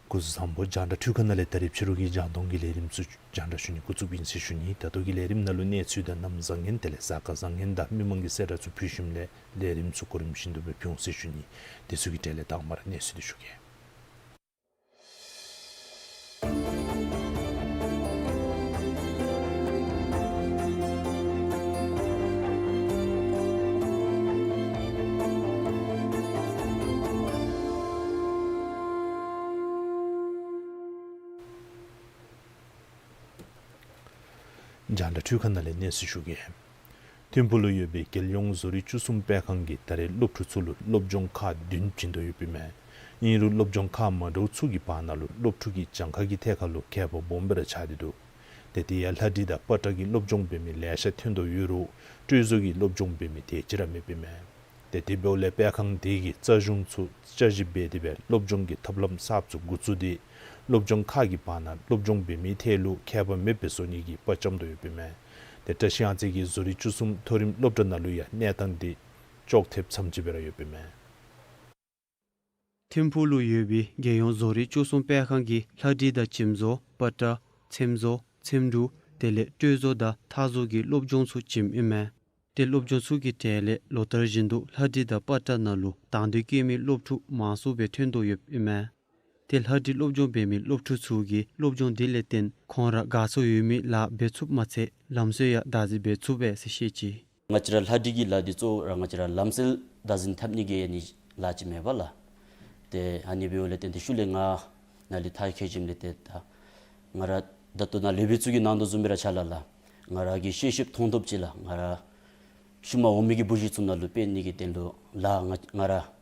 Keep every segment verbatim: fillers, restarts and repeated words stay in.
སྐུ་གཟུགས་བཟང་པོ། རྒྱང་བསྒྲགས་འཕྲུལ་ཁང་ནང་ལས་ད་རིས་ཕྱི་རུ་གི་རྒྱང་མཐོང་གི་ལས་རིམ་ཚུ་རྒྱང་བསྒྲགས་ཞུ་ནི་འགོ་བཙུགསཔ་ཨིན་ཟེར་ཞུ་ནི། ད་ལྟོ་གི་ལས་རིམ་ནང་ལུ་གནས་ཚུལ་དང་གནམ་བཟང་ངན་དེ་ལས་གཟའ་སྐར་བཟང་ངན་དང་མི་མང་གི་གསལ་བསྒྲགས་ཚུ་ཕུལ་ཞིནམ་ལས་ལས་རིམ་ཚུ་གོ་རིམ་བཞིན་དུ་སྦེ་ཕུལ་འོང་ཟེར་ཞུ་ནི། དེ་ཚུ་གི་གྲས་ལས་དང་པ་ར་གནས་ཚུལ་འདི་ཞུ་གེ། རྒྱང་བསྒྲགས་འཕྲུལ་ཁང་ནང་ལས་གནས་ཚུལ་ཞུ་གེ། ཐིམ་ཕུག་ལུ་ཡོད་པའི་རྒྱལ་ཡོངས་བཟོ་རིག་བཅུ་གསུམ་སྤེལ་ཁང་གིས་ད་རེས་སློབ་ཕྲུག་ཚུ་ལུ་སློབ་སྦྱོང་ཁག་བདུན་བྱིན་དོ་ཡོདཔ་ཨིན་མས། ཨིན་རུང་སློབ་སྦྱོང་ཁག་མ་འདྲཝ་ཚུ་གི་བར་ན་ལུ་སློབ་ཕྲུག་གི་གྱངས་ཁ་གི་ཐད་ཁར་ལུ་ཁྱད་པར་སྦོམ་སྦེ་ར་ཆགས་ཏེ་འདུག། ཏེ་དེ་ཡང་ལྷ་བྲིས་དང་པ་ཏྲ་གི་སློབ་སྦྱོང་འབད་མི་ལེ་ཤ་ཐོན་དོ་ཡོད་རུང་སྤྲོད་བཟོ་གི་སློབ་སྦྱོང་འབད་མི་དེ་ཅིག་ར་མེདཔ་ཨིན་མས། ཏེ་དེ་འབདཝ་ལས་སྤེལ་ཁང་དེ་གིས་རྩ་གཞུང་ཚུ་བསྐྱར་ཞིབ་འབད་དེ་སྦེ་སློབ་སྦྱོང་གི་ཐབས་ལམ་གསརཔ་ཚུ་འགོ་བཙུགས་ཏེ་སློབ་སྦྱོང་ཁག་གི་བར་ན་སློབ་སྦྱོང་འབད་མི་ཐད་ལུ་ཁྱད་པར་མེདཔ་སྦེ་བཟོ་ནི་གི་དཔའ་བཅམ་དོ་ཡོདཔ་ཨིན་མས། ཏེ་བཀྲ་ཤིས་གཡང་རྩེ་གི་བཟོ་རིག་བཅུ་གསུམ་མཐོ་རིམ་སློབ་གྲྭ་ནང་ལུ་ཡང་གནས་སྟངས་དེ་ཅོག་འཐདཔ་ཙམ་ཅིག་སྦེ་ར་ཡོདཔ་ཨིན་མས། ཐིམ་ཕུག་ལུ་ཡོད་པའི་རྒྱལ་ཡོངས་བཟོ་རིག་བཅུ་གསུམ་སྤེལ་ཁང་གིས་ལྷ་བྲིས་དང་གྱིབ་བཟོ། པ་ཏྲ། ཚེམ་བཟོ། ཚེམ་དྲུབ། དེ་ལས་སྤྲོད་བཟོ་དང་ཐག་བཟོ་གི་སློབ་སྦྱོང་ཚུ་བྱིནམ་ཨིན་མས། ཏེ་སློབ་སྦྱོང་ཚུ་གི་གྲས་ལས་ལོ་ལྟར་བཞིན་དུ་ལྷ་བྲིས་དང་པ་ཏྲ་ནང་ལུ་དང་འདོད་བསྐྱེད་མི་སློབ་ཕྲུག་མང་སུ་སྦེ་ཐོན་དོ་ཡོདཔ་ཨིན་མས། ཏེ་ལྷ་བྲིས་སློབ་སྦྱོང་འབད་མི་སློབ་ཕྲུག་ཚུ་གིས་སློབ་སྦྱོང་འདི་ལས་བརྟེན་ཁོང་ར་དགའ་ཚོར་ཡོད་མི་ལཱ་འབད་ཚུགསཔ་མ་ཚད་ལམ་སྲོལ་ཡང་བདག་འཛིན་འབད་ཚུགས་པས་ཟེར་བཤད་ཅི། ང་བཅས་ར་ལྷ་བྲིས་ཀྱི་ལཱ་འདི་གཙོ་བོ་ར་ང་བཅས་ར་ལམ་སྲོལ་བདག་འཛིན་འཐབ་ནི་གི་ཨ་ནི་ལཱ་ཅིག་མས་པ་ལགས། ཏེ་ཨ་ནི་འབདཝ་ལས་བརྟེན་ཏེ་ཤུལ་ལས་ང་ནཱ་ལས་ཐག་བཅད་ཞིནམ་ལས་ཏེ་ད་ང་ར་ད་ལྟོ་ནཱ་ལས་བྱེདཔ་ཚུ་གིས་གནང་དོ་བཟུམ་སྦེ་ར་ཆ་ལ་ལགས། ང་ར་གིས་ཤེས་ཤེསཔ་མཐོང་ཐོབ་ཅིག་ལགས། ང་ར་ཤུལ་མ་འོང་མི་གི་བུ་གཞི་ཚུ་ནང་ལུ་སྤེལ་ནི་གི་དོན་ལུ་ལགས། ང་ང་ར་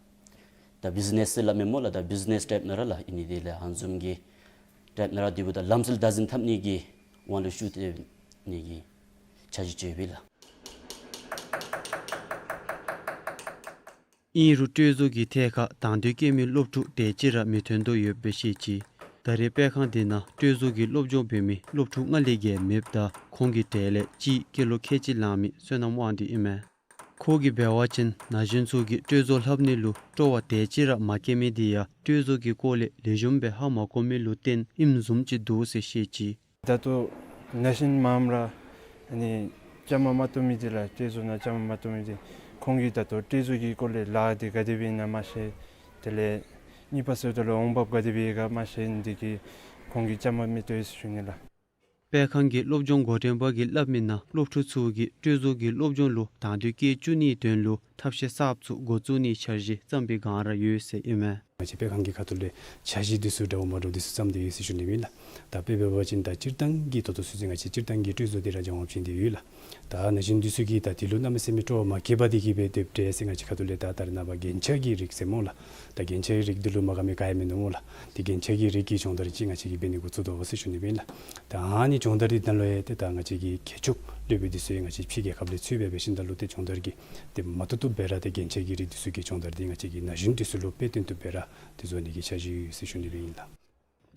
ད་བིཛི་ནེསི་ཟེར་སླབ་མས་སྨོ་ལགས། ད་བིཛི་ནེསི་ཊའིཔ་ནང་ར་ལགས། ཨིན་ནི་དེ་ལས་ཨ་ནི་བཟུམ་གྱི་ཊའིཔ་ནང་ར་དེ་འབདཝ་ད་ལམ་སྲོལ་བདག་འཛིན་འཐབ་ནི་གི་དབང་ལུ་ཞུགས་ཏེ་ནི་གི་འཆར་གཞི་ཅིག་ཡོད་པས་ལགས། ཨིན་རུང་སྤྲོད་བཟོ་གི་ཐད་ཁར་དང་འདོད་བསྐྱེད་མི་སློབ་ཕྲུག་དེ་ཅིག་ར་མི་ཐོན་དོ་ཡོདཔ་སྦེ་བཤད་ཅི། ད་རེས་སྤེལ་ཁང་དེ་ནང་སྤྲོད་བཟོ་གི་སློབ་སྦྱོང་འབད་མི་སློབ་ཕྲུག་ལྔ་ལས་བརྒལ་མེདཔ་ད་ཁོང་གི་གྲས་ལས་གཅིག་སྐྱེས་ལོ་ཁལ་གཅིག་ལང་མི་བསོད་ནམས་དབང་འདུས་ཨིན་མས། ཁོ་གིས་འབད་བ་ཅིན་ན་གཞོན་ཚུ་གིས་སྤྲོད་བཟོ་ལྷབ་ནི་ལུ་སྤྲོ་བ་དེ་ཅིག་ར་མ་སྐྱེ་མི་དེ་ཡང་སྤྲོད་བཟོ་གི་སྐོར་ལས་ལེགས་ཤོམ་སྦེ་ཧ་མ་གོ་མི་ལུ་བརྟེན་ཨིནམ་བཟུམ་ཅིག་འདུག་ཟེར་བཤད་ཅི། ད་ལྟོ་ན་གཞོན་མངམ་ར་ཨ་ནི་བཅའ་མར་མ་གཏོགས་མི་དེ་ལགས། སྤྲོད་བཟོ་ནང་བཅའ་མར་མ་གཏོགས་མི་དེ་ཁོང་གིས་ད་ལྟོ་སྤྲོད་བཟོ་གི་སྐོར་ལས་ལཱ་དེ་ག་དེ་སྦེ་ཨིན་ན་མ་ཤེས། དེ་ལས་གཉིས་པ་ཟེརཝ་ད་ལུ་འོང་འབབ་ག་དེ་སྦེ་ཡོད་ག་མ་ཤེས་ནི་དེ་གིས་ཁོང་གིས་བཅའ་མར་མི་གཏོགས་ཟེར་ཞུ་ནི་ལགས། སྤེལ་ཁང་གི་སློབ་སྦྱོང་འགོ་འདྲེན་པ་གིས་སླབ་མི་ནང་སློབ་ཕྲུག་ཚུ་གིས་སྤྲོད་བཟོ་གི་སློབ་སྦྱོང་ལུ་དང་འདོད་བསྐྱེད་བཅུག་ནིའི་དོན་ལུ་ཐབས་ཤེས་གསརཔ་ཚུ་འགོ་བཙུགས་ནིའི་འཆར་གཞི་བརྩམས་པའི་སྒང་ར་ཡོད་ཟེར་ཨིན་མས། ང་བཅས་སྤེལ་ཁང་གི་ཁ་ཐུག་ལས་འཆར་གཞི་འདི་ཚུ་འདྲཝ་མ་འདྲཝ་འདི་ཚུ་བརྩམས་ཏེ་ཡོད་ཟེར་ཞུ་ནི་ཨིན་ལགས། ད་དཔེ་འབད་བ་ཅིན་ད་སྤྱིར་བཏང་གི་ད་ལྟོ་ཚུན་ཚོད་ང་བཅས་སྤྱིར་བཏང་གི་སྤྲོད་བཟོ་འདི་ར་སྦྱང་བ་བྱིན་ཏེ་ཡོད་ལགས། ད་ན་གཞོན་འདི་ཚུ་གིས་ད་འདི་ལུ་གནམ་མེད་ས་མེད་སྤྲོ་བ་མ་སྐྱེས་པར་འདི་གིས་སྦེ་སྡོདཔ་འདྲས་ཟེར་ང་བཅས་ཁ་ཐུག་ལས་ད་ད་རེས་ནངས་པ་རྒྱན་ཆ་གི་རིགས་ཟེར་སྨོ་ལགས། ད་རྒྱན་ཆ་གི་རིགས་འདི་ལུ་མ་དགའ་མི་ག་ཡང་མིན་འདུག་སྨོ་ལགས། ཏེ་རྒྱན་ཆ་གི་རིགས་ཀྱི་སྦྱོང་བརྡར་ཅིག་ང་བཅས་ཀྱིས་འབད་ནི་འགོ་བཙུགས་དོ་ཟེར་ཞུ་ནི་ཨིན་ལགས། ད་ཨ་ནི་སྦྱོང་བརྡར་འདི་ནང་ལུ་ཡང་ཏེ་ད་ང་བཅས་ཀྱི་མཁས་མཆོག་སློབ་དཔོན་འདི་ཚུ་ཡང་ང་བཅས་ཕྱི་རྒྱལ་ཁབ་ལས་ཚུར་འབད་འབད་ཞིནམ་ད་ལུ་ཏེ་སྦྱོང་བརྡར་གྱི་ཏེ་མ་ཐུབ་ཐུབ་སྦེ་ར་ཏེ་རྒྱན་ཆ་གི་རིགས་འདི་ཚུ་གི་སྦྱོང་བརྡར་འདི་ང་བཅས་ཀྱིས་ན་གཞོན་འདི་ཚུ་ལུ་དཔེ་སྟོན་ཐུབ་སྦེ་ར་ཏེ་བཟོ་ནི་གི་འཆར་གཞི་ཡོད་ཟེར་ཞུ་ནི་སྦེ་ཨིན་ལགས།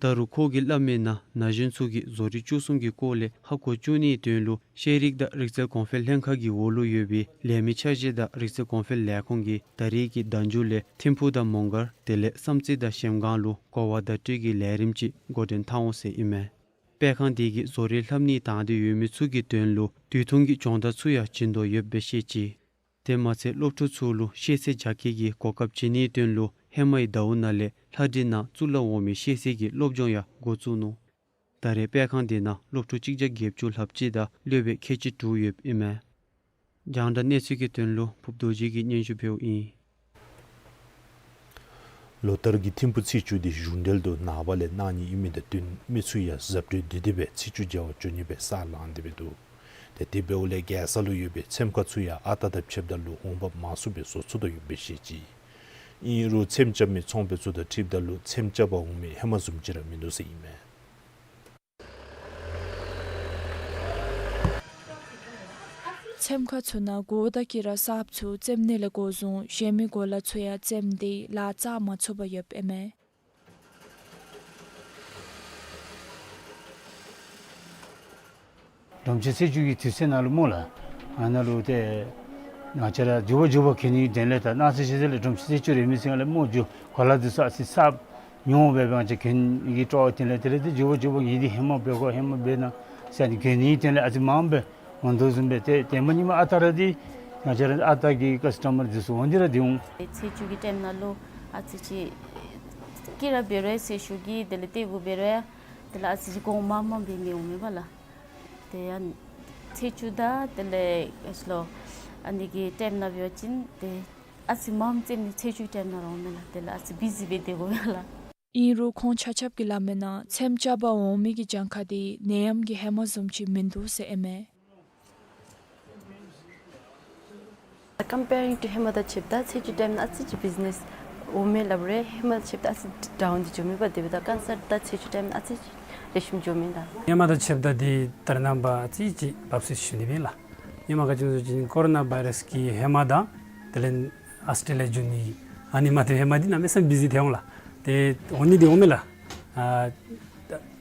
ད་རུང་ཁོ་གིས་སླབ་མིའི་ནང་ན་གཞོན་ཚུ་གིས་བཟོ་རིག་སྤྱོད་གསུམ་གྱི་སྐོར་ལས་ཧ་གོ་བཅུག་ནིའི་དོན་ལུ་ཤེས་རིག་དང་རིག་རྩལ་གོང་འཕེལ་ལྷན་ཁག་གི་འོག་ལུ་ཡོད་པའི་ལས་མི་འཆར་གཞི་དང་རིག་རྩལ་གོང་འཕེལ་ལས་ཁུངས་ཀྱིས་ད་རེས་ཀྱི་ཟླ་མཇུག་ལས་ཐིམ་ཕུག་དང་མོང་སྒར་དེ་ལས་བསམ་རྩེ་དང་གཞལམ་སྒང་ལུ་གོ་བ་བརྡ་སྤྲོད་ཀྱི་ལས་རིམ་ཅིག་འགོ་འདྲེན་འཐབ་འོང་ཟེར་ཨིན་མས། སྤེལ་ཁང་དེ་གིས་བཟོ་རིག་ལྷབ་ནི་དང་འདོད་ཡོད་མི་ཚུ་གི་དོན་ལུ་དུས་ཐུང་གི་སྦྱོང་བརྡར་ཚུ་ཡང་བྱིན་དོ་ཡོདཔ་སྦེ་བཤད་ཅི། དེ་མ་ཚད་སློབ་ཕྲུག་ཚུ་ལུ་ཤེས་ཚད་རྒྱ་སྐྱེད་ཀྱི་གོ་སྐབས་བྱིན་ནིའི་དོན་ལུ་ཧེ་མའི་ཟླཝ་ནང་ལས་ལྷ་སྒྲིང་ནང་གཙུག་ལག་འོག་མའི་ཤེས་ཚད་ཀྱི་སློབ་སྦྱོང་ཡང་འགོ་བཙུགས་ནུག། ད་རེས་སྤེལ་ཁང་དེ་ནང་སློབ་ཕྲུག་གཅིག་བརྒྱ་བརྒྱད་ཅུ་ལྷགཔ་ཅིག་དང་སློབ་དཔོན་ཁལ་གཅིག་དྲུག་ཡོདཔ་ཨིན་མས། རྒྱང་བསྒྲགས་གནས་ཚུལ་གྱི་དོན་ལུ་ཕུབ་རྡོ་རྗེ་གིས་སྙན་ཞུ་ཕུལཝ་ཨིན། ལོ་ལྟར་གྱི་ཐིམ་ཕུག་ཚེས་བཅུ་འདི་གཞུང་འབྲེལ་དུ་ནངས་པ་ལས་གནང་ནི་ཨིན་མི་དང་བསྟུན་མི་ཚུ་ཡང་གཟབ་སྤྲོས་བསྡུ་སྟེ་སྦེ་ཚེས་བཅུ་མཇལ་བར་འགྱོ་ནི་སྦེ་ས་ལངས་ཏེ་སྦེ་འདུག། ཏེ་དེ་འབདཝ་ལས་རྒྱལ་ས་ལུ་ཡོད་པའི་ཚེམ་ཁ་ཚུ་ཡང་ཨ་རྟག་དང་ཕྱདཔ་ད་ལུ་འོང་འབབ་མང་སུ་སྦེ་བཟོ་ཚུགས་དོ་ཡོདཔ་སྦེ་བཤད་ཅི། ཨིན་རུང་ཚེམ་རྐྱབ་མི་ཚོང་པ་ཚུ་དང་འཁྲིལཝ་ད་ལུ་ཚེམ་རྐྱབ་པར་འོང་མི་ཧེ་མ་བཟུམ་ཅིག་ར་མིན་འདུག་ཟེར་ཨིན་མས། ཚེམ་ཁ་ཚུ་ནང་གོ་བརྡ་གི་ར་གསརཔ་ཚུ་བཙེམ་ནི་ལས་འགོ་བཟུང་གཞན་མི་གོ་ལ་ཚུ་ཡང་བཙེམ་སྟེ་ལཱ་རྩ་མ་ཚུགས་པར་ཡོདཔ་ཨིན་མས། སྒྲོམ་གཞི་ཚེས་བཅུ་གི་དུས་ཚོད་ནང་ལུ་སྨོ་ལགས། ཨ་ནཱ་ལུ་ཏེ་ང་བཅས་ར་མགྱོགས་པ་མགྱོགས་པ་གྱོན་ནིའི་དོན་ལས་ད་གནངས་ཚེ་ཕྱི་ཚེས་ལས་སྒྲོམ་གཞི་ཚེས་བཅུ་རེ་མི་ཚེ་ལས་སྨོ་མགྱོགས་གོ་ལ་འདི་ཚུ་ཨ་ཙི་གསརཔ་ཉོ་སྦེ་སྦེ་ང་བཅས་གྱོན་ནི་གི་སྤྲོ་བ་དེ་ལས་དེ་ལས་ཏེ་མགྱོགས་པ་མགྱོགས་པ་ངེ་འདི་ཧེ་མ་འབད་དགོ་ཧེ་མ་འབད་ན་ཟེར་ནི་གྱོན་ནིའི་དོན་ལས་ཨ་ཙི་མངམ་སྦེ་འོང་དོ་བཟུམ་སྦེ་ཏེ་དེ་མ་ཉིནམ་ཨ་རྟག་ར་འདི་ང་བཅས་ར་ཨ་རྟག་གི་ཀཱསི་ཊ་མར་འདི་ཚུ་འོང་འདི་ར་འདི་འོང་། ཚེས་བཅུ་གི་ཊའིམ་ནང་ལུ་ཨ་ཙི་ཅིག་སྐྱིད་ར་འབད་རུང་ཟེར་ཞུ་གེ། དེ་ལས་ཏེ་གུ་འབད་རུང་དེ་ལས་ཨ་ཙི་ཅིག་གོང་མ་མ་འབད་མི་འོང་མས་པ་ལགས། ཏེ་ཡང་ཚེས་བཅུ་དང་དེ་ལས་ཨེ་ལོ་ཨ་ནི་གི་ཊའིམ་ནང་འབད་བ་ཅིན་ཏེ་ཨ་ཙི་མངམ་བཙེམ་ནི་ཚེས་བཅུ་ཊའིམ་ནང་ར་འོང་མས་ལགས། དེ་ལས་ཨ་ཙི་བི་ཟི་སྦེ་སྡོད་དགོ་པས་ལགས། ཨིན་རུང་ཁོང་ཆ་ཁྱབ་ཀྱིས་སླབ་མིའི་ནང་ཚེམ་རྐྱབ་པར་འོང་མི་གི་གྱངས་ཁ་འདི་ནད་ཡམས་ཀྱི་ཧེ་མ་བཟུམ་ཅིག་མིན་འདུག་ཟེར་ཨིན་མས། Comparing to ཧེ་མ་དང་ཕྱདཔ་ད་ཚེས་བཅུ་ཊའིམ་ནང་ཨ་ཙི་ཅིག་བི་ཛི་ནེས་འོང་མས་སླབ་རུང་ཧེ་མ་དང་ཕྱདཔ་ད་ཨ་ཙི་ཌའུན་འདི་འགྱོ་མས་པ། དེ་འབདཝ་ད་ཀན་སར་ད་ཚེས་བཅུ་ཊའིམ་ནང་ཨ་ཙི་ཅིག་ལེགས་ཤོམ་འགྱོ་མས་ལགས། ཧེ་མ་དང་ཕྱདཔ་ད་འདི་ད་རེས་ནངས་པ་ཨ་ཙི་ཅིག་འབབ་ཟེར་ཞུ་ནི་ཨིན་ལགས། ཧེ་མ་ག་ཅི་སྨོ་ཟེར་བ་ཅིན་ཀོ་རོ་ན་བཱའི་རཱསི་གི་ཧེ་མ་དང་དེ་ལས་ཨཱོས་ཊེ་ལི་ཡ་འགྱོ་ནི་ཨ་ནི་མ་ཐོན་ཧེ་མ་འདི་གནམ་མེད་ས་མེད་བི་ཟི་ཐལ་འོང་ལགས། ཏེ་འོང་ནི་འདི་འོང་མས་ལགས། ཨ་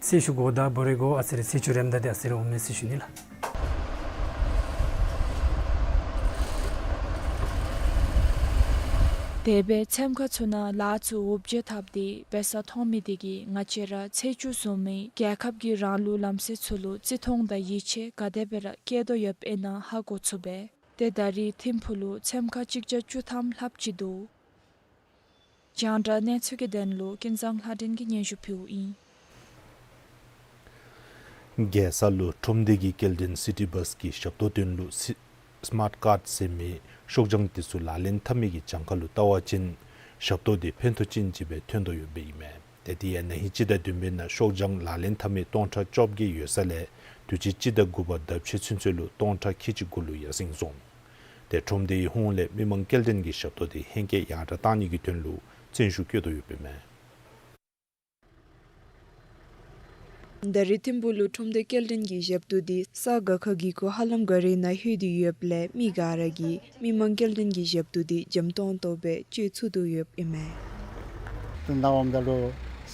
ཚེས་བཅུ་གོ་ད་འབད་རུང་གོ་ཨ་ཙི་རེ་ཚེས་བཅུ་རནམ་ད་འདི་ཨ་ཙི་རེ་འོང་མས་ཟེར་ཞུ་ནི་ལགས། དེ་སྦེ་ཚེམ་ཁ་ཚུ་ནང་ལཱ་ཚུ་འུབ་བརྗེད་འཐབ་སྟེ་འབད་ས་མཐོང་མི་དེ་གིས་ང་བཅས་ར་ཚེས་བཅུ་བཟུམ་མའི་རྒྱལ་ཁབ་ཀྱི་རང་ལུགས་ལམ་སྲོལ་ཚུ་ལུ་བརྩི་མཐོང་དང་ཡིད་ཆེས་ག་དེ་སྦེ་ར་བསྐྱེད་དོ་ཡོདཔ་ཨིན་ན་ཧ་གོ་ཚུགས་པས། ཏེ་ད་རེས་ཐིམ་ཕུག་ལུ་ཚེམ་ཁ་གཅིག་བརྒྱ་བཅུ་ཐམ་ལྷགཔ་ཅིག་འདུག། རྒྱང་བསྒྲགས་གནས་ཚུལ་གྱི་དོན་ལུ་ཀུན་བཟང་ལྷ་སྒྲོན་གྱིས་སྙན་ཞུ་ཕུལཝ་ཨིན། རྒྱལ་ས་ལུ་ཁྲོམ་སྡེ་གི་སྐྱེལ་འདྲེན་སི་ཊི་བཱསི་གི་ཞབས་ཏོག་དོན་ལུ་སི་སི་མཱརཊ་ཀཱརཌ་ཟེར་མི་ཤོག་བྱང་དེ་ཚུ་ལག་ལེན་འཐབ་མི་གི་གྱངས་ཁ་ལུ་བལྟ་བ་ཅིན་ཞབས་ཏོག་དེ་ཕན་ཐོགས་ཅན་ཅིག་སྦེ་ཐོན་དོ་ཡོདཔ་ཨིན་མས། ཏེ་དེ་ཡང་ན་ཧིང་སྤྱི་ཟླ་བདུན་པའི་ནང་ཤོག་བྱང་ལག་ལེན་འཐབ་མི་སྟོང་ཕྲག་བཅོ་བརྒྱད་ཡོད་ས་ལས་དུས་ཅི་སྤྱི་ཟླ་དགུ་པ་ཟླཝ་ཕྱེད་ཚུན་ཚོད་ལུ་སྟོང་ཕྲག་ཁལ་གཅིག་གུ་ལུ་ཡར་སེང་སོང་། ཏེ་ཁྲོམ་སྡེའི་ཧོངས་ལས་མི་མང་སྐྱེལ་འདྲེན་གྱི་ཞབས་ཏོག་དེ་ཧེང་སྐལ་ཡར་དྲག་གཏང་ནི་གི་དོན་ལུ་བརྩོན་ཤུགས་བསྐྱེད་དོ་ཡོདཔ་ཨིན་མས། ད་རེས་ཐིམ་ཕུག་ལུ་ཁྲོམ་སྡེ་སྐྱེལ་འདྲེན་གྱི་ཞབས་ཏོག་དེ་ས་ག་ཁ་གི་གུ་ཧ་ལམ་ག་རའི་ནང་ལྷོད་དེ་ཡོདཔ་ལས་མི་ག་ར་གིས་མི་མང་སྐྱེལ་འདྲེན་གྱི་ཞབས་ཏོག་དེ་འཇམ་ཏོང་ཏོ་སྦེ་སྤྱོད་ཚུགས་དོ་ཡོདཔ་ཨིན་མས། ཏེ་ནངས་པ་ད་ལུ་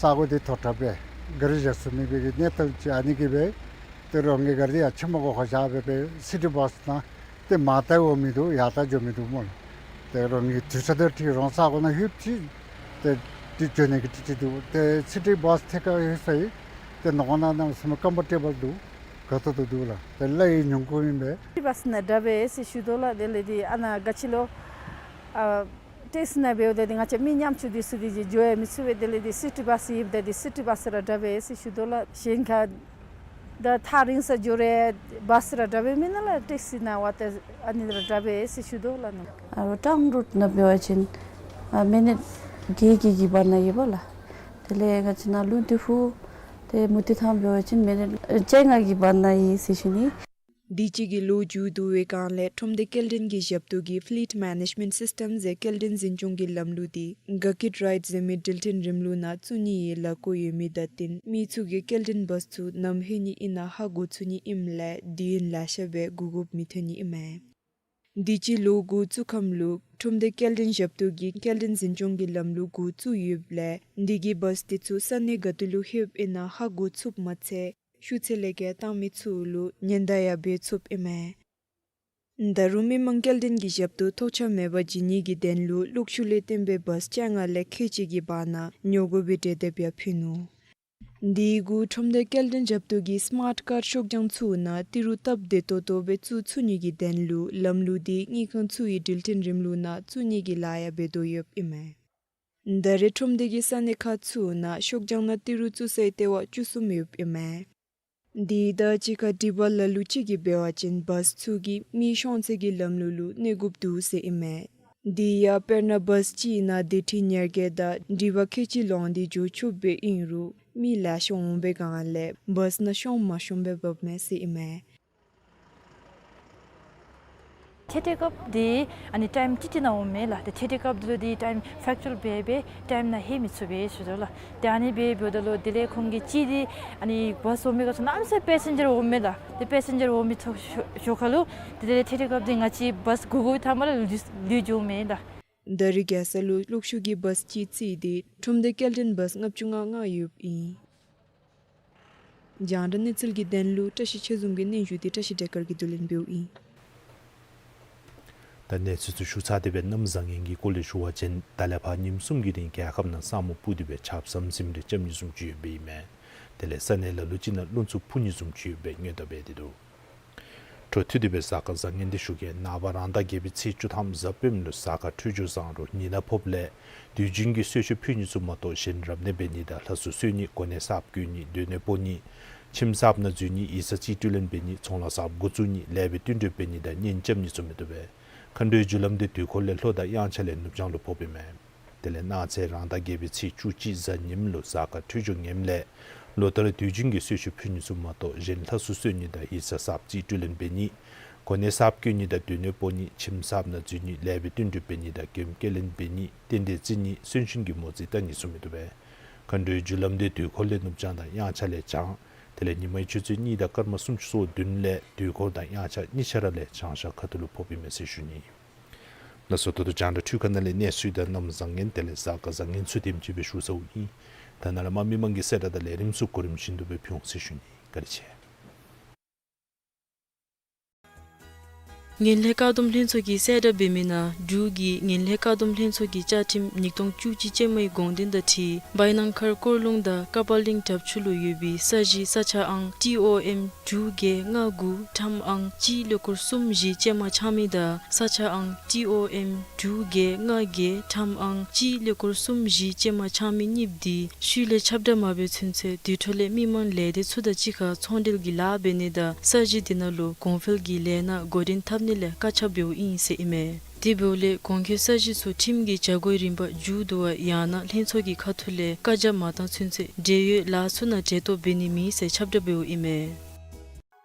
ས་གོ་འདི་དོག་དྲགས་སྦེ་ག་རི་བཞག་ས་མེད་པའི་གི་གནས་སྟངས་ཅིག་ཨ་ནི་གིས་སྦེ་ཏེ་རོགས་ངེའི་ག་རི་ཡང་ཕྱེ་མ་དགོ་ཁར་བཞག་སྦེ་སྦེ་སི་ཊི་བཱསི་ནང་ཏེ་མར་ལྟ་འོང་མི་འདུག་ཡར་ལྟ་འགྱོ་མི་འདུག་སྨོ་ལགས། ཏེ་རོགས་ངེའི་དུས་ཚོད་དང་འཁྲིལ་རོགས་ས་གོ་ནང་ལྷོདཔ་ཅིག་ཏེ་འདི་འགྱོ་ནི་གི་ཏིག་ཏིག་འདུག། ཏེ་སི་ཊི་བཱསི་ཐད་ཀར་ལྷོད་ས་ཡི་ཏེ་ནང་ན་གནམ་མེད་ས་མེད་ཀམ་ཕོར་ཊེ་བཱལ་འདུག། དགའ་ཏོག་ཏོ་འདུག་ལགས། ཏེ་གླ་ཡང་ཉུང་ཀུ་ཨིན་པས། སི་ཊི་བཱསི་ནང་དྲག་པས་ཟེར་ཞུ་དོ་ལགས། དེ་ལས་འདི་ཨ་ནཱ་ག་ཅི་ལོ་ཨ་ཊེག་སི་ནང་འབདཝ་ད་འདི་ང་བཅས་མི་ཉམ་ཆུང་འདི་ཚུ་འདི་འགྱོ་ཡང་མི་ཚུགས་པས། དེ་ལས་འདི་སི་ཊི་བཱསི་ཡོདཔ་ད་འདི་སི་ཊི་བཱསི་ར་དྲག་པས་ཟེར་ཞུ་དོ་ལགས། གཞན་ཁར་ད་ཐག་རིང་ས་འགྱོ་རུང་བཱསི་ར་དྲག་པས་མེན་ན་ལགས། ཊེག་སི་ནང་འབདཝ་ད་ཨ་ནི་ར་དྲག་པས་ཟེར་ཞུ་དོ་ལགས། ཨ་རོ་ཊའུན་རུཊ་ནང་འབད་བ་ཅིན་ཨ་མི་ནིཊ་ བརྒྱད་ཀྱི་གི་བར་ན་ཡོད་པ་ལགས། དེ་ལས་ང་བཅས་ནཱ་ལུ་ཏི་ཧྥུ་ཏེ་མུ་ཏིག་ཐང་འབད་བ་ཅིན་མི་ནིཊ་བཅོ་ལྔ་གི་བར་ན་ཡོད་ཟེར་ཞུ་ནི། དུས་ཅི་གི་ལོ་མཇུག་བསྡུ་བའི་སྒང་ལས་ཁྲོམ་སྡེ་སྐྱེལ་འདྲེན་གྱི་ཞབས་ཏོག་གིས་Fleet Management System ཟེར་སྐྱེལ་འདྲེན་འཛིན་སྐྱོང་གི་ལམ་ལུགས་འདི་ག་ཀིཊ་རའིཌ་ཟེར་མི་འགྲུལ་འཕྲིན་རིམ་ལུགས་ནང་བཙུགས་ནི་ཡང་ལཱ་འགོ་ཡོད་མི་དང་བསྟུན་མི་ཚུ་གིས་སྐྱེལ་འདྲེན་བཱས་ཚུ་ནམ་ལྷོད་ནི་ཨིན་ན་ཧ་གོ་ཚུགས་ནི་ཨིནམ་ལས་དུས་ཡུན་ལེ་ཤ་སྦེ་སྒུག་དགོཔ་མི་ཐོན་ནི་ཨིན་མས། དུས་ཅི་ལོ་འགོ་བཙུགས་ཁམས་ལུ་ཁྲོམ་སྡེ་སྐྱེལ་འདྲེན་ཞབས་ཏོག་གིས་སྐྱེལ་འདྲེན་འཛིན་སྐྱོང་གི་ལམ་ལུགས་འགོ་བཙུགས་ཡོདཔ་ལས་དེ་གིས་བཱས་དེ་ཚུ་ས་གནས་ག་ཏེ་ལུ་ལྷོདཔ་ཨིན་ན་ཧ་གོ་ཚུགསཔ་མ་ཚད་ཤུགས་ཚད་ལས་བརྒལ་བཏང་མི་ཚུ་ལུ་ཉེན་བརྡ་ཡང་འབད་ཚུགསཔ་ཨིན་མས། ད་རུང་མི་མང་སྐྱེལ་འདྲེན་གྱི་ཞབས་ཏོག་ཐོགས་ཆགས་མེད་པར་བྱིན་ནི་གི་དོན་ལུ་གློག་ཤུགས་ལས་བཏོན་པའི་བཱས་བཅོ་ལྔ་ལས་ཁལ་གཅིག་གི་བར་ན་ཉོ་དགོ་པའི་གྲོས་འདེབས་ཡང་ཕུལ་ནུག། དེ་གུ་ཁྲོམ་སྡེ་སྐྱེལ་འདྲེན་ཞབས་ཏོག་གིས་སི་མཱཊ་ཀཱརཌ་ཤོག་བྱང་ཚུ་ནང་ཏི་རུ་སྟབས་བདེ་ཏོག་ཏོ་སྦེ་བཙུགས་ཚུགས་ནི་གི་དོན་ལུ་ལམ་ལུགས་དེ་དངུལ་ཁང་ཚུ་གི་འགྲུལ་འཕྲིན་རིམ་ལུགས་ནང་བཙུགས་ནི་གི་ལཱ་ཡང་འབད་དོ་ཡོདཔ་ཨིན་མས། ད་རེས་ཁྲོམ་སྡེ་གི་ས་གནས་ཁག་ཚུ་ནང་ཤོག་བྱང་ནང་ཏི་རུ་བཙུགས་སའི་ལྟེ་བ་བཅུ་གསུམ་ཡོདཔ་ཨིན་མས། དེ་དང་གཅིག་ཁར་དྲི་བ་ལ་ལུ་ཅིག་གིས་འབད་བ་ཅིན་བཱས་ཚུ་གིས་མི་ཤོང་ཚད་ཀྱི་ལམ་ལུགས་ལུ་གནོད་དགོཔ་འདུག་ཟེར་ཨིན་མས། དེ་ཡང་དཔེར་ན་བཱས་ཅིག་ནང་དེ་ཁྲིད་ཉེར་བརྒྱད་དང་དྲི་བ་ཁལ་གཅིག་ལོངས་ཏེ་འགྱོ་ཆོགཔ་སྦེ་ཨིན་རུང་མི་ལེ་ཤ་འོང་པའི་སྒང་ལས་བཱས་ནང་ཤོང་མ་ཤོང་སྦེ་འབདཝ་མས་ཟེར་ཨིན་མས། ཐེངས་ཐེངས་སྐབས་འདི་ཨ་ནི་ཊའིམ་ཅིག་ཅིག་ནང་འོང་མས་ལགས། ཏེ་ཐེངས་ཐེངས་སྐབས་འདི་ལུ་འདི་ཊའིམ་ཕེཀ་ཅུ་ཨལ་སྦེ་སྦེ་ཊའིམ་ནང་ལྷོད་མི་ཚུགས་པས་ཞུ་དོ་ལགས། ཏེ་ཨ་ནི་སྦེ་འབདཝ་ད་ལུ་དེ་ལས་ཁོང་གིས་ཅིག་འདི་ཨ་ནི་བཱས་འོང་མི་ག་ཚུ་གནམ་མེད་ས་མེད་པེ་སེན་ཇར་འོང་མས་ལགས། ཏེ་པེ་སེན་ཇར་འོང་མི་ཚུ་ཞོར་ཁ་ལུ་ཏེ་དེ་ལས་ཐེངས་ཐེངས་སྐབས་འདི་ང་བཅས་བཱས་སྒུག་སྒུག་པའི་མཐའ་མ་ལུ་ལུས་ལུས་འགྱོཝ་མས་ལགས། ད་རེས་རྒྱལ་ས་ལུ་གློག་ཤུགས་ཀྱི་བཱས་ཅིག་བརྩིས་ཏེ་ཁྲོམ་སྡེ་སྐྱེལ་འདྲེན་བཱས་ལྔ་བཅུ་ང་ལྔ་ཡོདཔ་ཨིན། རྒྱང་བསྒྲགས་གནས་ཚུལ་གྱི་དོན་ལུ་བཀྲ་ཤིས་ཆོས་འཛོམས་ཀྱི་སྙན་ཞུ་འདི་བཀྲ་ཤིས་བདེ་དཀར་གྱིས་བསྡུ་ལེན་འབདཝ་ཨིན། ད་གནས་ཚུལ་ཚུ་ཞུ་ཚར་ཏེ་སྦེ་གནམ་བཟང་ངན་གྱི་སྐོར་ལས་ཞུ་བ་ཅིན་ད་ལས་ཕར་ཉིནམ་གསུམ་གྱི་རིང་རྒྱལ་ཁབ་ནང་ས་སྨུག་སྤུབས་ཏེ་སྦེ་ཆརཔ་ཟམ་ཟིམ་རེ་རྐྱབ་ནི་བཟུམ་ཅིག་ཡོདཔ་ཨིན་མས། དེ་ལས་ས་གནས་ལ་ལུ་ཅིག་ནང་རླུང་འཚུབ་འཕུ་ནི་བཟུམ་ཅིག་ཡོདཔ་སྦེ་སྔོན་དཔག་འབད་དེ་འདུག། འཕྲོ་མཐུད་དེ་སྦེ་གཟའ་སྐར་བཟང་ངན་འདི་ཞུ་གེ། ནངས་པ་རང་ཟླ་བརྒྱད་པའི་ཚེས་བཅུ་ཐམ་གཟའ་སྤེནམ་ལུ་གཟའ་སྐར་འཕྲོད་སྦྱོར་བཟང་རུང་ཉི་ནག་ཕོགཔ་ལས་དུས་རྒྱུན་གྱི་གསོལ་མཆོད་ཕུལ་ནི་ཚུ་མ་གཏོགས་གཞན་རབ་གནས་འབད་ནི་དང་ལྷ་གསོལ་གསོལ་ནི་གོ་གནས་གསརཔ་བསྐོ་ནི་སྡོད་གནས་སྤོ་ནི་ཁྱིམ་གསརཔ་ནང་འཛུལ་ནི་ཡིག་ཚང་རྩིས་སྤྲོད་ལེན་འབད་ནི་ཚོང་ལཱ་གསརཔ་འགོ་བཙུགས་ནི་ལེགས་པའི་བསྟུན་གྲོས་འབད་ནི་དང་གཉེན་རྐྱབ་ནི་ཚུ་མི་བཏུབ་པས། མཁའ་འགྲོའི་རྒྱུ་ལམ་འདི་དུས་འཁོར་ལས་ལྷོ་དང་དབྱངས་འཆར་ལས་ནུབ་བྱང་ལུ་ཕོགཔ་ཨིན་མས། དེ་ལས་གནངས་ཚེ་རང་ཟླ་བརྒྱད་པའི་ཚེས་བཅུ་གཅིག་གཟའ་ཉིམ་ལུ་གཟའ་སྐར་འཕྲོད་སྦྱོར་ངནམ་ལས་ལོ་ལྟར་དུས་རྒྱུན་གྱི་གསོལ་མཆོད་ཕུལ་ནི་ཚུ་མ་གཏོགས་གཞན་ལྷ་གསོལ་གསོལ་ནི་དང་ཡིག་ཚང་གསརཔ་རྩིས་སྤྲོད་ལེན་འབད་ནི་གོ་གནས་གསརཔ་བསྐོ་ནི་དང་སྡོད་གནས་སྤོ་ནི་ཁྱིམ་གསརཔ་ནང་འཛུལ་ནི་ལེགས་པའི་བསྟུན་གྲོས་འབད་ནི་དང་མགྱོནམ་སྐྱེལ་ལེན་འབད་ནི་རྟེན་འབྲེལ་བརྩི་ནི་གསོན་གཤིན་གྱི་མོ་རྩིས་བལྟ་ནི་ཚུ་མི་བཏུབ་པས། མཁའ་འགྲོའི་རྒྱུ་ལམ་འདི་དུས་འཁོར་ལས་ནུབ་བྱང་དང་དབྱངས་འཆར་ལས་བྱང་། དེ་ལས་ཉི་མའི་ཆུ་ཚོད་གཉིས་དང་སྐར་མ་སུམ་ཅུ་སོ་བདུན་ལས་དུས་འཁོར་དང་དབྱངས་འཆར་གཉིས་ཆ་ར་ལས་བྱང་ཤར་ཁ་ཐུག་ལུ་ཕོགཔ་ཨིན་མས་ཟེར་ཞུ་ནི། ལགས་སོ། ད་ལྟོ་རྒྱང་བསྒྲགས་འཕྲུལ་ཁང་ནང་ལས་གནས་ཚུལ་དང་གནམ་བཟང་ངན་དེ་ལས་གཟའ་སྐར་བཟང་ངན་ཚུ་དེམ་ཅིག་སྦེ་ཞུ་ཚརཝ་ཨིན། ད་ནཱ་ལས་མར་མི་མང་གི་གསལ་བསྒྲགས་དང་ལས་རིམ་ཚུ་གོ་རིམ་བཞིན་དུ་སྦེ་ཕུལ་འོང་ཟེར་ཞུ་ནི། བཀའ་དྲིན་ཆེ། ངན་ལྷད་བཀག་སྡོམ་ལྷན་ཚོགས་ཀྱིས་གསལ་བསྒྲགས་འབད་མི་ནང་འབྲུག་གི་ངན་ལྷད་བཀག་སྡོམ་ལྷན་ཚོགས་ཀྱི་བཅའ་ཁྲིམས་ཉིས་སྟོང་བཅུ་གཅིག་ཅན་མའི་དགོངས་དོན་དང་འཁྲིལ་བའི་ནང་མཁར་སྐོར་ལུང་དང་ཀ་པཱལ་གླིང་བྲག་ཆུ་ལུ་ཡོད་པའི་ས་གཞི་ས་ཆ་ཨང་ཊི་ཨོ་ཨེམ་དྲུག་བརྒྱད་ལྔ་དགུ་ཁྲམ་ཨང་གཅིག་ཀླད་ཀོར་གསུམ་བཞི་ཅན་མ་ཆགས་མི་དང་ས་ཆ་ཨང་ཊི་ཨོ་ཨེམ་དྲུག་བརྒྱད་ལྔ་བརྒྱད་ཁྲམ་ཨང་གཅིག་ཀླད་ཀོར་གསུམ་བཞི་ཅན་མ་ཆགས་མི་གཉིས་འདི་ཤུལ་ལས་ཁྱབ་བསྒྲགས་མ་འབད་ཚུན་ཚོད་དེ་འཕྲོ་ལས་མི་མང་ལས་སྡེ་ཚུ་དང་གཅིག་ཁར་ཚོང་འབྲེལ་གྱི་ལཱ་འབད་ནི་དང་ས་གཞི་དེ་ནང་ལུ་གོང་འཕེལ་གྱི་ལས་སྣ་འགོ་འདྲེན་འཐབ་ནི་ལས་བཀག་ཆ་འབདཝ་ཨིན་ཟེར་ཨིན་མས། དེ་འབདཝ་ལས་གོང་འཁོད་ས་གཞི་ཚུ་ཁྲིམས་ཀྱི་བྱ་སྒོའི་རིམ་པ་མཇུག་བསྡུ་བ་ཡང་ན་ལྷན་ཚོགས་ཀྱི་ཁ་ཐུག་ལས་བཀའ་རྒྱ་མ་བཏང་ཚུན་ཚོད་འབྲེལ་ཡོད་ལཱ་ཚུ་ནང་གྲལ་གཏོགས་འབད་ནི་མེད་ཟེར་ཁྱབ་བསྒྲགས་འབདཝ་ཨིན་མས།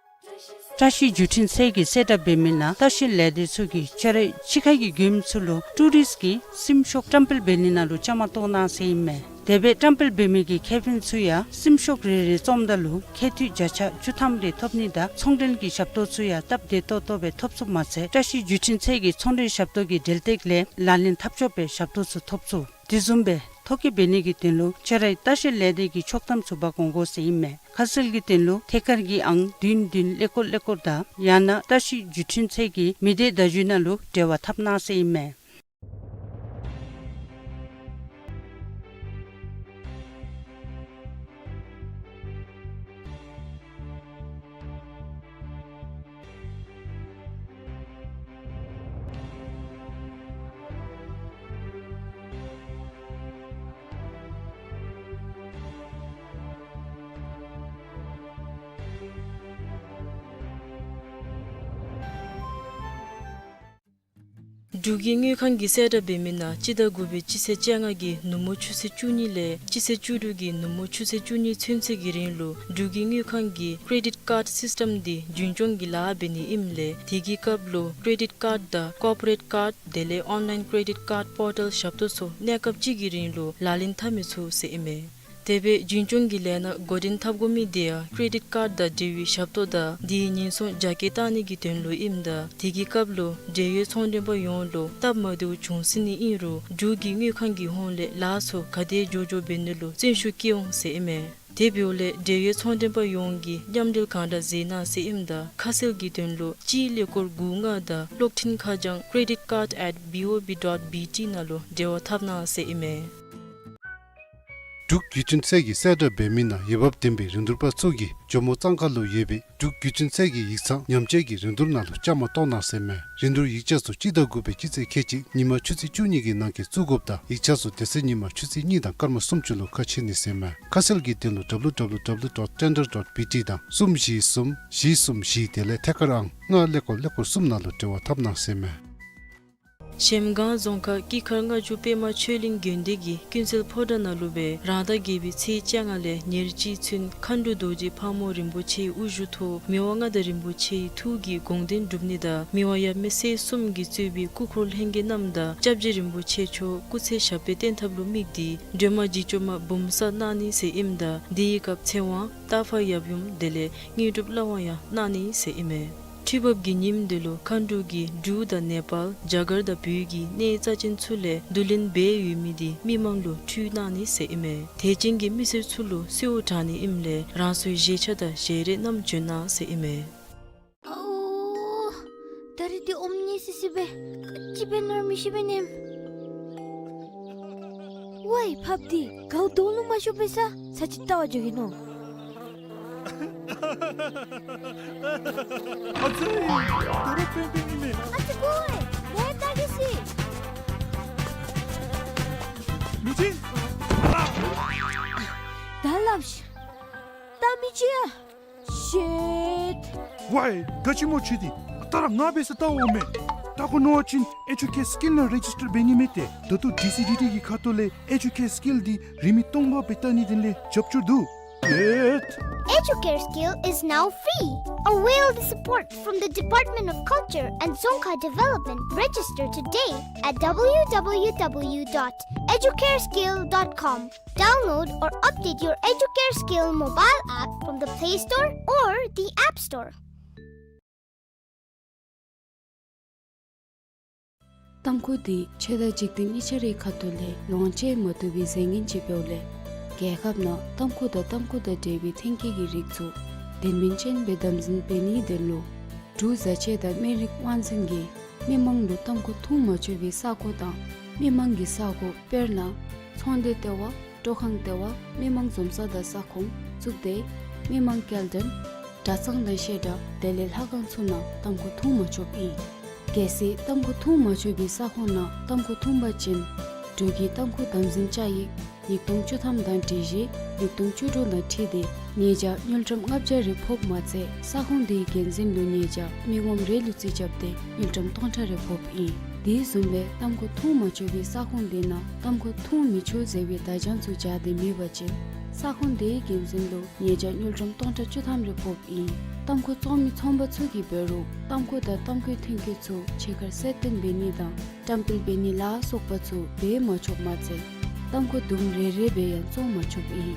བཀྲ་ཤིས་བརྒྱུད་འཕྲིན་ཚད་ཀྱིས་གསལ་བསྒྲགས་འབད་མི་ནང་བཀྲ་ཤིས་ལས་སྡེ་ཚུ་གིས་ཁྱོད་རའི་ཕྱི་ཁ་གི་མགྱོནམ་ཚུ་ལུ་ཊུ་རིསཊ་ཀྱི་སེམས་ཤུགས་བཀྲམ་སྤེལ་འབད་ནི་ནང་ལུ་བཅའ་མར་གཏོགས་གནང་ཟེར་ཨིན་མས། དེ་སྦེ་བཀྲམ་སྤེལ་འབད་མི་གི་ཁེ་ཕན་ཚུ་ཡང་སེམས་ཤུགས་རེ་རེ་བཙོངམ་ད་ལུ་ཁེ་ཐུད་བརྒྱ་ཆ་བཅུ་ཐམ་རེ་ཐོབ་ནི་དང་ཚོང་འབྲེལ་གྱི་ཞབས་ཏོག་ཚུ་ཡང་སྟབས་བདེ་ཏོག་ཏོ་སྦེ་ཐོབ་ཚུགསཔ་མ་ཚད་བཀྲ་ཤིས་བརྒྱུད་འཕྲིན་ཚད་ཀྱི་ཚོང་འབྲེལ་ཞབས་ཏོག་གི་འབྲེལ་གཏད་ལས་ལག་ལེན་འཐབ་ཆོག་པའི་ཞབས་ཏོག་ཚུ་ཐོབ་ཚུགས། དེ་བཟུམ་སྦེ་ཐོ་བཀོད་འབད་ནི་གི་དོན་ལུ་ཁྱོད་རའི་བཀྲ་ཤིས་ལས་སྡེ་གི་ཆོག་ཐམ་ཚུ་འབག་འོང་དགོ་ཟེར་ཨིན་མས། ཁ་གསལ་གྱི་དོན་ལུ་ཐད་ཀར་གྱི་ཨང་བདུན་བདུན་ཀླད་ཀོར་ཀླད་ཀོར་དང་ཡང་ན་བཀྲ་ཤིས་བརྒྱུད་འཕྲིན་ཚད་ཀྱི་མི་སྡེ་བརྡ་བརྒྱུད་ནང་ལུ་འབྲེལ་བ་འཐབ་གནང་ཟེར་ཨིན་མས། འབྲུག་གི་དངུལ་ཁང་གིས་གསལ་བསྒྲགས་འབད་མི་ནང་སྤྱི་ཟླ་དགུ་པའི་སྤྱི་ཚེས་བཅོ་ལྔ་གི་ནུབ་མོ་ཆུ་ཚོད་བཅུ་གཉིས་ལས་སྤྱི་ཚེས་བཅུ་དྲུག་གི་ནུབ་མོ་ཆུ་ཚོད་བཅུ་གཉིས་ཚུན་ཚོད་ཀྱི་རིང་ལུ་འབྲུག་གི་དངུལ་ཁང་གི་Credit Card System འདི་རྒྱུན་སྐྱོང་གི་ལཱ་འབད་ནི་ཨིནམ་ལས་དེ་གི་སྐབས་ལུ་Credit Card དང་Corporate Card དེ་ལས་Online Credit Card Portal ཞབས་ཏོག་ཚུ་གནས་སྐབས་ཅིག་གི་རིང་ལུ་ལག་ལེན་འཐབ་མི་ཚུགས་ཟེར་ཨིན་མས། དེ་སྦེ་རྒྱུན་སྐྱོང་གི་ལས་སྣ་འགོ་འདྲེན་འཐབ་དགོ་མི་དེ་ཡང་Credit Card དང་འབྲེལ་བའི་ཞབས་ཏོག་དང་དེའི་ཉེན་སྲུང་རྒྱ་སྐྱེད་བཏང་ནི་གི་དོན་ལུ་ཨིནམ་ད་དེ་གི་སྐབས་ལུ་འབྲེལ་ཡོད་ཚོང་མགྲོན་པ་ཡོངས་ལུ་སྟབས་མ་བདེཝ་བྱུང་སྲིད་ནི་ཨིན་རུང་འབྲུག་གི་དངུལ་ཁང་གི་ཧོངས་ལས་ལཱ་ཚུ་ག་དེ་མགྱོགས་མགྱོགས་འབད་ནི་ལུ་བརྩོན་ཤུགས་བསྐྱེད་འོང་ཟེར་ཨིན་མས། དེ་འབདཝ་ལས་འབྲེལ་ཡོད་ཚོང་མགྲོན་པ་ཡོངས་ཀྱིས་མཉམ་འབྲེལ་གང་དྲག་མཛད་གནང་ཟེར་ཨིནམ་ད་ཁ་གསལ་གྱི་དོན་ལུ་སྤྱིའི་ཀླད་ཀོར་དགུ་ལྔ་དང་གློག་འཕྲིན་ཁ་བྱང་creditcard at B O B dot B T ནང་ལུ་འབྲེལ་བ་འཐབ་གནང་ཟེར་ཨིན་མས། འབྲུག་བརྒྱུད་འཕྲིན་ཚད་ཀྱིས་གསལ་བསྒྲགས་འབད་མི་ནང་འོས་འབབ་ལྡན་པའི་རིན་བསྡུར་པ་ཚུ་གིས་ཇོ་མོ་གཙང་ཁ་ལུ་ཡོད་པའི་འབྲུག་བརྒྱུད་འཕྲིན་ཚད་ཀྱི་ཡིག་ཚང་ཉམས་བཅོས་ཀྱི་རིན་བསྡུར་ནང་ལུ་བཅའ་མར་གཏོགས་གནང་ཟེར་མས། རིན་བསྡུར་ཡིག་ཆ་ཚུ་སྤྱི་ཟླ་དགུ་པའི་སྤྱི་ཚེས་ཁལ་གཅིག་ཉིན་མ་ཆུ་ཚོད་བཅུ་གཉིས་ཀྱི་ནང་འཁོད་བཙུགས་དགོཔ་དང་ཡིག་ཆ་ཚུ་དེ་ཚེ་ཉིན་མ་ཆུ་ཚོད་གཉིས་དང་སྐར་མ་སུམ་ཅུ་ལུ་ཁ་ཕྱེ་ནི་ཟེར་མས། ཁ་གསལ་གྱི་དོན་ལུ W W W dot tender dot B T དང་གསུམ་བཞི་གསུམ་བཞི་གསུམ་བཞི་དེ་ལས་ཐད་ཀར་ཨང་ལྔ་ཀླད་ཀོར་ཀླད་ཀོར་གསུམ་ནང་ལུ་འབྲེལ་བ་འཐབ་གནང་ཟེར་མས། གཞལམ་སྒང་རྫོང་ཁག་སྐྱིད་མཁར་ལྔ་མཆོག་པདྨ་ཆོས་གླིང་དགོན་སྡེ་གི་ཀུན་གསལ་ཕོ་བྲང་ནང་ལུ་སྦེ་རང་ཟླ་བརྒྱད་པའི་ཚེས་བཅོ་ལྔ་ལས་ཉེར་གཅིག་ཚུན་མཁའ་འགྲོ་རྡོ་རྗེ་ཕག་མོ་རིན་པོ་ཆེའི་དབུ་བཞུགས་ཐོག་མི་དབང་མངའ་བདག་རིན་པོ་ཆེའི་ཐུགས་ཀྱི་དགོངས་དོན་སྒྲུབ་ནི་དང་མི་དབང་ཡབ་མེས་སྲས་གསུམ་གྱིས་གཙོས་པའི་སྐུ་འཁོར་ལྷན་རྒྱས་རྣམས་དང་སྐྱབས་རྗེ་རིན་པོ་ཆེ་མཆོག་སྐུ་ཚེ་ཞབས་པད་བརྟན་ཐབས་ལུ་དམིགས་ཏེ་སྒྲོལ་མ་བརྗིད་ཆེན་མ་འབུམ་གསར་གནང་ནི་ཟེར་ཨིནམ་ད་དེའི་སྐབས་ཚེ་དབང་རྟ་ཕག་ཡབ་ཡུམ་དེ་ལས་དངོས་གྲུབ་བླ་དབང་ཡང་གནང་ནི་ཟེར་ཨིན་མས། འཕྲུལ་འབབ་ཀྱི་ཉིནམ་དེ་ལུ་མཁའ་འགྲོ་གིས་འབྲུག་དང་ནེ་པཱལ་རྒྱ་གར་དང་བོད་ཀྱི་གནས་རྩ་ཅན་ཚུ་ལས་བསྡུ་ལེན་འབད་ཡོད་མི་དེ་མི་མང་ལུ་ཕུལ་གནང་ནི་ཟེར་ཨིན་མས། དད་ཅན་གྱི་མི་སེར་ཚུ་ལུ་གསོལཝ་དྲང་ནི་ཨིནམ་ལས་རང་སོའི་བཞེས་ཆ་དང་བཞེས་རས་རྣམས་བྱོན་གནང་ཟེར་ཨིན་མས། ཨོ། ད་རིས་འདི་ཨོམ་ནི་སི་སི་སྦེ་ཅི་འབད་ནི་མི་ཤེས་པས་ནེམ། ཝའི་ཕགཔ་འདི་གའུ་དོང་ལུ་མ་ཤོར་བའི་ས་ས་ཅིག་བལྟ་བར་འགྱོ་གེ་ནོ། ཨ་ཙི། ད་རུང་པེན་པེན་ཨིན་མས། ཨ་ཙི་ཀོ་ཨེ། ལས་ད་གི་སི། མི་ཅིག། ད་ལབ་ཤིག། ད་མི་ཅིག་ཡ། ཤིཊ། ཝའི་ག་ཅི་མོ་ཅིག་འདི། ད་ར་ང་འབད་ས་བལྟ་འོང་མས། ད་ཁོ་ནོར་བ་ཅིན་ཨེ་ཇུ་ཀེར་སི་ཀིལ་ནང་རེ་ཇིས་ཊར་འབད་ནི་མས་ཏེ། ད་ལྟོ་ཌི་སི་ཌི་ཊི་གི་ཁ་ཐུག་ལས་ཨེ་ཇུ་ཀེར་སི་ཀིལ་འདི་རིན་མེད་སྟོང་པ་སྦེ་བལྟ་ནི་དེ་ལས་རྒྱབ་སྐྱོར་འདུག། ཨེད། Educare Skill is now free. Avail the support from the Department of Culture and Dzongkha Development. Register today at W W W dot educareskill dot com. Download or update your Educare Skill mobile app from the Play Store or the App Store. ཏམ་ཁུ་འདི་ཆོས་དང་འཇིག་རྟེན་གཉིས་ཆ་རའི་ཁ་ཐུག་ལས་ལོངས་སྤྱོད་མ་བཏུབ་པའི་རྫས་ངན་ཅིག་འབདཝ་ལས་རྒྱལ་ཁབ་ནང་ཏམ་ཁུ་དང་ཏམ་ཁུ་དང་འབྲེལ་བའི་ཐོན་སྐྱེད་ཀྱི་རིགས་ཚུ་དོན་སྨིན་ཅན་སྦེ་དམ་འཛིན་འབད་ནིའི་དོན་ལུ་འབྲུག་བཟའ་ཆས་དང་སྨན་རིགས་དབང་འཛིན་གྱིས་མི་མང་ལུ་ཏམ་ཁུ་འཐུང་མ་ཆོག་པའི་ས་གོ་དང་མི་མང་གི་ས་གོ་དཔེར་ན་ཚོང་སྡེ་ལྟེ་བ། སྤྲོ་ཁང་ལྟེ་བ། མི་མང་འཛོམས་ས་དང་ས་ཁོངས་བཙུགས་ཏེ་མི་མང་སྐྱེལ་འདྲེན་གྲྭ་ཚང་དང་བཤད་གྲྭ་དེ་ལས་ལྷ་ཁང་ཚུ་ནང་ཏམ་ཁུ་འཐུང་མ་ཆོགཔ་ཨིན། གལ་སྲིད་ཏམ་ཁུ་འཐུང་མ་ཆོག་པའི་ས་ཁོངས་ནང་ཏམ་ཁུ་འཐུང་པ་ཅིན་འབྲུག་གི་ཏམ་ཁུ་དམ་འཛིན་བཅའ་ཡིག་ཉིས་སྟོང་བཅུ་ཐམ་དང་སྒྲིག་གཞི་ཉིས་སྟོང་བཅུ་དྲུག་དང་འཁྲིལ་ཏེ་ཉེས་བྱ་དངུལ་ཀྲམ་ལྔ་བརྒྱ་རེ་ཕོགཔ་མ་ཚད་ས་ཁོངས་དེའི་འགན་འཛིན་ལུ་ཉེས་བྱ་མི་ངོམ་རེ་ལུ་རྩིས་རྐྱབ་སྟེ་དངུལ་ཀྲམ་སྟོང་ཕྲག་རེ་ཕོགཔ་ཨིན། དེ་བཟུམ་སྦེ་ཏམ་ཁུ་འཐུང་མ་ཆོག་པའི་ས་ཁོངས་དེ་ནང་ཏམ་ཁུ་འཐུང་མི་ཆོག་ཟེར་བའི་བརྡ་བྱང་ཚུ་སྦྱར་ཏེ་མེད་པ་ཅིན་ས་ཁོངས་དེའི་འགན་འཛིན་ལུ་ཉེས་བྱ་དངུལ་ཀྲམ་སྟོང་ཕྲག་བཅུ་ཐམ་རེ་ཕོགཔ་ཨིན། ཏམ་ཁུ་བཙོང་མི་ཚོང་པ་ཚུ་གིས་འབད་རུང་ཏམ་ཁུ་དང་ཏམ་ཁུའི་ཐོན་སྐྱེད་ཚུ་ཕྱི་ཁར་གསལ་སྟོན་འབད་ནི་དང་བཀྲམ་སྤེལ་འབད་ནི་ལ་སོགས་པ་ཚུ་འབད་མ་ཆོགཔ་མ་ཚད་ཏམ་ཁུ་དུམ་རེ་རེ་སྦེ་ཡང་བཙོང་མ་ཆོགཔ་ཨིན།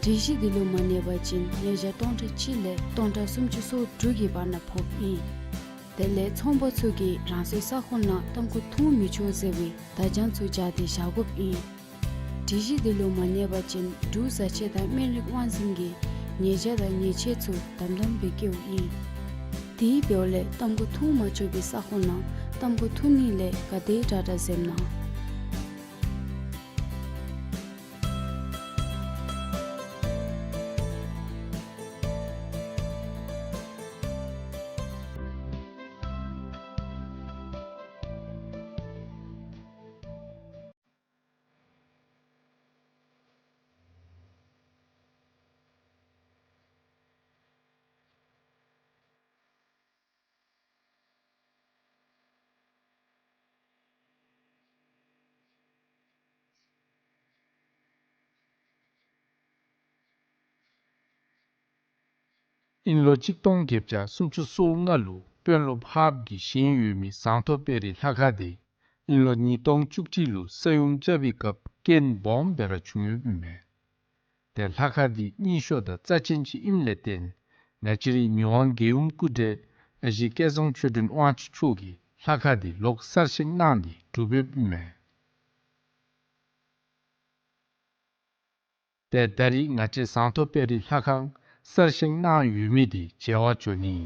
སྒྲིག་གཞི་འདི་ལུ་མ་གནས་པ་ཅིན་ཉེས་བྱ་སྟོང་ཕྲག་གཅིག་ལས་སྟོང་ཕྲག་སུམ་ཅུ་སོ་དྲུག་གི་བར་ན་ཕོགཔ་ཨིན། དེ་ལས་ཚོང་པ་ཚུ་གིས་རང་སོའི་ས་ཁོངས་ནང་ཏམ་ཁུ་འཐུང་མི་ཆོག་ཟེར་བའི་བརྡ་བྱང་ཚུ་སྦྱར་ཏེ་བཞག་དགོཔ་ཨིན། སྒྲིག་གཞི་འདི་ལུ་མ་གནས་པ་ཅིན་འབྲུག་བཟའ་ཆས་དང་སྨན་རིགས་དབང་འཛིན་གྱིས་ཉེས་བྱ་དང་ཉེས་ཆད་ཚུ་དམ་དམ་སྦེ་བཀལཝ་ཨིན། དེ་འབདཝ་ལས་ཏམ་ཁུ་འཐུང་མ་ཆོག་པའི་ས་ཁོངས་ནང་ཏམ་ཁུ་འཐུང་ནི་ལས་ག་དེ་དྲག་དྲག་འཛེམ་གནང་། དབྱིན་ལོ་གཅིག་སྟོང་བརྒྱད་བརྒྱ་སུམ་ཅུ་སོ་ལྔ་ལུ་དཔོན་སློབ་ཧཱཔ་གིས་བཞེངས་ཡོད་མི་ཟངས་མདོག་དཔལ་རི་ལྷ་ཁང་དེ་དབྱིན་ལོ་ཉིས་སྟོང་བཅུ་གཅིག་ལུ་ས་ཡོམ་རྐྱབ་པའི་སྐབས་རྐྱེན་སྦོམ་སྦེ་ར་བྱུང་ཡོདཔ་ཨིན་མས། ཏེ་ལྷ་ཁང་འདི་རྙིང་ཤོས་དང་རྩ་ཆེན་ཅིག་ཨིནམ་ལས་བརྟེན་ང་བཅས་རའི་མི་དབང་རྒྱལ་ཡུམ་སྐུ་བགྲེས་ཨ་ཞེ་སྐལ་བཟང་ཆོས་སྒྲོན་དབང་ཕྱུག་མཆོག་གིས་ལྷ་ཁང་འདི་ལོག་གསར་བཞེངས་གནང་སྟེ་གྲུབ་ཡོདཔ་ཨིན་མས། ཏེ་ད་རིས་ང་བཅས་ཟངས་མདོག་དཔལ་རི་ལྷ་ཁང་གསར་བཞེངས་གནང་ཡོད་མི་འདི་མཇལ་བར་འགྱོ་ནི།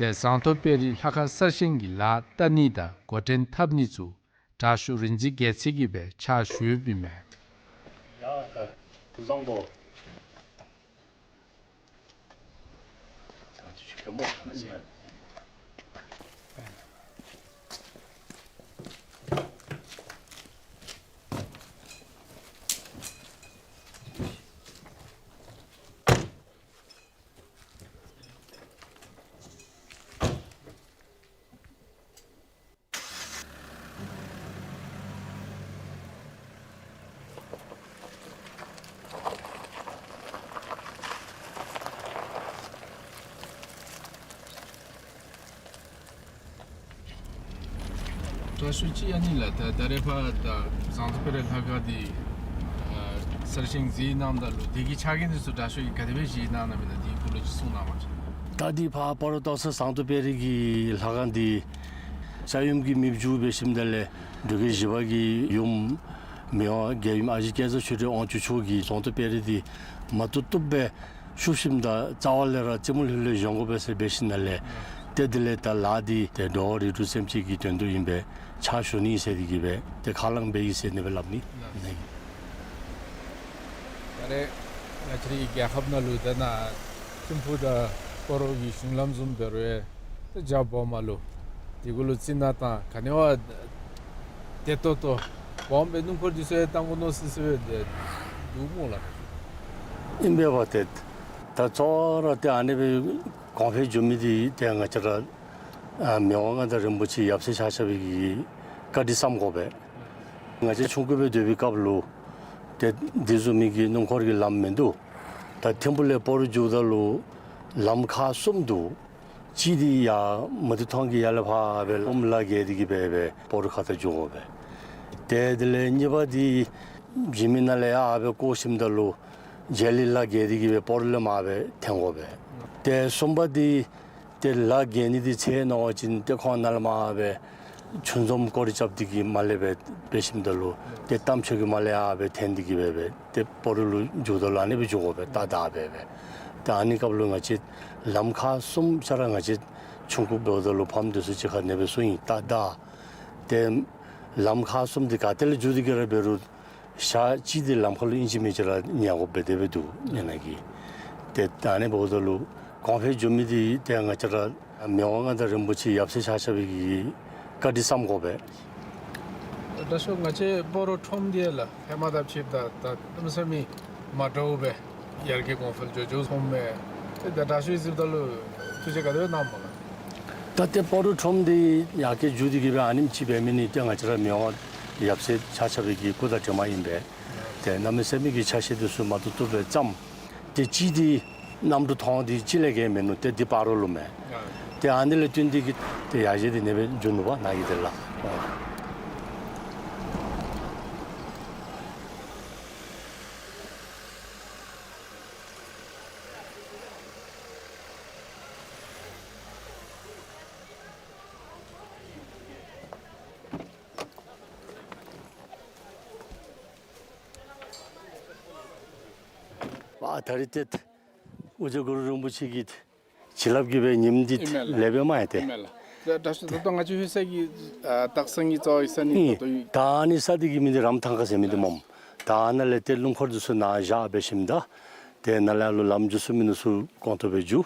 ཏེ་ཟངས་མདོག་དཔལ་རི་ལྷ་ཁང་གསར་བཞེངས་ཀྱི་ལཱ་བསྟར་ནི་དང་འགོ་འདྲེན་འཐབ་ནི་ཚུ་དྲག་ཤོས་རིག་འཛིན་རྒྱལ་མཚན་གྱིས་སྦེ་ཕྱག་ཞུ་ཡོདཔ་ཨིན་མས། ཡ་ད་བཟང་པོ། དྲག་ཤོས་ཅིག་ཨ་ནི་ལགས། ད་ད་རེས་ཕར་ད་ཟངས་མདོག་དཔལ་རི་ལྷ་ཁང་འདི་ཨ་གསར་བཞེངས་མཛད་གནངམ་ད་ལུ་དེ་གི་ཆ་རྐྱེན་འདི་ཚུ་དྲག་ཤོས་ཀྱིས་ག་དེ་སྦེ་བཞེངས་གནང་གནངམ་ཨིན་ན་དེའི་སྐོར་ལུ་ཅིག་གསུང་གནང་པ་ཅིན། ད་འདི་ཕར་སྤ་རོ་སྟག་ཚང་ཟངས་མདོག་དཔལ་རི་གི་ལྷ་ཁང་འདི་ས་ཡོམ་གྱིས་མེདཔ་བཅུག་འབད་ཞིནམ་ད་ལས་འབྲུག་རྒྱལ་བཞི་པ་གི་ཡུམ་མི་དབང་རྒྱལ་ཡུམ་ཨ་ཞེ་སྐལ་བཟང་ཆོས་སྒྲོན་དབང་ཕྱུག་མཆོག་གིས་ཟངས་མདོག་དཔལ་རི་འདི་མ་བཏུབ་བཏུབ་སྦེ་བཤུབ་ཞིནམ་ད་རྩ་བ་ལས་ར་རྩེ་མོ་ལྷོད་ལྷོད་བཞེངས་དགོ་པས་ཟེར་འབད་ཞིནམ་ལས། ཏེ་དེ་ལས་ད་ལཱ་འདི་ཏེ་འགྲོ་བ་རིགས་དྲུག་སེམས་ཅན་གྱི་དོན་དུ་ཨིན་པས། ཕྱག་ཞུ་ནི་ཟེར་འདི་གིས་སྦེ་ཏེ་ཁས་བླངས་འབད་ཡི་ཟེར་ཨ་ནི་སྦེ་སླབ་ནི། ད་རེས་ང་བཅས་རའི་རྒྱལ་ཁབ་ནང་ལུ་ད་ནཱ་ཐིམ་ཕུག་དང་སྤ་རོ་གི་གཞུང་ལམ་བཟུམ་འབད་རུང་ཡང་ཏེ་རྒྱ་སྦོམ་མ་ལུ་དེ་གུ་ལུ་བརྩི་ན་ད་ག་ནི་བ་བདེ་ཏོག་ཏོ་སྦོམ་སྦེ་སྣུམ་འཁོར་འདི་ཚུ་ཡང་བཏང་དགོ་མནོ་སི་སི་སྦེ་འདུག་སྨོ་ལགས། ཨིན་པས་པ། ཏེ་ད་གཙོ་བོ་ར་ཏེ་ཨ་ནི་སྦེ་གོང་འཕེལ་འགྱོ་མི་འདི་ཏེ་ང་བཅས་ར་ཨ་མི་དབང་མངའ་བདག་རིན་པོ་ཆེ་ཡབ་སྲས་ཆ་ཁྱབ་ཀྱི་བཀའ་དྲིན་བསམ་དགོ་པས། ང་བཅས་ཆུང་ཀུ་སྦེ་སྡོད་པའི་སྐབས་ལུ་ཏེ་འདི་བཟུམ་མའི་གི་སྣུམ་འཁོར་གྱི་ལམ་མིན་འདུག། ད་ཐིམ་ཕུག་ལས་སྤ་རོ་འགྱོཝ་ད་ལུ་ལམ་ཁག་གསུམ་འདུག། གཅིག་འདི་ཡར་མུ་ཏིག་ཐང་གི་ཡར་ལས་ཕར་སྦེ་ཨོམ་ལ་བརྒལ་ཏེ་གི་སྦེ་སྦེ་སྤ་རོ་ཁ་ཐུག་འགྱོ་དགོ་པས། ཏེ་དེ་ལས་གཉིས་པ་འདི་འཇིགས་མེད་ནང་ལས་ཡར་སྦེ་བསྐོར་ཞིནམ་ད་ལུ་རྗེས་ལུ་ལ་བརྒལ་ཏེ་གི་སྦེ་སྤ་རོ་ལས་མར་སྦེ་འཐེན་དགོ་པས། ཏེ་གསུམ་པ་འདི་ཏེ་ལ་བརྒལ་ནི་འདི་ཚེ་ནོར་བ་ཅིན་ཏེ་ཁོང་ནཱ་ལས་མར་སྦེ་ཆུ་འཛོམས་སྐོར་ར་རྐྱབ་སྟེ་གི་མར་ལས་སྦེ་འབད་ཞིནམ་ད་ལུ་ཏེ་རྟ་མཆོག་གི་མར་ལས་ཡར་སྦེ་འཐེན་ཏེ་གི་སྦེ་སྦེ་ཏེ་སྤ་རོ་ལུ་འགྱོཝ་ད་ལུ་ཨ་ནི་སྦེ་འགྱོ་དགོ་པས། ཏག་ཏག་སྦེ་སྦེ། ཏེ་ཨ་ནི་སྐབས་ལུ་ང་བཅས་ལམ་ཁག་གསུམ་ཆ་ར་ང་བཅས་ཆུང་ཀུ་འབདཝ་ད་ལུ་ཕམ་འདི་ཚུ་གཅིག་ཁར་ཨ་ནི་སྦེ་གསུངས་ཡི། ཏག་ཏག། ཏེ་ལམ་ཁག་གསུམ་འདི་ག་ཏེ་ལས་འགྱོ་སྟེ་གི་ར་འབད་རུང་ཞག་གཅིག་འདི་ལམ་ཁར་ལུ་ཨིན་ཅི་མིན་ཅི་ར་ཉལ་དགོཔ་སྦེ་དེ་སྦེ་འདུག་ཉལ་ནི་གི། ཏེ་ད་ཨ་ནི་འབདཝ་ད་ལུ་གོང་འཕེལ་འགྱོ་མི་འདི་ཏེ་ང་བཅས་ར་མི་དབང་མངའ་བདག་རིན་པོ་ཆེ་ཡབ་སྲས་ཆ་ཁྱབ་ཀྱི་བཀའ་དྲིན་བསམ་དགོ་པས། ད་ཤོ་ང་བཅས་སྤ་རོ་ཁྲོམ་འདི་ལགས་ཧེ་མ་དང་ཕྱདཔ་ད་ད་གནམ་མེད་ས་མེད་མ་འདྲཝ་སྦེ་ཡར་རྒྱས་གོང་འཕེལ་འགྱོ་འགྱོཝ་མཐོངམ་མས། ཏེ་ད་དྲག་ཤོས་གཟིགསཔ་ད་ལུ་ཐུགས་རྗེ་ག་དེ་སྦེ་གནངམ་སྨོ་ལགས། ད་ཏེ་སྤ་རོ་ཁྲོམ་འདི་ཡར་རྒྱས་འགྱོ་སྟེ་གི་སྦེ་ཨ་ནེམ་ཅིག་འབད་མི་འདི་ཏེ་ང་བཅས་ར་མི་དབང་ཡབ་སྲས་ཆ་ཁྱབ་ཀྱི་སྐུ་དང་གྲིབ་མ་ཨིན་པས། ཏེ་གནམ་མེད་ས་མེད་ཀྱི་ཆ་ཤས་འདི་ཚུ་མ་བཏུབ་བཏུབ་སྦེ་བརྩམས། ཏེ་གཅིག་འདི་གནམ་གྲུ་ཐོང་འདི་གཅིག་ལས་བརྒལ་མིན་ནུག། ཏེ་འདི་སྤ་རོ་ལུ་མས། ཏེ་ཨ་ནི་ལས་བརྟེན་ཏེ་གི་ཏེ་ཡར་རྒྱས་འདི་ཨ་ནེ་སྦེ་འགྱོ་ནུག་པ་ནཱ་གི་དེ་ལགས། ཨ་ད་རིས་ཏེ་ཨོ་རྒྱན་གུ་རུ་རིན་པོ་ཆེ་གི་བྱིན་རླབས་ཀྱིས་སྦེ་ཉིམ་འདི་ཨིན་མས་ལགས། ལེགས་སྦེ་མ་ཡལ་ཏེ། ཨིན་མས་ལགས། ད་ད་ད་ལྟོ་ང་བཅས་ལྷོད་ས་གི་ཨ་སྟག་ཚང་གི་རྩ་བའི་ས་གནས་ཨིན། ད་ལྟོ་ཡོད། ད་ཨ་ནི་ས་འདི་གི་མིང་འདི་རམ་ཐང་ཁ་ཟེར་མི་འདི་སྨོ། ད་ཨ་ནཱ་ལས་ཏེ་སྣུམ་འཁོར་འདི་ཚུ་ནཱ་བཞག་འབད་ཞིནམ་ད་ཏེ་ནཱ་ལས་ཨ་ལུ་ལམ་འགྱོ་ཚུགས་མི་འདི་ཚུ་གོང་དུ་སྦེ་འགྱོ།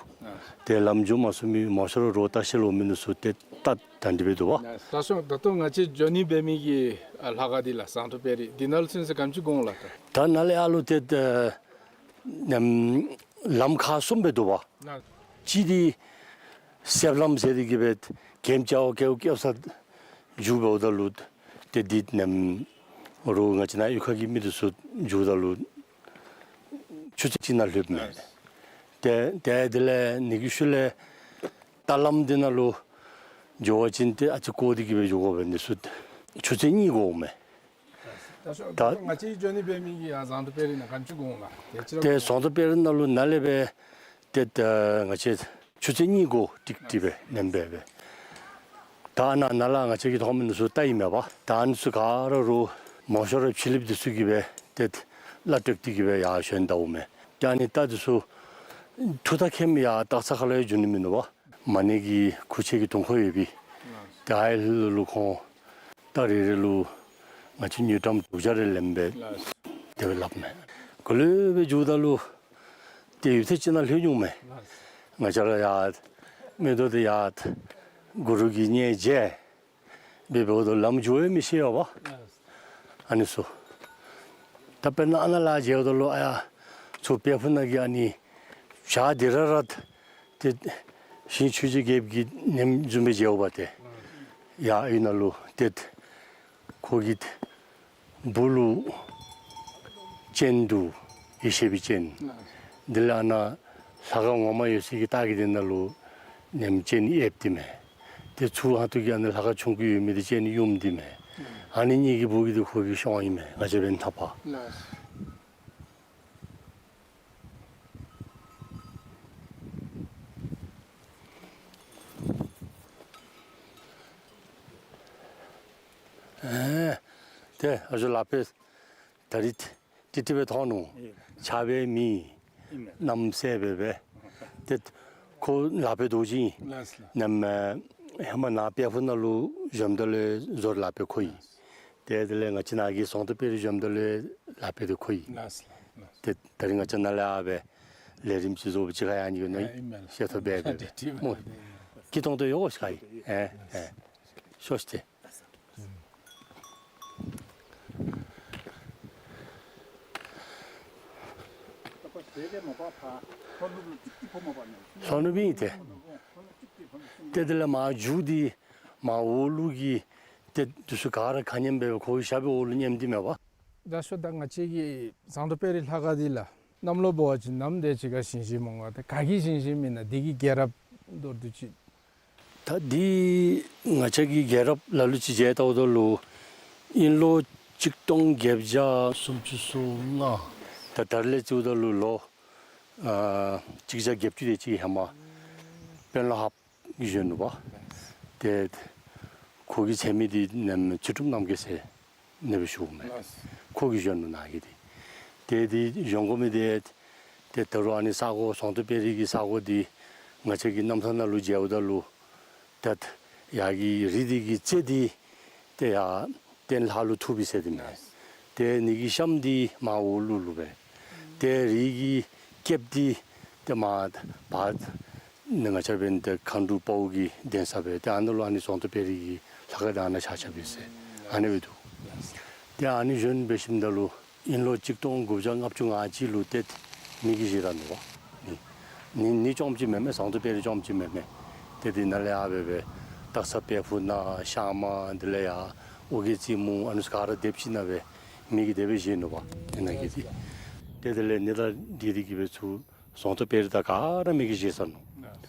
ཏེ་ལམ་འགྱོ་མ་ཚུགས་མི་མང་ཤོས་ར་རོགས་ལྟ་བཤལ་འོང་མི་འདི་ཚུ་ཏེ་ད་ད་འདི་སྦེ་འདུག་པ། ད་ཤོ་ད་ལྟོ་ང་བཅས་འགྱོ་ནི་འབད་མི་གི་ཨ་ལྷ་ཁང་འདི་ལགས་ཟངས་མདོག་དཔལ་རི་འདི་ནང་ལུ་ཚུན་ཚོད་ག་དེམ་ཅིག་འགོར་འོང་ལགས། ད་ད་ནཱ་ལས་ཨ་ལུ་ཏེ་ཨ་ནམ་ལམ་ཁག་གསུམ་སྦེ་འདུག་པ། ལགས། གཅིག་འདི་གསེབ་ལམ་ཟེར་ཏེ་གི་སྦེ་གེམ་ཅ་བ་ཀེའུ་ཀེའུ་ས་འགྱོ་འབདཝ་ད་ལུ་ཏེ་འདི་ནམ་རོགས་ང་བཅས་ནཱ་གཡུས་ཁ་གི་མི་འདི་ཚུ་འགྱོཝ་ད་ལུ་ཆུ་ཚོད་གཅིག་ནང་ལྷོདཔ་མས། ཏེ་ཏེ་དེ་ལས་ཨ་ནི་གི་ཤུལ་ལས་རྟ་ལམ་འདི་ནང་ལུ་འགྱོ་བ་ཅིན་ཏེ་ཨ་ཙི་བསྐོར་ཏེ་གི་སྦེ་འགྱོ་དགོ་པས། འདི་ཚུ་ཆུ་ཚོད་གཉིས་འགོརཝ་མས། ད་ད་ང་བཅས་འགྱོ་ནི་འབད་མི་གི་ཨ་ཟངས་མདོག་དཔལ་རི་ནང་ག་དེམ་ཅིག་འགོར་འོང་ལགས། ཏེ་ཟངས་མདོག་དཔལ་རི་ནང་ལུ་ནཱ་ལས་སྦེ་ཏེ་ད་ང་བཅས་ཆུ་ཚོད་གཉིས་འགོར་ཏིག་ཏིག་སྦེ་ནེམ་སྦེ་སྦེ། ད་ནཱ་ནཱ་ལས་ང་བཅས་ཀྱིས་མཐོང་མི་འདི་ཚུ་རྟ་ཨིན་མས་པ། ད་ཨ་ནི་ཚུ་ག་ར་རོགས་མང་ཤོས་ར་ཕྱི་གླིངཔ་འདི་ཚུ་གིས་སྦེ་ཏེ་གླ་སྤྲོད་དེ་གི་སྦེ་ཡར་བཞོན་ད་འོང་མས། ད་ཨ་ནི་རྟ་འདི་ཚུ་ཐུགས་ཐག་ཁེམ་ཡར་སྟག་ཚང་ཁ་ལུ་ཡང་འགྱོ་ནི་མིན་ནུག་པ། མ་ཎི་གི་ཁུག་ཆེན་གྱི་དུང་ཁོག་ཡོད་པའི་ད་ཨའི་ལུ་ལུ་ཁོང་རྟ་རེ་རེ་ལུ་ང་བཅས་དངུལ་ཀྲམ་དྲུག་བརྒྱ་རེ་ལེནམ་སྦེ་དེ་སྦེ་སླབ་མས། ག་ལུ་སྦེ་འགྱོཝ་ད་ལུ་ཏེ་ཡུད་ཐེངས་གཅིག་ནང་ལྷོད་འོང་མས། ང་བཅས་ར་ཡར་མིག་ཏོ་འདི་ཡར་གུ་རུ་གིས་མཉེས་བྱས་སྦེ་འབདཝ་ད་ལམ་འགྱོ་ཡང་མི་ཤེས་པ། ཨ་ནི་ཚུ་ད་དཔེར་ན་ཨ་ནཱ་ལས་མཇལཝ་ད་ལུ་ཨ་ཡར་ཚུར་དཔལ་ཕུག་ནང་གི་ཨ་ནི་བྱག་འདི་ར་ར་ཏེ་ཞིང་ཆོས་རྗེ་རྒྱལཔོ་གིས་ནེམ་བཟུམ་སྦེ་མཇལཝ་ད་ཏེ་ཡར་ཨའི་ནང་ལུ་ཏེ་ཁོ་གི་སྦུག་ལུ་སྤྱན་འདུག། ཡེ་ཤེས་པའི་སྤྱན། དེ་ལས་ཨ་ནཱ་ལྷ་ཁང་ངོ་མ་ཡོད་ས་གི་ལྟག་གི་དེ་ནང་ལུ་ནེམ་སྤྱན་ཡེབ་སྟེ་མས། ཏེ་ཚུར་ཧ་ཏུ་གི་ཨ་ནཱ་ལྷ་ཁང་ཆུང་ཀུ་ཡོད་མི་འདི་སྤྱན་ཡུམ་སྟེ་མས། ཨ་ནི་གཉིས་ཀྱི་སྦུག་གི་འདི་ཁོ་གི་ཤོང་ཨིན་མས། ང་བཅས་འབདན་འཐདཔ། ཨེ་ཏེ་ཨ་ཞུ་ལག་པས་ད་རིས་ཏིག་ཏིག་སྦེ་མཐོང་ནུག། ཨེ་ཆགས་པའི་མི་ཨིན་མས། གནམ་སྲས་སྦེ་སྦེ་ཏེ་ཁོ་ལག་པའི་རྡོ་རྗེ་ཨིན། ལགས་ལགས། ནམ་ཧེ་མ་ནཱ་དཔལ་ཕུག་ནང་ལུ་བཞོནམ་ད་ལུ་བཟོ་ལག་པའི་ཁོ་ཨིན། ཏེ་དེ་ལས་ང་བཅས་ནཱ་གི་ཟངས་མདོག་དཔལ་རི་བཞོནམ་ད་ལུ་ལག་པའི་འདི་ཁོ་ཨིན། ལགས་ལགས། ཏེ་ད་རིས་ང་བཅས་ནཱ་ལས་ཨ་སྦེ་ལས་རིམ་ཅིག་བཟོ་སྦེ་གཅིག་ཁར་ཡར་ཉིག་གི་ནང་ཨིན་མས། ཤེས་ཏོག་སྦེ་སྦེ་སྨོ། སྐྱིད་ཏོང་ཏོ་ཡོད་གོ་ཤིག་ཨིན། ཨེ་ཨེ་ཤོག་ཤིག་ཏེ། ལྷོ་ནུབ་ཨིན་ཏེ། ཏེ་དེ་ལས་མར་མཇུག་འདི་མར་འོག་ལུ་གི་ཏེ་འདི་ཚུ་ག་ར་ཁ་མཉམ་སྦེ་ཁོ་གི་ཞབས་པད་འོག་ལུ་མཉམ་སྟེ་མས་པ། ད་ཤོ་ད་ང་བཅས་ཀྱི་ཟངས་མདོག་དཔལ་རི་ལྷ་ཁང་འདི་ལགས་གནམ་ལོ་འབད་བ་ཅིན་ནམ་དེ་ཅིག་ཁར་བཞེངས་བཞེངསམ་འོང་ག། ཏེ་ག་གིས་བཞེངས་བཞེངསམ་ཨིན་ན། འདི་གི་རྒྱལ་རབས་མདོར་བསྡུས་ཅིག། ད་འདི་ང་བཅས་ཀྱིས་རྒྱལ་རབས་ལ་ལུ་ཅིག་མཇལ་བལྟཝ་ད་ལུ་དབྱིན་ལོ་གཅིག་སྟོང་བརྒྱད་བརྒྱ་སུམ་ཅུ་སོ་ལྔ། ད་ད་རེས་ལས་བརྩིཝ་ད་ལུ་ལོ་ཨ་གཅིག་བརྒྱ་བརྒྱད་ཅུ་དེ་ཅིག་ཧེ་མ་དཔོན་སློབ་ཧཱཔ་གིས་བཞོན་ནུག་པ། ཏེ་ཁོ་གི་མཚན་མི་འདི་ནམ་ཚུལ་ཁྲིམས་རྣམ་རྒྱལ་ཟེར་ཨ་ནི་སྦེ་ཞུཝ་མས། ལགས། ཁོ་གིས་བཞོན་ནུག་ནཱ་གི་འདི། ཏེ་འདི་བཞོན་དགོ་མི་འདི་ཏེ་ད་རུང་ཨ་ནི་ས་གོ་ཟངས་མདོག་དཔལ་རི་གི་ས་གོ་འདི་ང་བཅས་ཀྱིས་རྣམ་ཐར་ནང་ལུ་མཇལཝ་ད་ལུ་ཏེ་ཡར་གྱི་རི་འདི་གི་རྩེ་འདི་ཏེ་ཡར་སྟེང་ལྷ་ལུ་ཐུག་པས་ཟེར་ཏེ་མས། ཏེ་ཨ་ནི་གི་གཤམ་འདི་མར་འོག་ལུ་ལུ་སྦེ། ཏེ་རི་གི་སྐེདཔ་འདི་ཏེ་མར་བར་ནི་ང་བཅས་འབདན་ཏེ་མཁའ་འགྲོ་དཔའ་བོ་གི་གདན་ས་སྦེ་ཏེ་ཨ་ནཱ་ལུ་ཨ་ནི་ཟངས་མདོག་དཔལ་རི་གི་ལྷ་ཁང་འདི་ཨ་ནཱ་ཆགས་ཆགསཔ་ཨིན་ཟེར་ཨ་ནི་སྦེ་འདུག། ཏེ་ཨ་ནི་བཞོན་འབད་ཞིནམ་ད་ལུ་དབྱིན་ལོ་གཅིག་སྟོང་དགུ་བརྒྱ་ལྔ་བཅུ་ང་གཅིག་ལུ་ཏེ་མེ་གིས་བཞེས་ད་ནུག་པ། ནི་ནི་ནི་རྐྱངམ་ཅིག་མེན་མས། ཟངས་མདོག་དཔལ་རི་རྐྱངམ་ཅིག་མེན་མས། ཏེ་འདི་ནང་ལས་ཡར་སྦེ་སྦེ་སྟག་ཚང་དཔལ་ཕུག་ནང་ཤང་མ་དེ་ལས་ཡར་ཨོ་རྒྱན་རྩེ་མོ་ཨ་ནི་ཚུ་ག་ར་སྡེབ་གཅིག་ནང་སྦེ་མེ་གིས་དེ་སྦེ་བཞེས་ནུག་པ། ཏེ་ནཱ་གི་འདི་ཏེ་དེ་ལས་ཨ་ནི་དང་འདི་འདི་གིས་སྦེ་ཚུར་ཟངས་མདོག་དཔལ་རི་དང་ག་ར་མེ་གིས་བཞེས་ཚར་ནུག།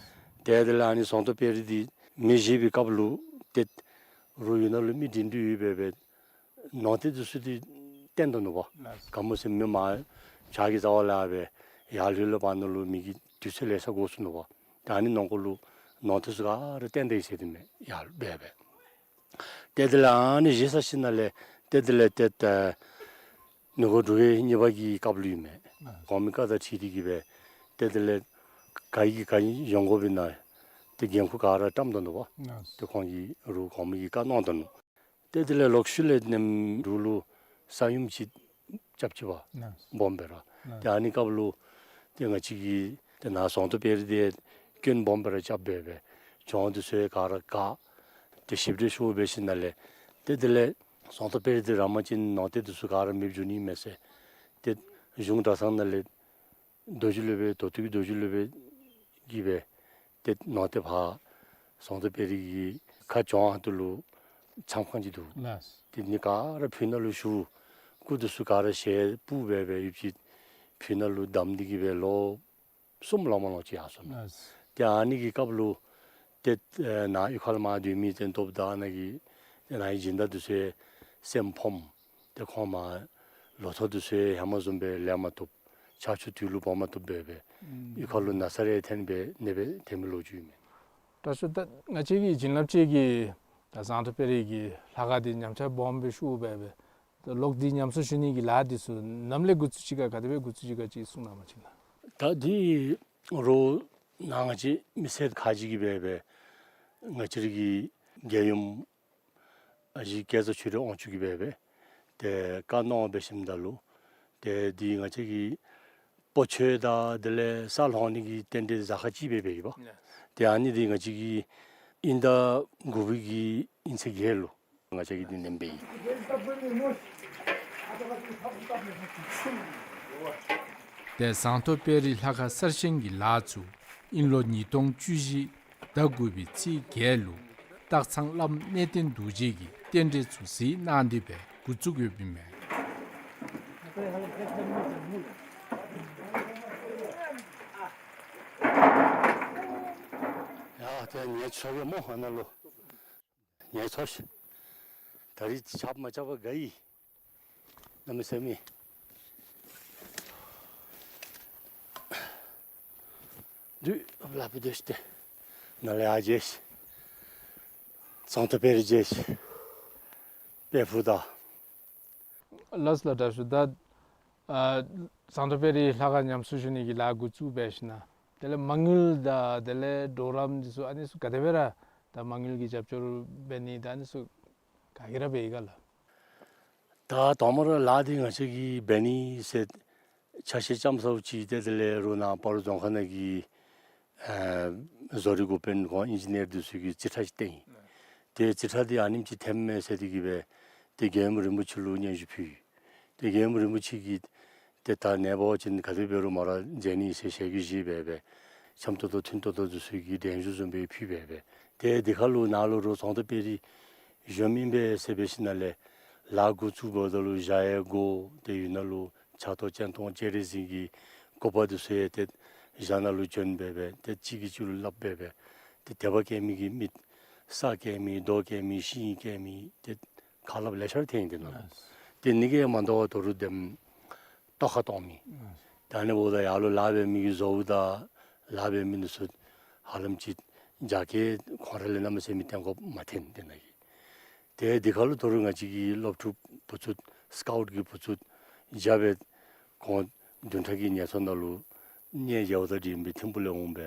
ཏེ་དེ་ལས་ཨ་ནི་ཟངས་མདོག་དཔལ་རི་འདི་མེ་བཞེས་པའི་སྐབས་ལུ་ཏེ་རུ་ཡུལ་ནང་ལུ་མི་སྒྲིང་སྒྲི་ཡོད་པས་སྦེ་ནོར་རྟེན་འདི་ཚུ་འདི་བཏོན་ད་ནུག་པ། ག་སྨོ་ཟེར་མི་མར་བྱག་གི་རྩ་བ་ལས་སྦེ་ཡར་ལྷོད་ལྷོདཔ་ནང་ལུ་མི་གི་དུས་ཚོད་ལེ་ཤ་འགོར་སོ་ནུག་པ། ཏེ་ཨ་ནི་ནང་འཁོད་ལུ་ནོར་རྟེན་ཚུ་ག་ར་བཏོན་ད་ཡི་ཟེར་ཏེ་མས། ཡར་སྦེ་སྦེ་ཏེ་དེ་ལས་ཨ་ནི་བཞེས་ཚར་ཞིནམ་ལས་ཏེ་དེ་ལས་ཏེ་ཏེ་ནུབ་སྒོ་འབྲུག་རྒྱལ་གཉིས་པ་གི་སྐབས་ལུ་ཨིན་མས། གོང་མའི་བཀའ་དང་འཁྲིལ་ཏེ་གི་སྦེ་ཏེ་དེ་ལས་ག་གིས་ག་ཨིན་ཡོང་དགོ་པས་ན། ཏེ་འགན་ཁུར་ག་ར་བཀྲམ་ད་ནུག་པ། ལགས། ཏེ་ཁོང་གིས་རོགས་གོང་མ་གིས་བཀའ་གནང་ད་ནུག། ཏེ་དེ་ལས་ལོག་ཤུལ་ལས་ནེམ་འབྲུག་ལུ་ས་ཡོམ་ཅིག་རྐྱབ་ཅི་པ། ལགས། སྦོམ་སྦེ་ར། ལགས། ཏེ་ཨ་ནི་སྐབས་ལུ་ཏེ་ང་བཅས་ཀྱིས་ཏེ་ནཱ་ཟོང་ཏོ་དཔལ་རི་འདི་སྐྱོན་སྦོམ་སྦེ་ར་རྐྱབ་སྦེ་སྦེ་གྱོང་འདི་ཚུ་ག་ར་བཀག། ཏེ་ཞིབ་འགྲེལ་ཞུ་འབད་ཞིནམ་ལས་ཏེ་དེ་ལས་ཟོང་ཏོ་དཔལ་རི་འདི་ར་མ་ཅིན་ནང་རྟེན་འདི་ཚུ་ག་ར་མེདཔ་འགྱོ་ནི་མས་ཟེར། ཏེ་གཞུང་གྲྭ་ཚང་ནང་ལས་རྡོ་རྗེ་སློབ་དཔོན་མདོ་སྟོད་ཀྱི་རྡོ་རྗེ་སློབ་དཔོན་གིས་སྦེ་ཏེ་ནང་རྟེན་ཕར་ཟོང་ཏོ་དཔལ་རི་གི་ཁ་གྱོང་ཧོངས་ལུ་ཆམ་ཁང་ཅིག་འདུག། ལགས། ཏེ་ཨ་ནི་ག་ར་ཕུ་ནང་ལུ་བཞུགས། སྐུ་འདི་ཚུ་ག་ར་ཞལ་སྤུབས་སྦེ་སྦེ་ཡོདཔ་ཅིག་ཕུ་ནང་ལུ་བསྡམས་ཏེ་གིས་སྦེ་ལོ་གསུམ་ལང་མ་ལང་ཅིག་ཡར་སོང་ནུག། ལགས། ཏེ་ཨ་ནི་གི་སྐབས་ལུ་ཏེ་ཨེ་ནཱ་གཡུས་ཁ་ལས་མར་སྡོད་མི་ཏེ་སྟོབས་དང་ནཱ་གི་ཏེ་ནཱ་གི་སྦྱིན་བདག་འདི་ཚུ་སེམས་ཕམ། ཏེ་ཁོང་མར་ལོ་ཐོག་འདི་ཚུ་ཧེ་མ་བཟུམ་སྦེ་ལེན་མ་བཏུབ། ཆར་ཆུ་དུས་ལུ་འབབ་མ་བཏུབ་སྦེ་སྦེ་ཨུམ་གཡུས་ཁ་ལུ་ན་ཚ་རེ་ཐོན་སྦེ་ནདཔ་སྦེ་ཐོན་མི་ལོ་རྒྱུས་ཨིན་མས། དྲག་ཤོས་ད་ང་བཅས་ཀྱི་བྱིན་རླབས་ཅན་གྱི་ད་ཟོང་ཏོ་དཔལ་རི་གི་ལྷ་ཁང་འདི་ཉམས་ཆག་སྦོམ་སྦེ་ཤོར་སྦེ་སྦེ་ད་ལོག་སྟེ་ཉམས་གསོ་ཞུ་ནི་གི་ལཱ་འདི་ཚུ་ནམ་ལས་འགོ་བཙུགས་ཅི་ག་ག་དེ་སྦེ་འགོ་བཙུགས་ཅི་ག་ཅིག་གསུང་གནང་བ་ཅིན་ལགས། ད་འདི་རོགས་ནཱ་ང་བཅས་མི་སེར་ཁག་ཅིག་གིས་སྦེ་སྦེ་ང་བཅས་ར་གི་རྒྱལ་ཡུམ་ཨ་ཞེ་སྐལ་བཟང་ཆོས་སྒྲོན་དབང་ཕྱུག་གིས་སྦེ་སྦེ་ཏེ་བཀའ་གནང་འབད་ཞིནམ་ད་ལུ་ཏེ་འདི་ང་བཅས་ཀྱི་སྤོ་ཆོས་དང་དེ་ལས་ས་སློང་ནི་གི་རྟེན་འབྲེལ་གཟའ་སྐར་གཅིག་སྦེ་འབད་ཡི་པ། ཡ། ཏེ་ཨ་ནི་འདི་ང་བཅས་ཀྱིས་དབྱིན་ཟླ་དགུ་པའི་གི་དབྱིན་ཚེས་བརྒྱད་ལུ་ང་བཅས་ཀྱིས་འདི་ནེམ་འབད་ཡི། ཏེ་ཟོང་ཏོ་དཔལ་རི་ལྷ་ཁང་གསར་བཞེངས་ཀྱི་ལཱ་ཚུ་དབྱིན་ལོ་ཉིས་སྟོང་བཅུ་བཞི་ཟླ་དགུ་པའི་ཚེས་བརྒྱད་ལུ་སྟག་ཚང་བླམ་གནས་བརྟན་རྡོ་རྗེ་གིས་རྟེན་འབྲེལ་ཚུ་གཟིགས་གནང་སྟེ་སྦེ་འགོ་བཙུགས་ཡོདཔ་ཨིན་མས། ཡ་ཏེ་ངལ་འཚོ་གེ་སྨོ་ཨ་ནཱ་ལུ། ངལ་འཚོ་ཤིག། ད་རིས་ཆརཔ་མ་རྐྱབ་པར་དགའ་ཡི། གནམ་མེད་ས་མེད། དུས་ལ་ཕུད་དེ་ཤི་སྟེ་ནཱ་ལས་ཡར་མཇལ་ཤིག། ཟོང་ཏོ་དཔལ་རི་མཇལ་ཤིག། དཔལ་ཕུག་དང་། ལགས་ལགས་དྲག་ཤོས། ད་ཨ་ཟོང་ཏོ་དཔལ་རི་ལྷ་ཁང་ཉམས་གསོ་ཞུ་ནི་གི་ལཱ་འགོ་བཙུགས་འབད་ཞིནམ་དེ་ལས་མ་དངུལ་དང་དེ་ལས་གྲོགས་རམ་འདི་ཚུ་ཨ་ནི་ཚུ་ག་དེ་སྦེ་ར་ད་མ་དངུལ་གྱི་རྒྱབ་སྐྱོར་འབད་ནི་ད་ཨ་ནི་ཚུ་ག་གིས་ར་འབད་ཡི་ག་ལགས། ད་དང་པ་ར་ལཱ་འདི་ང་བཅས་ཀྱིས་འབད་ནི་ཟེར་ཆ་ཤས་ཙམ་ཟཝ་ཅིག་ཏེ་དེ་ལས་རོགས་ནཱ་སྤ་རོ་རྫོང་ཁག་ནང་གི་ཨ་བཟོ་རིག་འགོ་དཔོན་ཁོང་ཨིན་ཇི་ནི་ཡར་འདི་ཚུ་གིས་རྩིས་ཁྲ་ཅིག་བཏོན་ཡི། ཏེ་རྩིས་ཁྲ་འདི་ཨ་ནེམ་ཅིག་ཐོནམ་མས་ཟེར་ཏེ་གིས་སྦེ་ཏེ་རྒྱལ་ཡུམ་རིན་པོ་ཆེ་ལུ་སྙན་ཞུ་ཕུལ་ཡི། ཏེ་རྒྱལ་ཡུམ་རིན་པོ་ཆེ་གིས་ཏེ་ད་ནངས་པ་ཅིན་ག་དེ་འབད་རུང་མོ་ར་མཇལ་ནི་ཟེར་ཞལ་གྱིས་བཞེས་སྦེ་སྦེ་འཆམ་ཏོག་ཏོ་མཐུན་ཏོག་ཏོ་འདི་ཚུ་གི་གདན་ཞུ་བཟུམ་སྦེ་ཕུལ་སྦེ་སྦེ་ཏེ་འདི་ཁར་ལུ་ནཱ་ལུ་རོགས་ཟོང་ཏོ་དཔལ་རི་གཞོནམ་ཨིན་པས་ཟེར་འབད་ཞིནམ་ལས་ལཱ་འགོ་བཙུགས་འབདཝ་ད་ལུ་བཞག་ཡས་དགོ། ཏེ་ཡོད་ནཱ་ལུ་ཕྱག་ཏོ་སྤྱན་སྟོང་སྤྱན་རས་གཟིགས་ཀྱི་སྐུ་པར་འདི་ཚུ་ཡང་ཏེ་བཞག་ནཱ་ལུ་བྱོན་སྦེ་སྦེ་ཏེ་གཅིག་གིས་གཅིག་ལུ་སླབ་སྦེ་སྦེ་ཏེ་དད་པ་བསྐྱེད་མི་གིས་མི་ས་བསྐྱེད་མི་རྡོ་བསྐྱེད་མི་ཤིང་བསྐྱེད་མི་ཏེ་ཁ་སླབ་ལེ་ཤ་ར་ཐོན་ཡི་འདི་ནང་ལུ། ལགས། ཏེ་ཨ་ནི་གིས་མ་དོ་བར་ད་རུང་དེམ་ཏོག་ཁ་གཏོང་མི། ལགས། ད་ཨ་ནི་འབདཝ་ད་ཡར་ལུ་ལཱ་འབད་མི་གི་བཟོ་བོ་དང་ལཱ་འབད་མི་འདི་ཚུ་ཧ་ལམ་ཅིག་རྒྱ་སྐྱེད་ཁོང་ར་ལས་གནམ་མེད་ས་མེད་བརྟན་དགོཔ་མ་ཐོན་འདི་ནང་གི། ཏེ་འདི་ཁར་ལུ་ད་རུང་ང་བཅས་ཀྱི་སློབ་ཕྲུག་བུ་ཚུ་སི་ཀའུཊ་གི་བུ་ཚུ་རྒྱབ་སྦེ་ཁོང་བདུན་ཕྲག་གི་ངལ་འཚོ་ནང་ལུ་གནས་མཇལཝ་དང་འབྲེལ་བའི་ཐིམ་ཕུག་ལས་འོང་སྦེ་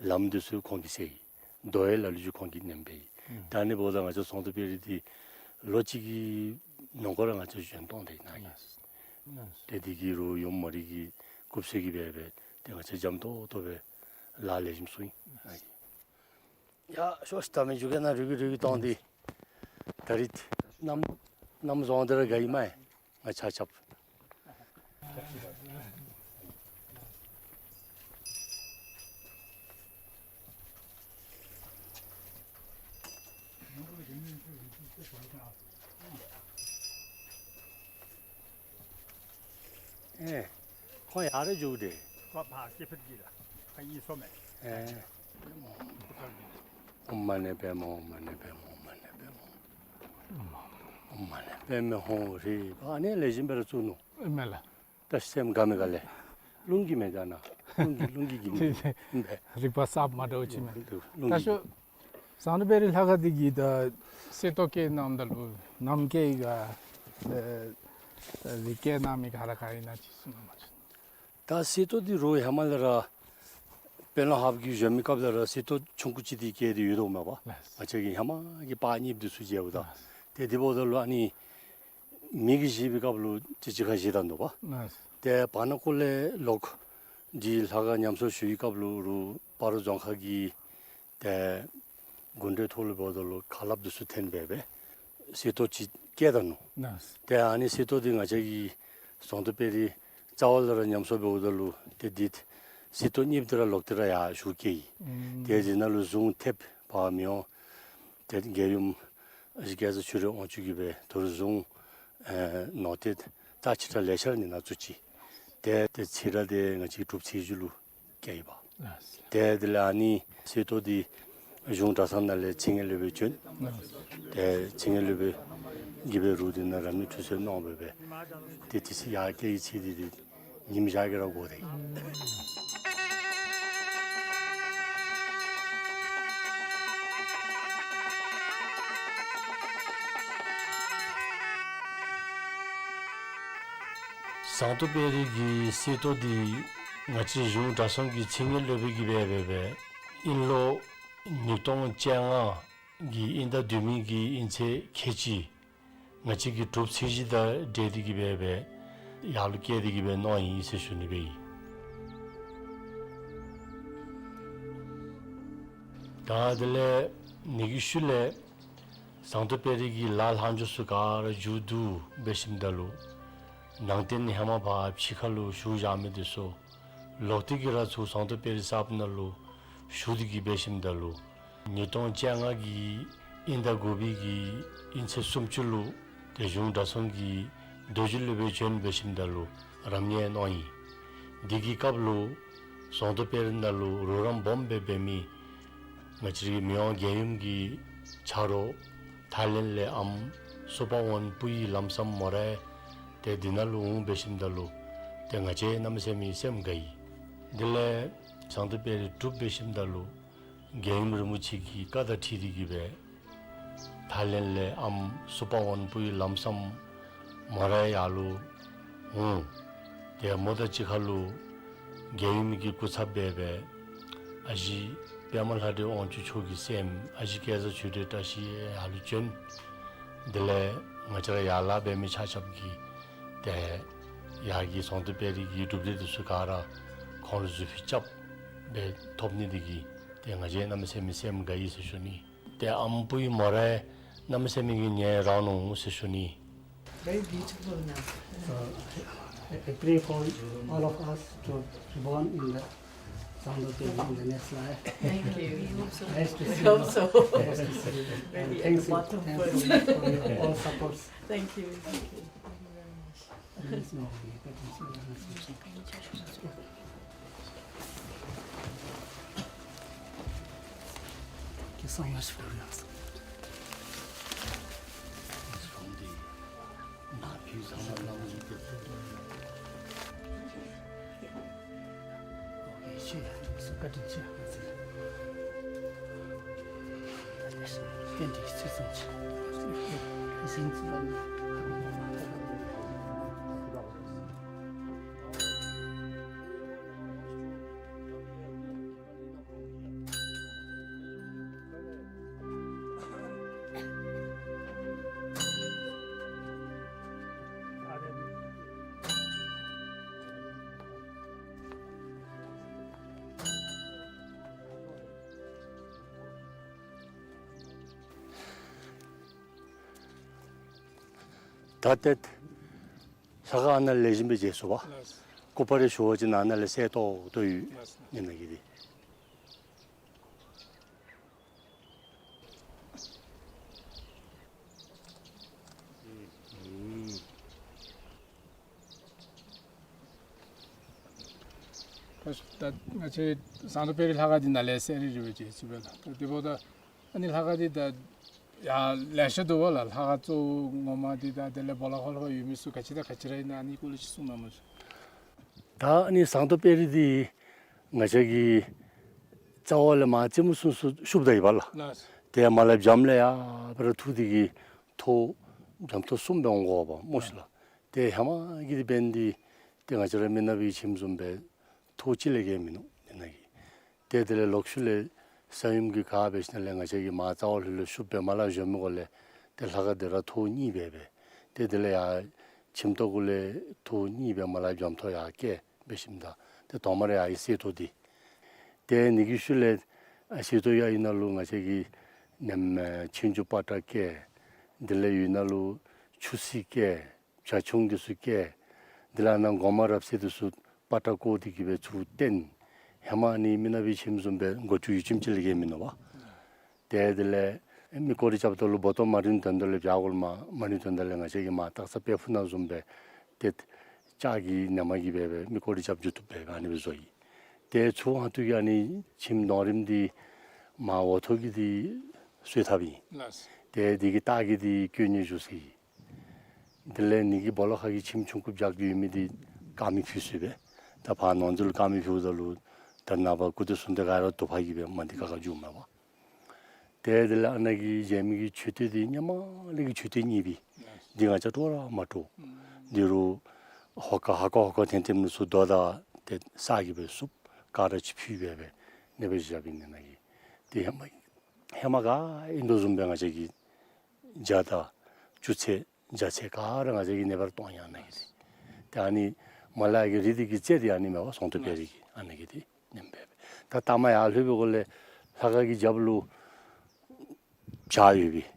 ལམ་འདི་ཚུ་ཁོང་གིས་བསལ་ཡི། རྡོ་ཡི་ལ་ལུ་ཅིག་ཁོང་གིས་ནེམ་སྦེ་ཡི། ཨུམ། ད་ཨ་ནི་འབདཝ་ད་ང་བཅས་ཟོང་ཏོ་དཔལ་རི་འདི་ལོ་གཅིག་གི་ནང་འཁོད་ར་ང་བཅས་བཞེངས་གཏང་སྟེ་ནཱ་ཡི། ལགས། ལགས། ཏེ་འདི་གིས་རོགས་ཡུམ་མ་རི་གི་སྐུ་ཚེ་གི་སྦེ་སྦེ་ཏེ་ང་བཅས་འཇམ་ཏོང་ཏོ་སྦེ་ལཱ་ལེགས་ཤོམ་ཚུགས་ཡི། ཨ་ཡི། ཡ་ཤོག་ཤིག། ད་མི་འགྱོ་གེ། ནཱ་རུལ་གི་རུལ་གི་གཏང་སྟེ། ད་རིས་གནམ་གནམ་བཟང་སྟེ་ར་དགའ་ཡི་མས། ང་ཆ་ཁྱབ། ཨེ། ཁོང་ཡར་ར་འགྱོ་དེས། ཁོ་ཕར་སྐྱེ་འཕེལ་གྱི་ལ་ཁ་གཡས་སོ་མས། ཨེ། ཨོཾ་མ་ཎི་པདྨེ་ཧཱུྃ། ཨོཾ་མ་ཎི་པདྨེ་ཧཱུྃ། ཨོཾ་མ་ཎི་པདྨེ་ཧཱུྃ། ཨོཾ་མ་ཎི་པདྨེ་ཧཱུྃ་ཧྲཱིཿ། ཨ་ནི་ལེགས་ཤོམ་སྦེ་ར་བཙུགས་ནུག། ཨིན་མས་ལགས། ད་སེམས་དགའ་མི་དགའ་ལས། རླུང་གིས་མེན་ད་ནཱ། རླུང་གིས་རླུང་གིས་གིས་མེན། རིག་པ་གསརཔ་མ་འདྲཝ་ཅིག་མས། རླུང་གིས། ད་ཤོག། ཟོང་ཏོ་དཔལ་རི་ལྷ་ཁང་འདི་གི་ད་གསེར་ཏོག་བཀལ་གནངམ་ད་ལུ་ནམ་བཀལ་ཡི་ག། ཨེ་རིགས་བཀལ་གནང་མི་ག་ར་ག་ཨིན་ན་ཅིག་གསུང་གནང་བ་ཅིན། ད་གསེར་ཏོག་འདི་རོགས་ཧེ་མ་ལས་ར་ དཔོན་སློབ་ཧཱཔ་གིས་བཞོན་མི་སྐབས་ལས་ར་གསེར་ཏོག་ཆུང་ཀུ་ཅིག་འདི་བཀལ་ཏེ་ཡོད་དོ་མས་པ། ལགས། ང་བཅས་ཀྱིས་ཧེ་མ་གི་པར་རྙིངམ་འདི་ཚུ་མཇལཝ་ད། ལགས། ཏེ་དེ་འབདཝ་ད་ལུ་ཨ་ནི་མེ་གིས་བཞེས་པའི་སྐབས་ལུ་ཅིག་ཅིག་ཁར་བཞེས་ད་ནུག་པ། ལགས། ཏེ་བར་ན་ཀོ་ལས་ལོག་སྟེ་ལྷ་ཁང་ཉམས་གསོ་ཞུ་བའི་སྐབས་ལུ་རུང་སྤ་རོ་རྫོང་ཁག་གི་ཏེ་གུང་ཁྲན་ཐོག་ལུ་འབདཝ་ད་ལུ་ཁ་སླབ་འདི་ཚུ་འཐེན་སྦེ་སྦེ་གསེར་ཏོག་ཅིག་བཀལ་ད་ནུག། ལགས། ཏེ་ཨ་ནི་གསེར་ཏོག་འདི་ང་བཅས་ཀྱི་ཟངས་མདོག་དཔལ་རི་རྩ་བ་ལས་ར་ཉམས་གསོ་འབདཝ་ད་ལུ་ཏེ་འདི་གསེར་ཏོག་རྙིངམ་འདི་ར་ལོག་སྟེ་ར་ཡར་ཞུ་བསྐྱལ་ཡི། ཨུམ། ཏེ་འདི་ནང་ལུ་གཟུངས་ཐེབས་འབག་མི་འོང་། ཏེ་རྒྱལ་ཡུམ་ཨ་ཞེ་སྐལ་བཟང་ཆོས་སྒྲོན་དབང་ཕྱུག་གིས་སྦེ་ད་རུང་གཟུངས་ཨེ་ནོར་དེབ་རྩ་ཆེ་དྲགས་ལེ་ཤ་ར་ནི་ནང་བཙུགས་ཅི། ཏེ་ཏེ་ཚེ་ར་འདི་ང་བཅས་ཀྱི་སྒྲུབ་ཚེས་བཞི་ལུ་བསྐྱལ་ཡི་པ། ལགས། ཏེ་དེ་ལས་ཨ་ནི་གསེར་ཏོག་འདི་གཞུང་གྲྭ་ཚང་ནང་ལས་ཚེ་སྔོན་སློབ་དཔོན་བྱོན། ལགས། ཏེ་ཚེ་སྔོན་སློབ་དཔོན་གྱིས་སྦེ་རུང་འདི་ནང་རབ་གནས་ཁྲུས་གསོལ་གནང་སྦེ་སྦེ་ཏེ་དེ་ཚེ་ཡར་བསྐྱལ་བའི་ཚེ་འདི་ཏེ་ཉིམ་ཞག་གིས་ར་འགོར་ཏེ། ཟངས་མདོག་དཔལ་རི་གི་གསེར་ཏོག་འདི་ང་བཅས་གཞུང་གྲྭ་ཚང་གི་ཚེ་སྔོན་སློབ་དཔོན་གྱིས་སྦེ་སྦེ་སྦེ་དབྱིན་ལོ་ཉིས་སྟོང་བཅོ་ལྔ་གི་དབྱིན་ཟླ་བདུན་པའི་གི་དབྱིན་ཚེས་ཁལ་གཅིག་ང་བཅས་ཀྱི་སྒྲུབ་ཚེས་བཞི་དང་འབྲེལ་ཏེ་གིས་སྦེ་སྦེ་ཡར་ལུ་བསྐྱལ་ཏེ་གིས་སྦེ་གནང་ཡི་ཟེར་ཞུ་ནི་སྦེ་ཨིན། ད་དེ་ལས་ཨ་ནི་གི་ཤུལ་ལས་ཟངས་མདོག་དཔལ་རི་གི་ལ་ལྷག་འཕྲོ་ཚུ་ག་ར་མཇུག་བསྡུ་འབད་ཞིནམ་ད་ལུ་ནང་རྟེན་ཧེ་མ་ཕར་ཕྱི་ཁ་ལུ་བཞུགས་བཞག་མི་འདི་ཚུ་ལོག་སྟེ་གིས་ར་ཚུར་ཟངས་མདོག་དཔལ་རི་གསརཔ་ནང་ལུ་བཞུགས་ཏེ་གིས་འབད་ཞིནམ་ད་ལུ་ཉིས་སྟོང་བཅོ་ལྔ་གི་དབྱིན་ཟླ་དགུ་པའི་གི་དབྱིན་ཚེས་སུམ་ཅུ་ལུ་ཏེ་གཞུང་གྲྭ་ཚང་གི་རྡོ་རྗེ་སློབ་དཔོན་བྱོན་འབད་ཞིནམ་ད་ལུ་རབ་གནས་གནང་ཡི། འདི་གི་སྐབས་ལུ་ཟངས་མདོག་དཔལ་རི་ནང་ལུ་རོགས་རམ་སྦོམ་སྦེ་འབད་མི་ང་བཅས་རའི་མི་དབང་རྒྱལ་ཡུམ་གྱི་ཆ་རོགས་ཐའི་ལེནཌ་ལས་ཨམ་སུ་པ་ཝོན་པུའི་ལམ་སམ་མོ་རའི་ཏེ་འདི་ནང་ལུ་འོང་འབད་ཞིནམ་ད་ལུ་ཏེ་ང་བཅས་གནམ་མེད་ས་མེད་སེམས་དགའ་ཡི། དེ་ལས་ཟངས་མདོག་དཔལ་རི་གྲུབ་འབད་ཞིནམ་ད་ལུ་རྒྱལ་ཡུམ་རིན་པོ་ཆེ་གི་བཀའ་དང་འཁྲིལ་ཏེ་གིས་སྦེ་ཐའི་ལེནཌ་ལས་ཨམ་སུ་པ་ཝོན་པུའི་ལམ་སམ་མོ་རའི་ཡར་ལུ་འོང་། ཏེ་མོ་དང་གཅིག་ཁར་ལུ་རྒྱལ་ཡུམ་གྱི་སྐུ་ཚབ་སྦེ་སྦེ་ཨ་ཞེ་པདྨ་ལྷ་སྒྲོན་དབང་ཕྱུག་མཆོག་གི་སྲསམོ་ཨ་ཞེ་སྐལ་བཟང་ཆོས་སྒྲོན་བཀྲ་ཤིས་ཡར་ལུ་བྱོན། དེ་ལས་ང་བཅས་ར་ཡར་ལས་འབད་མི་ཆ་ཁྱབ་ཀྱིས་ཏེ་ཡར་གྱི་ཟངས་མདོག་དཔལ་རི་གི་གྲུབ་འབྲས་འདི་ཚུ་ག་ར་ཁོང་ལུ་གཟུགས་ཕུད་རྐྱབ་སྦེ་ཐོབ་ནི་འདི་གིས་ཏེ་ང་བཅས་གནམ་མེད་ས་མེད་སེམས་དགའ་ཡི་ཟེར་ཞུ་ནི། ཏེ་ཨམ་པུའི་མོ་རའི་གནམ་མེད་ས་མེད་ཀྱི་ངལ་རངས་ནུག་ཟེར་ཞུ་ནི། Very beautiful now. So, I, I pray for all of us to be born in the Sangdo Tengri in the next life. Thank you. We hope so. Nice to see you. We hope so. Nice to see you. And thanks, thanks so much for your all supports. Thank you. Thank you. Thank you very much. ད་ཏེ་ལྷ་ཁང་ནང་ལེགས་ཤོམ་སྦེ་མཇལ་ཚུགས་པས། ལགས། སྐུ་པར་རེ་ཞུ་བ་ཅིན་ཨ་ནཱ་ལས་གསལ་ཏོག་ཏོ་ཡོད། ལགས། ཨ་ནི་ནང་གི་འདི། ད་ང་བཅས་ཟངས་མདོག་དཔལ་རི་ལྷ་ཁང་འདི་ནང་ལས་གསལ་རི་རི་སྦེ་མཇལ་ཚུགས་པས་ལགས། ད་དེ་འབདཝ་ད་ཨ་ནི་ལྷ་ཁང་འདི་ད་ཡང་ལེ་ཤ་འདུག་པ་ལགས། ལྷ་ཁང་གཙོ་བོ་ངོ་མ་འདི་དང་དེ་ལས་སྦོ་ལོགས་ཁར་ལྷོདཔ་ཡོད་མི་ཚུ་ག་ཅི་དང་ག་ཅི་ར་ཨིན་ན་ཨ་ནི་སྐོར་ལས་ཅིག་གསུང་གནང་མ་ཤིག། ད་ཨ་ནི་ཟངས་མདོག་དཔལ་རི་འདི་ང་བཅས་ཀྱི་རྩ་བ་ལས་མར་རྩེ་མོ་སུ་སུ་ཤུབ་ད་ཡི་པ་ལགས། ལགས། ཏེ་མར་ལས་བྱམས་ལས་ཡར་སྦེ་ར་འཐུ་སྟེ་གིས་ཐོག་བྱམས་ཐོག་གསུམ་སྦེ་འོང་དགོ་པས་སྨོ་ཤིག་ལགས། ཏེ་ཧེ་མ་གི་འདི་འབདན་འདི་ཏེ་ང་བཅས་ར་མི་ནག་པའི་ཁྱིམ་བཟུམ་སྦེ་ཐོག་གཅིག་ལས་བརྒལ་མིན་ནུག། ཨ་ནི་ནང་གི་ ཏེ་དེ་ལས་ལོག་ཤུལ་ལས་ས་ཡོམ་གྱི་ག་འབད་ཞིནམ་ལས་ང་བཅས་ཀྱིས་མར་རྩ་བ་ལྷོད་ལྷོད་ཤུགས་སྦེ་མར་ལས་བཞོན་མི་གོ་ལས་ཏེ་ལྷ་ཁང་དེ་ར་ཐོག་གཉིས་སྦེ་སྦེ། ཏེ་དེ་ལས་ཡར་ཁྱིམ་ཐོག་གུ་ལས་ཐོག་གཉིས་སྦེ་མར་ལས་འགྱམ་ཐོག་ཡར་བཀལ་འབད་ཞིནམ་ད་ཏེ་ཐོག་མར་ཡར་གསེར་ཏོག་འདི། ཏེ་ཨ་ནི་གི་ཤུལ་ལས་ཨ་གསེར་ཏོག་ཡར་ཨིན་ན་ལུ་ང་བཅས་ཀྱིས་ནེམ་ཨེ་ཆོས་འབྱུང་པ་ཏྲ་བཀལ། དེ་ལས་ཡོད་ན་ལུ་ཆུ་སྲིན་བཀལ། བྱ་ཁྱུང་འདི་ཚུ་བཀལ། དེ་ལས་ཨ་ནཱ་སྒོ་མང་རབ་གསལ་འདི་ཚུ་པ་ཏྲ་བཀོ་སྟེ་གི་སྦེ་ཚུར་བཏོན། ཧེ་མ་ཨ་ནི་མི་ནག་པའི་ཁྱིམ་བཟུམ་སྦེ་སྒོ་ཅུང་ཡུད་ཙམ་ཅིག་ལས་བརྒལ་མིན་ནུག་པ། ཏེ་དེ་ལས་མི་སྐོར་ར་རྐྱབ་ད་ལུ་སྦོ་ཏོ་མ་རིང་དོན་དག་ལས་བྱག་གུ་ལུ་མ་མ་རིང་དོན་དག་ལས་ང་བཅས་ཀྱིས་མར་སྟག་ཚང་དཔལ་ཕུག་ནང་བཟུམ་སྦེ་ཏེ་ལྕགས་ཀྱི་ནེམ་གིས་སྦེ་སྦེ་མི་སྐོར་ར་རྐྱབ་འགྱོ་བཏུབ་སྦེ་ཨ་ནི་སྦེ་བཟོ་ཡི། ཏེ་ཚུར་ཨ་ཐུར་གྱི་ཨ་ནི་ཁྱིམ་གདོང་རིངམ་འདི་མར་འོག་ཐོག་གི་འདི་གསོལ་ཐབ་ཨིན། ལགས། ཏེ་འདི་གི་ལྟག་གི་འདི་དཀོན་གཉེར་བཞུགས་ས་ཨིན། དེ་ལས་ཨ་ནི་གི་སྦོ་ལོགས་ཁ་གི་ཁྱིམ་ཆུང་ཀུ་བྱག་གི་ཡོད་མི་འདི་དཀར་མེ་ཕུལ་ས་སྦེ། ད་ཕར་ནང་འཛུལ་དཀར་མེ་ཕུལཝ་ད་ལུ་ད་ནངས་པ་སྐུ་དེ་གསུང་སྟེ་ག་ར་དུ་པ་གིས་སྦེ་མ་འདི་ཁ་ཁ་འགྱོཝ་མས་པ། ཏེ་དེ་ལས་ཨ་ནཱ་གི་བཞེངས་མི་གི་མཆོད་རྟེན་འདི་ཧེ་མ་ལས་ཀྱི་མཆོད་རྟེན་རྙིང་པའི་འདི་ང་བཅས་སྤྲོ་ར་མ་སྤྲོ། འདི་རུ་ཧོ་ཀ་ཧ་ཀ་ཧོ་ཀ་ཐེམ་ཐེམ་ནི་ཚུར་རྡོ་དང་ཏེ་ས་གིས་སྦེ་བསུབ། ག་ར་ཅིག་ཕུལ་སྦེ་སྦེ་ཨ་ནི་སྦེ་བཞགཔ་ཨིན་ནི་ནཱ་གི། ཏེ་ཧེ་མ་ཧེ་མ་ག་ཨིན་དོ་བཟུམ་སྦེ་ང་བཅས་ཀྱི་ཇ་དང་ཅུ་ཚད་ཇ་ཚད་ག་ར་ང་བཅས་ཀྱིས་ཨ་ནི་སྦེ་ར་གཏང་ཡི་ཨ་ནཱ་གི་འདི། ཏེ་ཨ་ནི་མར་ལས་ཀྱི་རི་འདི་གི་རྩེ་འདི་ཨ་ནི་མས་པ། ཟོང་ཏོ་དཔལ་རི་གི་ཨ་ནཱ་གི་འདི་ཨ་ནེམ་སྦེ་སྦེ། ད་ལྟག་མ་ཡར་ལྷོད་པའི་སྒང་ལས་ལྷ་ཁང་གི་རྒྱབ་ལུ་བྱག་ཡོད་པས།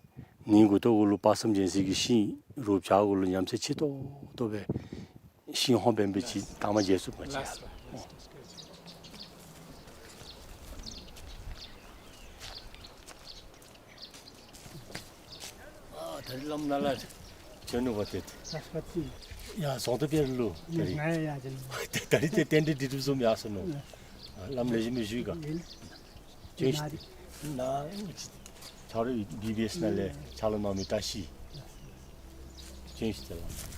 ནི་མགུ་ཏོ་གུ་ལུ་དཔག་བསམ་རྒྱལ་མཚན་གྱི་ཤིང་རུ་བྱག་གུ་ལུ་ཉམས་ཚད་ཆེ་ཏོག་ཏོ་སྦེ་ཤིང་ཧོང་འབད་འབད་ཅིག་ལྟག་མ་མཇལ་ཚུགས་པས་ལགས། ལགས། ཨ་ད་རིས་བླམ་ནཱ་ལས་བྱོན་ནུག་པ་ཏེ། ལགས་སོ། ཡ་ཟོང་ཏོ་དཔལ་རི་ལུ་ད་རིས། ང་ཡང་ཡར་བྱོན་ནུག། ད་རིས་ཏེ་རྟེན་འབྲེལ་འགྲིག་འགྲིགཔ་བཟུམ་ཡར་སོང་ནུག། ལགས། ཨ་བླམ་ལེགས་ཤོམ་སྦེ་བཞུགས་ག། ཡིན། བྱོན་ཤིག། ནཱ་ཆ་རོགས་བི་བི་ཨེསི་ནང་ལས་ཕྱག་ལཱ་གནང་མི་བཀྲ་ཤིས། བྱོན་ཤིག་ཏེ་ལགས།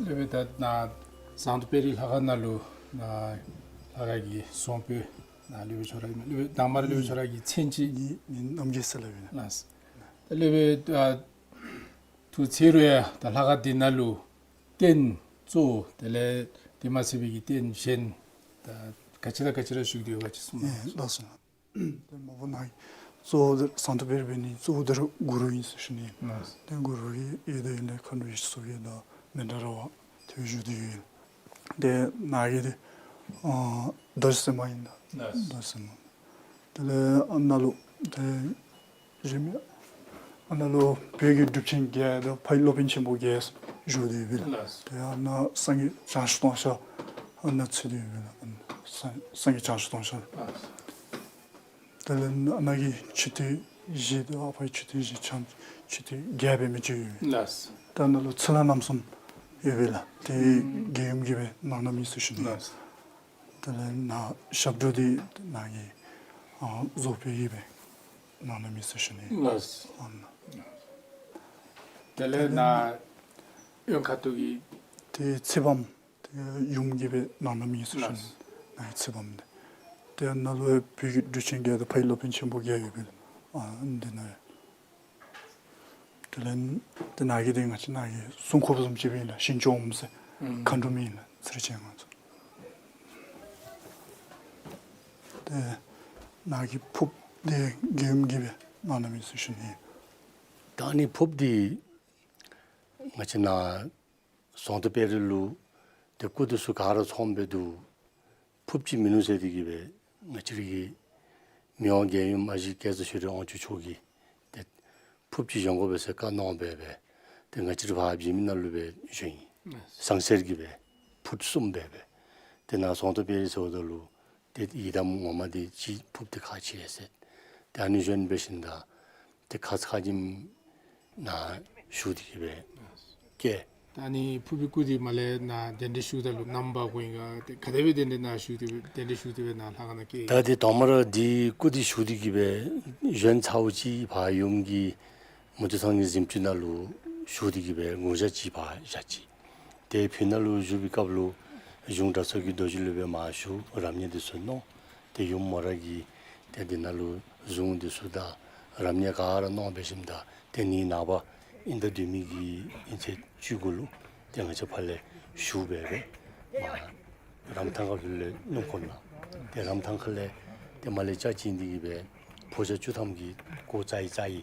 སློབ་དཔོན་ད་ནཱ་ཟོང་ཏོ་དཔལ་རི་ལྷ་ཁང་ནང་ལུ་ནཱ་ལྷ་ཁང་གི་བཟང་པོ་ནཱ་སློབ་དཔོན་ཁྱོད་ར་ཨིན་མས། སློབ་དཔོན་དང་པ་ར་སློབ་དཔོན་ཁྱོད་ར་གི་མཚན་ཅིག། ངེའི་མིང་རྣམ་རྒྱལ་ཟེར་སླབ་ཨིན། ལགས། ད་སློབ་དཔོན་ད་ཐུགས་ཚེ་རུ་ཡང་ད་ལྷ་ཁང་འདི་ནང་ལུ་རྟེན་གཙོ་བོ་དེ་ལས་དེ་མ་ཚད་པའི་གི་རྟེན་གཞན་ད་ག་ཅི་དང་ག་ཅི་ར་བཞུགས་ཏེ་ཡོད་ག་ཅིག་གསུངས་གནང་། ལགས་སོ། ཏེ་མ་པ་ནཱ་གཙོ་བོ་འདི་ཟོང་ཏོ་དཔལ་རི་འབད་ནི་གཙོ་བོ་འདི་ར་གུ་རུ་ཨིན་ཟེར་ཞུ་ནི། ལགས། ཏེ་གུ་རུ་གི་ཡོད་དེ་ཡོད་ལས་མཁའ་འགྲོ་ཡེ་ཤེས་མཚོ་རྒྱལ་དང་མཎྜལ་ར་བ་ཏེ་བཞུགས་ཏེ་ཡོད། ཏེ་ནཱ་གི་འདི་ཨ་རྡོ་རྗེ་སེམས་དཔའ་ཨིན་ད། ལགས། རྡོ་རྗེ་སེམས་དཔའ། དེ་ལས་ཨ་ནཱ་ལུ་ཏེ་གཞན་མི་ཨ་ནཱ་ལུ་བོད་ཀྱི་གྲུབ་ཆེན་བརྒྱད་དང་ཕ་ཡི་སློབ་དཔོན་ཆེན་པོ་བརྒྱད་བཞུགས་ཏེ་ཡོད་པས་ལགས། ལགས། ཏེ་ཨ་ནཱ་སངས་རྒྱས་བྱང་ཆུབ་ཏུང་ཤ་ཨ་ནཱ་ཚུད་དེ་ཡོད་པས་ལགས། ཨ་ནཱ་སངས་སངས་རྒྱས་བྱང་ཆུབ་ཏུང་ཤ། ལགས། དེ་ལས་ཨ་ནཱ་གི་མཆོད་རྟེན་བཞི་དང་ཨ་ཕ་གི་མཆོད་རྟེན་བཞི་ཆ་མཆོད་རྟེན་བརྒྱད་འབད་མི་ཅིག་ཡོད། ལགས། ད་ནཱ་ལུ་ཚུར་ལྷ་རྣམ་གསུམ་ཡོད་པས་ལགས། ཏེ་རྒྱལ་ཡུམ་གྱིས་སྦེ་གནང་གནངམ་ཨིན་ཟེར་ཞུ་ནི། ལགས། དེ་ལས་ནཱ་ཞབས་དྲུང་འདི་ནཱ་གི་ཨ་རྫོགས་པའི་གིས་སྦེ་གནང་གནངམ་ཨིན་ཟེར་ཞུ་ནི། ལགས། ཨ་ནཱ་དེ་ལས་ནཱ་གཡོན་ཁ་ཐུག་གི་ཏེ་ཚེ་བམ་ཏེ་ཡུམ་གྱིས་སྦེ་གནང་གནངམ་ཨིན་ཟེར་ཞུ་ནི། ལགས། ནཱ་གི་ཚེ་བམ་འདི། ཏེ་ནཱ་ལུ་ཡང་བོད་ཀྱི་གྲུབ་ཆེན་བརྒྱད་དང་ཕ་ཡི་སློབ་དཔོན་ཆེན་པོ་བརྒྱད་ཡོད་པས་ལགས། ཨ་འདི་ནང་ཡང་དེ་ལས་ཏེ་ནཱ་གི་འདི་ང་བཅས་ནཱ་གི་སྲུང་འཁོརཔ་བཟུམ་ཅིག་སྦེ་ཨིན་ལགས། ཞིང་སྐྱོང་འོགམ་ཟེར་ཨུམ་མཁའ་འགྲོ་མི་ཨིན་ལགས། ཚུར་བྱོན་ང་ཚུ། ཏེ་ནཱ་གི་ཕོརཔ་འདི་རྒྱལ་ཡུམ་གྱིས་སྦེ་གནང་གནངམ་ཨིན་ཟེར་ཞུ་ནི། ད་ཨ་ནི་ཕོརཔ་འདི་ང་བཅས་ནཱ་ཟོང་ཏོ་དཔལ་རི་ལུ་ཏེ་སྐུ་འདི་ཚུ་ག་ར་ཚངམ་སྦེ་འདུག། ཕོརཔ་ཅིག་མིན་ནུག་ཟེར་ཏེ་གིས་སྦེ་ང་བཅས་ར་གི་མི་དབང་རྒྱལ་ཡུམ་ཨ་ཞེ་སྐལ་བཟང་ཆོས་སྒྲོན་དབང་ཕྱུག་མཆོག་གིས་ཏེ་ཕོརཔ་ཅིག་བཞེངས་དགོ་པས་ཟེར་བཀའ་གནང་སྦེ་སྦེ་ཏེ་ང་བཅས་ར་ཕར་བྱེམ་ནང་ལུ་སྦེ་བྱོན་ཡི། ལགས། ཟངས་གསེར་གྱི་སྦེ་ཕུཊ་གསུམ་སྦེ་སྦེ། ཏེ་ནཱ་ཟོང་ཏོ་དཔལ་རི་ཟེརཝ་ད་ལུ་ཏེ་ཡི་དམ་ངོ་མ་འདི་ཅིག་ཕོརཔ་འདི་ཁག་ཆེ་ཟེར། ཏེ་ཨ་ནི་བཞོན་འབད་ཞིནམ་ད་ཏེ་ཁ་ཙ་ཁ་ཉིནམ་ནཱ་བཞུགས་ཏེ་གིས་སྦེ་བསྐྱལ། ད་ཨ་ནི་ཕོར་པའི་སྐུ་འདི་མར་ལས་ནཱ་གདན་འདྲེན་ཞུཝ་ད་ལུ་ནམ་བར་འགོར་ཡི་ག། ཏེ་ག་དེ་སྦེ་གདན་འདྲེན་ནཱ་ཞུ་སྟེ་གདན་འདྲེན་ཞུ་སྟེ་སྦེ་ནཱ་ལྷ་ཁང་ནང་བསྐྱལ་ཡི། ད་འདི་དང་པ་ར་འདི་སྐུ་འདི་ཞུ་སྟེ་གིས་སྦེ་བཞོན་ཚརཝ་ཅིག་ཕར་ཡུམ་གྱི་མུ་ཏིག་ཚང་གི་གཟིམ་ཅུང་ནང་ལུ་ཞུ་སྟེ་གིས་སྦེ་དགུང་ཞག་གཅིག་ཕར་བཞག་ཅི། ཏེ་བོད་ནང་ལུ་བཞུགས་པའི་སྐབས་ལུ་གཞུང་གྲྭ་ཚང་གི་རྡོ་རྗེ་སློབ་དཔོན་མར་ཞུ་རབ་གནས་འདི་ཚུ་གནང་། ཏེ་ཡུམ་མོ་ར་གིས་ཏེ་འདི་ནང་ལུ་གཞུང་འདི་ཚུ་དང་རབ་གནས་ག་ར་གནང་སྦེ་ཞིནམ་ད་ཏེ་ནི་ནངས་པ་ཨིན་ཟླ་བདུན་པའི་གི་ཨིན་ཚེས་བཅུ་དགུ་ལུ་ཏེ་ང་བཅས་ཕར་ལས་ཞུ་སྦེ་སྦེ་མར་རམ་ཐང་ཁ་ལྷོད་ལས་སྣུམ་འཁོར་ནང་ཏེ་རམ་ཐང་ཁ་ལས་ཏེ་མར་ལས་ལྕགས་བྱིན་འདི་གིས་སྦེ་ཕོ་རྒྱས་བཅུ་ཐམ་གྱིས་སྒོ་རྩ་ཡི་རྩ་ཡི།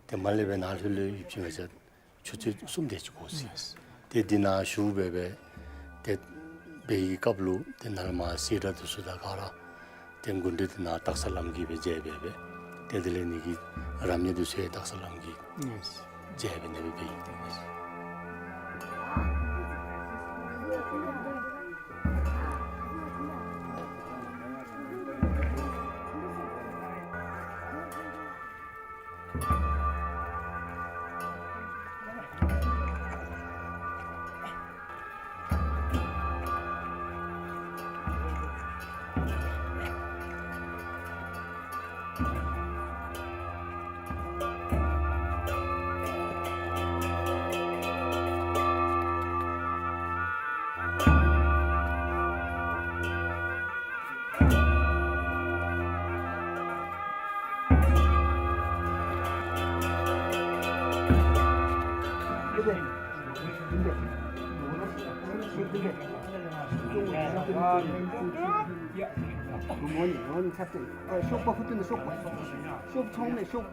ཏེ་མར་ལས་སྦེ་ནཱ་ལྷོད་ལས་ཡུདཔ་ཅིག་ང་བཅས་ཆུ་ཚོད་གསུམ་དེ་ཅིག་འགོར་ཅི། ཏེ་འདི་ནང་ཞུ་སྦེ་སྦེ་ཏེ་འབད་བའི་སྐབས་ལུ་ཏེ་ནཱ་ལས་མར་སེར་སྒྲེང་འདི་ཚུ་དང་ག་ར་ཏེ་སྐུ་མགྲོན་འདི་ནཱ་སྟག་ཚང་བླམ་གིས་སྦེ་མཇལ་སྦེ་སྦེ་ཏེ་དེ་ལས་ནི་གི་རབ་གནས་འདི་ཚུ་ཡང་སྟག་ཚང་བླམ་གིས་མཇལ་སྦེ་ནི་སྦེ་འབད་ཡི། ཤོག་པ་ཕུད་དེ་ནི་ཤོག་པ། ཤོག་ཚང་མས་ཤོག།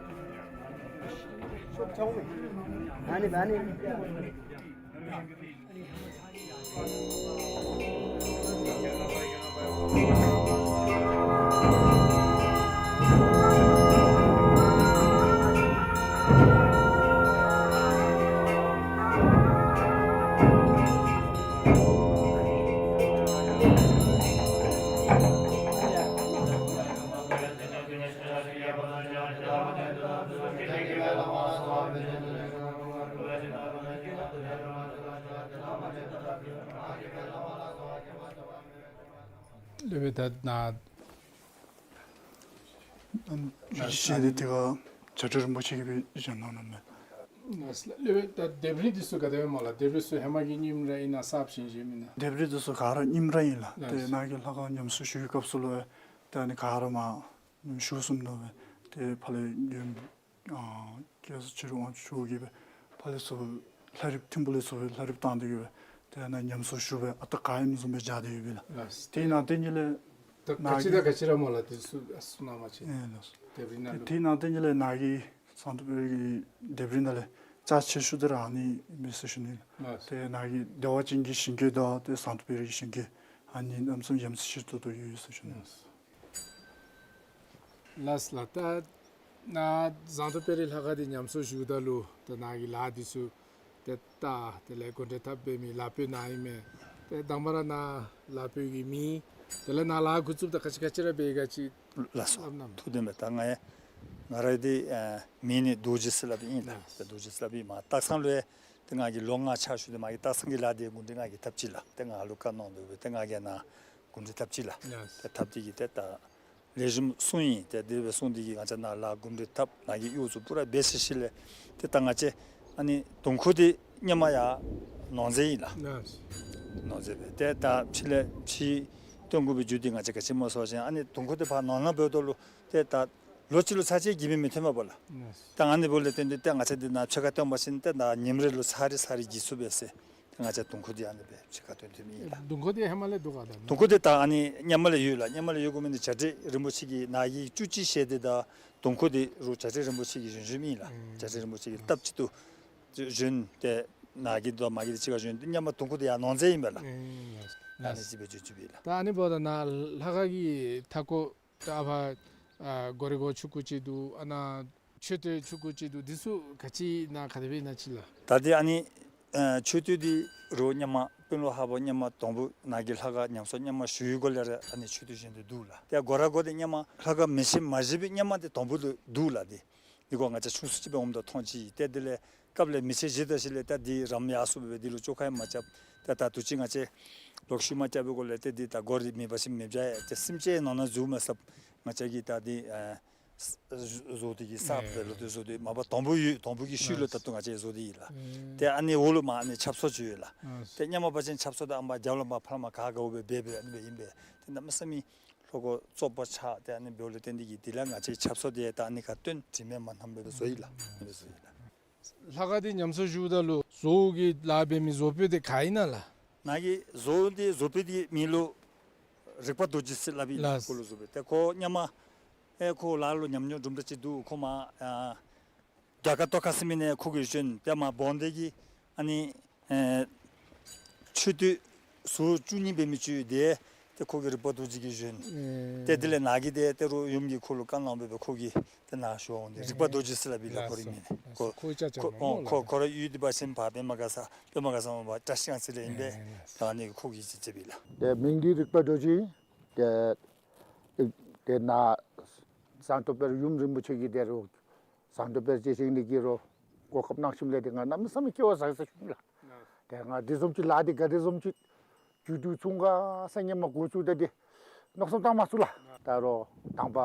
ཤོག་ཚང་མས། ཨ་ནི་ཨ་ནི། སློབ་དཔོན་ད་ནཱ་ཞལ་འདི་དེ་ཁར་བྱ་བྲལ་རིན་པོ་ཆེ་གིས་སྦེ་བཞེངས་གནང་ནུག་མས། སློབ་དཔོན་ད་ལྡེབས་རིས་འདི་ཚུ་ག་དེ་སྦེ་སྨོ་ལགས། ལྡེབས་རིས་ཚུ་ཧེ་མ་གི་རྙིངམ་ར་ཨིན་ན་གསརཔ་བཞེངས་བཞེངསམ་ཨིན་ན། ལྡེབས་རིས་འདི་ཚུ་ག་ར་རྙིངམ་ར་ཨིན་ལགས། ཏེ་ནཱ་གི་ལྷ་ཁང་ཉམས་གསོ་ཞུ་བའི་སྐབས་སུ་ལུ་ཏེ་ཨ་ནི་ག་ར་མར་ཉམས་གསོ་ཞུ་སོངམ་ད་སྦེ་ཏེ་ཕར་ལས་ཡུམ་ཨ་རྒྱལ་སྲས་ཆོས་རབ་དབང་ཕྱུག་མཆོག་གིས་སྦེ་ཕར་ལས་ཚུར་ལྷ་རིཔ་ཐིམ་ཕུག་ལས་ཚུར་ལྷ་རིཔ་བཏང་སྟེ་གིས་སྦེ་ཏེ་ནཱ་ཉམས་གསོ་ཞུ་སྦེ་ཨ་རྟག་ག་ཨིནམ་བཟུམ་སྦེ་སྦྱར་ཏེ་ཡོད་པས་ལགས། ལགས། དེ་ནང་ཏེ་ཉིད་ལས་ད་ནཱ་ག་ཅི་གིས་དང་ག་ཅི་ར་སྨོ་ལགས། དེ་ཚུ་གསུང་གནང་བ་ཅིན། ཨེ་ལགས། ལྡེབས་རིས་ནང་ལུ། དེ་ནང་ཏེ་ཉིད་ལས་ནཱ་གི་ཟངས་མདོག་དཔལ་རི་གི་ལྡེབས་རིས་ནང་ལས་རྩ་ཆེ་ཤོས་འདི་ར་ཨ་ནི་ཨིན་པས་ཟེར་ཞུ་ནི། ལགས། ཏེ་ནཱ་གི་བདེ་བ་ཅན་གྱི་ཞིང་བཀོད་དང་ཏེ་ཟངས་མདོག་དཔལ་རི་གི་ཞིང་བཀོད་ཨ་ནི་གནམ་མེད་ས་མེད་ཡ་མཚན་ཆེ་ཏོག་ཏོ་ཡོད་ཟེར་ཞུ་ནི། ལགས། ལགས་ལགས། ད་ནཱ་ཟངས་མདོག་དཔལ་རི་ལྷ་ཁང་འདི་ཉམས་གསོ་ཞུཝ་ད་ལུ་ད་ནཱ་གི་ལཱ་འདི་ཚུ་ཏེ་ད་དེ་ལས་གོ་འདྲེན་འཐབ་འབད་མི་ལཱ་དཔོན་ནཱ་ཨིན་མས། ཏེ་དང་པ་ར་ནཱ་ལཱ་དཔོན་གྱི་མིང་དེ་ལས་ནཱ་ལཱ་འགོ་བཙུགསཔ་ད་ག་ཅི་ག་ཅི་ར་འབད་ག་ཅི། ལགས་སོ། སླབ་གནང་། ཐུགས་བདེན་པས། ད་ང་ཡང་ང་ར་འདི་ཨ་མིང་ནི་རྡོ་རྗེ་ཟེར་སླབ་ཨིན་ལགས། ལགས། ད་རྡོ་རྗེ་ཟེར་སླབ་ཨིན། མར་སྟག་ཚང་ལུ་ཡང་ཏེ་ང་གིས་ལོ་ལྔ་ཕྱག་ཞུ་སྟེ་མ་གི་སྟག་ཚང་གི་ལཱ་འདི་གོ་འདྲི་ང་གིས་འཐབ་ཅི་ལགས། ཏེ་ང་ལུ་བཀའ་གནང་དོ་སྦེ་ཏེ་ང་གིས་ནཱ་གོ་འདྲི་འཐབ་ཅི་ལགས། ལགས། ཏེ་འཐབ་སྟེ་གིས་ཏེ་ད་ལེགས་ཤོམ་སོང་ཡི། ཏེ་དེ་སྦེ་སོང་སྟེ་གིས་ང་བཅས་ནཱ་ལཱ་གོ་འདྲི་འཐབ་ནཱ་གི་གཡོག་ཚུ་པུ་ར་འབད་ཚར་ཞིནམ་ལས་ཏེ་ད་ང་བཅས་ཨ་ནི་དུང་ཁུག་འདི་སྔོན་མ་ཡར་ནོར་རྫས་ཨིན་ལགས། ལགས། ནོར་རྫས་སྦེ་ཏེ་ད་ཕྱི་ལས་ཕྱི་སྟོན་དགོ་པའི་རྒྱུ་འདི་ང་བཅས་ག་ཅི་སྨོ་ཟེར་བ་ཅིན་ཨ་ནི་དུང་ཁུག་འདི་ཕར་ནོར་ནང་འབདཝ་ད་ལུ་ཏེ་ད་ལོ་གཅིག་ལུ་ཚར་གཅིག་གྱིས་མི་མི་ཐོན་པས་ལགས། ལགས། ད་ཨ་ནི་འབདཝ་ལས་བརྟེན་ཏེ་ཏེ་ང་བཅས་འདི་ནཱ་ཕྱེད་ཀ་བཏོན་པ་ཅིན་ཏེ་ནཱ་ཉིནམ་རེ་ལུ་ཚར་རེ་ཚར་རེ་གྱིས་ཚུགས་པས་ཟེར། ང་བཅས་དུང་ཁུག་འདི་ཨ་ནི་སྦེ་ཕྱེད་ཀ་བཏོན་བཏོནམ་ཨིན་ལགས། དུང་ཁུག་འདི་ཧེ་མ་ལས་འདུག་ག་ད། དུང་ཁུག་འདི་ད་ཨ་ནི་སྔོན་མ་ལས་ཡོད་ལགས། སྔོན་མ་ལས་ཡོད་དགོ་མི་འདི་བྱ་བྲལ་རིན་པོ་ཆེ་གིས་ནཱ་གི་བཅུ་གཅིག་ཞལ་འདི་དང་དུང་ཁུག་འདི་རུང་བྱ་བྲལ་རིན་པོ་ཆེ་གིས་བཞེངས་བཞེངསམ་ཨིན་ལགས། ཨུམ། བྱ་བྲལ་རིན་པོ་ཆེ་གིས་སྟབས་གཅིག་ཏུ་བཞེངས་ཏེ་ནཱ་གི་དང་མ་གི་འདི་གཅིག་ཁར་བཞེངས་ཏེ་སྔོན་མ་དུང་ཁུག་འདི་ཡར་ནོར་རྫས་ཨིན་པས་ལགས། ཨུམ། ཨ་ནི་ཅིག་སྦེ་བརྗོད་བརྗོདཔ་ཨིན་ལགས། ད་ཨ་ནི་འབདཝ་ད་ནཱ་ལྷ་ཁང་གི་མཐའ་སྐོར་ད་ཨ་ཕར་ཨ་སྒོ་རའི་སྒོ་ཆུང་ཀུ་ཅིག་འདུག། ཨ་ནཱ་མཆོད་རྟེན་ཆུང་ཀུ་ཅིག་འདུག། འདི་ཚུ་ག་ཅི་ཨིན་ན་ག་དེ་སྦེ་ཨིན་ན་ཅིག་ལགས། ད་འདི་ཨ་ནི་ཨ་མཆོད་རྟེན་འདི་རུང་སྔོན་མ་དཔོན་སློབ་ཧ་བ་སྔོན་མ་དང་པོ་ནཱ་གི་ལྷ་ཁང་ཉམས་གསོ་སྔོན་མ་ཞུ་བའི་སྒང་ལས་ར་ཨ་ནི་མཆོད་རྟེན་བཞེངས་ཏེ་འདུག་ལགས། ཏེ་སྒོ་ར་སྒོ་འདི་སྔོན་མ་ལྷ་ཁང་མེ་ཤིང་མ་བཞེངས་པའི་སྔོན་མ་འདི་དང་པོ་ལུ་འདུག་ལགས། འདི་འདི་སྒང་ང་བཅས་ཆུང་སུ་ཅིག་འབད་འོངམ་ད་མཐོང་ཅི། ཏེ་དེ་ལས་སྐབས་ལས་མེ་ཤིང་བཞེངས་ད་ཞིནམ་ལས་ཏེ་འདི་རམ་ཡར་སོངམ་སྦེ་འདི་ལུ་བཅོ་ཁ་ཡང་མ་རྐྱབ། ཏེ་ད་དུས་ཅི་ང་བཅས་ལོག་ཤུལ་མ་རྐྱབ་པའི་སྒང་ལས་ཏེ་འདི་ད་སྒོ་ར་མེད་པ་ཅིན་མེདཔ་བྱུང་ཡི། ཏེ་སེམས་ཅན་ནང་ན་འཛུལ་མ་ཚུགསཔ་ང་བཅས་ཀྱིས་ད་འདི་ཨ་ བཟོ་སྟེ་གི་ས་ཨེ་སྦེ་ལུ་ཏེ་བཟོ་སྟེ་མ་པ་དོང་པོ་ཡོད། དོང་པོ་གི་ཤུལ་ལུ་ཨ་ད་ལྟོ་ང་བཅས་བཟོ་སྟེ་ཡོད་ལགས། ཨེ་ཏེ་ཨ་ནི་འོག་ལུ་མར་ཨ་ནི་ཆབ་གསོ་ཅིག་ཡོད་ལགས། ཨ་ཏེ་སྔོན་མ་ཕར་ཕྱིན་ཆབ་གསོ་དེ་ཨ་མ་རྒྱབ་ལུ་མར་ཕར་མར་ག་ག་འོ་སྦེ་འབད་འབད་ཨ་ནི་སྦེ་ཨིན་པས། ཏེ་གནམ་མེད་ས་མེད་ལྷོ་སྒོ་བཙོག་པ་ཆགས། ཏེ་ཨ་ནི་འབདཝ་ལས་བརྟེན་ཏེ་གི་དེ་ལས་ང་བཅས་ཆབ་གསོ་དེ་ད་ཨ་ནི་ཁར་བཏོན་དྲི་མེད་མ་ཐངས་སྦེ་བཟོ་ཡི་ལགས། ཨ་ནི་སྦེ་བཟོ་ཡི་ལགས། ལྷ་ཁང་འདི་ཉམས་གསོ་ཞུཝ་ད་ལུ་བཟོ་བོ་གི་ལཱ་འབད་མི་བཟོ་དཔོན་དེ་ག་ཨིན་ན་ལགས། ནཱ་གི་བཟོ་བོ་འདི་བཟོ་དཔོན་འདི་མིང་ལུ་རིག་པ་རྡོ་རྗེ་ཟེར་སླབ་ཨིན་ལགས། ལགས། ཁོ་ལུ་བཟོ་དཔོན་ཏེ་ཁོ་སྔོན་མ་ཨེ་ཁོ་ལཱ་ལུ་ཉམས་མྱོང་དུམ་གྲ་ཅིག་འདུག། ཁོ་མར་ཨ་རྒྱ་གར་ཏོག་ཁ་ཟེར་མི་ནང་ཁོ་གིས་བྱོན། ཏེ་མར་བོན་སྡེ་གི་ཨ་ནི་ཨེ་མཆོད་རྟེན་ཟུར་བཅུ་གཉིས་འབད་མི་ཅིག་ཡོད། ཏེ་ཏེ་ཁོ་གིས་རིག་པ་རྡོ་རྗེ་གིས་བྱོན། ཨེ་ཏེ་དེ་ལས་ནཱ་གི་ཏེ་ཏེ་རུང་ཡུམ་གྱིས་ཁོ་ལུ་བཀའ་གནང་སྦེ་ཁོ་གིས་ཏེ་ནཱ་ཞུ་འོང་སྟེ་རིག་པ་རྡོ་རྗེ་ཟེར་སླབ་ཨིན་ལགས། ཁོ་རའི་མིང་ནི། ཁོ་ཁོ་ཁོ་ཁོ་རའི་ཡུལ་འདི་འབད་བ་ཅིན་ཕར་པདྨ་ག་ས་པདྨ་ག་ས་མ་པ་བཀྲ་ཤིས་སྒང་ཟེར་ལས་ཨིན་པས། ཨེ་ད་ཨ་ནི་ཁོ་གིས་ཅིག་མཛད་པས་ལགས། ཏེ་མིང་འདི་རིག་པ་རྡོ་རྗེ། ཏེ་ཏེ་ནཱ་ཟངས་མདོག་དཔལ་ཡུམ་རིན་པོ་ཆེ་གིས་ཏེ་རུང་ཟངས་མདོག་དཔལ་རྗེ་བཙུན་འདི་གིས་རུང་གོ་སྐབས་གནང་ཞིནམ་ལས་ཏེ་ང་གནམ་མེད་ས་མེད་སྐལ་བ་བཟང་ཟེར་ཞུ་ནི་ལགས། ཏེ་ང་འདི་བཟུམ་ཅིག་ལཱ་འདི་ག་དེ་བཟུམ་ཅིག་བཅུད་དུ་ཚུན་ཁ་ས་སྔོན་མ་འགོ་བཙུགས་ད་འདི་མནོ་བསམ་བཏང་མ་ཚུགས་ལགས། ད་རུང་དང་པ་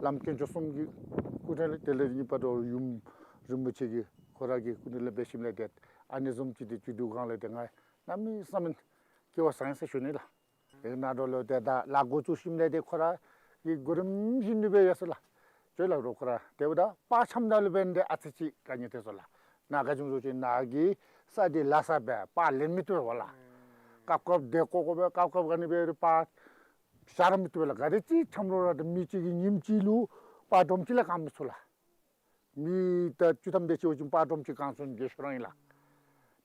བླམ་དཀོན་མཆོག་གསུམ་གྱི་སྐུ་དྲིན་ལས་དེ་ལས་གཉིས་པ་རུང་ཡུམ་རིན་པོ་ཆེ་གི་ཁོ་ར་གི་སྐུ་དྲིན་ལས་འབད་ཞིནམ་ལས་ཏེ་ཨ་ནི་བཟུམ་ཅིག་འདི་བཅུད་དུ་སྒང་ལས་ཏེ་ང་གནམ་མེད་ས་མེད་སྐལ་བ་བཟང་ཟེར་ཞུ་ནི་ལགས། དེ་ནང་འགྲོ་ལུ་ཏེ་ད་ལཱ་འགོ་བཙུགས་ཞིནམ་ལས་ཏེ་ཁོ་ར་གི་གོ་རིམ་བཞིན་དུ་སྦེ་ཡར་སོང་ལགས། ཅོག་ལགས་རོགས་ཁོ་ར་དེ་འབདཝ་ད་པར་འཆམ་ད་ལུ་འབད་ནི་འདི་ཨ་ཙི་ཅིག་དཀའ་ངལ་ཐོན་སོང་ལགས། ནཱ་ག་ཅི་སྨོ་ཟེར་བ་ཅིན་ནཱ་གི་ས་འདི་ལ་ས་སྦེ་པར་ལེན་མི་བཏུབ་པས་ལགས། སྐབས་སྐབས་འདི་བཀོ་བཀོ་སྦེ་སྐབས་སྐབས་ག་ནི་སྦེ་རུང་པར་བཞག་ར་མི་བཏུབ་པས་ལགས། ག་དེ་ཅིག་འཆམ་རུང་ར་ཏེ་མི་གཅིག་གིས་ཉིནམ་གཅིག་ལུ་པར་སྒྲོམ་གཅིག་ལས་གང་མི་ཚུགས་ལགས། མི་ད་བཅུ་ཐམ་དེ་ཅིག་འོང་ཅི་པར་སྒྲོམ་གཅིག་གང་ཚུགས་ནི་གི་ཤོ་རང་ཨིན་ལགས།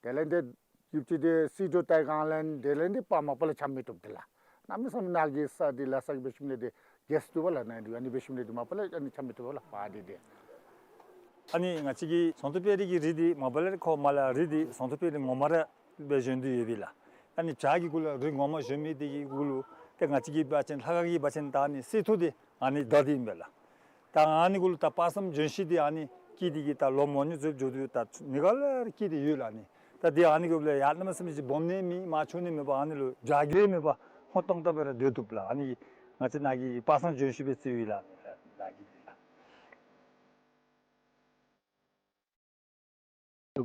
དེ་ལས་འདི་ཡུདཔ་ཅིག་འདི་སིལ་ཏོག་བཏབ་སྒང་ལས་དེ་ལས་འདི་པར་མ་པ་ལས་འཆམ་མི་བཏུབ་དེ་ལགས། གནམ་མེད་ས་མེད་ནཱ་གི་ས་འདི་ལ་ས་གི་འབད་ཞིནམ་ལས་འདི་གེས་བཏུབ་པས་ལགས། ནཱ་འདི་ཨ་ནི་འབད་ཞིནམ་ལས་འདི་མ་པ་ལས་ཨ་ནི་འཆམ་མི་བཏུབ་པས་ལགས་པར་འདི་འདི། ཨ་ནི་ང་བཅས་ཀྱི་ཟངས་མདོག་དཔལ་རི་གི་རི་འདི་མ་པ་ལས་ཁོ་མར་ལས་རི་འདི་ཟངས་མདོག་དཔལ་རི་ངོ་མ་ར་སྦེ་བཞེངས་ཏེ་ཡོད་པས་ལགས། ཨ་ནི་བྱག་གི་གུ་ལུ་རི་ངོ་མ་བཞེངས་མི་དེ་གི་གུ་ལུ་ཏེ་ང་བཅས་ཀྱི་འབད་བ་ཅིན་ལྷ་ཁང་གི་འབད་བ་ཅིན་ད་ཨ་ནི་གསེར་ཐུར་འདི་ཨ་ནི་བརྡབས་ཏེ་ཨིན་པས་ལགས། ད་ཨ་ནི་གུ་ལུ་ད་དཔག་བསམ་ལྗོན་ཤིང་འདི་ཨ་ནི་སྐྱེས་ཏེ་གི་ད་ལོ་མང་ཉུང་ཟེར་འགྱོ་དོ་ད་ནི་ག་ལས་སྐྱེས་ཏེ་ཡོད་ལགས། ཨ་ནི་ད་འདི་ཨ་ནི་གུ་ལུ་ཡར་གནམ་མེད་ས་མེད་ཅིག་སྦོམ་ནི་མེད་མར་ཆུང་ནི་མེད་པར་ཨ་ནི་ལུ་བྱག་གི་ར་མེད་པར་ཧོན་ཏོང་ཏོ་སྦེ་ར་སྡོད་བཏུབ་ལགས། ཨ་ནི་ང་བཅས་ནཱ་གི་དཔག་བསམ་ལྗོན་ཤིང་སྦེ་བརྩིཝ་ཨིན་ལགས།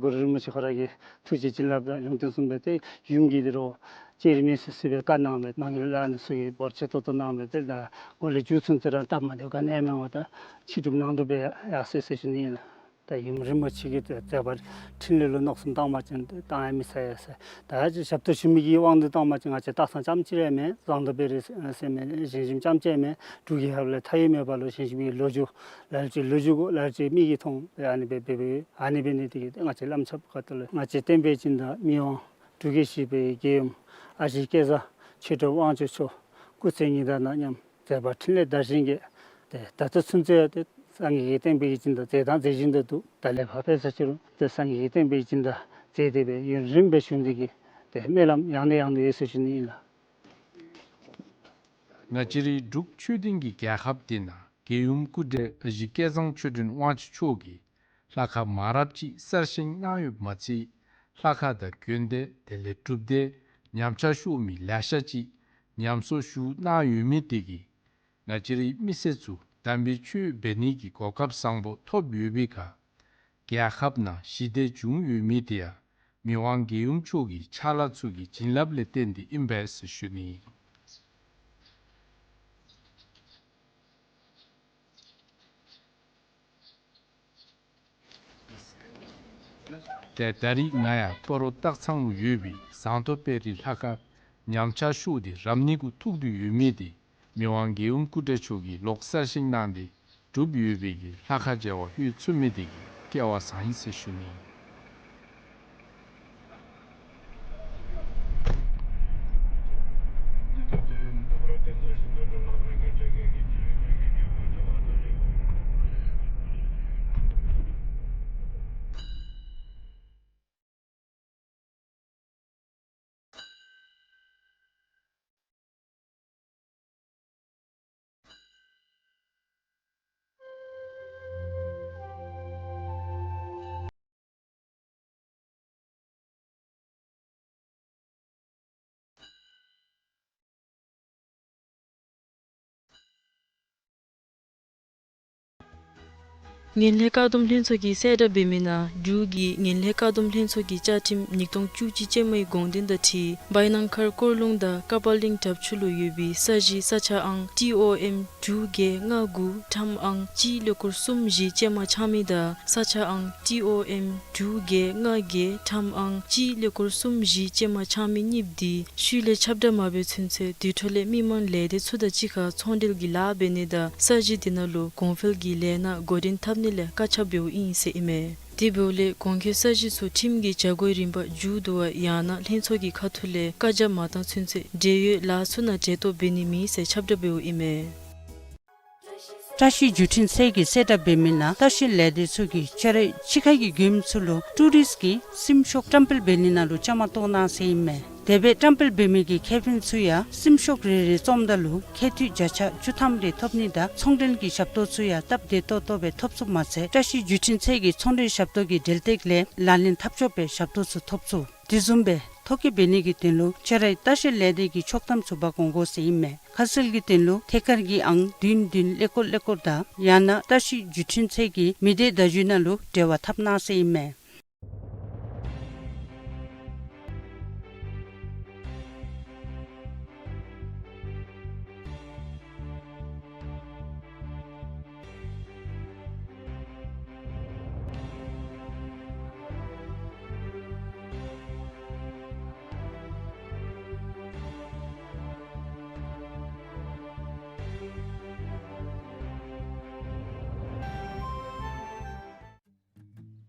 གུ་རུ་རིན་པོ་ཆེ་ཁོ་ར་གི་ཐུགས་རྗེ་བྱིན་རླབས་དང་ཡོན་ཏན་གསུམ་སྦེ་ཏེ་ཡུམ་གྱིས་འདི་རུང་སྤྱིར་མི་སེར་སྦེ་བཀའ་གནང་སྦེ་ནང་གི་ལཱ་ནི་ཚུ་གིས་འབོར་ཆེ་ཏོག་ཏོ་གནང་སྦེ་ཏེ་ད་འགོ་ལས་མཇུག་ཚུན་ཚོད་ར་སྟབས་མ་བདེཝ་ག་ནི་ཡང་མེད་པར་ད་ཕྱི་སྒྲུབ་ནང་སྒྲུབ་སྦེ་ཡར་སོ་ཡི་ཟེར་ཞུ་ནི་ཨིན་ལགས། ད་ཡུམ་རིན་པོ་ཆེ་གི་མཛད་པ་འཕྲིན་ལས་ལུ་མནོ་བསམ་བཏང་བ་ཅིན་ཏེ་བཏང་ཡང་མི་ཚར་ཡ་ཟེར། ད་ཅི་ཞབས་ཏོག་ཞུ་མི་གི་དབང་དུ་བཏང་བ་ཅིན་ང་བཅས་སྟག་ཚང་རྐྱངམ་གཅིག་ར་མེན། ཟངས་མདོག་དཔལ་རི་ཟེར་མི་ཞིང་ཞིང་རྐྱངམ་གཅིག་མེན། འབྲུག་གི་ཧཱཔ་ལས་མཐའ་ཡས་མེད་པ་ལུ་ཞིང་ཞིང་གི་ལོ་རྒྱུས་ལ་ལུ་ཅིག་ལོ་རྒྱུས་གོ་ལ་ལུ་ཅིག་མིག་གིས་མཐོང་སྦེ་ཨ་ནི་སྦེ་འབད་འབདཝ་ཨིན། ཨ་ནི་འབད་ནི་དེ་གིས་ང་བཅས་བླམ་ཆོསཔ་ཁ་ཐུག་ལས་ང་བཅས་བསྟན་པའི་སྦྱིན་བདག་མི་དབང་འབྲུག་རྒྱལ་བཞི་པའི་རྒྱལ་ཡུམ་ཨ་ཞེ་སྐལ་བཟང་ཆོས་གྲུབ་དབང་ཕྱུག་མཆོག་སྐུ་ཚེ་ཉི་ཟླ་དང་མཉམ་མཛད་པ་འཕྲིན་ལས་དར་ཞིང་རྒྱས། ཏེ་ད་ལྟོ་ཚུན་ཚོད་ཡང་ཏེ་སངས་རྒྱས་ཀྱི་བསྟན་པའི་སྦྱིན་བདག་མཛད་དང་མཛད་བཞིན་དུ་འདུག། ད་ལས་ཕར་འབད་ས་ཅི་རུང་ཏེ་སངས་རྒྱས་ཀྱི་བསྟན་པའི་སྦྱིན་བདག་མཛད་དེ་སྦེ་ཡུན་རིངམོ་སྦེ་བཞུགས་ཏེ་གི་ཏེ་སྨོན་ལམ་ཡང་ནས་ཡང་དུ་ཡོད་ཟེར་ཞུ་ནི་ཨིན་ལགས། ང་བཅས་རའི་འབྲུག་ཆོས་ལྡན་གྱི་རྒྱལ་ཁབ་འདི་ནང་རྒྱལ་ཡུམ་སྐུ་བགྲེས་ཨ་ཞེ་སྐལ་བཟང་ཆོས་སྒྲོན་དབང་ཕྱུག་མཆོག་གིས་ལྷ་ཁང་མང་རབས་ཅིག་གསར་བཞེངས་གནང་ཡོདཔ་མ་ཚད་ལྷ་ཁང་དང་དགོན་སྡེ་དེ་ལས་སྒྲུབ་སྡེ་ཉམས་ཆག་ཤོར་མི་ལེ་ཤ་ཅིག་ཉམས་གསོ་ཞུ་གནང་ཡོད་མི་དེ་གིས་ང་བཅས་རའི་མི་སེར་ཚུ་དམ་པའི་ཆོས་འབད་ནི་གི་གོ་སྐབས་བཟང་པོ་ཐོབ་ཡོད་པའི་ཁར་རྒྱལ་ཁབ་ནང་ཞི་བདེ་བྱུང་ཡོད་མི་དེ་ཡང་མི་དབང་རྒྱལ་ཡུམ་མཆོག་གི་ཕྱག་ལཱ་ཚུ་གི་བྱིན་རླབས་ལས་བརྟེན་ཏེ་ཨིན་པས་ཟེར་ཞུ་ནི་ཨིན། ཏེ་ད་རིས་ང་ཡང་སྤ་རོ་སྟག་ཚང་ལུ་ཡོད་པའི་ཟངས་མདོག་དཔལ་རི་ལྷ་ཁང་ཉམས་ཆག་ཤོར་ཏེ་རབ་གནས་གུ་ཐུག་སྟེ་ཡོད་མི་དེ་མི་དབང་རྒྱལ་ཡུམ་སྐུ་བགྲེས་མཆོག་གིས་ལོག་གསར་བཞེངས་གནང་སྟེ་སྒྲུབ་ཡོད་པའི་གི་ལྷ་ཁང་མཇལ་བར་ལྷོད་ཚུགས་མི་དེ་གིས་སྐལ་བ་བཟང་ཡི་ཟེར་ཞུ་ནི། ངན་ལྷད་བཀག་སྡོམ་ལྷན་ཚོགས་ཀྱིས་གསལ་བསྒྲགས་འབད་མི་ནང་འབྲུག་གི་ངན་ལྷད་བཀག་སྡོམ་ལྷན་ཚོགས་ཀྱི་བཅའ་ཁྲིམས་ཉིས་སྟོང་བཅུ་གཅིག་ཅན་མའི་དགོངས་དོན་དང་འཁྲིལ་བའི་ནང་མཁར་སྐོར་ལུང་དང་ཀ་པ་གླིང་དྲབ་ཆུ་ལུ་ཡོད་པའི་ས་གཞི་ས་ཆ་ཨང་ཊི་ཨོ་ཨེམ་དྲུག་བརྒྱད་ལྔ་དགུ་ཁྲམ་ཨང་གཅིག་ཀླད་ཀོར་གསུམ་བཞི་ཅན་མ་ཆག་མི་དང་ས་ཆ་ཨང་ཊི་ཨོ་ཨེམ་དྲུག་བརྒྱད་ལྔ་བརྒྱད་ཁྲམ་ཨང་གཅིག་ཀླད་ཀོར་གསུམ་བཞི་ཅན་མ་ཆག་མི་གཉིསཔོ་དེ་ཤུལ་ལས་ཁྱབ་བསྒྲགས་མ་འབད་ཚུན་ཚོད་དེ་འཕྲོ་ལས་མི་མང་ལས་སྡེ་ཚུ་དང་གཅིག་ཁར་ཚོང་འབྲེལ་གྱི་ལཱ་འབད་ནི་དང་ས་གཞི་དེ་ནང་ལུ་གོང་འཕེལ་གྱི་ལས་སྣ་འགོ་འདྲེན་འཐབ་ནི་ལས་བཀག་ཆ་འབདཝ་ཨིན་ཟེར་ཨིན་མས། དེ་འབདཝ་ལས་གོང་འཁོད་ས་གཞི་ཚུ་ཁྲིམས་ཀྱི་བྱ་སྒོའི་རིམ་པ་མཇུག་བསྡུ་བ་ཡང་ན་ལྷན་ཚོགས་ཀྱི་ཁ་ཐུག་ལས་བཀག་རྒྱ་མ་བཏང་ཚུན་ཚོད་འབྲེལ་ཡོད་ལཱ་ཚུ་ནང་གྲལ་གཏོགས་འབད་ནི་མེད་ཟེར་ཁྱབ་བསྒྲགས་འབདཝ་ཨིན་མས། བཀྲ་ཤིས་བརྒྱུད་འཕྲིན་ཚད་ཀྱིས་གསལ་བསྒྲགས་འབད་མི་ནང་ལྟ་བཤལ་ལས་སྡེ་ཚུ་གིས་ཁྱོད་རའི་ཕྱི་ཁ་གི་མགྱོནམ་ཚུ་ལུ་ཊུ་རིསཊ་ཀྱི་སིམ་ཤོག་བཀྲམ་སྤེལ་འབད་ནི་ནང་ལུ་བཅའ་མར་གཏོགས་གནང་ཟེར་ཨིན་མས། དེ་སྦེ་བཀྲམ་སྤེལ་འབད་མི་གི་ཁེ་ཕན་ཚུ་ཡང་སིམ་ཤོག་རེ་རེ་བཙོངམ་ད་ལུ་ཁེ་འཐུས་བརྒྱ་ཆ་བཅུ་ཐམ་རེ་ཐོབ་ནི་དང་ཚོང་འབྲེལ་གྱི་ཞབས་ཏོག་ཚུ་ཡང་སྟབས་བདེ་ཏོག་ཏོ་སྦེ་ཐོབ་ཚུགསཔ་མ་ཚད་བཀྲ་ཤིས་བརྒྱུད་འཕྲིན་ཚད་ཀྱི་ཚོང་འབྲེལ་ཞབས་ཏོག་གི་འབྲེལ་གཏད་ལས་ལག་ལེན་འཐབ་ཆོགཔ་སྦེ་ཞབས་ཏོག་ཚུ་ཐོབ་ཚུགས། དེ་བཟུམ་སྦེ་ཐོ་བཀོད་འབད་ནི་གི་དོན་ལུ་ཁྱོད་རའི་ལྟ་བཤལ་ལས་སྡེ་གི་ཆོག་ཐམ་ཚུ་འབག་འོང་དགོ་ཟེར་ཨིན་མས། ཁ་གསལ་གྱི་དོན་ལུ་ཐད་ཀར་གྱི་ཨང་བདུན་བདུན་ཀླད་ཀོར་ཀླད་ཀོར་དང་ཡང་ན་བཀྲ་ཤིས་བརྒྱུད་འཕྲིན་ཚད་ཀྱི་མི་སྡེ་བརྡ་བརྒྱུད་ནང་ལུ་འབྲེལ་བ་འཐབ་གནང་ཟེར་ཨིན་མས།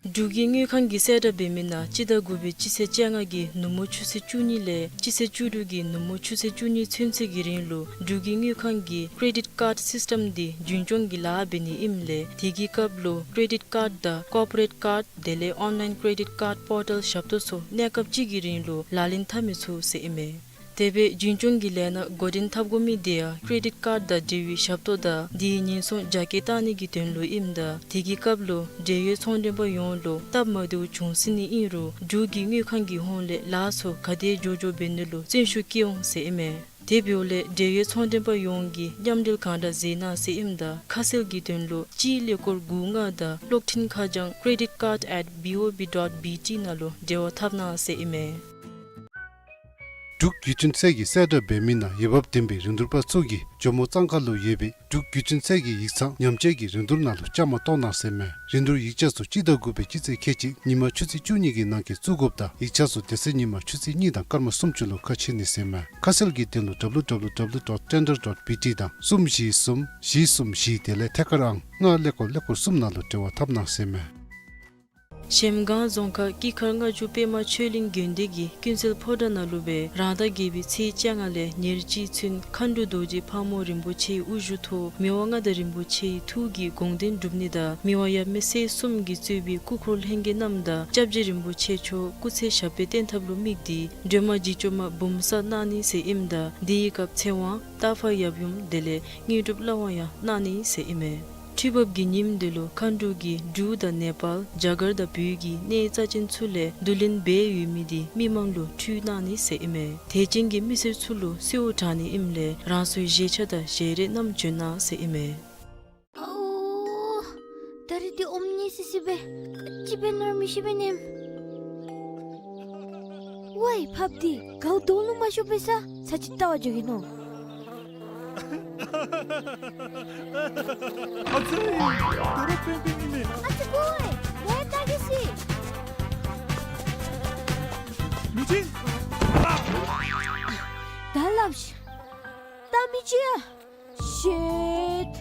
འབྲུག་གི་དངུལ་ཁང་གིས་གསལ་བསྒྲགས་འབད་མི་ནང་སྤྱི་ཟླ་དགུ་པའི་སྤྱི་ཚེས་བཅོ་ལྔ་གི་ནུབ་མོ་ཆུ་ཚོད་བཅུ་གཉིས་ལས་སྤྱི་ཚེས་བཅུ་དྲུག་གི་ནུབ་མོ་ཆུ་ཚོད་བཅུ་གཉིས་ཚུན་ཚོད་ཀྱི་རིང་ལུ་འབྲུག་གི་དངུལ་ཁང་གིས་ཀྲེ་ཌིཊ་ཀཱརཌ་སིསི་ཊམ་འདི་རྒྱུན་སྐྱོང་གི་ལཱ་འབད་ནི་ཨིནམ་ལས་དེ་གི་སྐབས་ལུ་ཀྲེ་ཌིཊ་ཀཱརཌ་དང་ཀོར་པོ་རེཊ་ཀཱརཌ་དེ་ལས་ཨོན་ལཱའིན་ཀྲེ་ཌིཊ་ཀཱརཌ་པོར་ཊལ་ཞབས་ཏོག་ཚུ་གནས་སྐབས་ཅིག་གི་རིང་ལུ་ལག་ལེན་འཐབ་མི་ཚུགས་ཟེར་ཨིན་མས། དེ་སྦེ་རྒྱུན་སྐྱོང་གི་ལས་སྣ་འགོ་འདྲེན་འཐབ་དགོ་མི་དེ་ཡང་ཀྲེ་ཌིཊ་ཀཱརཌ་དང་འབྲེལ་བའི་ཞབས་ཏོག་དང་དེའི་ཉེན་སྲུང་རྒྱ་སྐྱེད་བཏང་ནི་གི་དོན་ལུ་ཨིནམ་ད་དེ་གི་སྐབས་ལུ་འབྲེལ་ཡོད་ཚོང་མགྲོན་པ་ཡོངས་ལུ་སྟབས་མ་བདེཝ་བྱུང་སྲིད་ནི་ཨིན་རུང་འབྲུག་གི་དངུལ་ཁང་གི་ཧོངས་ལས་ལཱ་ཚུ་ག་དེ་མགྱོགས་མགྱོགས་འབད་ནི་ལུ་བརྩོན་ཤུགས་བསྐྱེད་འོང་ཟེར་ཨིན་མས། དེ་འབདཝ་ལས་འབྲེལ་ཡོད་ཚོང་མགྲོན་པ་ཡོངས་ཀྱིས་མཉམ་འབྲེལ་གང་དྲག་མཛད་གནང་ཟེར་ཨིནམ་ད་ཁ་གསལ་གྱི་དོན་ལུ་གཅིག་ཀླད་ཀོར་དགུ་ལྔ་དང་གློག་འཕྲིན་ཁ་བྱང་credit card at B O B dot B T ནང་ལུ་འབྲེལ་བ་འཐབ་གནང་ཟེར་ཨིན་མས། འབྲུག་བརྒྱུད་འཕྲིན་ཚད་ཀྱིས་གསལ་བསྒྲགས་འབད་མི་ནང་འོས་འབབ་ལྡན་པའི་རིན་བསྡུར་པ་ཚུ་གིས་ཇོ་མོ་གཙང་ཁ་ལུ་ཡོད་པའི་འབྲུག་བརྒྱུད་འཕྲིན་ཚད་ཀྱི་ཡིག་ཚང་ཉམས་བཅོས་ཀྱི་རིན་བསྡུར་ནང་ལུ་བཅའ་མར་གཏོགས་གནང་ཟེར་མས། རིན་བསྡུར་ཡིག་ཆ་ཚུ་སྤྱི་ཟླ་དགུ་པའི་སྤྱི་ཚེས་ཁལ་གཅིག་ཉིན་མ་ཆུ་ཚོད་བཅུ་གཉིས་ཀྱི་ནང་འཁོད་བཙུགས་དགོཔ་དང་ཡིག་ཆ་ཚུ་དེ་ཚེ་ཉིན་མ་ཆུ་ཚོད་གཉིས་དང་སྐར་མ་སུམ་ཅུ་ལུ་ཁ་ཕྱེ་ནི་ཟེར་མས། ཁ་གསལ་གྱི་དོན་ལུ་W W W dot tender dot B T དང་གསུམ་བཞི་གསུམ་བཞི་གསུམ་བཞི་དེ་ལས་ཐད་ཀར་ཨང་ལྔ་ཀླད་ཀོར་ཀླད་ཀོར་གསུམ་ནང་ལུ་འབྲེལ་བ་འཐབ་གནང་ཟེར་མས། གཞལམ་སྒང་རྫོང་ཁག་སྐྱིད་མཁར་ལྔ་མཆོག་པདྨ་ཆོས་གླིང་དགོན་སྡེ་གི་ཀུན་གསལ་ཕོ་བྲང་ནང་ལུ་སྦེ་རང་ཟླ་བརྒྱད་པའི་ཚེས་བཅོ་ལྔ་ལས་ཉེར་གཅིག་ཚུན་མཁའ་འགྲོ་རྡོ་རྗེ་ཕག་མོ་རིན་པོ་ཆེའི་དབུ་བཞུགས་ཐོག་མི་དབང་མངའ་བདག་རིན་པོ་ཆེའི་ཐུགས་ཀྱི་དགོངས་དོན་སྒྲུབ་ནི་དང་མི་དབང་ཡབ་མེས་སྲས་གསུམ་གྱིས་གཙོས་པའི་སྐུ་འཁོར་ལྷན་རྒྱས་རྣམས་དང་སྐྱབས་རྗེ་རིན་པོ་ཆེ་མཆོག་སྐུ་ཚེ་ཞབས་པད་བརྟན་ཐབས་ལུ་དམིགས་ཏེ་སྒྲོལ་མ་འཇིགས་བྱེད་མ་འབུམ་གསར་གནང་ནི་ཟེར་ཨིནམ་ད་དེའི་སྐབས་ཚེ་དབང་སྟག་ཕག་ཡབ་ཡུམ་དེ་ལས་དངོས་གྲུབ་བླ་དབང་ཡང་གནང་ནི་ཟེར་ཨིན་མས། ཁྲུས་འབབ་ཀྱི་ཉིནམ་དེ་ལུ་མཁའ་འགྲོ་གིས་འབྲུག་དང་ནེ་པཱལ་རྒྱ་གར་དང་བོད་ཀྱི་གནས་རྩ་ཅན་ཚུ་ལས་བསྡུ་ལེན་འབད་ཡོད་མི་དེ་མི་མང་ལུ་ཁྲུས་གནང་ནི་ཟེར་ཨིན་མས། དད་ཅན་གྱི་མི་སེར་ཚུ་ལུ་གསོལཝ་དྲང་ནི་ཨིནམ་ལས་རང་སོའི་བཞེས་ཆ་དང་བཞེས་རས་རྣམས་བྱོན་གནང་ཟེར་ཨིན་མས། ཨོ། ད་རིས་འདི་ཨོམ་ཉལ་སི་སི་སྦེ་ཅིག་འབད་ནི་ར་མི་ཤེས་པས་ནམ། ཝའི་ཕགཔ་འདི་གའུ་དོང་ལུ་མ་ཤོར་བའི་ས་ས་ཅིག་བལྟ་བར་འགྱོ་གེ་ནོ། ཨ་ཙི། དོ་རུང་པེན་པེན་ཨིན་མས། ཨ་ཙི་ཀོ་ཝའི་ལས་བལྟ་གེ་སི། མི་ཅིག་ད་སླབ་ཤིག་ད་མི་ཅིག་ཡ། ཤིཊ།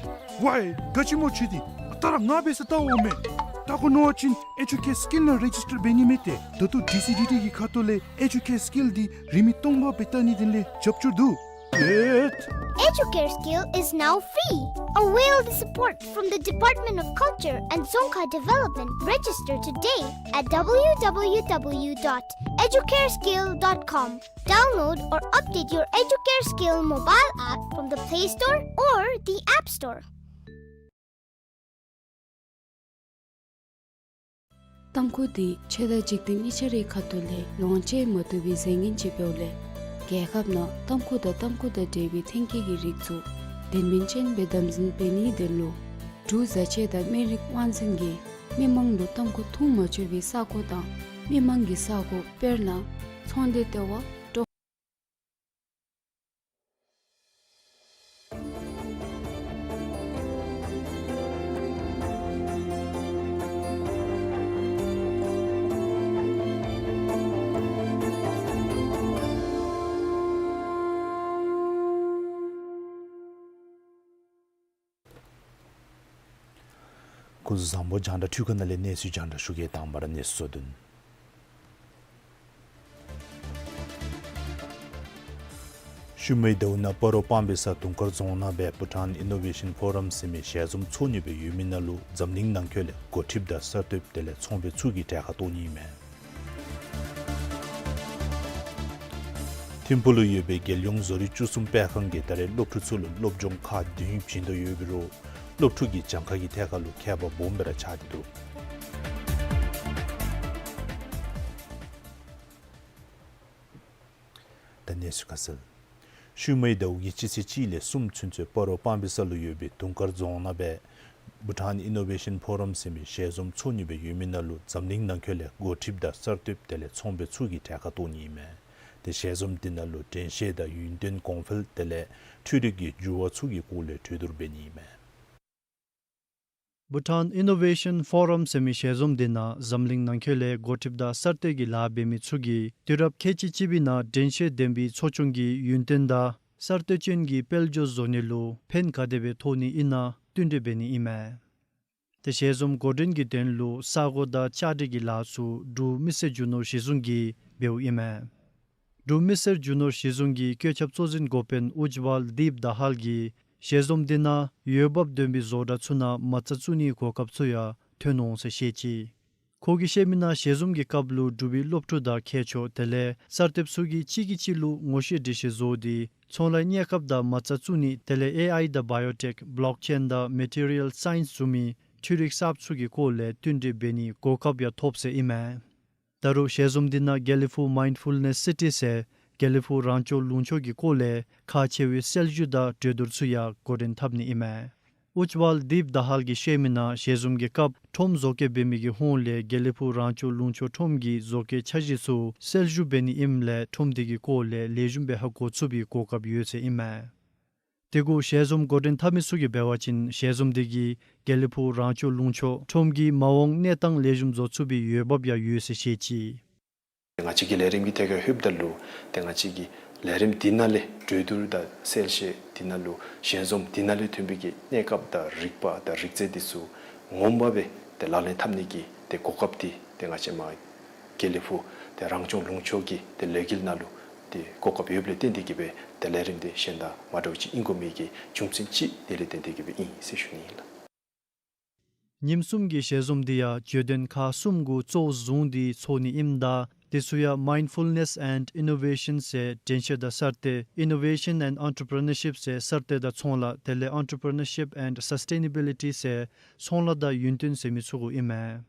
ཝའི་ག་ཅི་སྨོ་ཁྱོད་འདི། ད་ར་ང་འབད་ས་བལྟ་འོང་མས། བལྟ་དགོ་མནོ་བ་ཅིན་ཨེ་ཇུ་ཀེར་སི་ཀིལ་ནང་རེ་ཇིས་ཊར་འབད་ནི་མས་ཏེ། ད་ལྟོ་ཌི་སི་ཌི་ཊི་གི་ཁ་ཐུག་ལས་ཨེ་ཇུ་ཀེར་སི་ཀིལ་འདི་རིན་མེད་སྟོང་པ་སྦེ་བལྟ་ནིའི་དོན་ལས་རྒྱབ་སྐྱོར་འདུག། ཤིཊ། Educare Skill is now free. Avail the support from the Department of Culture and Dzongkha Development. Register today at W W W dot educareskill dot com. Download or update your Educare Skill mobile app from the Play Store or the App Store. ཏམ་ཁུ་འདི་ཆོས་དང་འཇིག་རྟེན་གཉིས་ཆ་རའི་ཁ་ཐུག་ལས་ལོངས་སྤྱོད་མ་བཏུབ་པའི་རྫས་ངན་ཅིག་འབདཝ་ལས་རྒྱལ་ཁབ་ནང་ཏམ་ཁུ་དང་ཏམ་ཁུ་དང་འབྲེལ་བའི་ཐོན་སྐྱེད་ཀྱི་རིགས་ཚུ་དོན་ཕན་ཅན་སྦེ་དམ་འཛིན་འབད་ནིའི་དོན་ལུ་ འབྲུག་བཟའ་ཆས་དང་སྨན་རིགས་དབང་འཛིན་གྱིས་མི་མང་ལུ་ཏམ་ཁུ་འཐུང་མ་ཆོག་པའི་ས་གོ་དང་མི་མང་གི་ས་གོ་དཔེར་ན་ཚོང་སྡེ་ལྟེ་བ་ཀྲོ། སྐུ་གཟུགས་བཟང་པོ། རྒྱང་བསྒྲགས་འཕྲུལ་ཁང་ནང་ལས་གནས་ཚུལ་རྒྱང་བསྒྲགས་ཞུ་གེ། དང་པ་ར་གནས་ཚུལ་གཙོ་དོན། ཤུལ་མའི་ཟླཝ་ནང་སྤ་རོ་སྤང་སྦིས་ས་དུང་དཀར་རྫོང་ནང་སྦེ་བྷུ་ཊཱན་ཨི་ནོ་ཝེ་ཤཱན་ཕོ་རམ་ཟེར་མི་ཞལ་འཛོམས་ཚོགས་ནི་སྦེ་ཡོད་མི་ནང་ལུ་འཛམ་གླིང་ནང་འཁོད་ལས་འགོ་ཁྲིདཔ་དང་གསར་གཏོདཔ་དེ་ལས་ཚོང་པའི་ཚུ་གིས་གྲལ་ཁར་གཏོགས་ནི་ཨིན་མས། ཐིམ་ཕུག་ལུ་ཡོད་པའི་རྒྱལ་ཡོངས་བཟོ་རིག་བཅུ་གསུམ་སྤེལ་ཁང་གིས་ད་རེས་སློབ་ཕྲུག་ཚུ་ལུ་སློབ་སྦྱོང་ཁག་བདུན་བྱིན་དོ་ཡོད་པའི་རུང་སློབ་ཕྲུག་གི་གྱངས་ཁ་གི་ཐད་ཁར་ལུ་ཁྱད་པར་སྦོམ་སྦེ་ར་ཆགས་ཏེ་འདུག། ད་གནས་ཚུལ་ཁ་གསལ། ཤུལ་མའི་ཟླཝ་གི་སྤྱི་ཚེས་གཅིག་ལས་གསུམ་ཚུན་ཚོད་སྤ་རོ་སྤང་སྦིས་ས་ལུ་ཡོད་པའི་དུང་དཀར་རྫོང་ནང་སྦེ་བྷུ་ཊཱན་ཨི་ནོ་ཝེ་ཤཱན་ཕོ་རམ་ཟེར་མི་ཞལ་འཛོམས་ཚོགས་ནི་སྦེ་ཡོད་མི་ནང་ལུ་འཛམ་གླིང་ནང་འཁོད་ལས་འགོ་ཁྲིདཔ་དང་གསར་གཏོདཔ་དེ་ལས་ཚོང་པའི་ཚུ་གིས་གྲལ་ཁར་གཏོགས་ནི་ཨིན་མས། ཏེ་ཞལ་འཛོམས་འདི་ནང་ལུ་དྲན་ཤེས་དང་ཡུན་བརྟན་གོང་འཕེལ་དེ་ལས་འཕྲུལ་རིག་གི་འགྱུར་བ་ཚུ་གི་སྐོར་ལས་གྲོས་བསྡུར་འབད་ནི་ཨིན་མས། བྷུ་ཊཱན་ཨི་ནོ་ཝེ་ཤཱན་ཕོ་རམ་ཟེར་མི་ཞལ་འཛོམས་འདི་ནང་འཛམ་གླིང་ནང་འཁོད་ལས་འགོ་ཁྲིདཔ་དང་གསར་གཏོད་ཀྱི་ལཱ་འབད་མི་ཚུ་གིས་དུས་རབས་ཁལ་གཅིག་གཅིག་པའི་ནང་དྲན་ཤེས་ལྡན་པའི་འཚོ་སྐྱོང་གི་ཡུན་བརྟན་དང་གསར་གཏོད་ཅན་གྱི་དཔལ་འབྱོར་བཟོ་ནི་ལུ་ཕན་ག་དེ་སྦེ་ཐོགས་ནི་ཨིན་ན་བསྟུན་གྲོས་འབད་ནི་ཨིན་མས། ཏེ་ཞལ་འཛོམས་འགོ་འདྲེན་གྱི་དོན་ལུ་ས་གོ་དང་ལྕགས་རི་གི་ལཱ་ཚུ་འབྲུག་མི་སེར་རྒྱུ་ནོར་གཞི་བཟུང་གིས་འབདཝ་ཨིན་མས། འབྲུག་མི་སེར་རྒྱུ་ནོར་གཞི་བཟུང་གི་བཀོད་ཁྱབ་གཙོ་འཛིན་འགོ་དཔོན་ཨུཇ་ཝཱལ་དིབ་དཱ་ཧཱལ་གྱིས་ཞལ་འཛོམས་འདི་ནང་འོས་འབབ་ལྡན་པའི་བཟོ་གྲྭ་ཚུ་ནང་མ་རྩ་བཙུགས་ནིའི་གོ་སྐབས་ཚུ་ཡང་ཐོན་འོང་ཟེར་བཤད་ཅི། ཁོ་གིས་བཤད་མི་ནང་ཞལ་འཛོམས་ཀྱི་སྐབས་ལུ་འབྲུག་པའི་སློབ་ཕྲུག་དང་མཁས་མཆོག་དེ་ལས་གསར་གཏོདཔ་ཚུ་གིས་གཅིག་གིས་གཅིག་ལུ་ངོ་ཤེས་འདྲིས་ཤེས་བཟོ་སྟེ་ཚོང་ལཱའི་གནས་སྐབས་དང་མ་རྩ་བཙུགས་ནི་དེ་ལས་ཨེ་ཨའི་དང་བཱ་ཡོ་ཊེཀ་བློག་ཅེན་དང་མེ་ཊི་རི་ཡལ་སའིནསི་བཟུམ་མའི་འཕྲུལ་རིག་གསརཔ་ཚུ་གི་སྐོར་ལས་བསྟུན་གྲོས་འབད་ནིའི་གོ་སྐབས་ཡང་ཐོབ་ཟེར་ཨིན་མས། ད་རུང་ཞལ་འཛོམས་འདི་ནང་དགེ་ལེགས་ཕུག་མའིནཌ་ཕུལ་ནེསི་སི་ཊི་ཟེར་དགེ་ལེགས་ཕུག་རང་སྐྱོང་ལུང་ཕྱོགས་ཀྱི་སྐོར་ལས་ཁག་ཆེ་བའི་གསལ་ཞུ་དང་གྲོས་བསྡུར་ཚུ་ཡང་འགོ་འདྲེན་འཐབ་ནི་ཨིན་མས། ཨུཇ་ཝཱལ་དིབ་དཱ་ཧཱལ་གྱིས་བཤད་མི་ནང་ཞལ་འཛོམས་ཀྱི་སྐབས་ཁྲོམ་བཟོ་བཀོད་འབད་མི་གི་ཧོངས་ལས་དགེ་ལེགས་ཕུག་རང་སྐྱོང་ལུང་ཕྱོགས་ཁྲོམ་གྱི་བཟོ་བཀོད་འཆར་གཞི་ཚུ་གསལ་ཞུ་འབད་ནི་ཨིནམ་ལས་ཁྲོམ་སྡེ་གི་སྐོར་ལས་ལེགས་ཤོམ་སྦེ་ཧ་གོ་ཚུགས་པའི་གོ་སྐབས་ཡོད་ཟེར་ཨིན་མས། དེ་གུ་ཞལ་འཛོམས་འགོ་འདྲེན་འཐབ་མི་ཚུ་གིས་འབད་བ་ཅིན་ཞལ་འཛོམས་འདི་གིས་དགེ་ལེགས་ཕུག་རང་སྐྱོང་ལུང་ཕྱོགས་ཁྲོམ་གྱི་མ་འོངས་གནས་སྟངས་ལེགས་ཤོམ་བཟོ་ཚུགས་པའི་འོས་འབབ་ཡང་ཡོད་ཟེར་བཤད་ཅི། ང་བཅས་ཀྱི་ལས་རིམ་གྱི་ཐད་ཁར་ལྷོདཔ་ད་ལུ་ཏེ་ང་བཅས་ཀྱི་ལས་རིམ་འདི་ནང་ལས་གྲོས་བསྡུར་དང་གསལ་བཤད་འདི་ནང་ལུ་ཞལ་འཛོམས་འདི་ནང་ལས་ཐོན་པའི་གི་གནས་སྐབས་དང་རིག་པ་དང་རིག་རྩལ་འདི་ཚུ་ངོ་མ་སྦེ་ཏེ་ལག་ལེན་འཐབ་ནི་གི་ཏེ་གོ་སྐབས་འདི་ཏེ་ང་བཅས་མ་དགེ་ལེགས་ཕུག་ཏེ་རང་སྐྱོང་ལུང་ཕྱོགས་ཀྱི་ཏེ་ལས་འགུལ་ནང་ལུ་ཏེ་གོ་སྐབས་ཡོདཔ་ལས་བརྟེན་ཏེ་གིས་སྦེ་ཏེ་ལས་རིམ་འདི་གཞན་དང་མ་འདྲཝ་ཅིག་ཨིན་དགོ་མི་གི་རྒྱུ་མཚན་ཅིག་འདི་ལས་བརྟེན་ཏེ་གིས་སྦེ་ཨིན་ཟེར་ཞུ་ནི་ཨིན་ལགས། ཉིནམ་གསུམ་གྱི་ཞལ་འཛོམས་འདི་ཡང་བརྗོད་དོན་ཁག་གསུམ་གུ་གཙོ་བོ་བཟུང་སྟེ་ཚོགས་ནི་ཨིནམ་ད་དེ་ཚུ་ཡང་Mindfulness and Innovation ཟེར་དྲན་ཤེས་དང་གསར་གཏོད། Innovation and Entrepreneurship ཟེར་གསར་གཏོད་དང་ཚོང་ལཱ། དེ་ལས་Entrepreneurship and Sustainability ཟེར་ཚོང་ལཱ་དང་ཡུན་བརྟན་ཟེར་མི་ཚུ་གུ་ཨིན་མས།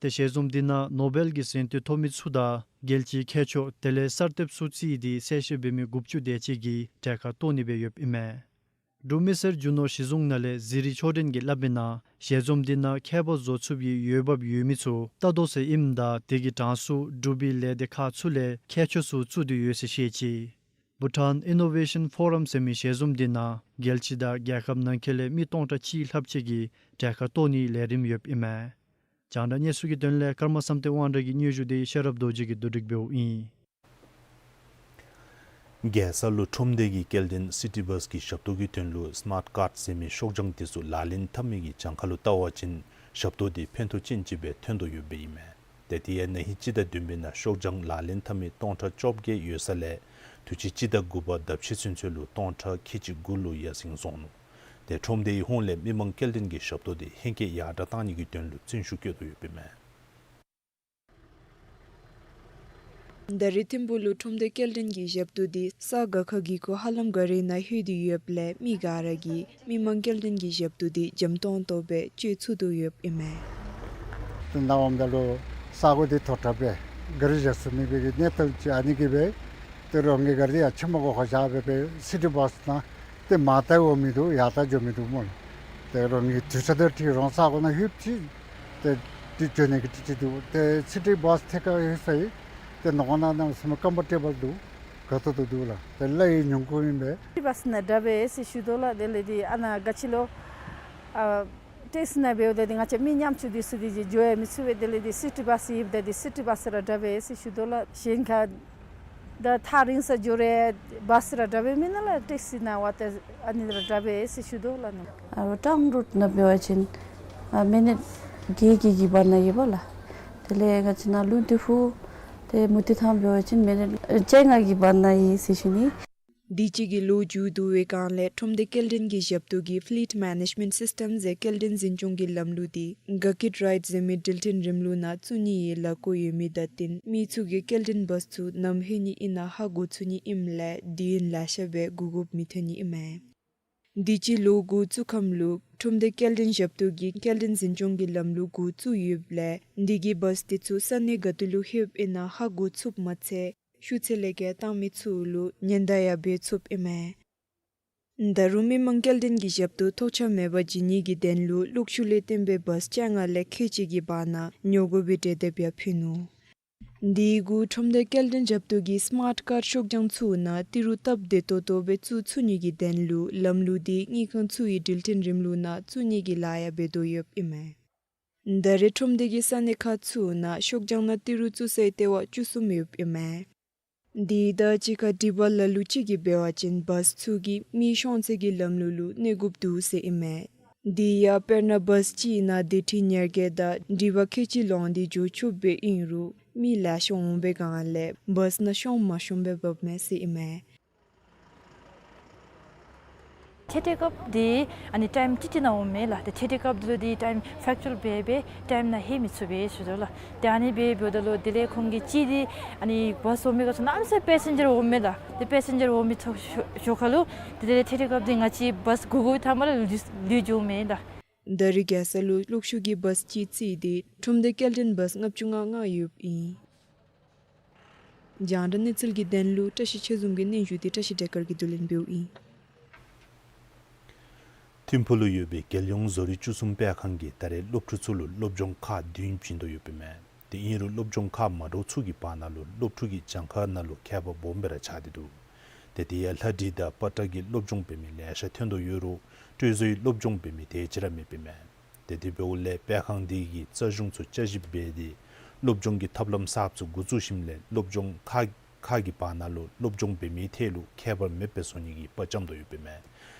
ཏེ་ཞལ་འཛོམས་འདི་ནང་ནོ་བེལ་གྱི་གཟེངས་བསྟོད་ཐོབ་མི་ཚུ་དང་རྒྱལ་སྤྱིའི་མཁས་མཆོག་དེ་ལས་གསར་གཏོདཔ་ཚུ་བརྩིས་ཏེ་གསལ་བཤད་འབད་མི་དགུ་བཅུ་དེ་ཅིག་གིས་གྲལ་ཁར་གཏོགས་ནི་སྦེ་ཡོདཔ་ཨིན་མས། འབྲུག་མི་སེར་རྒྱུ་ནོར་གཞི་བཟུང་ནང་ལས་གཟིགས་རིས་ཆོས་སྒྲོན་གྱིས་སླབ་མི་ནང་ཞལ་འཛོམས་འདི་ནང་ཁྱད་པར་བཟོ་ཚུགས་པའི་འོས་འབབ་ཡོད་མི་ཚུ་ལྟ་དོ་ཟེར་ཨིནམ་ད་དེ་གི་གྲངས་སུ་འབྲུག་པའི་ལས་སྡེ་ཁག་ཚུ་ལས་མཁས་མཆོག་ཚུ་བཙུགས་ཏེ་ཡོད་ཟེར་བཤད་ཅི། Bhutan Innovation Forum ཟེར་མི་ཞལ་འཛོམས་འདི་ནང་རྒྱལ་སྤྱི་དང་རྒྱལ་ཁབ་ནང་འཁོད་ལས་མི་སྟོང་ཕྲག་གཅིག་ལྷགཔ་ཅིག་གིས་གྲལ་ཁར་གཏོགས་ནིའི་ལས་རིམ་ཡོདཔ་ཨིན་མས། རྒྱང་བསྒྲགས་གནས་ཚུལ་གྱི་དོན་ལས་ཀརྨ་བསམ་གཏན་དབང་གྲགས་ཀྱི་སྙན་ཞུ་འདི་ཤེས་རབ་རྡོ་རྗེ་གིས་བསྡུ་སྒྲིག་འབདཝ་ཨིན། རྒྱལ་ས་ལུ་ཁྲོམ་སྡེ་གི་སྐྱེལ་འདྲེན་སི་ཊི་བཱས་ཀྱི་ཞབས་ཏོག་གི་དོན་ལུ་སི་མཱརཊ་ཀཱརཌ་ཟེར་མི་ཤོག་བྱང་དེ་ཚུ་ལག་ལེན་འཐབ་མི་གི་གྱངས་ཁ་ལུ་བལྟ་བ་ཅིན་ཞབས་ཏོག་དེ་ཕན་ཐོགས་ཅན་ཅིག་སྦེ་ཐོན་དོ་ཡོདཔ་ཨིན་མས། ཏེ་དེ་ཡང་ན་ཧིང་སྤྱི་ཟླ་བདུན་པའི་ནང་ཤོག་བྱང་ལག་ལེན་འཐབ་མི་སྟོང་ཕྲག་བཅོ་བརྒྱད་ཡོད་ས་ལས་དུས་ཅི་སྤྱི་ཟླ་དགུ་པ་ཟླཝ་ཕྱེད་ཚུན་ཚོད་ལུ་སྟོང་ཕྲག་ཁལ་གཅིག་དགུ་ལུ་ཡར་སེང་སོང་ནུག། ཏེ་ཁྲོམ་སྡེའི་ཧོངས་ལས་མི་མང་སྐྱེལ་འདྲེན་གྱི་ཞབས་ཏོག་དེ་ཧེང་སྐལ་ཡར་དྲག་གཏང་ནི་གི་དོན་ལུ་བརྩོན་ཤུགས་བསྐྱེད་དོ་ཡོདཔ་ཨིན་མས། ད་རེས་ཐིམ་ཕུག་ལུ་ཁྲོམ་སྡེ་སྐྱེལ་འདྲེན་གྱི་ཞབས་ཏོག་འདི་ས་ག་ཁ་གི་གུ་ཧ་ལམ་ག་རི་ནང་ལྷོད་དེ་ཡོདཔ་ལས་མི་ག་ར་གིས་མི་མང་སྐྱེལ་འདྲེན་གྱི་ཞབས་ཏོག་འདི་འཇམ་ཏོང་ཏོ་སྦེ་སྤྱོད་ཚུགས་དོ་ཡོདཔ་ཨིན་མས། ཏེ་ནཱ་འོངམ་ད་ལུ་ས་གོ་འདི་མཐོ་དྲགས་པས་ག་རི་བཞག་ཚུགས་མེད་པའི་གི་གནས་སྟངས་ཅིག་ཨ་ནི་གིས་སྦེ་ཏེ་རོགས་ཀྱི་ག་རི་ཡང་ཕྱི་མ་གོ་ཁར་བཞག་སྦེ་སྦེ་སི་ཊི་བཱས་ནང་ཏེ་མར་ལྟ་འོང་མི་འདུག། ཡར་ལྟ་འགྱོ་མི་འདུག་སྨོ་ལགས། ཏེ་རོགས་ནི་དུས་ཚོད་དེ་ཅིག་རང་ས་གོ་ནང་ལྷོདཔ་ཅིག་ཏེ་དེ་འགྱོ་ནི་གི་ཏེ་ཅིག་འདུག། ཏེ་སི་ཊི་བཱསི་ཐད་ཀར་ལྷོད་ས་ཡི་ཏེ་ནང་ན་གནམ་མེད་ས་མེད་ཀམ་ཕོར་ཊེ་བཱལ་འདུག། དགའ་ཏོག་ཏོ་འདུག་ལགས། ཏེ་གླ་ཡང་ཉུང་ཀུ་ཨིན་པས། སི་ཊི་བཱསི་ནང་དྲག་པས་ཟེར་ཞུ་དོ་ལགས། དེ་ལས་ཏེ་ཨ་ནཱ་ག་ཅི་ལོ་ཨ་ཊེག་སི་ནང་འབདཝ་ད་ཏེ་ང་བཅས་མི་ཉམ་ཆུང་འདི་ཚུ་ཏེ་འགྱོ་ཡང་མི་ཚུགས་པས། དེ་ལས་ཏེ་སི་ཊི་བཱསི་ཡོདཔ་ད་ཏེ་སི་ཊི་བཱསི་ར་དྲག་པས་ཟེར་ཞུ་དོ་ལགས། གཞན་ཁར་ད་ཐག་རིང་ས་འགྱོ་རུང་བཱསི་ར་དྲག་པས་མེན་ན་ལགས། ཊེག་སི་ནང་འབདཝ་ད་ཨ་ནི་ར་དྲག་པས་ཟེར་ཞུ་དོ་ལགས་ནི། ཨ་ཊའུན་རུཊ་ནང་འབད་བ་ཅིན་ཨ་མི་ནིཊ་བརྒྱད་བརྒྱད་ཀྱི་བར་ན་ཡོད་པ་ལགས། དེ་ལས་ང་བཅས་ནཱ་ལུང་སྟོད་ཕུ་ཏེ་མུ་ཏིག་ཐང་འབད་བ་ཅིན་མི་ནིཊ་བཅོ་ལྔ་གི་བར་ན་ཡོད་ཟེར་ཞུ་ནི། དུས་ཅི་གི་ལོ་མཇུག་བསྡུ་བའི་སྒང་ལས་ཁྲོམ་སྡེ་སྐྱེལ་འདྲེན་གྱི་ཞབས་ཏོག་གི་ཕི་ལིཊ་མེ་ནེཇ་མེནཊ་སིསི་ཊམ་ཟེར་སྐྱེལ་འདྲེན་འཛིན་སྐྱོང་གི་ལམ་ལུགས་འདི་ག་ཀིཊ་རའིཌ་ཟེར་མི་འགྲུལ་འཕྲིན་རིམ་ལུགས་ནང་བཙུགས་ནི་ཡང་ལས་བགོ་ཡོད་མི་དང་བསྟུན་མི་ཚུ་གིས་སྐྱེལ་འདྲེན་བཱསི་ཚུ་ནམ་ལྷོད་ནི་ཨིན་ན་ཧ་གོ་ཚུགས་ནི་ཨིནམ་ལས་དུས་ཡུན་ལེ་ཤ་སྦེ་བསྒུག་དགོཔ་མི་ཐོན་ནི་ཨིན་མས། དུས་ཅི་ལོ་འགོ་བཙུགས་ཁམས་ལུ་ཁྲོམ་སྡེ་སྐྱེལ་འདྲེན་ཞབས་ཏོག་གིས་སྐྱེལ་འདྲེན་འཛིན་སྐྱོང་གི་ལམ་ལུགས་འགོ་བཙུགས་ཡོདཔ་ལས་དུས་ཅི་བཱསི་འདི་ཚུ་ས་གནས་ག་ཏེ་ལུ་ལྷོདཔ་ཨིན་ན་ཧ་གོ་ཚུགསཔ་མ་ཚད་ཤུགས་ཚད་ལས་བརྒལ་བཏང་མི་ཚུ་ལུ་ཉེན་བརྡ་ཡང་འབད་ཚུགསཔ་ཨིན་མས། ད་རུང་མི་མང་སྐྱེལ་འདྲེན་གྱི་ཞབས་ཏོག་ཐོགས་ཆགས་མེད་པར་བྱིན་ནི་གི་དོན་ལུ་གློག་ཤུགས་ལས་བཏོན་པའི་བཱསི་བཅོ་ལྔ་ལས་ཁལ་གཅིག་གི་བར་ན་ཉོ་དགོ་པའི་གྲོས་འདེབས་ཡང་ཕུལ་ནུག། དེ་གུ་ཁྲོམ་སྡེ་སྐྱེལ་འདྲེན་ཞབས་ཏོག་གིས་སི་མཱཊ་ཀཱརཌ་ཤོག་བྱང་ཚུ་ནང་ཏི་རུ་སྟབས་བདེ་ཏོག་ཏོ་སྦེ་བཙུགས་ཚུགས་ནི་གི་དོན་ལུ་ལམ་ལུགས་འདི་དངུལ་ཁང་ཚུ་གི་འགྲུལ་འཕྲིན་རིམ་ལུགས་ནང་བཙུགས་ནི་གི་ལཱ་ཡང་འབད་དོ་ཡོདཔ་ཨིན་མས། ད་རེས་ཁྲོམ་སྡེ་གི་ས་གནས་ཁག་ཚུ་ནང་ཤོག་བྱང་ནང་ཏི་རུ་བཙུགས་སའི་ལྟེ་བ་བཅུ་གསུམ་ཡོདཔ་ཨིན་མས། དེ་དང་གཅིག་ཁར་སྒྲིག་པ་ལ་ལུ་ཅིག་གིས་འབད་བ་ཅིན་བཱསི་ཚུ་གིས་མི་ཤོང་ཚད་ཀྱི་ལམ་ལུགས་ལུ་གནས་དགོཔ་འདུག་ཟེར་ཨིན་མས། དེ་ཡང་དཔེར་ན་བཱསི་ཅིག་ནང་སྡེ་ཁྲི་ཉེར་བརྒྱད་དང་སྒྲིག་པ་ཁལ་གཅིག་ལོངས་ཏེ་འགྱོ་ཆོགཔ་སྦེ་ཨིན་རུང་མི་ལེ་ཤ་འོང་བའི་སྒང་ལས་བཱསི་ནང་ཤོང་མ་ཤོང་སྦེ་འབབ་མས་ཟེར་ཨིན་མས། འཕྲལ་འཕྲལ་སྐབས་འདི་ཨ་ནི་ཊའིམ་ཅིག་ཅིག་ནང་འོང་མས་ལགས། ཏེ་འཕྲལ་འཕྲལ་སྐབས་འདི་ལུ་འདི་ཊའིམ་ཕེཀ་ཅུ་ཨལ་སྦེ་སྦེ་ཊའིམ་ནང་ལྷོད་མི་ཚུགས་པས་ཞུ་དོ་ལགས། ཏེ་ཨ་ནི་སྦེ་འབདཝ་ད་ལུ་དེ་ལས་ཁོང་གིས་ཅིག་འདི་ཨ་ནི་བཱསི་འོང་མི་ག་ཚུ་གནམ་མེད་ས་མེད་པེ་སེན་ཇར་འོང་མས་ལགས། ཏེ་པེ་སེན་ཇར་འོང་མི་ཚུ་ཞོར་ཁ་ལུ་ཏེ་དེ་ལས་འཕྲལ་འཕྲལ་སྐབས་འདི་ང་བཅས་བཱསི་དགོ་དགོ་པའི་མཐའ་མ་ལུ་ལུས་ལུས་འགྱོཝ་མས་ལགས། ད་རེས་རྒྱལ་ས་ལུ་གློག་ཤུགས་ཀྱི་བཱསི་ཅིག་བརྩིས་ཏེ་ཁྲོམ་སྡེ་སྐྱེལ་འདྲེན་བཱསི་ལྔ་བཅུ་ང་ལྔ་ཡོདཔ་ཨིན། རྒྱང་བསྒྲགས་གནས་ཚུལ་གྱི་དོན་ལུ་བཀྲ་ཤིས་ཆོས་འཛོམས་ཀྱི་སྙན་ཞུ་འདི་བཀྲ་ཤིས་བདེ་དཀར་གྱིས་བསྡུ་ལེན་འབདཝ་ཨིན། ཐིམ་ཕུག་ལུ་ཡོད་པའི་རྒྱལ་ཡོངས་བཟོ་རིག་བཅུ་གསུམ་སྤེལ་ཁང་གིས་ད་རེས་སློབ་ཕྲུག་ཚུ་ལུ་སློབ་སྦྱོང་ཁག་བདུན་བྱིན་དོ་ཡོདཔ་ཨིན་མས། དེ་ཨིན་རུང་སློབ་སྦྱོང་ཁག་མ་འདྲཝ་ཚུ་གི་བར་ན་ལུ་སློབ་ཕྲུག་གི་གྱངས་ཁ་ནང་ལུ་ཁྱད་པར་སྦོམ་སྦེ་ར་ཆགས་ཏེ་འདུག། ཏེ་དེ་ཡང་ལྷ་བྲིས་དང་པ་ཏྲ་གི་སློབ་སྦྱོང་འབད་མི་ལེ་ཤ་ཐོན་དོ་ཡོད་རུང་སྤྲོས་བཟོའི་སློབ་སྦྱོང་འབད་མི་དེ་ཅིག་ར་མེདཔ་ཨིན་མས། ཏེ་དེ་འབདཝ་ལས་སྤེལ་ཁང་འདི་གིས་རྩ་གཞུང་ཚུ་བསྐྱར་ཞིབ་འབད་དེ་སློབ་སྦྱོང་གི་ཐབས་ལམ་གསརཔ་ཚུ་འགོ་བཙུགས་ཞིནམ་ལས་སློབ་སྦྱོང་ཁག་ཁག་གི་བར་ན་ལུ་སློབ་སྦྱོང་འབད་མི་ཐད་ལུ་ཁྱད་པར་མེདཔ་སྦེ་བཟོ་ནི་གི་དཔའ་བཅམ་དོ་ཡོདཔ་ཨིན་མས།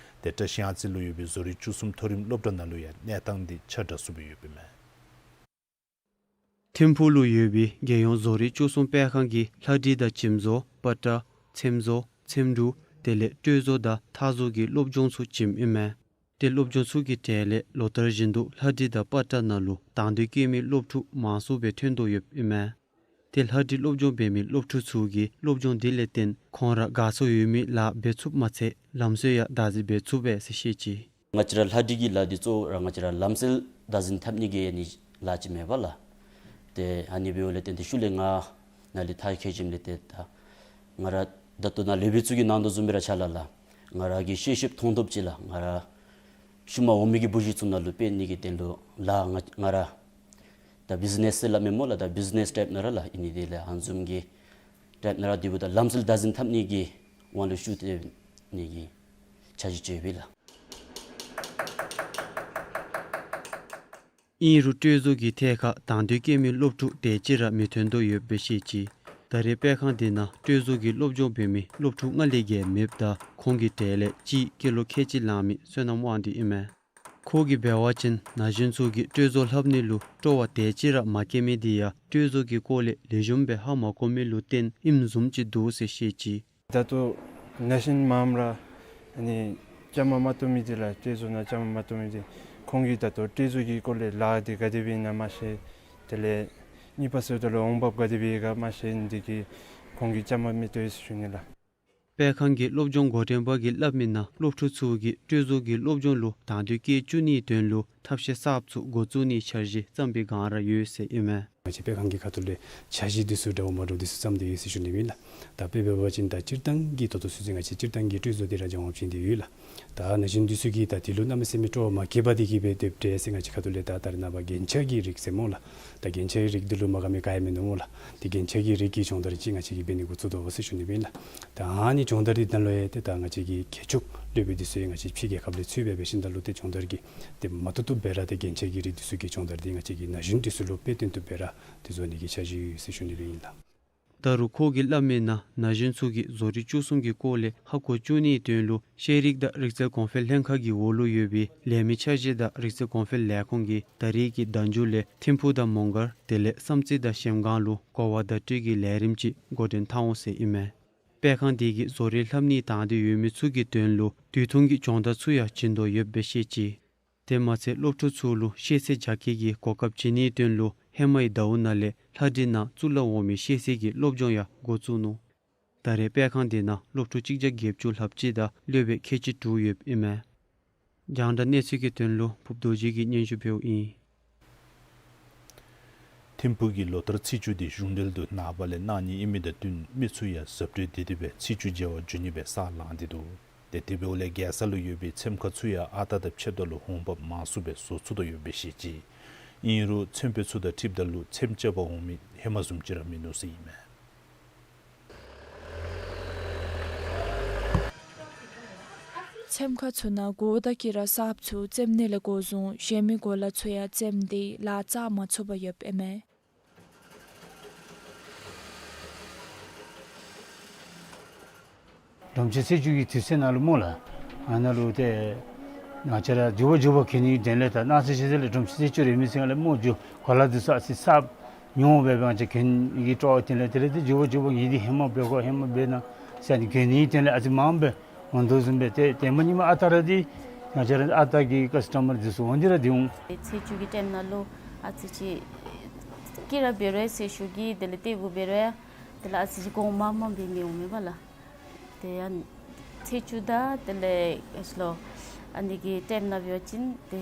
ཏེ་བཀྲ་ཤིས་གཡང་རྩེ་ལུ་ཡོད་པའི་བཟོ་རིག་བཅུ་གསུམ་མཐོ་རིམ་སློབ་གྲྭ་ནང་ལུ་ཡང་གནས་སྟངས་འདི་ཆ་འདྲ་སུ་སྦེ་ཡོདཔ་ཨིན་མས། ཐིམ་ཕུག་ལུ་ཡོད་པའི་རྒྱལ་ཡོངས་བཟོ་རིག་བཅུ་གསུམ་སྤེལ་ཁང་གིས་ལྷ་བྲིས་དང་འཇིམ་བཟོ། པ་ཏྲ། ཚེམ་བཟོ། ཚེམ་དྲུབ། དེ་ལས་སྤྲོས་བཟོ་དང་ཐག་བཟོ་གི་སློབ་སྦྱོང་ཚུ་བྱིནམ་ཨིན་མས། ཏེ་སློབ་སྦྱོང་ཚུ་གི་གྲས་ལས་ལོ་ལྟར་བཞིན་དུ་ལྷ་བྲིས་དང་པ་ཏྲ་ནང་ལུ་དང་འདོད་བསྐྱེད་མི་སློབ་ཕྲུག་མང་སུ་སྦེ་ཐོན་དོ་ཡོདཔ་ཨིན་མས། ཏེ་ལྷ་བྲིས་སློབ་སྦྱོང་འབད་མི་སློབ་ཕྲུག་ཚུ་གིས་སློབ་སྦྱོང་འདི་ལས་བརྟེན་ཁོང་ར་དགའ་ཚོར་ཡོད་མི་ལཱ་འབད་ཚུགསཔ་མ་ཚད་ལམ་སྲོལ་ཡང་བདག་འཛིན་འབད་ཚུགས་པས་ཟེར་བཤད་ཅི། ང་བཅས་ར་ལྷ་བྲིས་ཀྱི་ལཱ་འདི་གཙོ་བོ་ར་ང་བཅས་ར་ལམ་སྲོལ་བདག་འཛིན་འཐབ་ནི་གི་ཨ་ནི་ལཱ་ཅིག་མས་པ་ལགས། ཏེ་ཨ་ནི་འབདཝ་ལས་བརྟེན་ཏེ་ཤུལ་ལས་ང་ནཱ་ལས་ཐར་ཁྱེར་ཞིནམ་ལས་ཏེ་ད་ང་ར་ད་ལྟོ་ནཱ་ལས་འབད་ཚུགས་ཀྱི་གནང་དོ་བཟུམ་སྦེ་ར་ཆ་ལ་ལགས། ང་ར་གིས་ཤེས་ཤེསཔ་མཐོང་ཐོབ་ཅིག་ལགས། ང་ར་ཤུལ་མ་འོང་མི་གི་བུ་གཞི་ཚུ་ནང་ལུ་སྤེལ་ནི་གི་དོན་ལུ་ལཱ་ང་ང་ར་ད་བིཛི་ནེསི་ཟེར་སླབ་མས་སྨོ་ལགས། ད་བིཛི་ནེསི་ཊའིཔ་ནང་ར་ལགས། ཨིན་ནི་དེ་ལས་ཨ་ནི་བཟུམ་གྱི་ཊའིཔ་ནང་ར་དེ་འབདཝ་ད་ལམ་སྲོལ་བདག་འཛིན་འཐབ་ནི་གི་དབང་ལུ་ཤུགས་རྐྱབ་ནི་གི་འཆར་གཞི་ཅིག་ཡོད་པས་ལགས། ཨིན་རུང་སྤྲོས་བཟོ་གི་ཐད་ཁར་དང་འདོད་བསྐྱེད་མི་སློབ་ཕྲུག་དེ་ཅིག་ར་མི་ཐོན་དོ་ཡོདཔ་སྦེ་བཤད་ཅི། ད་རེས་སྤེལ་ཁང་འདི་ནང་སྤྲོས་བཟོ་གི་སློབ་སྦྱོང་འབད་མི་སློབ་ཕྲུག་ལྔ་ལས་བརྒལ་མེདཔ་ད་ཁོང་གི་གྲས་ལས་གཅིག་སྐྱེས་ལོ་ཁལ་གཅིག་ལང་མི་བསོད་ནམས་དབང་འདུས་ཨིན་མས། ཁོ་གིས་འབད་བ་ཅིན་ན་གཞོན་ཚུ་གིས་སྤྲོས་བཟོ་ལྷབ་ནི་ལུ་སྤྲོ་བ་དེ་ཅིག་ར་མ་བསྐྱེད་མི་འདི་ཡང་སྤྲོས་བཟོ་གི་སྐོར་ལས་ལེགས་ཤོམ་སྦེ་ཧ་མ་གོ་མི་ལུ་བརྟེན་ཨིནམ་བཟུམ་ཅིག་འདུག་ཟེར་བཤད་ཅི། ད་ལྟོ་ན་གཞོན་མངམ་ར་ཨ་ནི་བཅའ་མར་མ་གཏོགས་མི་འདི་ལགས། སྤྲོས་བཟོ་ནང་བཅའ་མར་མ་གཏོགས་མི་འདི་ཁོང་གིས་ད་ལྟོ་སྤྲོས་བཟོ་གི་སྐོར་ལས་ལཱ་འདི་ག་དེ་སྦེ་ཨིན་ན་མ་ཤེས། དེ་ལས་གཉིས་པ་ཟེརཝ་ད་ལུ་འོང་འབབ་ག་དེ་སྦེ་ཡོད་ག་མ་ཤེས་ནི་འདི་གིས་ཁོང་གིས་བཅའ་མར་མི་གཏོགས་ཟེར་ཞུ་ནི་ལགས། སྤེལ་ཁང་གི་སློབ་སྦྱོང་འགོ་འདྲེན་པ་གིས་སླབ་མི་ནང་སློབ་ཕྲུག་ཚུ་གིས་སྤྲོས་བཟོ་གི་སློབ་སྦྱོང་ལུ་དང་འདོད་བསྐྱེད་བཅུག་ནིའི་དོན་ལུ་ཐབས་ཤེས་གསརཔ་ཚུ་འགོ་བཙུགས་ནིའི་འཆར་གཞི་བརྩམས་པའི་སྒང་ར་ཡོད་ཟེར་ཨིན་མས། ང་བཅས་སྤེལ་ཁང་གི་ཁ་ཐུག་ལས་འཆར་གཞི་འདི་ཚུ་འདྲཝ་མ་འདྲཝ་འདི་ཚུ་བརྩམས་ཏེ་ཡོད་ཟེར་ཞུ་ནི་ཨིན་ལགས། ད་དཔེ་འབད་བ་ཅིན་ད་སྤྱིར་བཏང་གི་ད་ལྟོ་ཚུན་ཚོད་ང་བཅས་སྤྱིར་བཏང་གི་སྤྲོད་བཟོ་འདི་ར་སྦྱང་བ་ཅིན་འདི་ཡོད་ལགས། ད་ན་གཞོན་འདི་ཚུ་གིས་ད་འདི་ལུ་གནམ་མེད་ས་མེད་སྤྲོ་བ་མ་སྐྱེས་པར་འདི་གིས་སྦེ་སྡོདཔ་འདྲས་ཟེར་ང་བཅས་ཁ་ཐུག་ལས་ད་ད་རེས་ནངས་པ་རྒྱན་ཆ་གི་རིགས་ཟེར་སྨོ་ལགས། ད་རྒྱན་ཆ་གི་རིགས་འདི་ལུ་མ་དགའ་མི་ག་ཡང་མིན་འདུག་སྨོ་ལགས། ཏེ་རྒྱན་ཆ་གི་རིགས་ཀྱི་སྦྱོང་བརྡར་ཅིག་ང་བཅས་ཀྱིས་འབད་ནི་འགོ་བཙུགས་དོ་ཟེར་ཞུ་ནི་ཨིན་ལགས། ད་ཨ་ནི་སྦྱོང་བརྡར་འདི་ནང་ལུ་ཡང་ཏེ་ད་ང་བཅས་ཀྱི་མཁས་མཆོག་སློབ་དཔོན་འདི་ཚུ་ཡང་ང་བཅས་ཕྱི་རྒྱལ་ཁབ་ལས་ཚུར་འབད་འབད་ཞིནམ་ད་ལུ་ཏེ་སྦྱོང་བརྡར་གྱི་ཏེ་མ་བཏུབ་བཏུབ་སྦེ་ར་ཏེ་རྒྱན་ཆ་གི་རིགས་འདི་ཚུ་གི་སྦྱོང་བརྡར་འདི་ང་བཅས་ཀྱི་ན་གཞོན་འདི་ཚུ་ལུ་དཔེ་སྟོན་བཏུབ་སྦེ་ར་ཏེ་བཟོ་ནི་གི་འཆར་གཞི་ཡོད་ཟེར་ཞུ་ནི་སྦེ་ཨིན་ལགས། ད་རུང་ཁོ་གིས་སླབ་མིའི་ནང་ན་གཞོན་ཚུ་གིས་བཟོ་རིག་བཅུ་གསུམ་གྱི་སྐོར་ལས་ཧ་གོ་བཅུག་ནིའི་དོན་ལུ་ཤེས་རིག་དང་རིག་རྩལ་གོང་འཕེལ་ལྷན་ཁག་གི་འོག་ལུ་ཡོད་པའི་ལས་མི་འཆར་གཞི་དང་རིག་རྩལ་གོང་འཕེལ་ལས་ཁུངས་ཀྱིས་ད་རེས་ཀྱི་ཟླ་མཇུག་ལས་ཐིམ་ཕུག་དང་མོང་སྒར་དེ་ལས་བསམ་རྩེ་དང་གཞལམ་སྒང་ལུ་གོ་བ་བརྡ་སྤྲོད་ཀྱི་ལས་རིམ་ཅིག་འགོ་འདྲེན་འཐབ་འོང་ཟེར་ཨིན་མས། སྤེལ་ཁང་དེ་གིས་བཟོ་རིག་ལྷབ་ནི་དང་འདོད་ཡོད་མི་ཚུ་གི་དོན་ལུ་དུས་ཐུང་གི་སྦྱོང་བརྡར་ཚུ་ཡང་བྱིན་དོ་ཡོདཔ་སྦེ་བཤད་ཅི། དེ་མ་ཚད་སློབ་ཕྲུག་ཚུ་ལུ་ཤེས་ཚད་རྒྱ་སྐྱེད་ཀྱི་གོ་སྐབས་བྱིན་ནིའི་དོན་ལུ་ཧེ་མའི་ཟླཝ་ནང་ལས་ལྷ་སྒྲིང་ནང་གཙུག་ལག་འོག་མའི་ཤེས་ཚད་ཀྱི་སློབ་སྦྱོང་ཡང་འགོ་བཙུགས་ནུག། ད་རེས་སྤེལ་ཁང་དེ་ནང་སློབ་ཕྲུག་གཅིག་བརྒྱ་བརྒྱད་ཅུ་ལྷགཔ་ཅིག་དང་སློབ་དཔོན་ཁལ་གཅིག་དྲུག་ཡོདཔ་ཨིན་མས། རྒྱང་བསྒྲགས་གནས་ཚུལ་གྱི་དོན་ལུ་ཕུབ་རྡོ་རྗེ་གིས་སྙན་ཞུ་ཕུལཝ་ཨིན། ཐིམ་ཕུག་གི་ལོ་ལྟར་ཚེས་བཅུ་འདི་གཞུང་འབྲེལ་དུ་ནངས་པ་ལས་གནང་ནི་ཨིན་མི་དང་བསྟུན་མི་ཚུ་ཡང་གཟབ་སྤྲོས་བདེ་སྡུག་སྦེ་ཚེས་བཅུ་མཇལ་བར་འགྱོ་ནི་སྦེ་ས་ལངས་ཏེ་འདུག། ཏེ་དེ་འབདཝ་ལས་རྒྱལ་ས་ལུ་ཡོད་པའི་ཚེམ་ཁ་ཚུ་ཡང་ཨ་རྟག་དང་ཕྱདཔ་ད་ལུ་འོང་འབབ་མང་སུ་སྦེ་བཟོ་ཚུགས་དོ་ཡོདཔ་སྦེ་བཤད་ཅི། ཨིན་རུང་ཚོང་པ་ཚུ་དང་འཁྲིལཝ་ད་ལུ་ཚེམ་རྐྱབ་པར་འོང་མི་ཧེ་མ་བཟུམ་ཅིག་ར་མིན་འདུག་ཟེར་ཨིན་མས། ཚེམ་ཁ་ཚུ་ནང་གོ་བརྡ་གིས་ར་གསརཔ་ཚུ་བཙེམ་ནི་ལས་འགོ་བཟུང་གཞན་མི་གོ་ལ་ཚུ་ཡང་བཙེམ་སྟེ་ལཱ་བཙག་མ་ཚུགས་པར་ཡོདཔ་ཨིན་མས། སྒྲོམ་གཞི་ཚེས་བཅུ་གི་དུས་ཚོད་ནང་ལུ་སྨོ་ལགས། ཨ་ནཱ་ལུ་ཏེ་ང་བཅས་ར་མགྱོགས་པ་མགྱོགས་པ་གྱོན་ནིའི་དོན་ལས་ད་གནངས་ཚེ་ཕྱི་ཚེ་ལས་སྒྲོམ་གཞི་ཚེས་བཅུ་རེ་མི་ཚེ་ལས་སྨོ་འགྱོ་གོ་ལ་འདི་ཚུ་ཨ་ཙི་གསརཔ་ཉོ་སྦེ་ང་བཅས་གྱོན་ནི་གི་སྤྲོ་བ་དེ་ལས་དེ་ལས་ཏེ་མགྱོགས་པ་མགྱོགས་པ་ངེ་འདི་ཧེ་མ་འབད་དགོ་ཧེ་མ་འབད་ན་ཟེར་ནི་གྱོན་ནིའི་དོན་ལས་ཨ་ཙི་མངམ་སྦེ་འོང་དོ་བཟུམ་སྦེ་ཏེ་ཏེ་མ་ཉིནམ་ཨ་རྟག་ར་འདི་ང་བཅས་ར་ཨ་རྟག་གི་ཀཱསི་ཊ་མར་འདི་ཚུ་འོང་འདི་ར་འདི་འོང་། ཚེས་བཅུ་གི་ཊའིམ་ནང་ལུ་ཨ་ཙི་ཅིག་སྐྱིད་ར་འབད་རུང་ཟེར་ཞུ་གི་དེ་ལས་ཏེ་བུ་འབད་རུང་དེ་ལས་ཨ་ཙི་ཅིག་གོང་མ་མ་འབད་མི་འོང་མས་པ་ལགས། ཏེ་ཡང་ཚེས་བཅུ་དང་དེ་ལས་ཨ་ཙི་ལོ་ཨ་ནི་གི་ཊའིམ་ནང་འབད་བ་ཅིན་ཏེ་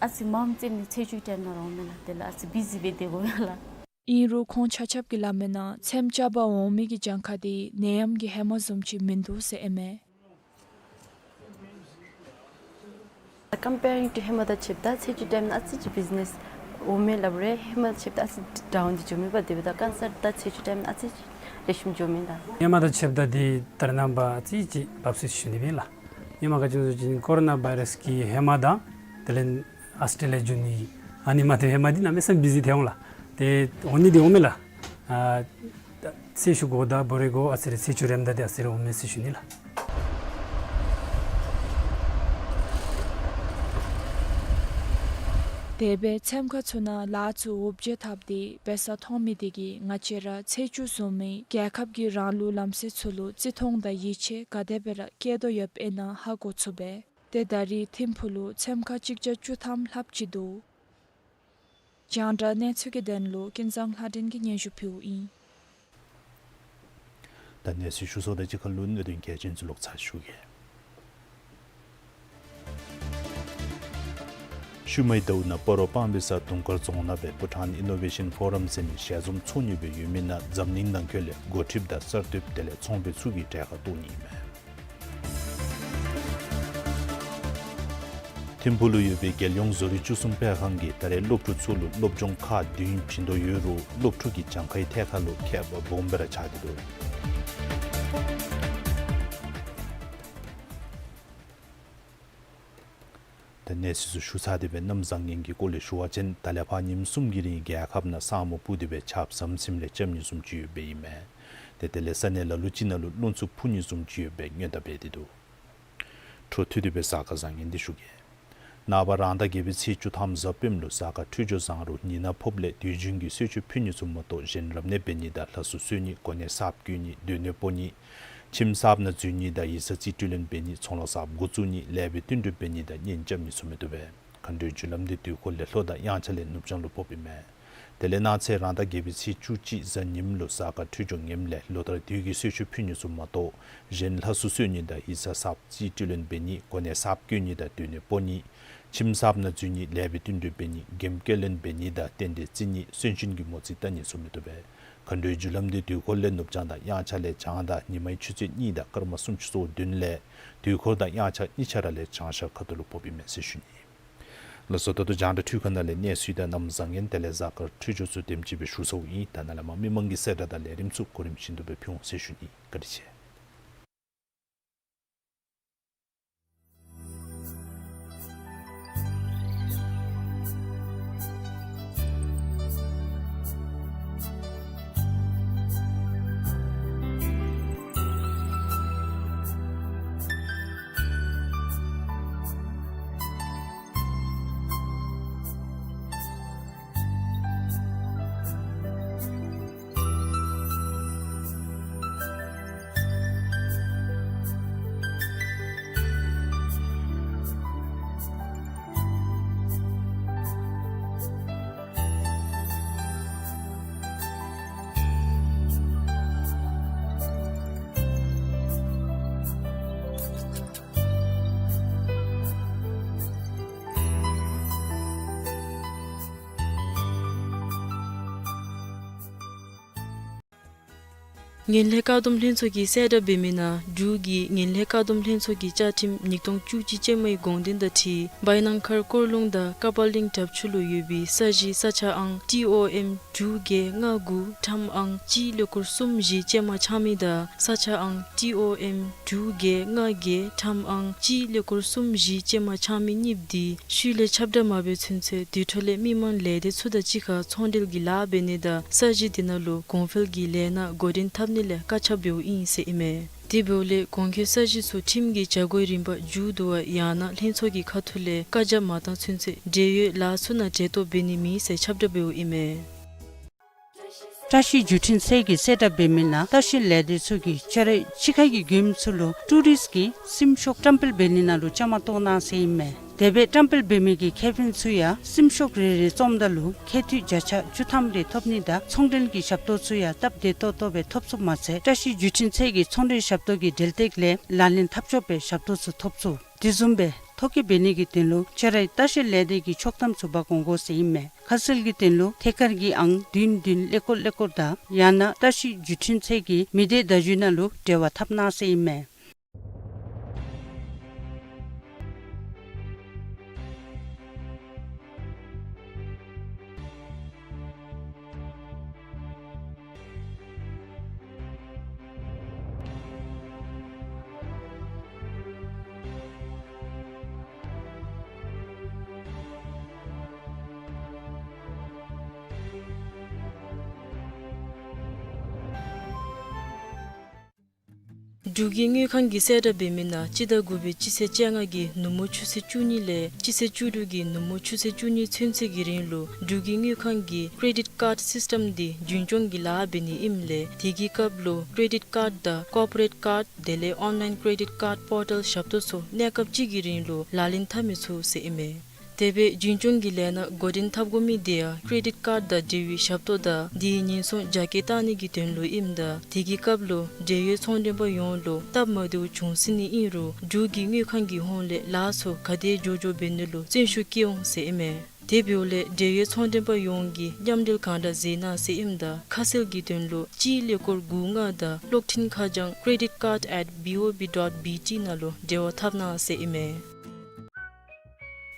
ཨ་ཙི་མངམ་བཙེམ་ནི་ཚེས་བཅུ་ཊའིམ་ནང་ར་འོང་མས་ལགས། དེ་ལས་ཨ་ཙི་བི་ཟི་སྦེ་སྡོད་དགོ་པས་ལགས། ཨིན་རུང་ཁོང་ཆ་ཁྱབ་ཀྱིས་སླབ་མིའི་ནང་ཚེམ་རྐྱབ་པར་འོང་མི་གི་གྱངས་ཁ་འདི་ནད་ཡམས་ཀྱི་ཧེ་མ་བཟུམ་ཅིག་མིན་འདུག་ཟེར་ཨིན་མས། ཀམ་པེ་རིང་ཊུ་ཧེ་མ་དང་ཕྱདཔ་ད་ཚེས་བཅུ་ཊའིམ་ནང་ཨ་ཙི་ཅིག་བིཛ་ནེས་འོང་མས་སླབ་རུང་ཧེ་མ་དང་ཕྱདཔ་ད་ཨ་ཙི་ཌའུན་འདི་འགྱོ་མས་པ། དེ་འབདཝ་ད་གང་ཟག་ད་ཚེས་བཅུ་ཊའིམ་ནང་ཨ་ཙི་ཅིག་ལེགས་ཤོམ་འགྱོ་མས་ད། ཧེ་མ་དང་ཕྱདཔ་ད་འདི་ད་རེས་ནངས་པ་ཨ་ཙི་ཅིག་འབབ་ཚུགས་ཟེར་ཞུ་ནི་ཨིན་ལགས། ཧེ་མ་ག་ཅི་སྨོ་ཟེར་བ་ཅིན་ཀོ་རོ་ན་བཱའི་རཱསི་གི་ཧེ་མ་དང་དེ་ལས་ཨཱོས་ཊེ་ལི་ཡ་འགྱོ་ནི་ཨ་ནི་མ་ཐོན་ཧེ་མ་འདི་གནམ་མེད་ས་མེད་བི་ཟི་ཐལ་འོང་ལགས། ཏེ་འོང་ནི་འདི་འོང་མས་ལགས། ཨ་ཚེས་བཅུ་གོ་དང་བོ་རེ་གོ་ཨ་ཙི་རེ་ཚེས་བཅུ་རནམ་ད་འདི་ཨ་ཙི་རེ་འོང་མས་ཟེར་ཞུ་ནི་ལགས། དེ་སྦེ་ཚེམ་ཁ་ཚུ་ནང་ལཱ་ཚུ་འུབ་བྱེད་འཐབ་སྟེ་འབད་ས་མཐོང་མི་དེ་གིས་ང་བཅས་ར་ཚེས་བཅུ་བཟུམ་མའི་རྒྱལ་ཁབ་ཀྱི་རང་ལུགས་ལམ་སྲོལ་ཚུ་ལུ་བརྩི་མཐོང་དང་ཡིད་ཆེས་ག་དེ་སྦེ་ར་བསྐྱེད་དོ་ཡོདཔ་ཨིན་ན་ཧ་གོ་ཚུགས་པས། ཏེ་ད་རེས་ཐིམ་ཕུག་ལུ་ཚེམ་ཁ་གཅིག་བརྒྱ་བཅུ་ཐམ་ལྷགཔ་ཅིག་འདུག། རྒྱང་བསྒྲགས་གནས་ཚུལ་གྱི་དོན་ལུ་ཀུན་བཟང་ལྷ་སྒྲོན་གྱིས་སྙན་ཞུ་ཕུལཝ་ཨིན། ད་གནས་ཚུལ་ཞུ་ཚརཝ་དང་གཅིག་ཁར་ལུ་གནད་དོན་གལ་ཆེན་ཚུ་ལོག་ཚར་ཞུ་གེ། ཤུལ་མའི་ཟླཝ་ནང་སྤ་རོ་སྤང་སྦིས་ས་དུང་དཀར་རྫོང་ནང་སྦེ་བྷུ་ཊཱན་ཨི་ནོ་ཝེ་ཤཱན་ཕོ་རམ་ཟེར་མི་ཞལ་འཛོམས་ཚོགས་ནི་སྦེ་ཡོད་མི་ནང་འཛམ་གླིང་ནང་འཁོད་ལས་འགོ་ཁྲིདཔ་དང་གསར་གཏོདཔ་དེ་ལས་ཚོང་པ་ཚུ་གིས་གྲལ་ཁར་གཏོགས་ནི་ཨིན་མས། ཐིམ་ཕུག་ལུ་ཡོད་པའི་རྒྱལ་ཡོངས་བཟོ་རིག་བཅུ་གསུམ་སྤེལ་ཁང་གིས་ད་རེས་སློབ་ཕྲུག་ཚུ་ལུ་སློབ་སྦྱོང་ཁག་བདུན་བྱིན་དོ་ཡོད་རུང་སློབ་ཕྲུག་གི་གྱངས་ཁའི་ཐད་ཁར་ལུ་ཁྱད་པར་སྦོམ་སྦེ་ར་ཆགས་ཏེ་འདུག། ད་གནས་ཚུལ་ཚུ་ཞུ་ཚར་ཏེ་སྦེ་གནམ་བཟང་ངན་གྱི་སྐོར་ལས་ཞུ་བ་ཅིན་ད་ལས་ཕར་ཉིནམ་གསུམ་གྱི་རིང་རྒྱལ་ཁབ་ནང་ས་སྨུག་སྤུབས་ཏེ་སྦེ་ཆརཔ་ཟམ་ཟིམ་ལས་རྐྱབ་ནི་བཟུམ་ཅིག་ཡོདཔ་ཨིན་མས། ཏེ་དེ་ལས་ས་གནས་ལ་ལུ་ཅིག་ནང་ལུ་རླུང་འཚུབ་འཕུ་ནི་བཟུམ་ཅིག་ཡོདཔ་སྦེ་སྔོན་བརྡ་འབད་དེ་འདུག། འཕྲོ་མཐུད་དེ་སྦེ་གཟའ་སྐར་བཟང་ངན་འདི་ཞུ་གེ། ནངས་པ་རང་ཟླ་བརྒྱད་པའི་ཚེས་བཅུ་ཐམ་གཟའ་སྤེནམ་ལུ་གཟའ་སྐར་འཕྲོད་སྦྱོར་བཟང་རུང་ཉི་ནག་ཕོགཔ་ལས་དུས་རྒྱུན་གྱི་གསོལ་མཆོད་ཕུལ་ནི་ཚུ་མ་གཏོགས་གཞན་རབ་གནས་འབད་ནི་དང་ལྷ་གསོལ་གསོལ་ནི་གོ་གནས་གསརཔ་བསྐོ་ནི་སྡོད་གནས་སྤོ་ནི་ཁྱིམ་གསརཔ་ནང་འཛུལ་ནི་དང་ཡིག་ཚང་རྩིས་སྤྲོད་ལེན་འབད་ནི་ཚོང་ལཱ་གསརཔ་འགོ་བཙུགས་ནི་ལེགས་པའི་བསྟུན་གྲོས་འབད་ནི་དང་གཉེན་རྐྱབ་ནི་ཚུ་མི་བཏུབ་པས། མཁའ་འགྲོའི་རྒྱུ་ལམ་འདི་དུས་འཁོར་ལས་ལྷོ་དང་དབྱངས་འཆར་ལས་ནུབ་བྱང་ལུ་ཕོགཔ་ཨིན་མས། དེ་ལས་གནངས་ཚེ་རང་ཟླ་བརྒྱད་པའི་ཚེས་བཅུ་གཅིག་གཟའ་ཉིམ་ལུ་གཟའ་སྐར་འཕྲོད་སྦྱོར་ངནམ་ལས་ལོ་ལྟར་དུས་ཀྱི་གསོལ་མཆོད་ཕུལ་ནི་ཚུ་མ་གཏོགས་གཞན་ལྷ་སྲུང་གསོལ་ནི་དང་ཡིག་ཚང་གསརཔ་རྩིས་སྤྲོད་ལེན་འབད་ནི་གོ་གནས་གསརཔ་བསྐོ་ནི་དང་སྡོད་གནས་སྤོ་ནི། ཁྱིམ་གསརཔ་ནང་འཛུལ་ནི་ལས་པའི་བསྟུན་གྲོས་འབད་ནི་འགེམས་སྐྱོར་ལེན་འབད་ནི་དང་རྟེན་འབྲེལ་བརྩི་ནི་གསོན་གཤིན་གྱི་མོ་རྩིས་བལྟ་ནི་ཚུ་མི་བཏུབ་པས། མཁའ་འགྲོའི་རྒྱུ་ལམ་འདི་དུས་འཁོར་ལས་ནུབ་བྱང་དང་དབྱངས་འཆར་ལས་བྱང་དང་ཉི་མའི་ཆུ་ཚོད་གཉིས་དང་སྐར་མ་སུམ་ཅུ་སོ་བདུན་ལས་དུས་འཁོར་དང་དབྱངས་འཆར་གཉིས་ཆ་ར་ལས་བྱང་ཤར་ཁ་ཐུག་ལུ་ཕོགཔ་ཨིན་མས་ཟེར་ཞུ་ནི། ལགས་སོ། ད་ལྟོ་རྒྱང་བསྒྲགས་འཕྲུལ་ཁང་ནང་ལས་གནས་ཚུལ་དང་གནམ་བཟང་ངན་དེ་ལས་གཟའ་སྐར་འཕྲོད་སྦྱོར་ཚུ་དེམ་ཅིག་སྦེ་ཞུ་ཚརཝ་ཨིན། ད་ནཱ་ལས་མར་མི་མང་གི་གསལ་བསྒྲགས་དང་ལས་རིམ་ཚུ་གོ་རིམ་བཞིན་དུ་སྦེ་ཕུལ་འོང་ཟེར་ཞུ་ནི། བཀའ་དྲིན་ཆེ། ངན་ལྷད་བཀག་སྡོམ་ལྷན་ཚོགས་ཀྱིས་གསལ་བསྒྲགས་འབད་མི་ནང་འབྲུག་གི་ངན་ལྷད་བཀག་སྡོམ་ལྷན་ཚོགས་ཀྱི་བཅའ་ཁྲིམས་ཉིས་སྟོང་བཅུ་གཅིག་ཅན་མའི་དགོངས་དོན་དང་འཁྲིལ་བའི་ནང་མཁར་སྐོར་ལུང་དང་ཀ་པ་གླིང་བྲག་ཆུ་ལུ་ཡོད་པའི་ས་གཞི་ས་ཆ་ཨང་ཊི་ཨོ་ཨེམ་དྲུག་བརྒྱད་ལྔ་དགུ་ཁྲམ་ཨང་གཅིག་ཀླད་ཀོར་གསུམ་བཞི་ཅན་མ་ཆག་མི་དང་ས་ཆ་ཨང་ཊི་ཨོ་ཨེམ་དྲུག་བརྒྱད་ལྔ་བརྒྱད་ཁྲམ་ཨང་གཅིག་ཀླད་ཀོར་གསུམ་བཞི་ཅན་མ་ཆག་མི་གཉིས་འདི་ཤུལ་ལས་ཁྱབ་བསྒྲགས་མ་འབད་ཚུན་ཚོད་དེ་འཕྲོ་ལས་མི་མང་ལས་སྡེ་ཚུ་དང་གཅིག་ཁར་ཚོང་འབྲེལ་གྱི་ལཱ་འབད་ནི་དང་ས་གཞི་དེ་ནང་ལུ་གོང་འཕེལ་གྱི་ལས་སྣ་འགོ་འདྲེན་འཐབ་ནི་ལས་བཀག་ཆ་འབདཝ་ཨིན་ཟེར་ཨིན་མས། དེ་འབདཝ་ལས་གོང་འཁོད་ས་གཞི་ཚུ་ཁྲིམས་ཀྱི་བྱ་སྒོའི་རིམ་པ་མཇུག་བསྡུ་བ་ཡང་ན་ལྷན་ཚོགས་ཀྱི་ཁ་ཐུག་ལས་བཀའ་རྒྱ་མ་བཏང་ཚུན་ཚོད་འབྲེལ་ཡོད་ལཱ་ཚུ་ནང་འབྲེལ་གཏོགས་འབད་ནི་མེད་ཟེར་ཁྱབ་བསྒྲགས་འབདཝ་ཨིན་མས། བཀྲ་ཤིས་བརྒྱུད་འཕྲིན་ཚད་ཀྱིས་གསལ་བསྒྲགས་འབད་མི་ནང་ལྟ་བཤལ་ལས་སྡེ་ཚུ་གིས་ཁྱོད་རའི་ཕྱི་ཁ་གི་མགྱོནམ་ཚུ་ལུ་ཊུ་རིསཊ་ཀྱི་སིམ་ཤོག་བཀྲམ་སྤེལ་འབད་ནི་ནང་ལུ་བཅའ་མར་གཏོགས་གནང་ཟེར་ཨིན་མས། དེ་སྦེ་བཀྲམ་སྤེལ་འབད་མི་གི་ཁེ་ཕན་ཚུ་ཡང་སིམ་ཤོག་རེ་རེ་བཙོངམ་ད་ལུ་ཁེ་ཐིག་བརྒྱ་ཆ་བཅུ་ཐམ་རེ་ཐོབ་ནི་དང་ཚོང་འབྲེལ་གྱི་ཞབས་ཏོག་ཚུ་ཡང་སྟབས་བདེ་ཏོག་ཏོ་སྦེ་ཐོབ་ཚུགསཔ་མ་ཚད་བཀྲ་ཤིས་བརྒྱུད་འཕྲིན་ཚད་ཀྱི་ཚོང་འབྲེལ་ཞབས་ཏོག་གི་འབྲེལ་སྟེགས་ལས་ལག་ལེན་འཐབ་ཆོག་པའི་ཞབས་ཏོག་ཚུ་ཐོབ་ཚུགས། དེ་བཟུམ་སྦེ་ཐོ་བཀོད་འབད་ནི་གི་དོན་ལུ་ཁྱོད་རའི་ལྟ་བཤལ་ལས་སྡེ་གི་ཆོག་ཐམ་ཚུ་འབག་འོང་དགོ་ཟེར་ཨིན་མས། ཁ་གསལ་གྱི་དོན་ལུ་ཐད་ཀར་གྱི་ཨང་བདུན་བདུན་ཀླད་ཀོར་ཀླད་ཀོར་དང་ཡང་ན་བཀྲ་ཤིས་བརྒྱུད་འཕྲིན་ཚད་ཀྱི་མི་སྡེ་བརྡ་བརྒྱུད་ནང་ལུ་འབྲེལ་བ་འཐབ་གནང་ཟེར་ཨིན་མས། འབྲུག་གི་དངུལ་ཁང་གིས་གསལ་བསྒྲགས་འབད་མི་ནང་སྤྱི་ཟླ་དགུ་པའི་སྤྱི་ཚེས་བཅོ་ལྔ་གི་ནུབ་མོ་ཆུ་ཚོད་བཅུ་གཉིས་ལས་སྤྱི་ཚེས་བཅུ་དྲུག་གི་ནུབ་མོ་ཆུ་ཚོད་བཅུ་གཉིས་ཚུན་ཚོད་ཀྱི་རིང་ལུ་འབྲུག་གི་དངུལ་ཁང་གི་ཀེ་རེ་ཌིཊ་ཀཱཌ་སིསི་ཊམ་འདི་རྒྱུན་སྐྱོང་གི་ལཱ་འབད་ནི་ཨིནམ་ལས་དེ་གི་སྐབས་ལུ་ཀེ་རེ་ཌིཊ་ཀཱཌ་དང་ཀོར་པོ་རེཊ་ཀཱཌ་དེ་ལས་ཨོན་ལའིན་ཀེ་རེ་ཌིཊ་ཀཱཌ་པོར་ཊལ་ཞབས་ཏོག་ཚུ་གནས་སྐབས་ཅིག་གི་རིང་ལུ་ལག་ལེན་འཐབ་མི་ཚུགས་ཟེར་ཨིན་མས། དེ་སྦེ་རྒྱུན་སྐྱོང་གི་ལས་སྣ་འགོ་འདྲེན་འཐབ་དགོ་མི་དེ་ཡང་ཀེ་རེ་ཌིཊ་ཀཱཌ་དང་འབྲེལ་བའི་ཞབས་ཏོག་དང་དེའི་ཉེན་སྲུང་རྒྱ་སྐྱེད་བཏང་ནི་གི་དོན་ལུ་ཨིནམ་ད་དེ་གི་སྐབས་ལུ་འབྲེལ་ཡོད་ཚོང་མགྲོན་པ་ཡོངས་ལུ་སྟབས་མ་བདེཝ་བྱུང་སྲིད་ནི་ཨིན་རུང་འབྲུག་གི་དངུལ་ཁང་གི་ཧོངས་ལས་ལཱ་ཚུ་ག་དེ་མགྱོགས་མགྱོགས་འབད་ནི་ལུ་བརྩོན་ཤུགས་བསྐྱེད་འོང་ཟེར་ཨིན་མས། དེ་འབདཝ་ལས་འབྲེལ་ཡོད་ཚོང་མགྲོན་པ་ཡོངས་ཀྱིས་མཉམ་འབྲེལ་གང་དྲག་མཛད་གནང་ཟེར་ཨིནམ་ད་ཁ་གསལ་གྱི་དོན་ལུ་གཅིག་ཀླད་ཀོར་དགུ་ལྔ་དང་གློག་འཕྲིན་ཁ་བྱང་creditcard at B O B dot B T ནང་ལུ་འབྲེལ་བ་འཐབ་གནང་ཟེར་ཨིན་མས།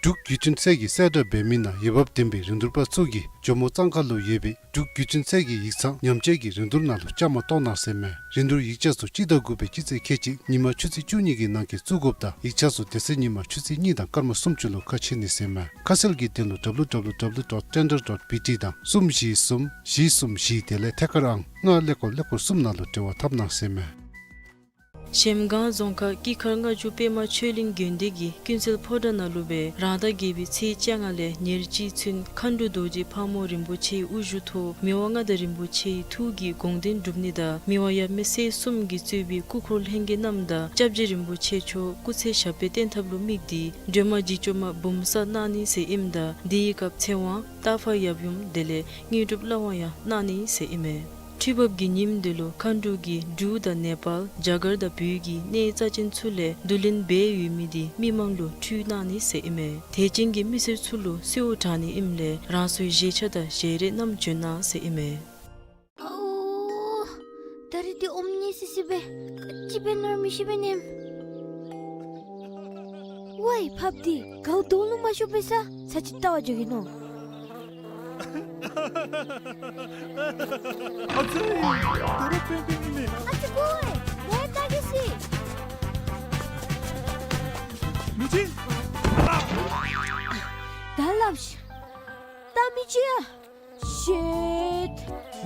འབྲུག་བརྒྱུད་འཕྲིན་ཚད་ཀྱིས་གསལ་བསྒྲགས་འབད་མི་ནང་འོས་འབབ་ལྡན་པའི་རིན་བསྡུར་པ་ཚུ་གིས་ཇོ་མོ་གཙང་ཁ་ལུ་ཡོད་པའི་འབྲུག་བརྒྱུད་འཕྲིན་ཚད་ཀྱི་ཡིག་ཚང་ཉམས་བཅོས་ཀྱི་རིན་བསྡུར་ནང་ལུ་བཅའ་མར་གཏོགས་གནང་ཟེར་མས། རིན་བསྡུར་ཡིག་ཆ་ཚུ་སྤྱི་ཟླ་དགུ་པའི་སྤྱི་ཚེས་ཁལ་གཅིག་ཉིན་མ་ཆུ་ཚོད་བཅུ་གཉིས་ཀྱི་ནང་འཁོད་བཙུགས་དགོཔ་དང་ཡིག་ཆ་ཚུ་དེ་ཚེ་ཉིན་མ་ཆུ་ཚོད་གཉིས་དང་སྐར་མ་སུམ་ཅུ་ལུ་ཁ་ཕྱེ་ནི་ཟེར་མས། ཁ་གསལ་གྱི་དོན་ལུ་W W W dot tender dot B T དང་གསུམ་བཞི་གསུམ་བཞི་གསུམ་བཞི་དེ་ལས་ཐད་ཀར་ཨང་ལྔ་ཀླད་ཀོར་ཀླད་ཀོར་གསུམ་ནང་ལུ་འབྲེལ་བ་འཐབ་གནང་ཟེར་མས། གཞལམ་སྒང་རྫོང་ཁག་སྐྱིད་མཁར་ལྔ་མཆོག་པདྨ་ཆོས་གླིང་དགོན་སྡེ་གིས་ཀུན་གསལ་ཕོ་བྲང་ནང་ལུ་སྦེ་རང་ཟླ་བརྒྱད་པའི་ཚེས་བཅོ་ལྔ་ལས་ཉེར་གཅིག་ཚུན་མཁའ་འགྲོ་རྡོ་རྗེ་ཕག་མོ་རིན་པོ་ཆེའི་དབུ་བཞུགས་ཐོག་མི་དབང་མངའ་བདག་རིན་པོ་ཆེའི་ཐུགས་ཀྱི་དགོངས་དོན་སྒྲུབ་ནི་དང་མི་དབང་ཡབ་མེས་སྲས་གསུམ་གྱིས་གཙོས་པའི་སྐུ་འཁོར་ལྷན་རྒྱས་རྣམས་དང་སྐྱབས་རྗེ་རིན་པོ་ཆེ་མཆོག་སྐུ་ཚེ་ཞབས་པད་བརྟན་ཐབས་ལུ་དམིགས་ཏེ་སྒྲོལ་མ་འཇིགས་བཅོམ་པ་འབུམ་གསར་གནང་ནི་ཟེར་ཨིནམ་ད་དེའི་སྐབས་ཚེ་དབང་རྟག་པར་ཡབ་ཡུམ་དེ་ལས་དངོས་གྲུབ་བླ་དབང་ཡང་གནང་ནི་ཟེར་ཨིན་མས། ཁྲི་འབབ་ཀྱི་ཉིནམ་དེ་ལུ་མཁའ་འགྲོ་གིས་འབྲུག་དང་ནེ་པཱལ་རྒྱ་གར་དང་བོད་ཀྱི་གནས་རྩ་ཅན་ཚུ་ལས་བསྡུ་ལེན་འབད་ཡོད་མི་དེ་མི་མང་ལུ་ཁྲུས་གནང་ནི་ཟེར་ཨིན་མས། དད་ཅན་གྱི་མི་སེར་ཚུ་ལུ་གསོལཝ་དྲང་ནི་ཨིནམ་ལས་རང་སོའི་བཞེས་ཆས་དང་བཞེས་རས་རྣམས་བྱོན་གནང་ཟེར་ཨིན་མས། ཨོ། ད་རིས་འདི་ཨོམ་ཉེ་སི་སི་སྦེ་ཅིག་འབད་ནི་ར་མི་ཤེས་པས་ནམ། ཝའི་ཕགཔ་འདི་གའུ་དོང་ལུ་མ་ཤོར་བས་ས་ས་ཅིག་བལྟ་བར་འགྱོ་གེ་ནོ། ཨ་ཙི། ད་རུང་པེན་པེན་ཨིན་མས། ཨ་ཙི་ཀོ་ཝའི་ལས་བལྟ་གེ་སི། མི་ཅིག། ད་སླབ་ཤིག། ད་མི་ཅིག་ཡ། ཤིཊ།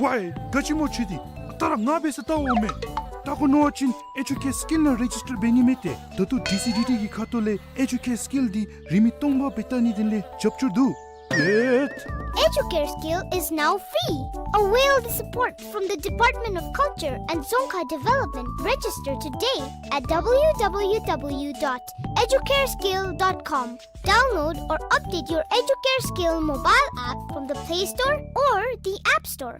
ཝའི་ག་ཅི་སྨོ་ཁྱོད་འདི། ད་རུང་ང་འབད་ས་བལྟ་འོང་མས། བལྟ་དགོ་མནོ་བ་ཅིན་ཨེ་ཇུ་ཀེར་སི་ཀིལ་ནང་རེ་ཇིས་ཊར་འབད་ནི་མས་ཏེ། ད་ལྟོ་ཌི་སི་ཌི་ཊི་གི་ཁ་ཐུག་ལས་ཨེ་ཇུ་ཀེར་སི་ཀིལ་འདི་རིན་མེད་སྟོང་པ་སྦེ་བལྟ་ནིའི་དོན་ལས་རྒྱབ་སྐྱོར་འདུག། ཨེ་ཇུ་ཀེར་སི་ཀིལ is now free. Avail the support from the Department of Culture and Dzongkha Development. Register today at w w w dot educareskill dot com. Download or update your Educare Skill mobile app from the Play Store or the App Store.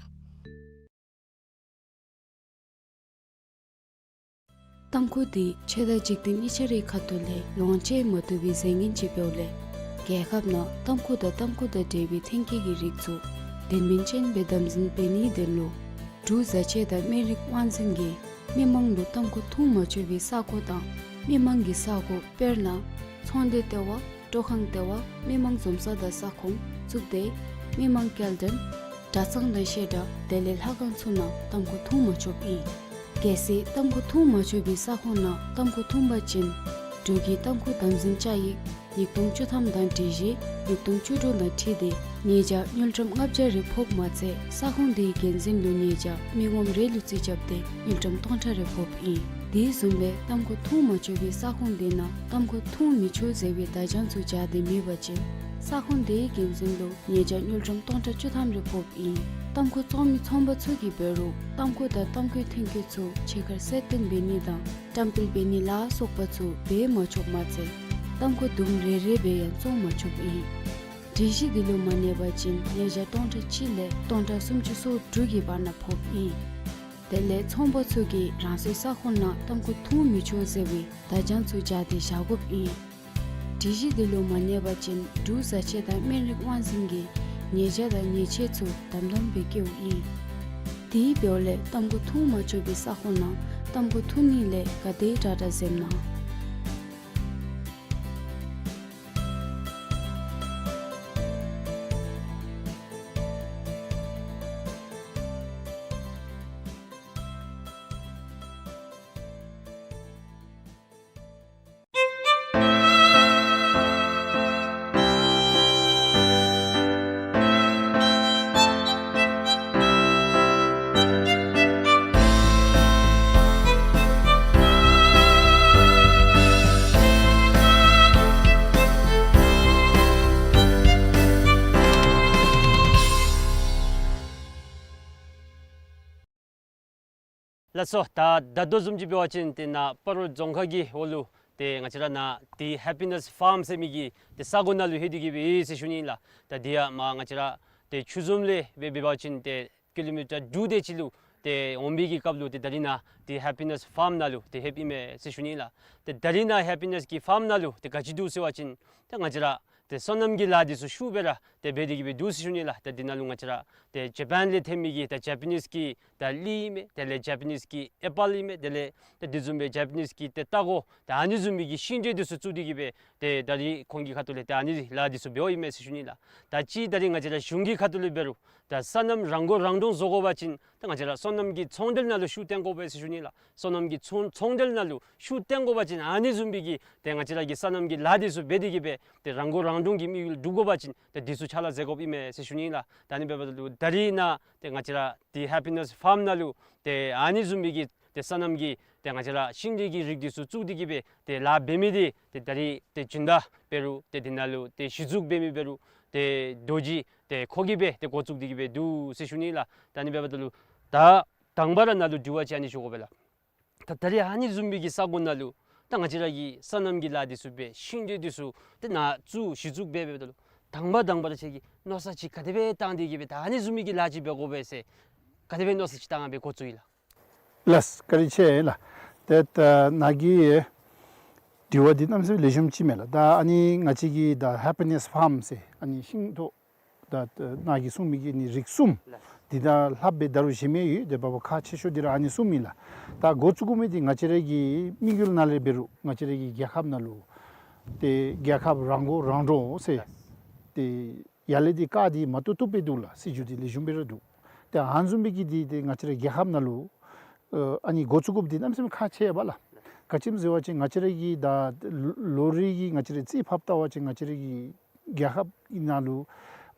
ཏམ་ཁུ་འདི་ཆོས་དང་འཇིག་རྟེན་གཉིས་ཆ་རའི་ཁ་ཐུག་ལས་ལོངས་སྤྱོད་མ་བཏུབ་པའི་རྫས་ངན་ཅིག་འབདཝ་ལས་རྒྱལ་ཁབ་ནང་ཏམ་ཁུ་དང་ཏམ་ཁུ་དང་འབྲེལ་བའི་ཐོན་སྐྱེད་ཀྱི་རིགས་ཚུ་དོན་སྨིན་ཅན་སྦེ་དམ་འཛིན་འབད་ནིའི་དོན་ལུ་འབྲུག་བཟའ་ཆས་དང་སྨན་རིགས་དབང་འཛིན་གྱིས་མི་མང་ལུ་ཏམ་ཁུ་འཐུང་མ་ཆོག་པའི་ས་གོ་དང་མི་མང་གི་ས་གོ་དཔེར་ན་ཚོང་སྡེ་ལྟེ་བ། སྤྲོ་ཁང་ལྟེ་བ། མི་མང་འཛོམས་ས་དང་ས་ཁོངས་བཙུགས་ཏེ་མི་མང་སྐྱེལ་འདྲེན་གྲྭ་ཚང་དང་བཤད་གྲྭ་དེ་ལས་ལྷ་ཁང་ཚུ་ནང་ཏམ་ཁུ་འཐུང་མ་ཆོགཔ་ཨིན། གལ་སྲིད་ཏམ་ཁུ་འཐུང་མ་ཆོག་པའི་ས་ཁོངས་ནང་ཏམ་ཁུ་འཐུང་པ་ཅིན་འབྲུག་གི་ཏམ་ཁུ་དམ་འཛིན་བཅའ་ཡིག་ཉིས་སྟོང་བཅུ་ཐམ་དང་སྒྲིག་གཞི་ཉིས་སྟོང་བཅུ་དྲུག་དང་འཁྲིལ་ཏེ་ཉེས་བྱ་དངུལ་ཀྲམ་ལྔ་བརྒྱ་རེ་ཕོགཔ་མ་ཚད་ས་ཁོངས་དེའི་འགན་འཛིན་ལུ་ཉེས་བྱ་མི་ངོམ་རེ་ལུ་རྩིས་རྐྱབ་སྟེ་དངུལ་ཀྲམ་སྟོང་ཕྲག་རེ་ཕོགཔ་ཨིན། དེ་བཟུམ་སྦེ་ཏམ་ཁུ་འཐུང་མ་ཆོག་པའི་ས་ཁོངས་དེ་ནང་ཏམ་ཁུ་འཐུང་མི་ཆོག་ཟེར་བའི་བརྡ་བྱང་ཚུ་སྦྱར་ཏེ་མེད་པ་ཅིན་ས་ཁོངས་དེའི་འགན་འཛིན་ལུ་ཉེས་བྱ་དངུལ་ཀྲམ་སྟོང་ཕྲག་བཅུ་ཐམ་རེ་ཕོགཔ་ཨིན། ཏམ་ཁུ་བཙོང་མི་ཚོང་པ་ཚུ་གིས་འབད་རུང་ཏམ་ཁུ་དང་ཏམ་ཁུའི་ཐོན་སྐྱེད་ཚུ་ཕྱི་ཁར་གསལ་སྟོན་འབད་ནི་དང་བཀྲམ་སྤེལ་འབད་ནི་ལ་སོགས་པ་ཚུ་འབད་མ་ཆོགཔ་མ་ཚད་ཏམ་ཁུ་དུམ་རེ་རེ་སྦེ་ཡང་བཙོང་མ་ཆོགཔ་ཨིན། སྒྲིག་གཞི་འདི་ལུ་མ་གནས་པ་ཅིན་ཉེས་བྱ་སྟོང་ཕྲག་གཅིག་ལས་སྟོང་ཕྲག་སུམ་ཅུ་སོ་དྲུག་གི་བར་ན་ཕོགཔ་ཨིན། དེ་ལས་ཚོང་པ་ཚུ་གིས་རང་སོའི་ས་ཁོངས་ནང་ཏམ་ཁུ་འཐུང་མི་ཆོག་ཟེར་བའི་བརྡ་བྱང་ཚུ་སྦྱར་ཏེ་བཞག་དགོཔ་ཨིན། སྒྲིག་གཞི་འདི་ལུ་མ་གནས་པ་ཅིན་འབྲུག་བཟའ་ཆས་དང་སྨན་རིགས་དབང་འཛིན་གྱིས་ཉེས་བྱ་དང་ཉེས་ཆད་ཚུ་དམ་དམ་སྦེ་བཀལཝ་ཨིན། དེ་འབདཝ་ལས་ཏམ་ཁུ་འཐུང་མ་ཆོག་པའི་ས་ཁོངས་ནང་ཏམ་ཁུ་འཐུང་ནི་ལས་ག་དེ་དྲག་དྲག་འཛེམ་གནང་། ལགས་སོ། ད་ད་ལྟོ་བཟུམ་ཅིག་འབད་བ་ཅིན་ཏེ་ནཱ་སྤ་རོ་རྫོང་ཁག་གི་འོག་ལུ་ཏེ་ང་བཅས་ར་ནཱ་ཏེ་ཧེ་པི་ནེསི་ཕཱརམ་ཟེར་མི་གི་ཏེ་ས་གོ་ནང་ལུ་ལྷོད་དེ་གི་སྦེ་ཡོད་ཟེར་ཞུ་ནི་ལགས། ད་འདི་ཡང་མར་ང་བཅས་ར་ཏེ་ཆུ་འཛོམས་ལས་སྦེ་འབད་བ་ཅིན་ཏེ་ཀི་ལོ་མི་ཊར་དྲུག་དེ་ཅིག་ལུ་ཏེ་འོང་བའི་གི་སྐབས་ལུ་ཏེ་ད་རིས་ནཱ་ཏེ་ཧེ་པི་ནེསི་ཕཱརམ་ནང་ལུ་ཏེ་ལྷོདཔ་ཨིན་མས་ཟེར་ཞུ་ནི་ལགས། ཏེ་ད་རིས་ནཱ་ཧེ་པི་ནེསི་གི་ཕཱརམ་ནང་ལུ་ཏེ་ག་ཅི་འདུག་ཟེར་བ་ཅིན་ཏེ་ང་བཅས་ར་ཏེ་སོ་ནམ་གྱི་ལཱ་འདི་ཚུ་ཤུགས་སྦེ་ར་ཏེ་འབད་དེ་གི་སྦེ་འདུག་ཟེར་ཞུ་ནི་ལགས། ཏེ་འདི་ནང་ལུ་ང་བཅས་ར་ཏེ་ཇ་པཱན་ལས་ཐོན་མི་གི་ཏེ་ཇ་པ་ནིསི་གི་ཏེ་གླི་ཨིན་མས། དེ་ལས་ཇ་པ་ནིསི་གི་ཨེ་པཱལ་ཨིན་མས། དེ་ལས་ཏེ་དེ་བཟུམ་སྦེ་ཇ་པ་ནིསི་གི་ཏེ་ལྟག་ཀོ་ཏེ་ཨ་ནི་བཟུམ་མའི་གི་ཤིང་འབྲས་འདི་ཚུ་བཙུགས་ཏེ་གི་སྦེ་ཏེ་ད་རིས་ཁོང་གི་ཁ་ཐུག་ལས་ཏེ་ཨ་ནི་ལཱ་འདི་ཚུ་འབདཝ་ཨིན་མས་ཟེར་ཞུ་ནི་ལགས། ད་ཅི་ད་རིས་ང་བཅས་ར་གཞུང་གི་ཁ་ཐུག་ལས་འབད་རུང་ད་སོ་ནམ་རང་མགོ་རང་འདྲོངས་བཟོ་དགོ་པ་ཅིན་ད་ང་བཅས་ར་སོ་ནམ་གྱི་ཚོང་འབྲེལ་ནང་ལུ་ཤུགས་བཏོན་དགོ་པས་ཟེར་ཞུ་ནི་ལགས། སོ་ནམ་གྱི་ཚོང་ཚོང་འབྲེལ་ནང་ལུ་ཤུགས་བཏོན་དགོ་པ་ཅིན་ཨ་ནི་བཟུམ་མའི་གི་ཏེ་ང་བཅས་ར་གི་སོ་ནམ་གྱི་ལཱ་འདི་ཚུ་འབད་དེ་གི་སྦེ་ཏེ་རང་མགོ་རང་འདྲོངས་ཀྱི་དམིགས་ཡུལ་སྒྲུབ་དགོ་པ་ཅིན་ཏེ་འདི་ཚུ་ཕྱག་ལཱ་མཛད་དགོཔ་ཨིན་མས་ཟེར་ཞུ་ནི་ལགས། ད་ཨ་ནི་འབདཝ་ད་ལུ་ད་རིས་ནཱ་ཏེ་ང་བཅས་ར་ཏེ་ཧེ་པི་ནེསི་ཕཱརམ་ནང་ལུ་ཏེ་ཨ་ནི་བཟུམ་མའི་གི་ཏེ་སོ་ནམ་གྱི་ ཏེ་ང་བཅས་ར་ཤིང་འབྲས་ཀྱི་རིགས་འདི་ཚུ་བཙུགས་ཏེ་གི་སྦེ་ཏེ་ལཱ་འབད་མི་འདི་ཏེ་ད་རིས་ཏེ་སྦྱིན་བདག་འབད་རུང་ཏེ་འདི་ནང་ལུ་ཏེ་གཞི་བཙུགས་འབད་མི་འབད་རུང་ཏེ་རྡོ་རྗེ་ཏེ་ཁོ་གིས་སྦེ་ཏེ་འགོ་བཙུགས་ཏེ་གི་སྦེ་འདུག་ཟེར་ཞུ་ནི་ལགས། ད་ཨ་ནི་འབདཝ་ད་ལུ་ད་དང་པ་ར་ནཱ་ལུ་དྲི་བ་ཅིག་ཨ་ནི་ཞུ་དགོ་པས་ལགས། ད་ད་རིས་ཨ་ནི་བཟུམ་མའི་གི་ས་གོ་ནང་ལུ་ད་ང་བཅས་ར་གི་སོ་ནམ་གྱི་ལཱ་འདི་ཚུ་འབད་ཤིང་འབྲས་འདི་ཚུ་ཏེ་ནཱ་བཙུགས་གཞི་བཙུགས་འབད་འབདཝ་ད་ལུ་དང་པ་དང་པ་ར་ཁྱོད་ཀྱིས་མནོ་བསམ་ཅིག་ག་དེ་སྦེ་བཏང་སྟེ་གི་སྦེ་ད་ཨ་ནི་བཟུམ་མའི་གི་ལཱ་ཅིག་འབད་དགོ་པས་ཟེར་ག་དེ་སྦེ་མནོ་བསམ་ཅིག་བཏང་སྦེ་འགོ་བཙུགས་ཡི་ལགས། ལགས་བཀའ་དྲིན་ཆེ་ལགས། ཏེ་ད་ནཱ་གི་དྲི་བ་འདི་གནམ་མེད་ས་མེད་ལེགས་ཤོམ་ཅིག་མས་ལགས། ད་ཨ་ནི་ང་བཅས་ཀྱི་ད་ཧེ་པི་ནེས་ཕཱམ་ཟེར་ཨ་ནི་ཤིང་ཏོག་ད་ནཱ་གིས་གསུངས་མི་གི་ནི་རིགས་གསུམ་འདི་དང་ལྷགཔ་སྦེ་ད་རུང་གཞན་མི་ཡོད། དེ་འབདཝ་ཁག་ཆེ་ཤོས་འདི་ར་ཨ་ནི་གསུམ་ཨིན་ལགས། ད་འགོ་བཙུགས་དགོ་མི་འདི་ང་བཅས་ར་གི་དམིགས་ཡུལ་ནང་ལས་འབད་རུང་ང་བཅས་ར་གི་རྒྱལ་ཁབ་ནང་ལུ་ཏེ་རྒྱལ་ཁབ་རང་མགོ་རང་འདྲོངས་ཟེར་ཏེ་ཡར་ལས་འདི་བཀའ་འདི་མ་བཏུབ་བཏུབ་སྦེ་འདུག་ལགས། སྲིད་བྱུས་འདི་ལེགས་ཤོམ་སྦེ་ར་འདུག། ཏེ་ཨ་ནི་བཟུམ་མའི་གི་འདི་ཏེ་ང་བཅས་ར་རྒྱལ་ཁབ་ནང་ལུ་ཨ་ནི་འགོ་བཙུགས་དགོཔ་འདི་གནམ་མེད་ས་མེད་ཁག་ཆེ་བས་ལགས། ག་ཅི་སྨོ་ཟེར་བ་ཅིན་ང་བཅས་ར་གི་ད་ལོ་རེ་གི་ང་བཅས་ར་རྩིས་ཕབ་བལྟ་བ་ཅིན་ང་བཅས་ར་གི་རྒྱལ་ཁབ་ནང་ལུ་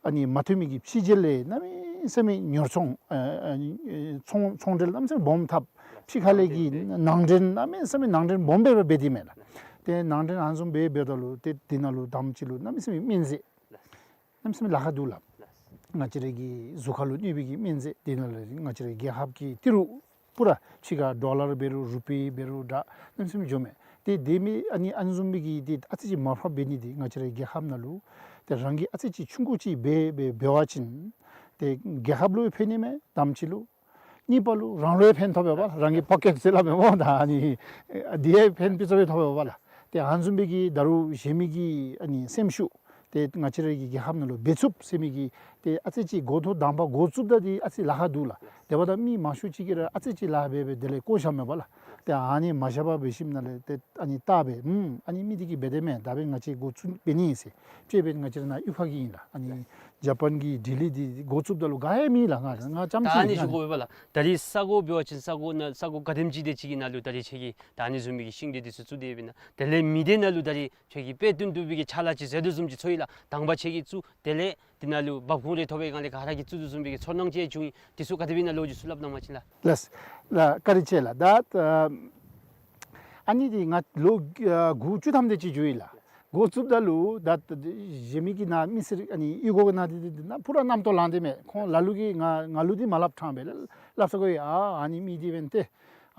ཨ་ནི་མ་ཐོན་མི་གི་ཕྱི་རྒྱལ་ལས་གནམ་མེད་ས་མེད་ཉོ་ཚོང་ཨ་ཨ་ནི་ཚོང་ཚོང་འབྲེལ་གནམ་མེད་ས་མེད་སྦོམ་འཐབ། ཕྱི་ཁ་ལས་ཀྱི་ནང་འདྲེན་གནམ་མེད་ས་མེད་ནང་འདྲེན་སྦོམ་སྦེ་འབད་དེ་མས་ལགས། ཏེ་ནང་འདྲེན་ཨ་ནི་བཟུམ་སྦེ་འབདཝ་ད་ལུ་ཏེ་འདི་ནང་ལུ་དང་པ་ཅིག་ལུ་གནམ་མེད་ས་མེད་སྨན་རྫས་གནམ་མེད་ས་མེད་ལཱ་ཁག་འདུག་ལགས། ང་བཅས་ར་གི་གཟུགས་ཁར་ལུ་གནོད་པའི་གི་སྨན་རྫས་འདི་ནང་ལས་ང་བཅས་ར་རྒྱལ་ཁབ་ཀྱི་ཏི་རུ་པུ་ར་ཕྱི་ཁར་ཌོ་ལར་འབད་རུང་རུ་པི་འབད་རུང་དྲག་གནམ་མེད་ས་མེད་འགྱོཝ་མས། ཏེ་དེ་མི་ཨ་ནི་ཨ་ནི་བཟུམ་མའི་གི་ཏེ་ཨ་ཙི་ཅིག་མར་ཕབ་འབད་ནི་འདི་ང་བཅས་ར་རྒྱལ་ཁབ་ནང་ལུ་ཏེ་རང་གིས་ཨ་ཙི་ཅིག་ཆུང་ཀུ་ཅིག་འབད་འབད་འབད་བ་ཅིན་ཏེ་རྒྱལ་ཁབ་ལུ་ཕན་ནི་མས། དང་པ་ཅིག་ལུ། གཉིས་པ་ལུ་རང་ལུ་ཡང་ཕན་ཐོགས་པས་པ་ལགས། རང་གི་པོ་ཀེཊ་ཟེར་སླབ་མས་སྨོ། ད་ཨ་ནི་འདི་ཡང་ཕན་ཕུན་ཚོགས་སྦེ་ཐོགས་པས་པ་ལགས། ཏེ་ཨ་ནི་བཟུམ་མའི་གི་ད་རུང་གཞན་མི་གི་ཨ་ནི་སེམས་ཤུགས་ཏེ་ང་བཅས་ར་གི་རྒྱལ་ཁབ་ནང་ལུ་འབད་ཚུགས་ཟེར་མི་གི་ཏེ་ཨ་ཙི་ཅིག་འགོ་ཐོག་དང་པ་འགོ་བཙུགསཔ་ད་འདི་ཨ་ཙི་ལཱ་ཁག་འདུག་ལགས། དེ་འབདཝ་ད་མི་མང་ཤོས་ཅིག་གིས་ར་ཨ་ཙི་ཅིག་ལཱ་འབད་འབད་དེ་ལས་བཀོ་བཞགཔ་མས་པ་ལགས། ཏེ་ཨ་ནི་མ་བཞག་པར་འབད་ཞིནམ་ལས་ཏེ་ཨ་ནི་བལྟ་སྦེ་ཨུམ་ཨ་ནི་མི་འདི་གིས་འབད་དེ་མས། ད་འབདན་ང་བཅས་འགོ་བཙུགས་འབད་ནི་ཨིན་ཟེར། ཅིག་འབདན་ང་བཅས་ར་ནཱ་གཡུས་ཁ་གི་ཨིན་ལགས། ཨ་ནི་ཇ་པཱན་གྱི་ལྡི་ལི་འདི་འགོ་བཙུགསཔ་ད་ལུ་དགའ་ཡང་མེད་ལགས། ང་ང་རྐྱངམ་ད་ཅིག་ཨ་ནི་ཨིན་ལགས། ཞུ་དགོ་པས་ལགས། ད་རིས་ས་གོ་འབད་བ་ཅིན་ས་གོ་ནང་ས་གོ་ག་དེམ་ཅིག་དེ་ཅིག་གི་ནང་ལུ་ད་རིས་ཁྱོད་ཀྱིས་ད་ཨ་ནི་བཟུམ་མའི་གི་ཤིང་འབྲས་འདི་ཚུ་བཙུགས་ཏེ་འབད་ན་དེ་ལས་མི་སྡེ་ནང་ལུ་ད་རིས་ཁྱོད་ཀྱིས་དཔེ་སྟོན་བཏུབ་པའི་གི་ཕྱག་ལཱ་ཅིག་མཛད་དོ་བཟུམ་ཅིག་ཚོར་ཡི་ལགས། དང་པ་ཁྱོད་ཀྱིས་བཙུགས་དེ་ལས་འདི་ནང་ལུ་འབབ་ཁུངས་རེ་ཐོབ་པའི་སྒང་ལས་ག་ར་གིས་བཙུགས་དོ་བཟུམ་མའི་གི་ཚོར་སྣང་ཅིག་བྱུང་ཡི། འདི་ཚུ་ག་དེ་སྦེ་ཨིན་ན་ལོ་རྒྱུས་ཚུ་སླབ་གནང་བ་ཅིན་ལགས། ལགས་ལགས་བཀའ་དྲིན་ཆེ་ལགས། ད་ཨ་ནི་འདི་ང་ལོ་ཨ་དགུ་བཅུ་ཐམ་དེ་ཅིག་འགྱོ་ཡི་ལགས། འགོ་བཙུགསཔ་ད་ལུ་ད་གཞན་མི་གི་ནཱ་མི་སེར་ཨ་ནི་གཡུས་སྒོ་གི་ནང་འདི་འདི་ནཱ་པུ་ར་རྣམ་རྟོག་ལངས་ཏེ་མས། ཁོང་ལ་ལུ་གིས་ང་ང་ལུ་འདི་མ་སླབ་ཕྲང་སྦེ་སླབ་ས་གོ་ཡི། ཨ་ཨ་ནི་མི་འདི་འབདན་ཏེ་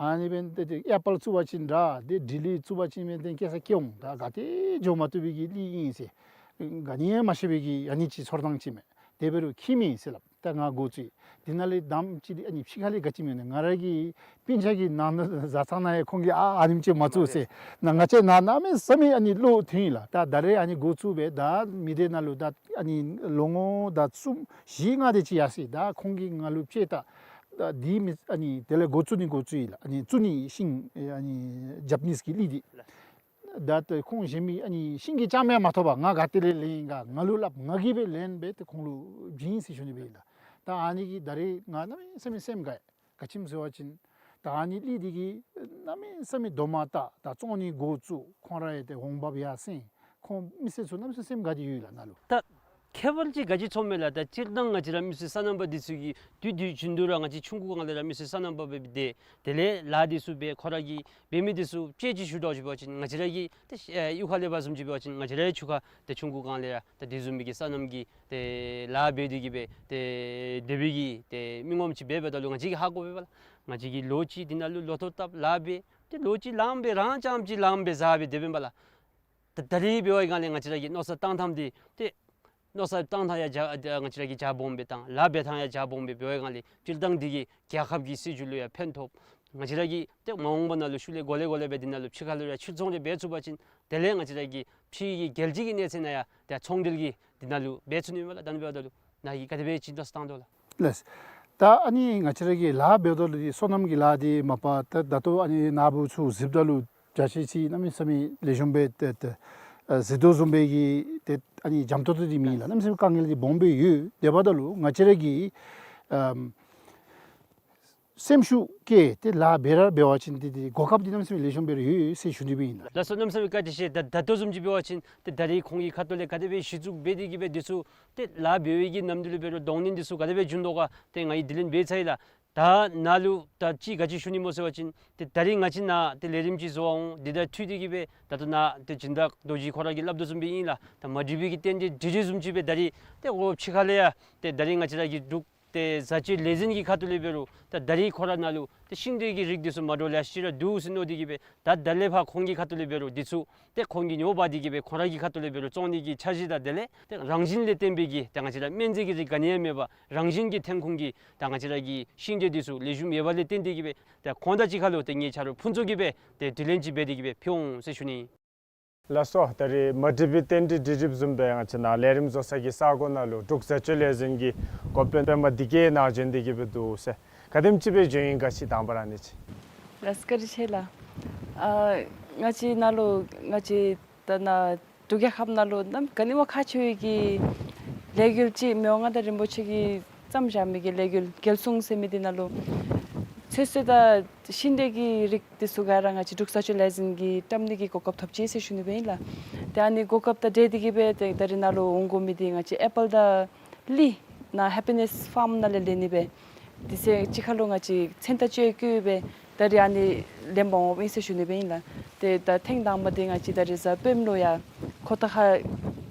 ཨ་ནི་འབདན་ཏེ་ཏེ་ཨེ་པཱལ་བཙུགས་པ་ཅིན་དྲག། ཏེ་དྲི་ལི་བཙུགས་པ་ཅིན་འབདན་ཏེ་སྐྱེ་ས་སྐྱེ་འོང་། ད་ག་ཏེ་འགྱོ་མ་བཏུབ་པའི་གི་གླིང་ཨིན་ཟེར། ག་ནི་ཡང་མ་ཤེས་པའི་གི་ཨ་ནི་ཅིག་ཚོར་སྣང་ཅིག་མས། དེ་འབད་རུང་ཁྱད་མེད་ཟེར་སླབ། ད་ང་འགོ་བཙུགས་ཡི། དེ་ནང་ལས་དང་པ་ཅིག་འདི་ཨ་ནི་ཕྱི་ཁ་ལས་ག་ཅི་སྨོ་ནི་ང་ར་གི་སྤུན་ཆ་གི་ནང་ན་བཟའ་ཚང་ནང་ཡང་ཁོང་གིས་ཨ་ཨ་ནེམ་ཅིག་མ་བཙུགས་ཟེར། ནཱ་ང་བཅས་ནཱ་གནམ་མེད་ས་མེད་ཨ་ནི་བློ་མཐུན་ཡི་ལགས། ད་ད་རེས་ཨ་ནི་འགོ་བཙུགས་སྦེ་ད་མི་སྡེ་ནང་ལུ་ད་ཨ་ནི་ལོ་ངོ་ད་གསུམ་བཞི་ལྔ་དེ་ཅིག་ཡར་སོ་ཡི། ད་ཁོང་གིས་ང་ལུ་དཔྱད་ད་ད་འདི་མི་ཨ་ནི་དེ་ལས་འགོ་བཙུགས་ནི་འགོ་བཙུགས་ཡི་ལགས། ཨ་ནི་བཙུགས་ནི་ཤིང་ཨ་ནི་ཇ་པ་ནིས་ཀྱི་གླིང་འདི། ད་ལྟོ་ཁོང་གཞན་མི་ཨ་ནི་ཤིང་གི་ལྕངམ་ཡང་མ་ཐོབ་པར་ང་ག་ཏེ་ལས་ལེན་ཡི་ག་ང་ལུ་སླབ། ང་གིས་སྦེ་ལེན་སྦེ་ཏེ་ཁོང་ལུ་བྱིན་ཟེར་ཞུ་ནི་སྦེ་ཨིན་ལགས། ད་ཨ་ནི་གིས་ད་རེས་ང་གནམ་མེད་ས་མེད་སེམས་དགའ་ཡི། ག་ཅི་སྨོ་ཟེར་བ་ཅིན་ད་ཨ་ནི་གླིང་འདི་གིས་གནམ་མེད་ས་མེད་དོ་མ་བཏགས། ད་བཙོང་ནི་འགོ་བཙུགས། ཁོང་ར་ཡང་ཏེ་འོང་འབབ་ཡར་སེང་། ཁོང་མི་སེར་ཚུ་གནམ་མེད་ས་མེད་སེམས་དགའ་སྟེ་ཡོད་ལགས་ནཱ་ལུ། ད་ཁྱད་པར་ཅིག་ག་ཅི་ཚོར་མས་ལགས། ད་སྤྱིར་བཏང་ང་བཅས་ར་མི་སེར་སོ་ནམ་པ་འདི་ཚུ་གིས་དུས་དུས་རྒྱུན་དུ་ར་ང་བཅས་ཆུང་ཀུ་སྒང་ལས་ར་མི་སེར་སོ་ནམ་པ་སྦེ་འབད་དེ་དེ་ལས་ལཱ་འདི་ཚུ་འབད། ཁོང་ར་གིས་འབད་མི་འདི་ཚུ་དཔྱད་ཅིག་ཞུ་དོ་ཞུ་བ་ཅིན་ང་བཅས་ར་གི་ཏེ་ཨེ་གཡུས་ཁ་ལས་འབད་བཟུམ་ཅིག་འབད་བ་ཅིན་ང་བཅས་རའི་ཆུ་ཁ་ཏེ་ཆུང་ཀུ་སྒང་ལས་ར་ད་དེ་བཟུམ་མའི་གི་སོ་ནམ་གྱི་ཏེ་ལཱ་འབད་དེ་གི་སྦེ་ཏེ་དེ་སྦེ་གི་ཏེ་མི་ངོམ་ཅིག་འབད་འབདཝ་ད་ལུ་ང་བཅས་ཀྱིས་ཧ་གོ་བས་པ་ལགས། ང་བཅས་ཀྱིས་ལོ་གཅིག་འདི་ནང་ལུ་ལོ་ཐོག་བཏབ་ལཱ་འབད། ཏེ་ལོ་གཅིག་ལངམ་སྦེ་རང་རྐྱངམ་ཅིག་ལངམ་སྦེ་བཟའ་སྦེ་དེ་སྦེ་ཨིན་པ་ལགས། ད་ད་རེས་འབད་བའི་སྒང་ལས་ང་བཅས་ར་གི་མནོ་བསམ་བཏང་ཐངས་འདི་ཏེ་མནོ་བསམ་བཏང་ཐངས་ཡང་རྒྱ་ང་བཅས་ར་གིས་རྒྱ་སྦོམ་སྦེ་བཏང་། ལཱ་འབད་ཐངས་ཡང་རྒྱ་སྦོམ་སྦེ་འབད་བའི་སྒང་ལས་སྤྱིར་བཏང་འདི་གིས་རྒྱལ་ཁབ་ཀྱི་སྲིད་བྱུས་ལུ་ཡང་ཕན་ཐོགས། ང་བཅས་ར་གིས་ཏེ་མ་འོངས་པ་ནང་ལུ་ཤུལ་ལས་འགོ་ལས་འགོ་ལས་སྦེ་འདི་ནང་ལུ་ཕྱི་ཁ་ལུ་ཡང་ཕྱིར་ཚོང་རེ་འབད་ཚུགས་པ་ཅིན་དེ་ལས་ང་བཅས་ར་གི་ཕྱི་གི་རྒྱལ་སྤྱི་གི་གནས་ཚད་ནང་ཡང་ཏེ་ཚོང་འབྲེལ་གྱི་འདི་ནང་ལུ་འབད་ཚུགས་ནི་མས་ལགས། ད་ཨ་ནི་འབདཝ་ད་ལུ་ནཱ་གིས་ག་དེ་སྦེ་ཅིག་མནོ་བསམ་བཏང་དོ་ལགས། ལགས། ད་ཨ་ནི་ང་བཅས་ར་གིས་ལཱ་འབདཝ་ད་ལུ་འདི་སོ་ནམ་གྱི་ལཱ་འདི་མ་པ་ད་ད་ལྟོ་ཨ་ནི་ནཱ་བུ་ཚུ་གཟིགསཔ་ད་ལུ་བྱ་ཤེས་ཅིག་གནམ་མེད་ས་མེད་ལེགས་ཤོམ་སྦེ་ཏེ་ཏེ་ཨ་གཟིགས་དོ་བཟུམ་སྦེ་གི་ཏེ་ཨ་ནི་འཇམ་ཏོང་ཏོ་འདི་མེད་ལགས། གནམ་མེད་ས་མེད་དཀའ་ངལ་འདི་སྦོམ་སྦེ་ཡོད། དེ་འབདཝ་ད་ལུ་ང་བཅས་ར་གི་ཨམ་སེམས་ཤུགས་བསྐྱེད་དེ་ལཱ་འབད་ར་འབད་བ་ཅིན་ཏེ་ཏེ་གོ་སྐབས་འདི་གནམ་མེད་ས་མེད་ལེགས་ཤོམ་སྦེ་ར་ཡོད་ཟེར་ཞུ་ནི་སྦེ་ཨིན་ལགས། ལགས་སོ། གནམ་མེད་ས་མེད་བཀའ་དྲིན་ཆེ། ད་ད་ལྟོ་བཟུམ་ཅིག་འབད་བ་ཅིན་ཏེ་ད་རེས་ཁོང་གི་ཁ་ཐུག་ལས་ག་དེ་སྦེ་གཞི་བཙུགས་འབད་དེ་གི་སྦེ་འདི་ཚུ་ཏེ་ལཱ་འབད་བའི་གི་ནམ་དུས་ལུ་འབད་རུང་གདོང་ལེན་འདི་ཚུ་ག་དེ་སྦེ་བྱུང་དོ་ག་ཏེ་ང་གིས་དྲི་ལན་འབད་ཚར་ཡི་ལགས། ད་ནཱ་ལུ་ད་ཅི་ག་ཅི་ཞུ་ནི་སྨོ་ཟེར་བ་ཅིན་ཏེ་ད་རིས་ང་བཅས་ནཱ་ཏེ་ལས་རིམ་ཅིག་བཟོ་འོང་། འདི་དང་འཁྲིལ་ཏེ་གི་སྦེ་ད་ལྟོ་ནཱ་ཏེ་སྦྱིན་བདག་རྡོ་རྗེ་ཁོ་ར་གིས་སླབ་དོ་བཟུམ་སྦེ་ཨིན་ལགས། ད་མ་འགྲིག་པའི་གི་རྟེན་འབྲེལ་འདི་རེ་བཟུམ་ཅིག་སྦེ་ད་རིས་ཏེ་འོ་ཕྱི་ཁ་ལས་ཡང་ཏེ་ད་རིས་ང་བཅས་ར་གི་འབྲུག་ཏེ་བཟའ་སྤྱོད་ལས་འཛིན་གྱི་ཁ་ཐུག་ལས་འབད་རུང་ད་ད་རིས་ཁོ་ར་ནཱ་ལུ་ཏེ་ཤིང་འབྲས་ཀྱི་རིགས་འདི་ཚུ་མ་འདྲཝ་ལེ་ཤ་ཅིག་ར་འདུག་ཟེར་མནོ་སྟེ་གི་སྦེ་ད་ད་ལས་ཕར་ཁོང་གི་ཁ་ཐུག་ལས་འབད་རུང་འདི་ཚུ་ཏེ་ཁོང་གིས་ཉོ་འབག་སྟེ་གི་སྦེ་ཁོ་ར་གི་ཁ་ཐུག་ལས་འབད་རུང་བཙོང་ནི་གི་འཆར་གཞི་དང་དེ་ལས་ཏེ་རང་བཞིན་ལས་བརྟེན་པའི་གི་ད་ང་བཅས་ར་སྨན་རྫས་ཀྱི་རིགས་ག་ནི་ཡང་མེད་པར་རང་བཞིན་གྱི་ཐོན་ཁུངས་ཀྱི་ད་ང་བཅས་ར་གི་ཤིང་འབྲས་འདི་ཚུ་ལེགས་ཤོམ་ཡོད་པ་ལས་བརྟེན་ཏེ་གི་སྦེ་ད་ཁོང་དང་གཅིག་ཁར་ལུ་ཏེ་ངེའི་ཆ་རོགས་ཕུན་ཚོགས་ཀྱིས་སྦེ་ཏེ་དྲི་ལན་ཅིག་འབད་དེ་གི་སྦེ་ཕུལ་འོང་ཟེར་ཞུ་ནི། ལགས་སོ། ད་རིས་མ་འགྲིག་པའི་རྟེན་འབྲེལ་འདི་རེ་བཟུམ་སྦེ་ང་བཅས་ནཱ་ལས་རིམ་བཟོ་ས་གི་ས་གོ་ནང་ལུ་འབྲུག་བཟའ་སྤྱོད་ལས་འཛིན་གྱི་འགོ་དཔོན་པདྨ་བདེ་སྐྱིད་ནཱ་བྱོན་ཏེ་གི་སྦེ་འདུག་ཟེར། ག་དེམ་ཅིག་སྦེ་བྱོན་ཡི་ག་ཅིག་དང་པ་ར་ཨ་ནི་ཅིག། ལགས་བཀའ་དྲིན་ཆེ་ལགས། ཨ་ང་བཅས་ནཱ་ལུ་ང་བཅས་ད་ནཱ་འབྲུག་རྒྱལ་ཁབ་ནང་ལུ་ནམ་ག་ནི་བ་ཁག་ཆེ་བའི་གི་ལས་འགུལ་ཅིག་མི་དབང་མངའ་བདག་རིན་པོ་ཆེ་གིས་བརྩམས་བཞག་མི་གི་ལས་འགུལ་རྒྱལ་སྲུང་ཟེར་མི་འདི་ནང་ལུ་ཚོད་བསྲེ་དང་ཤིང་འབྲས་ཀྱི་རིགས་འདི་ཚུ་ག་ར་ང་བཅས་འབྲུག་བཟའ་སྤྱོད་ལས་འཛིན་གྱིས་བཀྲམ་ནི་གི་གོ་སྐབས་ཐོབ་ཅི་ཟེར་ཞུ་ནི་སྦེ་ཨིན་ལགས། ཏེ་ཨ་ནི་གོ་སྐབས་དང་འབྲེལ་ཏེ་གི་སྦེ་ཏེ་ད་རིས་ནཱ་ལུ་འོང་དགོ་མི་འདི་ང་བཅས་ཨེ་པཱལ་དང་ལི་ནཱ་ཧེ་པི་ནེས་ཕཱརམ་ནང་ལས་ལེན་ནི་སྦེ་དེ་ཚེ་གཅིག་ཁར་ལུ་ང་བཅས་མཚན་རྟགས་བཅས་བཀོད་སྦེ་ད་རིས་ཨ་ནི་ལེན་པར་འོངམ་ཨིན་ཟེར་ཞུ་ནི་སྦེ་ཨིན་ལགས། ཏེ་ད་ཐེངས་དང་པ་འདི་ང་བཅས་ད་རིས་གཟའ་སྤེནམ་ལུ་ཡར་ཁོ་ཐང་ཁ་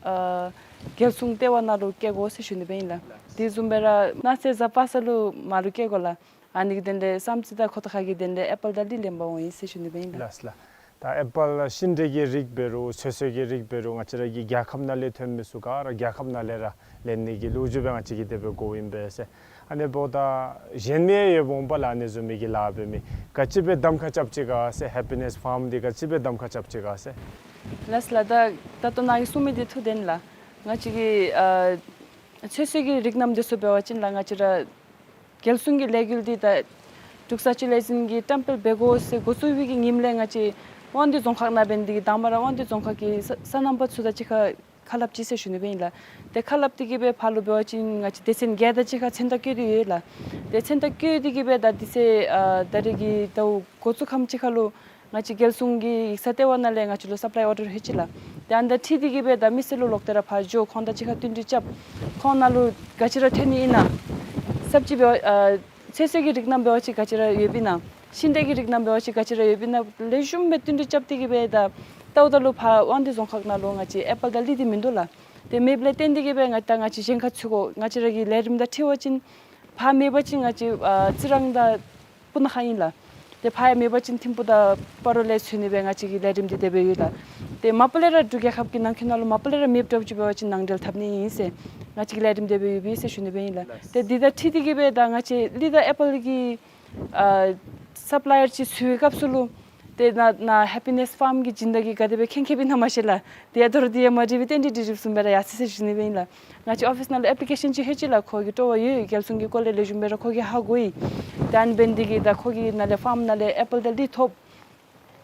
ཨ་རྒྱལ་སྲུང་ལྟེ་བ་ནང་ལུ་བསྐྱལ་དགོ་ཟེར་ཞུ་ནི་སྦེ་ཨིན་ལགས། དེ་བཟུམ་སྦེ་ར་གནངས་ཚེ་གཟའ་པ་སངས་ལུ་མར་ལུ་བསྐྱལ་དགོ་ལགས། ཨ་ནི་གི་དོན་ལས་བསམ་རྩེ་དང་ཁོ་ཐང་ཁ་གི་དོན་ལས་ཨེ་པཱལ་དང་ལི་ལེན་པར་འོང་ཡི་ཟེར་ཞུ་ནི་སྦེ་ཨིན་ལགས། ལགས་ལགས། ད་ཨེ་པཱལ་ཤིང་འབྲས་ཀྱི་རིགས་འབད་རུང་ཚོད་བསྲེ་གི་རིགས་འབད་རུང་ང་བཅས་ར་གི་རྒྱལ་ཁབ་ནང་ལས་ཐོན་མི་ཚུ་ག་ར་རྒྱལ་ཁབ་ནང་ལས་ར་ལེན་ནི་གི་ལོ་རྒྱུས་སྦེ་ང་བཅས་ཀྱིས་དེ་སྦེ་གོཝ་ཨིན་པས་ཟེར། ཨ་ནི་འབདཝ་ད་གཞན་མི་ཡང་ཡོདཔ་འོང་པ་ལགས། ཨ་ནི་བཟུམ་མའི་གི་ལཱ་འབད་མི་ག་ཅི་སྦེ་གདམ་ཁ་རྐྱབ་ཅི་ག་ཟེར། ཧེ་པི་ནེས་ཕཱརམ་འདི་ག་ཅི་སྦེ་གདམ་ཁ་རྐྱབ་ཅི་ག་ཟེར། ལགས་ལགས། ད་ད་ལྟོ་ནཱ་གིས་གསུངས་མི་འདི་ཐུགས་བདེན་ལགས། ང་བཅས་ཀྱི་ཨ་ཚོད་བསྲེ་གི་རིགས་རྣམས་འདི་ཚུ་འབད་བ་ཅིན་ལགས་ང་བཅས་ར་རྒྱལ་སྲུང་གི་ལས་འགུལ་འདི་ད་འབྲུག་བཟའ་སྤྱོད་ལས་འཛིན་གྱིས་བཀྲམ་སྤེལ་འབད་དགོ་ཟེར་འགོ་བཙུགས་པའི་གི་ཉིནམ་ལས་ང་བཅས་དབང་འདུས་རྫོང་ཁག་ནང་འབད་ནི་འདི་གིས་དང་པ་ར་དབང་འདུས་རྫོང་ཁག་གི་ས་སོ་ནམ་པ་ཚུ་དང་གཅིག་ཁར་ཁ་སླབ་ཅི་ཟེར་ཞུ་ནི་སྦེ་ཨིན་ལགས། ཏེ་ཁ་སླབ་སྟེ་གི་སྦེ་ཕར་ལུ་འབད་བ་ཅིན་ང་བཅས་སྡེ་ཚན་བརྒྱད་དང་གཅིག་ཁར་མཚན་རྟགས་བཀོད་དེ་ཡོད་ལགས། ཏེ་མཚན་རྟགས་བཀོད་དེ་གི་སྦེ་ད་དེ་ཚེ་ཨ་ད་རིས་ཀྱི་ཟླཝ་འགོ་བཙུགས་ཁམས་ཅིག་ཁར་ལུ་ང་བཅས་རྒྱལ་སྲུང་གི་ཡིག་ཚང་ལྟེ་བ་ནང་ལས་ང་བཅས་ལུ་སབ་ལའི་ཨོར་ཌར་ལྷོད་ཅི་ལགས། ཏེ་ཨ་ནི་དང་འཁྲིལ་ཏེ་གི་སྦེ་ད་མི་སེར་ལུ་ལོག་སྟེ་ར་ཕར་འགྱོ་ཁོང་དང་གཅིག་ཁར་བསྟུན་གྲོས་རྐྱབ། ཁོང་ནང་ལུ་ག་ཅི་ར་ཐོན་ནི་ཨིན་ན་ས་བཅད་འབད་ཨ་ཚོད་བསྲེ་གི་རིགས་རྣམས་འབད་བ་ཅིན་ག་ཅི་ར་ཡོདཔ་ཨིན་ན། ཤིང་འབྲས་ཀྱི་རིགས་རྣམས་འབད་བ་ཅིན་ག་ཅི་ར་ཡོདཔ་ཨིན་ན་ལེགས་ཤོམ་སྦེ་བསྟུན་གྲོས་རྐྱབ་སྟེ་གི་སྦེ་ད་ལྟཝ་ད་ལུ་ཕར་དབང་འདུས་རྫོང་ཁག་ནང་ལུ་ང་བཅས་ཨེ་པཱལ་དང་ལི་འདི་མིན་འདུག་ལགས། ཏེ་མེདཔ་ལས་བརྟེན་ཏེ་གི་སྦེ་ང་ད་ང་བཅས་གཞན་ཁར་འཚོལ་དགོ། ང་བཅས་ར་གི་ལས་རིམ་དང་འཁྲིལ་བ་ཅིན་ཕར་མེད་པ་ཅིན་ང་བཅས་ཨ་རྩི་རང་དང་སྤུ་ན་ཁ་ཨིན་ལགས། ཏེ་ཕར་ཡང་མེད་པ་ཅིན་ཐིམ་ཕུ་དང་སྤ་རོ་ལས་འཚོལ་ནི་སྦེ་ང་བཅས་ཀྱི་ལས་རིམ་འདི་དེ་སྦེ་ཡོད་ལགས། ཏེ་མ་པ་ལས་ར་འབྲུག་རྒྱལ་ཁབ་ཀྱི་ནང་འཁོད་ནང་ལུ་མ་པ་ལས་ར་མེདཔ་འདྲཝ་ཅིག་འབད་བ་ཅིན་ནང་འབྲེལ་འཐབ་ནི་ཨིན་ཟེར་ང་བཅས་ཀྱི་ལས་རིམ་དེ་སྦེ་ཡོད་པས་ཟེར་ཞུ་ནི་སྦེ་ཨིན་ལགས། ཏེ་འདི་དང་འཁྲིལ་ཏེ་གི་སྦེ་ད་ང་བཅས་ལི་དང་ཨེ་པཱལ་གྱི་ཨ་སབ་ལའི་ཡར་ཅིག་འཚོལ་བའི་སྐབས་སུ་ལུ་ཏེ་ནཱ་ནཱ་ཧེ་པི་ནེས་ཕཱརམ་གྱི་སྦྱིན་བདག་གིས་ག་དེ་སྦེ་མཁྱེན་མཁྱེནཔ་ཨིན་ན་མ་ཤེས་ལགས། ཏེ་ཡ་ད་རུང་འདི་ཡང་མ་འགྲིག་པའི་རྟེན་འབྲེལ་འདི་རེ་བཟུམ་སྦེ་ར་ཡར་སོ་ཡི་ཟེར་ཞུ་ནི་སྦེ་ཨིན་ལགས། ང་བཅས་ཨོ་ཕིས་ནང་ལུ་ཨེཔ་ལི་ཀེ་ཤཱན་ཅིག་ལྷོད་ཅི་ལགས། ཁོ་གིས་སྤྲོ་བ་ཡོད། རྒྱལ་སྲུང་གི་སྐོར་ལས་ལེགས་ཤོམ་སྦེ་ར་ཁོ་གིས་ཧ་གོ་ཡི། ཏེ་ཨ་ནི་འབད་ནི་འདི་གིས་ད་ཁོ་གི་ནང་ལས་ཕཱརམ་ནང་ལས་ཨེ་པཱལ་དང་ལི་ཐོབ།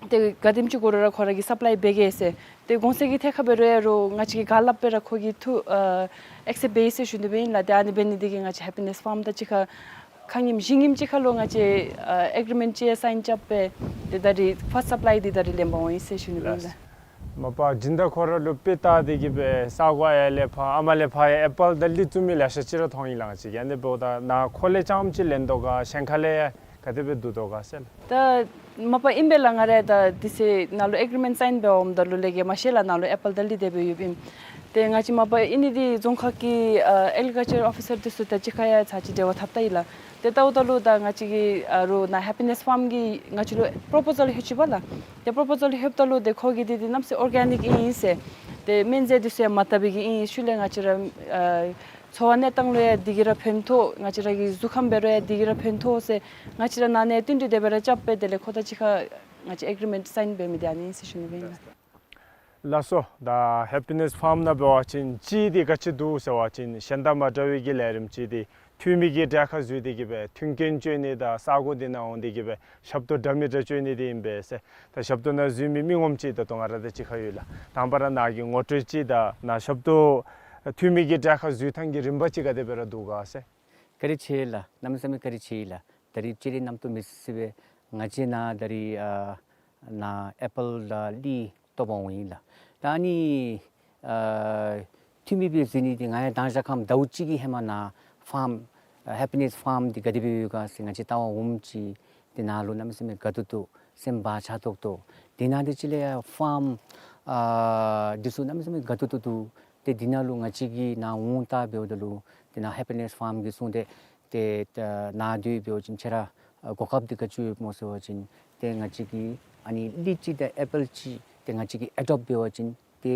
ཏེ་ག་དེམ་ཅིག་དགོ་རུང་ར་ཁོ་ར་གིས་སབ་ལའི་འབད་གེ་ཟེར། ཏེ་གོང་ཚད་ཀྱི་ཐད་ཁར་འབད་རུང་ཡ་རུང་ང་བཅས་ཀྱིས་ག་སླབ་སྦེ་ར་ཁོ་གིས་ཐུགས་ཨ་ཨེག་སེབཊ་འབད་ཡི་ཟེར་ཞུ་ནི་སྦེ་ཨིན་ལགས། ཏེ་ཨ་ནི་འབད་ནི་འདི་གིས་ང་བཅས་ཧེ་པི་ནེས་ཕཱརམ་དང་གཅིག་ཁར་ཁ་ཉིནམ་བཞི་ཉིནམ་ཅིག་ཁར་ལུ་ང་བཅས་ཨ་ཨེག་རི་མེནཊ་ཅིག་ཡང་སའིན་རྐྱབ་སྦེ་ཏེ་ད་རིས་ཕཱསཊ་སབ་ལའི་འདི་ད་རིས་ལེན་པར་འོང་ཡི་ཟེར་ཞུ་ནི་སྦེ་ཨིན་ལགས། མ་པ་སྦྱིན་བདག་ཁོ་ར་ལུ་དཔེ་བལྟ་སྟེ་གི་སྦེ་ས་གོ་ཡར་ལས་ཕར་ཨ་མར་ལས་ཕར་ཡང་ཨེ་པཱལ་དང་ལི་བཙུགས་མི་ལེ་ཤ་ཅིག་ར་མཐོང་ཡི་ལགས། ང་བཅས་ཀྱིས་ཨ་ནི་འབདཝ་ད་ནཱ་ཁོ་ལས་རྐྱངམ་ཅིག་ལེན་དོ་ག་གཞན་ཁ་ལས་ཡང་ག་དེ་སྦེ་བསྡུ་དོ་ག་ཟེར་ལགས། ད་མ་པ་ཨིན་པས་ལགས། ང་ར་ད་དེ་ཚེ་ནཱ་ལུ་ཨེག་རི་མེནཊ་སའིན་འབད་འོངམ་ད་ལུ་ལས་ཀྱི་མ་ཤེས་ལགས། ནཱ་ལུ་ཨེ་པཱལ་དང་ལི་དེ་སྦེ་ཡོདཔ་ཨིན། ཏེ་ང་བཅས་མ་པ་ཨིན་ནི་འདི་རྫོང་ཁག་གི་ཨ་ཨེག་རི་ཀལ་ཅར་ཨོ་ཕི་སར་འདི་ཚུ་དང་གཅིག་ཁར་ཡང་ཚར་གཅིག་འབྲེལ་བ་འཐབ་ད་ཡི་ལགས། ཏེ་ལྟཝ་ད་ལུ་ད་ང་བཅས་ཀྱི་ཨ་རུང་ནཱ་ཧེ་པི་ནེས་ཕཱརམ་གྱིས་ང་བཅས་ལུ་པོརོ་པོ་ཟཱལ་ལྷོད་ཅི་པ་ལགས། ཏེ་པོརོ་པོ་ཟཱལ་ལྷོདཔ་ད་ལུ་ཏེ་ཁོ་གིས་འདི་འདི་གནམ་མེད་ས་མེད་ཨོར་གེ་ནིཀ་ཨིན་ཟེར། ཏེ་སྨན་རྫས་འདི་ཚུ་ཡང་མ་བཏབ་པའི་གི་ཨིན། ཤུལ་ལས་ང་བཅས་ར་ཨ་འཚོ་བ་གནས་སྟངས་ལུ་ཡང་འདི་གིས་ར་ཕན་ཐོགས། ང་བཅས་ར་གི་གཟུགས་ཁམས་འབད་རུང་ཡང་འདི་གིས་ར་ཕན་ཐོགས་ཟེར་ང་བཅས་ར་ནཱ་ནས་བསྟུན་གྲོས་དེ་སྦེ་ར་རྐྱབ་སྦེ་དེ་ལས་ཁོ་དང་གཅིག་ཁར་ང་བཅས་ཨེག་རི་མེནཊ་སའིན་འབད་མི་འདི་ཨ་ནི་ཨིན་ཟེར་ཞུ་ནི་སྦེ་ཨིན་ལགས། ལགས་སོ། ད་ཧེ་པི་ནེས་ཕཱརམ་ནང་འབད་བ་ཅིན་གཅིག་འདི་ག་ཅི་འདུག་ཟེར་བ་ཅིན་གཞན་དང་མ་འདྲ་བའི་གི་ལས་རིམ་ཅིག་འདི་འཐུས་མི་གི་གྲལ་ཁར་འཛུལ་ཏེ་གི་སྦེ་མཐུན་རྐྱེན་སྤྱོད་ནི་དང་ས་གོ་འདི་ནང་འོང་སྟེ་གི་སྦེ་ཞབས་ཏོག་འདྲ་མི་འདྲ་སྤྱོད་ནི་འདི་ཨིན་པས་ཟེར། ད་ཞབས་ཏོག་ནང་འཛུལ་མི་མི་ངོམ་ཅིག་ད་ལྟོ་ང་ར་དང་གཅིག་ཁར་ཡོད་ལགས། དང་པ་ར་ནཱ་གི་ངོ་སྤྲོད་ཅིག་དང་ནཱ་ཞབས་ཏོག་འཐུས་མི་གི་གྲལ་ཁར་འཛུལ་ཐངས་ཀྱི་རིམ་པ་ཅིག་ག་དེ་སྦེ་ར་འདུག་ག་ཟེར། བཀའ་དྲིན་ཆེ་ལགས། གནམ་མེད་ས་མེད་བཀའ་དྲིན་ཆེ་ལགས། ད་རིས་སྤྱིར་ར་རྣམ་རྟོག་མེད་ས་སྦེ་ང་བཅས་ནཱ་ད་རིས་ཨ་ནཱ་ཨེ་པཱལ་དང་ལི་བཏོག་པར་འོང་ཡི་ལགས། ད་ཨ་ནི་ཨ་འཐུས་མི་སྦེ་འཛུལ་ནི་འདི་ང་ཡང་མདང་ཞག་ཁམས་ཟླཝ་གཅིག་གི་ཧེ་མ་ནཱ་ཕཱརམ་ ཨ་ཧེ་པི་ནེསི་ཕཱརམ་འདི་ག་དེ་སྦེ་ཡོད་ག་ཟེར་ང་བཅས་བལྟ་བར་འོངམ་ཅིག་ཏེ་ནཱ་ལུ་གནམ་མེད་ས་མེད་དགའ་ཏོག་ཏོ་སེམས་བག་ཆགས་ཏོག་ཏོ། དེ་ནང་དེ་ཅིག་ལས་ཡང་ཕཱརམ་ཨ་འདི་ཚུ་གནམ་མེད་ས་མེད་དགའ་ཏོག་ཏོ་འདུག། ཏེ་འདི་ནང་ལུ་ང་བཅས་ཀྱིས་ནཱ་འོང་ད་འབདཝ་ད་ལུ་ཏེ་ནཱ་ཧེ་པི་ནེསི་ཕཱརམ་གྱིས་གསུངས་ཏེ་ཏེ་ད་ནཱ་སྡོད་འབད་བ་ཅིན་ཁྱེད་ར་ཨ་གོ་སྐབས་འདི་ག་ཅི་ཡོདཔ་སྨོ་ཟེར་བ་ཅིན་ཏེ་ང་བཅས་ཀྱིས་ཨ་ནི་གླི་ཅིག་དང་ཨེ་པཱལ་ཅིག་ཏེ་ང་བཅས་ཀྱིས་ཨེ་ཌོབ་འབད་བ་ཅིན་ཏེ་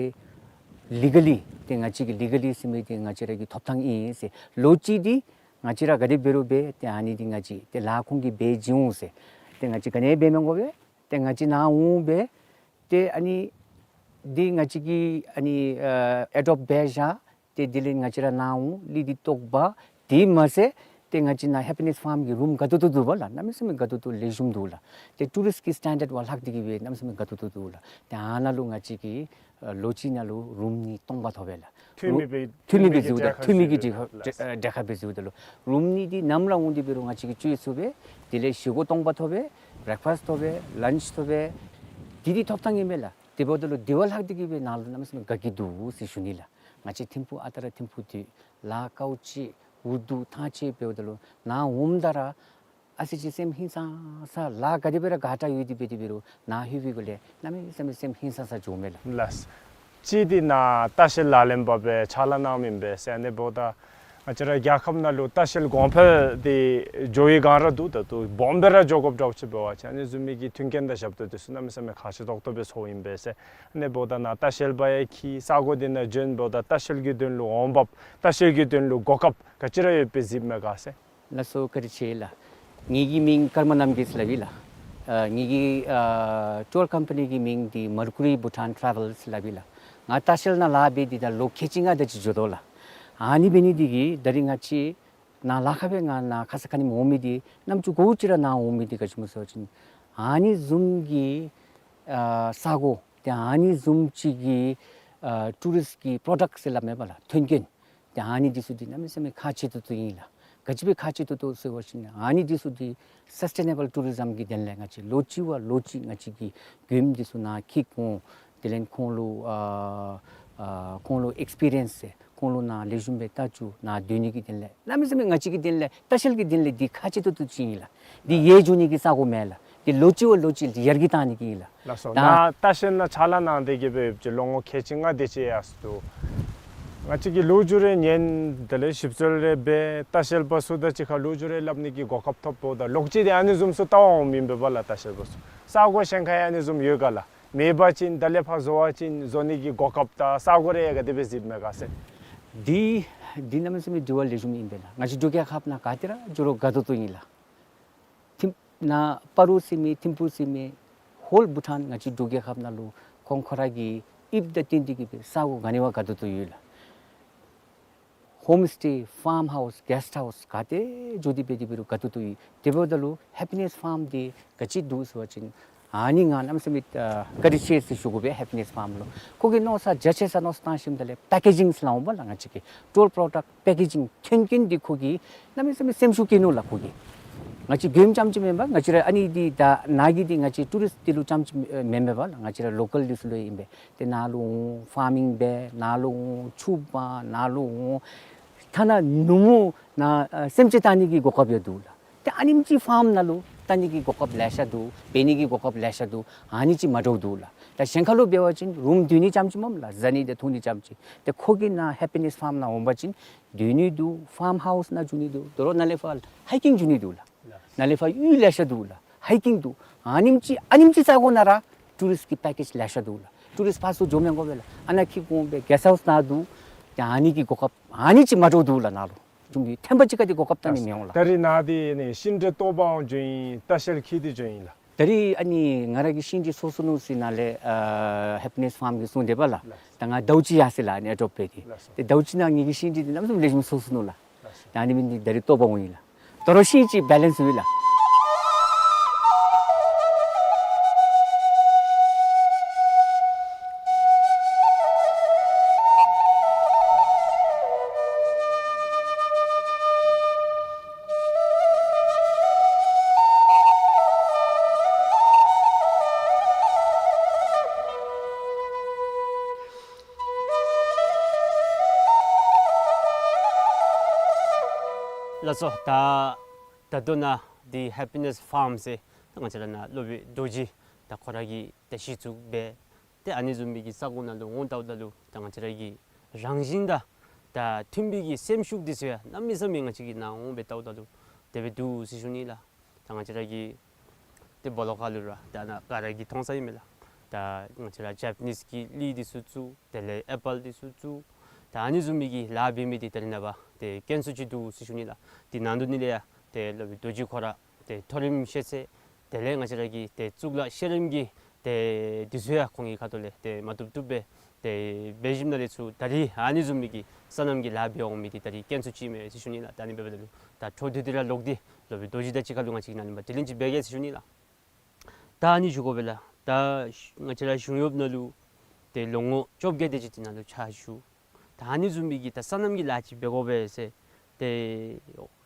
ལི་ག་ལི་ཏེ་ང་བཅས་ཀྱིས་ལི་ག་ལི་ཟེར་མི་འདི་ང་བཅས་ར་གི་ཐོབ་ཐང་ཨིན་ཟེར། ལོ་གཅིག་འདི་ང་བཅས་ར་ག་དེ་འབད་རུང་འབད་ཏེ་ཨ་ནི་འདི་ང་བཅས་ཏེ་ལཱ་ཁོང་གིས་འབད་བྱིན་འོང་ཟེར། ཏེ་ང་བཅས་ག་ནི་འབད་མི་དགོ་པས། ཏེ་ང་བཅས་ནཱ་འོང་སྦེ་ཏེ་ཨ་ནི་འདི་ང་བཅས་ཀྱིས་ཨ་ནི་ཨ་ཨེ་ཌོབ་འབད་བཞག། ཏེ་དེ་ལས་ང་བཅས་ར་ནཱ་འོང་གླི་འདི་བཏོག་འབག། དེ་མ་ཚད་ཏེ་ང་བཅས་ནཱ་ཧེ་པི་ནེསི་ཕཱརམ་གྱི་རུམ་དགའ་ཏོག་ཏོ་འདུག་པ་ལགས། གནམ་མེད་ས་མེད་དགའ་ཏོག་ཏོ་ལེགས་ཤོམ་འདུག་ལགས། ཏེ་ཊུ་རིསཊ་ཀྱི་སི་ཊེན་ཌརཌ་བ་ལྷག་སྟེ་གི་སྦེ་གནམ་མེད་ས་མེད་དགའ་ཏོག་ཏོ་འདུག་ལགས། ཏེ་ཨ་ནཱ་ལུ་ང་བཅས་ཀྱིས་ཨ་ལོ་གཅིག་ནང་ལུ་རུམ་གཉིས་སྟོང་པ་ཐོབ་པས་ལགས། འཐུས་མི་སྦེ་འཐུས་མི་སྦེ་འཛུལཝ་ད་འཐུས་མི་གི་ཅིག་ཁར་འབྲེལ་བ་འབད་འཛུལཝ་ད་ལུ་རུམ་གཉིས་འདི་ནམ་ར་འོང་སྟེ་འབད་རུང་ང་བཅས་ཀྱིས་སྤྱོད་ཚུགས་པས། དེ་ལས་བཞེས་སྒོ་སྟོང་པ་ཐོབ་པས། བི་རེག་ཕཱསཊ་ཐོབ་པས། ལཱནཆ་ཐོབ་པས། འདི་འདི་ཐོབ་ཐང་ཨིན་པས་ལགས། དེ་འབདཝ་ད་ལུ་དེ་བ་ལྷག་སྟེ་གི་སྦེ་ནཱ་ལུ་གནམ་མེད་ས་མེད་དགའ་སྐྱིད་འདུག་ཟེར་ཞུ་ནི་ལགས། ང་བཅས་ཐིམ་ཕུག་ཨ་རྟག་ར་ཐིམ་ཕུག་འདི་ལཱ་དཀའཝ་སྤྱད་འུ་སྡུག་ཐང་ཆད་འབདཝ་ད་ལུ་ནཱ་འོངམ་ད་ར་ཨ་ཙི་ཅིག་སེམས་ཧིང་སངས་ས་ལཱ་ག་དེ་སྦེ་ར་ག་དྲག་ཡོད་དེ་འབད་དེ་འབད་རུང་ནཱ་ལྷོད་པའི་སྒང་ལས་གནམ་མེད་ས་མེད་སེམས་ཧིང་སངས་ས་འགྱོཝ་མས་ལགས། ལགས། གཅིག་འདི་ནཱ་ལྟ་བཤལ་ལག་ལེན་པ་སྦེ་ཕྱག་ལཱ་གནངམ་ཨིན་པས་ཟེར། ཨ་ནི་འབདཝ་ད་ང་བཅས་ར་རྒྱལ་ཁབ་ནང་ལུ་ལྟ་བཤལ་གོང་འཕེལ་འདི་འགྱོ་བའི་སྒང་ར་འདུག། ད་ལྟོ་སྦོམ་སྦེ་ར་འགྱོ་དགོཔ་འདྲཝ་ཅིག་འབད་བ་ཅིན་ཨ་ནི་བཟུམ་མའི་གི་མཐུན་རྐྱེན་དང་ཞབས་ཏོག་འདི་ཚུ་གནམ་མེད་ས་མེད་ཁག་ཆེ་ཏོག་ཏོ་སྦེ་ཚོརཝ་ཨིན་པས་ཟེར། ཨ་ནི་འབདཝ་ད་ནཱ་ལྟ་བཤལ་པ་ཡང་འཁྱིད། ས་གོ་འདི་ནང་བྱོན་འབདཝ་ད་ལྟ་བཤལ་གྱི་དོན་ལུ་འོང་འབབ་ལྟ་བཤལ་གྱི་དོན་ལུ་གོ་སྐབས་ག་ཅི་ར་ཡོད་པའི་གཟིགསཔ་མས་ག་ཟེར། ལགས་སོ། བཀའ་དྲིན་ཆེ་ལགས། ངེ་གི་མིང་ཀརྨ་རྣམ་རྒྱལ་ཟེར་སླབ་ཨིན་ལགས། ཨ་ངེ་གི་ཨ་ཊུར་ཀམ་པ་ནི་གི་མིང་འདི་མར་ཀུ་རི་བྷུ་ཊཱན་ཊ་རེ་ཝེལ་ཟེར་སླབ་ཨིན་ལགས། ང་ལྟ་བཤལ་ནང་ལཱ་འབད་དེ་ད་ལོ་ཁལ་གཅིག་ལྔ་དེ་ཅིག་འགྱོ་དོ་ལགས། ཨ་ནི་འབད་ནི་འདི་གིས་ད་རིས་ང་བཅས་ནཱ་ལཱ་ཁག་སྦེ་ང་ནཱ་ཁ་ཙ་ཁ་ཉིནམ་འོང་མི་འདི་རྣམ་ཅོ་གོ་ཅི་ར་ནཱ་འོང་མི་འདི་ག་ཅི་སྨོ་ཟེར་བ་ཅིན་ཨ་ནི་བཟུམ་གྱི་ཨ་ས་གོ་ཏེ་ཨ་ནི་བཟུམ་ཅིག་གི་ཨ་ཊུ་རིསཊ་ཀྱི་པྲོ་ཌཀཊ་ཟེར་སླབ་མས་པ་ལགས། མཐུན་རྐྱེན། ཏེ་ཨ་ནི་འདི་ཚུ་འདི་གནམ་མེད་ས་མེད་ཁག་ཆེ་ཏོག་ཏོ་ཨིན་ལགས། ག་ཅི་སྦེ་ཁག་ཆེ་ཏོག་ཏོ་ཟེར་བ་ཅིན་ཨ་ནི་འདི་ཚུ་འདི་སཱསི་ཊེ་ནེ་བཱལ་ཊུ་རི་ཛམ་གྱི་དོན་ལས་ང་བཅས་ལོ་གཅིག་བ་ལོ་གཅིག་ང་བཅས་ཀྱིས་མགྱོནམ་འདི་ཚུ་ནཱ་འཁྱིད་འོང་། དེ་ལས་ཁོང་ལུ་ཨ་ཨ་ཁོང་ལུ་ཨེགསི་པི་རི་ཡེནསི་ཟེར་ཁོང་ལུ་ནཱ་ལེགས་ཤོམ་སྦེ་ལྟ་བཅུག། ནཱ་སྡོད་ནི་གི་དོན་ལས་གནམ་མེད་ས་མེད་ང་བཅས་ཀྱི་དོན་ལས་ལྟ་བཤལ་གྱི་དོན་ལས་འདི་ཁག་ཆེ་ཏོག་ཏོ་ཅིག་ཨིན་ལགས། འདི་ཡལ་འགྱོ་ནི་གི་ས་གོ་མེན་ལགས། འདི་ལོ་གཅིག་བ་ལོ་གཅིག་ཡར་རྒྱས་བཏང་ནི་གི་ཨིན་ལགས། ལགས་སོ། ད་ནཱ་ལྟ་བཤལ་ནང་ཕྱག་ལཱ་གནང་སྟེ་གི་སྦེ་ཡོདཔ་ཅིག་ལོ་ངོ་ཁལ་གཅིག་ལྔ་དེ་ཅིག་ཡར་སོང་འདུག། ང་བཅས་ཀྱིས་ལོ་རྒྱུས་རེ་ཉན། དེ་ལས་ཞིབ་འཚོལ་རེ་འབད། ལྟ་བཤལ་པ་ཚུ་དང་གཅིག་ཁར་ལོ་རྒྱུས་རེ་སླབ་ནི་གི་གོ་སྐབས་ཐོབ་འབདཝ་ད་ལོག་ཅི་འདི་ཨ་ནི་བཟུམ་ཚུ་ལྟ་བར་འོངམ་ཨིན་པས་པ་ལགས། ལྟ་བཤལ་པ་ཚུ་ས་གོ་གཞན་ཁར་ཡང་ཨ་ནི་བཟུམ་ཡོད་ག་ལགས། མེད་པ་ཅིན་ད་ལས་ཕར་བཟོ་བ་ཅིན་བཟོ་ནི་གི་གོ་སྐབས་དང་ས་གོ་རེ་ག་དེ་སྦེ་གཟིགསཔ་མས་ག་ཟེར། འདི་འདི་གནམ་མེད་ས་མེད་དྲི་བ་ལེགས་ཤོམ་ཨིན་པས་ལགས། ང་བཅས་འབྲུག་རྒྱལ་ཁབ་ནང་ག་ཏེ་ར་འགྱོ་རུང་དགའ་ཏོག་ཏོ་ཨིན་ལགས། ཐིམ་ནཱ་སྤ་རོ་ཟེར་མི་ཐིམ་ཕུག་ཟེར་མི་ཧོལ་བྷུ་ཊཱན་ང་བཅས་འབྲུག་རྒྱལ་ཁབ་ནང་ལུ་ཁོང་ཁོ་ར་གི་དབྱིབས་དང་བསྟུན་ཏེ་གི་སྦེ་ས་གོ་ག་ནི་བ་དགའ་ཏོག་ཏོ་ཡོད་ལགས། ཧོམ་སི་ཊེ་ཕཱརམ་ཧའུསི་གེསཊ་ཧའུསི་ག་ཏེ་འགྱོ་སྟེ་འབད་དེ་འབད་རུང་དགའ་ཏོག་ཏོ་ཡོད། དེ་འབདཝ་ད་ལུ་ཧེ་པི་ནེསི་ཕཱརམ་འདི་ག་ཅི་འདུག་ཟེར་བ་ཅིན་ཨ་ནི་ང་གནམ་མེད་ས་མེད་ཨ་བཀའ་དྲིན་ཆེ་ཟེར་ཞུ་དགོ་པས། ཧེ་པི་ནེསི་ཕཱརམ་ལུ་ཁོ་གིས་མནོ་བསམ་རྒྱ་ཆེ་ས་མནོ་བསམ་བཏང་ཞིནམ་ད་ལས་པེ་ཀེ་ཇིང་ཟེར་སླབ་འོང་པ་ལགས། ང་བཅས་ཀྱི་ཊུར་པྲོ་ཌཀཊ་པེ་ཀེ་ཇིང་མཐུན་རྐྱེན་འདི་ཁོ་གིས་གནམ་མེད་ས་མེད་སེམས་ཤུགས་བསྐྱེད་ནུག་ལགས་ཁོ་གིས། ང་བཅས་མགྱོནམ་རྐྱངམ་ཅིག་མེན་པར་ང་བཅས་ར་ཨ་ནི་འདི་ད་ནཱ་གི་འདི་ང་བཅས་ཊུ་རིསཊ་འདི་ལུ་རྐྱངམ་ཅིག་མེན་པས་པ་ལགས། ང་བཅས་ར་ལོ་ཀཱལ་འདི་ཚུ་ལུ་ཨིན་པས། ཏེ་ནཱ་ལུ་འོང་ཕཱར་མིང་འབད། ནཱ་ལུ་འོང་ཕྱུ་པ། ནཱ་ལུ་འོང་ཐ་ན་ནུབ་མོ་ནཱ་ཨ་སེམས་ཅན་བལྟ་ནི་གི་གོ་སྐབས་ཡང་འདུག་ལགས། ཏེ་ཨ་ནེམ་ཅིག་ཕཱརམ་ནང་ལུ་བལྟ་ནི་གི་གོ་སྐབས་ལེ་ཤ་འདུག། འབད་ནི་གི་གོ་སྐབས་ལེ་ཤ་འདུག། ཨ་ནི་ཅིག་མ་འདྲཝ་འདུག་ལགས། ད་གཞན་ཁར་ལུ་འབད་བ་ཅིན་རུམ་སྡོད་ནི་རྐྱངམ་ཅིག་མས་ལགས། བཟའ་ནི་དང་འཐུང་ནི་རྐྱངམ་ཅིག། ཏེ་ཁོ་གིས་ནཱ་ཧེ་པི་ནེསི་ཕཱརམ་ནང་འོང་པ་ཅིན་སྡོད་ནི་འདུག། ཕཱརམ་ཧའུསི་ནང་འགྱོ་ནི་འདུག། དོ་རུང་ནཱ་ལས་ཕར་ཧའི་ཀིང་འགྱོ་ནི་འདུག་ལགས། ནཱ་ལས་ཕར་གཡུས་ལེ་ཤ་འདུག་ལགས། ཧའི་ཀིང་འདུག། ཨ་ནེམ་ཅིག་ཨ་ནེམ་ཅིག་ས་གོ་ནང་ར་ཊུ་རིསཊ་ཀྱི་པེ་ཀེཇ་ལེ་ཤ་འདུག་ལགས། ཊུ་རིསཊ་ཕར་ཚུར་འགྱོ་མི་དགོ་པས་ལགས། ཨ་ནཱ་འཁྱིད་འོང་སྦེ་གེསཊ་ཧའུསི་ནང་འདུག། ཏེ་ཨ་ནི་གི་གོ་སྐབས་ཨ་ནི་ཅིག་མ་འདྲཝ་འདུག་ལགས་ནཱ་ལུ། ཅུང་ཐེམ་པ་ཅིག་ག་དེ་གོ་སྐབས་བལྟ་ནི་མི་འོང་ལགས། ད་རིས་ནཱ་འདི་ནི་ཤིང་འབྲས་བཏོག་པར་འགྱོཝ་ཨིན་ལྟ་བཤལ་འཁྱིད་དེ་འགྱོཝ་ཨིན་ལགས། ད་རིས་ཨ་ནི་ང་ར་གི་ཤིང་འབྲས་ཚོགས་སོ་ནུག་ཟེར་ནཱ་ལས་ཨ་ཧེ་པི་ནེསི་ཕཱརམ་གྱིས་གསུངས་དེས་པ་ལགས། ལགས། ད་ང་ཟླཝ་གཅིག་ཡར་སོང་ཡི་ལགས་ཨ་ནི་ཨེ་ཌོབ་འབད་དེ། ལགས་སོ། ཏེ་ཟླཝ་གཅིག་ནང་ངེ་གི་ཤིང་འབྲས་འདི་གནམ་མེད་ས་མེད་ལེགས་ཤོམ་ཚོགས་སོ་ནུག་ལགས། ལགས་སོ། ད་ཨ་ནི་འབད་ནི་འདི་ད་རིས་བཏོག་པར་འོང་ཡི་ལགས། དོ་རུང་ཤིང་ཅིག་བེ་ལེནསི་ཡོད་ལགས། ལགས་སོ། ད་ད་ལྟོ་ནཱ་འདི་ཧེ་པི་ནེས་ཕཱམ་ཟེར་ད་ང་བཅས་ར་ནཱ་སློབ་དཔོན་རྡོ་རྗེ་ད་ཁོ་ར་གིས་ད་གཞི་བཙུགས་འབད། ཏེ་ཨ་ནི་བཟུམ་མའི་གི་ས་གོ་ནང་ལུ་འོང་ལྟཝ་ད་ལུ་ད་ང་བཅས་ར་གི་རང་བཞིན་དང་ད་མཐུན་པའི་གི་སེམས་ཤུགས་འདི་ཚུ་ཡང་གནམ་མེད་ས་མེད་ང་བཅས་ཀྱིས་ནཱ་འོང་འབད་ལྟཝ་ད་ལུ་དེ་སྦེ་འདུག་ཟེར་ཞུ་ནི་ལགས། ད་ང་བཅས་ར་གི་ཏེ་སྦོ་ལོགས་ཁ་ལུ་ར་ད་ནཱ་ག་ར་གིས་མཐོང་ས་ཨིན་མས་ལགས། ད་ང་བཅས་ར་ཇ་པ་ནིས་ཀྱི་གླི་འདི་ཚུ་བཙུགས། དེ་ལས་ཨེ་པཱལ་འདི་ཚུ་བཙུགས། ད་ཨ་ནི་བཟུམ་མའི་གི་ལཱ་འབད་མི་འདི་ད་རེས་ནངས་པ་ཏེ་དཀོན་སུ་ཅིག་འདུག་ཟེར་ཞུ་ནི་ལགས། འདི་ནང་དོག་ནང་ལས་ཡང་ཏེ་སློབ་དཔོན་རྡོ་རྗེ་ཁོ་ར་ཏེ་མཐོ་རིམ་ཤེས་ཚད་དེ་ལས་ང་བཅས་ར་གི་ཏེ་གཙུག་ལག་ཤེས་རིག་གི་ཏེ་འདི་ཚུ་ཡང་ཁོང་གི་ཁ་ཐུག་ལས་ཏེ་མ་བཏུབ་བཏུབ་སྦེ་ཏེ་འབད་ཞིནམ་ལས་ཚུར་ད་རིས་ཨ་ནི་བཟུམ་མའི་གི་སོ་ནམ་གྱི་ལཱ་འབད་འོང་མི་འདི་ད་རིས་དཀོན་སུ་ཅིག་མས་ཟེར་ཞུ་ནི་ལགས། ད་ཨ་ནི་འབདཝ་ད་ལུ་ད་འཕྲོ་མཐུད་དེ་ར་ལོག་སྟེ་སློབ་དཔོན་རྡོ་རྗེ་དང་གཅིག་ཁར་ལུ་ང་བཅས་ཀྱིས་ནཱ་ལུ་མ་དྲི་ལན་ཅིག་འབད་གེ་ཟེར་ཞུ་ནི་ལགས། ད་ཨ་ནི་ཞུ་དགོ་པས་ལགས། ད་ང་བཅས་ར་གཞུང་གཡོགཔ་ནང་ལུ་ཏེ་ལོ་ངོ་བཅོ་བརྒྱད་དེ་ཅིག་འདི་ནང་ལུ་ཕྱག་ཞུ། ད་ཨ་ནི་བཟུམ་མའི་གི་ད་སོ་ནམ་གྱི་ལཱ་ཅིག་འབད་དགོ་པས་ཟེར་ཏེ་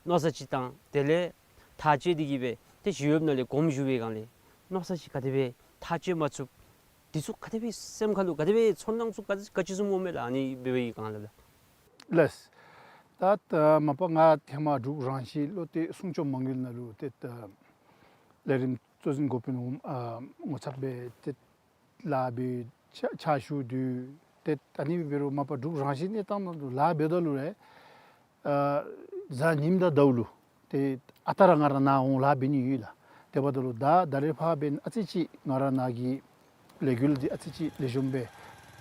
མནོ་བསམ་ཅིག་བཏང་། དེ་ལས་ཐག་བཅད་དེ་གིས་སྦེ་ཏེ་གཞུང་གཡོགཔ་ནང་ལས་དགོངསམ་ཞུ་བའི་སྒང་ལས་མནོ་བསམ་ཅིག་ག་དེ་སྦེ་ཐག་བཅད་མ་ཚུགས། འདི་ཚུ་ག་དེ་སྦེ་སེམས་ཁ་ལུ་ག་དེ་སྦེ་ཚོར་སྣང་ཚུ་ག་ག་ཅི་བཟུམ་འོང་མས་ལགས། ཨ་ནི་འབད་བའི་སྒང་ལས་ལགས། ལགས། ད་ད་མ་པ་ང་ཧེ་མ་འབྲུག་རང་བཞིན་བློ་གཏད་སྲུང་སྐྱོབ་མ་དངུལ་ནང་ལུ་ཏེ་ད་ལས་རིམ་གཙོ་འཛིན་འགོ་དཔོན་འོགམ་ཨ་ངོ་ཚབ་སྦེ་ཏེ་ལཱ་འབད་ཕྱག་ཕྱག་ཞུ་དོ། ཏེ་ཨ་ནི་འབད་རུང་མ་པ་འབྲུག་རང་བཞིན་གནས་སྟངས་ནང་ལུ་ལཱ་འབདཝ་ད་ལུ་ར་ཨ་གཟའ་ཉིམ་དང་ཟླཝ་ལུ་ཏེ་ཨ་རྟག་ར་ང་ར་ནཱ་འོང་ལཱ་འབད་ནི་ཡོད་ལགས། དེ་འབདཝ་ད་ལུ་ད་ད་རེས་ཕར་འབདན་ཨ་ཙི་ཅིག་ང་ར་ནཱ་གི་ལས་འགུལ་འདི་ཨ་ཙི་ཅིག་ལེགས་ཤོམ་སྦེ་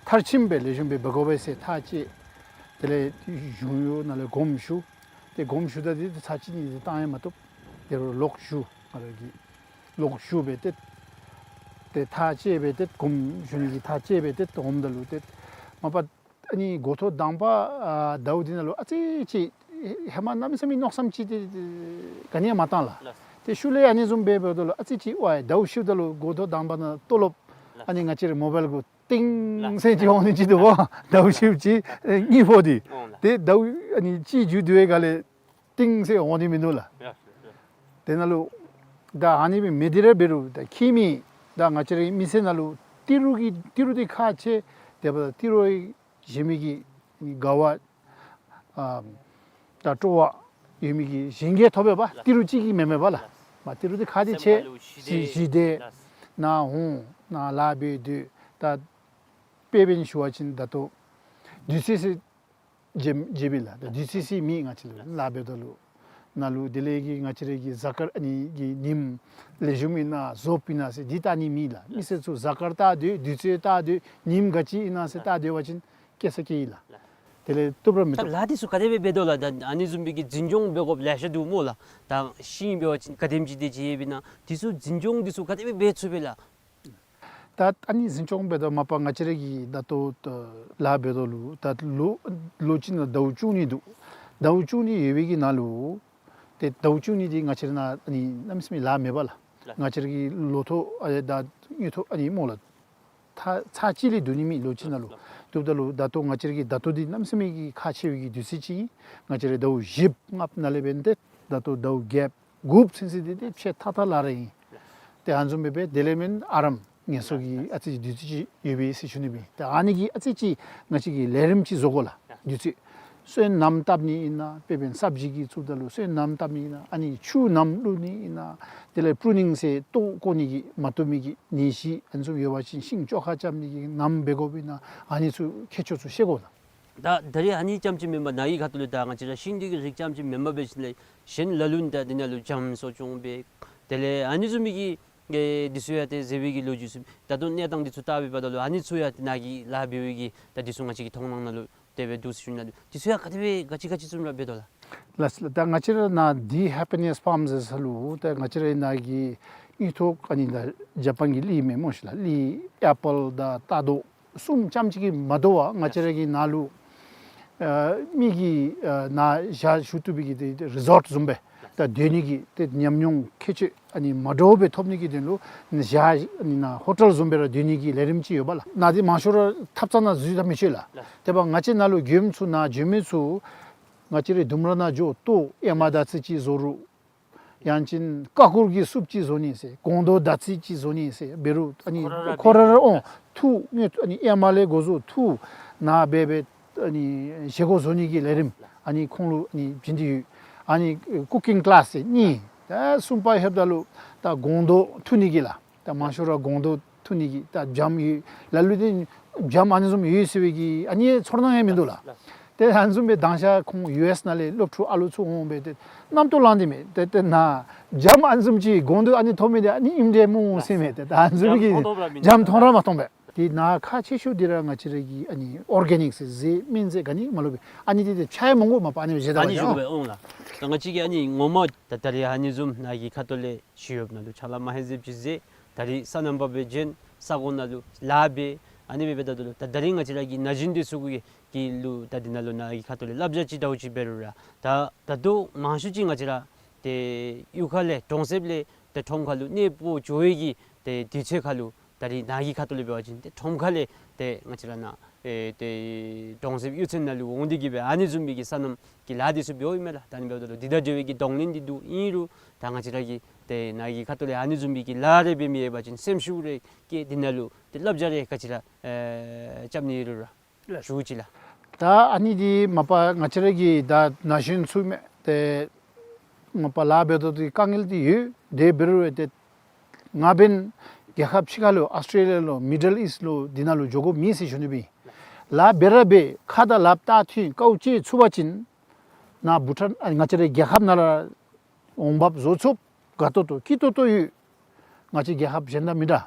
མཐར་ཕྱིནམ་སྦེ་ལེགས་ཤོམ་སྦེ་འབད་དགོ་པས་ཟེར་ཐག་བཅད། དེ་ལས་གཞུང་གཡོག་ནང་ལས་དགོངསམ་ཞུ། ཏེ་དགོངསམ་ཞུཝ་ད་འདི་ཚར་གཅིག་གཉིས་འདི་བཏང་ཡང་མ་བཏུབ། དེ་རུང་ལོག་ཞུ། ང་ར་གིས་ལོག་ཞུ་སྦེ་ཏེ་ཏེ་ཐག་བཅད་སྦེ་ཏེ་དགོངསམ་ཞུ་ནི་གི་ཐག་བཅད་སྦེ་ཏེ་འོངམ་ད་ལུ་ཏེ་མ་པ་ཨ་ནི་འགོ་ཐོག་དང་པ་ཨ་ཟླཝ་འདི་ནང་ལུ་ཨ་ཙི་ཅིག་ཧེ་མ་གནམ་མེད་ས་མེད་མནོ་བསམ་ཅིག་ཏེ་ག་ནི་ཡང་མ་བཏང་ལགས། ཏེ་ཤུལ་ལས་ཨ་ནི་བཟུམ་སྦེ་འབདཝ་ད་ལུ་ཨ་ཙི་ཅིག་ཝའི་ཟླཝ་ཕྱིཝ་ད་ལུ་འགོ་ཐོག་དང་པ་ནང་ལྟོ་ལོབ་ཨ་ནི་ང་བཅས་རའི་མོ་བཱའིལ་གུ་ཏིང་ཟེར་ཅིག་འོང་ནི་ཅིག་འདུག་པ། ཟླཝ་ཕྱིཝ་ཅིག་ཨེ་གཉིས་པོ་འདི། འོང་ལགས། ཏེ་ཟླཝ་ཨ་ནི་གཅིག་མཇུག་བསྡུ་བའི་སྒང་ལས་ཏིང་ཟེར་འོང་ནི་མིན་འདུག་ལགས། ཡ་ཡ། དེ་ནང་ལུ་ད་ཨ་ནི་སྦེ་མི་འདི་ར་འབད་རུང་ད་ཁྱིམ་མི་ད་ང་བཅས་རའི་མི་ཚེ་ནང་ལུ་ཏི་རུ་གི་ཏི་རུ་འདི་ཁག་ཆེ། དེ་འབདཝ་ད་ཏི་རུ་གཞན་མི་གི་དགའ་བ་ཨ་ད་སྤྲོ་བ་ཡོད་མི་གི་གཞན་གྱིས་ཐོབ་པས་པ། ཏི་རུ་གཅིག་གིས་མེན་མས་པ་ལགས། མ་ཏི་རུ་འདི་ཁག་འདི་ཆེ། སེམས་ཁ་ལུ་ཞི་བདེ། ཞི་བདེ། ནཱ་འོང་ནཱ་ལཱ་འབད་སྡོད། ད་དཔེ་འབད་ནི་ཞུ་བ་ཅིན་ད་ལྟོ་དུས་ཚོད་ཟེར་བརྗེད་བརྗེད་པས་ལགས། ད་དུས་ཚོད་ཟེར་མེད། ང་བཅས་ལུ་ལཱ་འབདཝ་ད་ལུ་ནཱ་ལུ་དེ་ལས་ཀྱི་ང་བཅས་རའི་གི་གཟའ་སྐར་ཨ་ནི་གི་ཉིནམ་ལེགས་ཤོམ་ཨིན་ན་རྫོབ་ཨིན་ན་ཟེར་འདི་བལྟ་ནི་མེད་ལགས། མི་སེར་ཚུ་གཟའ་སྐར་བལྟ་སྡོད། དུས་ཚོད་བལྟ་སྡོད། ཉིནམ་ག་ཅི་ཨིན་ན་ཟེར་བལྟ་སྡོད་པ་ཅིན་སྐྱེ་ས་སྐྱེ་ཡི་ལགས། དེ་ལས་བཏུབ་ར་མི་ད་བཏུབ། ལཱ་འདི་ཚུ་ག་དེ་སྦེ་འབད་དོ་ལགས། ད་ཨ་ནི་བཟུམ་མའི་གི་འཛིན་སྐྱོང་འབད་དགོཔ་ལེ་ཤ་འདུག་སྨོ་ལགས། ད་ཤིང་འབད་བ་ཅིན་ག་དེམ་ཅིག་དེ་ཅིག་ཡོདཔ་ཨིན་ན་འདི་ཚུ་འཛིན་སྐྱོང་འདི་ཚུ་ག་དེ་སྦེ་འབད་ཚུགས་པས་ལགས། ད་ཨ་ནི་འཛིན་སྐྱོང་འབད་དོ་མ་པ་ང་བཅས་རའི་གི་ད་ལྟོ་ད་ལཱ་འབད་དོ་ལུ་ད་ལོ་ལོ་གཅིག་ནང་ཟླཝ་བཅུ་གཉིས་འདུག། ཟླཝ་བཅུ་གཉིས་ཡོད་པའི་གི་ནང་ལུ་ཏེ་ཟླཝ་བཅུ་གཉིས་འདི་ང་བཅས་ར་ནཱ་ཨ་ནི་གནམ་མེད་ས་མེད་ལཱ་མེད་པ་ལགས། ལགས། ང་བཅས་རའི་གི་ལོ་ཐོག་ཨ་ད་དངུལ་ཐོག་ཨ་ནི་སྨོ་ལགས། ད་ཚར་གཅིག་ལས་བསྡུ་ནི་མེད་ལོ་གཅིག་ནང་ལུ། ལགས། བསྡུཝ་ད་ལུ་ད་ལྟོ་ང་བཅས་རའི་གི་ད་ལྟོ་འདི་གནམ་མེད་ས་མེད་ཀྱི་ཁག་ཆེ་བའི་གི་དུས་ཚོད་ཅིག་ཨིན། ང་བཅས་རའི་ཟླཝ་བཞི་ལྔ་ནང་ལས་འབདན་ཏེ་ད་ལྟོ་ཟླཝ་བརྒྱད་དགུ་ཚུན་ཚོད་འདི་ཏེ་ཕྱེད་ཐག་ཐག་ལཱ་ར་ཨིན། ཏེ་ཨ་ནི་བཟུམ་སྦེ་འབད་དེ་ལས་མེན་ཨ་རམ་ངལ་གསོ་གི་ཨ་ཙི་ཅིག་དུས་ཚོད་ཅིག་ཡོད་པས་ཟེར་ཞུ་ནི་སྦེ། ཏེ་ཨ་ནི་གིས་ཨ་ཙི་ཅིག་ང་བཅས་ཀྱིས་ལས་རིམ་ཅིག་བཟོ་དགོ་ལགས། དུས་ཚོད་སོན་སྣམ་བཏབ་ནི་ཨིན་ན་དཔེ་འབདན་སབ་ཇི་གི་བཙུགསཔ་ད་ལུ་སོན་སྣམ་བཏབ་ནི་ཨིན་ན་ཨ་ནི་ཆུ་སྣམ་བླུག་ནི་ཨིན་ན་དེ་ལས་པྲུ་ནིང་ཟེར་ལྟོ་བཀོ་ནི་གི་མ་བཏུབ་མི་གི་ནད་གཞི་ཨ་ནི་ཚུ་ཡོད་པ་ཅིན་ཤིང་བཅོ་ཁ་རྐྱབ་ནི་གི་སྣམ་འབད་དགོཔ་ཨིན་ན་ཨ་ནི་ཚུ་ཁྱད་ཆོས་ཚུ་ཤེས་དགོ་ལགས། ད་ད་རེས་ཨ་ནི་རྐྱངམ་ཅིག་མེན་པར་ནཱ་གི་ཁ་ཐུག་ལས་ད་ང་བཅས་ར་ཤིང་འདི་གི་རིགས་རྐྱངམ་ཅིག་མེན་པར་འབད་ཞིནམ་ལས་གཞན་ལ་ལུ་ད་འདི་ནང་ལུ་རྒྱ་མཚོ་སྐྱོང་འབད་དེ་ལས་ཨ་ནི་བཟུམ་མའི་གི་ཨེ་འདི་ཚུ་ཡང་ཏེ་ཟེར་བའི་གི་ལོ་རྒྱུས་ཚུ་ད་ལྟོ་གནས་སྟངས་འདི་ཚུ་བལྟ་བའི་བར་ན་ལུ་ཨ་ནི་ཚུ་ཡང་ཏེ་ནཱ་གི་ལཱ་འབད་བའི་གི་ད་འདི་ཚུ་ང་བཅས་ཀྱི་མཐོང་སྣང་ནང་ལུ་དེ་སྦེ་འདུག་ཟེར་ཞུ་ནི་ལགས། འདི་ཚུ་ཡང་ག་དེ་སྦེ་ག་ཅི་ག་ཅི་བཟུམ་ར་འབད་དོ་ལགས། ལགས་ལགས། ད་ང་བཅས་ར་ནཱ་འདི་ཧེ་པི་ནེས་ཕཱམ་ཟེར་ས་ལུ་ད་ང་བཅས་ར་ནཱ་གི་དངུལ་ཐོག་ཨ་ནི་ད་ཇ་པཱན་གྱི་གླི་མེན་སྨོ་ཤིག་ལགས། གླི་ཨེ་པཱལ་དང་རྟ་རྡོག་གསུམ་རྐྱངམ་ཅིག་གིས་མ་དོ་བར་ང་བཅས་ར་གི་ནཱ་ལུ་ཨ་མི་གིས་ཨ་ནཱ་ཞག་བཞུགས་བཏུབ་པའི་གི་ཏེ་རི་ཟོཊ་བཟུམ་སྦེ་ད་སྡོད་ནི་གི་ཏེ་ཉམས་མྱོང་ཁྱད་ཆོས་ཨ་ནི་མ་འདྲཝ་སྦེ་ཐོབ་ནི་གི་དོན་ལུ་ཞག་ཨ་ནི་ནཱ་ཧོ་ཊེལ་བཟུམ་སྦེ་ར་སྡོད་ནི་གི་ལས་རིམ་ཅིག་ཡོད་པ་ལགས། ནཱ་འདི་མང་ཤོས་ར་ཐབ་ཚང་ནང་འཛུལ་ད་མི་ཆོག་ལགས། ལགས། དེ་འབདཝ་ང་བཅས་ནཱ་ལུ་མགྱོནམ་ཚུ་ནཱ་འགྱོ་མི་ཚུ་ང་བཅས་རའི་ལྡུམ་ར་ནང་འགྱོ་ལྟོ་ཨེ་མ་དར་ཚིལ་ཅིག་བཟོ་རུང་ཡང་ཅིན་ཀ་ཀུར་གྱི་སུབ་ཅིག་བཟོ་ནི་ཟེར་སྒོང་རྡོག་དར་ཚིལ་ཅིག་བཟོ་ནི་ཟེར་འབད་རུང་ཨ་ནི་ཁོ་ར་ར་ཁོ་ར་ར་འོང་འཐུ་ཨ་ནི་ཨེ་མ་ལས་འགོ་བཟུང་འཐུ་ནཱ་འབད་འབད་ཨ་ནི་བཞེས་སྒོ་བཟོ་ནི་གི་ལས་རིམ་ཨ་ནི་ཁོང་ལུ་ཨ་ནི་བྱིན་ཏེ་ཡོད། ཨ་ནི་ཀུ་ཀིང་ཀི་ལཱསི་གཉིས། ད་གསུམ་པ་ལྷོདཔ་ད་ལུ་ད་སྒོང་རྡོག་འཐུ་ནི་གི་ལཱ། ད་མང་ཤོས་ར་སྒོང་རྡོག་འཐུ་ནི་གི་ད་སྦྱངམ་ཡོད། ལ་ལུ་ཏེ་སྦྱངམ་ཨ་ནི་བཟུམ་ཡོད་ཟེར་བའི་གི་ཨ་ནི་ཚོར་སྣང་ཡང་མིན་འདུག་ལགས། ལགས། ཏེ་ཨ་ནི་བཟུམ་སྦེ་མདང་ཞག་ཁོང་ཡུ་ཨེསི་ནང་ལས་སློབ་ཕྲུག་ཨ་ལུ་ཚུ་འོང་སྦེ་ཏེ་རྣམ་རྟོག་ལངས་ཏེ་མས། ཏེ་ཏེ་ནཱ་སྦྱངམ་ཨ་ནི་བཟུམ་ཅིག་སྒོང་རྡོག་ཨ་ནི་འཐུ་མི་འདི་ཨ་ནི་ཨིནམ་འདྲས་སྨོ་ཟེར་མས། ཏེ་ད་ཨ་ནི་བཟུམ་གྱི་སྦྱངམ་མཐོང་ར་མ་མཐོང་པས། ཏེ་ནཱ་ཁག་ཆེ་ཤོས་འདི་ར་ང་བཅས་ར་གི་ཨ་ནི་ཨོར་གེ་ནིཀ་ཟེར་ཟས་སྨན་རྫས་ག་ནི་མ་ལུ་སྦེ་ཨ་ནི་འདི་ཏེ་ཆ་ཡང་མང་པོ་མ་པ་ཨ་ནི་བཞེས་ད་ཨ་ནི་བཞེས་དགོ་པས། འོང་ལགས། ད་ང་བཅས་ཀྱིས་ཨ་ནི་ངོ་མ་ད་ད་རིས་ཨ་ནི་བཟུམ་ནཱ་གི་ཁ་ཐུག་ལས་ཞི་གཡོགཔ་ནང་ལུ་ཕྱག་ལཱ་མ་ཧེ་ཟེར་ཅིག་མཛད། ད་རིས་སོ་ནམ་པ་སྦེ་བྱོན། ས་གོ་ནང་ལུ་ལཱ་འབད། ཨ་ནི་འབདཝ་ད་ལུ་ད་ད་རིས་ང་བཅས་ར་གི་ན་གཞོན་འདི་ཚུ་གི་གི་ལུ་ད་འདི་ནང་ལུ་ནཱ་གི་ཁ་ཐུག་ལས་བསླབ་བྱ་ཅིག་ཟླཝ་གཅིག་འབད་རུང་ར་ད་ད་ལྟོ་མང་ཤོས་ཅིག་ང་བཅས་ར་ཏེ་གཡུས་ཁ་ལས་གྲོང་གསེབ་ལས་ཏེ་ཁྲོམ་ཁ་ལུ་གནས་སྤོ་འགྱོ་བའི་གི་ཏེ་དུས་ཚོད་ཁ་ལུ་ད་རིས་ནཱ་གི་ཁ་ཐུག་ལས་འབད་བ་ཅིན་ཏེ་ཁྲོམ་ཁ་ལས་ཏེ་ང་བཅས་ར་ནཱ་ཨེ་ཏེ་གྲོང་གསེབ་གཡུས་ཚན་ནང་ལུ་འོང་སྟེ་གི་སྦེ་ཨ་ནི་བཟུམ་མའི་གི་སོ་ནམ་གྱི་ལཱ་འདི་ཚུ་འབདཝ་ཨིན་མས་ལགས། ད་ཨ་ནི་འབདཝ་ད་ལུ་འདི་དང་འབྲེལ་བའི་གི་གདོང་ལེན་འདི་འདུག། ཨིན་རུང་ད་ང་བཅས་ར་གིས་ཏེ་ནཱ་གི་ཁ་ཐུག་ལས་ཨ་ནི་བཟུམ་མའི་གི་ལཱ་རེ་འབད་མི་ཡོད་པ་ཅིན་སེམས་ཤུགས་རེ་བསྐྱེད་འདི་ནང་ལུ་ཏེ་བསླབ་བྱ་རེ་ག་ཅི་ར་ཨེ་རྐྱབ་ནི་ཡོད་རུང་ར་ཞུ་ཅི་ལགས། ད་ཨ་ནི་འདི་མ་པ་ང་བཅས་ར་གི་ད་ན་གཞོན་ཚུ་མས། ཏེ་མ་པ་ལཱ་འབད་དོ་འདི་དཀའ་ངལ་འདི་ཡོད། དེ་འབད་རུང་ཏེ་ང་འབདན་རྒྱལ་ཁབ་ཕྱི་ཁ་ལུ་ཨཱོས་ཊེ་ལི་ཡ་ལུ་མི་ཌལ་ཨིསཊ་ལུ་འདི་ནང་ལུ་འགྱོ་དགོཔ་མེད་ཟེར་ཞུ་ནི་སྦེ། ལཱ་འབད་ར་འབད་ཁ་དང་ལགཔ་བལྟ་ཐོན་དཀའཝ་སྤྱད་ཚུགས་པ་ཅིན་ནཱ་བྷུ་ཊཱན་ཨ་ང་བཅས་རའི་རྒྱལ་ཁབ་ནང་ར་འོང་འབབ་བཟོ་ཚུགསཔ་དགའ་ཏོག་ཏོ་སྐྱིད་ཏོག་ཏོ་ཡོད། ང་བཅས་རྒྱལ་ཁབ་གཞན་དང་མི་འདྲ།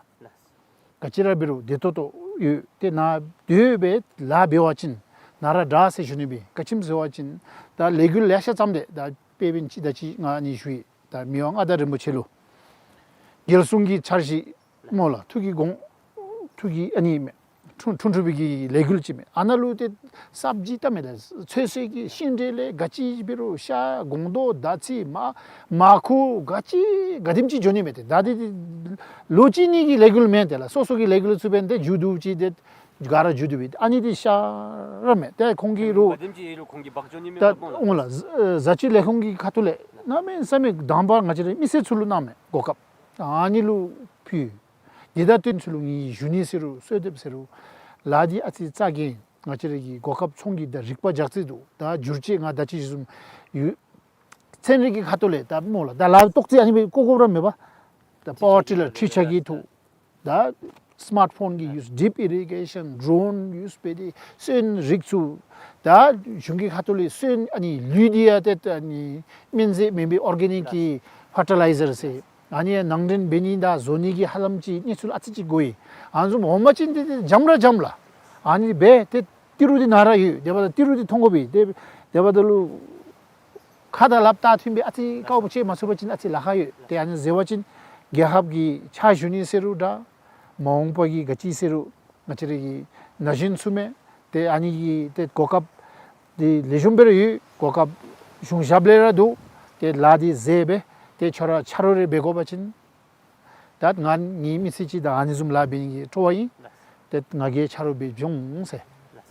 ག་ཅི་ར་འབད་རུང་བདེ་ཏོག་ཏོ་ཡོད། ཏེ་ནཱ་སྡོད་སྦེ་ལཱ་འབད་བ་ཅིན་ནཱ་ར་དྲག་ཟེར་ཞུ་ནི་སྦེ། ག་ཅི་སྨོ་ཟེར་བ་ཅིན་ད་ལས་འགུལ་ལེ་ཤ་བརྩམས་ཏེ་ད་དཔེ་འབདན་ཅིག་ད་ཅི་ང་ཨ་ནི་ཞུ་ཡི། ད་མི་དབང་མངའ་བདག་རིན་པོ་ཆེ་ལུ་རྒྱལ་སྲུང་གི་འཆར་གཞི་སྨོ་ལགས། ཐུགས་ཀྱི་དགོངས་ཐུགས་ཀྱི་ཨ་ནི་མས། འཁྲུངས་འཁྲུངས་འཁྲུངས་པའི་གི་ལས་འགུལ་ཅིག་མས། ཨ་ནཱ་ལུ་ཏེ་སབ་ཇི་བལྟ་མས་ལགས། ཚོད་བསྲེ་གི་ཤིང་འབྲས་ལས་ག་ཅི་འབད་རུང་ཤ་སྒོང་རྡོག་ད་ཚི་མ་མར་ཁུ་ག་ཅི་ག་དེམ་ཅིག་འགྱོ་ནི་མས། ཏེ་ད་འདི་ལོ་གཅིག་གཉིས་ཀྱི་ལས་འགུལ་མེན་ཏེ་ལགས། སོ་སོ་གི་ལས་འགུལ་ཚུ་འབདན་ཏེ་མཇུག་བསྡུ་ཅི་ཏེ་ག་ར་མཇུག་བསྡུ་སྦེ་ཨ་ནི་འདི་ཤ་ར་མས། ཏེ་ཁོང་གིས་རུང་ག་དེམ་ཅིག་ཡོད་རུང་ཁོང་གིས་འབག་འགྱོ་ནི་མས། ད་པ་སྨོ་ལགས། འོང་ལགས། བཟའ་བཅའི་ལས་ཁུངས་ཀྱི་ཁ་ཐུག་ལས་གནམ་མེད་ས་མེད་དང་པ་ང་བཅས་རའི་མི་སེར་ཚུ་ལུ་གནང་མས་གོ་སྐབས། ཨ་ནི་ལུ་ཕུལ། དེ་དང་བསྟུན་ཚུ་ལུ་ངེའི་གཞོན་ནུ་ཟེར་རུང་གསོལ་འདེབས་ཟེར་རུང་ལཱ་འདི་ཨ་ཙི་རྩ་འགེངས། ང་བཅས་ར་གི་གོ་སྐབས་ཚོང་གི་ད་རིག་པ་རྒྱག་རྩིས་འདུག། ད་འགྱུར་བཅོས་ང་ད་ཅི་ཞུ་བཟུམ་ཡོད། ཚན་རིག་གི་ཁ་ཐུག་ལས་ད་སྨོ་ལགས། ད་ལཱ་ཏོག་ཙི་ཨ་ནི་སྦེ་བཀོ་དགོཔ་ར་མེད་པ། ད་པ་ཝར་ཊི་ལར་འཕྲུལ་ཆས་ཀྱི་ཐོག་ད་སི་མཱརཊ་ཕོན་གྱི་ཡུས་ཌིབ་ཨི་རི་གེ་ཤཱན་ཌོ་རོན་ཡུས་འབད་དེ་སོན་རིགས་ཚུ་ད་གཞུང་གི་ཁ་ཐུག་ལས་སོན་ཨ་ནི་ལུད་འདི་ཡང་ཏེ་ཨ་ནི་སྨན་རྫས་མེན་པའི་ཨོར་གེ་ནིཀ་གི་ཕར་ཊི་ལའི་ཛར་ཟེར། ཨ་ནི་ནང་འདྲེན་འབད་ནི་དང་བཟོ་ནི་གི་ཧ་ལམ་ཅིག་གནས་ཚུལ་ཨ་ཙི་ཅིག་གོ་ཡི། ཨ་ནི་བཟུམ་འོང་པ་ཅིན་འདི་འདི་འཇམ་ར་འཇམ་ལགས། ཨ་ནི་འབད་དེ་ཏི་རུ་འདི་ནཱ་ར་ཡོད། དེ་འབདཝ་ད་ཏི་རུ་འདི་མཐོང་དགོ་པས། དེ་དེ་འབདཝ་ད་ལུ་ཁ་དང་ལགཔ་བལྟ་ཐོན་སྦེ་ཨ་ཙི་དཀའཝ་སྤྱད་མ་ཚུགས་པ་ཅིན་ཨ་ཙི་ལཱ་ཁག་ཡོད། ཏེ་ཨ་ནི་ཟེར་བ་ཅིན་རྒྱལ་ཁབ་ཀྱི་ཕྱག་ཞུ་ནི་ཟེར་རུང་འདྲ། མ་འོངས་པ་གི་ག་ཅི་ཟེར་རུང་ང་བཅས་ར་གི་ན་གཞོན་ཚུ་མས། ཏེ་ཨ་ནི་གི་ཏེ་གོ་སྐབས་འདི་ལེགས་ཤོམ་སྦེ་ར་ཡོད། གོ་སྐབས་གཞུང་ཞབས་ལས་ར་འདུག། ཏེ་ལཱ་འདི་མཛད་སྦེ་ཏེ་ཁྱོད་ར་ཆ་རོགས་རེ་འབད་དགོ་པ་ཅིན་ད་ང་ངེའི་མི་ཚེ་གཅིག་ད་ཨ་ནི་བཟུམ་ལཱ་འབད་ནི་གི་སྤྲོ་བ་ཨིན། ཏེ་ང་གིས་ཆ་རོགས་སྦེ་འབྱོན་འོང་ཟེར་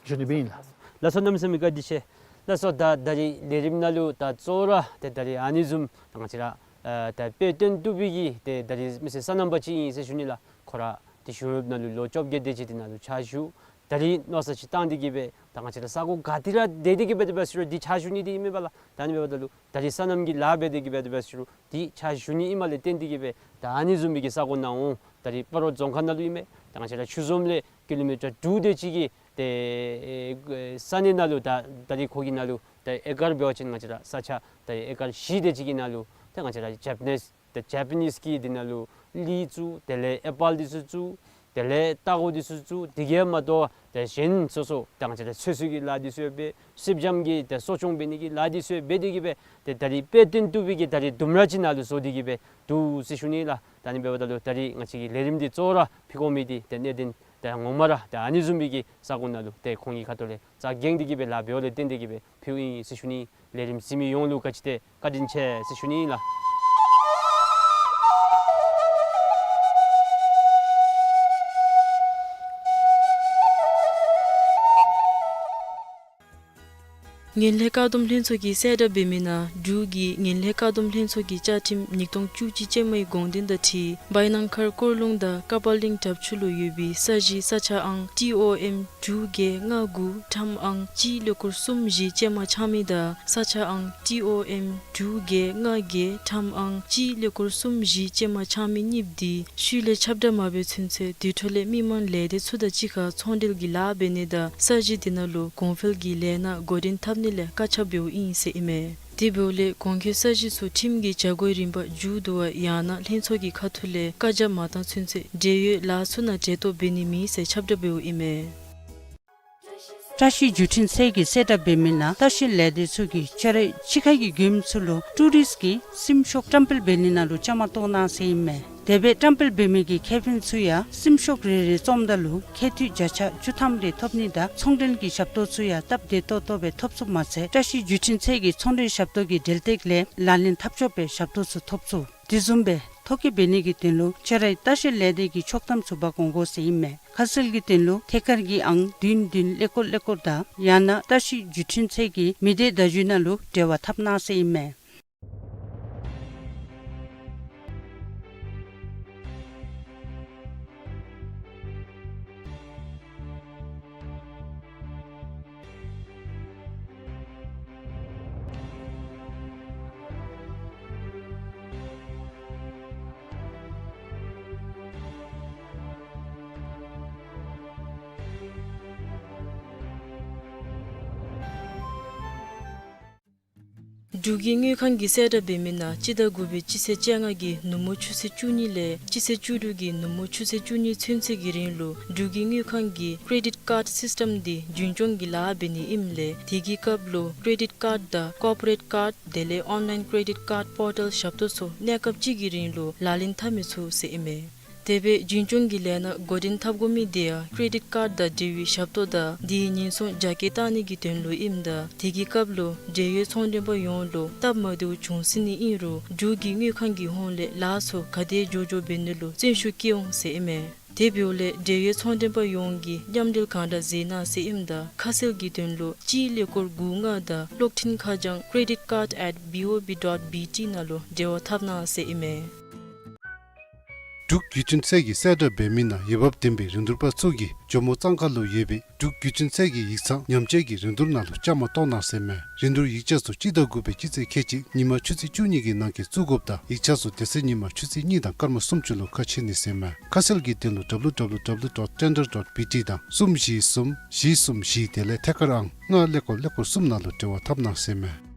ཞུ་ནི་སྦེ་ཨིན་ལགས། ལགས་སོ། གནམ་མེད་ས་མེད་བཀའ་དྲིན་ཆེ། ལགས་སོ། ད་ད་རིས་ལས་རིམ་ནང་ལུ་ད་གཙོ་བོ་ར་ཏེ་ད་རིས་ཨ་ནི་བཟུམ་ད་ང་བཅས་ར་ཨ་ད་དཔེ་སྟོན་བཏུབ་པའི་གི་ཏེ་ད་རིས་མི་སེར་སོ་ནམ་པ་ཅིག་ཨིན་ཟེར་ཞུ་ནི་ལགས། ཁོ་ར་ཏེ་གཞུང་གཡོགཔ་ནང་ལུ་ལོ་བཅོ་བརྒྱད་དེ་ཅིག་འདི་ནང་ལུ་ཕྱག་ཞུ། ད་རིས་མནོ་བསམ་ཅིག་བཏང་སྟེ་གི་སྦེ་ད་ང་བཅས་ར་ས་གོ་ག་ཏེ་ར་སྡོད་དེ་གི་སྦེ་དེ་སྦེ་ཟེར་རུང་འདི་ཕྱག་ཞུ་ནི་འདི་ཨིན་མས་པ་ལགས། ད་ཨ་ནི་འབདཝ་ད་ལུ་ད་རིས་སོ་ནམ་གྱི་ལཱ་འབད་དེ་གི་སྦེ་དེ་སྦེ་ཟེར་རུང་འདི་ཕྱག་ཞུ་ནི་ཨིནམ་ལས་བརྟེན་ཏེ་གི་སྦེ་ད་ཨ་ནི་བཟུམ་མའི་གི་ས་གོ་ནང་འོང་། ད་རིས་སྤ་རོ་རྫོང་ཁག་ནང་ལུ་ཨིན་མས། ད་ང་བཅས་ར་ཆུ་འཛོམས་ལས་ཀི་ལོ་མི་ཊར་དྲུག་དེ་ཅིག་གི་ཏེ་ས་གནས་ནང་ལུ་ད་ད་རིས་ཁོ་གི་ནང་ལུ་ད་ཨེ་ཀར་འབད་བ་ཅིན་ང་བཅས་ར་ས་ཆ་ད་ཨེ་ཀར་བཞི་དེ་ཅིག་གི་ནང་ལུ་ད་ང་བཅས་ར་ཇེ་པ་ནིས་ཏེ་ཇེ་པ་ནིས་ཀྱི་འདི་ནང་ལུ་ལི་བཙུགས། དེ་ལས་ཨེ་པཱལ་འདི་ཚུ་བཙུགས། དེ་ལས་སྟར་གོ་འདི་ཚུ་བཙུགས། དེ་གིས་མ་དོ་ཏེ་གཞན་སོ་སོ་ད་ང་བཅས་ར་ཚོད་བསྲེ་གི་ལཱ་འདི་ཚུ་ཡང་འབད། སེར་སྦྱངམ་གི་ཏེ་གསོ་སྐྱོང་འབད་ནི་གི་ལཱ་འདི་ཚུ་ཡང་འབད་དེ་གི་སྦེ་ཏེ་ད་རིས་དཔེ་སྟོན་བཏུབ་པའི་གི་ད་རིས་ལྡུམ་ར་ཅིག་ནང་ལུ་བཟོ་སྟེ་གི་སྦེ་འདུག་ཟེར་ཞུ་ནི་ལགས། ད་ཨ་ནི་འབདཝ་ད་ལུ་ད་རིས་ང་བཅས་ཀྱི་ལས་རིམ་འདི་གཙོ་བོ་ར་ཕུལ་དགོ་མི་འདི་ཏེ་གནད་དོན་ཏེ་ངོ་མ་ར་ཏེ་ཨ་ནི་བཟུམ་མའི་གི་ས་གོ་ནང་ལུ་ཏེ་ཁོང་གི་ཁ་ཐུག་ལས་རྩ་འགེངས་ཏེ་གི་སྦེ་ལཱ་འབདཝ་ལས་བརྟེན་ཏེ་གི་སྦེ་ཕུལཝ་ཨིན་ཟེར་ཞུ་ནི། ལས་རིམ་གཟིགས་མི་ཡོངས་ལུ་བཀའ་དྲིན་ཏེ་བཀའ་དྲིན་ཆེ་ཟེར་ཞུ་ནི་ལགས། ངན་ལྷད་བཀག་སྡོམ་ལྷན་ཚོགས་ཀྱིས་གསལ་བསྒྲགས་འབད་མི་ནང་འབྲུག་གི་ངན་ལྷད་བཀག་སྡོམ་ལྷན་ཚོགས་ཀྱི་བཅའ་ཁྲིམས་ཉིས་སྟོང་བཅུ་གཅིག་ཅན་མའི་དགོངས་དོན་དང་འཁྲིལ་བའི་ནང་མཁར་སྐོར་ལུང་དང་ཀ་པ་གླིང་བྲག་ཆུ་ལུ་ཡོད་པའི་ས་གཞི་ས་ཆ་ཨང་ཊི་ཨོ་ཨེམ་དྲུག་བརྒྱད་ལྔ་དགུ་ཁྲམ་ཨང་གཅིག་ཀླད་ཀོར་གསུམ་བཞི་ཅན་མ་ཆག་མི་དང་ས་ཆ་ཨང་ཊི་ཨོ་ཨེམ་དྲུག་བརྒྱད་ལྔ་བརྒྱད་ཁྲམ་ཨང་གཅིག་ཀླད་ཀོར་གསུམ་བཞི་ཅན་མ་ཆག་མི་གཉིསཔོ་འདི་ཤུལ་ལས་ཁྱབ་བསྒྲགས་མ་འབད་ཚུན་ཚོད་དེ་འཕྲོ་ལས་མི་མང་ལས་སྡེ་ཚུ་དང་གཅིག་ཁར་ཚོང་འབྲེལ་གྱི་ལཱ་འབད་ནི་དང་ས་གཞི་དེ་ནང་ལུ་གོང་འཕེལ་གྱི་ལས་སྣ་འགོ་འདྲེན་འཐབ་ནི་ལས་བཀག་ཆ་འབདཝ་ཨིན་ཟེར་ཨིན་མས། དེ་འབདཝ་ལས་གོང་འཁོད་ས་གཞི་ཚུ་ཁྲིམས་ཀྱི་བྱ་སྒོའི་རིམ་པ་མཇུག་བསྡུ་བ་ཡང་ན་ལྷན་ཚོགས་ཀྱི་ཁ་ཐུག་ལས་བཀག་རྒྱ་མ་བཏང་ཚུན་ཚོད་འབྲེལ་ཡོད་ལཱ་ཚུ་ནང་གྲལ་གཏོགས་འབད་ནི་མེད་ཟེར་ཁྱབ་བསྒྲགས་འབདཝ་ཨིན་མས། བཀྲ་ཤིས་བརྒྱུད་འཕྲིན་ཚད་ཀྱིས་གསལ་བསྒྲགས་འབད་མི་ནང་ལྟ་བཤལ་ལས་སྡེ་ཚུ་གིས་ཆ་རོགས་ཕྱི་ཁ་གི་མགྱོནམ་ཚུ་ལུ་ཊུ་རིསཊ་ཀྱི་སེམས་ཤུགས་བཀྲམ་སྤེལ་འབད་ནི་ནང་ལུ་བཅའ་མར་གཏོགས་གནང་ཟེར་ཨིན་མས། དེ་སྦེ་བཀྲམ་སྤེལ་འབད་མི་གི་ཁེ་ཕན་ཚུ་ཡང་སེམས་ཤུགས་རེ་རེ་བཙོངམ་ད་ལུ་ཁེ་ཐུད་བརྒྱ་ཆ་བཅུ་ཐམ་རེ་ཐོབ་ནི་དང་ཚོང་འབྲེལ་གྱི་ཞབས་ཏོག་ཚུ་ཡང་སྟབས་བདེ་ཏོག་ཏོ་སྦེ་ཐོབ་ཚུགསཔ་མ་ཚད་བཀྲ་ཤིས་བརྒྱུད་འཕྲིན་ཚད་ཀྱི་ཚོང་འབྲེལ་ཞབས་ཏོག་གི་འབྲེལ་སྟེགས་ལས་ལག་ལེན་འཐབ་ཆོགཔ་སྦེ་ཞབས་ཏོག་ཚུ་ཐོབ་ཚུགས། དེ་བཟུམ་སྦེ་ཐོ་བཀོད་འབད་ནི་གི་དོན་ལུ་ཆ་རོགས་ལྟ་བཤལ་ལས་སྡེ་གི་ཆོག་ཐམ་ཚུ་འབག་འོང་དགོ་ཟེར་ཨིན་མས། ཁ་གསལ་གྱི་དོན་ལུ་ཐད་ཀར་གྱི་ཨང་བདུན་བདུན་ཀླད་ཀོར་ཀླད་ཀོར་དང་ཡང་ན་བཀྲ་ཤིས་བརྒྱུད་འཕྲིན་ཚད་ཀྱི་མི་སྡེ་བརྡ་བརྒྱུད་ནང་ལུ་འབྲེལ་བ་འཐབ་གནང་ཟེར་ཨིན་མས། འབྲུག་གི་དངུལ་ཁང་གིས་གསལ་བསྒྲགས་འབད་མི་ནང་སྤྱི་ཟླ་དགུ་པའི་སྤྱི་ཚེས་བཅོ་ལྔ་གི་ནུབ་མོ་ཆུ་ཚོད་བཅུ་གཉིས་ལས་སྤྱི་ཚེས་བཅུ་དྲུག་གི་ནུབ་མོ་ཆུ་ཚོད་བཅུ་གཉིས་ཚུན་ཚོད་ཀྱི་རིང་ལུ་འབྲུག་གི་དངུལ་ཁང་གིས་ཀྲེ་ཌིཊ་ཀཱརཌ་སིསི་ཊམ་འདི་རྒྱུན་སྐྱོང་གི་ལཱ་འབད་ནི་ཨིནམ་ལས་དེ་གི་སྐབས་ལུ་ཀྲེ་ཌིཊ་ཀཱརཌ་དང་ཀོར་པོ་རེཊ་ཀཱརཌ་དེ་ལས་ཨོན་ལའིན་ཀྲེ་ཌིཊ་ཀཱརཌ་པོར་ཊལ་ཞབས་ཏོག་ཚུ་གནས་སྐབས་ཅིག་གི་རིང་ལུ་ལག་ལེན་འཐབ་མི་ཚུགས་ཟེར་ཨིན་མས། དེ་སྦེ་རྒྱུན་སྐྱོང་གི་ལས་སྣ་འགོ་འདྲེན་འཐབ་དགོ་མི་དེ་ཡང་ཀྲེ་ཌིཊ་ཀཱརཌ་དང་འབྲེལ་བའི་ཞབས་ཏོག་དང་དེའི་ཉེན་སྲུང་རྒྱ་སྐྱེད་བཏང་ནི་གི་དོན་ལུ་ཨིནམ་ད་དེ་གི་སྐབས་ལུ་འབྲེལ་ཡོད་ཚོང་མགྲོན་པ་ཡོངས་ལུ་སྟབས་མ་བདེཝ་འབྱུང་སྲིད་ནི་ཨིན་རུང་འབྲུག་གི་དངུལ་ཁང་གི་ཧོངས་ལས་ལཱ་ཚུ་ག་དེ་མགྱོགས་མགྱོགས་འབད་ནི་ལུ་བརྩོན་ཤུགས་བསྐྱེད་འོང་ཟེར་ཨིན་མས། དེ་འབདཝ་ལས་འབྲེལ་ཡོད་ཚོང་མགྲོན་པ་ཡོངས་ཀྱིས་མཉམ་འབྲེལ་གང་དྲག་མཛད་གནང་ཟེར་ཨིནམ་ད་ཁ་གསལ་གྱི་དོན་ལུ་གཅིག་ཀླད་ཀོར་དགུ་ལྔ་དང་གློག་འཕྲིན་ཁ་བྱང་credit card at B O B dot B T ནང་ལུ་འབྲེལ་བ་འཐབ་གནང་ཟེར་ཨིན་མས། འབྲུག་བརྒྱུད་འཕྲིན་ཚད་ཀྱིས་གསལ་བསྒྲགས་འབད་མི་ནང་འོས་འབབ་ལྡན་པའི་རིན་བསྡུར་པ་ཚུ་གིས་ཇོ་མོ་གཙང་ཁ་ལུ་ཡོད་པའི་འབྲུག་བརྒྱུད་འཕྲིན་ཚད་ཀྱི་ཡིག་ཚང་ཉམས་བཅོས་ཀྱི་རིན་བསྡུར་ནང་ལུ་བཅའ་མར་གཏོགས་གནང་ཟེར་མས། རིན་བསྡུར་ཡིག་ཆ་ཚུ་སྤྱི་ཟླ་དགུ་པའི་སྤྱི་ཚེས་ཁལ་གཅིག་ཉིན་མ་ཆུ་ཚོད་བཅུ་གཉིས་ཀྱི་ནང་འཁོད་བཙུགས་དགོཔ་དང་ཡིག་ཆ་ཚུ་དེ་ཚེ་ཉིན་མ་ཆུ་ཚོད་གཉིས་དང་སྐར་མ་སུམ་ཅུ་ལུ་ཁ་ཕྱེ་ནི་ཟེར་མས། ཁ་གསལ་གྱི་དོན་ལུ་W W W dot tender dot B T དང་གསུམ་བཞི་གསུམ་བཞི་གསུམ་བཞི་དེ་ལས་ཐད་ཀར་ཨང་ལྔ་ཀླད་ཀོར་ཀླད་ཀོར་གསུམ་ནང་ལུ་འབྲེལ་བ་འཐབ་གནང་ཟེར་མས།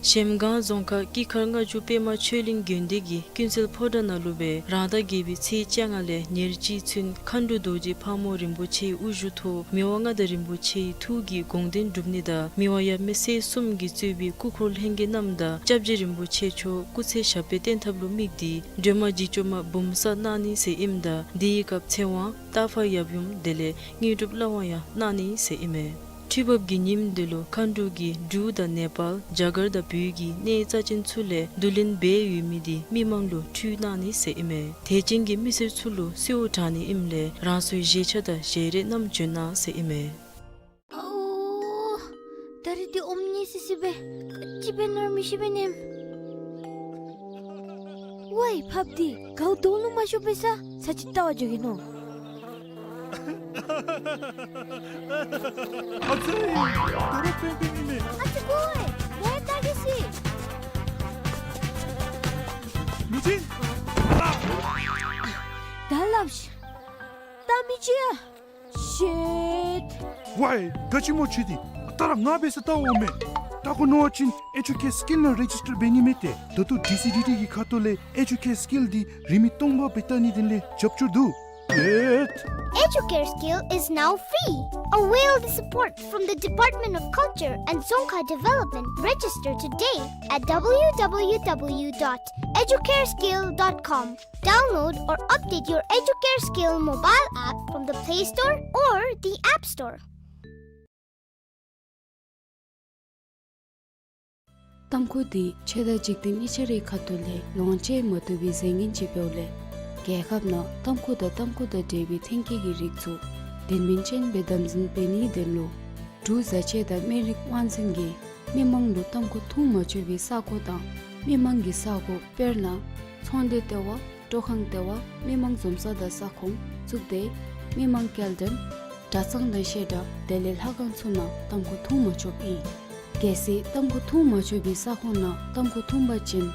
གཞལམ་སྒང་རྫོང་ཁག་སྐྱིད་མཁར་ལྔ་མཆོད་པད་མ་ཆོས་གླིང་དགོན་སྡེ་གི་ཀུན་གསལ་ཕོ་བྲང་ནང་ལུ་སྦེ་རང་ཟླ་བརྒྱད་པའི་ཚེས་བཅོ་ལྔ་ལས་ཉེར་གཅིག་ཚུན་མཁའ་འགྲོ་རྡོ་རྗེ་ཕག་མོ་རིན་པོ་ཆེའི་དབུ་བཞུགས་ཐོག་མི་དབང་མངའ་བདག་རིན་པོ་ཆེའི་ཐུགས་ཀྱི་དགོངས་དོན་སྒྲུབ་ནི་དང་མི་དབང་ཡབ་མེས་སྲས་གསུམ་གྱིས་གཙོས་པའི་སྐུ་འཁོར་ལྷན་རྒྱས་རྣམས་དང་སྐྱབས་རྗེ་རིན་པོ་ཆེ་མཆོག་སྐུ་ཚེ་ཞབས་པད་བརྟན་ཐབས་ལུ་དམིགས་ཏེ་སྒྲོལ་མ་འཇིགས་བྱེད་མ་འབུམ་གསག་གནང་ནི་ཟེར་ཨིནམ་ད་དེའི་སྐབས་ཚེ་དབང་རྟག་པར་ཡབ་ཡུམ་དེ་ལས་དངོས་གྲུབ་བླ་དབང་ཡང་གནང་ནི་ཟེར་ཨིན་མས། འཕྲུལ་འབབ་ཀྱི་ཉིནམ་འདི་ལུ་མཁའ་འགྲོ་གིས་འབྲུག་དང་ནེ་པཱལ་རྒྱ་གར་དང་བོད་ཀྱི་གནས་རྩ་ཅན་ཚུ་ལས་བསྡུ་ལེན་འབད་ཡོད་མི་འདི་མི་མང་ལུ་ཕུལ་གནང་ནི་ཟེར་ཨིན་མས། དད་ཅན་གྱི་མི་སེར་ཚུ་ལུ་གསོལཝ་དྲང་ནི་ཨིནམ་ལས་རང་སོའི་བཞེས་ཆ་དང་བཞེས་རས་རྣམས་བྱོན་གནང་ཟེར་ཨིན་མས། ཨོ། ད་རིས་འདི་ཨོམ་ནི་སི་སི་སྦེ་ཅིག་འབད་ནི་ར་མི་ཤེས་པས་ནམ། ཝའི་ཕགཔ་འདི་གའུ་དོང་ལུ་མ་ཤོར་བའི་ས་ས་ཅིག་བལྟ་བར་འགྱོ་གེ་ནོ། ཨ་ཙི། ད་རུང་པེན་པེན་ཨིན་མས། ཨ་ཙི་ཀོ་ཝའི་ད་གི་སི། མི་ཅིག་ད་སླབ་ཤིག་ད་མི་ཅིག་ཡ། ཤིཊ། ཝའི་ག་ཅི་སྨོ་ཁྱོད་འདི། ད་ར་ང་འབད་ས་བལྟ་འོང་མས། བལྟ་དགོ་མནོ་བ་ཅིན་ཨེ་ཇུ་ཀེར་སི་ཀིལ་ནང་རེ་ཇིས་ཊར་འབད་ནི་མས་ཏེ། ད་ལྟོ་ཌི་སི་ཌི་ཊི་གི་ཁ་ཐུག་ལས་ཨེ་ཇུ་ཀེར་སི་ཀིལ་འདི་རིན་མེད་སྟོང་པ་སྦེ་བལྟ་ནིའི་དོན་ལས་རྒྱབ་སྐྱོར་འདུག། ཨེ་ཇུ་ཀེར་སི་ཀིལ་is now free. Avail the support from the Department of Culture and Dzongkha Development. Register today at W W W dot educareskill dot com. Download or update your Educare Skill mobile app from the Play Store or the App Store. ཏམ་ཁུ་འདི་ཆོས་དང་འཇིག་རྟེན་གཉིས་ཆ་རའི་ཁ་ཐུག་ལས་ལོངས་སྤྱོད་མ་བཏུབ་པའི་རྫས་ངན་ཅིག་འབདཝ་ལས་རྒྱལ་ཁབ་ནང་ཏམ་ཁུ་དང་ཏམ་ཁུ་དང་འབྲེལ་བའི་ཐོན་སྐྱེད་ཀྱི་རིགས་ཚུ་དོན་སྨིན་ཅན་སྦེ་དམ་འཛིན་འབད་ནིའི་དོན་ལུ་ འབྲུག་བཟའ་ཆས་དང་སྨན་རིགས་དབང་འཛིན་གྱིས་མི་མང་ལུ་ཏམ་ཁུ་འཐུང་མ་ཆོག་པའི་ས་གོ་དང་མི་མང་གི་ས་གོ་དཔེར་ན་ཚོང་སྡེ་ལྟེ་བ། སྤྲོ་ཁང་ལྟེ་བ། མི་མང་འཛོམས་ས་དང་ས་ཁོངས་གཙུག་སྡེ། མི་མང་སྐྱེལ་འདྲེན། གྲྭ་ཚང་དང་བཤད་གྲྭ་དེ་ལས་ལྷ་ཁང་ཚུ་ནང་ཏམ་ཁུ་འཐུང་མ་ཆོགཔ་ཨིན། གལ་སྲིད་ཏམ་ཁུ་འཐུང་མ་ཆོག་པའི་ས་ཁོངས་ནང་ཏམ་ཁུ་འཐུང་པ་ཅིན་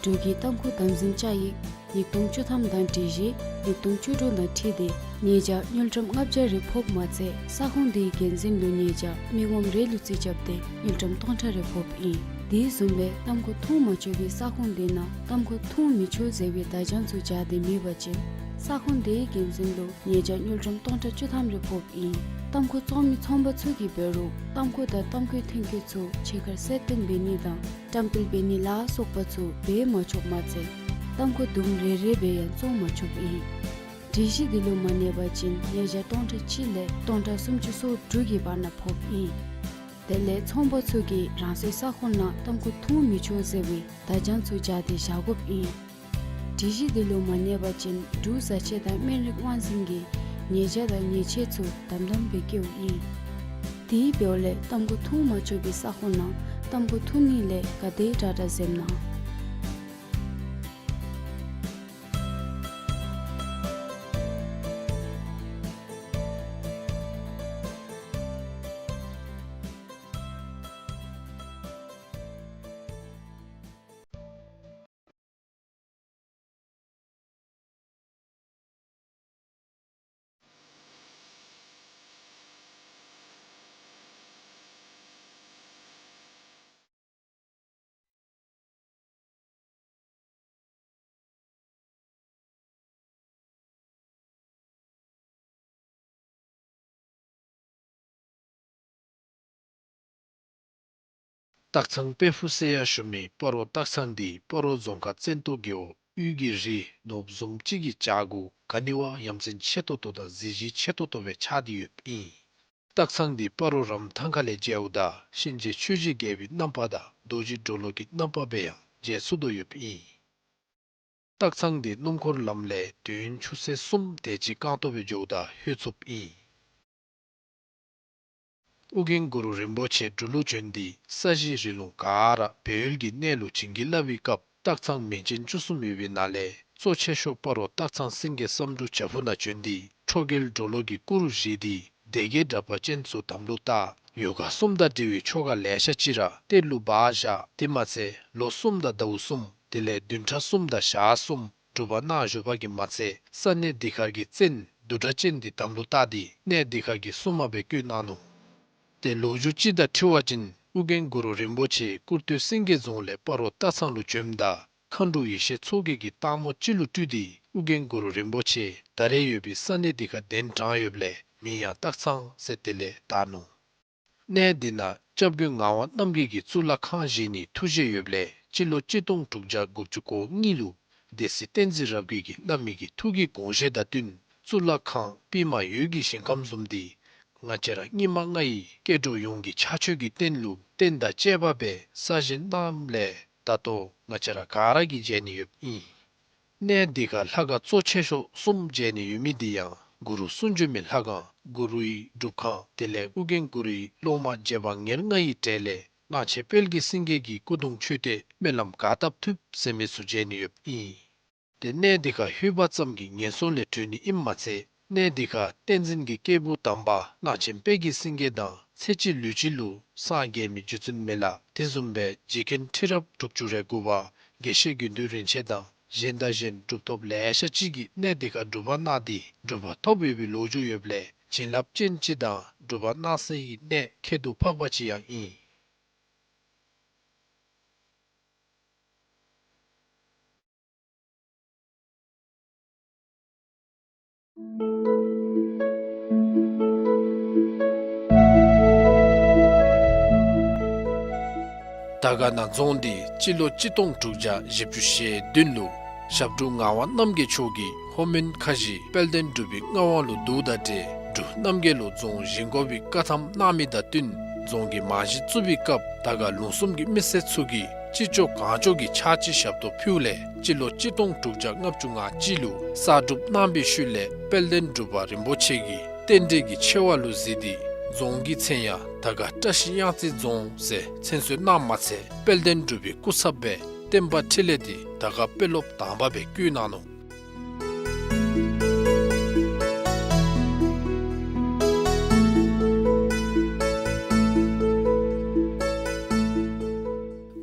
འབྲུག་གི་ཏམ་ཁུ་དམ་འཛིན་བཅའ་ཡིག་ཉིས་སྟོང་བཅུ་ཐམ་དང་སྒྲིག་གཞི་ཉིས་སྟོང་བཅུ་དྲུག་དང་འཁྲིལ་ཏེ་ཉེས་བྱ་དངུལ་ཀྲམ་ལྔ་བརྒྱ་རེ་ཕོགཔ་མ་ཚད་ས་ཁོངས་དེའི་འགན་འཛིན་ལུ་ཉེས་བྱ་མི་ངོམ་རེ་ལུ་རྩིས་རྐྱབ་སྟེ་དངུལ་ཀྲམ་སྟོང་ཕྲག་རེ་ཕོགཔ་ཨིན། དེ་བཟུམ་སྦེ་ཏམ་ཁུ་འཐུང་མ་ཆོག་པའི་ས་ཁོངས་དེ་ནང་ཏམ་ཁུ་འཐུང་མི་ཆོག་ཟེར་བའི་བརྡ་བྱང་ཚུ་སྦྱར་ཏེ་མེད་པ་ཅིན་ས་ཁོངས་དེའི་འགན་འཛིན་ལུ་ཉེས་བྱ་དངུལ་ཀྲམ་སྟོང་ཕྲག་བཅུ་ཐམ་རེ་ཕོགཔ་ཨིན། ཏམ་ཁུ་བཙོང་མི་ཚོང་པ་ཚུ་གིས་འབད་རུང་ཏམ་ཁུ་དང་ཏམ་ཁུའི་ཐོན་སྐྱེད་ཚུ་ཕྱི་ཁར་གསལ་སྟོན་འབད་ནི་དང་བཀྲམ་སྤེལ་འབད་ནི་ལ་སོགས་པ་ཚུ་འབད་མ་ཆོགཔ་མ་ཚད་ཏམ་ཁུ་དུམ་རེ་རེ་སྦེ་ཡང་བཙོང་མ་ཆོགཔ་ཨིན། སྒྲིག་གཞི་འདི་ལུ་མ་གནས་པ་ཅིན་ཉེས་བྱ་སྟོང་ཕྲག་གཅིག་ལས་སྟོང་ཕྲག་སུམ་ཅུ་སོ་དྲུག་གི་བར་ན་ཕོགཔ་ཨིན། དེ་ལས་ཚོང་པ་ཚུ་གིས་རང་སོའི་ས་ཁོངས་ནང་ཏམ་ཁུ་འཐུང་མི་ཆོག་ཟེར་བའི་བརྡ་བྱང་ཚུ་སྦྱར་ཏེ་བཞག་དགོཔ་ཨིན། སྒྲིག་གཞི་འདི་ལུ་མ་གནས་པ་ཅིན་འབྲུག་བཟའ་ཆས་དང་སྨན་རིགས་དབང་འཛིན་གྱིས་ཉེས་བྱ་དང་ཉེས་ཆད་ཚུ་དམ་དམ་སྦེ་བཀལཝ་ཨིན། དེ་འབདཝ་ལས་ཏམ་ཁུ་འཐུང་མ་ཆོག་པའི་ས་ཁོངས་ནང་ཏམ་ཁུ་འཐུང་ནི་ལས་ག་དེ་དྲག་དྲག་འཛེམ་གནང་། སྟག་ཚང་དཔལ་ཕུག་ཟེར་ཡང་ཞུ་མི་སྤ་རོ་སྟག་ཚང་འདི་སྤ་རོ་རྫོང་ཁག་བཙན་ཏོ་རྒེད་འོག་དབུས་ཀྱི་རི་ནོར་བུ་བཟུམ་ཅིག་གི་བྱག་གུ་ག་ནི་བ་ཡ་མཚན་ཆེ་ཏོག་ཏོ་དང་གཟི་བརྗིད་ཆེ་ཏོག་ཏོ་སྦེ་ཆགས་ཏེ་ཡོདཔ་ཨིན། སྟག་ཚང་འདི་སྤ་རོ་རམ་ཐང་ཁ་ལས་མཇལཝ་ད་གཤིན་རྗེ་ཆོས་ཀྱི་རྒྱལ་པོའི་རྣམ་པ་དང་རྡོ་རྗེ་གྲོ་ལོད་ཀྱི་རྣམ་པ་སྦེ་ཡང་མཇལ་ཚུགས་དོ་ཡོདཔ་ཨིན། སྟག་ཚང་འདི་སྣུམ་འཁོར་ལམ་ལས་དུས་ཡུན་ཆུ་ཚོད་གསུམ་དེ་ཅིག་རྐང་སྟོང་སྦེ་འགྱོཝ་ད་ལྷོད་ཚུགསཔ་ཨིན། ཨོ་རྒྱན་གུ་རུ་རིན་པོ་ཆེ་འབྲུག་ལུ་བྱོན་ཏེ་ས་གཞི་རི་ལུང་ག་ར་སྦས་ཡུལ་གྱི་གནས་ལུ་བྱིན་གྱིས་བརླབས་པའི་སྐབས་སྟག་ཚང་མིང་ཅན་བཅུ་གསུམ་ཡོད་པའི་ནང་ལས་གཙོ་ཆེ་ཤོས་སྤ་རོ་སྟག་ཚང་སེང་གེ་བསམ་འགྲུབ་བྱག་ཕུག་ནང་བྱོན་ཏེ་ཁྲོ་རྒྱལ་གྲོ་ལོད་ཀྱི་སྐུ་རུ་བཞེངས་ཏེ་སྡེ་བརྒྱད་དྲེགས་པ་ཅན་ཚུ་དམ་ལུ་བཏགས། ཡོ་ག་གསུམ་དང་འབྲེལ་བའི་ཆོ་ག་ལེ་ཤ་ཅིག་ར་གཏེར་ལུ་སྦ་བཞག། དེ་མ་ཚད་ལོ་གསུམ་དང་ཟླཝ་གསུམ་དེ་ལས་བདུན་ཕྲག་གསུམ་དང་ཞག་གསུམ་སྒྲུབ་པ་གནང་བཞུགས་པ་གིས་མ་ཚད་ས་གནས་འདི་ཁར་གྱི་བཙན་བདུད་སྡེ་ཅན་འདི་དམ་ལུ་བཏགས་ཏེ་གནས་འདི་ཁར་གྱི་སྲུང་མ་སྦེ་བསྐོས་གནང་ནུག། ཏེ་ལོ་རྒྱུས་ཅིག་དང་འཁྲིལ་བ་ཅིན་ཨོ་རྒྱན་གུ་རུ་རིན་པོ་ཆེ་སྐུར་སྟོད་སེང་གེ་རྫོང་ལས་སྤ་རོ་སྟག་ཚང་ལུ་བྱོནམ་ད་མཁའ་འགྲོ་ཡེ་ཤེས་མཚོ་རྒྱལ་གྱིས་སྟག་མོ་ཅིག་ལུ་སྤྲུལ་ཏེ་ཨོ་རྒྱན་གུ་རུ་རིན་པོ་ཆེ་ད་རེས་ཡོད་པའི་ས་གནས་འདི་ཁར་གདན་དྲངས་ཡོདཔ་ལས་མིང་ཡང་སྟག་ཚང་ཟེར་དེ་ལས་བཏགས་ནུག། གནས་འདི་ནང་སྐྱབས་མགོན་ངག་དབང་རྣམ་རྒྱལ་གྱིས་གཙུག་ལག་ཁང་བཞེངས་ནིའི་ཐུགས་བཞེད་ཡོདཔ་ལས་སྤྱི་ལོ་གཅིག་སྟོང་དྲུག་བརྒྱ་དགུ་བཅུ་གོ་གཉིས་ལུ་སྡེ་སྲིད་བསྟན་འཛིན་རབ་རྒྱས་ཀྱིས་བླ་མའི་གི་ཐུགས་ཀྱི་དགོངས་བཞེད་དང་བསྟུན་གཙུག་ལག་ཁང་པདྨ་འོད་ཀྱི་ཞིང་ཁམས་བཟུམ་འདི་ང་བཅས་ར་སྙིགས་མ་ལྔ་ཡི་སྐྱེ་འགྲོ་ཡོངས་ཀྱི་ཕྱག་མཆོད་ཀྱི་རྟེན་ལུ་རྟེན་དང་བཅས་པ་སྦེ་གསར་བཞེངས་གནངམ་ལས་ད་ལྟོ་ང་བཅས་ར་ག་ར་གིས་མཇལ་ནི་ཡོདཔ་ཨིན། གནས་འདི་ཁར་ལྷ་ཁང་གཙོ་ཆེ་ཤོས་གསུམ་མཇལ་ནི་ཡོད་མི་འདི་ཡང་གུ་རུ་གསུང་བྱོན་མའི་ལྷ་ཁང་གུ་རུའི་སྒྲུབ་ཁང་དེ་ལས་ཨོ་རྒྱན་གུ་རུའི་སློབ་མ་རྗེ་འབངས་ཉེར་ལྔ་ཡི་གྲས་ལས་གླང་ཆེན་དཔལ་གྱི་སེང་གེ་གི་སྐུ་གདུང་མཆོད་རྟེན་སྨོན་ལམ་ག་བཏབ་ཐུབ་ཟེར་མི་ཚུ་མཇལ་ནི་ཡོདཔ་ཨིན། ཏེ་གནས་འདི་ཁར་ལྷོད་པ་ཙམ་གྱིས་ངན་སོང་ལས་གྲོལ་ནི་ཨིནམ་མ་ཚད་གནས་འདི་ཁར་བསྟན་འཛིན་གྱི་སྐྱེས་བུ་དམ་པ་གླང་ཆེན་དཔལ་གྱི་སེང་གེ་དང་ཚེ་གཅིག་ལུས་གཅིག་ལུ་སངས་རྒྱས་མི་རྗེ་བཙུན་མི་ལ་དེ་བཟུམ་སྦེ་རྗེ་མཁན་ཁྲི་རབས་དྲུག་ཅུ་རེ་དགུ་པ་དགེ་བཤེས་དགེ་འདུན་རིན་ཆེན་དང་གཞན་དང་གཞན་གྲུབ་ཐོབ་ལེ་ཤ་ཅིག་གིས་གནས་འདི་ཁར་སྒྲུབ་པ་གནང་སྟེ་གྲུབ་པ་ཐོབ་ཡོད་པའི་ལོ་རྒྱུས་ཡོདཔ་ལས་བྱིན་རླབས་ཅན་ཅིག་དང་སྒྲུབ་པ་གནང་སའི་གནས་ཁྱད་དུ་འཕགས་པ་ཅིག་ཡང་ཨིན། དར་དཀར་ན་རྫོང་འདི་སྤྱི་ལོ་གཅིག་སྟོང་དྲུག་བརྒྱ་བཞི་བཅུ་ཞེ་བདུན་ལུ་ཞབས་དྲུང་ངག་དབང་རྣམ་རྒྱལ་མཆོག་གིས་ལྷོ་མོན་ཁ་བཞི་དཔལ་ལྡན་འབྲུག་པའི་མངའ་དབང་ལུ་བསྡུཝ་དང་འབྲེལ་འབྲུག་རྣམ་རྒྱལ་ལུ་རྫོང་བཞེངས་དགོ་པའི་བཀའ་ཐམ་གནང་མི་དང་བསྟུན་རྫོང་གི་རྨང་གཞི་བཙུགས་པའི་སྐབས་དར་དཀར་ལུང་གསུམ་གྱི་མི་སེར་ཚུ་གིས་ཅི་ལྕོགས་གང་ལྕོགས་ཀྱིས་ཕྱག་ཕྱི་ཞབས་ཏོག་ཕུལཝ་ལས་སྤྱི་ལོ་གཅིག་སྟོང་དྲུག་བརྒྱ་ལྔ་བཅུ་ང་གཅིག་ལུ་གསར་སྒྲུབ་གནང་པའི་ཤུལ་ལས་དཔལ་ལྡན་འབྲུག་པ་རིན་པོ་ཆེ་གིས་རྟེན་འབྲེལ་གྱི་ཆེ་བ་ལུ་གཟིགས་ཏེ་རྫོང་གི་མཚན་ཡང་ དར་དཀར་བཀྲ་ཤིས་གཡང་རྩེ་རྫོང་ཟེར་མཚན་གསོལ་གནངམ་མ་ཚད་དཔལ་ལྡན་འབྲུག་པའི་སྐུ་ཚབ་སྦེ་བསྟན་པ་འཕྲིན་ལས་འདི་དར་དཀར་དཔོན་སློབ་དང་པ་སྦེ་བསྐོ་གནང་ནུག།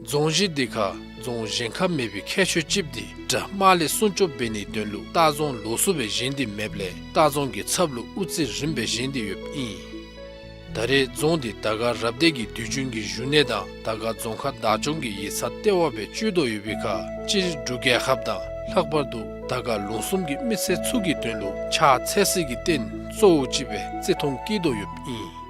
རྫོང་གཞི་འདི་ཁར་རྫོང་གཞན་ཁར་མེད་པའི་ཁྱད་ཆོས་ཅིག་འདི་དགྲ་དམག་ལས་སྲུང་སྐྱོབ་འབད་ནིའི་དོན་ལུ་ལྟ་རྫོང་ལོགས་སུ་སྦེ་བཞེངས་ཏེ་མེདཔ་ལས་ལྟ་རྫོང་གི་ཚབ་ལུ་དབུ་རྩེ་རིམ་པ་སྦེ་བཞེངས་ཏེ་ཡོདཔ་ཨིན། ད་རེས་རྫོང་འདི་དར་དཀར་རབ་སྡེ་གི་དུས་རྒྱུན་གྱི་བཞུགས་གནས་དང་དར་དཀར་རྫོང་ཁག་བདག་སྐྱོང་གི་ཡིག་ཚང་ལྟེ་བ་སྦེ་སྤྱོད་དོ་ཡོད་པའི་ཁར་སྤྱིར་འབྲུག་རྒྱལ་ཁབ་དང་ལྷག་པར་དུ་དར་དཀར་ལུང་གསུམ་གྱི་མི་སེར་ཚུ་གི་དོན་ལུ་ཕྱག་འཚལ་སའི་རྟེན་གཙོ་བོ་ཅིག་སྦེ་བརྩི་མཐོང་བསྐྱེད་དོ་ཡོདཔ་ཨིན།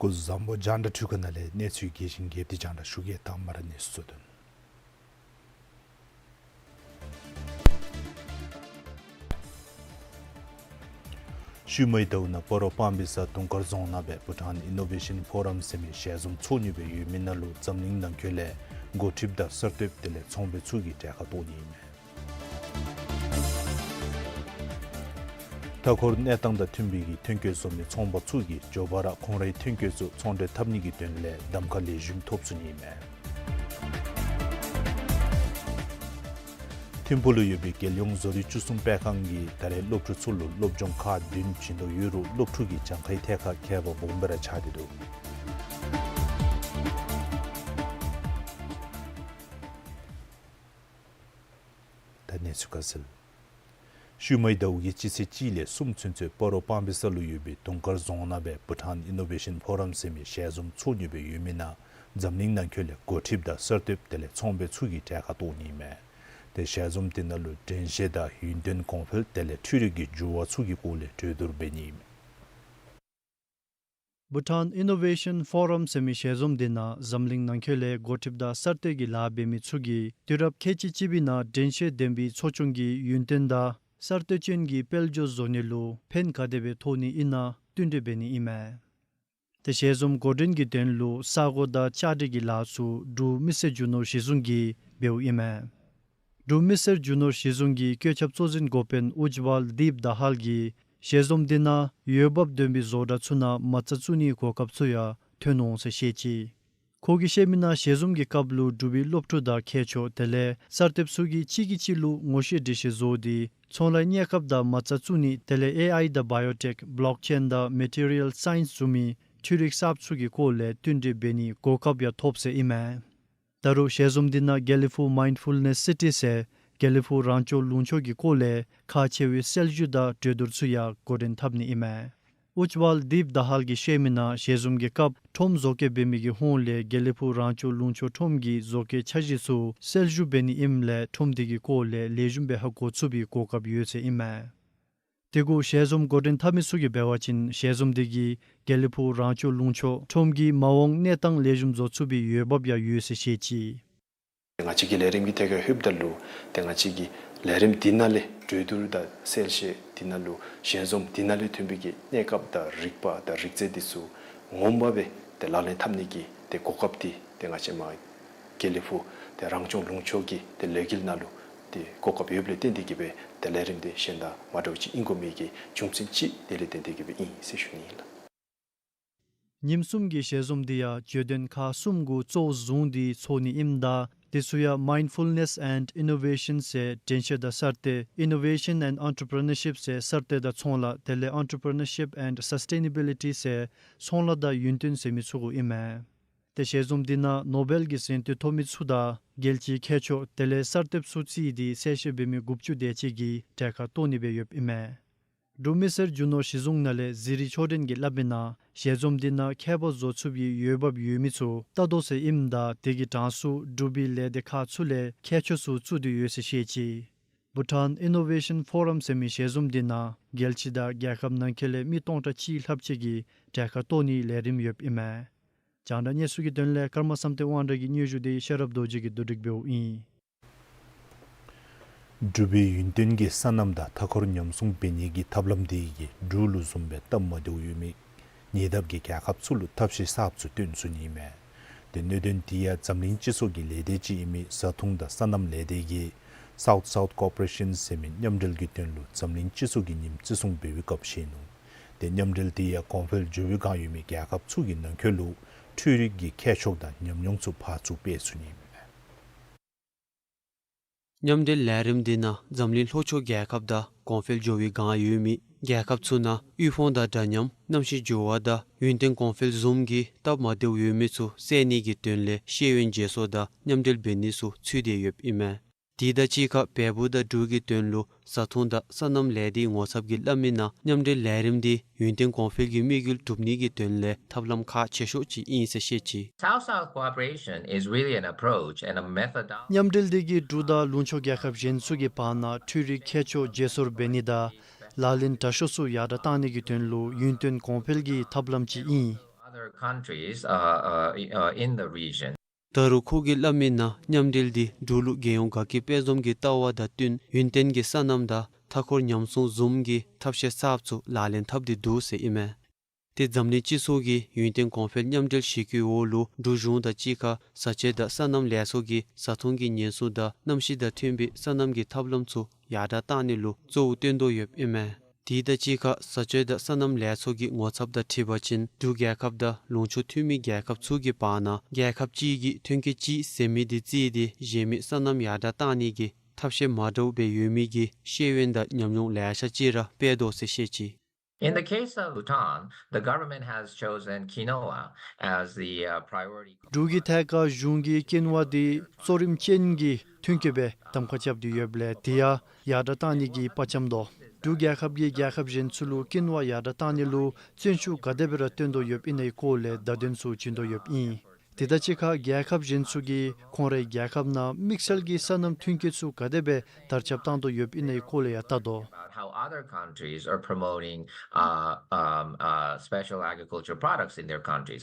སྐུ་གཟུགས་བཟང་པོ། རྒྱང་བསྒྲགས་འཕྲུལ་ཁང་ནང་ལས་གནས་ཚུལ་རྒྱས་ཤིང་རྒྱས་པ་འདི་རྒྱང་བསྒྲགས་ཞུ་གེ། དང་པ་ར་གནས་ཚུལ་གཙོ་དོན། ཤུལ་མའི་ཟླཝ་ནང་སྤ་རོ་སྤང་སྦིས་ས་དུང་དཀར་རྫོང་ནང་སྦེ་བྷུ་ཊཱན་ཨི་ནོ་ཝེ་ཤཱན་ཕོ་རམ་ཟེར་མི་ཞལ་འཛོམས་ཚོགས་ནི་སྦེ་ཡོད་མི་ནང་ལུ་འཛམ་གླིང་ནང་འཁོད་ལས་འགོ་ཁྲིདཔ་དང་གསར་གཏོདཔ་དེ་ལས་ཚོང་པ་ཚུ་གིས་གྲལ་ཁར་གཏོགས་ནི་ཨིན་མས། མཐའ་འཁོར་གནས་སྟངས་དང་མཐུན་པའི་གི་ཐོན་སྐྱེད་བཟོ་མི་ཚོང་པ་ཚུ་གིས་མགྱོགས་པ་ར་ཁོང་རའི་ཐོན་སྐྱེད་ཚུ་ཚོང་འབྲེལ་འཐབ་ནི་གི་དོན་ལས་གདམ་ཁ་ལེགས་ཤོམ་ཐོབ་ཚུགས་ནི་ཨིན་མས། ཐིམ་ཕུག་ལུ་ཡོད་པའི་རྒྱལ་ཡོངས་བཟོ་རིག་བཅུ་གསུམ་སྤེལ་ཁང་གིས་ད་རེས་སློབ་ཕྲུག་ཚུ་ལུ་སློབ་སྦྱོང་ཁག་བདུན་བྱིན་དོ་ཡོད་རུང་སློབ་ཕྲུག་གི་གྱངས་ཁ་ཐད་ཁར་ཁྱད་པར་སྦོམ་སྦེ་ར་ཆགས་ཏེ་འདུག། ད་གནས་ཚུལ་ཁ་གསལ། ཤུལ་མའི་ཟླཝ་གི་སྤྱི་ཚེས་གཅིག་ལས་གསུམ་ཚུན་ཚོད་སྤ་རོ་སྤང་སྦིས་ས་ལུ་ཡོད་པའི་དུང་དཀར་རྫོང་ནང་སྦེ་བྷུ་ཊཱན་ཨི་ནོ་ཝེ་ཤཱན་ཕོ་རམ་ཟེར་མི་ཞལ་འཛོམས་ཚོགས་ནི་སྦེ་ཡོད་མི་ནང་འཛམ་གླིང་ནང་འཁོད་ལས་འགོ་ཁྲིདཔ་དང་གསར་གཏོདཔ་དེ་ལས་ཚོང་པ་ཚུ་གིས་གྲལ་ཁར་གཏོགས་ནི་ཨིན་མས། ཏེ་ཞལ་འཛོམས་དེ་ནང་ལུ་དྲན་ཤེས་དང་ཡུན་བརྟན་གོང་འཕེལ་དེ་ལས་འཕྲུལ་རིག་གི་འགྱུར་བ་ཚུ་གི་སྐོར་ལས་གྲོས་བསྡུར་འབད་ནི་ཨིན་མས། བྷུ་ཊཱན་ཨི་ནོ་ཝེ་ཤཱན་ཕོ་རམ་ཟེར་མི་ཞལ་འཛོམས་དེ་ནང་འཛམ་གླིང་ནང་འཁོད་ལས་འགོ་ཁྲིདཔ་དང་གསར་གཏོད་ཀྱི་ལཱ་འབད་མི་ཚུ་གིས་དུས་རབས་ཁལ་གཅིག་གཅིག་པའི་ནང་དྲན་ཤེས་ལྡན་པའི་ཚོ་ཆུང་གི་ཡུན་བརྟན་དང་གསར་གཏོད་ཅན་གྱི་དཔལ་འབྱོར་བཟོ་ནི་ལུ་ཕན་ག་དེ་སྦེ་ཐོགས་ནི་ཨིན་ན་བསྟུན་གྲོས་འབད་ནི་ཨིན་མས། ཏེ་ཞལ་འཛོམས་འགོ་འདྲེན་གྱི་དོན་ལུ་ས་སྒོ་དང་ལྕགས་དྲི་གི་ལཱ་ཚུ་འབྲུག་མི་སེར་རྒྱུ་ནོར་གཞི་བཟུང་གིས་འབདཝ་ཨིན་མས། འབྲུག་མི་སེར་རྒྱུ་ནོར་གཞི་བཟུང་གི་བཀོད་ཁྱབ་གཙོ་འཛིན་འགོ་དཔོན་ཨུཇ་ཝཱལ་དིབ་དཱ་ཧཱལ་གྱིས་ཞལ་འཛོམས་དེ་ནང་འོས་འབབ་ལྡན་པའི་བཟོ་གྲྭ་ཚུ་ནང་མ་རྩ་བཙུགས་ནིའི་གོ་སྐབས་ཚུ་ཡང་ཐོན་འོང་ཟེར་བཤད་ཅི། ཁོ་གིས་བཤད་མི་ནང་ཞལ་འཛོམས་ཀྱི་སྐབས་ལུ་འབྲུག་པའི་སློབ་ཕྲུག་དང་མཁས་མཆོག་དེ་ལས་གསར་གཏོདཔ་ཚུ་གིས་གཅིག་གིས་གཅིག་ལུ་ངོ་ཤེས་འདྲིས་ཤེས་བཟོ་སྟེ་ཚོང་ལཱའི་གནས་སྐབས་དང་མ་རྩ་བཙུགས་ནི་དེ་ལས་ཨེ་ཨའི་དང་བཱ་ཡོ་ཊེཀ་བི་ལོག་ཅེན་དང་མེ་ཊི་རི་ཡཱལ་སའིནསི་བཟུམ་མའི་འཕྲུལ་རིག་གསརཔ་ཚུ་གི་སྐོར་ལས་བསྟུན་གྲོས་འབད་ནིའི་གོ་སྐབས་ཡང་ཐོབ་ཟེར་ཨིན་མས། ད་རུང་ཞལ་འཛོམས་དེ་ནང་དགེ་ལེགས་ཕུག་མའིནཌ་ཕུལ་ནེསི་སི་ཊི་ཟེར་དགེ་ལེགས་ཕུག་རང་སྐྱོང་ལུང་ཕྱོགས་ཀྱི་སྐོར་ལས་ཁག་ཆེ་བའི་གསལ་ཞུ་དང་གྲོས་བསྡུར་ཚུ་ཡང་འགོ་འདྲེན་འཐབ་ནི་ཨིན་མས། ཨུཇ་ཝཱལ་དིབ་དཱ་ཧཱལ་གྱིས་བཤད་མི་ནང་ཞལ་འཛོམས་ཀྱི་སྐབས་ཁྲོམ་བཟོ་བཀོད་འབད་མི་གི་ཧོངས་ལས་དགེ་ལེགས་ཕུག་རང་སྐྱོང་ལུང་ཕྱོགས་ཁྲོམ་གྱི་བཟོ་བཀོད་འཆར་གཞི་ཚུ་གསལ་ཞུ་འབད་ནི་ཨིནམ་ལས་ཁྲོམ་དེ་གི་སྐོར་ལས་ལེགས་ཤོམ་སྦེ་ཧ་གོ་ཚུགས་པའི་གོ་སྐབས་ཡོད་ཟེར་ཨིན་མས། དེ་གུ་ཞལ་འཛོམས་འགོ་འདྲེན་འཐབ་མི་ཚུ་གིས་འབད་བ་ཅིན་ཞལ་འཛོམས་དེ་གིས་དགེ་ལེགས་ཕུག་རང་སྐྱོང་ལུང་ཕྱོགས་ཁྲོམ་གྱི་མ་འོངས་གནས་སྟངས་ལེགས་ཤོམ་བཟོ་ཚུགས་པའི་འོས་འབབ་ཡང་ཡོད་ཟེར་བཤད་ཅི། ང་བཅས་ཀྱི་ལས་རིམ་གྱི་ཐད་ཁར་ལྷོདཔ་ད་ལུ་ཏེ་ང་བཅས་ཀྱི་ལས་རིམ་འདི་ནང་ལས་གྲོས་བསྡུར་དང་གསལ་བཤད་འདི་ནང་ལུ་ཞལ་འཛོམས་འདི་ནང་ལས་ཐོན་པའི་གི་གནས་སྐབས་དང་རིག་པ་དང་རིག་རྩལ་འདི་ཚུ་ངོ་མ་སྦེ་ཏེ་ལག་ལེན་འཐབ་ནི་གི་ཏེ་གོ་སྐབས་འདི་ཏེ་ང་བཅས་མ་དགེ་ལེགས་ཕུག་ཏེ་རང་སྐྱོང་ལུང་ཕྱོགས་ཀྱི་ཏེ་ལས་འགུལ་ནང་ལུ་ཏེ་གོ་སྐབས་ཡོདཔ་ལས་བརྟེན་ཏེ་གིས་སྦེ་ཏེ་ལས་རིམ་འདི་གཞན་དང་མ་འདྲཝ་ཅིག་ཨིན་དགོ་མི་གི་རྒྱུ་མཚན་ཅིག་དེ་ལས་བརྟེན་ཏེ་གིས་སྦེ་ཨིན་ཟེར་ཞུ་ནི་ཨིན་ལགས། ཉིནམ་གསུམ་གྱི་ཞལ་འཛོམས་འདི་ཡང་བརྗོད་དོན་ཁག་གསུམ་གུ་གཙོ་བོ་བཟུང་སྟེ་ཚོགས་ནི་ཨིནམ་ད་དེ་ཚུ་ཡང་མའིནཌ་ཕུལ་ནེསི་ཨེནཌ་ཨི་ནོ་ཝེ་ཤཱན་ཟེར་དྲན་ཤེས་དང་གསར་གཏོད། ཨི་ནོ་ཝེ་ཤཱན་ཨེནཌ་ཨེན་ཊི་པི་རི་ནར་ཤིཔ་ཟེར་གསར་གཏོད་དང་ཚོང་ལཱ། དེ་ལས་ཨེནཊ་པི་རི་ནར་ཤིཔ་ཨེནཌ་སཱསི་ཊེ་ནེ་བི་ལི་ཊི་ཟེར་ཚོང་ལཱ་དང་ཡུན་བརྟན་ཟེར་མི་ཚུ་གུ་ཨིན་མས། ཏེ་ཞལ་འཛོམས་འདི་ནང་ནོ་བེལ་གྱི་གཟེངས་བསྟོད་ཐོབ་མི་ཚུ་དང་རྒྱལ་སྤྱིའི་མཁས་མཆོག་དེ་ལས་གསར་གཏོདཔ་ཚུ་བརྩིས་ཏེ་གསལ་བཤད་འབད་མི་དགུ་བཅུ་དེ་ཅིག་གིས་གྲལ་ཁར་གཏོགས་ནི་སྦེ་ཡོདཔ་ཨིན་མས། འབྲུག་མི་སེར་རྒྱུ་ནོར་གཞི་བཟུང་ནང་ལས་གཟིགས་རིས་ཆོས་སྒྲོན་གྱིས་སླབ་མི་ནང་ཞལ་འཛོམས་འདི་ནང་ཁྱད་པར་བཟོ་ཚུགས་པའི་འོས་འབབ་ཡོད་མི་ཚུ་ལྟ་དོ་ཟེར་ཨིནམ་ད་དེ་གི་གྲངས་སུ་འབྲུག་པའི་ལས་སྡེ་ཁག་ཚུ་ལས་མཁས་མཆོག་ཚུ་བཙུགས་ཏེ་ཡོད་ཟེར་བཤད་ཅི། བྷུ་ཊཱན་ཨི་ནོ་ཝེ་ཤཱན་ཕོ་རམ་ཟེར་མི་ཞལ་འཛོམས་འདི་ནང་རྒྱལ་སྤྱི་དང་རྒྱལ་ཁབ་ནང་འཁོད་ལས་མི་སྟོང་ཕྲག་གཅིག་ལྷགཔ་ཅིག་གིས་གྲལ་ཁར་གཏོགས་ནིའི་ལས་རིམ་ཡོདཔ་ཨིན་མས། རྒྱང་བསྒྲགས་གནས་ཚུལ་གྱི་དོན་ལས་ཀརྨ་བསམ་གཏན་དབང་གྲགས་ཀྱི་སྙན་ཞུ་འདི་ཤེས་རབ་རྡོ་རྗེ་གིས་བསྡུ་སྒྲིག་འབདཝ་ཨིན། འབྲུག་པའི་ཡུན་བརྟན་གྱི་སོ་ནམ་དང་མཐའ་འཁོར་ཉམས་སྲུང་འབད་ནིའི་ཐབས་ལམ་དེ་གིས་འབྲུག་ལུ་བཟུམ་སྦེ་སྟབས་མ་བདེཝ་ཡོད་མི་ཉེ་འདབས་ཀྱི་རྒྱལ་ཁབ་ཚུ་ལུ་ཐབས་ཤེས་གསརཔ་ཚུ་སྟོན་ཚུགས་ནི་ཨིན་མས། ཏེ་གནད་དོན་དེ་ཡང་འཛམ་གླིང་སྤྱི་ཚོགས་ཀྱི་ལས་སྡེ་ཅིག་ཨིན་མི་བཟའ་འཐུང་དང་སོ་ནམ་ལས་སྡེ་གིས་South South Cooperation ཟེར་མི་མཉམ་འབྲེལ་གྱི་དོན་ལུ་འཛམ་གླིང་སྤྱི་ཚོགས་ཀྱི་ཉིནམ་བརྩི་སྲུང་འབད་བའི་སྐབས་བཤད་ནུག། ཏེ་མཉམ་འབྲེལ་དེ་ཡང་གོང་འཕེལ་འགྱོ་བའི་བསྒང་ཡོད་མི་རྒྱལ་ཁབ་ཚུ་གི་ནང་འཁོད་ལུ་འཕྲུལ་རིག་གི་ཁྱད་ཆོས་དང་ཉམས་མྱོང་ཚུ་ཕར་ཚུར་སྤེལ་ཚུགས་ནི་ཨིན་མས། མཉམ་འབྲེལ་ལས་རིམ་འདི་ནང་འཛམ་གླིང་ལྷོ་ཕྱོགས་རྒྱལ་ཁབ་དང་གོང་འཕེལ་འགྱོ་བའི་བསྒང་ཡོད་མི་རྒྱལ་ཁབ་ཚུ་ནང་དབུལ་ཕོངས་དང་འདྲ་མཉམ་གནམ་གཤིས་འགྱུར་བ་དང་ཡུན་བརྟན་གོང་འཕེལ་བཟུམ་གྱི་སྟབས་མ་བདེཝ་ཡོད་མི་ཚུ་སེལ་ནིའི་དོན་ལས་ཤེས་ཡོན་བརྗེ་སོར་དང་མཉམ་འབྲེལ་འབད་ནི་ཚུ་ཚུད་དེ་ཡོདཔ་ཨིན་མས། དེ་དང་གཅིག་ཁར་བལ་པོ་དང་འབྲུག་གི་དོན་ལུ་བཟའ་འཐུང་དང་སོ་ནམ་ལས་སྡེའི་ངོ་ཚབ་ཀྱིས་སླབ་མི་ནང་མཉམ་འབྲེལ་ལས་རིམ་འདི་ཡུན་བརྟན་གོང་འཕེལ་གྱི་དམིགས་ཡུལ་སྒྲུབ་ནིའི་དོན་ལས་ཐབས་ལམ་ཁག་ཆེ་ཤོས་ཅིག་ཨིན་ཟེར་བཤད་ཅི། South-South cooperation is really an approach and a methodology. མཉམ་འབྲེལ་འདི་གིས་འབྲུག་དང་ལུང་ཕྱོགས་རྒྱལ་ཁབ་གཞན་ཚུ་གི་བར་ན་འཕྲུལ་རིག་ཁྱད་ཆོས་བརྗེ་སོར་འབད་ནི་དང་ལག་ལེན་དྲག་ཤོས་ཚུ་ཡར་དྲགས་བཏང་ནིའི་དོན་ལུ་ཡུན་བརྟན་གོང་འཕེལ་གྱི་ཐབས་ལམ་ཅིག་ཨིན། Other countries, uh, uh, uh, in the region. ད་རུང་ཁོ་གིས་སླབ་མི་ནང་མཉམ་འབྲེལ་འདི་འབྲུག་ལུ་རྒྱལ་ཡོངས་དགའ་སྐྱིད་དཔལ་འཛོམས་ཀྱི་ལྟ་བ་དང་བསྟུན་ཡུན་བརྟན་གྱི་སོ་ནམ་དང་མཐའ་འཁོར་ཉམས་སྲུང་བཟུམ་གྱི་ཐབས་ཤེས་གསརཔ་ཚུ་ལག་ལེན་འཐབ་སྟེ་འདུག་ཟེར་ཨིན་མས། ཏེ་འཛམ་གླིང་སྤྱི་ཚོགས་ཀྱི་ཡུན་བརྟན་གོང་འཕེལ་མཉམ་འབྲེལ་གཞི་བཀོད་འོག་ལུ་འབྲུག་གཞུང་དང་གཅིག་ཁར་བཟའ་སྤྱོད་དང་སོ་ནམ་ལས་ཚོགས་ཀྱིས་བཟའ་འཐུང་གི་ཉེན་སྲུང་དང་གནམ་གཤིས་དང་མཐུན་པའི་སོ་ནམ་གྱི་ཐབས་ལམ་ཚུ་ཡར་དྲགས་བཏང་ནི་ལུ་གཙོ་བོ་བཏོན་དོ་ཡོདཔ་ཨིན་མས། དེ་དང་གཅིག་ཁར་བཟའ་སྤྱོད་དང་སོ་ནམ་ལས་ཚོགས་ཀྱི་ངོ་ཚབ་དང་འཁྲིལ་བ་ཅིན་འབྲུག་རྒྱལ་ཁབ་དང་ལུང་ཕྱོགས་འཐུས་མི་རྒྱལ་ཁབ་ཚུ་གི་བར་ན་རྒྱལ་ཁབ་གཅིག་གིས་ཐོན་སྐྱེད་གཅིག་ཟེར་མི་འདི་བརྩིས་ཏེ་གཞན་མི་སོ་ནམ་ཡར་དྲགས་བཏང་ནིའི་ཐབས་ཤེས་མ་འདྲཝ་སྦེ་ཡོད་མི་གི་ཤེས་ཡོན་དང་ཉམས་མྱོང་ལེ་ཤ་ཅིག་ར་སྤེལ་དོ་ཟེར་བཤད་ཅི། In the case of Bhutan, the government has chosen quinoa as the, uh, priority. འབྲུག་གི་ཐད་ཁར་གཞུང་གིས་ཀིན་ཝ་འདི་གཙོ་རིམ་ཅན་གྱི་ཐོན་སྐྱེད་སྦེ་གདམ་ཁ་རྐྱབ་སྟེ་ཡོདཔ་ལས་དེ་ཡང་ཡར་དྲགས་བཏང་ནིའི་དཔའ་བཅམ་དོ། འབྲུག་རྒྱལ་ཁབ་ཀྱིས་རྒྱལ་ཁབ་གཞན་ཚུ་ལུ་ཀིན་ཝ་ཡར་དྲགས་བཏང་ནི་ལུ་བརྩོན་ཤུགས་ག་དེ་སྦེ་ར་བཏོན་དོ་ཡོདཔ་ཨིན་ནའི་སྐོར་ལས་བརྡ་དོན་ཚུ་བྱིན་དོ་ཡོདཔ་ཨིན། དེ་དང་གཅིག་ཁར་རྒྱལ་ཁབ་གཞན་ཚུ་གིས་ཁོང་རའི་རྒྱལ་ཁབ་ནང་དམིགས་བསལ་གྱི་སོ་ནམ་ཐོན་སྐྱེད་ཚུ་ག་དེ་སྦེ་དར་ཁྱབ་བཏང་དོ་ཡོདཔ་ཨིན་ནའི་སྐོར་ལས་ཡང་བལྟ་དོ། About how other countries are promoting, uh, um, uh, special agriculture products in their countries.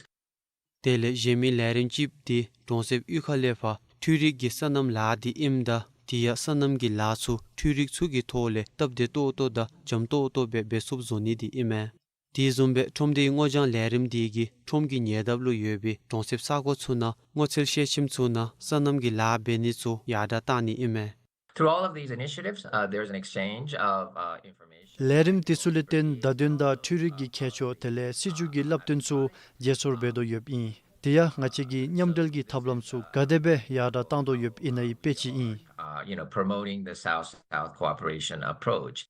དེ་ལས་གཞན་མི་ལས་རིམ་གཅིག་འདི་གྲོང་གསེབ་གཡུས་ཁ་ལས་ཕར་འཕྲུལ་རིག་གི་སོ་ནམ་ལཱ་འདི་ཨིནམ་ད་དེ་ཡང་སོ་ནམ་གྱི་ལཱ་ཚུ་འཕྲུལ་རིག་ཚུ་གི་ཐོག་ལས་སྟབས་བདེ་ཏོག་ཏོ་དང་འཇམ་ཏོག་ཏོ་སྦེ་འབད་ཚུགསཔ་བཟོ་ནི་འདི་ཨིན་མས། དེ་བཟུམ་སྦེ་ཁྲོམ་སྡེའི་སྔོ་ལྗང་ལས་རིམ་འདི་གིས་ཁྲོམ་གྱི་ཉེ་འདབས་ལུ་ཡོད་པའི་གྲོང་གསེབ་ས་གོ་ཚུ་ནང་སྔོ་ཚལ་ཤེལ་ཆེམ་ཚུ་ནང་སོ་ནམ་གྱི་ལཱ་འབད་ནི་ཚུ་ཡར་དྲགས་བཏང་ནི་ཨིན་མས། Through all of these initiatives, uh, there's an exchange of, uh, information. ལས་རིམ་དེ་ཚུ་ལས་བརྟེན་བརྡ་དོན་དང་འཕྲུལ་རིག་གི་ཁྱད་ཆོས་དེ་ལས་སྲིད་བྱུས་ཀྱི་བསླབ་སྟོན་ཚུ་བརྗེ་སོར་འབད་དོ་ཡོདཔ་ཨིན། དེ་ཡང་ང་བཅས་ཀྱིས་མཉམ་འབྲེལ་གྱི་ཐབས་ལམ་ཚུ་ག་དེ་སྦེ་ཡར་དྲགས་བཏང་དོ་ཡོདཔ་ཨིན་ནའི་དཔེ་ཅིག་ཨིན། Uh, you know, promoting the South-South cooperation approach.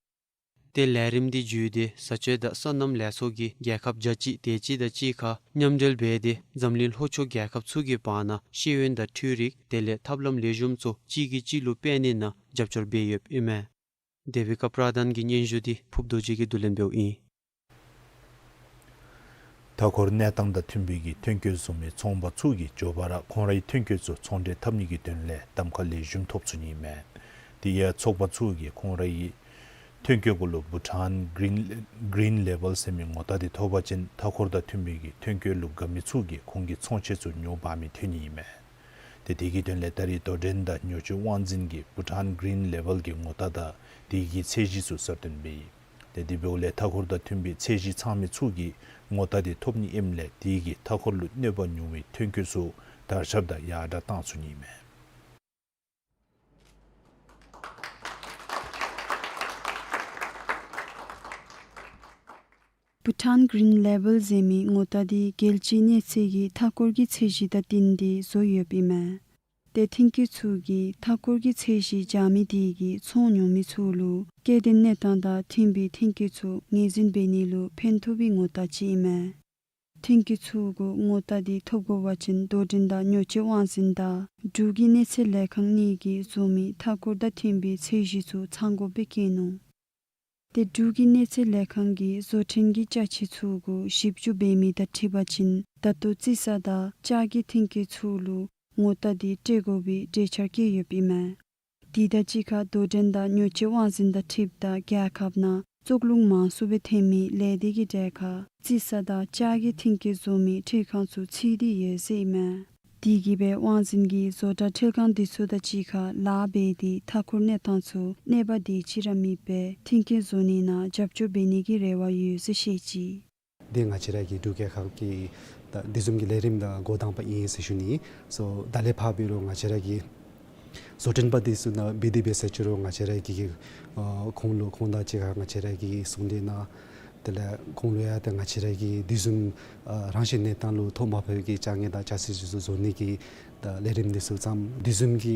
ཏེ་ལས་རིམ་འདི་བརྒྱུད་དེ་བཟའ་སྤྱོད་དང་སོ་ནམ་ལས་ཚོགས་ཀྱིས་རྒྱལ་ཁབ་བརྒྱ་ཅིག་དེ་ཅིག་དང་གཅིག་ཁར་མཉམ་འབྲེལ་འབད་དེ་འཛམ་གླིང་ལྷོ་ཕྱོགས་རྒྱལ་ཁབ་ཚུ་གི་བར་ན་ཤེས་ཡོན་དང་འཕྲུལ་རིག་དེ་ལས་ཐབས་ལམ་ལེགས་ཤོམ་ཚུ་གཅིག་གིས་གཅིག་ལུ་སྤེལ་ནི་ནང་རྒྱབ་སྐྱོར་འབད་ཡོདཔ་ཨིན་མས། དེ་བི་ཀ་པྲ་དཱན་གྱི་སྙན་ཞུ་འདི་ཕུབ་རྡོ་རྗེ་གིས་བསྡུ་ལེན་འབདཝ་ཨིན། མཐའ་འཁོར་གནས་སྟངས་དང་མཐུན་པའི་གི་ཐོན་སྐྱེད་བཟོ་མི་ཚོང་པ་ཚུ་གིས་མགྱོགས་པ་ར་ཁོང་རའི་ཐོན་སྐྱེད་ཚུ་ཚོང་འབྲེལ་འཐབ་ནི་གི་དོན་ལས་གདམ་ཁ་ལེགས་ཤོམ་ཐོབ་ཚུགས་ནི་མས། དེ་ཡང་ཚོགས་པ་ཚུ་གིས་ཁོང་རའི་ཐོན་སྐྱེད་གུ་ལུ་བྷུ་ཊཱན་གིརིན་གིརིན་ལེ་བཱལ་ཟེར་མི་ངོ་རྟགས་འདི་ཐོབ་པ་ཅིན་མཐའ་འཁོར་དང་མཐུན་པའི་གི་ཐོན་སྐྱེད་ལུ་དགའ་མི་ཚུ་གིས་ཁོང་གི་ཚོང་ཆས་ཚུ་ཉོ་འབག་མི་ཐོན་ནི་ཨིན་མས། ཏེ་དེ་གི་དོན་ལས་ད་རེས་དོ་འགྲན་དང་ཉོ་སྤྱོད་དབང་འཛིན་གྱིས་བྷུ་ཊཱན་གིརིན་ལེ་བཱལ་གྱི་ངོ་རྟགས་དང་དེ་གི་ཚད་གཞི་ཚུ་གསལ་སྟོན་འབད་ཡི། ཏེ་དེ་འབདཝ་ལས་མཐའ་འཁོར་དང་མཐུན་པའི་ཚད་གཞི་ཚང་མི་ཚུ་གིས་ངོ་རྟགས་འདི་ཐོབ་ནི་ཨིནམ་ལས་དེ་གིས་མཐའ་འཁོར་ལུ་གནོད་པ་མྱོང་བའི་ཐོན་སྐྱེད་ཚུ་དར་ཁྱབ་དང་ཡར་དྲགས་བཏང་ཚུགས་ནི་ཨིན་མས། བྷུ་ཊཱན་གིརིན་ལེ་བཱལ་ཟེར་མི་ངོ་རྟགས་འདི་རྒྱལ་སྤྱིའི་གནས་ཚད་ཀྱི་མཐའ་འཁོར་གྱི་ཚད་གཞི་དང་བསྟུན་ཏེ་བཟོ་ཡོདཔ་ཨིན་མས། ཏེ་ཐོན་སྐྱེད་ཚུ་གིས་མཐའ་འཁོར་གྱི་ཚད་གཞི་འཇགས་མི་དེ་གིས་ཚོང་ཉོ་མི་ཚུ་ལུ་སྐྱེ་ལྡན་གནས་སྟངས་དང་མཐུན་པའི་ཐོན་སྐྱེད་ཚུ་ངོས་འཛིན་འབད་ནི་ལུ་ཕན་ཐོགས་པའི་ངོ་རྟགས་ཅིག་ཨིན་མས། ཐོན་སྐྱེད་ཚུ་གུ་ངོ་རྟགས་འདི་ཐོབ་དགོ་པ་ཅིན་དོ་འགྲན་དང་ཉོ་སྤྱོད་དབང་འཛིན་དང་འབྲུག་གི་གནས་ཚད་ལས་ཁང་གཉིས་ཀྱིས་བཟོ་མི་མཐའ་འཁོར་དང་མཐུན་པའི་ཚད་གཞི་ཚུ་ཚང་དགོཔ་སྦེ་བཀོད་ནུག། ཏེ་འབྲུག་གི་གནས་ཚད་ལས་ཁང་གིས་བཟོ་སྐྲུན་གྱི་ཅ་ཆས་ཚུ་གུ་ཞིབ་འཇུག་འབད་མི་དང་འཁྲིལ་བ་ཅིན་ད་ལྟོ་རྩི་ས་དང་ལྕགས་ཀྱི་ཐོན་སྐྱེད་ཚུ་ལུ་ངོ་རྟགས་འདི་སྤྲོད་དགོ་པའི་གྲོས་འཆར་བཀོད་ཡོདཔ་ཨིན་མས། དེ་དང་གཅིག་ཁར་དོ་འགྲན་དང་ཉོ་སྤྱོད་དབང་འཛིན་དང་འཁྲིལཝ་ད་རྒྱལ་ཁབ་ནང་བཙོག་ལུད་མང་སུ་སྦེ་ཐོན་མི་ལས་སྡེ་གི་གྲལ་ཁར་རྩི་ས་དང་ལྕགས་ཀྱི་ཐོན་སྐྱེད་བཟོ་མི་འཕྲུལ་ཁང་ཚུ་ཚུད་དེ་ཡོད་ཟེར་ཨིན་མས། དེ་གིས་སྦེ་དབང་འཛིན་གྱིས་བཟོ་གྲྭ་ཁྲལ་ཁང་འདི་ཚུ་དང་གཅིག་ཁར་ལཱ་འབད་དེ་མཐའ་འཁོར་གནས་སྟངས་ཚུ་གནས་པ་དེ་གཅིག་ར་མེད་པར་མཐུན་རྐྱེན་བཟོ་ནི་ནང་རྒྱབ་སྐྱོར་འབད་ནི་གི་རེ་བ་ཡོད་ཟེར་བཤད་ཅི། འདི་ང་བཅས་ར་གི་འབྲུག་རྒྱལ་ཁབ་ཀྱི་ད་དེ་བཟུམ་གྱི་ལས་རིམ་དང་འགོ་དང་པ་ཨིན་ཟེར་ཞུ་ནི། སོ་ད་ལས་ཕར་འབད་རུང་ང་བཅས་ར་གི་བཟོ་སྐྲུན་པ་འདི་ཚུ་ནང་འབད་དེ་འབད་ཟེར་ཅི་རུང་ང་བཅས་ར་གི་ཨ་ཁོང་ལུ་ཁོང་དང་གཅིག་ཁར་ང་བཅས་ར་གིས་གསུང་དེ་ནང་དེ་ལས་ཁོང་ལུ་ཡང་ཏེ་ང་བཅས་ར་གི་དེ་བཟུམ་ཨ་རང་བཞིན་གནས་སྟངས་ལུ་ཐོགས་མ་ཕོག་གི་དཀའ་ངལ་དང་དཀའ་ཚེགས་ཚུ་བཟོ་ནི་གི་ད་ལས་རིམ་འདི་ཚུ་བརྩམས། དེ་བཟུམ་གྱི་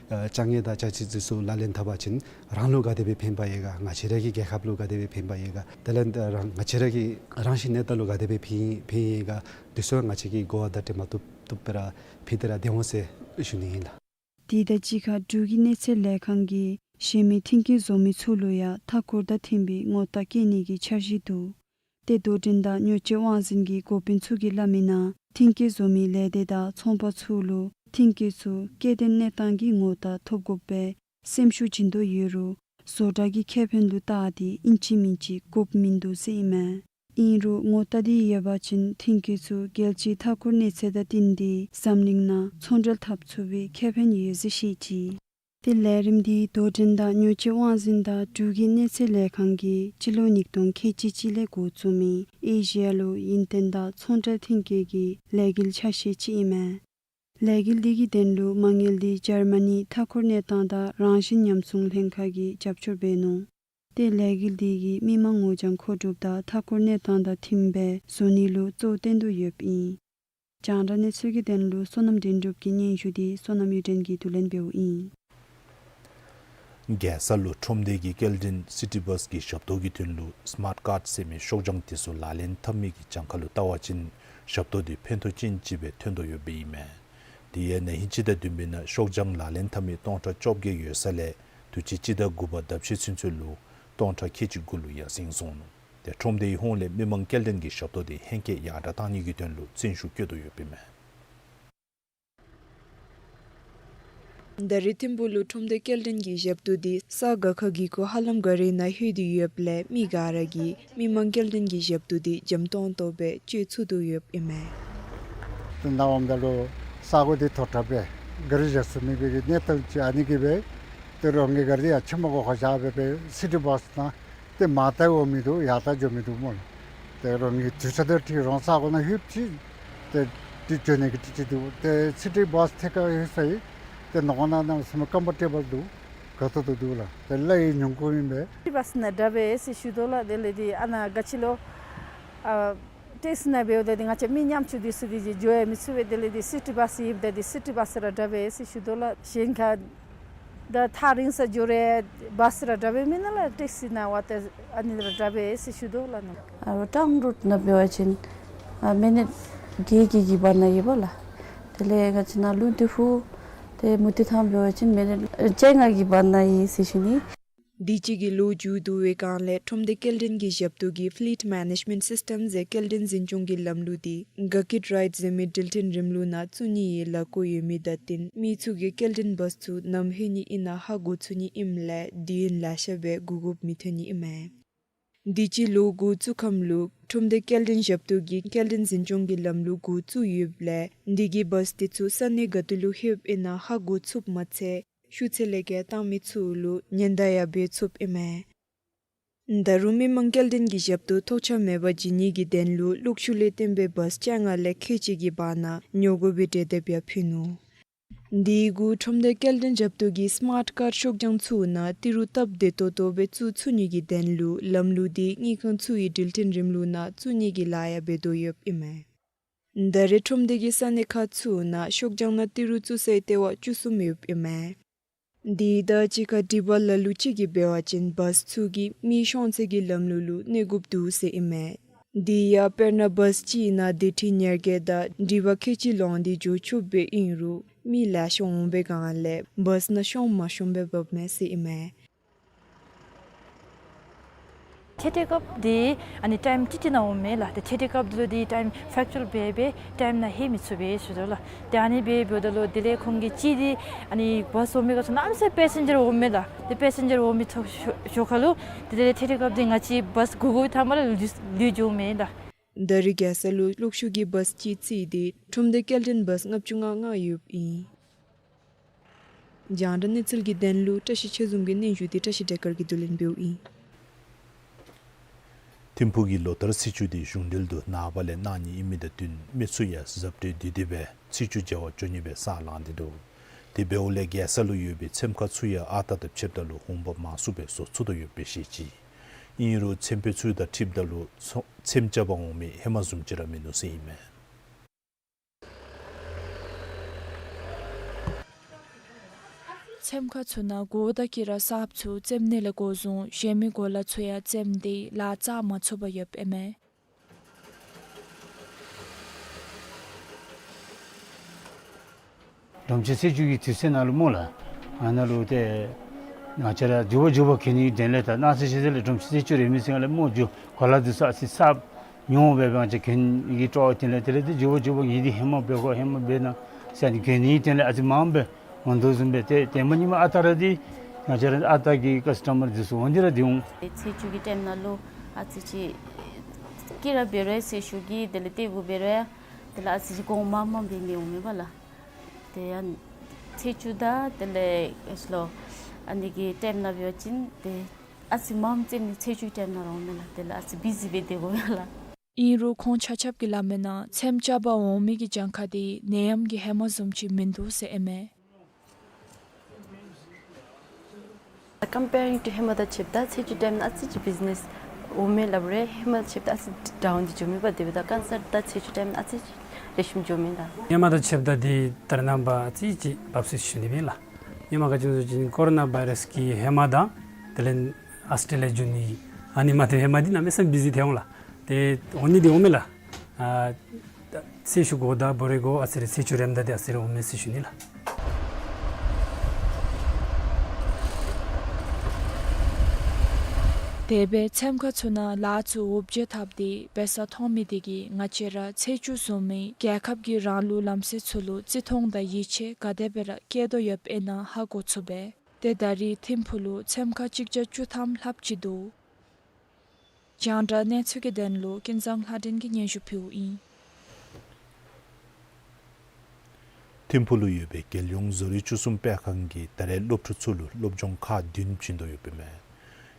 ཨ་དཀའ་ངལ་དང་དཀའ་ཚེགས་འདི་ཚུ་ལག་ལེན་འཐབ་པ་ཅིན་རང་ལུ་ག་དེ་སྦེ་ཕན་པ་ཡོད་ག། ང་བཅས་ར་གི་རྒྱལ་ཁབ་ལུ་ག་དེ་སྦེ་ཕན་པ་ཡོད་ག། དེ་ལས་རང་ང་བཅས་ར་གི་རང་བཞིན་གནས་སྟངས་ལུ་ག་དེ་སྦེ་ཕན་ཕན་ཡོད་ག། འདི་ཚུ་ང་བཅས་ཀྱིས་གོ་བ་བརྡ་སྤྲོད་མ་བཏུབ་བཏུབ་སྦེ་ར་ཕུལ་ཏེ་ར་སྡོད་འོང་ཟེར་ཞུ་ནི་ཨིན་ལགས། དེ་དང་གཅིག་ཁར་འབྲུག་གི་གནས་ཚད་ལས་ཁང་གིས་གཞན་མི་མཐུན་རྐྱེན་བཟོ་མི་ཚུ་ལུ་ཡང་མཐའ་འཁོར་དང་མཐུན་པའི་ངོ་རྟགས་བཀོད་ནི་གི་འཆར་གཞི་འདུག། ཏེ་དོ་འགྲན་དང་ཉོ་སྤྱོད་དབང་འཛིན་གྱི་འགོ་དཔོན་ཚུ་གིས་སླབ་མིའི་ནང་མཐུན་རྐྱེན་བཟོ་མི་ལས་སྡེ་དང་ཚོང་པ་ཚུ་ལུ་མཐུན་རྐྱེན་ཚུ་སྐྱེ་ལྡན་གནས་སྟངས་ཀྱི་ངོ་རྟགས་ཐོབ་དགོ་པའི་སེམས་ཤུགས་བྱིན་དོ་ཡོད་རུང་བཟོ་གྲྭ་གི་ཁེ་ཕན་ལུ་བལྟ་སྟེ་ཨིན་ཅི་མིན་ཅི་དགོཔ་མིན་འདུག་ཟེར་ཨིན་མས། ཨིན་རུང་ངོ་རྟགས་འདི་ཡོད་པ་ཅིན་མཐུན་རྐྱེན་ཚུ་རྒྱལ་སྤྱིའི་མཐའ་འཁོར་གནས་ཚད་དང་བསྟུན་ཏེ་འཛམ་གླིང་ནང་ཚོང་འབྲེལ་འཐབ་ཚུགས་པའི་ཁེ་ཕན་ཡོད་ཟེར་བཤད་ཅི། ཏེ་ལས་རིམ་འདི་དོ་འགྲན་དང་ཉོ་སྤྱོད་དབང་འཛིན་དང་འབྲུག་གི་གནས་ཚད་ལས་ཁང་གིས་སྤྱི་ལོ་ཉིས་སྟོང་ཁལ་གཅིག་གཅིག་ལས་འགོ་བཙུགས་མི་ཨེ་ཤི་ཡ་ལུ་ཡུན་བརྟན་དང་ཚོང་འབྲེལ་མཐུན་རྐྱེན་གྱི་ལས་འགུལ་ཆ་ཤས་ཅིག་ཨིན་མས། ལས་འགུལ་འདི་གི་དོན་ལུ་མ་དངུལ་འདི་འཇར་མ་ནི་མཐའ་འཁོར་གནས་སྟངས་དང་རང་བཞིན་ཉམས་སྲུང་ལྷན་ཁག་གིས་རྒྱབ་སྐྱོར་འབད་ནུག། ཏེ་ལས་འགུལ་འདི་གིས་མི་མང་ངོ་རྐྱང་མཁོ་སྒྲུབ་དང་མཐའ་འཁོར་གནས་སྟངས་དང་མཐུནམ་སྦེ་བཟོ་ནི་ལུ་གཙོ་བོ་བཏོན་དོ་ཡོདཔ་ཨིན། རྒྱང་བསྒྲགས་གནས་ཚུལ་གྱི་དོན་ལུ་བསོད་ནམས་དོན་གྲུབ་ཀྱི་སྙན་ཞུ་འདི་བསོད་ནམས་གཡུ་སྒྲོན་གྱིས་བསྡུ་ལེན་འབདཝ་ཨིན། རྒྱལ་ས་ལུ་ཁྲོམ་སྡེ་གི་སྐྱེལ་འདྲེན་སི་ཊི་བཱས་ཀྱི་ཞབས་ཏོག་གི་དོན་ལུ་སི་མཱརཊ་ཀཱརཌ་ཟེར་མི་ཤོག་བྱང་དེ་ཚུ་ལག་ལེན་འཐབ་མི་གི་གྱངས་ཁ་ལུ་བལྟ་བ་ཅིན་ཞབས་ཏོག་འདི་ཕན་ཐོགས་ཅན་ཅིག་སྦེ་ཐོན་དོ་ཡོདཔ་ཨིན་མས། དེ་ཡང་ན་ཧིང་སྤྱི་ཟླ་བདུན་པའི་ནང་ཤོག་བྱང་ལག་ལེན་འཐབ་མི་སྟོང་ཕྲག་བཅོ་བརྒྱད་ཡོད་ས་ལས་དུས་ཅི་སྤྱི་ཟླ་དགུ་པ་ཟླཝ་ཕྱེད་ཚུན་ཚོད་ལུ་སྟོང་ཕྲག་ཁལ་གཅིག་དགུ་ལུ་ཡར་སེང་སོང་ནུག། ཏེ་ཁྲོམ་སྡེའི་ཧོངས་ལས་མི་མང་སྐྱེལ་འདྲེན་གྱི་ཞབས་ཏོག་འདི་ཧེང་སྐལ་ཡར་དྲག་གཏང་ནི་གི་དོན་ལུ་བརྩོན་ཤུགས་བསྐྱེད་དོ་ཡོདཔ་ཨིན་མས། ད་རེས་ཐིམ་ཕུག་ལུ་ཁྲོམ་སྡེ་སྐྱེལ་འདྲེན་གྱི་ཞབས་ཏོག་འདི་ས་ག་ཁ་གི་གུ་ཧ་ལམ་ག་ར་ནང་ལྷོད་དེ་ཡོདཔ་ལས་མི་ག་ར་གིས་མི་མང་སྐྱེལ་འདྲེན་གྱི་ཞབས་ཏོག་འདི་འཇམ་ཏོང་ཏོ་སྦེ་སྤྱོད་ཚུགས་དོ་ཡོདཔ་ཨིན་མས། ཏེ་ནཱ་འོངམ་ད་ལུ་ས་གོ་འདི་མཐོ་དྲགས་སྦེ་ག་ར་བཞག་ཚུགས་མི་སྦེ་གི་གནས་སྟངས་ཅིག་ཨ་ནི་གིས་སྦེ་ཏེ་རོགས་ངེ་ག་ར་ཡང་ཕྱི་མ་གོ་ཁར་བཞག་སྦེ་སྦེ་སི་ཊི་བཱས་ནང་ཏེ་མར་ལྟ་འོང་མི་འདུག། ཡར་ལྟ་འགྱོ་མི་འདུག་སྨོ་ལགས། ཏེ་རོགས་ངེ་དུས་ཚོད་དང་འཁྲིལ་རོགས་ས་གོ་ནང་ལྷོདཔ་ཅིག་ཏེ་ཏེ་འགྱོ་ནི་གི་ཏེ་ཅིག་འདུག། ཏེ་སི་ཊི་བཱས་ཐད་ཀར་ལྷོད་ས་ཡི་ཏེ་ནང་ན་གནམ་མེད་ས་མེད་ཀམ་ཕོར་ཊེ་བཱལ་འདུག། དགའ་ཏོག་ཏོ་འདུག་ལགས། ཏེ་གླ་ཡང་ཉུང་ཀུ་ཨིན་པས། སི་ཊི་བཱས་ནང་དྲག་པས་ཟེར་ཞུ་དོ་ལགས། དེ་ལས་ཏེ་ཨ་ནཱ་ག་ཅི་ལོ་ཨ་ཊེག་སི་ནང་འབདཝ་ད་ཏེ་ང་བཅས་མི་ཉམ་ཆུང་འདི་ཚུ་འདི་འགྱོ་ཡང་མི་ཚུགས་པས། དེ་ལས་ཏེ་སི་ཊི་བཱས་ཡོདཔ་ད་ཏེ་སི་ཊི་བཱས་ར་དྲག་པས་ཟེར་ཞུ་དོ་ལགས། གཞན་ཁར་ད་ཐག་རིང་ས་འགྱོ་རུང་བཱས་ར་དྲག་པས་མེན་ན་ལགས། ཊེག་སི་ནང་འབདཝ་ད་ཨ་ནི་ར་དྲག་པས་ཟེར་ཞུ་དོ་ལགས་ནི། ཨ་ཊའུན་རུཊ་ནང་འབད་བ་ཅིན་ཨ་མི་ནིཊ་བརྒྱད་བརྒྱད་ཀྱི་བར་ན་ཡོད་པས་ལགས། དེ་ལས་ང་བཅས་ནཱ་ལུང་སྟེང་ཕུ་ཏེ་མུ་ཏིག་ཐང་འབད་བ་ཅིན་མི་ནིཊ་བཅོ་ལྔ་གི་བར་ན་ཡོད་ཟེར་ཞུ་ནི། དུས་ཅི་གི་ལོ་མཇུག་བསྡུ་བའི་སྒང་ལས་ཁྲོམ་སྡེ་སྐྱེལ་འདྲེན་གྱི་ཞབས་ཏོག་གི་ཕི་ལིཊ་མེ་ནེཇ་མེནཊ་སིསི་ཊམ་ཟེར་སྐྱེལ་འདྲེན་འཛིན་སྐྱོང་གི་ལམ་ལུགས་འདི་ག་ཀིཊ་རའིཌ་ཟེར་མི་འགྲུལ་འཕྲིན་རིམ་ལུགས་ནང་བཙུགས་ནི་ཡང་ལས་བགོ་ཡོད་མི་དང་བསྟུན་མི་ཚུ་གིས་སྐྱེལ་འདྲེན་བཱས་ཚུ་ནམ་ལྷོད་ནི་ཨིན་ན་ཧ་གོ་ཚུགས་ནི་ཨིནམ་ལས་དུས་ཡུན་ལེ་ཤ་སྦེ་སྒུག་དགོཔ་མི་ཐོན་ནི་ཨིན་མས། དུས་ཅི་ལོ་འགོ་བཙུགས་ཁམས་ལུ་ཁྲོམ་སྡེ་སྐྱེལ་འདྲེན་ཞབས་ཏོག་གིས་སྐྱེལ་འདྲེན་འཛིན་སྐྱོང་གི་ལམ་ལུགས་འགོ་བཙུགས་ཡོདཔ་ལས་དུས་ཅི་བཱས་འདི་ཚུ་ས་གནས་ག་ཏེ་ལུ་ལྷོདཔ་ཨིན་ན་ཧ་གོ་ཚུགསཔ་མ་ཚད་ཤུགས་ཚད་ལས་བརྒལ་བཏང་མི་ཚུ་ལུ་ཉེན་བརྡ་ཡང་འབད་ཚུགསཔ་ཨིན་མས། ད་རུང་མི་མང་སྐྱེལ་འདྲེན་གྱི་ཞབས་ཏོག་ཐོགས་ཆགས་མེད་པར་བྱིན་ནི་གི་དོན་ལུ་གློག་ཤུགས་ལས་བཏོན་པའི་བཱས་བཅོ་ལྔ་ལས་ཁལ་གཅིག་གི་བར་ན་ཉོ་དགོ་པའི་གྲོས་འདེབས་ཡང་ཕུལ་ནུག། དེ་གུ་ཁྲོམ་སྡེ་སྐྱེལ་འདྲེན་ཞབས་ཏོག་གིས་སི་མཱཊ་ཀཱརཌ་ཤོག་བྱང་ཚུ་ནང་ཏི་རུ་སྟབས་བདེ་ཏོག་ཏོ་སྦེ་བཙུགས་ཚུགས་ནི་གི་དོན་ལུ་ལམ་ལུགས་འདི་དངུལ་ཁང་ཚུ་གི་འགྲུལ་འཕྲིན་རིམ་ལུགས་ནང་བཙུགས་ནི་གི་ལཱ་ཡང་འབད་དོ་ཡོདཔ་ཨིན་མས། ད་རེས་ཁྲོམ་སྡེ་གི་ས་གནས་ཁག་ཚུ་ནང་ཤོག་བྱང་ནང་ཏི་རུ་བཙུགས་སའི་ལྟེ་བ་བཅུ་གསུམ་ཡོདཔ་ཨིན་མས། དེ་དང་གཅིག་ཁར་སྒྲིག་པ་ལ་ལུ་ཅིག་གིས་འབད་བ་ཅིན་བཱས་ཚུ་གིས་མི་ཤོང་ཚད་ཀྱི་ལམ་ལུགས་ལུ་གནས་དགོཔ་འདུག་ཟེར་ཨིན་མས། དེ་ཡང་དཔེར་ན་བཱས་ཅིག་ནང་དེ་ཁྲི་ཉེར་བརྒྱད་དང་སྒྲིག་པ་ཁལ་གཅིག་ལོངས་ཏེ་འགྱོ་ཆོགཔ་སྦེ་ཨིན་རུང་མི་ལེ་ཤ་འོང་བའི་སྒང་ལས་བཱས་ནང་ཤོང་མ་ཤོང་སྦེ་འབདཝ་མས་ཟེར་ཨིན་མས། ཆེ་ཏེ་སྐབས་འདི་ཨ་ནི་ཊའིམ་ཅིག་ཅིག་ནང་འོང་མས་ལགས། ཏེ་ཆེ་ཏེ་སྐབས་འདི་ལུ་འདི་ཊའིམ་ཕེཀ་ཅུ་ཨལ་སྦེ་སྦེ་ཊའིམ་ནང་ལྷོད་མི་ཚུགས་པས་ཞུ་དོ་ལགས། ཏེ་ཨ་ནི་སྦེ་འབདཝ་ད་ལུ་དེ་ལས་ཁོང་གིས་ཅིག་འདི་ཨ་ནི་བཱས་འོང་མི་ག་ཚུ་གནམ་མེད་ས་མེད་པེ་སེན་ཇར་འོང་མས་ལགས། ཏེ་པེ་སེན་ཇར་འོང་མི་ཚུ་ཞོར་ཁ་ལུ་དེ་ལས་ཆེ་ཏེ་སྐབས་འདི་ང་བཅས་བཱས་སྒུག་སྒུག་མཐའ་མ་ལུ་ལུས་ལུས་འགྱོཝ་མས་ལགས། ད་རིས་རྒྱལ་ས་ལུ་གློག་ཤུགས་ཀྱི་བཱསི་ཅིག་རྩིས་ཏེ་ཁྲོམ་སྡེ་སྐྱེལ་འདྲེན་བཱསི་ལྔ་བཅུ་ང་ལྔ་ཡོདཔ་ཨིན། རྒྱང་བསྒྲགས་གནས་ཚུལ་གྱི་དོན་ལུ་བཀྲ་ཤིས་ཆོས་འཛོམས་ཀྱི་སྙན་ཞུ་འདི་བཀྲ་ཤིས་བདེ་དཀར་གྱིས་བསྡུ་ལེན་འབདཝ་ཨིན། ཐིམ་ཕུག་གི་ལོ་ལྟར་སེལ་ཆུ་དེ་གཞུང་འབྲེལ་དུ་ནངས་པ་ལས་གནངས་ཉིན་ཨིན་མི་དང་བསྟུན་མི་ཚུ་ཡང་གཟབ་སྤྲོས་བསྡུས་ཏེ་སྦེ་སེལ་ཆུ་བྱེ་བ་བཅུ་གཉིས་སྦེ་ས་ལངས་ཏེ་འདུག། དེ་འབདཝ་ལས་རྒྱལ་ས་ལུ་ཡོད་པའི་ཚེམ་ཁ་ཚུ་ཡང་ཨ་རྟག་དང་ཕྱདཔ་ད་ལུ་འོང་འབབ་མང་སུ་སྦེ་བཟོ་ཚུགས་དོ་ཡོདཔ་སྦེ་བཤད་ཅི། ཨིན་རུང་ཚེམ་དཔོན་ཚུ་དང་འཁྲིལཝ་ད་ལུ་ཚོ་ཚེམ་རྐྱབ་པར་འོང་མི་ཧེ་མ་བཟུམ་ཅིག་ར་མིན་འདུག་ཟེར་ཨིན་མས། ཚེམ་ཁ་ཚུ་ནང་སྒོ་དང་དཀྱི་ར་གསརཔ་ཚུ་བཙེམ་ནི་ལས་འགོ་བཟུང་གཞན་མི་གོ་ལ་ཚུ་ཡང་བཙེམ་སྟེ་ལཱ་བཙག་མ་ཚུགས་པར་ཡོདཔ་ཨིན་མས། སྒྲོམ་གཞི་སེལ་ཆུ་གི་དུས་ཚོད་ནང་ལུ་སྨོ་ལགས། ཨ་ནཱ་ལུ་ཏེ་ང་བཅས་ར་མགྱོགས་པ་མགྱོགས་པ་གྱོན་ནི་གི་དོན་ལས་ད་གནངས་ཚེ་ཕྱི་ཚེ་ལས་སྒྲོམ་གཞི་སེལ་ཆུ་རེ་མི་ཟེར་ང་ལས་སྨོ་མགྱོགས་གོ་ལ་འདི་ཚུ་ཨ་ཙི་གསརཔ་ཉོ་སྦེ་ང་བཅས་གྱོན་ནི་གི་སྤྲོ་བ་དེ་ལས་དེ་ལས་ཏེ་མགྱོགས་པ་མགྱོགས་པ་ངེ་འདི་ཧེ་མ་འབད་དགོ་ཧེ་མ་འབད་ན་ཟེར་ནི་གྱོན་ནི་གི་དོན་ལས་ཨ་ཙི་མངམ་སྦེ་འོང་དོ་བཟུམ་སྦེ་ཏེ་ཏེ་མ་ཉིནམ་ཨ་རྟག་ར་འདི་ང་བཅས་ར་ཨ་རྟག་གི་ཀཱསི་ཊ་མར་འདི་ཚུ་འོང་སྟེ་ར་འདི་འོང་། ཏེ་ཚེས་བཅུ་གི་ཊའིམ་ནང་ལུ་ཨ་ཙི་ཅིག་སྐྱིད་ར་འབད་རུང་ཟེར་ཞུ་གི། དེ་ལས་ཏེ་གུ་འབད་རུང་དེ་ལས་ཨ་ཙི་ཅིག་གོང་མ་མ་འབད་མི་འོང་མེན་པ་ལགས། ཏེ་ཡང་ཚེས་བཅུ་དང་དེ་ལས་ཨེ་ལོ་ཨ་ནི་གི་ཊའིམ་ནང་འབད་བ་ཅིན་ཏེ་ཨ་ཙི་མངམ་བཙེམ་ནི་ཚེས་བཅུ་ཊའིམ་ནང་ར་འོང་མེན་ལགས། དེ་ལས་ཨ་ཙི་བི་ཟི་སྦེ་སྡོད་དགོ་མེན་ལགས། ཨིན་རུང་ཁོང་ཆ་ཁྱབ་ཀྱིས་སླབ་མིའི་ནང་ཚེམ་རྐྱབ་པར་འོང་མི་གི་གྱངས་ཁ་དེ་ནད་ཡམས་ཀྱི་ཧེ་མ་བཟུམ་ཅིག་མིན་འདུག་ཟེར་ཨིན་མས། Comparing to ཧེ་མ་དང་ཕྱདཔ་ད་ཚེས་བཅུ་ཊའིམ་ཨ་ཙི་ཅིག་བི་ཛི་ནེས་འོང་མས་སླབ་རུང་ཧེ་མ་ཕྱདཔ་ད་ཨ་ཙི་ཌའུན་འདི་འགྱོ་མེད་པ། དེ་འབདཝ་ད་ཀན་སར་ད་ཚེས་བཅུ་ཊའིམ་ཨ་ཙི་ཅིག་ལེགས་ཤོམ་འགྱོ་མས་ད། ཧེ་མ་དང་ཕྱདཔ་ད་འདི་ད་རེས་ནངས་པ་ཨ་ཙི་ཅིག་འབབ་ཟེར་ཞུ་ནི་ཨིན་ལགས། ཧེ་མ་ག་ཅི་སྨོ་ཟེར་བ་ཅིན་ཀོ་རོ་ན་བཱའི་རཱསི་གི་ཧེ་མ་དང་དེ་ལས་ཨཱོས་ཊེ་ལི་ཡ་འགྱོ་ནི་ཨ་ནི་མ་ཐོན་ཧེ་མ་འདི་གནམ་མེད་ས་མེད་བི་ཟི་ཐལ་འོང་ལགས། ཏེ་འོང་ནི་འདི་འོང་མས་ལགས། ཨ་ཚེས་བཅུ་གོ་དང་བོ་རེ་གོ་ཨ་ཙི་རེ་ཚེས་བཅུ་རནམ་ད་འདི་ཨ་ཙི་རེ་འོང་མས་ཟེར་ཞུ་ནི་ལགས། དེ་སྦེ་ཚེམ་ཁ་ཚུ་ནང་ལཱ་ཚུ་འུབ་བྱེལ་འཐབ་སྟེ་འབད་ས་མཐོང་མི་དེ་གིས་ང་བཅས་ར་ཚེས་བཅུ་བཟུམ་མའི་རྒྱལ་ཁབ་ཀྱི་རང་ལུགས་ལམ་སྲོལ་ཚུ་ལུ་བརྩི་མཐོང་དང་ཡིད་ཆེས་ག་དེ་སྦེ་ར་བསྐྱེད་དོ་ཡོདཔ་ཨིན་ན་ཧ་གོ་ཚུགས་པས། ཏེ་ད་རིས་ཐིམ་ཕུག་ལུ་ཚེམ་ཁ་གཅིག་བརྒྱ་བཅུ་ཐམ་ལྷགཔ་ཅིག་འདུག། རྒྱང་བསྒྲགས་གནས་ཚུལ་གྱི་དོན་ལུ་ཀུན་བཟང་ལྷ་སྒྲོན་གྱིས་སྙན་ཞུ་ཕུལཝ་ཨིན། ཐིམ་ཕུག་ལུ་ཡོད་པའི་རྒྱལ་ཡོངས་བཟོ་རིག་བཅུ་གསུམ་སྤེལ་ཁང་གིས་ད་རེས་སློབ་ཕྲུག་ཚུ་ལུ་སློབ་སྦྱོང་ཁག་བདུན་བྱིན་དོ་ཡོདཔ་ཨིན་མས།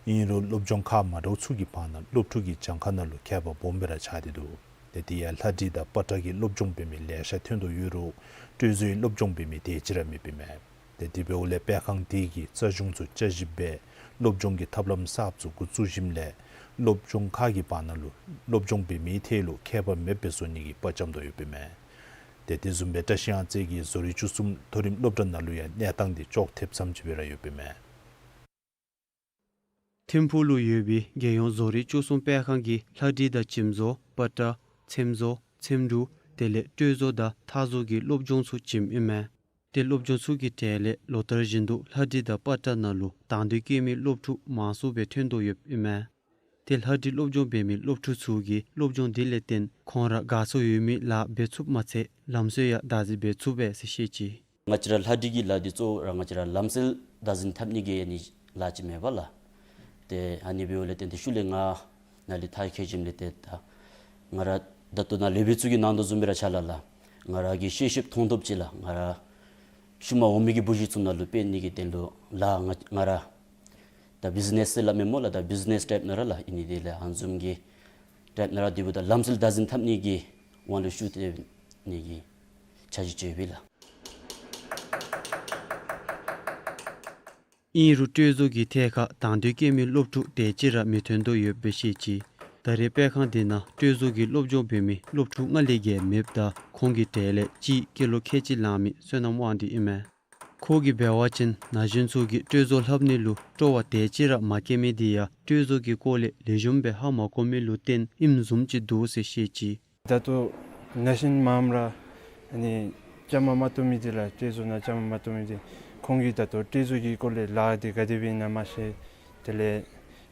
ཨིན་རུང་སློབ་སྦྱོང་ཁག་མ་འདྲཝ་ཚུ་གི་བར་ན་སློབ་ཕྲུག་གི་གྱངས་ཁ་ནང་ལུ་ཁྱད་པར་སྦོམ་སྦེ་ར་ཆགས་ཏེ་འདུག། ཏེ་དེ་ཡང་ལྷ་བྲིས་དང་པ་ཏྲ་གི་སློབ་སྦྱོང་འབད་མི་ལེ་ཤ་ཐོན་དོ་ཡོད་རུང་སྤྲོས་བཟོའི་སློབ་སྦྱོང་འབད་མི་དེ་ཅིག་ར་མེདཔ་ཨིན་མས། ཏེ་དེ་འབདཝ་ལས་སྤེལ་ཁང་དེ་གིས་རྩ་གཞུང་ཚུ་བསྐྱར་ཞིབ་འབད་སློབ་སྦྱོང་གི་ཐབས་ལམ་གསརཔ་ཚུ་འགོ་བཙུགས་ཞིནམ་ལས་སློབ་སྦྱོང་ཁག་གི་བར་ན་ལུ་སློབ་སྦྱོང་འབད་མི་ཐད་ལུ་ཁྱད་པར་མེདཔ་སྦེ་བཟོ་ནི་གི་དཔའ་བཅམ་དོ་ཡོདཔ་ཨིན་མས། ཏེ་དེ་བཟུམ་སྦེ་བཀྲ་ཤིས་གཡང་རྩེ་གི་བཟོ་རིག་བཅུ་གསུམ་མཐོ་རིམ་སློབ་གྲྭ་ནང་ལུ་ཡང་གནས་སྟངས་དེ་ཅོག་འཐདཔ་ཙམ་ཅིག་སྦེ་ར་ཡོདཔ་ཨིན་མས། ཐིམ་ཕུག་ལུ་ཡོད་པའི་རྒྱལ་ཡོངས་བཟོ་རིག་བཅུ་གསུམ་སྤེལ་ཁང་གིས་ལྷ་བྲིས་དང་བྱིམ་བཟོ་པ་ཏྲ་ཚེམ་བཟོ་ཚེམ་དྲུབ་དེ་ལས་སྤྲོས་བཟོ་དང་ཐག་བཟོ་གི་སློབ་སྦྱོང་ཚུ་བྱིནམ་ཨིན་མས། ཏེ་སློབ་སྦྱོང་ཚུ་གི་གྲས་ལས་ལོ་ལྟར་བཞིན་དུ་ལྷ་བྲིས་དང་པ་ཏྲ་ནང་ལུ་དང་འདོད་བསྐྱེད་མི་སློབ་ཕྲུག་མང་སུ་སྦེ་ཐོན་དོ་ཡོདཔ་ཨིན་མས། ཏེ་ལྷ་བྲིས་སློབ་སྦྱོང་འབད་མི་སློབ་ཕྲུག་ཚུ་གིས་སློབ་སྦྱོང་དེ་ལས་བརྟེན་ཁོང་ར་དགའ་ཚོར་ཡོད་མི་ལཱ་འབད་ཚུགསཔ་མ་ཚད་ལམ་སྲོལ་ཡང་བདག་འཛིན་འབད་ཚུགས་པས་ཟེར་བཤད་ཅི། ང་བཅས་ར་ལྷ་བྲིས་ཀྱི་ལཱ་འདི་གཙོ་བོ་ར་ང་བཅས་ར་ལམ་སྲོལ་བདག་འཛིན་འཐབ་ནི་གི་ཨ་ནི་ལཱ་ཅིག་མེན་པ་ལགས། ཏེ་ཨ་ནི་འབདཝ་ལས་བརྟེན་ཏེ་ཤུལ་ལས་ང་ནཱ་ལས་ཐར་ཁྱེར་ཞིནམ་ལས་ཏེ་ད་ང་ར་ད་ལྟོ་ནཱ་ལས་འབད་ཚུ་གིས་གནང་དོ་བཟུམ་སྦེ་ར་ཆ་ལ་ལགས། ང་ར་གིས་ཤེས་ཤེསཔ་མཐོང་ཐོབ་ཅིག་ལགས། ང་ར་ཤུལ་མ་འོང་མི་གི་བུ་གཞི་ཚུ་ནང་ལུ་སྤེལ་ནི་གི་དོན་ལུ་ལགས། ང་ང་ར་ད་བིཛི་ནེསི་ཟེར་སླབ་མས་སྨོ་ལགས། ད་བིཛི་ནེསི་ཊའིཔ་ནང་ར་ལགས། ཨིན་ནི་དེ་ལས་ཨ་ནི་བཟུམ་གྱི་ཊའིཔ་ནང་ར་འདི་འབདཝ་ད་ལམ་སྲོལ་བདག་འཛིན་འཐབ་ནི་གི་དབང་ལུ་ཞུ་སྟེ་ནི་གི་འཆར་གཞི་ཅིག་ཡོད་པས་ལགས། ཨིན་རུང་སྤྲོས་བཟོ་གི་ཐད་ཁར་དང་འདོད་བསྐྱེད་མི་སློབ་ཕྲུག་དེ་ཅིག་ར་མི་ཐོན་དོ་ཡོདཔ་སྦེ་བཤད་ཅི། ད་རེས་སྤེལ་ཁང་དེ་ནང་སྤྲོས་བཟོ་གི་སློབ་སྦྱོང་འབད་མི་སློབ་ཕྲུག་ལྔ་ལས་བརྒལ་མེདཔ་ད་ཁོང་གི་གྲས་ལས་གཅིག་སྐྱེས་ལོ་ཁལ་གཅིག་ལང་མི་བསོད་ནམས་དབང་འདུས་ཨིན་མས། ཁོ་གིས་འབད་བ་ཅིན་ན་གཞོན་ཚུ་གིས་སྤྲོས་བཟོ་ལྷབ་ནི་ལུ་སྤྲོ་བ་དེ་ཅིག་ར་མ་བསྐྱེད་མི་དེ་ཡང་སྤྲོས་བཟོ་གི་སྐོར་ལས་ལེགས་ཤོམ་སྦེ་ཧ་མ་གོ་མི་ལུ་བརྟེན་ཨིནམ་བཟུམ་ཅིག་འདུག་ཟེར་བཤད་ཅི། ད་ལྟོ་ན་གཞོན་མངམ་ར་ཨ་ནི་བཅའ་མར་མ་གཏོགས་མི་དེ་ལགས། སྤྲོས་བཟོ་ནང་བཅའ་མར་མ་གཏོགས་མི་དེ་ཁོང་གིས་ད་ལྟོ་སྤྲོས་བཟོ་གི་སྐོར་ལས་ལཱ་དེ་ག་དེ་སྦེ་ཨིན་ན་མ་ཤེས། དེ་ལས་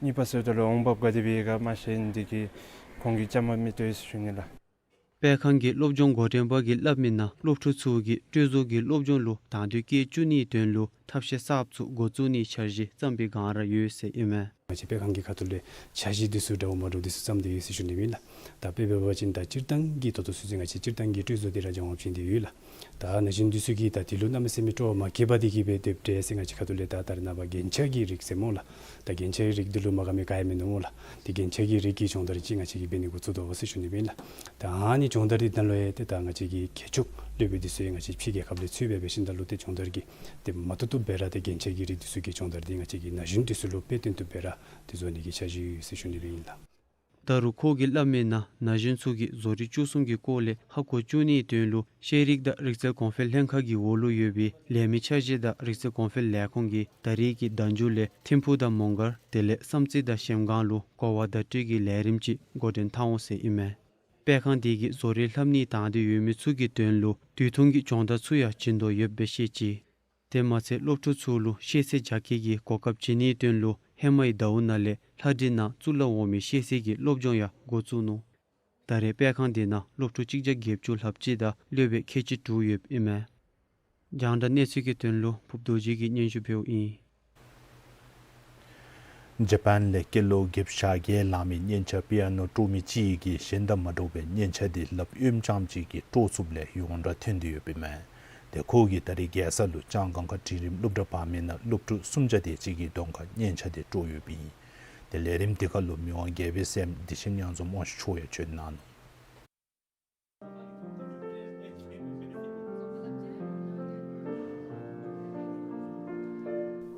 གཉིས་པ་ཟེརཝ་ད་ལུ་འོང་འབབ་ག་དེ་སྦེ་ཡོད་ག་མ་ཤེས་ནི་དེ་གིས་ཁོང་གིས་བཅའ་མར་མི་གཏོགས་ཟེར་ཞུ་ནི་ལགས། སྤེལ་ཁང་གི་སློབ་སྦྱོང་འགོ་འདྲེན་པ་གིས་སླབ་མིའི་ནང་སློབ་ཕྲུག་ཚུ་གིས་སྤྲོས་བཟོ་གི་སློབ་སྦྱོང་ལུ་དང་འདོད་བསྐྱེད་བཅུག་ནིའི་དོན་ལུ་ཐབས་ཤེས་གསརཔ་ཚུ་འགོ་བཙུགས་ནིའི་འཆར་གཞི་བརྩམས་པའི་སྒང་ར་ཡོད་ཟེར་ཨིན་མས། ང་བཅས་སྤེལ་ཁང་གི་ཁ་ཐུག་ལས་འཆར་གཞི་འདི་ཚུ་འདྲཝ་མ་འདྲཝ་འདི་ཚུ་བརྩམས་ཏེ་ཡོད་ཟེར་ཞུ་ནི་ཨིན་ལགས། ད་དཔེ་འབད་བ་ཅིན་ད་སྤྱིར་བཏང་གི་ད་ལྟོ་ཚུན་ཚོད་ང་བཅས་སྤྱིར་བཏང་གི་སྤྲོད་བཟོ་འདི་ར་སྦྱང་བ་བྱིན་ཏེ་ཡོད་ལགས། ད་ན་གཞོན་འདི་ཚུ་གིས་ད་དེ་ལུ་གནམ་མེད་ས་མེད་སྤྲོ་བ་མ་སྐྱེས་པར་དེ་གིས་སྦེ་སྡོདཔ་འདྲས་ཟེར་ང་བཅས་ཁ་ཐུག་ལས་ད་ད་རེས་ནངས་པ་རྒྱན་ཆ་གི་རིགས་ཟེར་སྨོ་ལགས། ད་རྒྱན་ཆ་གི་རིགས་འདི་ལུ་མ་དགའ་མི་ག་ཡང་མིན་ནུག་སྨོ་ལགས། ཏེ་རྒྱན་ཆ་གི་རིགས་ཀྱི་སྦྱོང་བརྡར་ཅིག་ང་བཅས་ཀྱིས་འབད་ནི་འགོ་བཙུགས་དོ་ཟེར་ཞུ་ནི་ཨིན་ལགས། ད་ཨ་ནི་སྦྱོང་བརྡར་འདི་ནང་ལུ་ཡང་ཏེ་ད་ང་བཅས་ཀྱི་མཁས་མཆོག་སློབ་དཔོན་འདི་ཚུ་ཡང་ང་བཅས་ཕྱི་རྒྱལ་ཁབ་ལས་ཚུར་སྦེ་འབད་ཞིནམ་ད་ལུ་ཏེ་སྦྱོང་བརྡར་གྱི་ཏེ་མ་བཏུབ་བཏུབ་སྦེ་ར་ཏེ་རྒྱན་ཆ་གི་རིགས་འདི་ཚུ་གི་སྦྱོང་བརྡར་འདི་ང་བཅས་ཀྱིས་ན་གཞོན་འདི་ཚུ་ལུ་དཔེ་སྟོན་བཏུབ་སྦེ་ར་ཏེ་བཟོ་ནི་གི་འཆར་གཞི་ཡོད་ཟེར་ཞུ་ནི་སྦེ་ཨིན་ལགས། ད་རུང་ཁོ་གིས་སླབ་མིའི་ནང་ན་གཞོན་ཚུ་གིས་བཟོ་རིག་བཅུ་གསུམ་གྱི་སྐོར་ལས་ཧ་གོ་བཅུག་ནིའི་དོན་ལུ་ཤེས་རིག་དང་རིག་རྩལ་གོང་འཕེལ་ལྷན་ཁག་གི་འོག་ལུ་ཡོད་པའི་ལས་མི་འཆར་གཞི་དང་རིག་རྩལ་གོང་འཕེལ་ལས་ཁུངས་ཀྱིས་ད་རེས་ཀྱི་ཟླ་མཇུག་ལས་ཐིམ་ཕུག་དང་མོང་སྒར་དེ་ལས་བསམ་རྩེ་དང་གཞལམ་སྒང་ལུ་གོ་བ་བརྡ་སྤྲོད་ཀྱི་ལས་རིམ་ཅིག་འགོ་འདྲེན་འཐབ་འོང་ཟེར་ཨིན་མས། སྤེལ་ཁང་དེ་གིས་བཟོ་རིག་ལྷབ་ནི་དང་འདོད་ཡོད་མི་ཚུ་གི་དོན་ལུ་དུས་ཐུང་གི་སྦྱོང་བརྡར་ཚུ་ཡང་བྱིན་དོ་ཡོདཔ་སྦེ་བཤད་ཅི། དེ་མ་ཚད་སློབ་ཕྲུག་ཚུ་ལུ་ཤེས་ཚད་རྒྱ་སྐྱེད་ཀྱི་གོ་སྐབས་བྱིན་ནིའི་དོན་ལུ་ཧེ་མའི་ཟླཝ་ནང་ལས་ལྷ་སྒྲིང་ནང་གཙུག་ལག་འོག་མའི་ཤེས་ཚད་ཀྱི་སློབ་སྦྱོང་ཡང་འགོ་བཙུགས་ནུག། ད་རེས་སྤེལ་ཁང་དེ་ནང་སློབ་ཕྲུག་གཅིག་བརྒྱ་བརྒྱད་ཅུ་ལྷགཔ་ཅིག་དང་སློབ་དཔོན་ཁལ་གཅིག་དྲུག་ཡོདཔ་ཨིན་མས། རྒྱང་བསྒྲགས་གནས་ཚུལ་གྱི་དོན་ལུ་ཕུབ་རྡོ་རྗེ་གིས་སྙན་ཞུ་འབདཝ་ཨིན། ཇ་པཱན་ལས་སྐྱེས་ལོ་བརྒྱད་ཅུ་གྱ་བརྒྱད་ལང་མི་སྙན་ཆ་པི་ཡ་ནོ་དཀྲོག་མི་ཅིག་གིས་གཞན་དང་མ་འདྲཝ་སྦེ་སྙན་ཆ་དེ་ལགཔ་གཡོནམ་རྐྱངམ་ཅིག་གིས་དཀྲོག་ཚུགསཔ་ལས་ཡོངས་གྲགས་ཐོན་ཏེ་ཡོདཔ་ཨིན་མས། ཏེ་ཁོ་གིས་ད་རེས་རྒྱལ་ས་ལུ་ལྕང་སྒང་ཁ་འབྲིང་རིམ་སློབ་གྲྭ་འབག་མི་ནང་སློབ་ཕྲུག་སུམ་བརྒྱ་དེ་ཅིག་གི་གདོང་ཁར་སྙན་ཆ་དེ་དཀྲོག་ཡོདཔ་ཨིན། ཏེ་ལས་རིམ་དེ་ཁར་ལུ་མི་དབང་རྒྱལ་པོའི་སྲསམོ་བདེ་ཆེན་གཡང་འཛོམས་དབང་ཕྱུག་མཆོག་ཡང་བྱོན་གནང་ནུག།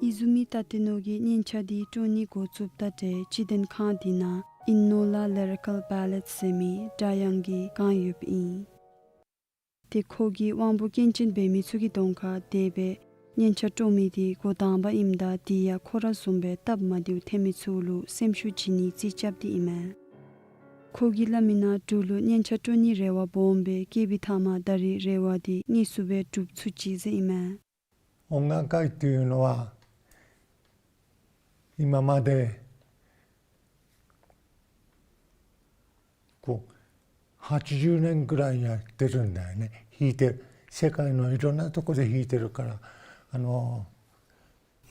ཨི་ཟུ་མི་ཏ་ཏེ་ནོ་གིས་སྙན་ཆ་དེ་དཀྲོག་ནི་འགོ་བཙུགསཔ་ད་ཏེ་སྤྱི་དོན་ཁང་དེ་ནང་ཨིན་ནོ་ལ་ལི་རི་ཀཱལ་བཱ་ལེཌ་ཟེར་མི་སྒྲ་དབྱངས་ཀྱི་སྒང་ཡོདཔ་ཨིན། ཏེ་ཁོ་གིས་དབང་པོ་སྐྱོན་ཅན་འབད་མི་ཚུ་གི་གདོང་ཁར་དེ་སྦེ་སྙན་ཆ་དཀྲོག་མི་དེ་འགོ་དང་པ་ཨིནམ་ད་དེ་ཡང་ཁོ་ར་བཟུམ་སྦེ་སྟབས་མ་བདེཝ་ཐོན་མི་ཚུ་ལུ་སེམས་ཤུགས་བྱིན་ནི་རྩིས་རྐྱབ་སྟེ་ཨིན་མས། ཁོ་གིས་སླབ་མིའི་ནང་འབྲུག་ལུ་སྙན་ཆ་དཀྲོག་ནིའི་རེ་བ་སྦོམ་སྦེ་བསྐྱེད་པའི་མཐའ་མ་ད་རེས་རེ་བ་དེ་དངོས་སུ་སྦེ་འགྲུབ་ཚུགས་ཅི་ཟེར་ཨིན་མས། 音楽会っていうのは、今まで、こう、はちじゅうねんくらいやってるんだよね。弾いてる。世界のいろんなとこで弾いてるから、あの、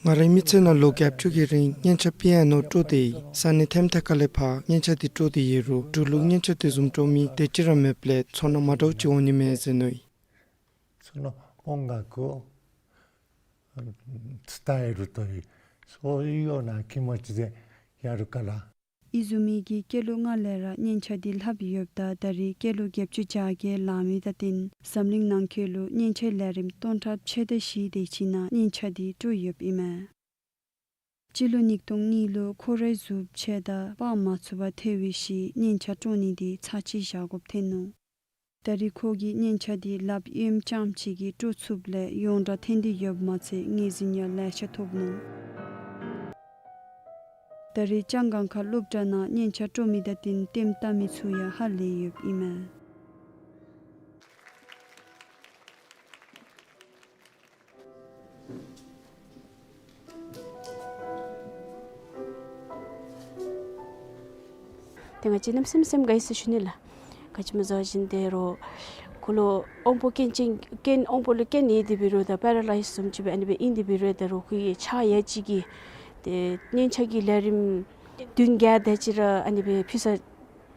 ང་རའི་མི་ཚེ་ནང་ལོ་བརྒྱད་ཅུ་གི་རིང་སྙན་ཆ་པི་ཡ་ནོ་དཀྲོག་སྟེ་ཡོད། ས་གནས་ཐེམ་ཐེ་ཁ་ལས་ཕར་སྙན་ཆ་དེ་དཀྲོག་སྟེ་ཡོད་རུང་འབྲུག་ལུ་སྙན་ཆ་དེ་བཟུམ་དཀྲོག་མི་དེ་ཅིག་ར་མེདཔ་ལས་ཚོར་སྣང་མ་འདྲཝ་ཅིག་འོང་ནི་མས་ཟེར་མནོ་ཡི། その音楽を、うん、伝えるという、そういうような気持ちでやるから。 ཨི་ཟུ་མི་གིས་སྐྱེས་ལོ་ལྔ་ལས་ར་སྙན་ཆ་དེ་ལྷབ་ཡོདཔ་ད་ད་རེས་སྐྱེས་ལོ་བརྒྱད་ཅུ་གྱ་བརྒྱད་ལང་མི་དང་བསྟུན་འཛམ་གླིང་ནང་འཁོད་ལུ་སྙན་ཆའི་ལས་རིམ་སྟོང་ཕྲག་ཕྱེད་དང་བཞི་དེ་ཅིག་ནང་སྙན་ཆ་དེ་དཀྲོག་ཡོདཔ་ཨིན་མས། སྤྱི་ལོ་ཉིས་སྟོང་གཉིས་ལུ་ཁོ་རའི་གཟུགས་ཕྱེད་དང་སྤར་མ་ཚུགས་པར་ཐལ་བའི་ཤུལ་སྙན་ཆ་དཀྲོག་ནི་དེ་ཚར་གཅིག་བཞག་དགོཔ་ཐོན་ནུག། ད་རེས་ཁོ་གིས་སྙན་ཆ་དེ་ལགཔ་གཡོནམ་རྐྱངམ་ཅིག་གིས་དཀྲོག་ཚུགསཔ་ལས་ཡོངས་གྲགས་ཐོན་ཏེ་ཡོདཔ་མ་ཚད་ངོས་འཛིན་ཡང་ལེ་ཤ་ཐོབ་ནུག། ད་རེས་ལྕང་སྒང་ཁ་སློབ་གྲྭ་ནང་སྙན་ཆ་དཀྲོག་མི་དང་བསྟུན་ལྟདམོ་བལྟ་མི་ཚུ་ཡང་ཧ་ལས་ཡོདཔ་ཨིན་མས། ཏེ་ང་བཅས་གནམ་མེད་ས་མེད་སེམས་དགའ་ཡི་ཟེར་ཞུ་ནི་ལགས། ག་ཅི་སྨོ་ཟེར་བ་ཅིན་ཏེ་རོགས་ཁོ་ལུ་དབང་པོ་སྐྱོན་ཅན་སྐྱོན་དབང་པོ་ལུ་སྐྱོན་ཡོད་དེ་འབད་རུང་ད་པེ་ར་ལའིཛ་བཟུམ་ཅིག་སྦེ་ཨ་ནི་སྦེ་ཨིན་དེ་འབད་རུང་ད་རོགས་ཁོ་གི་ཕྱག་ཡ་གཅིག་གིས་ཏེ་སྙན་ཆ་གི་ལས་རིམ་བདུན་བརྒྱ་དེ་ཅིག་ར་ཨ་ནི་སྦེ་ཕུལ་ས་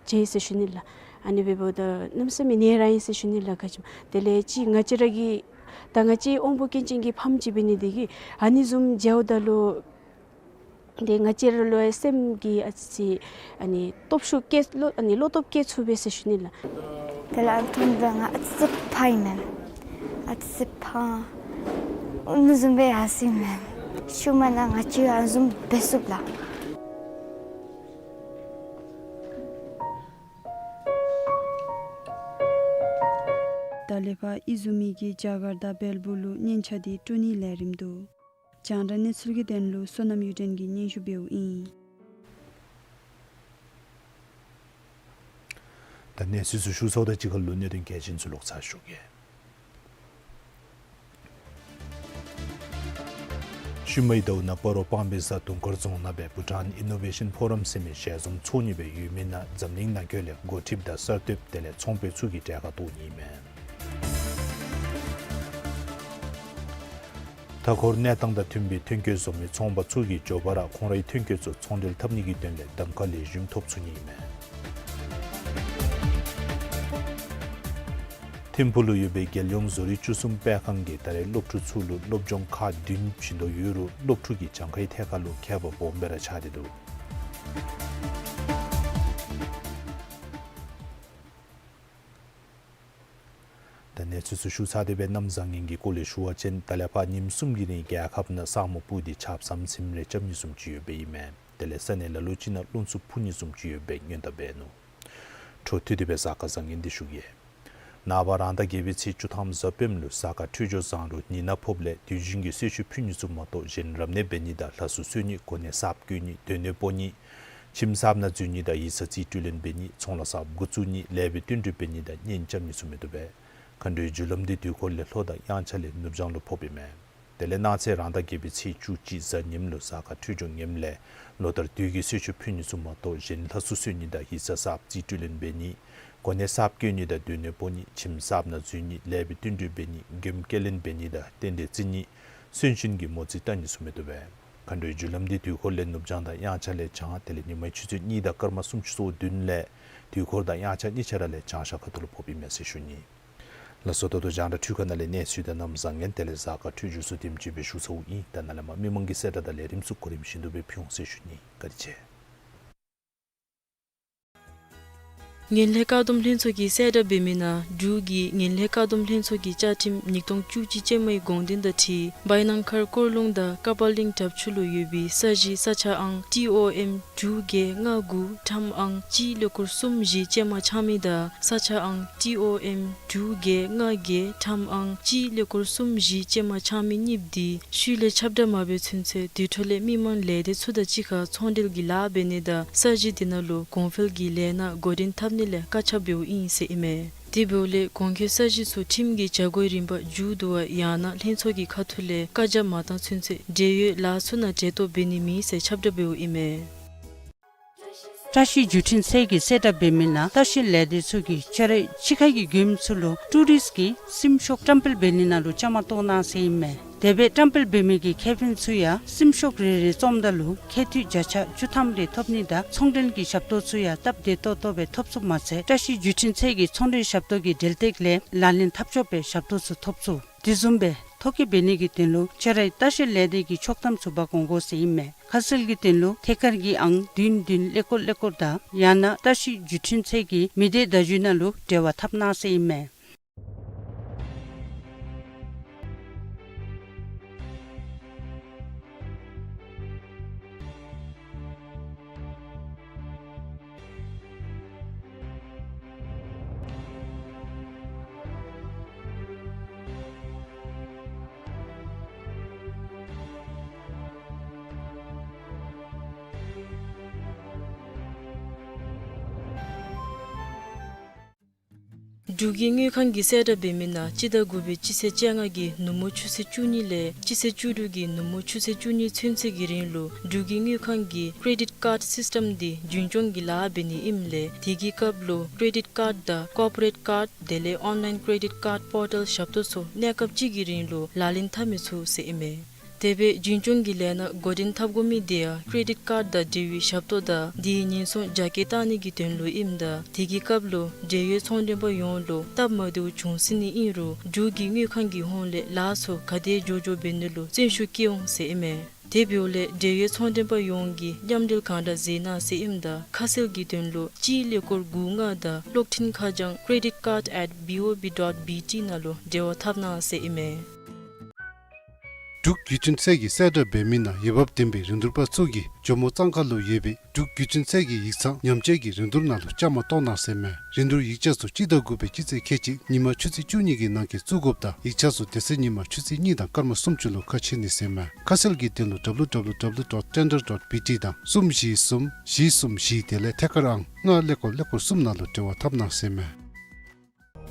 ཅིག་ཡོད་ཟེར་ཞུ་ནི་ལགས། ཨ་ནི་སྦེ་འབདཝ་ད་གནམ་མེད་ས་མེད་ནེ་ར་ཨིན་ཟེར་ཞུ་ནི་ལགས། ག་ཅི་སྨོ་དེ་ལས་ཅིག་ང་བཅས་ར་གི་ད་ང་བཅས་དབང་པོ་སྐྱོན་ཅན་གྱི་ཕམ་ཅིག་འབད་ནི་དེ་གིས་ཨ་ནི་བཟུམ་མཇལཝ་ད་ལུ་ཏེ་ང་བཅས་ར་ལུ་སེམས་ཀྱི་ཨ་ཙི་ཨ་ནི་སྟོབས་ཤུགས་སྐྱེད་བློ་ཨ་ནི་བློ་སྟོབས་སྐྱེད་ཚུགས་པས་ཟེར་ཞུ་ནི་ལགས། དེ་ལས་ཨ་ཐུམ་ད་ང་ཨ་ཙི་ཕངས་ཡི་མས། ཨ་ཙི་ཕངས། ཨ་ནི་བཟུམ་སྦེ་ཡར་སོ་ཡི་མས། ཤུལ་མ་ནང་ང་བཅས་ཨ་ནི་བཟུམ་འབད་ཚུགས་ལགས། ད་ལས་ཕར་ཨི་ཟུ་མི་གིས་རྒྱ་གར་དང་བལ་པོ་ལུ་སྙན་ཆ་དེ་དཀྲོག་ནིའི་ལས་རིམ་འདུག། རྒྱང་བསྒྲགས་གནས་ཚུལ་གྱི་དོན་ལུ་བསོད་ནམས་གཡུ་སྒྲོན་གྱིས་སྙན་ཞུ་འབདཝ་ཨིན། ད་གནས་ཚུལ་ཚུ་ཞུ་ཚརཝ་དང་གཅིག་ཁར་ལུ་གནད་དོན་གལ་ཆེན་ཚུ་ལོག་ཚར་ཞུ་གེ། ཤུལ་མའི་ཟླཝ་ནང་སྤ་རོ་སྤང་སྦིས་ས་དུང་དཀར་རྫོང་ནང་སྦེ་བྷུ་ཊཱན་ཨི་ནོ་ཝེ་ཤཱན་ཕོ་རམ་ཟེར་མི་ཞལ་འཛོམས་ཚོགས་ནི་སྦེ་ཡོད་མི་ནང་འཛམ་གླིང་ནང་འཁོད་ལས་འགོ་ཁྲིདཔ་དང་གསར་གཏོདཔ་དེ་ལས་ཚོང་དཔོན་ཚུ་གིས་གྲལ་ཁར་གཏོགས་ནི་ཨིན་མས། མཐའ་འཁོར་གནས་སྟངས་དང་མཐུན་པའི་ཐོན་སྐྱེད་བཟོ་མི་ཚོང་པ་ཚུ་གིས་མགྱོགས་པ་ར་ཁོང་རའི་ཐོན་སྐྱེད་ཚུ་ཚོང་འབྲེལ་འཐབ་ནི་གི་དོན་ལས་གདམ་ཁ་ལེགས་ཤོམ་ཐོབ་ཚུགས་ནི་ཨིན་མས། ཐིམ་ཕུག་ལུ་ཡོད་པའི་རྒྱལ་ཡོངས་བཟོ་རིག་བཅུ་གསུམ་སྤེལ་ཁང་གིས་ད་རེས་སློབ་ཕྲུག་ཚུ་ལུ་སློབ་སྦྱོང་ཁག་བདུན་བྱིན་དོ་ཡོད་རུང་སློབ་ཕྲུག་གི་གྱངས་ཁའི་ཐད་ཁར་ལུ་ཁྱད་པར་སྦོམ་སྦེ་ར་ཆགས་ཏེ་འདུག། ད་གནས་ཚུལ་ཚུ་ཞུ་ཚར་ཏེ་སྦེ་གནམ་བཟང་ངན་གྱི་སྐོར་ལས་ཞུ་བ་ཅིན་ད་ལས་ཕར་ཉིནམ་གསུམ་གྱི་རིང་རྒྱལ་ཁབ་ནང་ས་སྨུག་སྤུབས་ཏེ་ཆརཔ་ཟམ་ཟིམ་རེ་རྐྱབ་ནི་བཟུམ་ཅིག་ཡོདཔ་ཨིན་མས། དེ་ལས་ས་གནས་ལ་ལུ་ཅིག་ནང་རླུང་འཚུབ་འཕུ་ནི་བཟུམ་ཅིག་ཡོདཔ་སྦེ་སྔོན་བརྡ་འབད་ནུག། འཕྲོ་མཐུད་དེ་སྦེ་གཟའ་སྐར་བཟང་ངན་འདི་ཞུ་གེ། ནངས་པ་རང་ཟླ་བརྒྱད་པའི་ཚེས་བཅུ་ཐམ་གཟའ་སྤེནམ་ལུ་གཟའ་སྐར་འཕྲོད་སྦྱོར་བཟང་རུང་ནད་ན་ཕོགཔ་ལས་དུས་རྒྱུན་གྱི་གསོལ་མཆོད་ཕུལ་ནི་ཚུ་མ་གཏོགས་གཞན་རབ་གནས་འབད་ནི་དང་ལྷ་གསོལ་གསོལ་ནི་གོ་གནས་གསརཔ་བསྐོ་ནི་སྡོད་གནས་སྤོ་ནི་ཁྱིམ་གསརཔ་ནང་འཛུལ་ནི་དང་ཡིག་ཚང་རྩིས་སྤྲོད་ལེན་འབད་ནི་ཚོང་ལཱ་གསརཔ་འགོ་བཙུགས་ནི་ལེགས་པའི་བསྟུན་གྲོས་འབད་ནི་དང་གཉེན་རྐྱབ་ནི་ཚུ་མི་བཏུབ་པས། མཁའ་འགྲོའི་རྒྱུ་ལམ་འདི་དུས་འཁོར་ལས་ལྷོ་དང་དབྱངས་འཆར་ལས་ནུབ་བྱང་ལུ་ཕོགཔ་ཨིན་མས། དེ་ལས་གནངས་ཚེ་རང་ཟླ་བརྒྱད་པའི་ཚེས་བཅུ་གཅིག་གཟའ་ཉིམ་ལུ་གཟའ་སྐར་འཕྲོད་སྦྱོར་ངནམ་ལས་ལོ་ལྟར་དུས་ཀྱི་གསོལ་མཆོད་ཕུལ་ནི་ཚུ་མ་གཏོགས་གཞན་ལྷ་གསོལ་གསོལ་ནི་དང་ཡིག་ཚང་གསརཔ་རྩིས་སྤྲོད་ལེན་འབད་ནི་གོ་གནས་གསརཔ་བསྐོ་ནི་དང་སྡོད་གནས་སྤོ་ནི་ཁྱིམ་གསརཔ་ནང་འཛུལ་ནི་ལེགས་པའི་བསྟུན་གྲོས་འབད་ནི་མགྱོནམ་སྐྱེལ་ལེན་འབད་ནི་དང་རྟེན་འབྲེལ་བརྩི་ནི་སུན་འབྱིན་གྱི་མོ་རྩིས་བལྟ་ནི་ཚུ་མི་བཏུབ་པས། མཁའ་འགྲོའི་རྒྱུ་ལམ་འདི་དུས་འཁོར་ལས་ནུབ་བྱང་དང་དབྱངས་འཆར་ལས་བྱང་དེ་ལས་ཉི་མ་ཆུ་ཚོད་གཉིས་དང་སྐར་མ་སུམ་ཅུ་སོ་བདུན་ལས་དུས་འཁོར་དང་དབྱངས་འཆར་གཉིས་ཆ་ར་ལས་བྱང་ཤར་ཁ་ཐུག་ལུ་ཕོགཔ་ཨིན་མས་ཟེར་ཞུ་ནི། ལགས་སོ། ད་ལྟོ་རྒྱང་བསྒྲགས་འཕྲུལ་ཁང་ནང་ལས་གནས་ཚུལ་དང་གནམ་བཟང་ངན་དེ་ལས་གཟའ་སྐར་འཕྲོད་སྦྱོར་ཚུ་དེམ་ཅིག་སྦེ་ཞུ་ཚརཝ་ཨིན། ད་ནཱ་ལས་མར་མི་མང་གི་གསལ་བསྒྲགས་དང་ལས་རིམ་ཚུ་གོ་རིམ་བཞིན་དུ་སྦེ་ཕུལ་འོང་ཟེར་ཞུ་ནི། བཀའ་དྲིན་ཆེ། ངན་ལྷད་བཀག་སྡོམ་ལྷན་ཚོགས་ཀྱིས་གསལ་བསྒྲགས་འབད་མི་ནང་འབྲུག་གི་ངན་ལྷད་བཀག་སྡོམ་ལྷན་ཚོགས་ཀྱི་བཅའ་ཁྲིམས་ཉིས་སྟོང་བཅུ་གཅིག་ཅན་མའི་དགོངས་དོན་དང་འཁྲིལ་བའི་ནང་མཁར་སྐོར་ལུང་དང་ཀ་པ་གླིང་བྲག་ཆུ་ལུ་ཡོད་པའི་ས་གཞི་ས་ཆ་ཨང་ཊི་ཨོ་ཨེམ་དྲུག་བརྒྱད་ལྔ་དགུ་ཁྲམ་ཨང་གཅིག་ཀླད་ཀོར་གསུམ་བཞི་ཅན་མ་ཆག་མི་དང་ས་ཆ་ཨང་ཊི་ཨོ་ཨེམ་དྲུག་བརྒྱད་ལྔ་བརྒྱད་ཁྲམ་ཨང་གཅིག་ཀླད་ཀོར་གསུམ་བཞི་ཅན་མ་ཆག་མི་གཉིསཔོ་འདི་ཤུལ་ལས་ཁྱབ་བསྒྲགས་མ་འབད་ཚུན་ཚོད་དེ་འཕྲོ་ལས་མི་མང་ལས་སྡེ་ཚུ་དང་གཅིག་ཁར་ཚོང་འབྲེལ་གྱི་ལཱ་འབད་ནི་དང་ས་གཞི་དེ་ནང་ལུ་གོང་འཕེལ་གྱི་ལས་སྣ་འགོ་འདྲེན་འཐབ་ནི་ལས་བཀག་ཆ་འབདཝ་ཨིན་ཟེར་ཨིན་མས། དེ་འབདཝ་ལས་གོང་འཁོད་ས་གཞི་ཚུ་ཁྲིམས་ཀྱི་བྱ་སྒོའི་རིམ་པ་མཇུག་བསྡུ་བ་ཡང་ན་ལྷན་ཚོགས་ཀྱི་ཁ་ཐུག་ལས་བཀའ་རྒྱ་མ་བཏང་ཚུན་ཚོད་འབྲེལ་ཡོད་ལཱ་ཚུ་ནང་འབྲེལ་གཏོགས་འབད་ནི་མེད་ཟེར་ཁྱབ་བསྒྲགས་འབདཝ་ཨིན་མས། བཀྲ་ཤིས་བརྒྱུད་འཕྲིན་ཚད་ཀྱིས་གསལ་བསྒྲགས་འབད་མི་ནང་ལྟ་བཤལ་ལས་སྡེ་ཚུ་གིས་ཁྱོད་རའི་ཕྱི་ཁ་གི་མགྱོནམ་ཚུ་ལུ་ཊུ་རིསཊ་ཀྱི་སེམས་ཤོག་བཀྲམ་སྤེལ་འབད་ནི་ནང་ལུ་བཅའ་མར་གཏོགས་གནང་ཟེར་ཨིན་མས། དེ་སྦེ་བཀྲམ་སྤེལ་འབད་མི་གི་ཁེ་ཕན་ཚུ་ཡང་སེམས་ཤོག་རེ་རེ་བཙོངམ་ད་ལུ་ཁེ་འཐུས་བརྒྱ་ཆ་བཅུ་ཐམ་རེ་ཐོབ་ནི་དང་ཚོང་འབྲེལ་གྱི་ཞབས་ཏོག་ཚུ་ཡང་སྟབས་བདེ་ཏོག་ཏོ་སྦེ་ཐོབ་ཚུགསཔ་མ་ཚད་བཀྲ་ཤིས་བརྒྱུད་འཕྲིན་ཚད་ཀྱི་ཚོང་འབྲེལ་ཞབས་ཏོག་གི་འབྲེལ་སྟེགས་ལས་ལག་ལེན་འཐབ་ཆོགཔ་སྦེ་ཞབས་ཏོག་ཚུ་ཐོབ་ཚུགས། དེ་བཟུམ་སྦེ་ཐོ་བཀོད་འབད་ནི་གི་དོན་ལུ་ཁྱོད་རའི་ལྟ་བཤལ་ལས་སྡེ་གི་ཆོག་ཐམ་ཚུ་འབག་འོང་དགོ་ཟེར་ཨིན་མས། ཁ་གསལ་གྱི་དོན་ལུ་ཐད་ཀར་གྱི་ཨང་བདུན་བདུན་ཀླད་ཀོར་ཀླད་ཀོར་དང་ཡང་ན་བཀྲ་ཤིས་བརྒྱུད་འཕྲིན་ཚད་ཀྱི་མི་སྡེ་བརྡ་བརྒྱུད་ནང་ལུ་འབྲེལ་བ་འཐབ་གནང་ཟེར་ཨིན་མས། འབྲུག་གི་དངུལ་ཁང་གིས་གསལ་བསྒྲགས་འབད་མི་ནང་སྤྱི་ཟླ་དགུ་པའི་སྤྱི་ཚེས་བཅོ་ལྔ་གི་ནུབ་མོ་ཆུ་ཚོད་བཅུ་གཉིས་ལས་སྤྱི་ཚེས་བཅུ་དྲུག་གི་ནུབ་མོ་ཆུ་ཚོད་བཅུ་གཉིས་ཚུན་ཚོད་ཀྱི་རིང་ལུ་འབྲུག་གི་དངུལ་ཁང་གིས་ཀེ་རེ་ཌིཊ་ཀཱཌ་སིསི་ཊམ་འདི་རྒྱུན་སྐྱོང་གི་ལཱ་འབད་ནི་ཨིནམ་ལས་དེ་གི་སྐབས་ལུ་ཀེ་རེ་ཌིཊ་ཀཱཌ་དང་ཀོར་པོ་རེཊ་ཀཱཌ་དེ་ལས་ཨོན་ལའིན་ཀེ་རེ་ཌིཊ་ཀཱཌ་པོར་ཊལ་ཞབས་ཏོག་ཚུ་གནས་སྐབས་གཅིག་གི་རིང་ལུ་ལག་ལེན་འཐབ་མི་ཚུགས་ཟེར་ཨིན་མས། དེ་སྦེ་རྒྱུན་སྐྱོང་གི་ལས་སྣ་འགོ་འདྲེན་འཐབ་དགོ་མི་དེ་ཡང་ཀེ་རེ་ཌིཊ་ཀཱཌ་དང་འབྲེལ་བའི་ཞབས་ཏོག་དང་དེའི་ཉེན་སྲུང་རྒྱ་སྐྱེད་བཏང་ནི་གི་དོན་ལུ་ཨིནམ་ད་དེ་གི་སྐབས་ལུ་འབྲེལ་ཡོད་ཚོང་མགྲོན་པ་ཡོངས་ལུ་སྟབས་མ་བདེཝ་བྱུང་སྲིད་ནི་ཨིན་རུང་འབྲུག་གི་དངུལ་ཁང་གི་ཧོངས་ལས་ལཱ་ཚུ་ག་དེ་མགྱོགས་མགྱོགས་འབད་ནི་ལུ་བརྩོན་ཤུགས་བསྐྱེད་འོང་ཟེར་ཨིན་མས། དེ་འབདཝ་ལས་འབྲེལ་ཡོད་ཚོང་མགྲོན་པ་ཡོངས་ཀྱིས་མཉམ་འབྲེལ་གང་དྲག་མཛད་གནང་ཟེར་ཨིནམ་ད་ཁ་གསལ་གྱི་དོན་ལུ་གཅིག་ཀླད་ཀོར་དགུ་ལྔ་དང་གློག་འཕྲིན་ཁ་བྱང་ཀེ་རེ་ཌིཊ་ཀཱཌ་ཨེཊ་བི་ཨོ་བི་ཌོཊ་བི་ཊི་ནང་ལུ་འབྲེལ་བ་འཐབ་གནང་ཟེར་ཨིན་མས། འབྲུག་བརྒྱུད་འཕྲིན་ཚད་ཀྱིས་གསལ་བསྒྲགས་འབད་མི་ནང་འོས་འབབ་ལྡན་པའི་རིན་བསྡུར་པ་ཚུ་གིས་ཇོ་མོ་གཙང་ཁ་ལུ་ཡོད་པའི་འབྲུག་བརྒྱུད་འཕྲིན་ཚད་ཀྱི་ཡིག་ཚང་ཉམས་བཅོས་ཀྱི་རིན་བསྡུར་ནང་ལུ་བཅའ་མར་གཏོགས་གནང་ཟེར་མས། རིན་བསྡུར་ཡིག་ཆ་ཚུ་སྤྱི་ཟླ་དགུ་པའི་སྤྱི་ཚེས་ཁལ་གཅིག་ཉིན་མ་ཆུ་ཚོད་བཅུ་གཉིས་ཀྱི་ནང་འཁོད་བཙུགས་དགོཔ་དང་ཡིག་ཆ་ཚུ་དེ་ཚེ་ཉིན་མ་ཆུ་ཚོད་གཉིས་དང་སྐར་མ་སུམ་ཅུ་ལུ་ཁ་ཕྱེ་ནི་ཟེར་མས། ཁ་གསལ་གྱི་དོན་ལུ་ཌབ་ལུ་ཌབ་ལུ་ཌབ་ལུ་ཌོཊ་ཊེན་ཌར་ཌོཊ་བི་ཊི་དང་གསུམ་བཞི་གསུམ་བཞི་གསུམ་བཞི་དེ་ལས་ཐད་ཀར་ཨང་ལྔ་ཀླད་ཀོར་ཀླད་ཀོར་གསུམ་ནང་ལུ་འབྲེལ་བ་འཐབ་གནང་ཟེར་མས།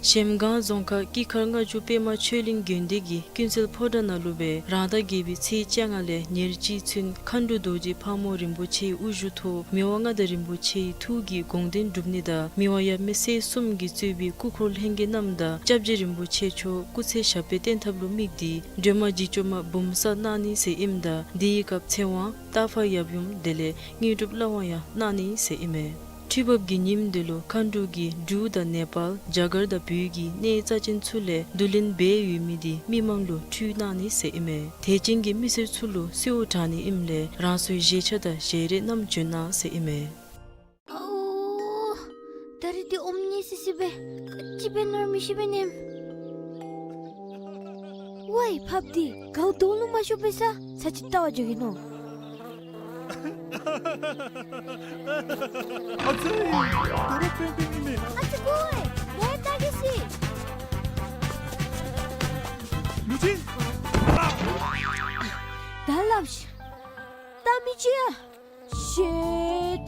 གཞལམ་སྒང་རྫོང་ཁག་སྐྱིད་མཁར་ལྔ་མཆོད་པད་མ་ཆོས་གླིང་དགོན་སྡེ་གི་ཀུན་གསལ་ཕོ་བྲང་ནང་ལུ་སྦེ་རང་ཟླ་བརྒྱད་པའི་ཚེས་བཅོ་ལྔ་ལས་ཉེར་གཅིག་ཚུན་མཁའ་འགྲོ་རྡོ་རྗེ་ཕག་མོ་རིན་པོ་ཆེའི་དབུ་བཞུགས་ཐོག་མི་དབང་མངའ་བདག་རིན་པོ་ཆེའི་ཐུགས་ཀྱི་དགོངས་དོན་སྒྲུབ་ནི་དང་མི་དབང་ཡབ་མེས་སྲས་གསུམ་གྱིས་གཙོས་པའི་སྐུ་འཁོར་ལྷན་རྒྱས་རྣམས་དང་སྐྱབས་རྗེ་རིན་པོ་ཆེ་མཆོག་སྐུ་ཚེ་ཞབས་པད་བརྟན་ཐབས་ལུ་དམིགས་ཏེ་སྒྲོལ་མ་འཇིགས་བྱེད་མ་འབུམ་གསར་གནང་ནི་ཟེར་ཨིནམ་ད་དེའི་སྐབས་ཚེ་དབང་རྟ་ཕག་ཡབ་ཡུམ་དེ་ལས་དངོས་གྲུབ་བླ་དབང་ཡང་གནང་ནི་ཟེར་ཨིན་མས། ཁྲུས་འབབ་ཀྱི་ཉིནམ་དེ་ལུ་མཁའ་འགྲོ་གིས་འབྲུག་དང་ནེ་པཱལ་རྒྱ་གར་དང་བོད་ཀྱི་གནས་རྩ་ཅན་ཚུ་ལས་བསྡུ་ལེན་འབད་ཡོད་མི་དེ་མི་མང་ལུ་ཁྲུས་གནང་ནི་ཟེར་ཨིན་མས། དད་ཅན་གྱི་མི་སེར་ཚུ་ལུ་གསོལཝ་དྲང་ནི་ཨིནམ་ལས་རང་སོའི་བཞེས་ཆ་དང་བཞེས་རས་རྣམས་བྱོན་གནང་ཟེར་ཨིན་མས། ཨོ། ད་རིས་འདི་ཨོམ་ཉེ་སི་སི་སྦེ་ག་ཅི་འབད་ནི་ར་མི་ཤེས་པས་ནམ། ཝའི་ཕགཔ་འདི་གའུ་དོང་ལུ་མ་ཤོར་བས་ས་ཚར་ཅིག་བལྟ་བར་འགྱོ་གེ་ནོ། ཨ་ཙི། ད་རུང་པེན་པེན་ཨིན་མས། ཨ་ཙི་ཀོ་ཝའི་ལས་བལྟ་གེ་སི། ལུ་ཅིན། ད་སླབ་ཤིག། ད་མི་ཅིག་ཡ། ཤིཊ།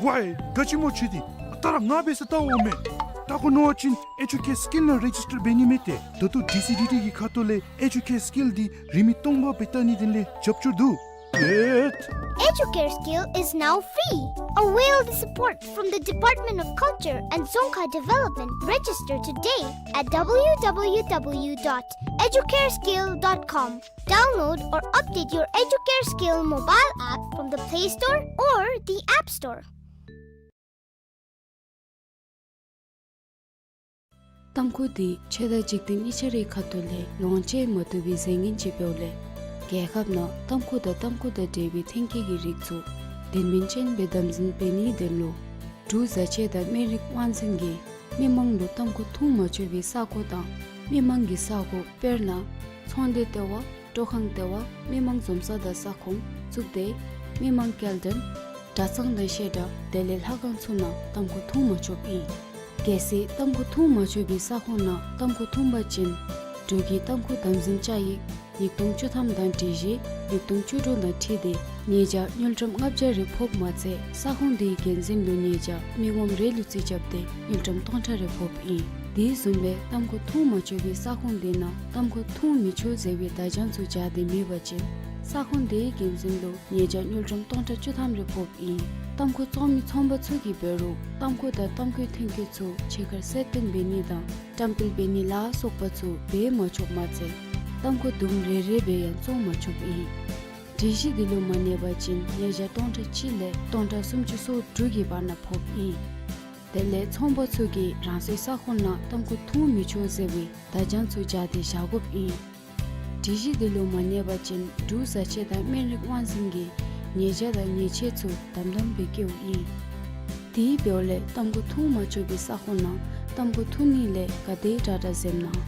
ཝའི་ག་ཅི་སྨོ་ཁྱོད་འདི། ད་ར་ང་འབད་ས་བལྟ་འོང་མས། བལྟ་དགོ་མནོ་བ་ཅིན་ཨེ་ཇུ་ཀེར་སི་ཀིལ་ནང་རེ་ཇིས་ཊར་འབད་ནི་མས་ཏེ། ད་ལྟོ་ཌི་སི་ཌི་ཊི་གི་ཁ་ཐུག་ལས་ཨེ་ཇུ་ཀེར་སི་ཀིལ་འདི་རིན་མེད་སྟོང་པ་སྦེ་བལྟ་ནིའི་དོན་ལས་རྒྱབ་སྐྱོར་འདུག། ཨེ་ཇུ་ཀེར་སི་ཀིལ་is now free. Avail the support from the Department of Culture and Dzongkha Development. Register today at w w w dot educareskill dot com. Download or update your Educare Skill mobile app from the Play Store or the App Store. ཏམ་ཁུ་འདི་ཆོས་དང་འཇིག་རྟེན་གཉིས་ཆ་རའི་ཁ་ཐུག་ལས་ལོངས་སྤྱོད་མ་བཏུབ་པའི་རྫས་ངན་ཅིག་འབདཝ་ལས་རྒྱལ་ཁབ་ནང་ཏམ་ཁུ་དང་ཏམ་ཁུ་དང་འབྲེལ་བའི་ཐོན་སྐྱེད་ཀྱི་རིགས་ཚུ་དོན་སྨིན་ཅན་སྦེ་དམ་འཛིན་འབད་ནིའི་དོན་ལུ་འབྲུག་བཟའ་ཆས་དང་སྨན་རིགས་དབང་འཛིན་གྱིས་མི་མང་ལུ་ཏམ་ཁུ་འཐུང་མ་ཆོག་པའི་ས་གོ་དང་མི་མང་གི་ས་གོ་དཔེར་ན་ཚོང་སྡེ་ལྟེ་བ། སྤྲོ་ཁང་ལྟེ་བ། མི་མང་འཛོམས་ས་དང་ས་ཁོངས། གཙུག་སྡེ། མི་མང་སྐྱེལ་འདྲེན། གྲྭ་ཚང་དང་བཤད་གྲྭ་དེ་ལས་ལྷ་ཁང་ཚུ་ནང་ཏམ་ཁུ་འཐུང་མ་ཆོགཔ་ཨིན། གལ་སྲིད་ཏམ་ཁུ་འཐུང་མ་ཆོག་པའི་ས་ཁོངས་ནང་ཏམ་ཁུ་འཐུང་པ་ཅིན་འབྲུག་གི་ཏམ་ཁུ་དམ་འཛིན་བཅའ་ཡིག་ཉིས་སྟོང་བཅུ་ཐམ་དང་སྒྲིག་གཞི་ཉིས་སྟོང་བཅུ་དྲུག་དང་འཁྲིལ་ཏེ་ཉེས་བྱ་དངུལ་ཀྲམ་ལྔ་བརྒྱ་རེ་ཕོགཔ་མ་ཚད་ས་ཁོངས་དེའི་འགན་འཛིན་ལུ་ཉེས་བྱ་མི་ངོམ་རེ་ལུ་རྩིས་རྐྱབ་སྟེ་དངུལ་ཀྲམ་སྟོང་ཕྲག་རེ་ཕོགཔ་ཨིན། དེ་བཟུམ་སྦེ་ཏམ་ཁུ་འཐུང་མ་ཆོག་པའི་ས་ཁོངས་དེ་ནང་ཏམ་ཁུ་འཐུང་མི་ཆོག་ཟེར་བའི་བརྡ་བྱང་ཚུ་སྦྱར་ཏེ་མེད་པ་ཅིན་ས་ཁོངས་དེའི་འགན་འཛིན་ལུ་ཉེས་བྱ་དངུལ་ཀྲམ་སྟོང་ཕྲག་བཅུ་ཐམ་རེ་ཕོགཔ་ཨིན། ཏམ་ཁུ་བཙོང་མི་ཚོང་པ་ཚུ་གིས་འབད་རུང་ཏམ་ཁུ་དང་ཏམ་ཁུའི་ཐོན་སྐྱེད་ཚུ་ཕྱི་ཁར་གསལ་སྟོན་འབད་ནི་དང་བཀྲམ་སྤེལ་འབད་ནི་ལ་སོགས་པ་ཚུ་འབད་མ་ཆོགཔ་མ་ཚད་ཏམ་ཁུ་དུམ་རེ་རེ་སྦེ་ཡང་བཙོང་མ་ཆོགཔ་ཨིན། སྒྲིག་གཞི་འདི་ལུ་མ་གནས་པ་ཅིན་ཉེས་བྱ་སྟོང་ཕྲག་གཅིག་ལས་སྟོང་ཕྲག་སུམ་ཅུ་སོ་དྲུག་གི་བར་ན་ཕོགཔ་ཨིན། དེ་ལས་ཚོང་པ་ཚུ་གིས་རང་སོའི་ས་ཁོངས་ནང་ཏམ་ཁུ་འཐུང་མི་ཆོག་ཟེར་བའི་བརྡ་བྱང་ཚུ་སྦྱར་ཏེ་བཞག་དགོཔ་ཨིན། སྒྲིག་གཞི་འདི་ལུ་མ་གནས་པ་ཅིན་འབྲུག་བཟའ་ཆས་དང་སྨན་རིགས་དབང་འཛིན་གྱིས་ཉེས་བྱ་དང་ཉེས་ཆད་ཚུ་དམ་དམ་སྦེ་བཀལཝ་ཨིན། དེ་འབདཝ་ལས་ཏམ་ཁུ་འཐུང་མ་ཆོག་པའི་ས་ཁོངས་ནང་ཏམ་ཁུ་འཐུང་ནི་ལས་ག་དེ་དྲག་དྲག་འཛེམ་གནང་།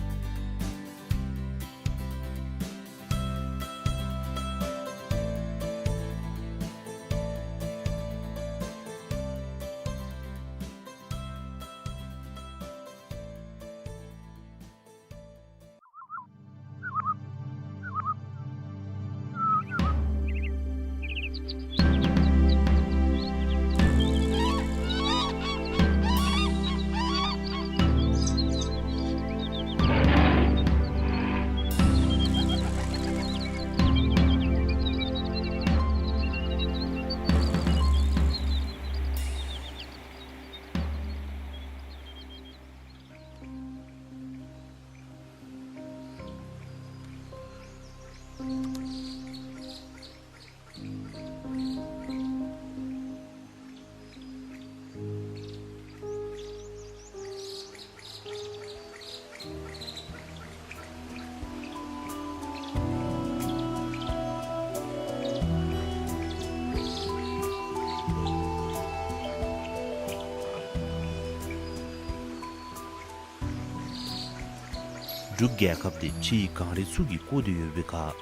འབྲུག་རྒྱལ་ཁབ་འདི་ཕྱི་ཡི་གངས་རི་ཚུ་གིས་བསྐོར་ཏེ་ཡོད་པའི་ཁར་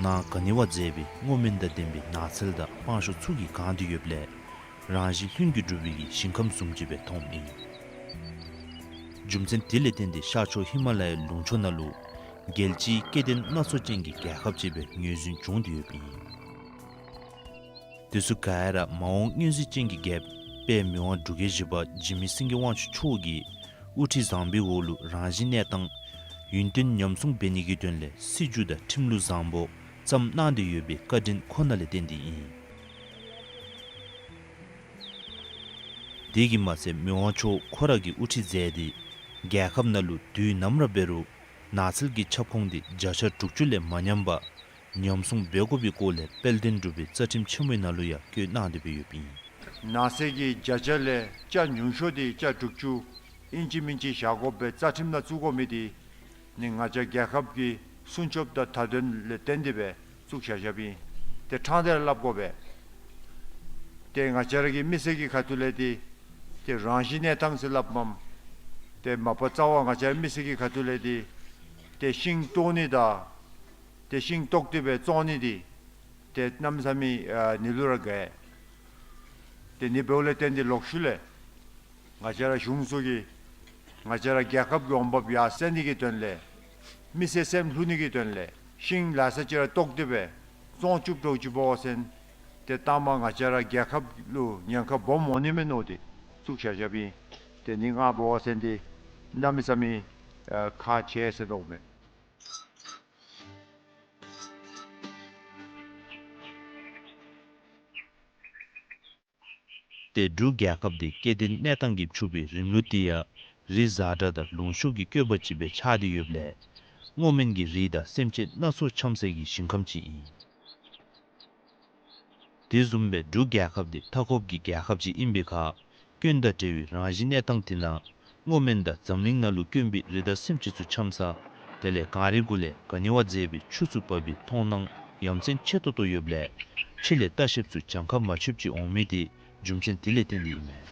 ནང་ག་ནི་བ་མཛེས་པའི་སྔོ་སྨན་དང་ལྡན་པའི་ནགས་ཚལ་དང་སྤང་ཤོག་ཚུ་གིས་གང་སྟེ་ཡོདཔ་ལས་རང་བཞིན་ལྷུན་གྱིས་གྲུབ་པའི་ཞིང་ཁམས་བཟུམ་ཅིག་སྦེ་མཐོངམ་ཨིན། རྒྱུ་མཚན་དེ་ལས་བརྟེན་ཏེ་ཤར་ཕྱོགས་ཧི་མ་ལ་ཡའི་ལུང་ཕྱོགས་ནང་ལུ་རྒྱལ་སྤྱིའི་སྐྱེ་ལྡན་སྣ་ཚོགས་ཅན་གྱི་རྒྱལ་ཁབ་ཅིག་སྦེ་ངོས་འཛིན་བྱུང་སྟེ་ཡོདཔ་ཨིན། དེ་ཚུ་ག་ར་མ་འོངས་མངོན་གཟིགས་ཅན་གྱི་རྒྱལཔོ་དཔལ་མི་དབང་འབྲུག་རྒྱལ་བཞི་པ་འཇིགས་མེད་སེང་གེ་དབང་ཕྱུག་མཆོག་གིས་ དབུ་ཁྲིད་བཟང་པོའི་འོག་ལུ་རང་བཞིན་གནས་སྟངས་ཡུན་བརྟན་ཉམས་སྲུང་འབད་ནི་གི་དོན་ལས་སྲིད་བྱུས་དང་ཁྲིམས་ལུགས་བཟང་པོ་བརྩམས་གནང་སྟེ་ཡོད་པའི་བཀའ་དྲིན་ཁོ་ན་ལས་བརྟེན་ཏེ་ཨིན། དེ་གིས་མ་ཚད་མི་དབང་མཆོག་ཁོ་ར་གིས་དབུ་ཁྲིད་མཛད་དེ་རྒྱལ་ཁབ་ནང་ལུ་དུས་ནམ་ར་འབད་རུང་ནགས་ཚལ་གྱི་ཁྱབ་ཁོངས་དེ་བརྒྱ་ཆ་དྲུག་ཅུ་ལས་མ་ཉམས་པར་ཉམས་སྲུང་འབད་དགོ་པའི་སྐོར་ལས་དཔལ་ལྡན་འབྲུག་པའི་རྩ་ཁྲིམས་ཆེན་མོའི་ནང་ལུ་ཡང་བཀོད་གནང་སྟེ་སྦེ་ཡོདཔ་ཨིན། ནགས་ཚལ་གྱི་བརྒྱ་ཆ་ལས་ཆ་ཉུང་ཤོས་དེ་ཆ་དྲུག་ཅུ་ཨིན་ཅི་མིན་ཅི་བཞག་དགོ་པའི་རྩ་ཁྲིམས་ནང་བཙུགས་དགོ་མི་དེ་ནི་ང་བཅས་རྒྱལ་ཁབ་ཀྱི་སྲུང་སྐྱོབ་དང་མཐའ་དོན་ལས་བརྟེན་ཏེ་སྦེ་བཙུགས་བཞག་བཞགཔ་ཨིན། ཏེ་ཕྲང་སྟེ་ར་སླབ་དགོ་པས། ཏེ་ང་བཅས་ར་གི་མི་སེར་གྱི་ཁ་ཐུག་ལས་དེ་ཏེ་རང་བཞིན་གནས་སྟངས་ཟེར་སླབ་མས། ཏེ་མ་པ་རྩ་བ་ང་བཅས་ར་མི་སེར་གྱི་ཁ་ཐུག་ལས་དེ་ཏེ་ཤིང་བཏོག་ནི་དང་ཏེ་ཤིང་བཏོག་སྟེ་སྦེ་བཙོང་ནི་དེ་ཏེ་གནམ་མེད་ས་མེད་ཨ་ནི་ལུ་ར་དགའ། ཏེ་ནི་འབདཝ་ལས་བརྟེན་ཏེ་ལོག་ཤུལ་ལས་ང་བཅས་ར་གཞུང་ཚུ་གིས་ང་བཅས་ར་རྒྱལ་ཁབ་ཀྱི་འོང་འབབ་ཡར་སེང་ནི་གི་དོན་ལས་མི་སེར་སེམས་ལྷོད་ནི་གི་དོན་ལས་ཤིང་ལ་ས་ཅིག་ར་བཏོག་སྟེ་སྦེ་བཙོང་བཅུག་འགྱོ་ཅི་འབད་བ་ཅིན་ཏེ་ལྟ་མ་ང་བཅས་ར་རྒྱལ་ཁབ་ལུ་ཉེན་ཁ་སྦོམ་འོང་ནི་མས་མནོ་སྟེ་བཙུགས་བཞག་བཞགཔ་ཨིན། ཏེ་ནི་ང་འབད་བ་ཅིན་ཏེ་གནམ་མེད་ས་མེད་ཨ་ཁག་ཆེ་ཟེར་མནོཝ་མས། ཏེ་འབྲུག་རྒྱལ་ཁབ་འདི་སྐྱེ་ལྡན་གནས་སྟངས་ཀྱིས་ཕྱུག་པའི་རིམ་ལུགས་དེ་ཡང་རི་གཟར་དྲགས་དང་ལུང་ཤུགས་ཀྱིས་བསྐོར་བ་ཅིག་སྦེ་ཆགས་ཏེ་ཡོདཔ་ལས་སྔོ་སྨན་གྱི་རིགས་དང་སེམས་ཅན་སྣ་ཚོགས་འཁྱམས་སའི་ཞིང་ཁམས་ཅིག་ཨིན། དེ་བཟུམ་སྦེ་འབྲུག་རྒྱལ་ཁབ་འདི་མཐའ་འཁོབ་ཀྱི་རྒྱལ་ཁབ་ཅིག་ཨིན་པའི་ཁར་སྐྱོན་དང་བྲལ་བའི་རང་བཞིན་གནས་སྟངས་དེ་ནང་སྔོ་སྨན་དང་འཛམ་གླིང་ནང་ལུ་དཀོན་པའི་རི་དྭགས་སེམས་ཅན་ཚུ་འཁྱམས་ས་དེ་ལས་གངས་རི་གུ་ལས་ག་ནི་བ་མཛེས་པའི་ཆུ་ཚུ་འབབ་པའི་མཐོང་སྣང་ཡ་མཚན་ཆེ་ཏོག་ཏོ་ཡོདཔ་ལས་ཕྱི་ལས་ལྟ་བཤལཔ་ཚུ་གྱངས་ཁ་མ་ཆོདཔ་ཅིག་འོང་མི་དེ་རྒྱུ་མཚན་དེ་ལས་བརྟེན་ཏེ་ཨིན་མས།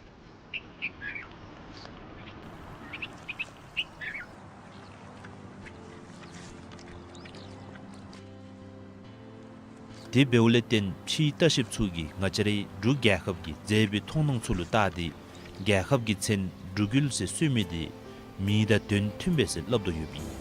དེ་འབདཝ་ལས་བརྟེན་ཕྱིའི་ལྟ་བཤལཔ་ཚུ་གིས་ང་བཅས་རའི་འབྲུག་རྒྱལ་ཁབ་ཀྱི་མཛེས་པའི་མཐོང་སྣང་ཚུ་ལུ་བལྟ་སྟེ་རྒྱལ་ཁབ་ཀྱི་མཚན་འབྲུག་ཡུལ་ཟེར་གསོལ་མི་དེ་མིང་དང་དོན་མཐུན་པས་ཟེར་སླབ་དོ་ཡོདཔ་ཨིན།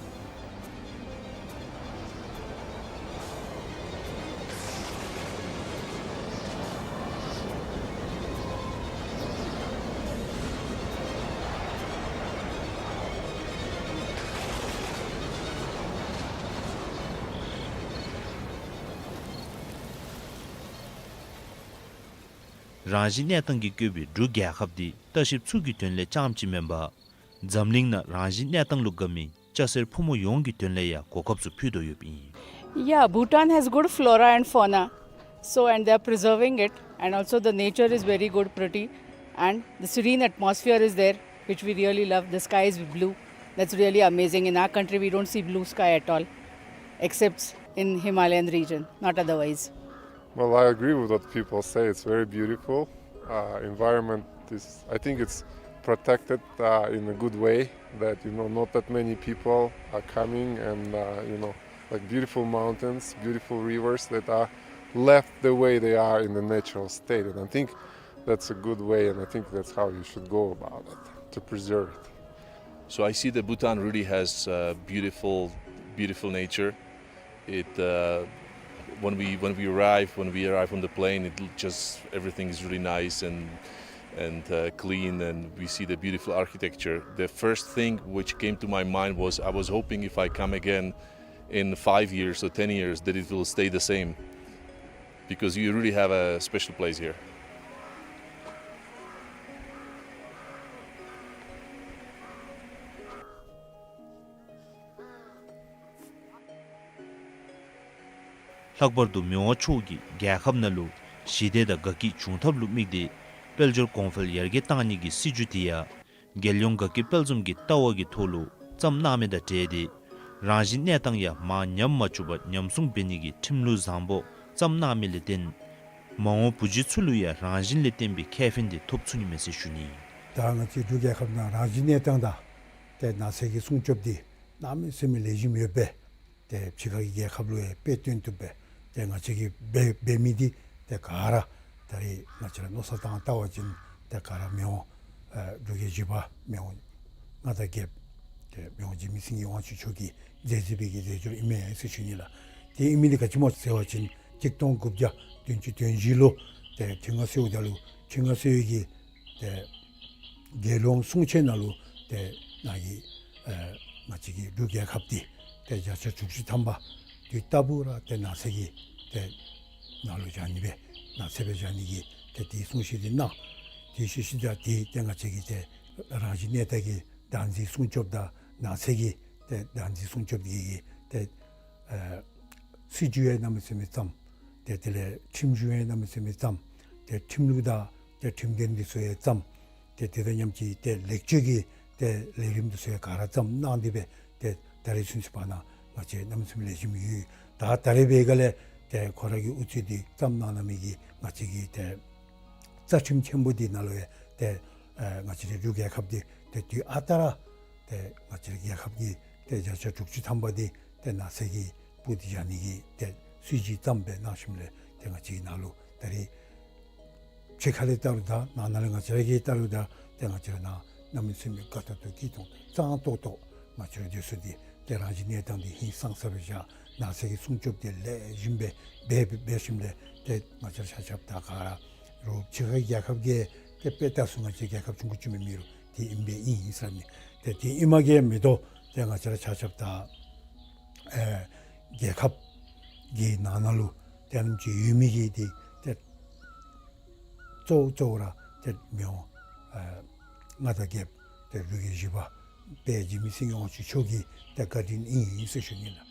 རང་བཞིན་གནས་སྟངས་ཀྱིས་བཀོད་པའི་འབྲུག་རྒྱལ་ཁབ་འདི་ལྟ་བཤལཔ་ཚུ་གི་དོན་ལས་རྐྱངམ་ཅིག་མེན་པར་འཛམ་གླིང་ནང་རང་བཞིན་གནས་སྟངས་ལུ་དགའ་མི་སྐྱ་སེར་ཕོ་མོ་ཡོངས་ཀྱི་དོན་ལས་ཡང་གོ་སྐབས་ཚུ་ཕུལ་དོ་ཡོདཔ་ཨིན། Yeah, Bhutan has good flora and fauna. So, and they are preserving it, and also the nature is very good, pretty, and the serene atmosphere is there, which we really love. The sky is blue. That's really amazing. In our country, we don't see blue sky at all, except in Himalayan region, not otherwise. Well, I agree with what people say. It's very beautiful. Uh, environment is, I think it's protected, uh, in a good way, that, you know, not that many people are coming and, uh, you know, like, beautiful mountains, beautiful rivers that are left the way they are in the natural state. And I think that's a good way, and I think that's how you should go about it, to preserve it. So I see that Bhutan really has, uh, beautiful, beautiful nature. It, uh, when we, when we arrive, when we arrive on the plane, it l-, just, everything is really nice and, and, uh, clean, and we see the beautiful architecture. The first thing which came to my mind was, I was hoping if I come again in five years or ten years that it will stay the same, because you really have a special place here. ལྷག་པར་དུ་མི་དབང་མཆོག་གིས་རྒྱལ་ཁབ་ནང་ལུ་ཞི་བདེ་དང་དགའ་སྐྱིད་འབྱུང་ཐབས་ལུ་དམིགས་ཏེ་དཔལ་འབྱོར་གོང་འཕེལ་ཡར་རྒྱས་གཏང་ནི་གི་སྲིད་བྱུས་དེ་ཡང་རྒྱལ་ཡོངས་དགའ་སྐྱིད་དཔལ་འཛོམས་ཀྱི་ལྟ་བ་གི་ཐོག་ལུ་བརྩམས་གནང་མི་དང་འབྲེལ་ཏེ་རང་བཞིན་གནས་སྟངས་ཡང་མར་ཉམས་མ་བཅུག་པར་ཉམས་སྲུང་འབད་ནི་གི་ཁྲིམས་ལུགས་བཟང་པོ་བརྩམས་གནང་མི་ལས་བརྟེན་མ་འོངས་བུ་བརྒྱུད་ཚུ་ལུ་ཡང་རང་བཞིན་ལས་བརྟེན་པའི་ཁེ་ཕན་དེ་ཐོབ་ཚུགས་ནི་མས་ཟེར་ཞུ་ནི། ད་ང་བཅས་འབྲུག་རྒྱལ་ཁབ་ནང་རང་བཞིན་གནས་སྟངས་དང་ཏེ་ནགས་ཚལ་གྱི་སྲུང་སྐྱོབ་འདི་གནམ་མེད་ས་མེད་ལེགས་ཤོམ་ཡོདཔ་སྦེ་ཏེ་ཕྱི་ཁ་གི་རྒྱལ་ཁབ་ལུ་ཡང་དཔེ་སྟོན་བཏུབ་སྦེ་ཏེ་ང་བཅས་ཀྱིས་འབད་འབད་མི་འདི་ཏེ་ག་ར་ད་རེས་ང་བཅས་ར་མནོ་བསམ་བཏང་བལྟ་བ་ཅིན་ཏེ་ག་ར་མི་དབང་ཨེ་འབྲུག་རྒྱལ་བཞི་པ་མི་དབང་མངའ་བདག་རྒྱལཔོ་ཏེ་མི་དབང་འཇིགས་མེད་སེང་གེ་དབང་ཕྱུག་མཆོག་གི་མཛད་རྗེས་པའི་གི་རྗེས་འཇུག་ཨིན་མས་ཟེར་ཞུ་ནི་ལགས། ཏེ་ཨིན་མི་འདི་ག་ཅི་སྨོ་ཟེར་བ་ཅིན་གཅིག་སྟོང་དགུ་བརྒྱ་བདུན་ཅུ་དོན་བཞི་ལུ་ཏེ་ཁྲི་མངའ་གསོལཝ་ད་ལུ་ཁྲི་མངའ་གསོལ་བའི་གི་ཏེ་རྒྱལ་ཡོངས་གསུང་ཆོག་ནང་ལུ་ཏེ་ ནཱ་གི་ཨེ་ང་བཅས་ཀྱི་འབྲུག་རྒྱལ་ཁབ་འདི་ཏེ་བརྒྱ་ཆ་དྲུག་ཅུ་ཐམ་པ་དུས་རྟག་བུ་ར་ཏེ་ནགས་ཚལ་གྱི་ཏེ་ནང་ལུ་བཞག་ནི་སྦེ་ནགས་ཚལ་སྦེ་བཞག་ནི་གི་ཏེ་དེའི་གསུང་བཤད་འདི་གནང་། དེ་ཤུལ་ཤུལ་ད་ཏེ་ཏེ་ང་བཅས་ཀྱི་ཏེ་རང་བཞིན་གནས་སྟངས་ཀྱི་བདག་འཛིན་སྲུང་སྐྱོབ་དང་ནགས་ཚལ་གྱི་ཏེ་བདག་འཛིན་སྲུང་སྐྱོབ་ཀྱི་ཏེ་ཨེ་སྲིད་བྱུས་ཡང་གནམ་མེད་ས་མེད་བརྩམས། ཏེ་དེ་ལས་ཁྲིམས་གཞུང་ཡང་གནམ་མེད་ས་མེད་བརྩམས། ཏེ་ཁྲིམས་ལུགས་དང་ཏེ་ཁྲིམས་དོན་འདི་ཚུ་ཡང་བརྩམས། ཏེ་དེ་དང་མཉམ་གཅིག་ཏེ་ལེགས་བཅོས་ཀྱི་ཏེ་ལས་རིམ་འདི་ཚུ་ཡང་ག་ར་བརྩམས་གནང་སྟེ་སྦེ་ཏེ་ད་རེས་ཚུན་ཚོད་བར་ན་ང་བཅས་གནམ་མེད་ས་མེད་ལེགས་ཤོམ་ཡོད། ད་ད་རེས་འབད་ག་ལས་ཏེ་ཁོ་ར་གི་ཨུ་ཚུགས་འདི་བརྩམས་གནང་གནང་མི་གི་ང་བཅས་ཀྱི་ཏེ་རྩ་ཁྲིམས་ཆེན་པོ་འདི་ནང་ལུ་ཡང་ཏེ་ཨེ་ང་བཅས་རའི་འབྲུག་རྒྱལ་ཁབ་འདི་ཏེ་དུས་ཨ་རྟག་ར་ཏེ་ང་བཅས་རའི་རྒྱལ་ཁབ་ཀྱི་ཏེ་བརྒྱ་ཆ་དྲུག་ཅུ་ཐམ་པ་འདི་ཏེ་ནགས་ཚལ་གྱི་སྦུག་འདི་བཞག་ནི་གི་ཏེ་སྲིད་བྱུས་བརྩམས་སྦེ་གནང་ཞིནམ་ལས་ཏེ་ང་བཅས་ཀྱི་ནང་ལུ་ད་རེས་ཕྱི་ཁ་ལས་བལྟ་རུང་ད་ནང་ན་ལས་ང་བཅས་ར་གིས་བལྟ་རུང་ད་ཏེ་ང་བཅས་ར་ནང་གནམ་མེད་ས་མེད་དགའ་ཏོག་ཏོ་སྐྱིད་ཏོང་ཏོ་གཙང་ཏོག་ཏོ་ང་བཅས་ར་སྡོད་ས་འདི་ཏེ་རང་བཞིན་གནས་སྟངས་འདི་ཧིང་སངས་ས་སྦེ་བཞག། ནགས་ཚལ་གྱི་སྲུང་སྐྱོབ་འདི་ལེགས་ཤོམ་སྦེ་འབད་འབད་ཞིནམ་ལས་ཏེ་ང་བཅས་ར་ཆ་ཁྱབ་ད་ག་ར་རུང་ཕྱི་ཁའི་རྒྱལ་ཁབ་ཀྱིས་ཏེ་དཔེ་ལྟ་སུ་ང་བཅས་རྒྱལ་ཁབ་ཆུང་ཀུ་ཅིག་མེན་མི་རུང་དེ་ཨིན་པས་ཨིན་ཟེར་མི་ཏེ་དེ་ཨིནམ་གྱིས་མ་གཏོགས་ཏེ་ང་བཅས་ར་ཆ་ཁྱབ་ད་ཨེ་རྒྱལ་ཁབ་ཀྱི་ནང་ན་ལུ་ཏེ་ཨ་ནེམ་ཅིག་ཡོད་མི་གི་ཏེ་ཏེ་གཙོ་བོ་གཙོ་བོ་ར་ཏེ་མི་དབང་ཨེ་མངའ་བདག་རྒྱལཔོ་ཏེ་འབྲུག་རྒྱལ་བཞི་པ་དཔལ་འཇིགས་མེད་སེང་གེ་དབང་ཕྱུག་མཆོག་གི་ཏེ་བཀའ་དྲིན་ཨིན་ཟེར་ཞུ་ནི་ལགས།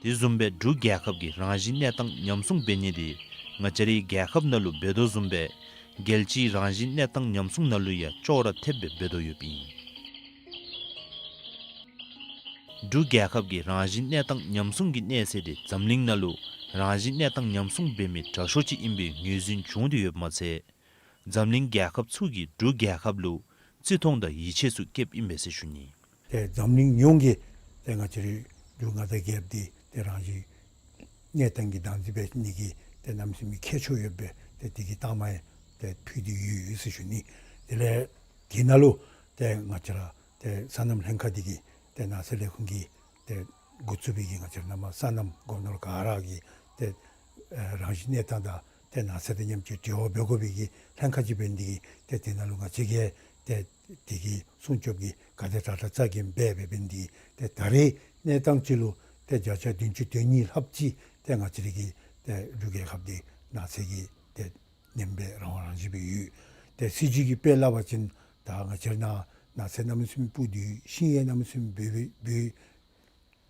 དེ་བཟུམ་སྦེ་འབྲུག་རྒྱལ་ཁབ་ཀྱི་རང་བཞིན་གནས་སྟངས་ཉམས་སྲུང་འབད་ནི་འདི་ང་བཅས་རའི་རྒྱལ་ཁབ་ནང་ལུ་འབད་དོ་བཟུམ་སྦེ་རྒྱལ་སྤྱིའི་རང་བཞིན་གནས་སྟངས་ཉམས་སྲུང་ནང་ལུ་ཡང་ཅོག་ར་འཐདཔ་སྦེ་འབད་དོ་ཡོདཔ་ཨིན། འབྲུག་རྒྱལ་ཁབ་ཀྱི་རང་བཞིན་གནས་སྟངས་ཉམས་སྲུང་གི་གནས་ཚད་དེ་འཛམ་གླིང་ནང་ལུ་རང་བཞིན་གནས་སྟངས་ཉམས་སྲུང་འབད་མི་དྲག་ཤོས་ཅིག་ཨིན་པའི་ངོས་འཛིན་བྱུང་སྟེ་ཡོདཔ་མ་ཚད་འཛམ་གླིང་རྒྱལ་ཁབ་ཚུ་གིས་འབྲུག་རྒྱལ་ཁབ་ལུ་བརྩི་མཐོང་དང་ཡིད་ཆེས་ཚུ་བསྐྱེདཔ་ཨིན་པས་ཟེར་ཞུ་ནི། ཏེ་འཛམ་གླིང་ཡོངས་ཀྱིས་ཏེ་ང་བཅས་རའི་འབྲུག་མངའ་བདག་རྒྱལཔོ་འདི་ཏེ་རང་བཞིན་གནས་སྟངས་ཀྱི་བདག་འཛིན་འབད་ནི་གི་ཏེ་གནམ་མེད་ས་མེད་ཁྱད་ཆོས་ཡོད་པའི་ཏེ་དེ་གི་རྟགས་མ་ཡང་ཏེ་ཕུལ་ཏེ་ཡོད་ཟེར་ཞུ་ནི། དེ་ལས་དེ་ནང་ལུ་ཏེ་ང་བཅས་ར་ཏེ་སོ་ནམ་ལྷན་ཁག་འདི་གིས་ཏེ་ནགས་ཚལ་ལས་ཁུངས་ཀྱིས་ཏེ་འགོ་བཙུགས་པའི་གི་ང་བཅས་ར་ནང་མ་སོ་ནམ་སྒོ་ནོར་ག་ར་གི་ཏེ་ཨེ་རང་བཞིན་གནས་སྟངས་དང་ཏེ་ནགས་ཚལ་དང་མཉམ་གཅིག་འབྲེལ་བ་འབད་དགོ་པའི་གི་ལྷན་ཁག་ཅིག་འབད་ནི་འདི་གིས་ཏེ་དེ་ནང་ལུ་ང་བཅས་ཀྱིས་ཏེ་དེ་གི་སྲུང་སྐྱོབ་ཀྱི་ག་དེ་དྲག་དྲག་རྩ་འགེངས་འབད་འབད་འབད་ནི་འདི་གིས་ཏེ་ད་རེས་གནས་སྟངས་ཅིག་ལུ་ཏེ་བརྒྱ་ཆ་བདུན་ཅུ་དོན་གཉིས་ལྷགཔ་ཅིག་ཏེ་ང་བཅས་རའི་གི་ཏེ་འབྲུག་རྒྱལ་ཁབ་འདི་ནགས་ཚལ་གྱིས་ཏེ་ཉམས་སྦེ་རང་དབང་རང་བཞིན་སྦེ་ཡོད། ཏེ་སྲིད་བྱུས་ཀྱི་དཔེ་སླབ་པ་ཅིན་ད་ང་བཅས་ར་ནང་ནགས་ཚལ་གནམ་མེད་ས་མེད་སྦུག་སྟེ་ཤིང་ཡང་གནམ་མེད་ས་མེད་སྦོམ་སྦེ་སྦོམ་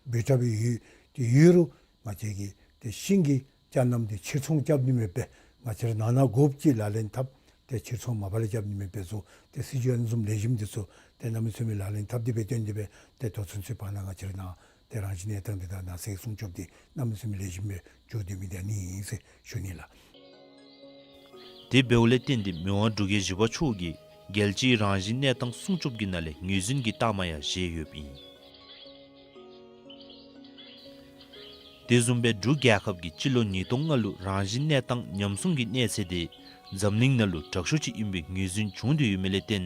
སྦེ་དྲགས་སྦེ་ཡོད། དེ་ཡོད་རུང་ང་བཅས་ཀྱིས་ཏེ་ཤིང་གི་ཅ་རྣམ་འདི་ཕྱིར་ཚོང་རྐྱབ་ནི་མེདཔ་སྦེ་ང་བཅས་ར་ནང་ན་དགོཔ་ཅིག་ལག་ལེན་འཐབ། ཏེ་ཕྱིར་ཚོང་མ་པ་ལས་རྐྱབ་ནི་མེདཔ་སྦེ་བཟོ། ཏེ་སྲིད་བྱུས་ཨ་ནི་བཟུམ་ལེགས་ཤོམ་འདི་ཚུ་ཏེ་གནམ་མེད་ས་མེད་ལག་ལེན་འཐབ་སྟེ་སྦེ་བཏོན་ཏེ་སྦེ་ཏེ་ད་ཚུན་ཚོད་བར་ན་ང་བཅས་ར་ནང་ཏེ་རང་བཞིན་གནས་སྟངས་འདི་དང་ནགས་ཚལ་སྲུང་སྐྱོབ་འདི་གནམ་མེད་ས་མེད་ལེགས་ཤོམ་སྦེ་འགྱོ་སྡོད་མི་འདི་ཨ་ནི་ཨིན་ཟེར་ཞུ་ནི་ལགས། དེ་འབདཝ་ལས་བརྟེན་ཏེ་མི་དབང་འབྲུག་རྒྱལ་བཞི་པ་མཆོག་གིས་རྒྱལ་སྤྱིའི་རང་བཞིན་གནས་སྟངས་སྲུང་སྐྱོབ་ཀྱི་ནང་ལས་ངོས་འཛིན་གྱི་རྟགས་མ་ཡང་བཞེས་ཡོདཔ་ཨིན། དེ་བཟུམ་སྦེ་འབྲུག་རྒྱལ་ཁབ་ཀྱིས་སྤྱི་ལོ་ཉིས་སྟོང་ལྔ་ལུ་རང་བཞིན་གནས་སྟངས་ཉམས་སྲུང་གི་གནས་ཚད་དེ་འཛམ་གླིང་ནང་ལུ་དྲག་ཤོས་ཅིག་ཨིན་པའི་ངོས་འཛིན་བྱུང་སྟེ་ཡོད་མི་ལས་བརྟེན་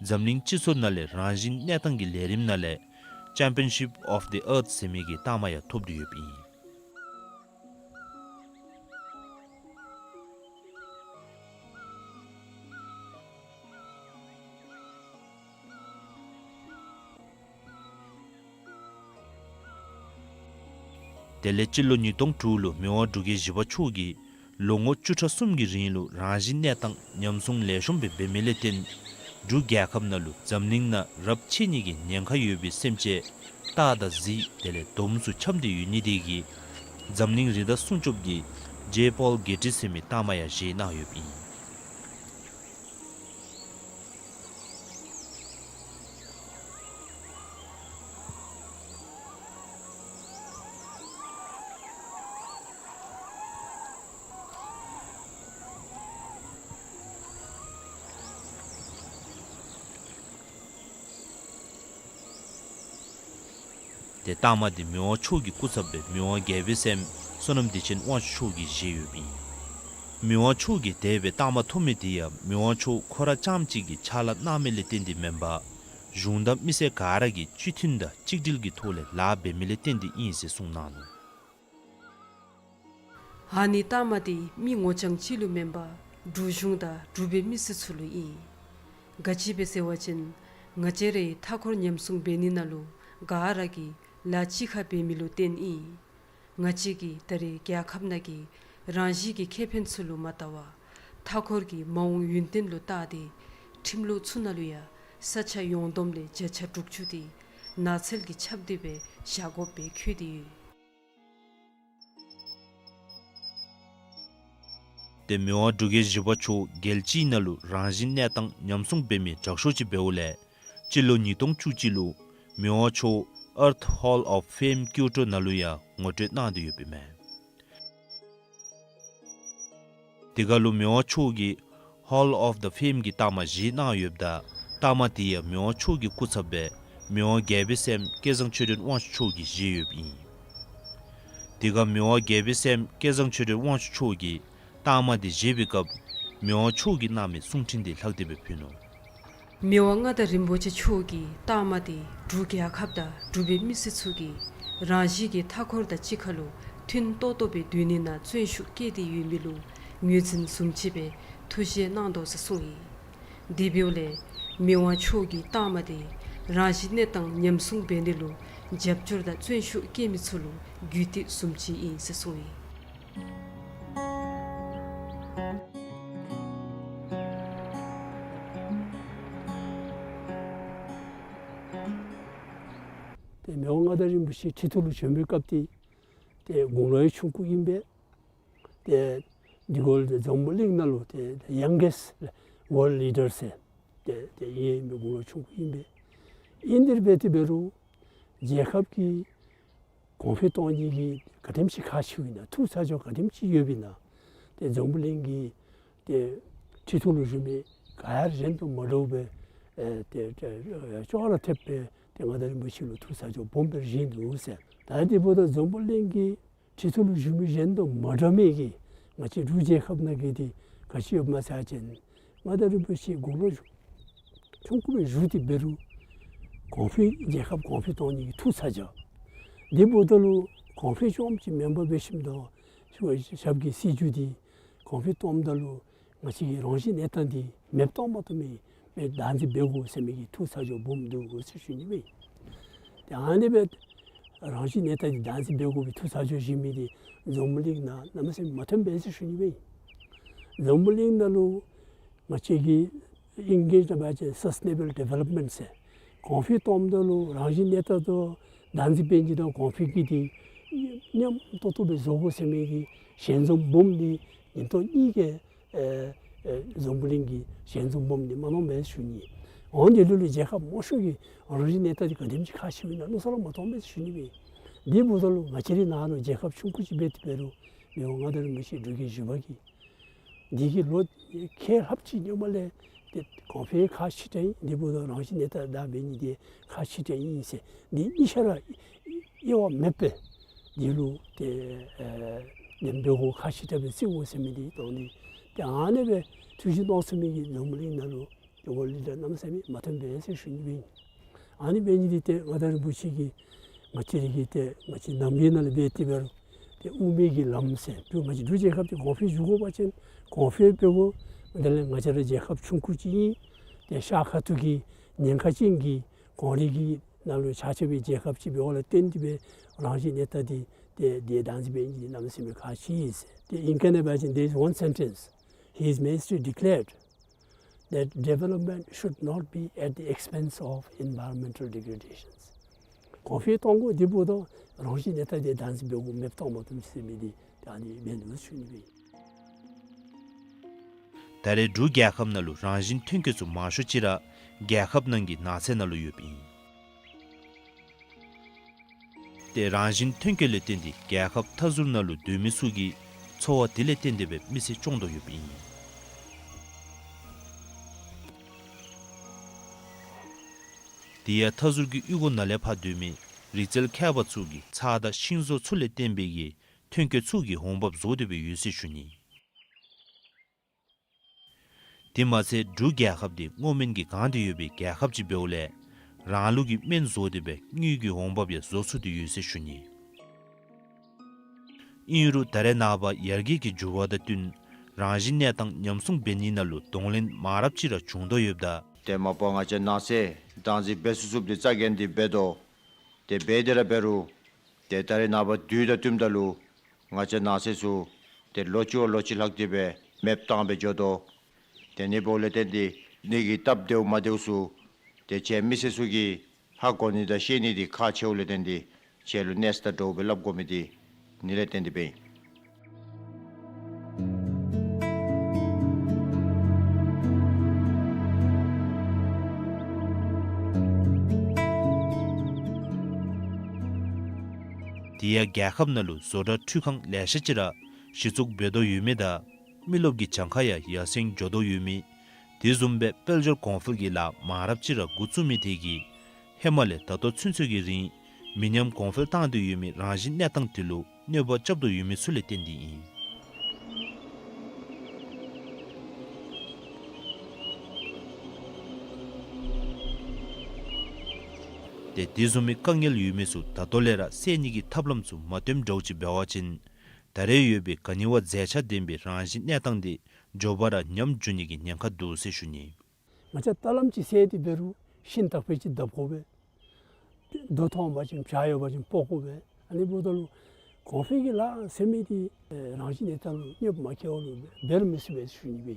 འཛམ་གླིང་སྤྱི་ཚོགས་ནང་ལས་རང་བཞིན་གནས་སྟངས་ཀྱི་ལས་རིམ་ནང་ལས་Championship of the Earth ཟེར་མི་གི་རྟགས་མ་ཡང་ཐོབ་སྟེ་ཡོདཔ་ཨིན། དེ་ལས་སྤྱི་ལོ་ཉིས་སྟོང་དྲུག་ལུ་མི་དབང་འབྲུག་རྒྱལ་བཞི་པ་མཆོག་གིས་ལོ་ངོ་བཅུ་ཕྲག་གསུམ་གྱི་རིང་ལུ་རང་བཞིན་གནས་སྟངས་ཉམས་སྲུང་ལེགས་ཤོམ་སྦེ་འབད་མི་ལས་བརྟེན་འབྲུག་རྒྱལ་ཁབ་ནང་ལུ་འཛམ་གླིང་ནང་རབས་ཆད་ནི་གི་ཉེན་ཁ་ཡོད་པའི་སེམས་ཅན་སྟག་དང་གཟིག་དེ་ལས་དོམ་ཚུ་འཁྱམས་ཏེ་ཡོད་ནི་དེ་གིས་འཛམ་གླིང་རི་དྭགས་སྲུང་སྐྱོབ་ཀྱི་ཇེ་པོལ་གེ་ཊི་ཟེར་མི་རྟགས་མ་ཡང་བཞེས་གནང་ཡོདཔ་ཨིན། ཏེ་རྟགས་མ་འདི་མི་དབང་མཆོག་གི་སྐུ་ཚབ་སྦེ་མི་དབང་རྒྱལ་པོའི་སྲསམོ་བསོད་ནམས་བདེ་ཆེན་དབང་ཕྱུག་མཆོག་གིས་བཞེས་ཡོདཔ་ཨིན། མི་དབང་མཆོག་གིས་དེ་སྦེ་རྟགས་མ་ཐོབ་མི་འདི་ཡང་མི་དབང་མཆོག་ཁོ་ར་རྐྱངམ་གཅིག་གིས་ཕྱག་ལཱ་གནང་མི་ལས་བརྟེན་ཏེ་མེན་པར་གཞུང་དང་མི་སེར་ག་ར་གིས་སྤྱི་མཐུན་དང་གཅིག་སྒྲིལ་གྱི་ཐོག་ལས་ལཱ་འབད་མི་ལས་བརྟེན་ཏེ་ཨིན་ཟེར་གསུངས་གནང་ནུག། ཨ་ནི་རྟགས་མ་འདི་མི་ངོ་རྐྱང་གཅིག་ལུ་མེན་པར་འབྲུག་གཞུང་དང་འབྲུག་པའི་མི་སེར་ཚུ་ལུ་ཨིན། ག་ཅི་སྦེ་ཟེར་བ་ཅིན་ ང་བཅས་རའི་མཐའ་འཁོར་ཉམས་སྲུང་འབད་ནི་ནང་ལུ་ག་ར་གིས་ལཱ་གཅིག་ཁར་འབད་མི་ལུ་བརྟེན་ཨིན། ང་བཅས་ཀྱིས་ད་རེས་རྒྱལ་ཁབ་ནང་གི་རང་བཞིན་གྱི་ཁེ་ཕན་ཚུ་ལུ་མ་བལྟ་བར་མཐའ་འཁོར་གྱི་མ་འོངས་ཡུན་བརྟན་ལུ་བལྟ་སྟེ་ཁྲིམས་ལུགས་ཚུ་ནང་ལུ་ཡང་ས་ཆ་ཡོངས་བསྡོམས་ལས་བརྒྱ་ཆ་དྲུག་ཅུ་དེ་ནགས་ཚལ་གྱི་ཆརཔ་དེ་སྦེ་བཞག་དགོཔ་སྦེ་བཀོད་དེ་ཡོད། ཏེ་མི་དབང་འབྲུག་རྒྱལ་བཞི་པ་མཆོག་རྒྱལ་སྤྱིའི་ནང་ལུ་རང་བཞིན་གནས་སྟངས་ཉམས་སྲུང་འབད་མི་དྲག་ཤོས་ཅིག་འབདཝ་ལས་སྤྱི་ལོ་ཉིས་སྟོང་བཅུ་གཅིག་ལུ་མི་དབང་མཆོག་Earth Hall of Fame ཀིའོ་ཊོ་ནང་ལུ་ཡང་ངོ་སྤྲོད་གནང་སྟེ་ཡོདཔ་ཨིན་མས། དེ་ཁར་ལུ་མི་དབང་མཆོག་གིས་Hall of the Fame གྱི་རྟགས་མ་བཞེས་གནང་ཡོདཔ་ད་རྟགས་མ་དེ་ཡང་མི་དབང་མཆོག་གི་སྐུ་ཚབ་སྦེ་མི་དབང་རྒྱལ་པོའི་སྲསམོ་སྐལ་བཟང་ཆོས་སྒྲོན་དབང་ཕྱུག་མཆོག་གིས་བཞེས་ཡོདཔ་ཨིན། དེ་ཁར་མི་དབང་རྒྱལ་པོའི་སྲསམོ་སྐལ་བཟང་ཆོས་སྒྲོན་དབང་ཕྱུག་མཆོག་གིས་རྟགས་མ་དེ་བཞེས་པའི་སྐབས་མི་དབང་མཆོག་གིས་གནང་མི་གསུང་འཕྲིན་དེ་ལྷག་སྟེ་སྦེ་ཕུལ་ནུག། མི་དབང་མངའ་བདག་རིན་པོ་ཆེ་མཆོག་གིས་རྟགས་མ་དེ་འབྲུག་རྒྱལ་ཁབ་དང་འབྲུག་པའི་མི་སེར་ཚུ་གིས་རང་བཞིན་གྱི་མཐའ་འཁོར་དང་གཅིག་ཁར་ལུ་མཐུན་ཏོག་ཏོ་སྦེ་སྡོད་ནི་ནང་བརྩོན་ཤུགས་བསྐྱེད་དེ་ཡོད་མི་ལུ་ངོས་འཛིན་བཟུམ་ཅིག་སྦེ་ཐུགས་བཞེད་གནང་དོ་ཟེར་གསུངས་ཡི། དེ་འབདཝ་ལས་མི་དབང་མཆོག་གིས་རྟགས་མ་དེ་རང་བཞིན་གནས་སྟངས་ཉམས་སྲུང་འབད་ནི་ལུ་རྒྱབ་སྐྱོར་དང་བརྩོན་ཤུགས་བསྐྱེད་མི་ཚུ་ལུ་གུས་བཏུད་བཟུམ་ཅིག་ཨིན་ཟེར་གསུངས་ཡི། ཏེ་མི་དབང་མངའ་བདག་རིན་པོ་ཆེ་ཁྲི་ཐོག་ལུ་བྱོན་པའི་སྐབས་དེ་ཏེ་དགུང་ལོ་ཡང་ཆུང་ཀུ་ཨིན་པས། ཏེ་འདི་གུ་འཛམ་བུ་གླིང་ནང་ལུ་ཏེ་ཡང་གེསཊ་ཝཱརལཌ་ལི་ཌར་ཟེར་ཏེ་ཏེ་ཨིན་མི་དགུང་ལོ་ཆུང་ཀུ་ཨིན་པས། ཨིན་དེ་འབད་དེ་འབད་རུང་རྒྱལ་ཁབ་ཀྱི་གོང་འཕེལ་གཏང་ནི་གི་ག་དེམ་ཅིག་ཁག་ཆེཝ་ཨིན་ན་ཐུགས་ཚ་གྱང་ག་དེམ་ཅིག་ཡོདཔ་ཨིན་ན་ཏེ་འཛམ་བུ་གླིང་གི་ཏེ་ཁྲི་ཐོག་ལུ་བཞུགས་མི་ག་ཡང་གཞན་དང་མ་འདྲཝ་སྦེ་ཨེ་ཏེ་ཏེ་ཅོག་ར་འཐདཔ་སྦེ་ཏེ་མངའ་བདག་རིན་པོ་ཆེ་ལུ་ཐུགས་ཚ་གྱང་སྦོམ་སྦེ་བཞེས་ནུག་ཟེར། ད་དེ་འབདཝ་ད་འཛམ་བུ་གླིང་གི་ཁྲི་ཐོག་ལུ་བཞུགས་མི་གཞན་དང་མ་འདྲ་མི་གི་ང་བཅས་འབྲུག་རྒྱལ་ཁབ་ནང་གི་དེ་ག་ཅི་ཡོདཔ་སྨོ་ཟེར་བ་ཅིན་མངའ་བདག་རིན་པོ་ཆེ་དགུང་ལོ་ཆུང་ཀུ་སྦེ་བཞུགས་ཏེ་འབད་རུང་གོང་འཕེལ་རྒྱལ་ཁབ་གོང་འཕེལ་གཏང་ནི་གི་ཐུགས་ཚ་གྱང་། དེ་འབདཝ་ད་ལུ་གོང་འཕེལ་རྐྱངམ་ཅིག་མེན་པར་འབད་ཞིནམ་ད་ཞབས་ཀྱི་སྲིད་བྱུས་འདི་གོང་འཕེལ་གཏངམ་ད་ལུ་ང་བཅས་ཀྱི་རང་བཞིན་གནས་སྟངས་འདི་མེདཔ་བཏང་མ་བཏུབ་མི་སྦེ་བདག་འཛིན་འབད་དགོ་ཟེར་མི་གི་ཐུགས་ཚ་གྱང་སྦོམ་འདུག་ཟེར་ཞུ་ནི་སྦེ། ཏེ་ཨ་ནི་སྦེ་རང་བཞིན་གནས་སྟངས་འདི་བདག་འཛིན་འབད་དགོ་པའི་ཐུགས་ཚ་གྱང་བཞེས་མི་འདི་འཛམ་བུ་གླིང་ནང་གནམ་མེད་ས་མེད་མ་ཐོན་པས་ཟེར་ཞུ་ནི་སྦེ། འཛམ་བུ་གླིང་ནང་ལུ་ང་བཅས་ཀྱི་ཨིང་སྐད་ནང་འབད་བ་ཅིན་སཱསི་ཊེ་ནེ་བཱལ་ཌི་ཝེ་ལོབ་མེནཊ་ཟེར་གོང་འཕེལ་གཏངམ་ད་ལུ་རང་བཞིན་གནས་སྟངས་དང་བདག་འཛིན་འབད་ནི་དང་གོང་འཕེལ་གྱི་འདི་མཉམ་ཏོག་ཏོ་སྦེ་བཟོ་དགོ་ཟེར་མི་གི་ཞལ་འཛོམས་སྦོམ་འདི་ཉིན་ཐོག་གཉིས་ཀྱི་ཨེ་ཨེ་འཛམ་བུ་གླིང་གི་ཞལ་འཛོམས་སྦོམ་འདི་མ་གནང་པས་ཟེར་ཞུ་ནི། འོན་ཏེ་ལུ་ལུ་རྒྱལ་ཁབ་མང་ཤོས་ཀྱི་རང་བཞིན་གནས་སྟངས་འདི་ག་དེམ་ཅིག་ཁག་ཆེཝ་ཨིན་ན་མནོ་བསམ་ར་མ་བཏང་པས་ཟེར་ཞུ་ནི་སྦེ། དེ་འབདཝ་ད་ལུ་ང་བཅས་རའི་ནང་ལུ་རྒྱལ་ཁབ་ཆུང་ཀུ་ཅིག་འབད་དེ་འབད་རུང་མི་དབང་མངའ་བདག་རིན་པོ་ཆེ་འབྲུག་རྒྱལ་བཞི་པ་གིས་འདི་གིས་ལོ་ཁལ་ལྷགཔ་ཅིག་སྔོན་མ་ལས་ཏེ་གོང་འཕེལ་ཁག་ཆེ་དྲགས་ཨིན། དེ་འབདཝ་ད་རང་བཞིན་གནས་སྟངས་བདག་འབད་ནི་འདི་ཁག་ཆེ་དྲགས་ཨིན་ཟེར་འདི་གཉིས་ཆ་ར་དབྱེ་བ་མེདཔ་སྦེ་འདི་ལུ་ཏེ་ཨེ་འདེམས་སྦེ་དགོ་ཁག་ཆེ་དྲགས་སྦེ་བརྩི་དགོ་ཟེར་མི་འདི་དང་འདི་ཏེ་ཨ་ནི་སྦེ་ཐུགས་བཞེད་གནང་ཚུགས་མི་གི་འཛམ་བུ་གླིང་ནང་ལུ་ཏེ་ཝཱརལཌ་ལི་ཌར་གནམ་མེད་ས་མེད་མ་ཐོན་པས་ཟེར་ཞུ་ནི་སྦེ་ཨིན། ཨ་ནི་འབད་ནི་འདི་ཏེ་མངའ་བདག་རིན་པོ་ཆེ་གིས་ང་བཅས་ར་གི་ཏེ་ང་བཅས་ནང་པའི་ནང་ལུ་འབད་དེ་འབད་རུང་ཏེ་དབུ་མའི་གི་ལམ་ཟེར་ཏེ་ང་བཅས་འབྲུག་རྒྱལ་ཁབ་འདི་གོང་འཕེལ་འགྱོ་དགོ་པ་ཅིན་གོང་འཕེལ་འབད་དགོ། དེ་ལས་ང་བཅས་ར་རྒྱལ་ཁབ་ཆུང་ཀུ་ཅིག་ཨིན། ཏེ་ཤར་ཁ་ཐུག་གི་ཉེན་ཁ་ཅན་གྱི་གངས་རི་གི་ནང་ལུ་ཆགས་ཆགས་པའི་རྒྱལ་ཁབ་ཅིག་འབདཝ་ལས་བརྟེན་ཏེ་སྦེ་རང་བཞིན་གནས་སྟངས་འདི་ཏེ་འདི་བདག་འཛིན་འབད་ནི་འདི་གནམ་མེད་ས་མེད་ཁག་ཆེ་ཟེར། ཏེ་ཨིང་སྐད་ནང་འབད་བ་ཅིན་there is one sentence, His Majesty declared that development should not be at the expense of environmental degradations. གོང་འཕེལ་གཏང་དགོ། དེ་འབདཝ་ད་རང་བཞིན་གནས་སྟངས་འདི་བདག་འཛིན་འབད་དགོ། མེདཔ་བཏང་མ་བཏུབ་ཟེར་མི་འདི་ད་ཨ་ནི་འབད་ནུག་ཟེར་ཞུ་ནི་སྦེ། ད་རེས་འབྲུག་རྒྱལ་ཁབ་ནང་ལུ་རང་བཞིན་ཐོན་སྐྱེད་ཚུ་མང་ཤོས་ཅིག་ར་རྒྱལ་ཁབ་ནང་གི་ནགས་ཚལ་ནང་ལུ་ཡོདཔ་ཨིན། ཏེ་རང་བཞིན་ཐོན་སྐྱེད་ལས་བརྟེན་ཏེ་རྒྱལ་ཁབ་མཐའ་ཟུར་ནང་ལུ་སྡོད་མི་ཚུ་གི་འཚོ་བ་དེ་ལས་བརྟེན་ཏེ་སྦེ་མི་ཚེ་སྐྱོང་དོ་ཡོདཔ་ཨིན། དེ་ཡང་མཐའ་ཟུར་གྱི་གཡུས་སྒོ་ནང་ལས་ཕར་སྡོད་མི་རིག་རྩལ་མཁས་པ་ཚུ་གིས་ཚྭ་དང་ཤིང་བཟོ་ཚུ་ལས་བརྟེན་པའི་གི་ཐོན་སྐྱེད་ཚུ་གི་འོང་འབབ་བཟོ་སྟེ་སྦེ་ཡོད་ཟེར་ཞུ་ནི། དེ་མ་ཚད་འབྲུག་རྒྱལ་ཁབ་འདི་སྔོ་སྨན་གྱིས་གང་སྟེ་ཡོད་པའི་རྒྱལ་ཁབ་ཅིག་འབདཝ་ལས་རང་ལུགས་ཀྱི་སྨན་བཟོ་སྟེ་སྦེ་དངུལ་གྱི་འོང་འབབ་ཡང་བཟོ་ཚུགས་ཏེ་ཡོད་ཟེར་ཞུ་ནི། ཨིན་རུང་ད་རེས་ནངས་པ་ཡར་རྒྱས་ཀྱི་འགྱུར་བ་དང་བསྟུན་རང་བཞིན་གནས་སྟངས་ཉམས་སྲུང་འབད་ནི་ནང་ལུ་གདོང་ལེན་མང་རབས་ཅིག་ར་བྱུང་དོ་ཡོདཔ་ད་ ཏེ་མ་པ་ང་བཅས་ནང་སེམས་བདག་འཛིན་འབད་ཚུགས་ཚུགསཔ་འདི་རྩ་འགེངས་ཏེ་འབད་དོ། ཏེ་འབད་དེ་ར་འབད་རུང་ཏེ་ད་རེས་ནངས་པ་དུས་དང་བསྟུནམ་ད་ལུ་ང་བཅས་ནང་སེམས་ཚུ་ཏེ་ལོ་གཅིག་བ་ལོ་གཅིག་ལྷག་སྟེ་སྦེ་མེདཔ་བཏང་སྦེ་འགྱོ་དོ། ཏེ་ཨ་ནི་འབདཝ་ལས་བརྟེན་ཏེ་ཨ་ནི་གི་སྟབས་བདེཝ་མ་བདེཝ་ཚུ་ཏེ་ཁྱེད་མི་སེར་ཚུ་གིས་ཧ་གོ་ནི་དང་ཤེས་ནི་འདི་ཁག་ཆེཝ་ལས་བརྟེན་ཏེ་ཁྱེད་ལུ་གནས་ས་དང་གྲོགས་སྦེ་སླབ་དགོ་མི་འདི་ཨ་ནི་ལས་བརྟེན་ཏེ་སྦེ་ཨིན། དེ་ཡང་རྒྱལ་ཁབ་ནང་ལུ་བཟོ་གྲྭ་འཕྲུལ་ཁང་ལེ་ཤ་ཅིག་ར་གཞི་བཙུགས་འབད་དོ་ཡོད་མི་དང་མི་རློབས་ཀྱི་གྱངས་ཁ་ཡང་ཡར་སེང་འགྱོ་དོ་ཡོད་མི། དེ་བཟུམ་སྦེ་དཔལ་འབྱོར་གོང་འཕེལ་གྱི་ལཱ་མང་རབས་ཅིག་ར་འགོ་བཙུགས་མི་དེ་གིས་ཧེ་མ་ལས་ད་ལྟོ་ཚུན་ཚོད་ཀྱི་རིང་མི་ཉམས་གོང་འཕེལ་བཏང་སྟེ་ཡོད་མི་རང་བཞིན་གནས་སྟངས་དེ་ལུ་གནོད་པ་རྐྱབ་དོ་ཡོད་མི་ཚུ་ལས་བརྟེན་ཏེ་ཨིན། ཏེ་དེ་བཟུམ་མའི་དཀའ་ངལ་ཡོད་མི་ཚུ་ད་ལྟོ་ལས་ར་སེལ་ནི་གི་ཐབས་ལམ་ཚུ་མ་བཏོནམ་འདྲཝ་ཅིག་འབད་བ་ཅིན་ད་རེས་ཡོད་པའི་ག་ནི་བ་མཛེས་ཆ་ལྡན་པའི་རང་བཞིན་གནས་སྟངས་དེ་མགྱོགས་པ་ར་ཉམས་འགྱོ་ནི་གི་ཉེན་ཁ་འདུག་ཟེར་ཞུ་ནི། ང་བཅས་ལྟ་ལམ་ཅིག་སེལ་ཏེ་འབད་རུང་ཤིང་བཏགས་པའི་ཅིག་བཏགས་དགོ་པས། རྡོ་མཐོང་པ་ཅིན་བྱག་ཡོད་པ་ཅིན་སྤོ་དགོ་པས། ཨ་ནི་འབདཝ་ད་ལུ་གོང་འཕེལ་གྱི་ལཱ་ཟེར་མི་འདི་རང་བཞིན་གནས་སྟངས་ལུ་གནོདཔ་མ་བཀལ་བ་ལུ་འབད་རུང་མི་ཚུགས་པས་ཞུ་ནི་སྦེ།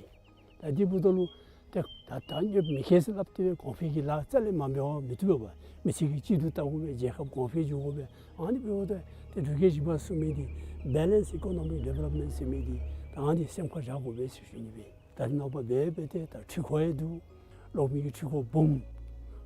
ད་དེ་འབདཝ་ད་ལུ་ཏེ་ད་ད་གནོདཔ་མི་བཀལ་ཟེར་སླབ་སྟེ་སྦེ་གོང་འཕེལ་གྱི་ལཱ་རྩ་ལས་མ་འབད་བར་མི་བཏུབ་པས། མི་ཚེ་གཅིག་ཏུ་བལྟ་དགོ་པས། རྒྱལ་ཁབ་གོང་འཕེལ་འགྱོ་དགོ་པས། ཨ་ནི་འབདཝ་ད་ཏེ་འབྲུག་རྒྱལ་བཞི་པ་གསུངས་མི་འདི་Balanced Economic Development ཟེར་མི་འདི་ད་ཨ་ནི་སེམས་ཁར་བཞག་དགོ་པས་ཟེར་ཞུ་ནི་སྦེ། ད་རེས་ནངས་པ་འབད་འབད་དེ་ད་འཕྲུལ་འཁོར་ཡང་འདུག། གློག་མེ་གི་འཕྲུལ་འཁོར་སྦོམ།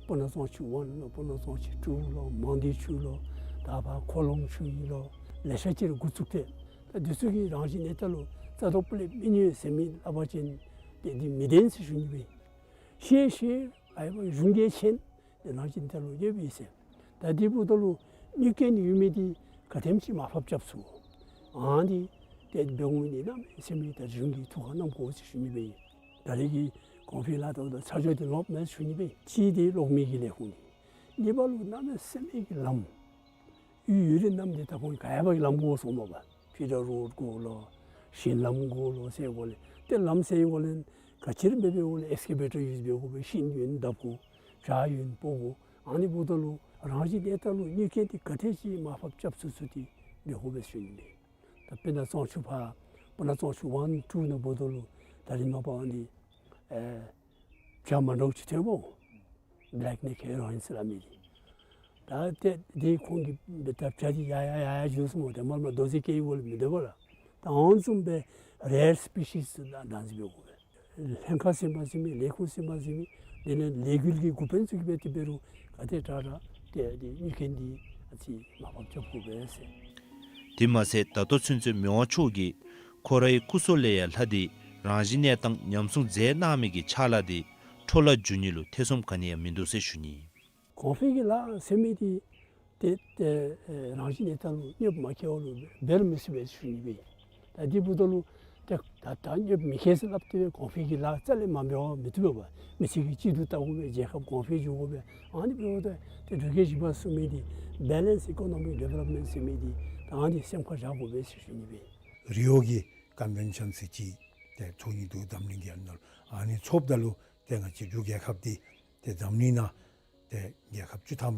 སྤུ་ན་གཙང་ཆུ་ཝན་ལོ། སྤུ་ན་གཙང་ཆུ་ཊུ་ལོ། མང་སྡེ་ཆུ་ལོ། ད་ཕར་ཁོ་ལོང་ཆུ་ཡི་ལོ། ལེ་ཤ་ཅིག་ར་འགོ་བཙུགས་ཏེ། ད་འདི་ཚུ་གིས་རང་བཞིན་གནས་སྟངས་ལུ་རྩ་དོག་པོ་ལས་མི་གནོད་ཟེར་མི་སླབ་པ་ཅིན་ཏེ་འདི་མི་བདེན་ཟེར་ཞུ་ནི་སྦེ། ཤེས་ཤེས་ཨའི་བ་གཞུང་གིས་མཁྱེན། ཏེ་རང་བཞིན་གནས་སྟངས་ལུ་གནོདཔ་ཨིན་ཟེར། ད་དེ་འབདཝ་ད་ལུ་གནོད་བཀལ་ནི་ཡོད་མི་འདི་ག་དེམ་ཅིག་མར་ཕབ་རྐྱབ་ཚུགས། ཨ་ནི་ཏེ་འབད་འོང་མི་འདི་གནམ་མེད་ས་མེད་ད་གཞུང་གིས་ཐུགས་ཁར་བསྣམ་དགོ་ཟེར་ཞུ་ནི་སྦེ་ཨིན། ད་རེས་ཀྱི་གོང་འཕེལ་ལཱ་ད་ད་ཚར་གཅོད་འདི་ལོག་མེད་ཞུ་ནི་སྦེ། གཅིག་འདི་གློག་མེ་གི་ལས་ཁུངས་འདི། གཉིས་པ་ལུ་གནམ་མེད་ས་མེད་ཀྱི་ལམ། ཡུལ་ཡུལ་རེ་གནམ་འདི་ད་ཁོང་ག་ཡ་བ་གི་ལམ་དགོ་གསུངམ་མས་པ། ཕི་ཌར་རོཌ་དགོ་ལོ། ཤིང་ལམ་དགོ་ལོ་ཟེར་དགོ་ལས། ཏེ་ལམ་ཟེར་དགོ་ལས་ག་ཅི་ར་འབད་འབདཝ་ལས་ཨེགསི་ཀེ་བེ་ཊར་ཡུས་འབད་དགོ་པས། ཤིང་ཡོད་ན་བརྡབ་དགོ། བྱག་ཡོད་ན་སྤོ་དགོ། ཨ་ནི་འབདཝ་ད་ལུ་རང་བཞིན་གནས་སྟངས་ལུ་གནོད་བཀལ་འདི་ག་དེ་ཅིག་མར་ཕབ་རྐྱབ་ཚུགས་ཚུགས་འདི་འབད་དགོ་པས་ཞུ་ནི་ཨིན། ད་དཔེར་ན་གཙང་ཆུ་ཕར་སྤུ་ན་གཙང་ཆུ་ཝན་ཊུ་ནང་འབདཝ་ད་ལུ་ད་རེས་ནངས་པ་ཨ་ནི་ཨེ་བྱ་མ་འདྲཝ་ཅིག་ཐོན་པས། བེ་ལེཀ་ནེཀ་ཧེ་རོ་ཨིན་ཟེར་སླབ་མི་འདི། ད་ཏེ་དེ་ཁོང་གིས་འབད་ད་བྱ་འདི་ཡར་ཡར་ཡར་ཡར་འགྱོ་སོངམ་མས། ཏེ་མར་མར་རྡོ་རྗེ་སྐྱེལ་ཡི་གུ་ལས་མི་སྡོད་པས་ལགས། ད་ཨ་ནི་བཟུམ་སྦེ་རེར་སི་པི་ཤིསི་ཚུ་ད་བདག་འཛིན་འབད་དགོ་པས། ལྷན་ཁག་ཟེར་མི་ཟེར་མི་ལས་ཁུངས་ཟེར་མི་ཟེར་མི་དེ་ལས་ལས་འགུལ་གྱི་འགོ་དཔོན་ཚུ་གིས་འབད་དེ་འབད་རུང་ག་དེ་དྲག་དྲག་ཏེ་དེ་གནོད་བཀལ་འདི་ཨ་ཙི་མར་ཕབ་རྐྱབ་དགོ་པས་ཟེར། དེ་མ་ཚད་ད་ལྟོ་ཚུན་ཚོད་མི་དབང་མཆོག་གིས་ཁོ་རའི་སྐུ་སྲོག་ལས་ཡང་ལྷག་སྟེ་རང་བཞིན་གནས་སྟངས་ཉམས་སྲུང་མཛད་གནང་མི་གི་ཕྱག་ལཱ་དེ་འཕྲོ་བརླག་འགྱོ་ནི་ལུ་ཐེ་ཚོམ་ག་ནི་ཡང་མིན་འདུག་ཟེར་ཞུ་ནི། གོང་འཕེལ་གྱི་ལཱ་ཟེར་མི་འདི་ཏེ་ཏེ་ཨེ་རང་བཞིན་གནས་སྟངས་ལུ་གནོདཔ་མ་བཀལ་བ་ལུ་འབད་རུང་མི་ཚུགས་པས་ཞུ་ནི་སྦེ། ད་དེ་འབདཝ་ད་ལུ་ཏེ་ད་ད་གནོདཔ་མི་བཀལ་ཟེར་སླབ་སྟེ་གོང་འཕེལ་གྱི་ལཱ་རྩ་ལས་མ་འབད་བར་མི་བཏུབ་པས། མི་ཚེ་གཅིག་ཏུ་བལྟ་དགོ་པས། རྒྱལ་ཁབ་གོང་འཕེལ་འགྱོ་དགོ་པས། ཨ་ནི་འབདཝ་ད་ཏེ་འབྲུག་རྒྱལ་བཞི་པ་གསུངས་མི་འདི་Balanced Economic Development ཟེར་མི་འདི་ད་ཨ་ནི་སེམས་ཁར་བཞག་དགོ་པས་ཟེར་ཞུ་ནི་སྦེ། རི་ཝོ་གི་ཀོན་ཝེན་ཤཱན་ཟེར་ཅིག་ཏེ་ཚོགས་ནི་འདུག། འཛམ་གླིང་གི་ཨ་ནཱ་ལུ། ཨ་ནི་ཚོགསཔ་ད་ལུ་ཏེ་ང་བཅས་འབྲུག་རྒྱལ་ཁབ་འདི་ཏེ་འཛམ་གླིང་ནང་ཏེ་རྒྱལ་ཁབ་བཅུ་ཐམ་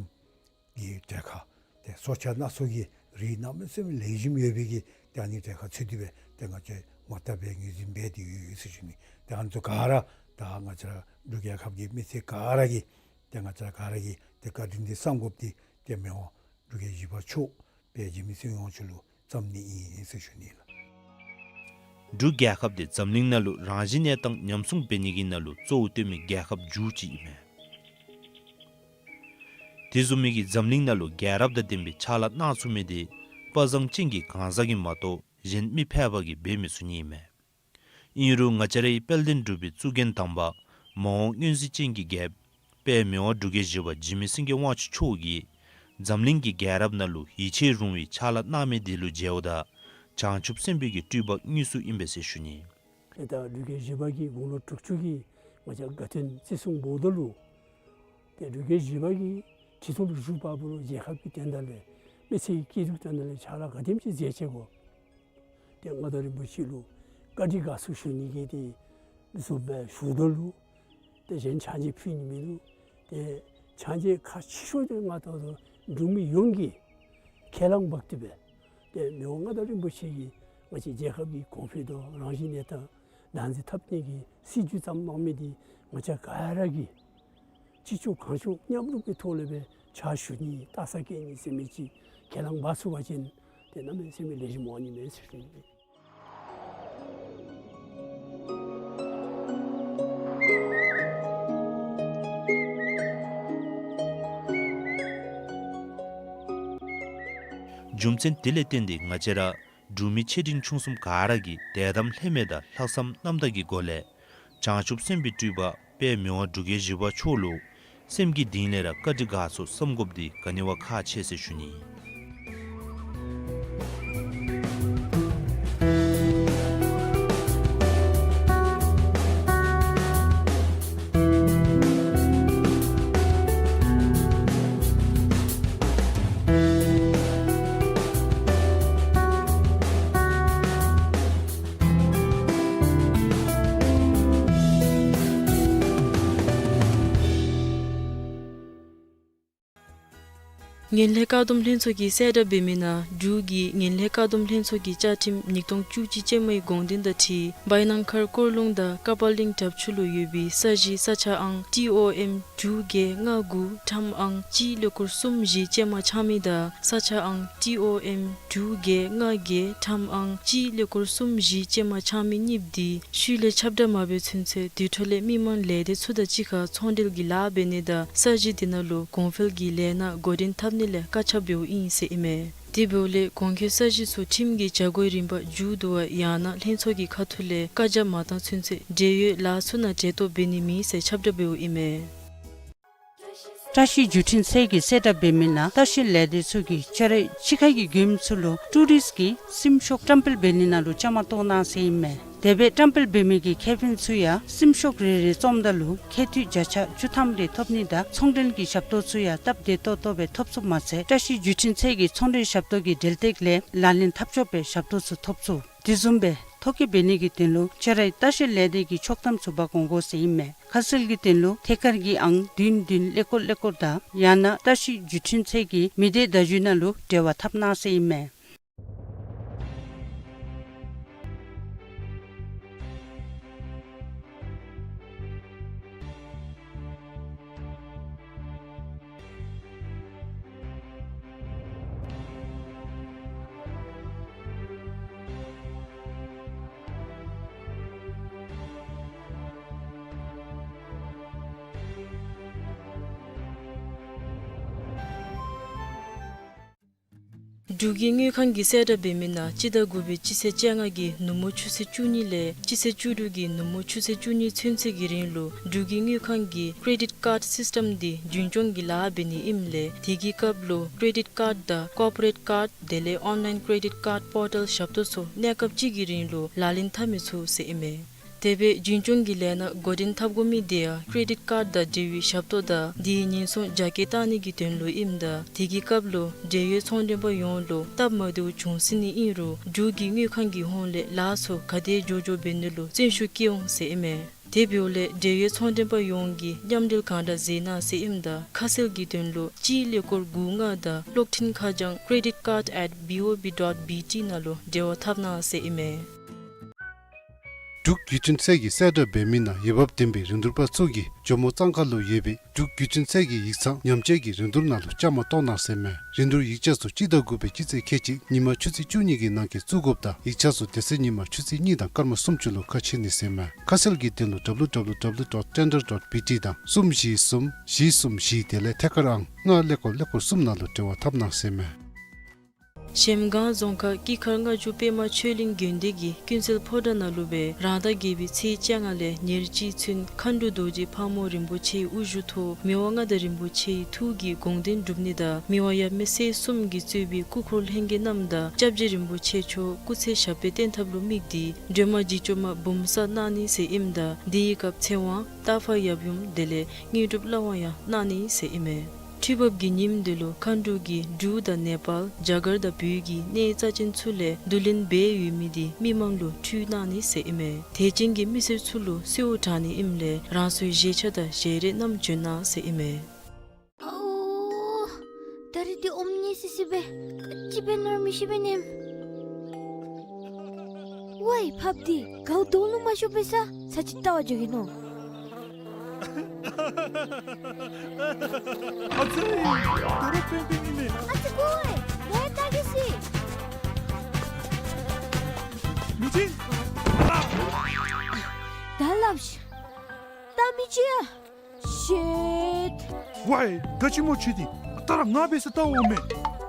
གི་གྲལ་ཁར་ཏེ་སྲོག་ཆགས་སྣ་ཚོགས་ཀྱི་རིགས་གནམ་མེད་ས་མེད་ལེགས་ཤོམ་ཡོད་པའི་གི་ཏེ་ཨ་ནི་གྲལ་ཁར་ཚུད་དེ་སྦེ་ཏེ་ང་བཅས་ངོ་རྟགས་སྦེ་ངོས་འཛིན་འབད་དེ་ཡོད་ཟེར་ཞུ་ནི། ཏེ་ཨ་ནི་ཚུ་ག་ར་ད་ང་བཅས་ར་འབྲུག་རྒྱལ་ཁབ་ཀྱི་མི་སེར་ག་ར་གིས་ཏེ་ང་བཅས་ར་ག་ར་གིས་ཏེ་བཀའ་དྲིན་འདི་བསམ་དགོཔ་འདི་ཏེ་མི་དབང་འབྲུག་རྒྱལ་བཞི་པ་མཆོག་དཔལ་འཇིགས་མེད་ཚེ་དབང་མཆོག་ལུ་བརྩམ་ནི་ཨིན་ཟེར་ཞུ་ནི་ལགས། འབྲུག་རྒྱལ་ཁབ་འདི་འཛམ་གླིང་ནང་ལུ་རང་བཞིན་གནས་སྟངས་ཉམས་སྲུང་འབད་ནི་གི་ནང་ལུ་གཙོ་བོ་བཏོན་མི་རྒྱལ་ཁབ་མཇུག་ཅིག་ཨིན་མས། དེ་བཟུམ་མའི་གི་འཛམ་གླིང་ནང་ལུ་རྒྱལ་རབས་དང་ལྡན་པའི་ཕྱག་ལཱ་གནང་ཚུགས་མི་འདི་དཔའ་བཟང་ཅན་གྱི་གང་ཟག་གིས་མ་གཏོགས་གཞན་མི་ཕལ་པ་གིས་འབད་མི་ཚུགས་ནི་ཨིན་མས། ཨིན་རུང་ང་བཅས་རའི་དཔལ་ལྡན་འབྲུག་པའི་གཙུག་རྒྱན་དམ་པ་མ་འོངས་མངོན་གཟིགས་ཅན་གྱི་རྒྱལཔོ་དཔལ་མི་དབང་འབྲུག་རྒྱལ་བཞི་པ་འཇིགས་མེད་སེང་གེ་དབང་ཕྱུག་མཆོག་གིས་འཛམ་གླིང་གི་རྒྱལ་རབས་ནང་ལུ་ཡིད་ཆེས་རུང་བའི་ཕྱག་ལཱ་གནང་མི་དེ་ལུ་མཇལཝ་ད་བྱང་ཆུབ་སེམས་དཔའི་གི་སྤྲུལ་པ་དངོས་སུ་ཨིན་པས་ཟེར་ཞུ་ནི། ཏེ་ད་འབྲུག་རྒྱལ་བཞི་པ་གིས་དགུང་ལོ་དྲུག་ཅུ་གི་ང་བཅས་དགའ་སྟོན་བརྩི་སྲུང་འབདཝ་ད་ལུ་ཏེ་འབྲུག་རྒྱལ་བཞི་པ་གིས་ཁྲི་ཐོག་ལུ་བཞུགས་པ་ལུ་རྒྱལ་ཁབ་ཀྱི་དོན་དག་ལས་མི་ཚེ་གི་སྐྱིད་སྡུག་དོན་དག་ལས་ཕྱག་ལཱ་ག་དེམ་ཅིག་མཛད་ཅི་གོ། ཏེ་མངའ་བདག་རིན་པོ་ཆེ་ལུ་བཀའ་དྲིན་དགའ་ཚོར་ཞུ་ནི་གི་ཏེ་བཟུམ་སྦེ་ཞུཝ་ད་ལུ་ ཏེ་གཞན་ཕྱག་མཇལ་ཕུལ་ནི་མིན་འདུག། ཏེ་ཕྱག་མཇལ་ཁག་ཆེ་ཤོས་འདི་ང་ད་ལྟོ་འབྲུག་མི་ཡོངས་ཀྱིས་ཁས་བླངས་འབག་སྟེ་སྦེ་ཏེ་མི་དབང་མངའ་བདག་རིན་པོ་ཆེ་གིས་ང་བཅས་རྒྱལ་ཁབ་ཀྱི་གོང་འཕེལ་དང་རང་བཞིན་གནས་སྟངས་བདག་འཛིན་འཐབ་ནི་གི་སྲིད་བྱུས་བརྩམས་གནང་མི་འདི་ང་བཅས་ག་ར་གིས་ཅི་ལྕོགས་གང་ལྕོགས་མཉམ་རུབ་ཀྱི་ཐོག་ལས་སྦེ་ཕྱག་ཞུ་ནི་རྟགས་གསལ་བསྐྱེད་ནི་ཟེར་མི་ཅིག་ཁས་བླངས་འབག་ཚུགས་པ་ཅིན་ཏེ་གནམ་མེད་ས་མེད་ལེགས་ཤོམ་འོང་ནི་མས་ཟེར་ཞུ་ནི། རྒྱུ་མཚན་དེ་ལས་བརྟེན་ཏེ་ང་བཅས་ར་འབྲུག་མི་ཆེ་འབྲིང་ཆུང་གསུམ་ག་ར་གིས་དད་དམ་ལྷད་མེད་དང་ལྷག་བསམ་རྣམ་དག་གི་སྒོ་ལས་བྱང་ཆུབ་སེམས་དཔའི་སྤྲུལ་པ་དཔལ་མི་དབང་འབྲུག་རྒྱལ་བཞི་པ་མཆོག་ལུ་སེམས་ཀྱི་གཏིང་ལས་ར་བཀའ་དྲིན་དགའ་ཚོར་བསམ་དགོཔ་འདི་ག་ནི་བ་ཁག་ཆེ་ཟེར་ཞུ་ནི། ངན་ལྷད་བཀག་སྡོམ་ལྷན་ཚོགས་ཀྱིས་གསལ་བསྒྲགས་འབད་མི་ནང་འབྲུག་གི་ངན་ལྷད་བཀག་སྡོམ་ལྷན་ཚོགས་ཀྱི་བཅའ་ཁྲིམས་ཉིས་སྟོང་བཅུ་གཅིག་ཅན་མའི་དགོངས་དོན་དང་འཁྲིལ་བའི་ནང་མཁར་སྐོར་ལུང་དང་ཀ་པ་གླིང་དྲག་ཆུ་ལུ་ཡོད་པའི་ས་གཞི་ས་ཆ་ཨང་ཊི་ཨོ་ཨེམ་དྲུག་བརྒྱད་ལྔ་དགུ་ཁྲམ་ཨང་གཅིག་ཀླད་ཀོར་གསུམ་བཞི་ཅན་མ་ཆགས་མི་དང་ས་ཆ་ཨང་ཊི་ཨོ་ཨེམ་དྲུག་བརྒྱད་ལྔ་བརྒྱད་ཁྲམ་ཨང་གཅིག་ཀླད་ཀོར་གསུམ་བཞི་ཅན་མ་ཆགས་མི་གཉིས་འདི་ཤུལ་ལས་ཁྱབ་བསྒྲགས་མ་འབད་ཚུན་ཚོད་དེ་འཕྲོ་ལས་མི་མང་ལས་སྡེ་ཚུ་དང་གཅིག་ཁར་ཚོང་འབྲེལ་གྱི་ལཱ་འབད་ནི་དང་ས་གཞི་དེ་ནང་ལུ་གོང་འཕེལ་གྱི་ལས་སྣ་འགོ་འདྲེན་འཐབ་ནི་ལས་བཀག་ཆ་འབདཝ་ཨིན་ཟེར་ཨིན་མས། དེ་འབདཝ་ལས་གོང་འཁོད་ས་གཞི་ཚུ་ཁྲིམས་ཀྱི་བྱ་སྒོའི་རིམ་པ་མཇུག་བསྡུ་བ་ཡང་ན་ལྷན་ཚོགས་ཀྱི་ཁ་ཐུག་ལས་བཀག་རྒྱ་མ་བཏང་ཚུན་ཚོད་འབྲེལ་ཡོད་ལཱ་ཚུ་ནང་གྲལ་གཏོགས་འབད་ནི་མེད་ཟེར་ཁྱབ་བསྒྲགས་འབདཝ་ཨིན་མས། བཀྲ་ཤིས་བརྒྱུད་འཕྲིན་ཚད་ཀྱིས་གསལ་བསྒྲགས་འབད་མི་ནང་ལྟ་བཤལ་ལས་སྡེ་ཚུ་གིས་ཆ་ར་ཕྱི་ཁ་གི་མགྱོནམ་ཚུ་ལུ་ཊུ་རིསཊ་ཀྱི་སེམས་ཤོག་བཀྲམ་སྤེལ་འབད་ནི་ནང་ལུ་བཅའ་མར་གཏོགས་གནང་ཟེར་ཨིན་མས། དེ་སྦེ་བཀྲམ་སྤེལ་འབད་མི་གི་ཁེ་ཕན་ཚུ་ཡང་སེམས་ཤོག་རེ་རེ་བཙོངམ་ད་ལུ་ཁེ་ཐུད་བརྒྱ་ཆ་བཅུ་ཐམ་རེ་ཐོབ་ནི་དང་ཚོང་འབྲེལ་གྱི་ཞབས་ཏོག་ཚུ་ཡང་སྟབས་བདེ་ཏོག་ཏོ་སྦེ་ཐོབ་ཚུགསཔ་མ་ཚད་བཀྲ་ཤིས་བརྒྱུད་འཕྲིན་ཚད་ཀྱི་ཚོང་འབྲེལ་ཞབས་ཏོག་གི་འབྲེལ་སྟེགས་ལས་ལག་ལེན་འཐབ་ཆོགཔ་སྦེ་ཞབས་ཏོག་ཚུ་ཐོབ་ཚུགས། དེ་བཟུམ་སྦེ་ཐོ་བཀོད་འབད་ནི་གི་དོན་ལུ་ཆ་ར་ལྟ་བཤལ་ལས་སྡེ་གི་ཕྱོགས་གཏམ་ཚུ་འབག་འོང་དགོ་ཟེར་ཨིན་མས། ཁ་གསལ་གྱི་དོན་ལུ་ཐད་ཀར་གྱི་ཨང་བདུན་བདུན་ཀླད་ཀོར་ཀླད་ཀོར་དང་ཡང་ན་བཀྲ་ཤིས་བརྒྱུད་འཕྲིན་ཚད་ཀྱི་མི་སྡེ་བརྡ་བརྒྱུད་ནང་ལུ་འབྲེལ་བ་འཐབ་གནང་ཟེར་ཨིན་མས། འབྲུག་གི་དངུལ་ཁང་གིས་གསལ་བསྒྲགས་འབད་མི་ནང་སྤྱི་ཟླ་དགུ་པའི་སྤྱི་ཚེས་བཅོ་ལྔ་གི་ནུབ་མོ་ཆུ་ཚོད་བཅུ་གཉིས་ལས་སྤྱི་ཚེས་བཅུ་དྲུག་གི་ནུབ་མོ་ཆུ་ཚོད་བཅུ་གཉིས་ཚུན་ཚོད་ཀྱི་རིང་ལུ་འབྲུག་གི་དངུལ་ཁང་གིས་ཀྲེ་ཌིཊ་ཀཱརཌ་སིསི་ཊམ་འདི་རྒྱུན་སྐྱོང་གི་ལཱ་འབད་ནི་ཨིནམ་ལས་དེ་གི་སྐབས་ལུ་ཀྲེ་ཌིཊ་ཀཱརཌ་དང་ཀོར་པོ་རེཊ་ཀཱརཌ་དེ་ལས་ཨོན་ལའིན་ཀྲེ་ཌིཊ་ཀཱརཌ་པོར་ཊལ་ཞབས་ཏོག་ཚུ་གནས་སྐབས་གཅིག་གི་རིང་ལུ་ལག་ལེན་འཐབ་མི་ཚུགས་ཟེར་ཨིན་མས། དེ་སྦེ་རྒྱུན་སྐྱོང་གི་ལས་སྣ་འགོ་འདྲེན་འཐབ་དགོ་མི་དེ་ཡང་ཀྲེ་ཌིཊ་ཀཱརཌ་དང་འབྲེལ་བའི་ཞབས་ཏོག་དང་དེའི་ཉེན་སྲུང་རྒྱ་སྐྱེད་བཏང་ནི་གི་དོན་ལུ་ཨིནམ་ད་དེ་གི་སྐབས་ལུ་འབྲེལ་ཡོད་ཚོང་མགྲོན་པ་ཡོངས་ལུ་སྟབས་མ་བདེཝ་བྱུང་སྲིད་ནི་ཨིན་རུང་འབྲུག་གི་དངུལ་ཁང་གི་ཧོངས་ལས་ལཱ་ཚུ་ག་དེ་མགྱོགས་མགྱོགས་འབད་ནི་ལུ་བརྩོན་ཤུགས་བསྐྱེད་འོང་ཟེར་ཨིན་མས། དེ་འབདཝ་ལས་འབྲེལ་ཡོད་ཚོང་མགྲོན་པ་ཡོངས་ཀྱིས་མཉམ་འབྲེལ་གང་དྲག་མཛད་གནང་ཟེར་ཨིནམ་ད་ཁ་གསལ་གྱི་དོན་ལུ་གཅིག་ཀླད་ཀོར་དགུ་ལྔ་དང་གློག་འཕྲིན་ཁ་བྱང་credit card at B O B dot B T ནང་ལུ་འབྲེལ་བ་འཐབ་གནང་ཟེར་ཨིན་མས། འབྲུག་བརྒྱུད་འཕྲིན་ཚད་ཀྱིས་གསལ་བསྒྲགས་འབད་མི་ནང་འོས་འབབ་ལྡན་པའི་རིན་བསྡུར་པ་ཚུ་གིས་ཇོ་མོ་གཙང་ཁ་ལུ་ཡོད་པའི་འབྲུག་བརྒྱུད་འཕྲིན་ཚད་ཀྱི་ཡིག་ཚང་ཉམས་བཅོས་ཀྱི་རིན་བསྡུར་ནང་ལུ་བཅའ་མར་གཏོགས་གནང་ཟེར་མས། རིན་བསྡུར་ཡིག་ཆ་ཚུ་སྤྱི་ཟླ་དགུ་པའི་སྤྱི་ཚེས་ཁལ་གཅིག་ཉིན་མ་ཆུ་ཚོད་བཅུ་གཉིས་ཀྱི་ནང་འཁོད་བཙུགས་དགོཔ་དང་ཡིག་ཆ་ཚུ་དེ་ཚེ་ཉིན་མ་ཆུ་ཚོད་གཉིས་དང་སྐར་མ་སུམ་ཅུ་ལུ་ཁ་ཕྱེ་ནི་ཟེར་མས། ཁ་གསལ་གྱི་དོན་ལུ་W W W dot tender dot B T དང་གསུམ་བཞི་གསུམ་བཞི་གསུམ་བཞི་དེ་ལས་ཐད་ཀར་ཨང་ལྔ་ཀླད་ཀོར་ཀླད་ཀོར་གསུམ་ནང་ལུ་འབྲེལ་བ་འཐབ་གནང་ཟེར་མས། གཞལམ་སྒང་རྫོང་ཁག་སྐྱིད་མཁར་ལྔ་མཆོག་པདྨ་ཆོས་གླིང་དགོན་སྡེ་གི་ཀུན་གསལ་ཕོ་བྲང་ནང་ལུ་སྦེ་རང་ཟླ་བརྒྱད་པའི་ཚེས་བཅོ་ལྔ་ལས་ཉེར་གཅིག་ཚུན་མཁའ་འགྲོ་རྡོ་རྗེ་ཕག་མོ་རིན་པོ་ཆེའི་དབུ་བཞུགས་ཐོག་མི་དབང་མངའ་བདག་རིན་པོ་ཆེའི་ཐུགས་ཀྱི་དགོངས་དོན་སྒྲུབ་ནི་དང་མི་དབང་ཡབ་མེས་སྲས་གསུམ་གྱིས་གཙོས་པའི་སྐུ་འཁོར་ལྷན་རྒྱས་རྣམས་དང་སྐྱབས་རྗེ་རིན་པོ་ཆེ་མཆོག་སྐུ་ཚེ་ཞབས་པད་བརྟན་ཐབས་ལུ་དམིགས་ཏེ་སྒྲོལ་མ་འཇིགས་བྱེད་མ་འབུམ་གསལ་གནང་ནི་ཟེར་ཨིནམ་ད་དེའི་སྐབས་ཚེ་དབང་རྟ་ཕག་ཡབ་ཡུམ་དེ་ལས་དངོས་གྲུབ་བླ་དབང་ཡང་གནང་ནི་ཟེར་ཨིན་མས། འཕྲུལ་འབབ་ཀྱི་ཉིནམ་འདི་ལུ་མཁའ་འགྲོ་གིས་འབྲུག་དང་ནེ་པཱལ་རྒྱ་གར་དང་བོད་ཀྱི་གནས་རྩ་ཅན་ཚུ་ལས་བསྡུ་ལེན་འབད་ཡོད་མི་འདི་མི་མང་ལུ་འཕྲུལ་གནང་ནི་ཟེར་ཨིན་མས། དད་ཅན་གྱི་མི་སེར་ཚུ་ལུ་གསོལཝ་དྲང་ནི་ཨིནམ་ལས་རང་སོའི་བཞེས་ཆ་དང་བཞེས་རས་རྣམས་བྱོན་གནང་ཟེར་ཨིན་མས། ཨོ། ད་རིས་འདི་ཨོམ་ཉེ་སི་སི་སྦེ་ག་ཅི་འབད་ནི་ར་མི་ཤེས་པས་ནི། ཝའི་ཕགཔ་འདི་གའུ་དོང་ལུ་མ་ཤོར་བས་ས་ས་ཅིག་བལྟ་བར་འགྱོ་གེ་ནོ། ཨ་ཙི། ད་རུང་པེན་པེན་ཨིན་མས། ཨ་ཙི་ཀོ་ཝའི་ད་ལྟ་གི་སི། མི་ཅིག། ད་སླབ་ཤིག། ད་མི་ཅིག་ཡ། Shit། ཝའི་ག་ཅི་སྨོ་ཁྱོད་འདི། ད་ར་ང་འབད་ས་བལྟ་འོང་མས། བལྟ་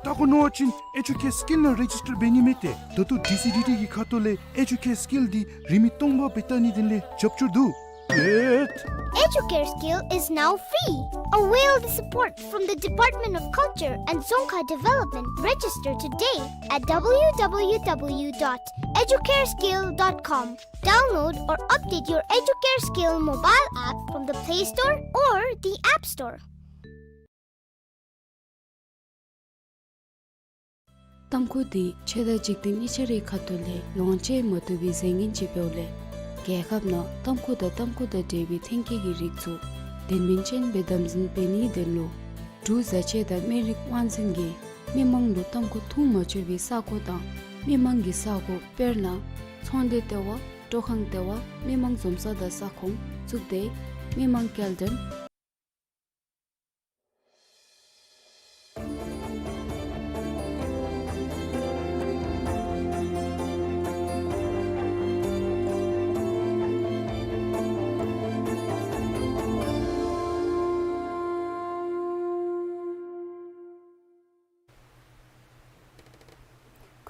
དགོ་མནོ་བ་ཅིན་ཨེ་ཇུ་ཀེར་སི་ཀིལ་ནང་རེ་ཇིས་ཊར་འབད་ནི་མས་ཏེ། ད་ལྟོ་ཌི་སི་ཌི་ཊི་གི་ཁ་ཐུག་ལས་ཨེ་ཇུ་ཀེར་སི་ཀིལ་འདི་རིན་མེད་སྟོང་པ་སྦེ་བལྟ་ནི་དེ་ལས་རྒྱབ་སྐྱོར་འདུག། Shit། Educare Skill is now free. Avail the support from the Department of Culture and Dzongkha Development. Register today at w w w dot educareskill dot com. Download or update your Educare Skill mobile app from the Play Store or the App Store. ཏམ་ཁུ་འདི་ཆོས་དང་འཇིག་རྟེན་གཉིས་ཆ་རའི་ཁ་ཐུག་ལས་ཡོངས་བཅད་མ་ཐུབ་པའི་རྫས་ངན་ཅིག་འབདཝ་ལས་རྒྱལ་ཁབ་ནང་ཏམ་ཁུ་དང་ཏམ་ཁུ་དང་འབྲེལ་བའི་ཐོན་སྐྱེད་ཀྱི་རིགས་ཚུ་དོན་སྨིན་ཅན་སྦེ་དམ་འཛིན་འབད་ནིའི་དོན་ལུ་འབྲུག་བཟའ་ཆས་དང་སྨན་རིགས་དབང་འཛིན་གྱིས་མི་མང་ལུ་ཏམ་ཁུ་འཐུང་མ་ཆོག་པའི་ས་གོ་དང་མི་མང་གི་ས་གོ་དཔེར་ན་ཚོང་སྡེ་ལྟེ་བ། སྤྲོ་ཁང་ལྟེ་བ། མི་མང་འཛོམས་ས་དང་ས་ཁོངས་གཙུག་སྡེ། མི་མང་སྐྱེལ་འདྲེན།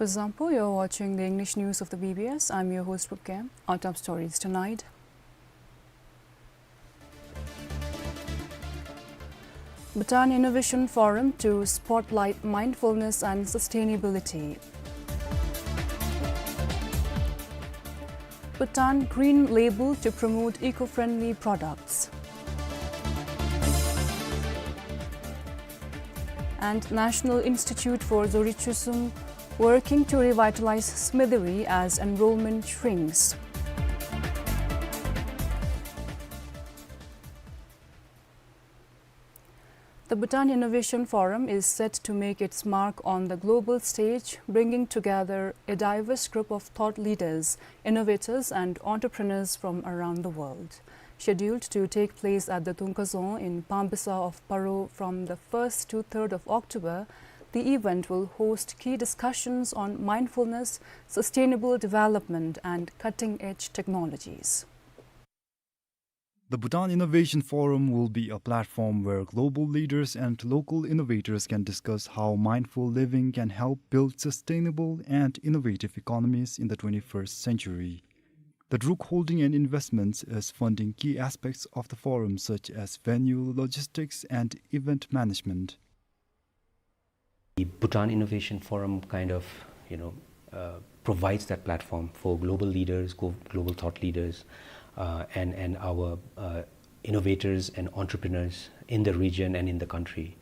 Kuzuzangpo, you're watching the English news of the B B S. I'm your host, Pupkem. Our top stories tonight. Bhutan Innovation Forum to spotlight mindfulness and sustainability. Bhutan Green Label to promote eco-friendly products. And National Institute for Dzorich Chusum working to revitalize Smidiri as enrollment shrinks. The Bhutan Innovation Forum is set to make its mark on the global stage, bringing together a diverse group of thought leaders, innovators, and entrepreneurs from around the world. Scheduled to take place at the Tungkazong in Pambisa of Paro from the first to third of October, the event will host key discussions on mindfulness, sustainable development, and cutting-edge technologies. The Bhutan Innovation Forum will be a platform where global leaders and local innovators can discuss how mindful living can help build sustainable and innovative economies in the twenty-first century. The Druk Holding and Investments is funding key aspects of the forum, such as venue, logistics, and event management. The Bhutan Innovation Forum kind of, you know, uh, provides that platform for global leaders, glo-, global thought leaders, uh, and, and our, uh, innovators and entrepreneurs in the region and in the country,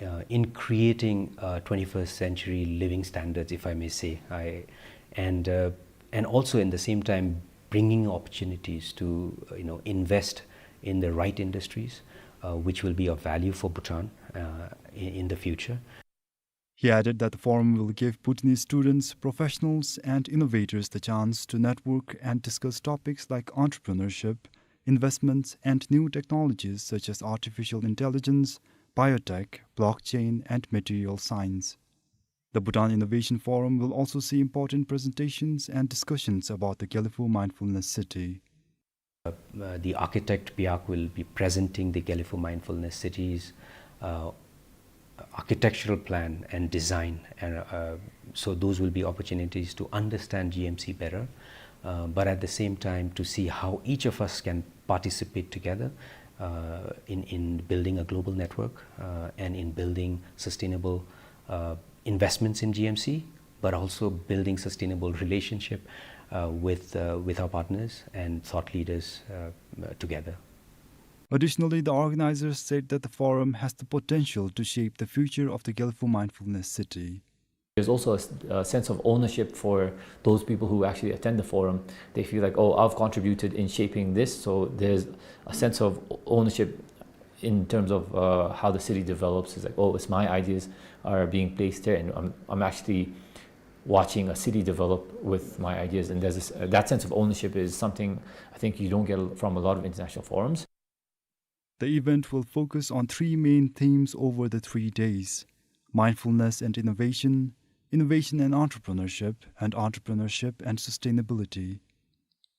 uh, in creating, uh, twenty-first century living standards, if I may say. I, and, uh, and also in the same time bringing opportunities to, uh, you know, invest in the right industries, uh, which will be of value for Bhutan, uh, in, in the future. He added that the forum will give Bhutanese students, professionals, and innovators the chance to network and discuss topics like entrepreneurship, investments, and new technologies such as artificial intelligence, biotech, blockchain, and material science. The Bhutan Innovation Forum will also see important presentations and discussions about the Gelephu Mindfulness City. Uh, the architect Piak will be presenting the Gelephu Mindfulness City's, uh, architectural plan and design, and, uh, so those will be opportunities to understand G M C better, uh, but at the same time to see how each of us can participate together, uh, in, in building a global network, uh, and in building sustainable, uh, investments in G M C, but also building sustainable relationship, uh, with, uh, with our partners and thought leaders, uh, uh, together. Additionally, the organizers said that the forum has the potential to shape the future of the Gelephu Mindfulness City. There's also a s-, a sense of ownership for those people who actually attend the forum. They feel like, "Oh, I've contributed in shaping this," so there's a sense of o-, ownership in terms of, uh, how the city develops. It's like, "Oh, it's my ideas are being placed here, and I'm, I'm actually watching a city develop with my ideas." And there's this, uh, that sense of ownership is something I think you don't get from a lot of international forums. The event will focus on three main themes over the three days: mindfulness and innovation, innovation and entrepreneurship, and entrepreneurship and sustainability.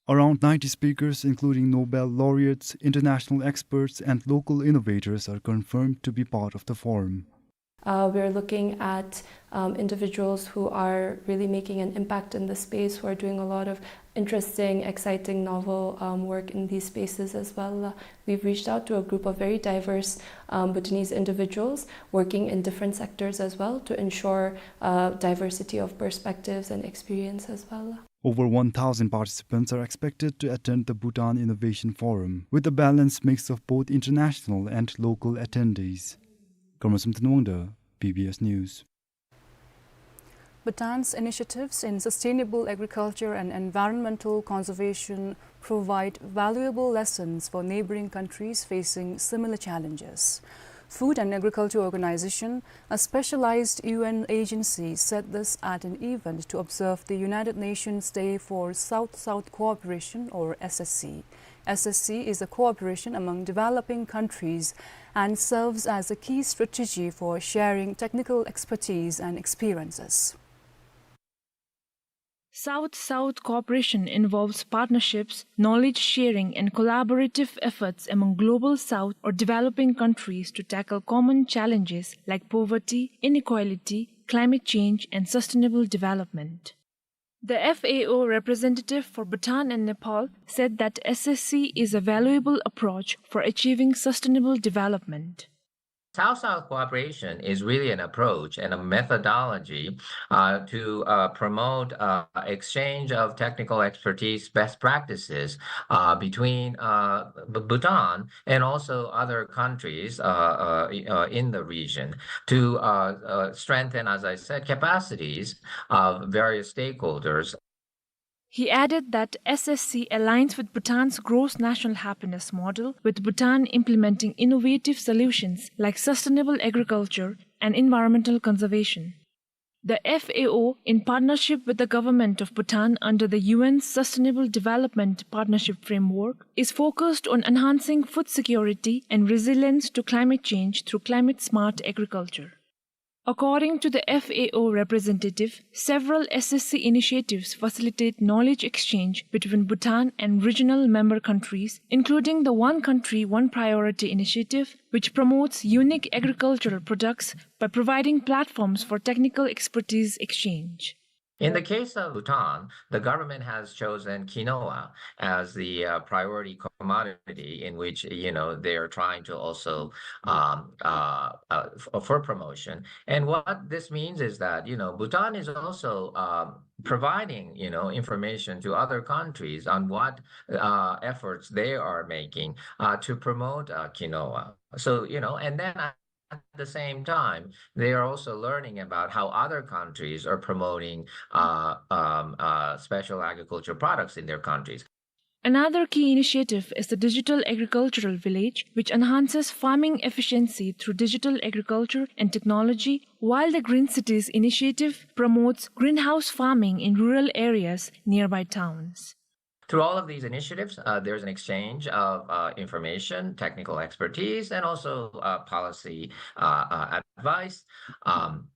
Around ninety speakers, including Nobel laureates, international experts, and local innovators, are confirmed to be part of the forum. Uh, we're looking at, um, individuals who are really making an impact in the space, who are doing a lot of interesting, exciting, novel, um, work in these spaces as well. Uh, we've reached out to a group of very diverse, um, Bhutanese individuals working in different sectors as well to ensure, uh, diversity of perspectives and experience as well. Over one thousand participants are expected to attend the Bhutan Innovation Forum, with a balanced mix of both international and local attendees. Karma Samten Wangda, B B S News. Bhutan's initiatives in sustainable agriculture and environmental conservation provide valuable lessons for neighboring countries facing similar challenges. Food and Agriculture Organization, a specialized U N agency, said this at an event to observe the United Nations Day for South-South Cooperation, or S S C. S S C is a cooperation among developing countries and serves as a key strategy for sharing technical expertise and experiences. South-South cooperation involves partnerships, knowledge sharing, and collaborative efforts among Global South or developing countries to tackle common challenges like poverty, inequality, climate change, and sustainable development. The F A O representative for Bhutan and Nepal said that S S C is a valuable approach for achieving sustainable development. South-South cooperation is really an approach and a methodology, uh, to, uh, promote, uh, exchange of technical expertise, best practices, uh, between, uh, B-, Bhutan and also other countries, uh, uh, i-, uh, in the region to, uh, uh, strengthen, as I said, capacities of various stakeholders. He added that S S C aligns with Bhutan's gross national happiness model, with Bhutan implementing innovative solutions like sustainable agriculture and environmental conservation. The F A O, in partnership with the government of Bhutan under the U N Sustainable Development Partnership Framework, is focused on enhancing food security and resilience to climate change through climate-smart agriculture. According to the F A O representative, several S S C initiatives facilitate knowledge exchange between Bhutan and regional member countries, including the One Country, One Priority initiative, which promotes unique agricultural products by providing platforms for technical expertise exchange. In the case of Bhutan, the government has chosen quinoa as the, uh, priority commodity in which, you know, they are trying to also, um, uh, uh, f-, for promotion. And what this means is that, you know, Bhutan is also, um, providing, you know, information to other countries on what, uh, efforts they are making, uh, to promote, uh, quinoa. So, you know, and then at the same time, they are also learning about how other countries are promoting, uh, um, uh, special agriculture products in their countries. Another key initiative is the Digital Agricultural Village, which enhances farming efficiency through digital agriculture and technology, while the Green Cities initiative promotes greenhouse farming in rural areas nearby towns. Through all of these initiatives, uh, there's an exchange of, uh, information, technical expertise, and also, uh, policy, uh, uh, advice. Um,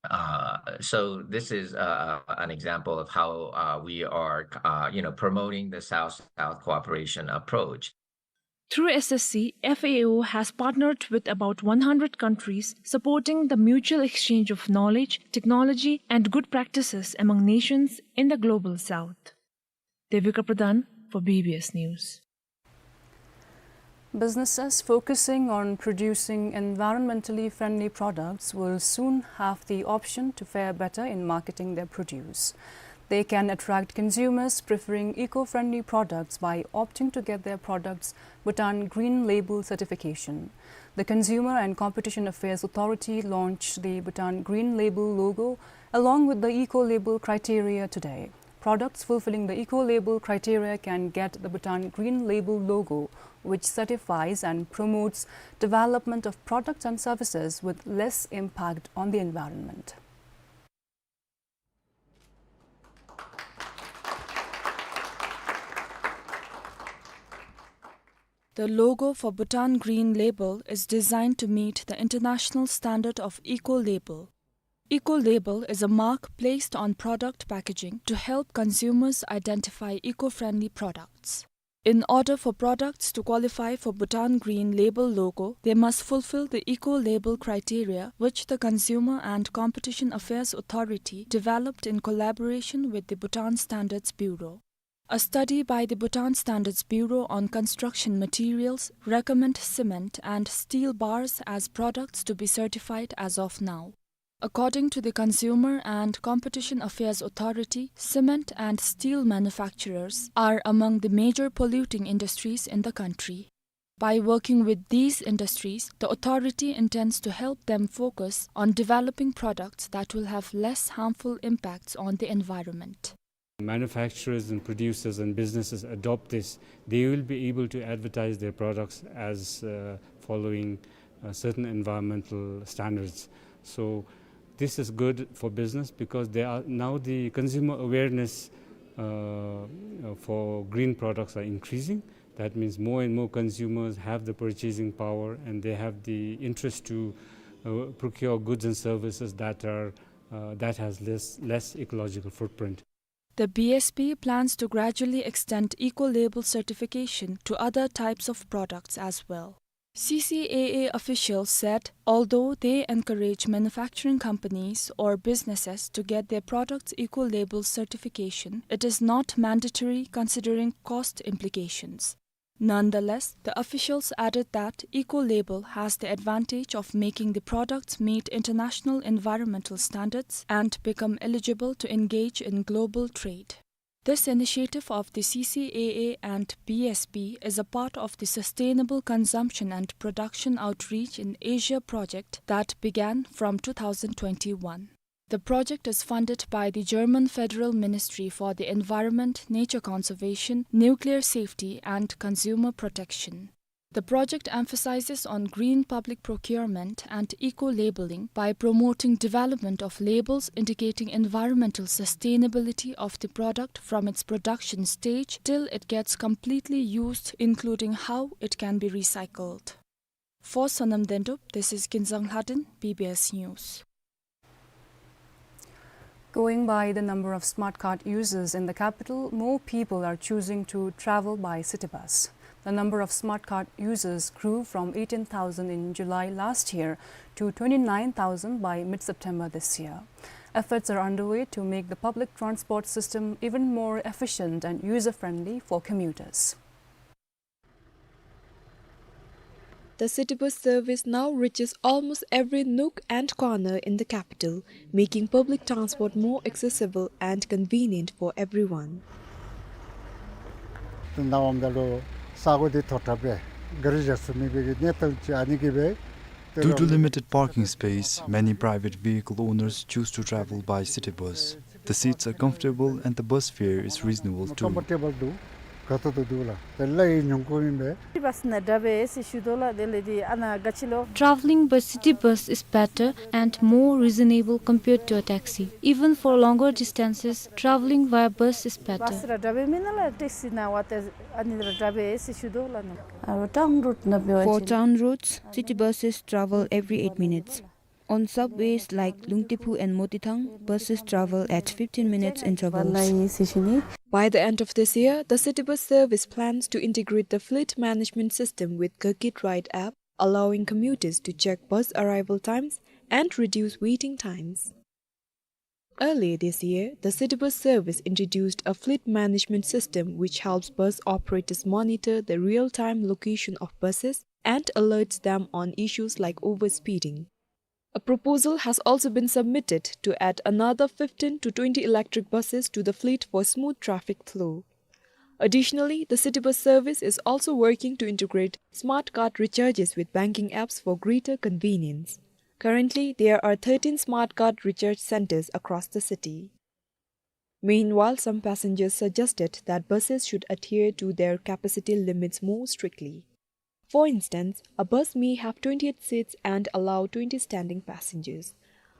uh, so this is, uh, an example of how, uh, we are, uh, you know, promoting the South-South cooperation approach. Through S S C, F A O has partnered with about one hundred countries, supporting the mutual exchange of knowledge, technology, and good practices among nations in the Global South. Devika Pradhan for B B S News. Businesses focusing on producing environmentally friendly products will soon have the option to fare better in marketing their produce. They can attract consumers preferring eco-friendly products by opting to get their products Bhutan Green Label certification. The Consumer and Competition Affairs Authority launched the Bhutan Green Label logo along with the Eco Label criteria today. Products fulfilling the Eco Label criteria can get the Bhutan Green Label logo, which certifies and promotes development of products and services with less impact on the environment. The logo for Bhutan Green Label is designed to meet the international standard of Eco Label. Eco Label is a mark placed on product packaging to help consumers identify eco-friendly products. In order for products to qualify for Bhutan Green Label logo, they must fulfill the Eco Label criteria, which the Consumer and Competition Affairs Authority developed in collaboration with the Bhutan Standards Bureau. A study by the Bhutan Standards Bureau on construction materials recommend cement and steel bars as products to be certified as of now. According to the Consumer and Competition Affairs Authority, cement and steel manufacturers are among the major polluting industries in the country. By working with these industries, the authority intends to help them focus on developing products that will have less harmful impacts on the environment. Manufacturers and producers and businesses adopt this, they will be able to advertise their products as, uh, following, uh, certain environmental standards. So this is good for business because they are, now the consumer awareness, uh, uh, for green products are increasing. That means more and more consumers have the purchasing power and they have the interest to, uh, procure goods and services that are, uh, that has less, less ecological footprint. The B S B plans to gradually extend eco-label certification to other types of products as well. C C A A officials said, although they encourage manufacturing companies or businesses to get their products eco-label certification, it is not mandatory considering cost implications. Nonetheless, the officials added that Eco Label has the advantage of making the products meet international environmental standards and become eligible to engage in global trade. This initiative of the C C A A and B S B is a part of the Sustainable Consumption and Production Outreach in Asia project that began from two thousand twenty-one. The project is funded by the German Federal Ministry for the Environment, Nature Conservation, Nuclear Safety and Consumer Protection. The project emphasizes on green public procurement and eco-labeling by promoting development of labels indicating environmental sustainability of the product from its production stage till it gets completely used, including how it can be recycled. For Sonam Dendup, this is Kinzang Lhaden, B B S News. Going by the number of smart card users in the capital, more people are choosing to travel by city bus. The number of smart card users grew from eighteen thousand in July last year to twenty-nine thousand by mid-September this year. Efforts are underway to make the public transport system even more efficient and user-friendly for commuters. The city bus service now reaches almost every nook and corner in the capital, making public transport more accessible and convenient for everyone. ཏེ་ནཱ་འོངམ་ད་ལུ་ས་གོ་འདི་མཐོ་དྲགས་པས་གཱ་རི་བཞག་ཚུགས་མི་སྦེ་གི་གནས་སྟངས་ཅིག་ཨ་ནི་གིས་སྦེ། Due to limited parking space, many private vehicle owners choose to travel by city bus. The seats are comfortable and the bus fare is reasonable too. ཀམ་ཕོར་ཊེ་བཱལ་འདུག། དགའ་ཏོག་ཏོ་འདུག་ལགས། ཏེ་གླ་ཡང་ཉུང་ཀུ་ཨིན་པས། སི་ཊི་བཱསི་ནང་དྲག་པས་ཟེར་ཞུ་དོ་ལགས། དེ་ལས་འདི་ཨ་ནཱ་ག་ཅི་ལོ། Traveling by city bus is better and more reasonable compared to a taxi. Even for longer distances, traveling via bus is better. བཱསི་ར་དྲག་པས་མེན་ན་ལགས། ཊེག་སི་ནང་བ་ཏེ་ཨ་ནི་ར་དྲག་པས་ཟེར་ཞུ་དོ་ལགས་ནཱ། For town routes, city buses travel every eight minutes. On subways like Lungtephu and Motithang, buses travel at fifteen minutes intervals. By the end of this year, the city bus service plans to integrate the fleet management system with Gagik Ride app, allowing commuters to check bus arrival times and reduce waiting times. Earlier this year, the city bus service introduced a fleet management system which helps bus operators monitor the real-time location of buses and alerts them on issues like overspeeding. A proposal has also been submitted to add another fifteen to twenty electric buses to the fleet for smooth traffic flow. Additionally, the city bus service is also working to integrate smart card recharges with banking apps for greater convenience. Currently, there are thirteen smart card recharge centers across the city. Meanwhile, some passengers suggested that buses should adhere to their capacity limits more strictly. For instance, a bus may have twenty-eight seats and allow twenty standing passengers.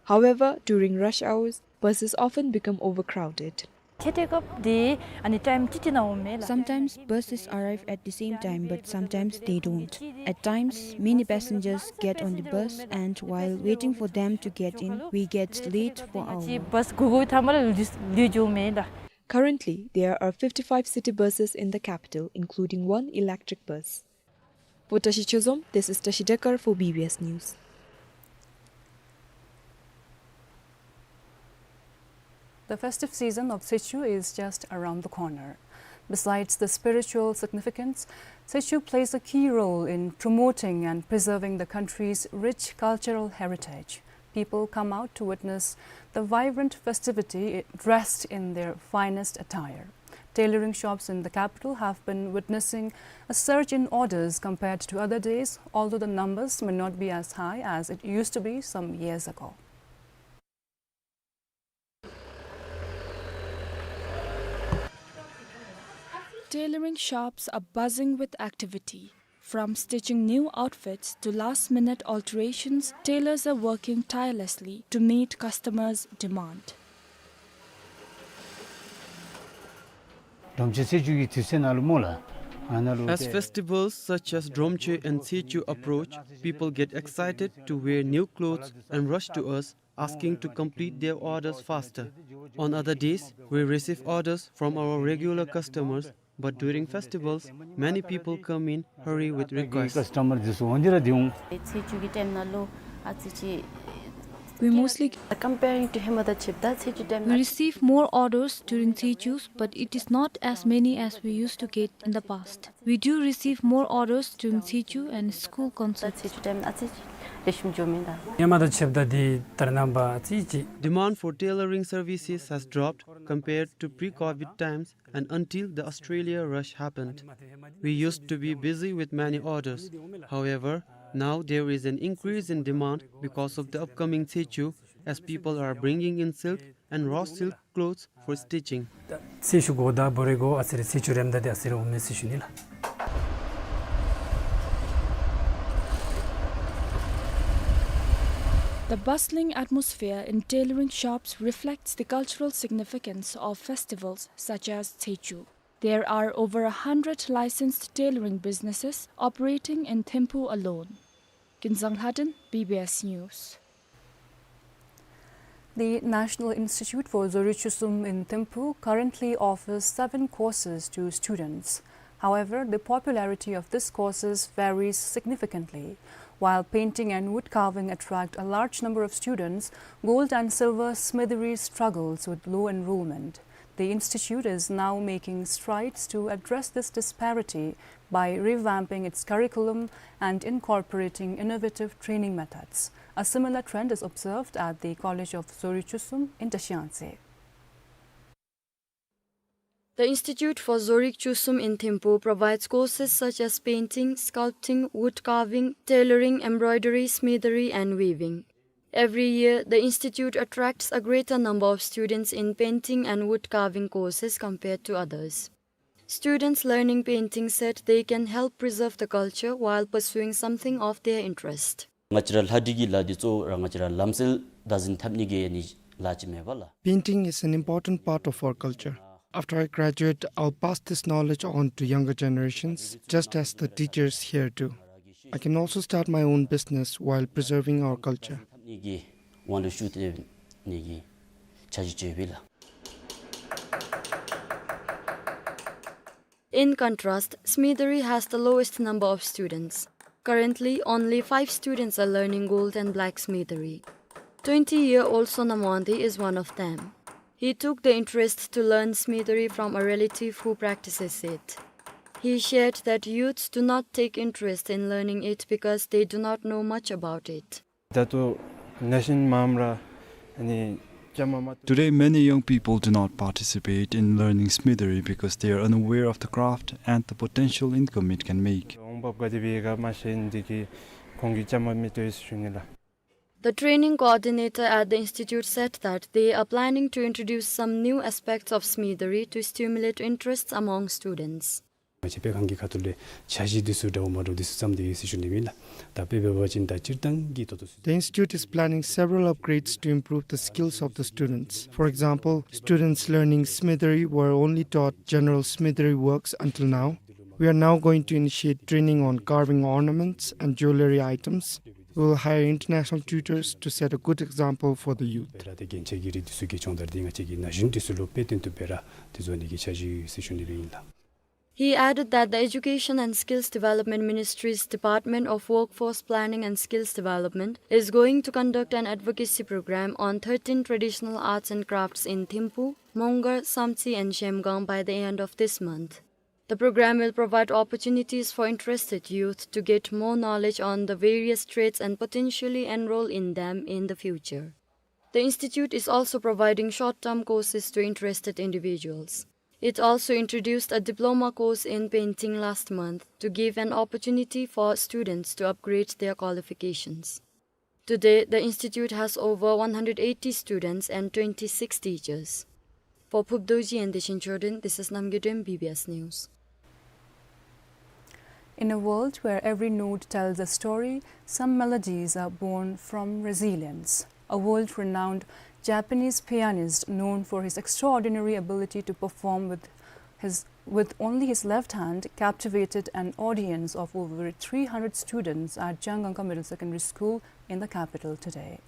However, during rush hours, buses often become overcrowded. ཁྱེད་དེ་སྐབས་དེ་ཨ་ནི་ཊའིམ་ཅིག་ཅིག་ནང་འོང་མེད་ལགས། Sometimes buses arrive at the same time, but sometimes they don't. At times, many passengers get on the bus, and while waiting for them to get in, we get late for hours. བཱསི་དགོ་དགོ་ཐ་མ་ལུས་ལུས་འགྱོ་མེད་ལགས། Currently, there are fifty-five city buses in the capital, including one electric bus. For Tashi Chozom, this is Tashi Dekar for B B S News. The festive season of Tshechu is just around the corner. Besides the spiritual significance, Tshechu plays a key role in promoting and preserving the country's rich cultural heritage. People come out to witness the vibrant festivity dressed in their finest attire. Tailoring shops in the capital have been witnessing a surge in orders compared to other days, although the numbers may not be as high as it used to be some years ago. Tailoring shops are buzzing with activity. From stitching new outfits to last-minute alterations, tailors are working tirelessly to meet customers' demand. སྒྲོམ་ཆེ་ཚེས་བཅུ་གི་དུས་ཚོད་ནང་ལུ་སྨོ་ལགས། ཨ་ནཱ་ལུ། As festivals such as Dromche and Tshechu approach, people get excited to wear new clothes and rush to us, asking to complete their orders faster. On other days, we receive orders from our regular customers, but during festivals, many people come in hurry with requests. ཀསི་ཊོ་མར་འདི་ཚུ་འོང་འདི་ར་འདི་འོང་། ཚེས་བཅུ་གི་ཊའིམ་ནང་ལུ་ཨ་ཙི་ཅིག We mostly comparing to ཧེ་མ་དང་ཕྱདཔ་ད་ཚེས་བཅུ་ཊའིམ་We ནང་receive more orders during Tshechu's, but it is not as many as we used to get in the past. We do receive more orders during Tshechu and school concerts. ཚེས་བཅུ་ཊའིམ་ཨ་ཙི་ཅིག་ལེགས་ཤོམ་འགྱོ་མེད་ད། ཧེ་མ་དང་ཕྱདཔ་ད་འདི་ད་རེས་ནངས་པ་ཨ་ཙི་ཅིག Demand for tailoring services has dropped compared to pre-COVID times and until the Australia rush happened. We used to be busy with many orders. However, now there is an increase in demand because of the upcoming Tshechu, as people are bringing in silk and raw silk clothes for stitching. ཚེས་བཅུ་གོ་ད་བོ་རེ་གོ་ཨ་ཙི་རེ་ཚེས་བཅུ་རནམ་ད་འདི་ཨ་ཙི་རེ་འོང་མས་ཟེར་ཞུ་ནི་ལགས། The bustling atmosphere in tailoring shops reflects the cultural significance of festivals such as Tshechu. There are over a hundred licensed tailoring businesses operating in Thimphu alone. Kinzang Lhaden, B B S News. The National Institute for Zorig Chusum in Thimphu currently offers seven courses to students. However, the popularity of these courses varies significantly. While painting and wood carving attract a large number of students, gold and silver smithery struggles with low enrollment. The institute is now making strides to address this disparity by revamping its curriculum and incorporating innovative training methods. A similar trend is observed at the College of Zorig Chusum in Dashiyantse. The Institute for Zorig Chusum in Thimphu provides courses such as painting, sculpting, wood carving, tailoring, embroidery, smithery, and weaving. Every year, the institute attracts a greater number of students in painting and wood carving courses compared to others. Students learning painting said they can help preserve the culture while pursuing something of their interest. ང་བཅས་ར་ལྷ་བྲིས་ཀྱི་ལཱ་འདི་གཙོ་བོ་ར་ང་བཅས་ར་ལམ་སྲོལ་བདག་འཛིན་འཐབ་ནི་གི་ཨ་ནི་ལཱ་ཅིག་མས་པ་ལགས། Painting is an important part of our culture. After I graduate, I'll pass this knowledge on to younger generations, just as the teachers here do. I can also start my own business while preserving our culture. འཐབ་ནི་གི་དབང་ལུ་ཞུ་སྟེ་ནི་གི་འཆར་གཞི་བཅོས་པས་ལགས། In contrast, smithery has the lowest number of students. Currently, only five students are learning gold and blacksmithery. Twenty-year-old Sonam Wangdi is one of them. He took the interest to learn smithery from a relative who practices it. He shared that youths do not take interest in learning it because they do not know much about it. ད་ལྟོ་ ན་གཞོན་མངམ་ར་ཨ་ནི་བཅའ་མར་མ་Today, many young people do not participate in learning སྨིད་རི་because they are unaware of the craft and the potential income it can make. འོང་འབབ་ག་དེ་སྦེ་ག་མ་ཤེས་ནི་དེ་གིས་ཁོང་གིས་བཅའ་མར་མི་བཏུབ་ཟེར་ཞུ་ནི་ལགས། The training coordinator at the institute said that they are planning to introduce some new aspects of སྨིད་རི་to stimulate interests among students. ང་བཅས་སྤེལ་ཁང་གི་ཁ་ཐུག་ལས་འཆར་གཞི་འདི་ཚུ་འདྲཝ་མ་འདྲཝ་འདི་ཚུ་བརྩམས་ཏེ་ཡོད་ཟེར་ཞུ་ནི་ཨིན་ལགས། ད་དཔེ་འབད་བ་ཅིན་ད་སྤྱིར་བཏང་གི་ད་ལྟོ་The institute is planning several upgrades to improve the skills of the students. For example, students learning སྨིད་རི་were only taught general སྨིད་རི་works until now. We are now going to initiate training on carving ornaments and jewelry items. We will hire international tutors to set a good example for the youth. སྦེ་ར་ཏེ་གན་ཆ་གི་རིགས་འདི་ཚུ་གི་སྦྱོང་བརྡར་འདི་ང་བཅས་ཀྱིས་ན་གཞོན་འདི་ཚུ་ལུ་དཔེ་སྟོན་ཐུབ་སྦེ་ར་ཏེ་བཟོ་ནི་གི་འཆར་གཞི་ཡོད་ཟེར་ཞུ་ནི་སྦེ་ཨིན་ལགས། He added that the Education and Skills Development Ministry's Department of Workforce Planning and Skills Development is going to conduct an advocacy program on thirteen traditional arts and crafts in Thimphu, Mongar, Samtse and Zhemgang by the end of this month. The program will provide opportunities for interested youth to get more knowledge on the various trades and potentially enroll in them in the future. The institute is also providing short-term courses to interested individuals. It also introduced a diploma course in painting last month to give an opportunity for students to upgrade their qualifications. Today, the institute has over one hundred eighty students and twenty-six teachers. For Phub Dorji and Dechen Choden, this is Namgay Dem, B B S News. In a world where every note tells a story, some melodies are born from resilience. A world-renowned Japanese pianist known for his extraordinary ability to perform with his, with only his left hand captivated an audience of over three hundred students at Changangkha Middle Secondary School in the capital today.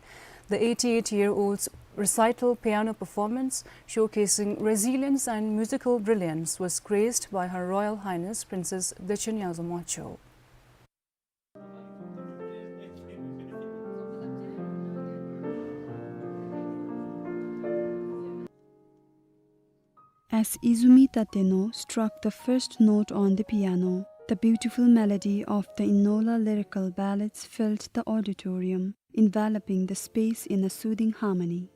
The eighty-eight-year-old's recital piano performance, showcasing resilience and musical brilliance, was graced by Her Royal Highness Princess Dechen Nyingzo Mongcho. As Izumi Tateno struck the first note on the piano, the beautiful melody of the Innola lyrical ballads filled the auditorium, enveloping the space in a soothing harmony.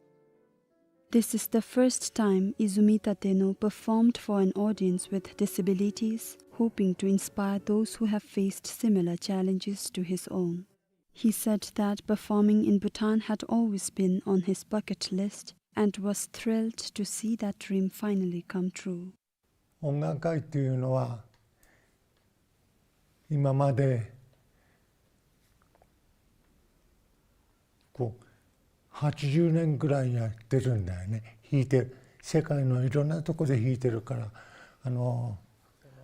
This is the first time Izumi Tateno performed for an audience with disabilities, hoping to inspire those who have faced similar challenges to his own. He said that performing in Bhutan had always been on his bucket list and was thrilled to see that dream finally come true. 音楽会っていうのは、今まで、こう、はちじゅうねんくらいやってるんだよね。弾いてる。世界のいろんなとこで弾いてるから、あの、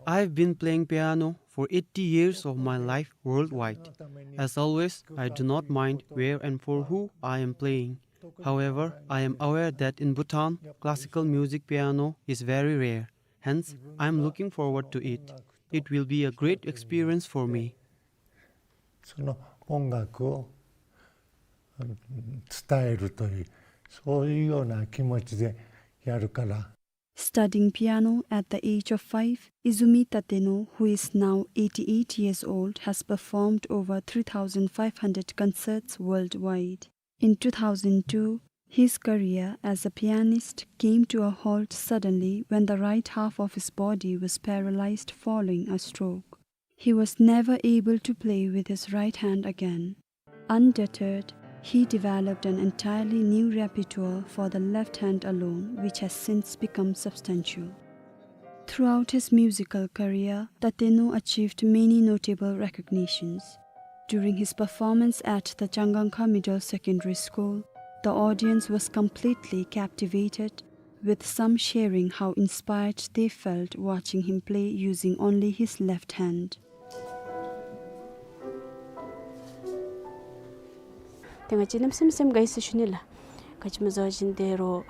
I've been playing piano for eighty years of my life worldwide. As always, I do not mind where and for who I am playing. However, I am aware that in Bhutan, classical music piano is very rare. Hence, I am looking forward to it. It will be a great experience for me. その音楽を、うん、伝えるという、そういうような気持ちでやるから。 Studying piano at the age of five, Izumi Tateno, who is now eighty-eight years old, has performed over three thousand five hundred concerts worldwide. In two thousand two, his career as a pianist came to a halt suddenly when the right half of his body was paralyzed following a stroke. He was never able to play with his right hand again. Undeterred, he developed an entirely new repertoire for the left hand alone, which has since become substantial. Throughout his musical career, Tateno achieved many notable recognitions. During his performance at the Changangkha Middle Secondary School, the audience was completely captivated, with some sharing how inspired they felt watching him play using only his left hand. ཏེ་ང་བཅས་གནམ་མེད་ས་མེད་སེམས་དགའ་ཡི་ཟེར་ཞུ་ནི་ལགས། ག་ཅི་སྨོ་ཟེར་བ་ཅིན་ཏེ་རོགས་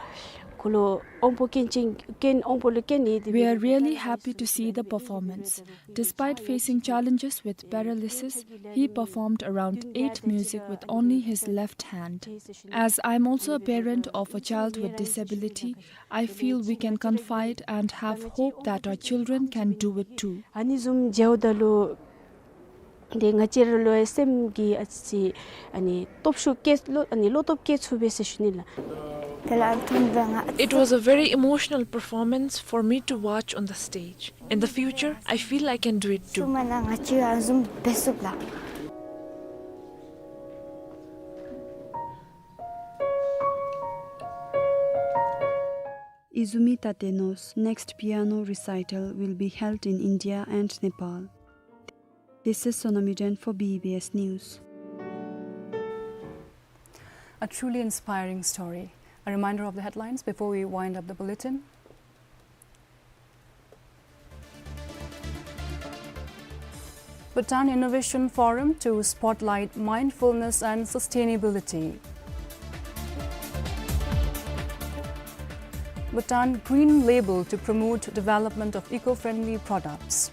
ཁོ་ལུ་དབང་པོ་སྐྱོན་ཅན་སྐྱོན་དབང་པོ་ལུ་སྐྱོན་ནི་དེ། We are really happy to see the performance. Despite facing challenges with paralysis, he performed around eight music with only his left hand. As I am also a parent of a child with disability, I feel we can confide and have hope that our children can do it too. ཨ་ནི་བཟུམ་མཇལཝ་ད་ལུ་ ཏེ་ང་བཅས་ར་ལུ་ཡང་སེམས་ཀྱི་ཨ་ཙི་ཨ་ནི་སྟོབས་ཤུགས་སྐྱེད་བློ་ཨ་ནི་བློ་སྟོབས་སྐྱེད་ཚུགས་པས་ཟེར་ཞུ་ནི་ལགས། དེ་ལས་ཨ་ཐུམ་ད་ང་ཨ་ཙི། It was a very emotional performance for me to watch on the stage. In the future, I feel I can do it too. ཤུལ་མ་ནང་ང་བཅས་ཨ་ནི་བཟུམ་འབད་ཚུགས་ལགས། Izumi Tadeno's next piano recital will be held in India and Nepal. This is Sonam Yuden for B B S News. A truly inspiring story. A reminder of the headlines before we wind up the bulletin. Bhutan Innovation Forum to spotlight mindfulness and sustainability. Bhutan Green Label to promote development of eco-friendly products.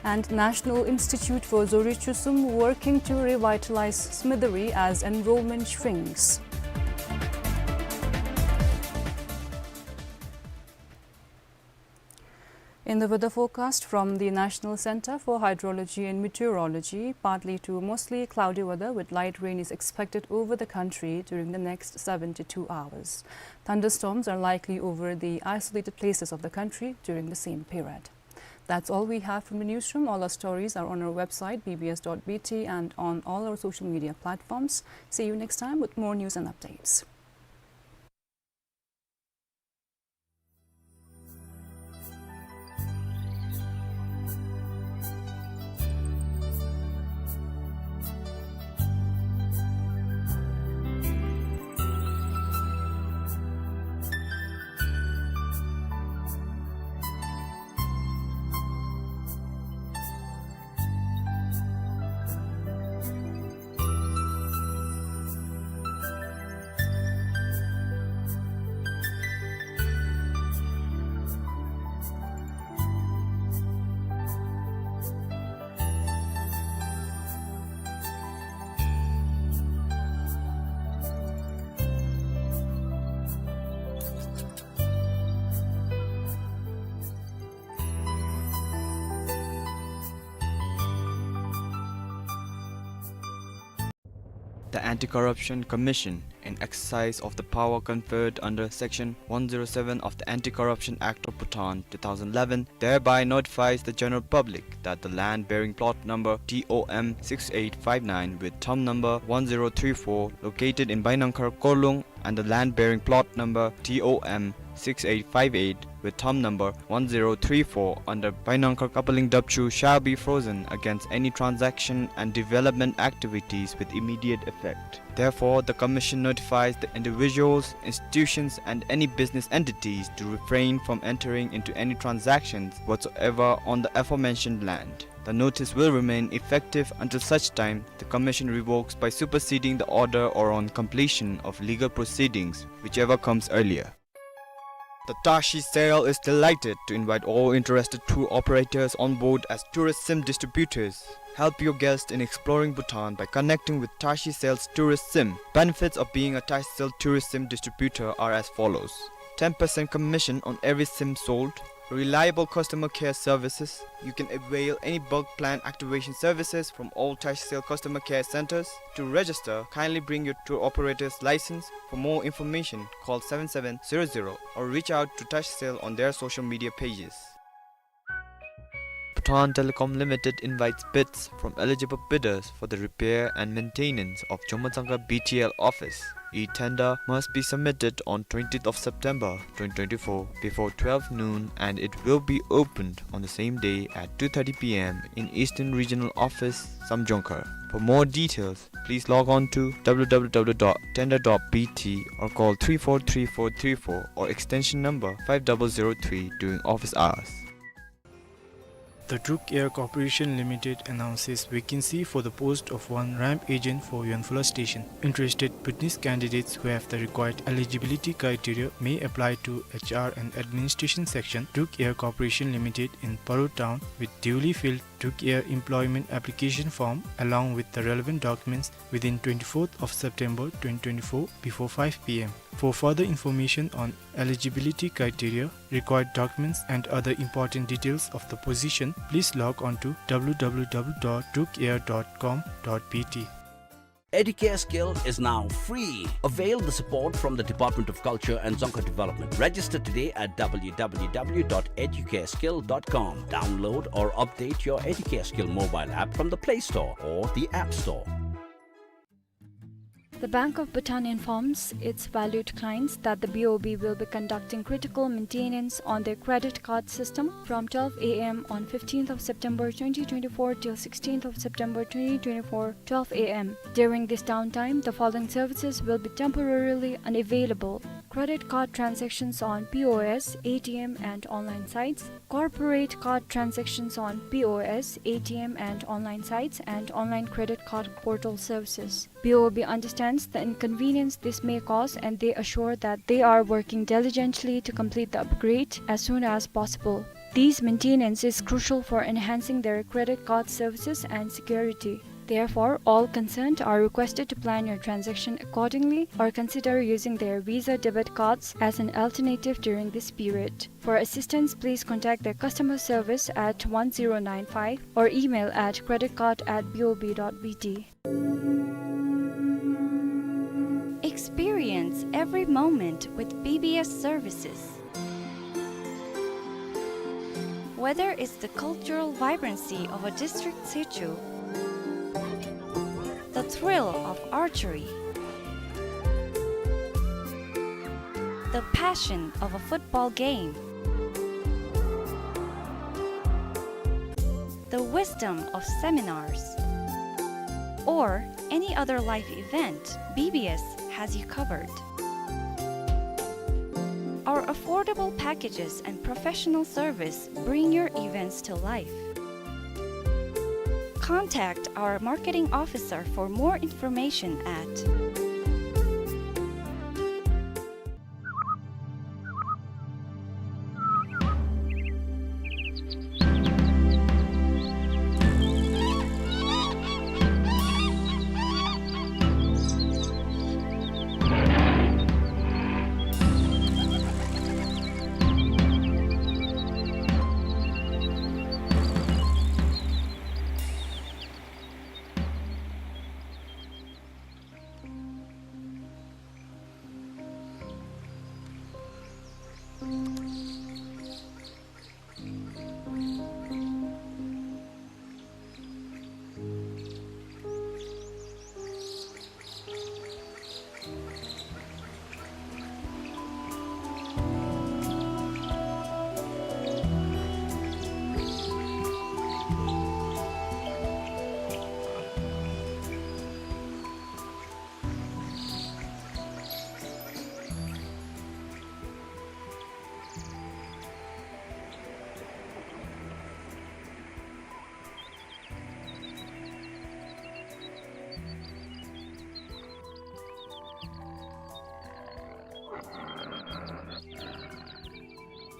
And National Institute for Dzorye Chusum working to revitalize Smidhuri as enrollment shrinks. In the weather forecast from the National Centre for Hydrology and Meteorology, partly to mostly cloudy weather with light rain is expected over the country during the next seventy-two hours. Thunderstorms are likely over the isolated places of the country during the same period. That's all we have from the newsroom. All our stories are on our website, B B S dot B T, and on all our social media platforms. See you next time with more news and updates. The Anti-Corruption Commission, in exercise of the power conferred under Section one zero seven of the Anti-Corruption Act of Bhutan two thousand eleven, thereby notifies the general public that the land bearing plot number T O M six eight five nine with thumb number one zero three four, located in Bainangkhar Korlung, and the land bearing plot number T O M six eight five eight with thumb number one zero three four under Bainangkhar Kapaling Dapchu shall be frozen against any transaction and development activities with immediate effect. Therefore, the Commission notifies the individuals, institutions, and any business entities to refrain from entering into any transactions whatsoever on the aforementioned land. The notice will remain effective until such time the Commission revokes by superseding the order or on completion of legal proceedings, whichever comes earlier. The Tashi Sail is delighted to invite all interested tour operators on board as tourist sim distributors. Help your guests in exploring Bhutan by connecting with Tashi Sail's tourist sim. Benefits of being a Tashi Sail tourist sim distributor are as follows. Ten percent commission on every sim sold, reliable customer care services. You can avail any bulk plan activation services from all Tashi Sail customer care centers. To register, kindly bring your tour operator's license. For more information, call seven seven zero zero or reach out to Tashi Sail on their social media pages. Bhutan Telecom Limited invites bids from eligible bidders for the repair and maintenance of Jommatsangkar B T L office. E-tender must be submitted on twentieth of September twenty twenty-four before twelve noon, and it will be opened on the same day at two thirty P M in Eastern Regional Office, Samjongkhar. For more details, please log on to W W W dot tender dot B T or call three four three four three four or extension number five double zero three during office hours. The Druk Air Corporation Limited announces vacancy for the post of one ramp agent for Yonphula Station. Interested Bhutanese candidates who have the required eligibility criteria may apply to H R and Administration Section, Druk Air Corporation Limited in Paro Town, with duly filled Duke Air employment application form along with the relevant documents within twenty-fourth of September twenty twenty-four before five p m. For further information on eligibility criteria, required documents, and other important details of the position, please log on to w w w dot duke air dot com dot b t. Educare Skill is now free. Avail the support from the Department of Culture and Dzongkha Development. Register today at w w w dot educare skill dot com. Download or update your Educare Skill mobile app from the Play Store or the App Store. The Bank of Bhutan informs its valued clients that the B O B will be conducting critical maintenance on their credit card system from twelve a m on fifteenth of September twenty twenty-four till sixteenth of September twenty twenty-four, twelve a m. During this downtime, the following services will be temporarily unavailable: credit card transactions on P O S, A T M, and online sites, corporate card transactions on P O S, A T M, and online sites, and online credit card portal services. B O B understands the inconvenience this may cause, and they assure that they are working diligently to complete the upgrade as soon as possible. This maintenance is crucial for enhancing their credit card services and security. Therefore, all concerned are requested to plan your transaction accordingly or consider using their Visa debit cards as an alternative during this period. For assistance, please contact their customer service at one zero nine five or email at credit card at B O B dot B T. Experience every moment with B B S services. Whether it's the cultural vibrancy of a district situ, the thrill of archery, the passion of a football game, the wisdom of seminars, or any other life event, B B S has you covered. Our affordable packages and professional service bring your events to life. Contact our marketing officer for more information at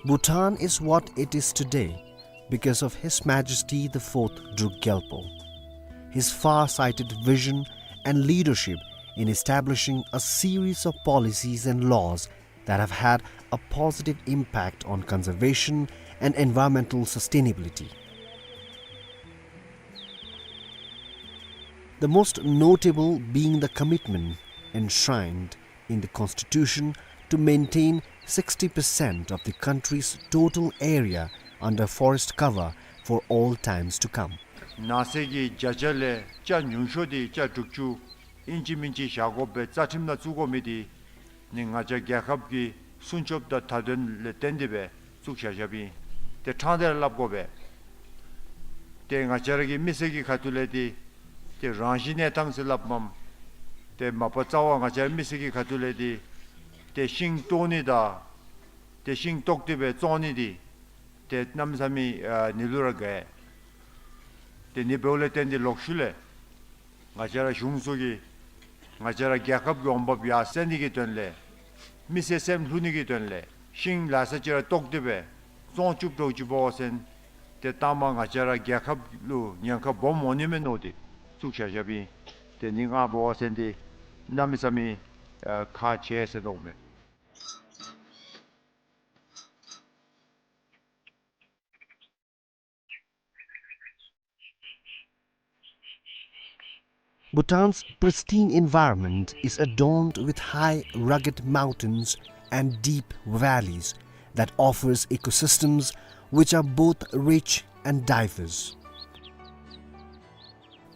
Bhutan is what it is today because of His Majesty the Fourth Druk Gyalpo. His far-sighted vision and leadership in establishing a series of policies and laws that have had a positive impact on conservation and environmental sustainability. The most notable being the commitment enshrined in the Constitution to maintain sixty percent of the country's total area under forest cover for all times to come. ནགས་ཚལ་གྱི་བརྒྱ་ཆ་ལས་ཆ་ཉུང་ཤོས་དེ་ཆ་དྲུག་ཅུ་ཨིན་ཅི་མིན་ཅི་བཞག་དགོ་པའི་རྩ་ཁྲིམས་ནང་བཙུགས་དགོ་མི་དེ་ནི་ང་བཅས་རྒྱལ་ཁབ་ཀྱི་སྲུང་སྐྱོབ་དང་མཐའ་དོན་ལས་བརྟེན་ཏེ་སྦེ་བཙུགས་བཞག་བཞགཔ་ཨིན། དེ་ཕྲང་སྟེ་ར་སླབ་དགོ་པས། དེ་ང་བཅས་ར་གི་མི་སེར་གྱི་ཁ་ཐུག་ལས་དེ་དེ་རང་བཞིན་གནས་སྟངས་ཟེར་སླབ་མས། དེ་མ་པ་རྩ་བ་ང་བཅས་ར་མི་སེར་གྱི་ཁ་ཐུག་ལས་དེ་དེ་ཤིང་བཏོག་ནི་དང་དེ་ཤིང་བཏོག་སྟེ་སྦེ་བཙོང་ནི་དེ་དེ་གནམ་མེད་ས་མེད་ཨ་ནི་ལུ་ར་དགའ། དེ་ནི་འབདཝ་ལས་བརྟེན་ཏེ་ལོག་ཤུལ་ལས་ང་བཅས་ར་གཞུང་ཚོགས་ཀྱིས་ང་བཅས་ར་རྒྱལ་ཁབ་ཀྱི་འོང་འབབ་ཡར་སེང་ནི་གི་དོན་ལས་མི་སེར་སེམས་ལྷོད་ནི་གི་དོན་ལས་ཤིང་ལ་ས་ཅིག་ར་བཏོག་སྟེ་སྦེ་བཙོང་བཅུག་འགྱོ་བཅུགཔ་འོང་ཟེར་ ཏེ་ལྟ་མ་ང་བཅས་ར་རྒྱལ་ཁབ་ལུ་ཉེན་ཁ་སྦོམ་འོང་ནི་མས་མནོ་སྟེ་བཙུགས་བཞག་བཞགཔ་ཨིན། དེ་ནི་ང་འབད་བ་ཅིན་ཏེ་གནམ་མེད་ས་མེད་ཨ་ཁག་ཆེ་ཟེར་མནོཝ་མས། Bhutan's pristine environment is adorned with high, rugged mountains and deep valleys that offers ecosystems which are both rich and diverse.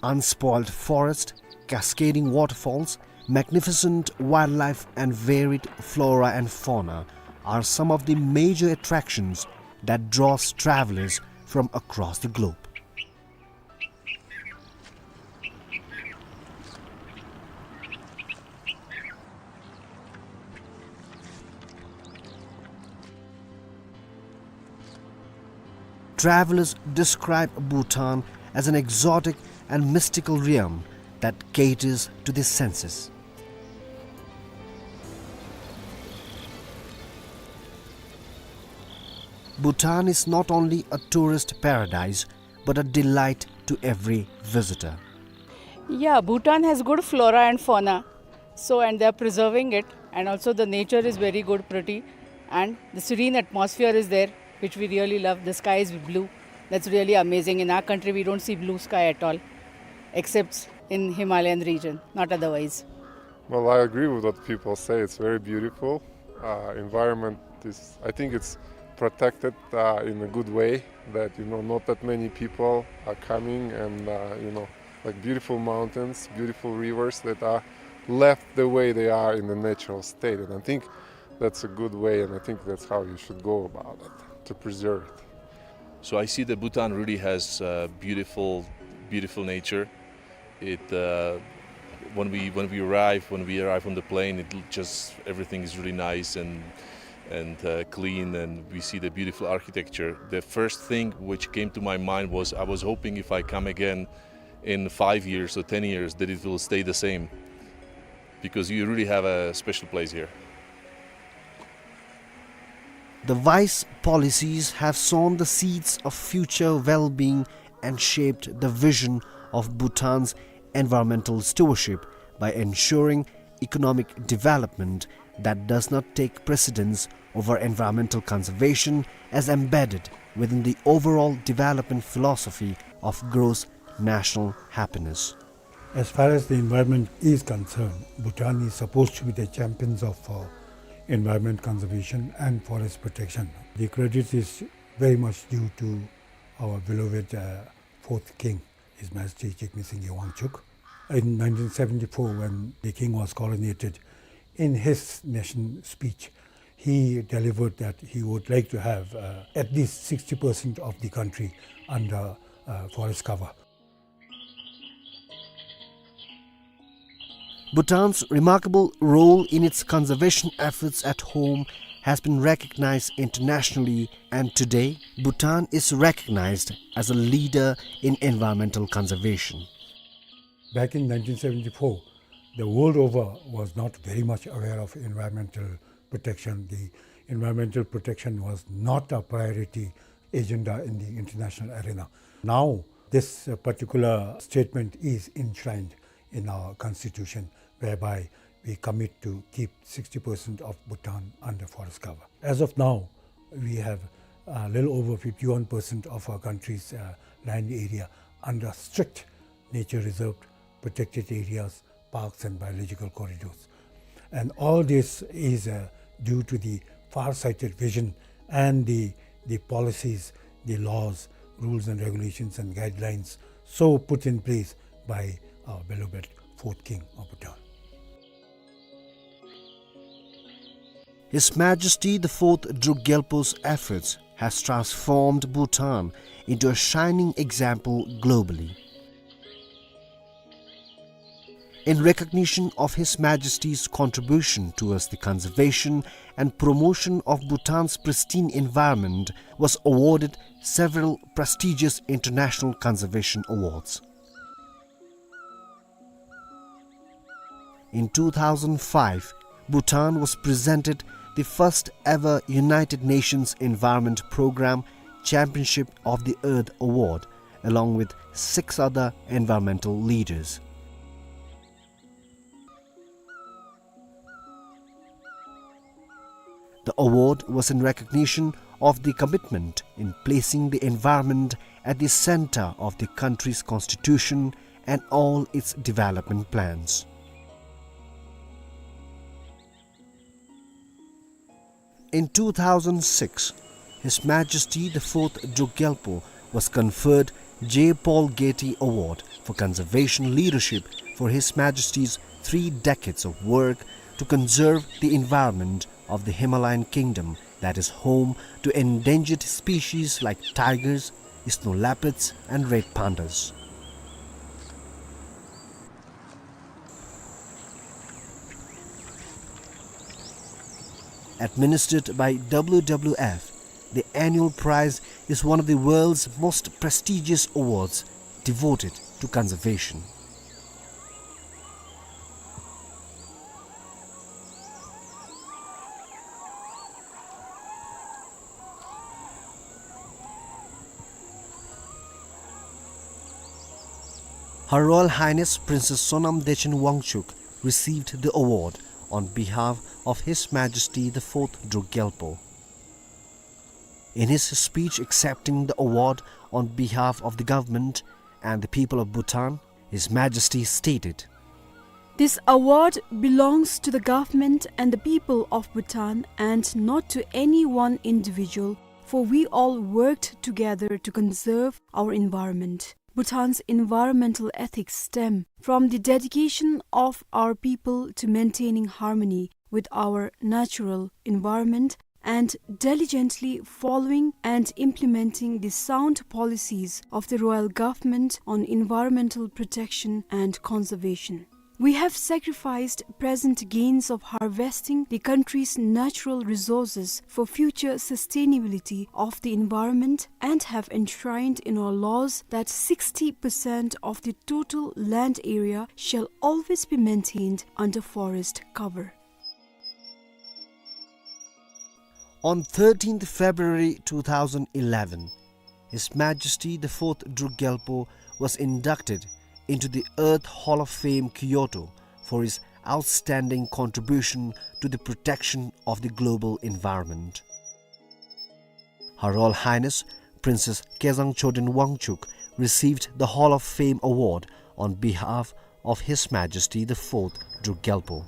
Unspoiled forest, cascading waterfalls, magnificent wildlife and varied flora and fauna are some of the major attractions that draws travelers from across the globe. Travelers describe Bhutan as an exotic and mystical realm that caters to the senses. Bhutan is not only a tourist paradise, but a delight to every visitor. Yeah, Bhutan has good flora and fauna. So, and they are preserving it, and also the nature is very good, pretty, and the serene atmosphere is there, which we really love. The sky is blue. That's really amazing. In our country, we don't see blue sky at all, except in Himalayan region, not otherwise. Well, I agree with what people say. It's very beautiful. Uh, environment is, I think it's protected, uh, in a good way, that, you know, not that many people are coming and, uh, you know, like, beautiful mountains, beautiful rivers that are left the way they are in the natural state. And I think that's a good way, and I think that's how you should go about it, to preserve it. So I see that Bhutan really has, uh, beautiful, beautiful nature. It, uh, when we, when we arrive, when we arrive on the plane, it l-, just, everything is really nice and, and, uh, clean, and we see the beautiful architecture. The first thing which came to my mind was, I was hoping if I come again in five years or ten years, that it will stay the same, because you really have a special place here. The wise policies have sown the seeds of future well-being and shaped the vision of Bhutan's environmental stewardship by ensuring economic development that does not take precedence over environmental conservation, as embedded within the overall development philosophy of gross national happiness. As far as the environment is concerned, Bhutan is supposed to be the champions of, uh, environment conservation and forest protection. The credit is very much due to our beloved, uh, fourth king, His Majesty Jigme Singye Wangchuck. In nineteen seventy-four, when the king was coronated, in his nation speech, he delivered that he would like to have, uh, at least sixty percent of the country under, uh, forest cover. Bhutan's remarkable role in its conservation efforts at home has been recognized internationally, and today Bhutan is recognized as a leader in environmental conservation. Back in nineteen seventy-four, the world over was not very much aware of environmental protection. The environmental protection was not a priority agenda in the international arena. Now, this, uh, particular statement is enshrined in our constitution, whereby we commit to keep sixty percent of Bhutan under forest cover. As of now, we have a little over fifty-one percent of our country's, uh, land area under strict nature reserve, protected areas, parks and biological corridors. And all this is, uh, due to the far-sighted vision and the, the policies, the laws, rules and regulations and guidelines so put in place by our beloved fourth king of Bhutan. His Majesty the Fourth Druk Gyalpo's efforts has transformed Bhutan into a shining example globally. In recognition of His Majesty's contribution towards the conservation and promotion of Bhutan's pristine environment, was awarded several prestigious international conservation awards. In two thousand five, Bhutan was presented the first ever United Nations Environment Programme Championship of the Earth Award, along with six other environmental leaders. The award was in recognition of the commitment in placing the environment at the center of the country's constitution and all its development plans. In two thousand six, His Majesty the Fourth Druk Gyalpo was conferred J. Paul Getty Award for Conservation Leadership for His Majesty's three decades of work to conserve the environment of the Himalayan kingdom that is home to endangered species like tigers, snow leopards, and red pandas. Administered by W W F, the annual prize is one of the world's most prestigious awards devoted to conservation. Her Royal Highness Princess Sonam Dechen Wangchuck received the award on behalf of His Majesty the Fourth Druk Gyalpo. In his speech accepting the award on behalf of the government and the people of Bhutan, His Majesty stated, "This award belongs to the government and the people of Bhutan and not to any one individual, for we all worked together to conserve our environment." Bhutan's environmental ethics stem from the dedication of our people to maintaining harmony with our natural environment and diligently following and implementing the sound policies of the Royal Government on environmental protection and conservation. We have sacrificed present gains of harvesting the country's natural resources for future sustainability of the environment and have enshrined in our laws that sixty percent of the total land area shall always be maintained under forest cover. On thirteenth February two thousand eleven, His Majesty the Fourth Druk Gyalpo was inducted into the Earth Hall of Fame, Kyoto, for his outstanding contribution to the protection of the global environment. Her Royal Highness Princess Kezang Choden Wangchuck received the Hall of Fame Award on behalf of His Majesty the Fourth Druk Gyalpo.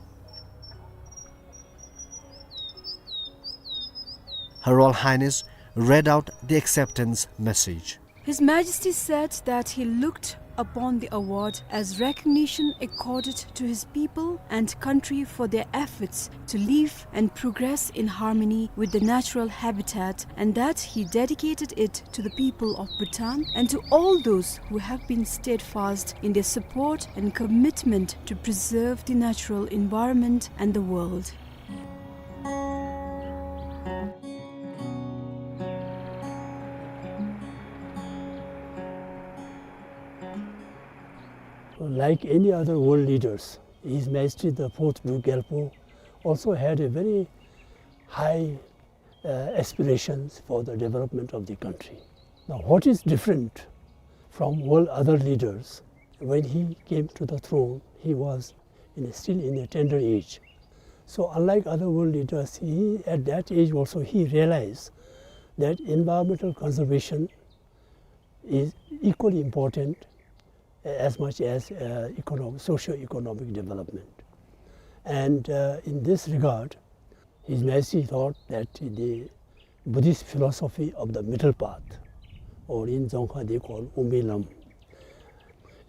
Her Royal Highness read out the acceptance message. His Majesty said that he looked upon the award as recognition accorded to his people and country for their efforts to live and progress in harmony with the natural habitat, and that he dedicated it to the people of Bhutan and to all those who have been steadfast in their support and commitment to preserve the natural environment and the world. Like any other world leaders, His Majesty the Fourth Druk Gyalpo also had a very high, uh, aspirations for the development of the country. Now, what is different from all other leaders, when he came to the throne, he was in a, still in a tender age. So unlike other world leaders, he, at that age also, he realized that environmental conservation is equally important as much as, uh, economic, socio-economic development. And, uh, in this regard, His Majesty thought that the Buddhist philosophy of the middle path, or in Dzongkha they call Umbi Lam,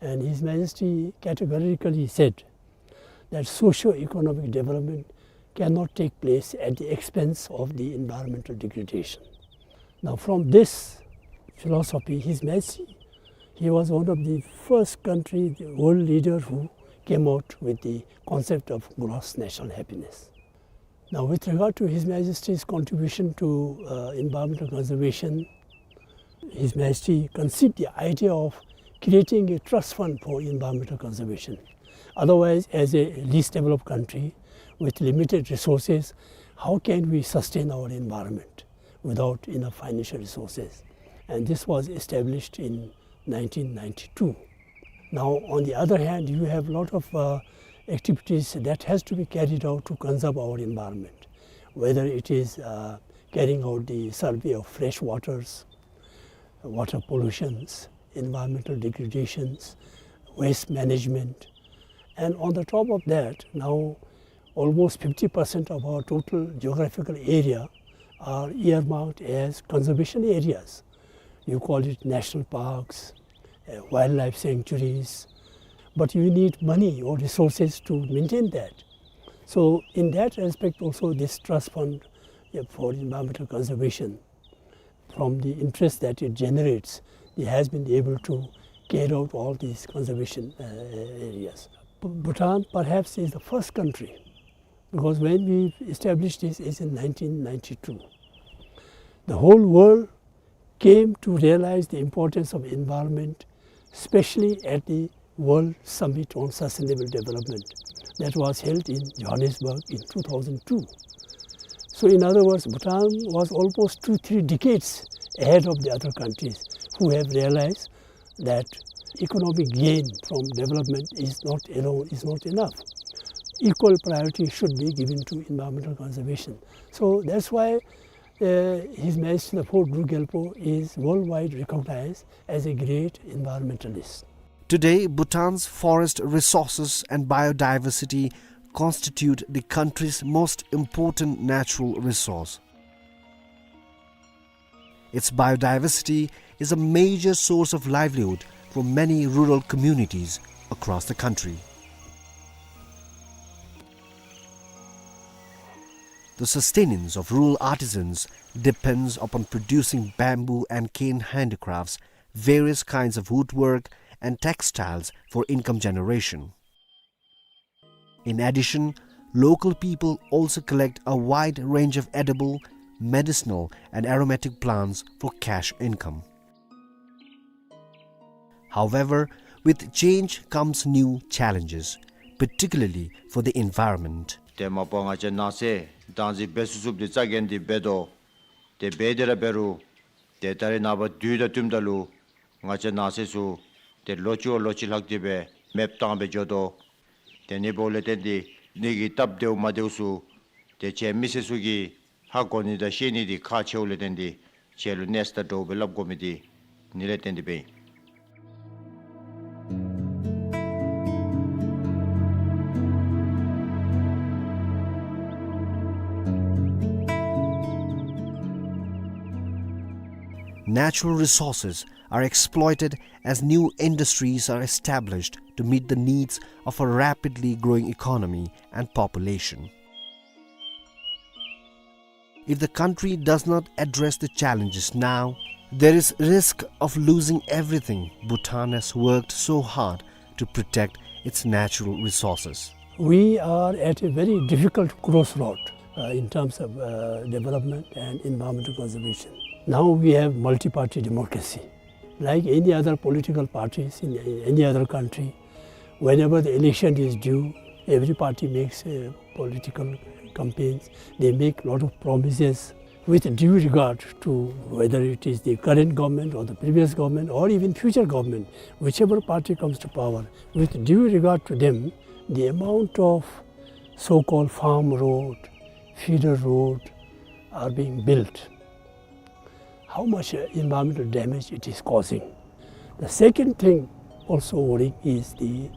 and His Majesty categorically said that socio-economic development cannot take place at the expense of the environmental degradation. Now, from this philosophy, His Majesty, he was one of the first country, the world leader who came out with the concept of gross national happiness. Now, with regard to His Majesty's contribution to, uh, environmental conservation, His Majesty conceived the idea of creating a trust fund for environmental conservation. Otherwise, as a least developed country with limited resources, how can we sustain our environment without enough financial resources? And this was established in nineteen ninety-two. Now, on the other hand, you have a lot of, uh, activities that has to be carried out to conserve our environment, whether it is, uh, carrying out the survey of fresh waters, water pollutions, environmental degradations, waste management. And on the top of that, now almost fifty percent of our total geographical area are earmarked as conservation areas. You call it national parks, uh, wildlife sanctuaries, but you need money or resources to maintain that. So in that respect also, this trust fund, uh, for environmental conservation, from the interest that it generates, it has been able to carry out all these conservation, uh, areas. B-, Bhutan perhaps is the first country, because when we established this is in nineteen ninety-two. The whole world came to realize the importance of environment, especially at the World Summit on Sustainable Development that was held in Johannesburg in two thousand two. So in other words, Bhutan was almost two, three decades ahead of the other countries who have realized that economic gain from development is not alone, is not enough. Equal priority should be given to environmental conservation. So that's why, uh, His Majesty the Fourth Druk Gyalpo is worldwide recognized as a great environmentalist. Today, Bhutan's forest resources and biodiversity constitute the country's most important natural resource. Its biodiversity is a major source of livelihood for many rural communities across the country. The sustenance of rural artisans depends upon producing bamboo and cane handicrafts, various kinds of woodwork, and textiles for income generation. In addition, local people also collect a wide range of edible, medicinal, and aromatic plants for cash income. However, with change comes new challenges, particularly for the environment. ཏེ་མ་པ་ང་བཅས་ནང་གསེས་བདག་འཛིན་འབད་ཚུགས་ཚུགསཔ་འདི་རྩ་འགེངས་ཏེ་འབད་དོ། ཏེ་འབད་དེ་ར་འབད་རུང་ཏེ་ད་རེས་ནངས་པ་དུས་དང་བསྟུནམ་ད་ལུ་ང་བཅས་ནང་གསེས་ཚུ་ཏེ་ལོ་གཅིག་བ་ལོ་གཅིག་ལྷག་སྟེ་སྦེ་མེདཔ་བཏང་སྦེ་འགྱོ་དོ། ཏེ་ཨ་ནི་འབདཝ་ལས་བརྟེན་ཏེ་ཨ་ནི་གི་སྟབས་བདེཝ་མ་བདེཝ་ཚུ་ཏེ་ཁྱེད་མི་སེར་ཚུ་གིས་ཧ་གོ་ནི་དང་ཤེས་ནི་འདི་ཁག་ཆེཝ་ལས་བརྟེན་ཏེ་ཁྱེད་ལུ་གནས་ས་དང་འདྲཝ་སྦེ་སླབ་དགོ་མི་འདི་ཨ་ནི་ལས་བརྟེན་ཏེ་སྦེ་ཨིན། Natural resources are exploited as new industries are established to meet the needs of a rapidly growing economy and population. If the country does not address the challenges now, there is risk of losing everything Bhutan has worked so hard to protect its natural resources. We are at a very difficult crossroad, uh, in terms of, uh, development and environmental conservation. Now we have multi-party democracy. Like any other political parties in any other country, whenever the election is due, every party makes, uh, political campaigns. They make lot of promises. With due regard to whether it is the current government or the previous government or even future government, whichever party comes to power, with due regard to them, the amount of so-called farm road, feeder road are being built. How much, uh, environmental damage it is causing. The second thing also worrying is the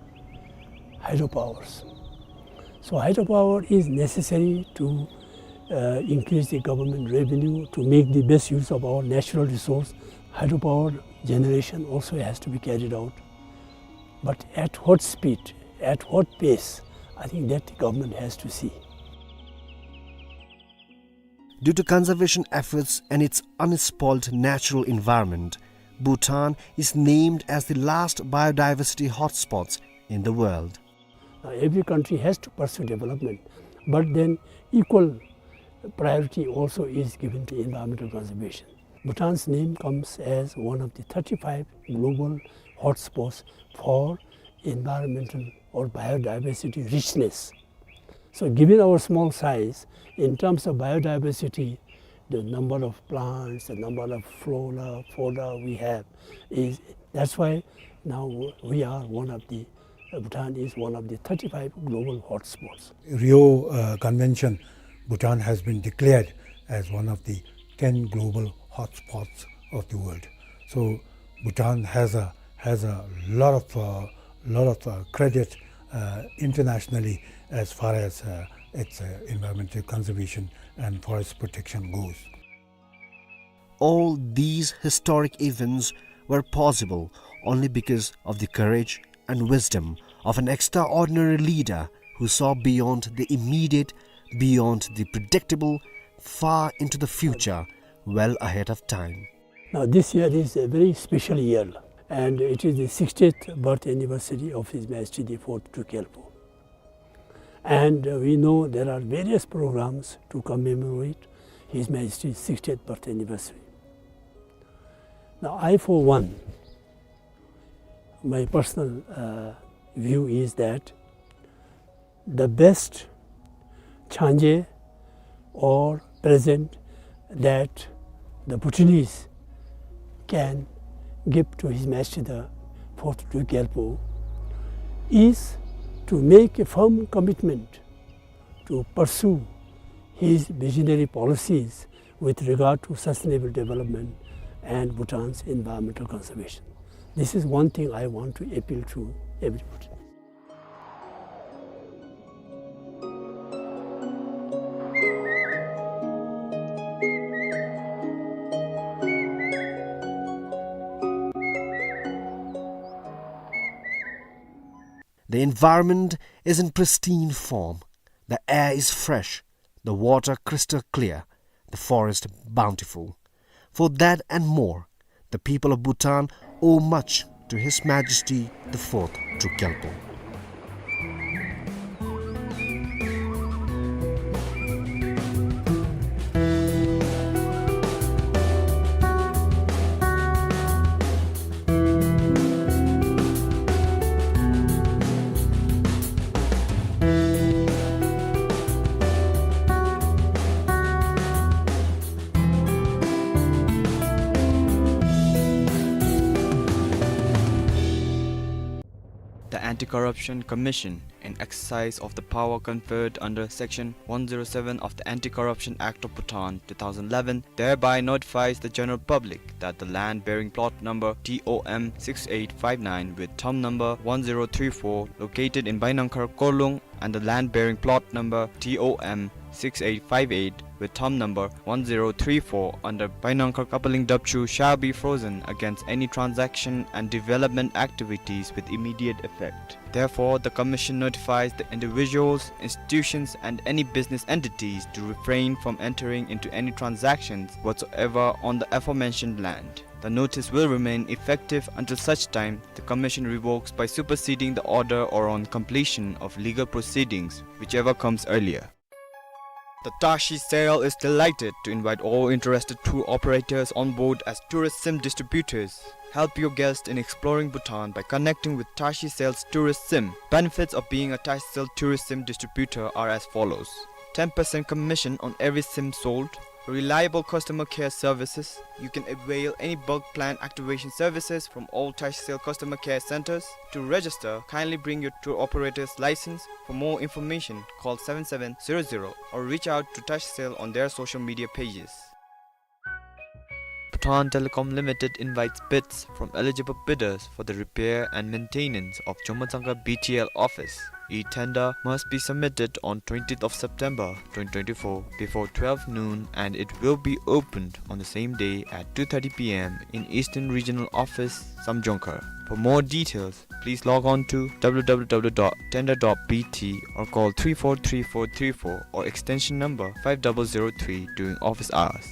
hydropowers. So hydropower is necessary to, uh, increase the government revenue, to make the best use of our natural resource. Hydropower generation also has to be carried out. But at what speed, at what pace, I think that the government has to see. Due to conservation efforts and its unspoiled natural environment, Bhutan is named as the last biodiversity hotspots in the world. Now, every country has to pursue development, but then equal priority also is given to environmental conservation. Bhutan's name comes as one of the thirty-five global hotspots for environmental or biodiversity richness. So given our small size, in terms of biodiversity, The number of plants, the number of flora, fauna we have is, that's why now we are one of the, uh, Bhutan is one of the thirty-five global hotspots. Rio, uh, Convention, Bhutan has been declared as one of the ten global hotspots of the world. So Bhutan has a, has a lot of, uh, lot of, uh, credit, uh, internationally as far as, uh, its, uh, environmental conservation and forest protection goes. All these historic events were possible only because of the courage and wisdom of an extraordinary leader who saw beyond the immediate, beyond the predictable, far into the future, well ahead of time. Now, this year is a very special year, and it is the sixtieth birth anniversary of His Majesty the Fourth Druk Gyalpo. And, uh, we know there are various programs to commemorate His Majesty's sixtieth birth anniversary. Now, I, for one, my personal, uh, view is that the best changé or present that the Bhutanese can give to His Majesty the Fourth Druk Gyalpo is to make a firm commitment to pursue his visionary policies with regard to sustainable development and Bhutan's environmental conservation. This is one thing I want to appeal to everybody. The environment is in pristine form. The air is fresh, the water crystal clear, the forest bountiful. For that and more, the people of Bhutan owe much to His Majesty the Fourth Druk Gyalpo. The Anti-Corruption Commission, in exercise of the power conferred under Section one zero seven of the Anti-Corruption Act of Bhutan two thousand eleven, thereby notifies the general public that the land bearing plot number T O M six eight five nine with thumb number one zero three four, located in Bainangkhar Kolung, and the land bearing plot number T O M six eight five eight with thumb number one zero three four under Bainangkhar Kapaling Dapchu shall be frozen against any transaction and development activities with immediate effect. Therefore, the Commission notifies the individuals, institutions, and any business entities to refrain from entering into any transactions whatsoever on the aforementioned land. The notice will remain effective until such time the Commission revokes by superseding the order or on completion of legal proceedings, whichever comes earlier. The Tashi Sale is delighted to invite all interested tour operators on board as tourist sim distributors. Help your guests in exploring Bhutan by connecting with Tashi Sale's tourist sim. Benefits of being a Tashi Sale tourist sim distributor are as follows: ten percent commission on every sim sold, reliable customer care services. You can avail any bulk plan activation services from all Tashi Sale customer care centers. To register, kindly bring your tour operator's license. For more information, call seven seven zero zero or reach out to Tashi Sale on their social media pages. Bhutan Telecom Limited invites bids from eligible bidders for the repair and maintenance of Jommatsangkar B T L office. E-tender must be submitted on twentieth of September twenty twenty-four before twelve noon, and it will be opened on the same day at two thirty P M in Eastern Regional Office, Samjongkhar. For more details, please log on to W W W dot tender dot B T or call three four three four three four or extension number five double zero three during office hours.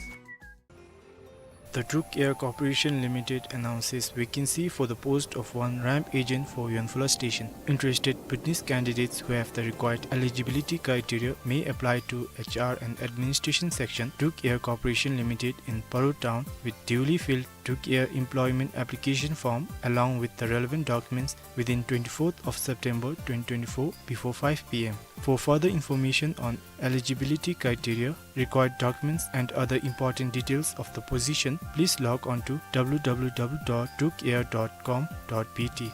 The Druk Air Corporation Limited announces vacancy for the post of one ramp agent for Yonphula Station. Interested Bhutanese candidates who have the required eligibility criteria may apply to H R and Administration Section, Druk Air Corporation Limited in Paro Town, with duly filled Duke Air employment application form along with the relevant documents within twenty-fourth of September twenty twenty-four before five P M. For further information on eligibility criteria, required documents and other important details of the position, please log on to W W W dot duke air dot com dot B T.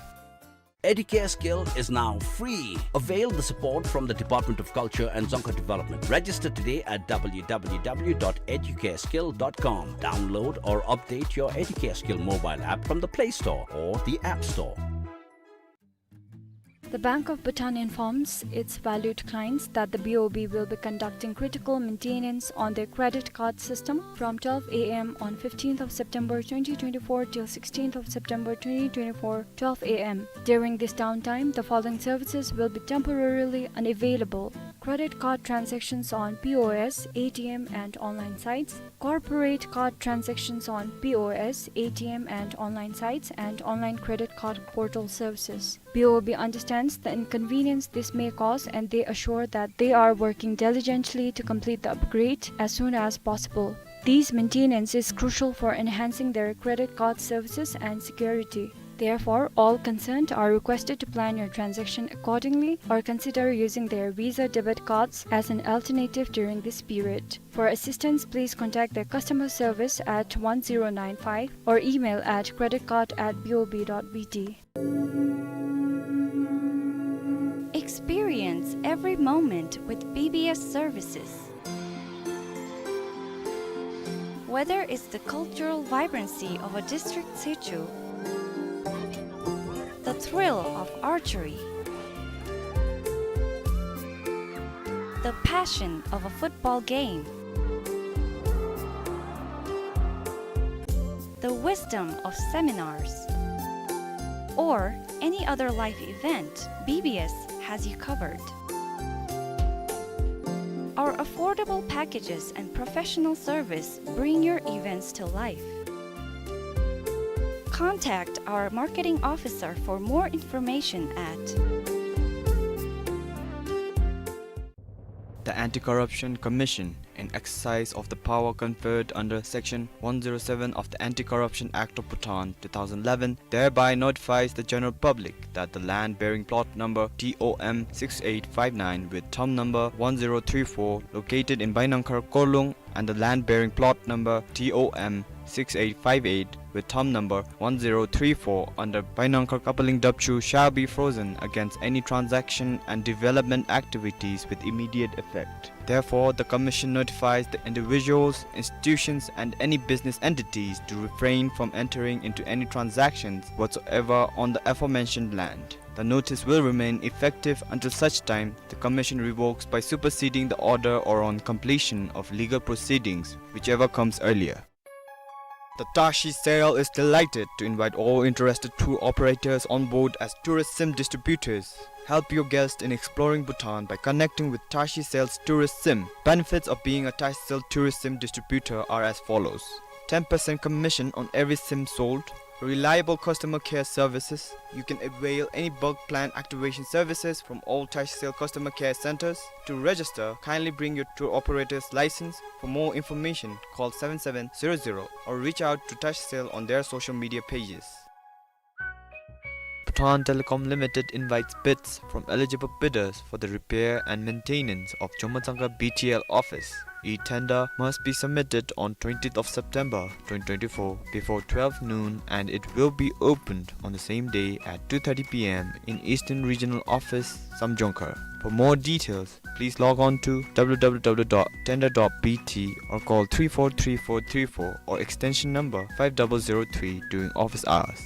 Educare Skill is now free. Avail the support from the Department of Culture and Dzongkha Development. Register today at W W W dot educare skill dot com. Download or update your Educare Skill mobile app from the Play Store or the App Store. The Bank of Bhutan informs its valued clients that the B O B will be conducting critical maintenance on their credit card system from twelve A M on fifteenth of September twenty twenty-four till sixteenth of September twenty twenty-four, twelve A M. During this downtime, the following services will be temporarily unavailable: credit card transactions on P O S, A T M, and online sites, corporate card transactions on P O S, A T M, and online sites, and online credit card portal services. B O B understands the inconvenience this may cause, and they assure that they are working diligently to complete the upgrade as soon as possible. This maintenance is crucial for enhancing their credit card services and security. Therefore, all concerned are requested to plan your transaction accordingly or consider using their Visa debit cards as an alternative during this period. For assistance, please contact their customer service at one zero nine five or email at credit card at B O B dot B T. Experience every moment with B B S services. Whether it's the cultural vibrancy of a district situ, the thrill of archery, the passion of a football game, the wisdom of seminars, or any other life event, B B S has you covered. Our affordable packages and professional service bring your events to life. Contact our marketing officer for more information at The Anti-Corruption Commission, in exercise of the power conferred under Section one zero seven of the Anti-Corruption Act of Bhutan two thousand eleven, thereby notifies the general public that the land bearing plot number T O M six eight five nine with thumb number one zero three four, located in Bainangkhar Korlung, and the land bearing plot number T O M six eight five eight with thumb number one zero three four under Bainangkhar Kapaling Dapchu shall be frozen against any transaction and development activities with immediate effect. Therefore, the Commission notifies the individuals, institutions, and any business entities to refrain from entering into any transactions whatsoever on the aforementioned land. The notice will remain effective until such time the Commission revokes by superseding the order or on completion of legal proceedings, whichever comes earlier. The Tashi Sail is delighted to invite all interested tour operators on board as tourist sim distributors. Help your guests in exploring Bhutan by connecting with Tashi Sail's tourist sim. Benefits of being a Tashi Sail tourist sim distributor are as follows: ten percent commission on every sim sold, reliable customer care services. You can avail any bulk plan activation services from all Tashi Sail customer care centers. To register, kindly bring your tour operator's license. For more information, call seven seven zero zero or reach out to Tashi Sail on their social media pages. Bhutan Telecom Limited invites bids from eligible bidders for the repair and maintenance of Jommatsangkha B T L office. E-tender must be submitted on twentieth of September twenty twenty-four before twelve noon, and it will be opened on the same day at two thirty P M in Eastern Regional Office, Samjongkhar. For more details, please log on to W W W dot tender dot B T or call three four three four three four or extension number five double zero three during office hours.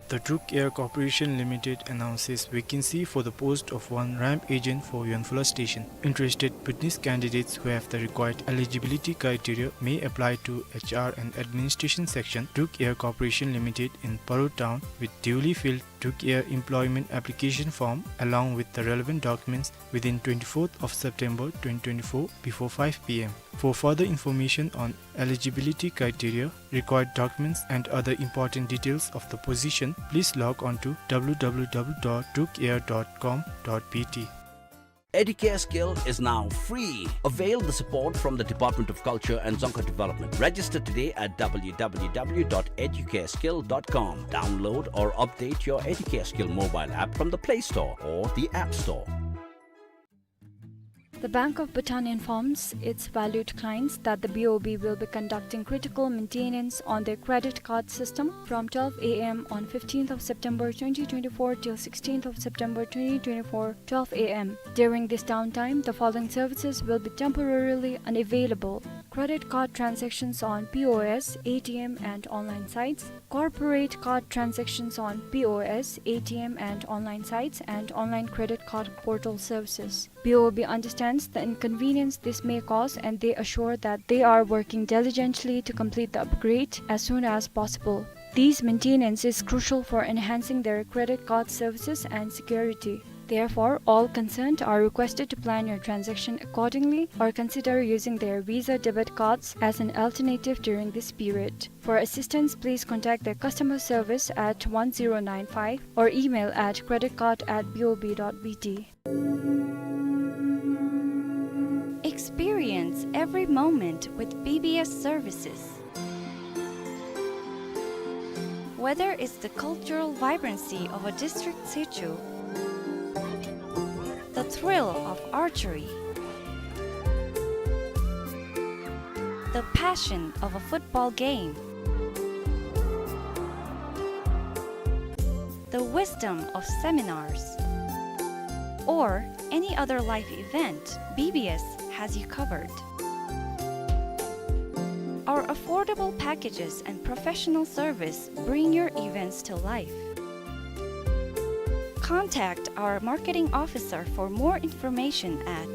The Druk Air Corporation Limited announces vacancy for the post of one ramp agent for Yonphula Station. Interested Bhutanese candidates who have the required eligibility criteria may apply to H R and Administration Section, Druk Air Corporation Limited, in Paro Town, with duly filled Druk Air employment application form along with the relevant documents within twenty-fourth of September twenty twenty-four before five P M. For further information on eligibility criteria, required documents and other important details of the position, please log on to W W W dot druk air dot com dot B T. Educare Skill is now free. Avail the support from the Department of Culture and Dzongkha Development. Register today at w w w dot educare skill dot com. Download or update your Educare Skill mobile app from the Play Store or the App Store. The Bank of Bhutan informs its valued clients that the B O B will be conducting critical maintenance on their credit card system from twelve a m on fifteenth of September twenty twenty-four till sixteenth of September twenty twenty-four, twelve a m. During this downtime, the following services will be temporarily unavailable: credit card transactions on P O S, A T M, and online sites, corporate card transactions on P O S, A T M, and online sites, and online credit card portal services. B O B understands the inconvenience this may cause, and they assure that they are working diligently to complete the upgrade as soon as possible. These maintenance is crucial for enhancing their credit card services and security. Therefore, all concerned are requested to plan your transaction accordingly or consider using their Visa debit cards as an alternative during this period. For assistance, please contact their customer service at one zero nine five or email at credit card at B O B dot B T. Experience every moment with B B S services. Whether it's the cultural vibrancy of a district situ, the thrill of archery, the passion of a football game, the wisdom of seminars, or any other life event, B B S has you covered. Our affordable packages and professional service bring your events to life. Contact our marketing officer for more information at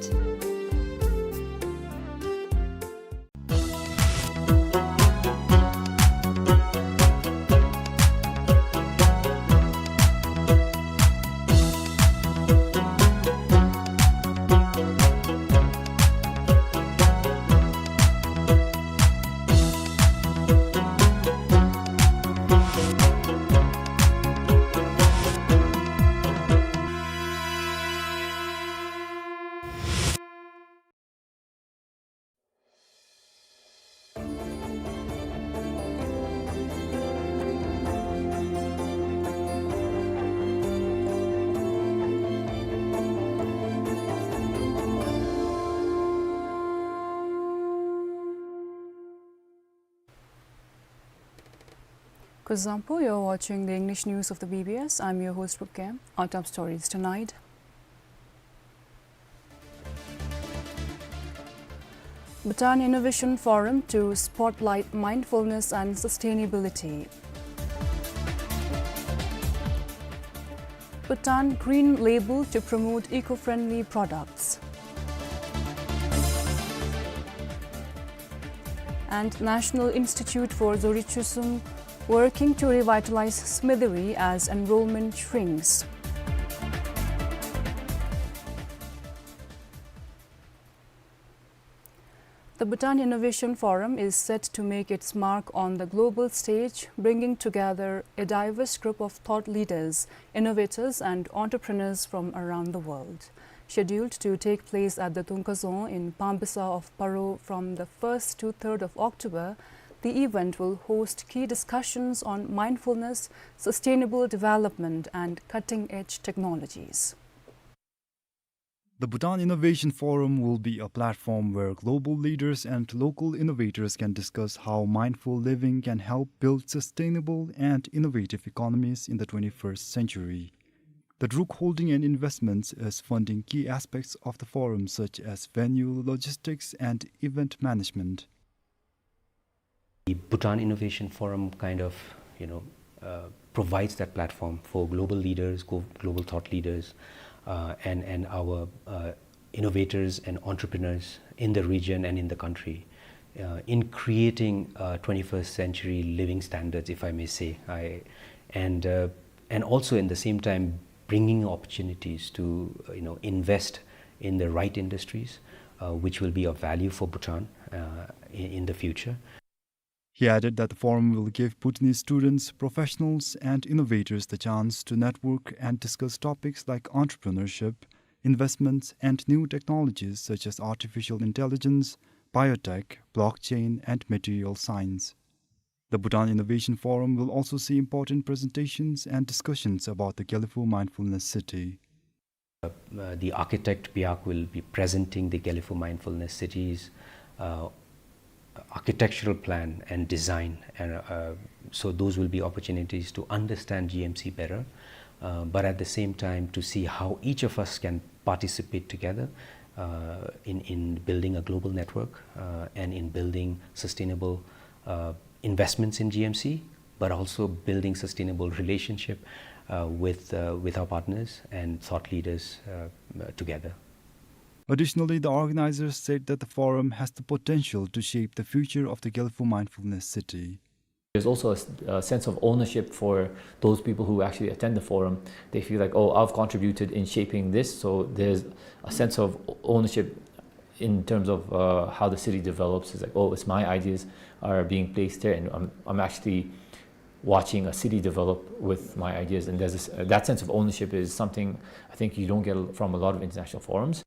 Kuzuzangpo, you're watching the English news of the B B S. I'm your host, Rukia. Our top stories tonight. Bhutan Innovation Forum to spotlight mindfulness and sustainability. Bhutan Green Label to promote eco-friendly products. And National Institute for Dzorye Chusum working to revitalize Smithiri as enrollment shrinks. The Bhutan Innovation Forum is set to make its mark on the global stage, bringing together a diverse group of thought leaders, innovators, and entrepreneurs from around the world. Scheduled to take place at the Tungkazong in Pambisa of Paro from the first to third of October, the event will host key discussions on mindfulness, sustainable development, and cutting-edge technologies. The Bhutan Innovation Forum will be a platform where global leaders and local innovators can discuss how mindful living can help build sustainable and innovative economies in the twenty-first century. The Druk Holding and Investments is funding key aspects of the forum, such as venue, logistics, and event management. The Bhutan Innovation Forum kind of, you know, uh, provides that platform for global leaders, glo-, global thought leaders, uh, and, and our, uh, innovators and entrepreneurs in the region and in the country, uh, in creating, uh, twenty-first century living standards, if I may say. I, and, uh, and also in the same time bringing opportunities to, uh, you know, invest in the right industries, uh, which will be of value for Bhutan, uh, in, in the future. He added that the forum will give Bhutanese students, professionals, and innovators the chance to network and discuss topics like entrepreneurship, investments, and new technologies such as artificial intelligence, biotech, blockchain, and material science. The Bhutan Innovation Forum will also see important presentations and discussions about the Gelephu Mindfulness City. Uh, the architect Piak will be presenting the Gelephu Mindfulness City's uh, architectural plan and design, and uh, so those will be opportunities to understand G M C better, uh, but at the same time to see how each of us can participate together uh, in, in building a global network uh, and in building sustainable uh, investments in G M C, but also building sustainable relationship uh, with, uh, with our partners and thought leaders uh, together. Additionally, the organizers said that the forum has the potential to shape the future of the Gelephu Mindfulness City. There's also a, a sense of ownership for those people who actually attend the forum. They feel like, "Oh, I've contributed in shaping this," so there's a sense of ownership in terms of uh, how the city develops. It's like, "Oh, it's my ideas are being placed here, and I'm, I'm actually watching a city develop with my ideas." And there's this, that sense of ownership is something I think you don't get from a lot of international forums.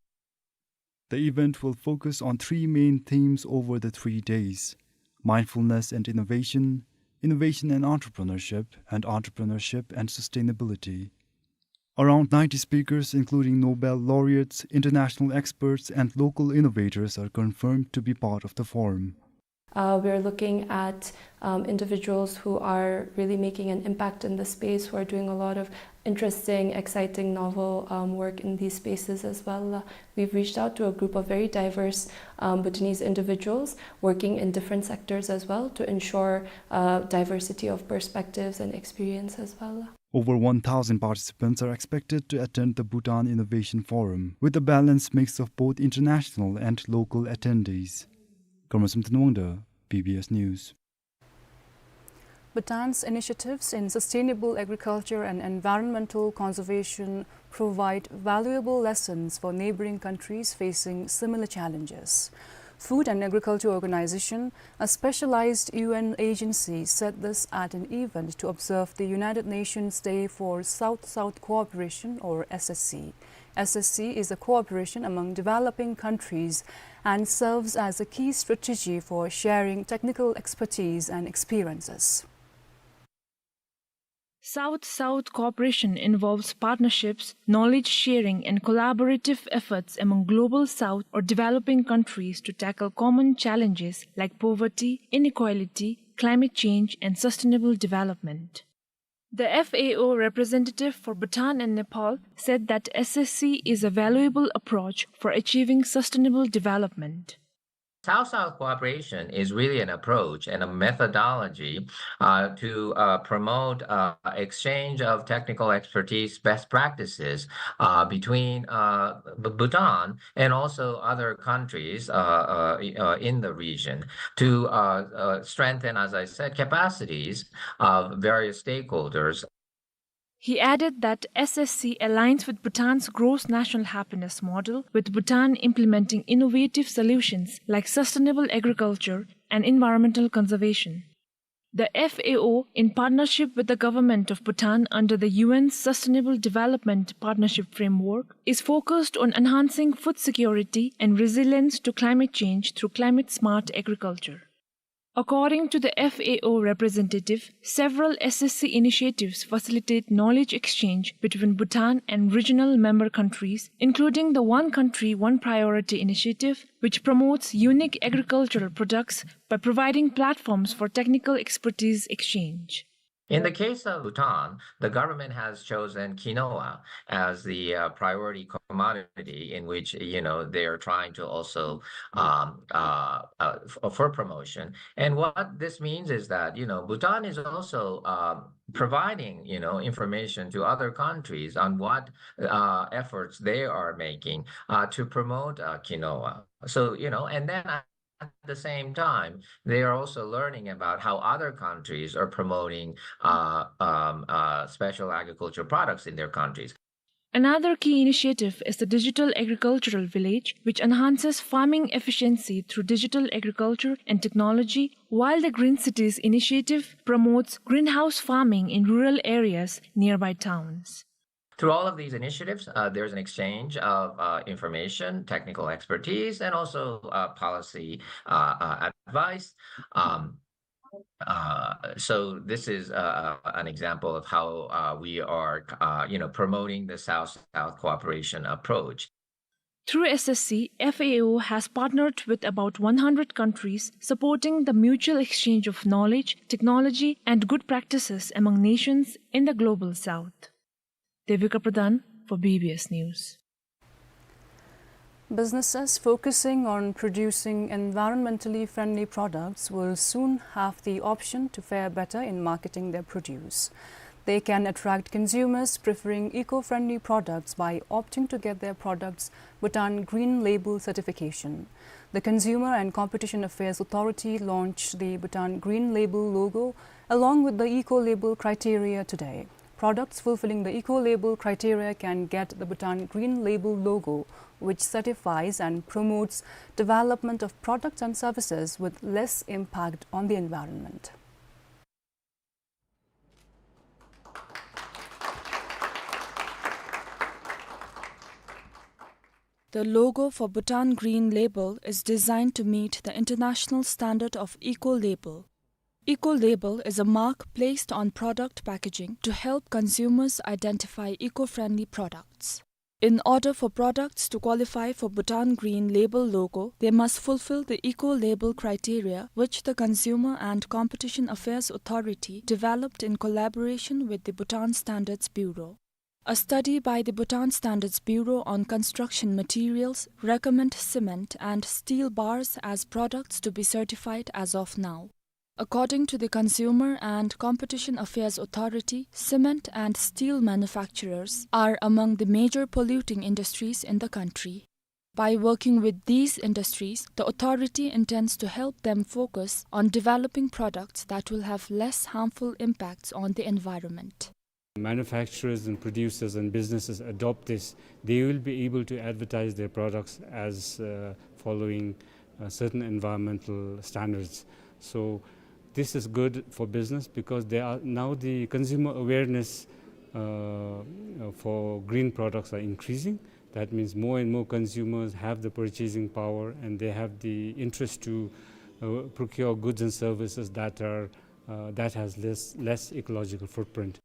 The event will focus on three main themes over the three days: mindfulness and innovation, innovation and entrepreneurship, and entrepreneurship and sustainability. Around ninety speakers, including Nobel laureates, international experts, and local innovators, are confirmed to be part of the forum. Uh, we're looking at um, individuals who are really making an impact in the space, who are doing a lot of interesting, exciting, novel um, work in these spaces as well. Uh, we've reached out to a group of very diverse um, Bhutanese individuals working in different sectors as well to ensure uh, diversity of perspectives and experience as well. Over one thousand participants are expected to attend the Bhutan Innovation Forum, with a balanced mix of both international and local attendees. Karma Samten Wangda, B B S News. Bhutan's initiatives in sustainable agriculture and environmental conservation provide valuable lessons for neighboring countries facing similar challenges. Food and Agriculture Organization, a specialized U N agency, said this at an event to observe the United Nations Day for South-South Cooperation, or S S C. S S C is a cooperation among developing countries and serves as a key strategy for sharing technical expertise and experiences. South-South cooperation involves partnerships, knowledge sharing, and collaborative efforts among Global South or developing countries to tackle common challenges like poverty, inequality, climate change, and sustainable development. The F A O representative for Bhutan and Nepal said that S S C is a valuable approach for achieving sustainable development. South-South cooperation is really an approach and a methodology uh, to uh, promote uh, exchange of technical expertise, best practices uh, between uh, B- Bhutan and also other countries uh, uh, uh, in the region to uh, uh, strengthen, as I said, capacities of various stakeholders. He added that S S C aligns with Bhutan's gross national happiness model, with Bhutan implementing innovative solutions like sustainable agriculture and environmental conservation. The F A O, in partnership with the government of Bhutan under the U N's Sustainable Development Partnership Framework, is focused on enhancing food security and resilience to climate change through climate-smart agriculture. According to the F A O representative, several S S C initiatives facilitate knowledge exchange between Bhutan and regional member countries, including the One Country, One Priority initiative, which promotes unique agricultural products by providing platforms for technical expertise exchange. In the case of Bhutan, the government has chosen quinoa as the uh, priority commodity in which, you know, they are trying to also um, uh, uh, f- for promotion. And what this means is that, you know, Bhutan is also um, providing, you know, information to other countries on what uh, efforts they are making uh, to promote uh, quinoa. So, you know, and then at the same time, they are also learning about how other countries are promoting uh, um, uh, special agricultural products in their countries. Another key initiative is the Digital Agricultural Village, which enhances farming efficiency through digital agriculture and technology, while the Green Cities initiative promotes greenhouse farming in rural areas nearby towns. Through all of these initiatives, uh, there's an exchange of, uh, information, technical expertise, and also, uh, policy, uh, uh, advice. Um, uh, so this is, uh, uh, an example of how, uh, we are, uh, you know, promoting the South-South cooperation approach. Through S S C, F A O has partnered with about one hundred countries, supporting the mutual exchange of knowledge, technology, and good practices among nations in the Global South. Devika Pradhan for B B S News. Businesses focusing on producing environmentally friendly products will soon have the option to fare better in marketing their produce. They can attract consumers preferring eco-friendly products by opting to get their products Bhutan Green Label certification. The Consumer and Competition Affairs Authority launched the Bhutan Green Label logo along with the Eco Label criteria today. Products fulfilling the Eco Label criteria can get the Bhutan Green Label logo, which certifies and promotes development of products and services with less impact on the environment. The logo for Bhutan Green Label is designed to meet the international standard of Eco Label. Eco Label is a mark placed on product packaging to help consumers identify eco-friendly products. In order for products to qualify for Bhutan Green Label logo, they must fulfill the Eco Label criteria, which the Consumer and Competition Affairs Authority developed in collaboration with the Bhutan Standards Bureau. A study by the Bhutan Standards Bureau on construction materials recommend cement and steel bars as products to be certified as of now. According to the Consumer and Competition Affairs Authority, cement and steel manufacturers are among the major polluting industries in the country. By working with these industries, the authority intends to help them focus on developing products that will have less harmful impacts on the environment. Manufacturers and producers and businesses adopt this, they will be able to advertise their products as, uh, following, uh, certain environmental standards. So this is good for business because they are now the consumer awareness, uh, for green products are increasing. That means more and more consumers have the purchasing power and they have the interest to, uh, procure goods and services that are, uh, that has less, less ecological footprint.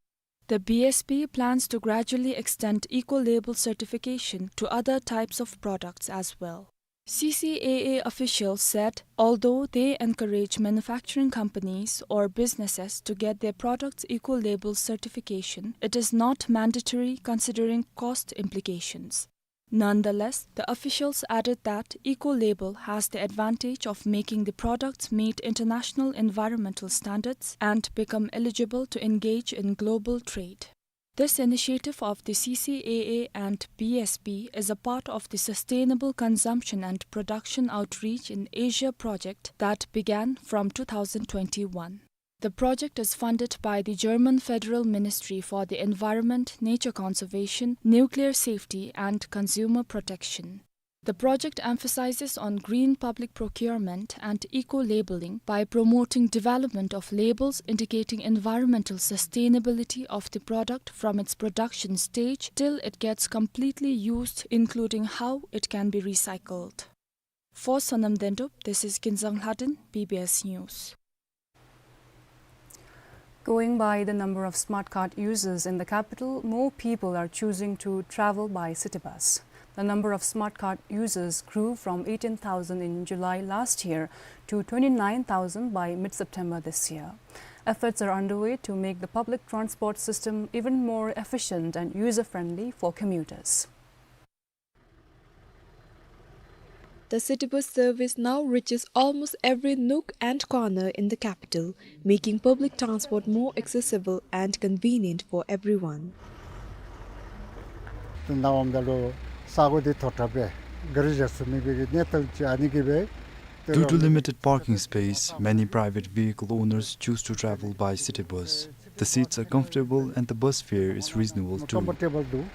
The B S B plans to gradually extend eco-label certification to other types of products as well. C C A A officials said, although they encourage manufacturing companies or businesses to get their products eco-label certification, it is not mandatory considering cost implications. Nonetheless, the officials added that Eco Label has the advantage of making the products meet international environmental standards and become eligible to engage in global trade. This initiative of the C C A A and B S B is a part of the Sustainable Consumption and Production Outreach in Asia project that began from two thousand twenty-one. The project is funded by the German Federal Ministry for the Environment, Nature Conservation, Nuclear Safety and Consumer Protection. The project emphasizes on green public procurement and eco-labeling by promoting development of labels indicating environmental sustainability of the product from its production stage till it gets completely used, including how it can be recycled. For Sonam Dendup, this is Kinzang Lhaden, B B S News. Going by the number of smart card users in the capital, more people are choosing to travel by city bus. The number of smart card users grew from eighteen thousand in July last year to twenty-nine thousand by mid-September this year. Efforts are underway to make the public transport system even more efficient and user-friendly for commuters. The city bus service now reaches almost every nook and corner in the capital, making public transport more accessible and convenient for everyone. Due to limited parking space, many private vehicle owners choose to travel by city bus. The seats are comfortable and the bus fare is reasonable too.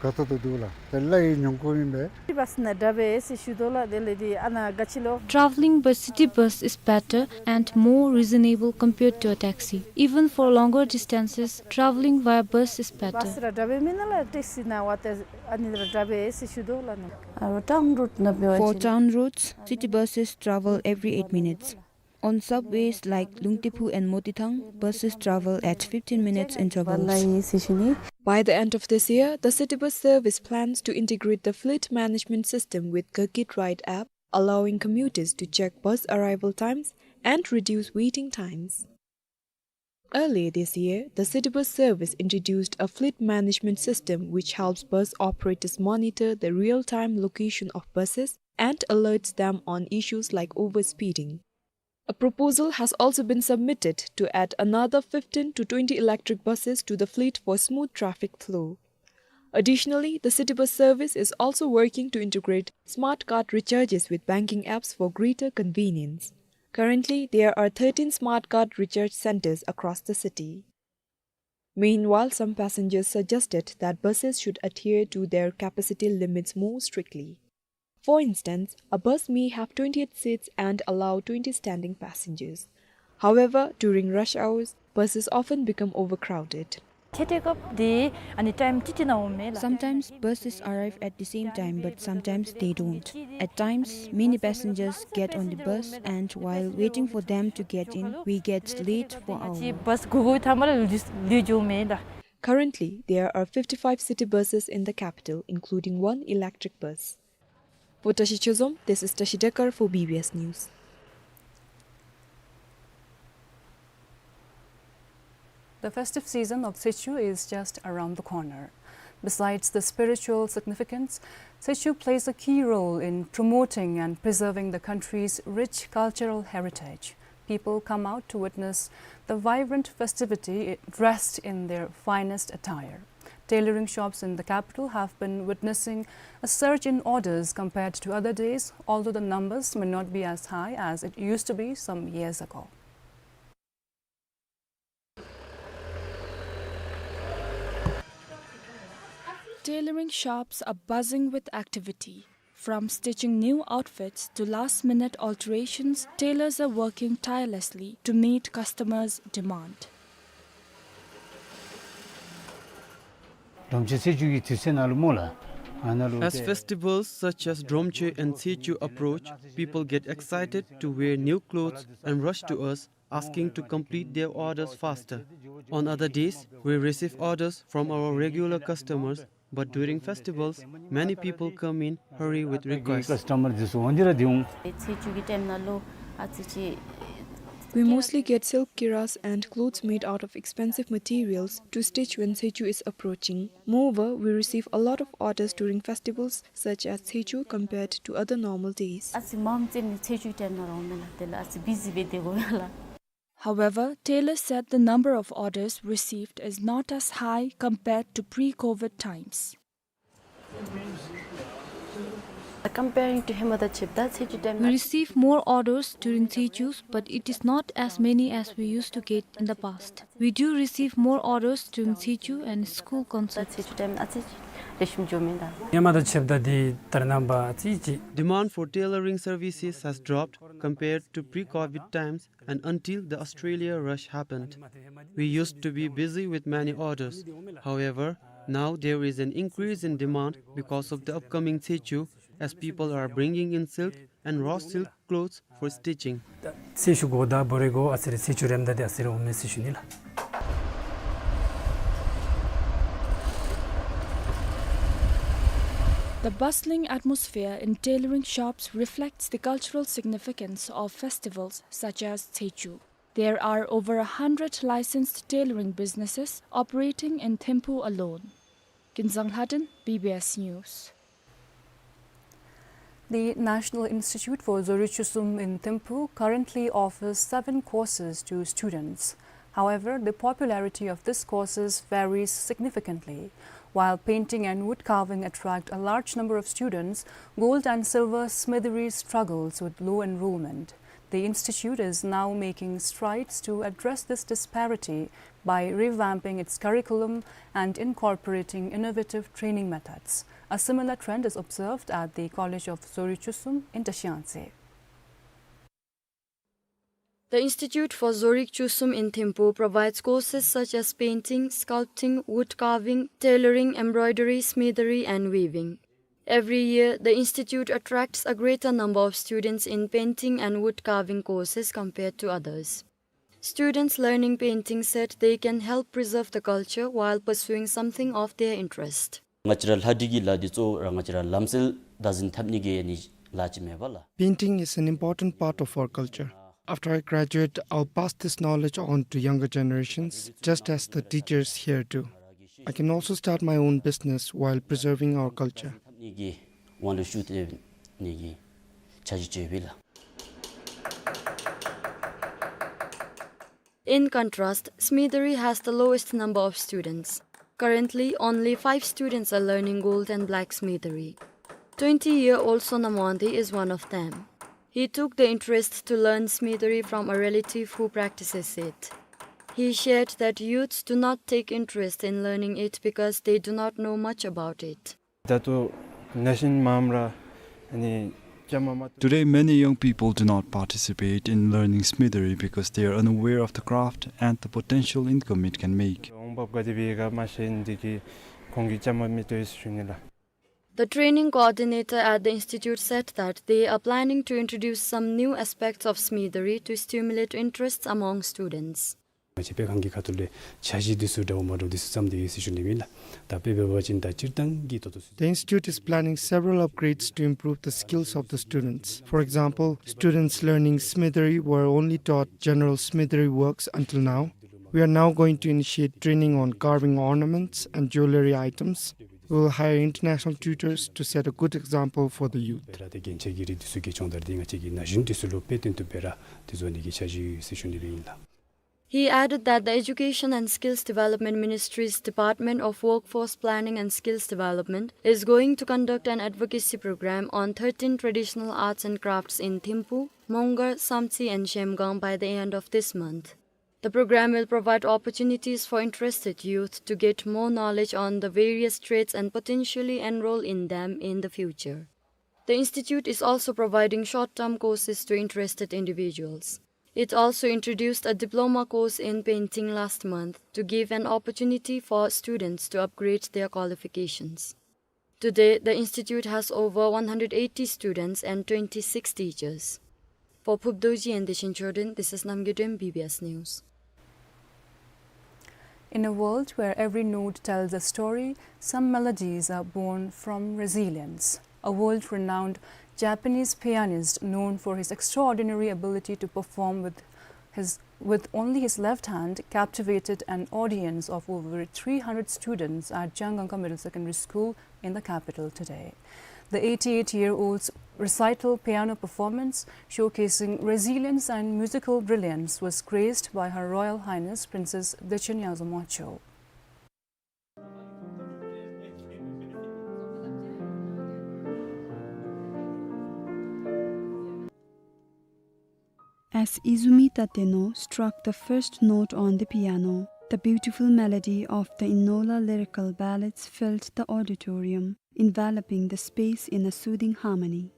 དགའ་ཏོག་ཏོ་འདུག་ལགས། དེ་ལས་ཡང་ཉུང་ཀུ་ཨིན་པས། སི་ཊི་བཱས་ནང་དྲག་པས་ཟེར་ཞུ་དོ་ལགས། དེ་ལས་དེ་ཨ་ནཱ་དགའ་ཆེ་ལོ། Traveling by city bus is better and more reasonable compared to a taxi. Even for longer distances, traveling via bus is better. བཱས་ར་དྲག་པས་མེན་ན་ལགས། ཊེག་སི་ནང་བ་ཏེ་ཨ་ནི་ར་དྲག་པས་ཟེར་ཞུ་དོ་ལགས་ནོ། For town routes, city buses travel every eight minutes. On subways like Lungtephu and Motithang, buses travel at fifteen minutes intervals. By the end of this year, the city bus service plans to integrate the fleet management system with Gagik Ride app, allowing commuters to check bus arrival times and reduce waiting times. Earlier this year, the city bus service introduced a fleet management system which helps bus operators monitor the real-time location of buses and alerts them on issues like overspeeding. A proposal has also been submitted to add another fifteen to twenty electric buses to the fleet for smooth traffic flow. Additionally, the city bus service is also working to integrate smart card recharges with banking apps for greater convenience. Currently, there are thirteen smart card recharge centers across the city. Meanwhile, some passengers suggested that buses should adhere to their capacity limits more strictly. For instance, a bus may have twenty-eight seats and allow twenty standing passengers. However, during rush hours, buses often become overcrowded. ཁྱེད་དེ་སྐབས་དེ་ཨ་ནི་ཊའིམ་ཏིག་ཏིག་ནང་འོང་མས་ལགས། Sometimes buses arrive at the same time, but sometimes they don't. At times, many passengers get on the bus, and while waiting for them to get in, we get late for hours. བཱས་དགོས་དགོས་ཐ་མ་ལུས་ལུས་འགྱོ་མས་ལགས། Currently, there are fifty-five city buses in the capital, including one electric bus. For Tashi Chozom, this is Tashi Dekar for B B S News. The festive season of Tsechu is just around the corner. Besides the spiritual significance, Tsechu plays a key role in promoting and preserving the country's rich cultural heritage. People come out to witness the vibrant festivity dressed in their finest attire. Tailoring shops in the capital have been witnessing a surge in orders compared to other days, although the numbers may not be as high as it used to be some years ago. Tailoring shops are buzzing with activity. From stitching new outfits to last-minute alterations, tailors are working tirelessly to meet customers' demand. As festivals such as Dromche and Tsechu approach, people get excited to wear new clothes and rush to us, asking to complete their orders faster. On other days, we receive orders from our regular customers, but during festivals, many people come in hurry with requests. We mostly get silk kiras and clothes made out of expensive materials to stitch when Tsechu is approaching. Moreover, we receive a lot of orders during festivals such as Tsechu compared to other normal days. However, tailors said the number of orders received is not as high compared to pre-COVID times. We receive more orders during Tsechus, but it is not as many as we used to get in the past. We do receive more orders during Tsechu and school concerts. Demand for tailoring services has dropped compared to pre-COVID times and until the Australia rush happened. We used to be busy with many orders. However, now there is an increase in demand because of the upcoming Tsechu, as people are bringing in silk and raw silk clothes for stitching. The bustling atmosphere in tailoring shops reflects the cultural significance of festivals such as Tsechu. There are over a hundred licensed tailoring businesses operating in Thimphu alone. Kinzang Lhaden, B B S News. The National Institute for Dzorye Chusum in Thimphu currently offers seven courses to students. However, the popularity of these courses varies significantly. While painting and wood carving attract a large number of students, gold and silver smithery struggles with low enrollment. The institute is now making strides to address this disparity by revamping its curriculum and incorporating innovative training methods. A similar trend is observed at the College of Zorig Chusum in Dashing Yangtse. The Institute for Zorig Chusum in Thimphu provides courses such as painting, sculpting, wood carving, tailoring, embroidery, smithery, and weaving. Every year, the institute attracts a greater number of students in painting and wood carving courses compared to others. Students learning painting said they can help preserve the culture while pursuing something of their interest. ང་བཅས་ར་ལྷ་བྲིས་ཀྱི་ལཱ་འདི་གཙོ་བོ་ར་ང་བཅས་ར་ལམ་སྲོལ་བདག་འཛིན་འཐབ་ནི་གི་ཨ་ནི་ལཱ་ཅིག་མས་པ་ལགས། Painting is an important part of our culture. After I graduate, I'll pass this knowledge on to younger generations, just as the teachers here do. I can also start my own business while preserving our culture. འཐབ་ནི་གི་དབང་ལུ་ཤུགས་རྒྱབ་ནི་གི་འཆར་གཞི་བཅོས་པས་ལགས། In contrast, smithery has the lowest number of students. Currently, only five students are learning gold and black smithery. Twenty-year-old Sona Mohanty is one of them. He took the interest to learn smithery from a relative who practices it. He shared that youths do not take interest in learning it because they do not know much about it. ད་ལྟོ་ན་ཤིང་མངམ་ར་ཨ་ནི་བཅའ་མར་མ་གཏོགས། Today, many young people do not participate in learning smithery because they are unaware of the craft and the potential income it can make. འོང་འབབ་ག་དེ་སྦེ་ག་མ་ཤེས་ནི་དེ་གིས་ཁོང་གིས་བཅའ་མར་མི་གཏོགས་ཟེར་ཞུ་ནི་ལགས། The training coordinator at the institute said that they are planning to introduce some new aspects of smithery to stimulate interests among students. ང་བཅས་སྤེལ་ཁང་གི་ཁ་ཐུག་ལས་འཆར་གཞི་འདི་ཚུ་འདྲཝ་མ་འདྲཝ་འདི་ཚུ་བརྩམས་ཏེ་ཡོད་ཟེར་ཞུ་ནི་ཨིན་ལགས། ད་དཔེ་འབད་བ་ཅིན་ད་སྤྱིར་བཏང་གི་ད་ལྟོ་ཚུ། The institute is planning several upgrades to improve the skills of the students. For example, students learning smithery were only taught general smithery works until now. We are now going to initiate training on carving ornaments and jewellery items. We will hire international tutors to set a good example for the youth. སྦེ་ར་ཏེ་རྒྱན་ཆ་གི་རིགས་འདི་ཚུ་གི་སྦྱོང་བརྡར་འདི་ང་བཅས་ཀྱིས་ན་གཞོན་འདི་ཚུ་ལུ་དཔེ་སྟོན་ཐུབ་སྦེ་ར་ཏེ་བཟོ་ནི་གི་འཆར་གཞི་ཡོད་ཟེར་ཞུ་ནི་སྦེ་ཨིན་ལགས། He added that the Education and Skills Development Ministry's Department of Workforce Planning and Skills Development is going to conduct an advocacy program on thirteen traditional arts and crafts in Thimphu, Mongar, Samtse and Zhemgang by the end of this month. The program will provide opportunities for interested youth to get more knowledge on the various trades and potentially enroll in them in the future. The institute is also providing short-term courses to interested individuals. It also introduced a diploma course in painting last month to give an opportunity for students to upgrade their qualifications. Today, the institute has over one hundred eighty students and twenty-six teachers. For Phub Dorji and Deshing Chorden, this is Namgay Dem, B B S News. In a world where every note tells a story, some melodies are born from resilience. A world-renowned Japanese pianist known for his extraordinary ability to perform with his, with only his left hand captivated an audience of over three hundred students at Jangangka Middle Secondary School in the capital today. The eighty-eight-year-old's recital piano performance, showcasing resilience and musical brilliance, was graced by Her Royal Highness Princess Decheng Yagzu Mangcheu. As Izumi Tateno struck the first note on the piano, the beautiful melody of the Innola lyrical ballads filled the auditorium, enveloping the space in a soothing harmony.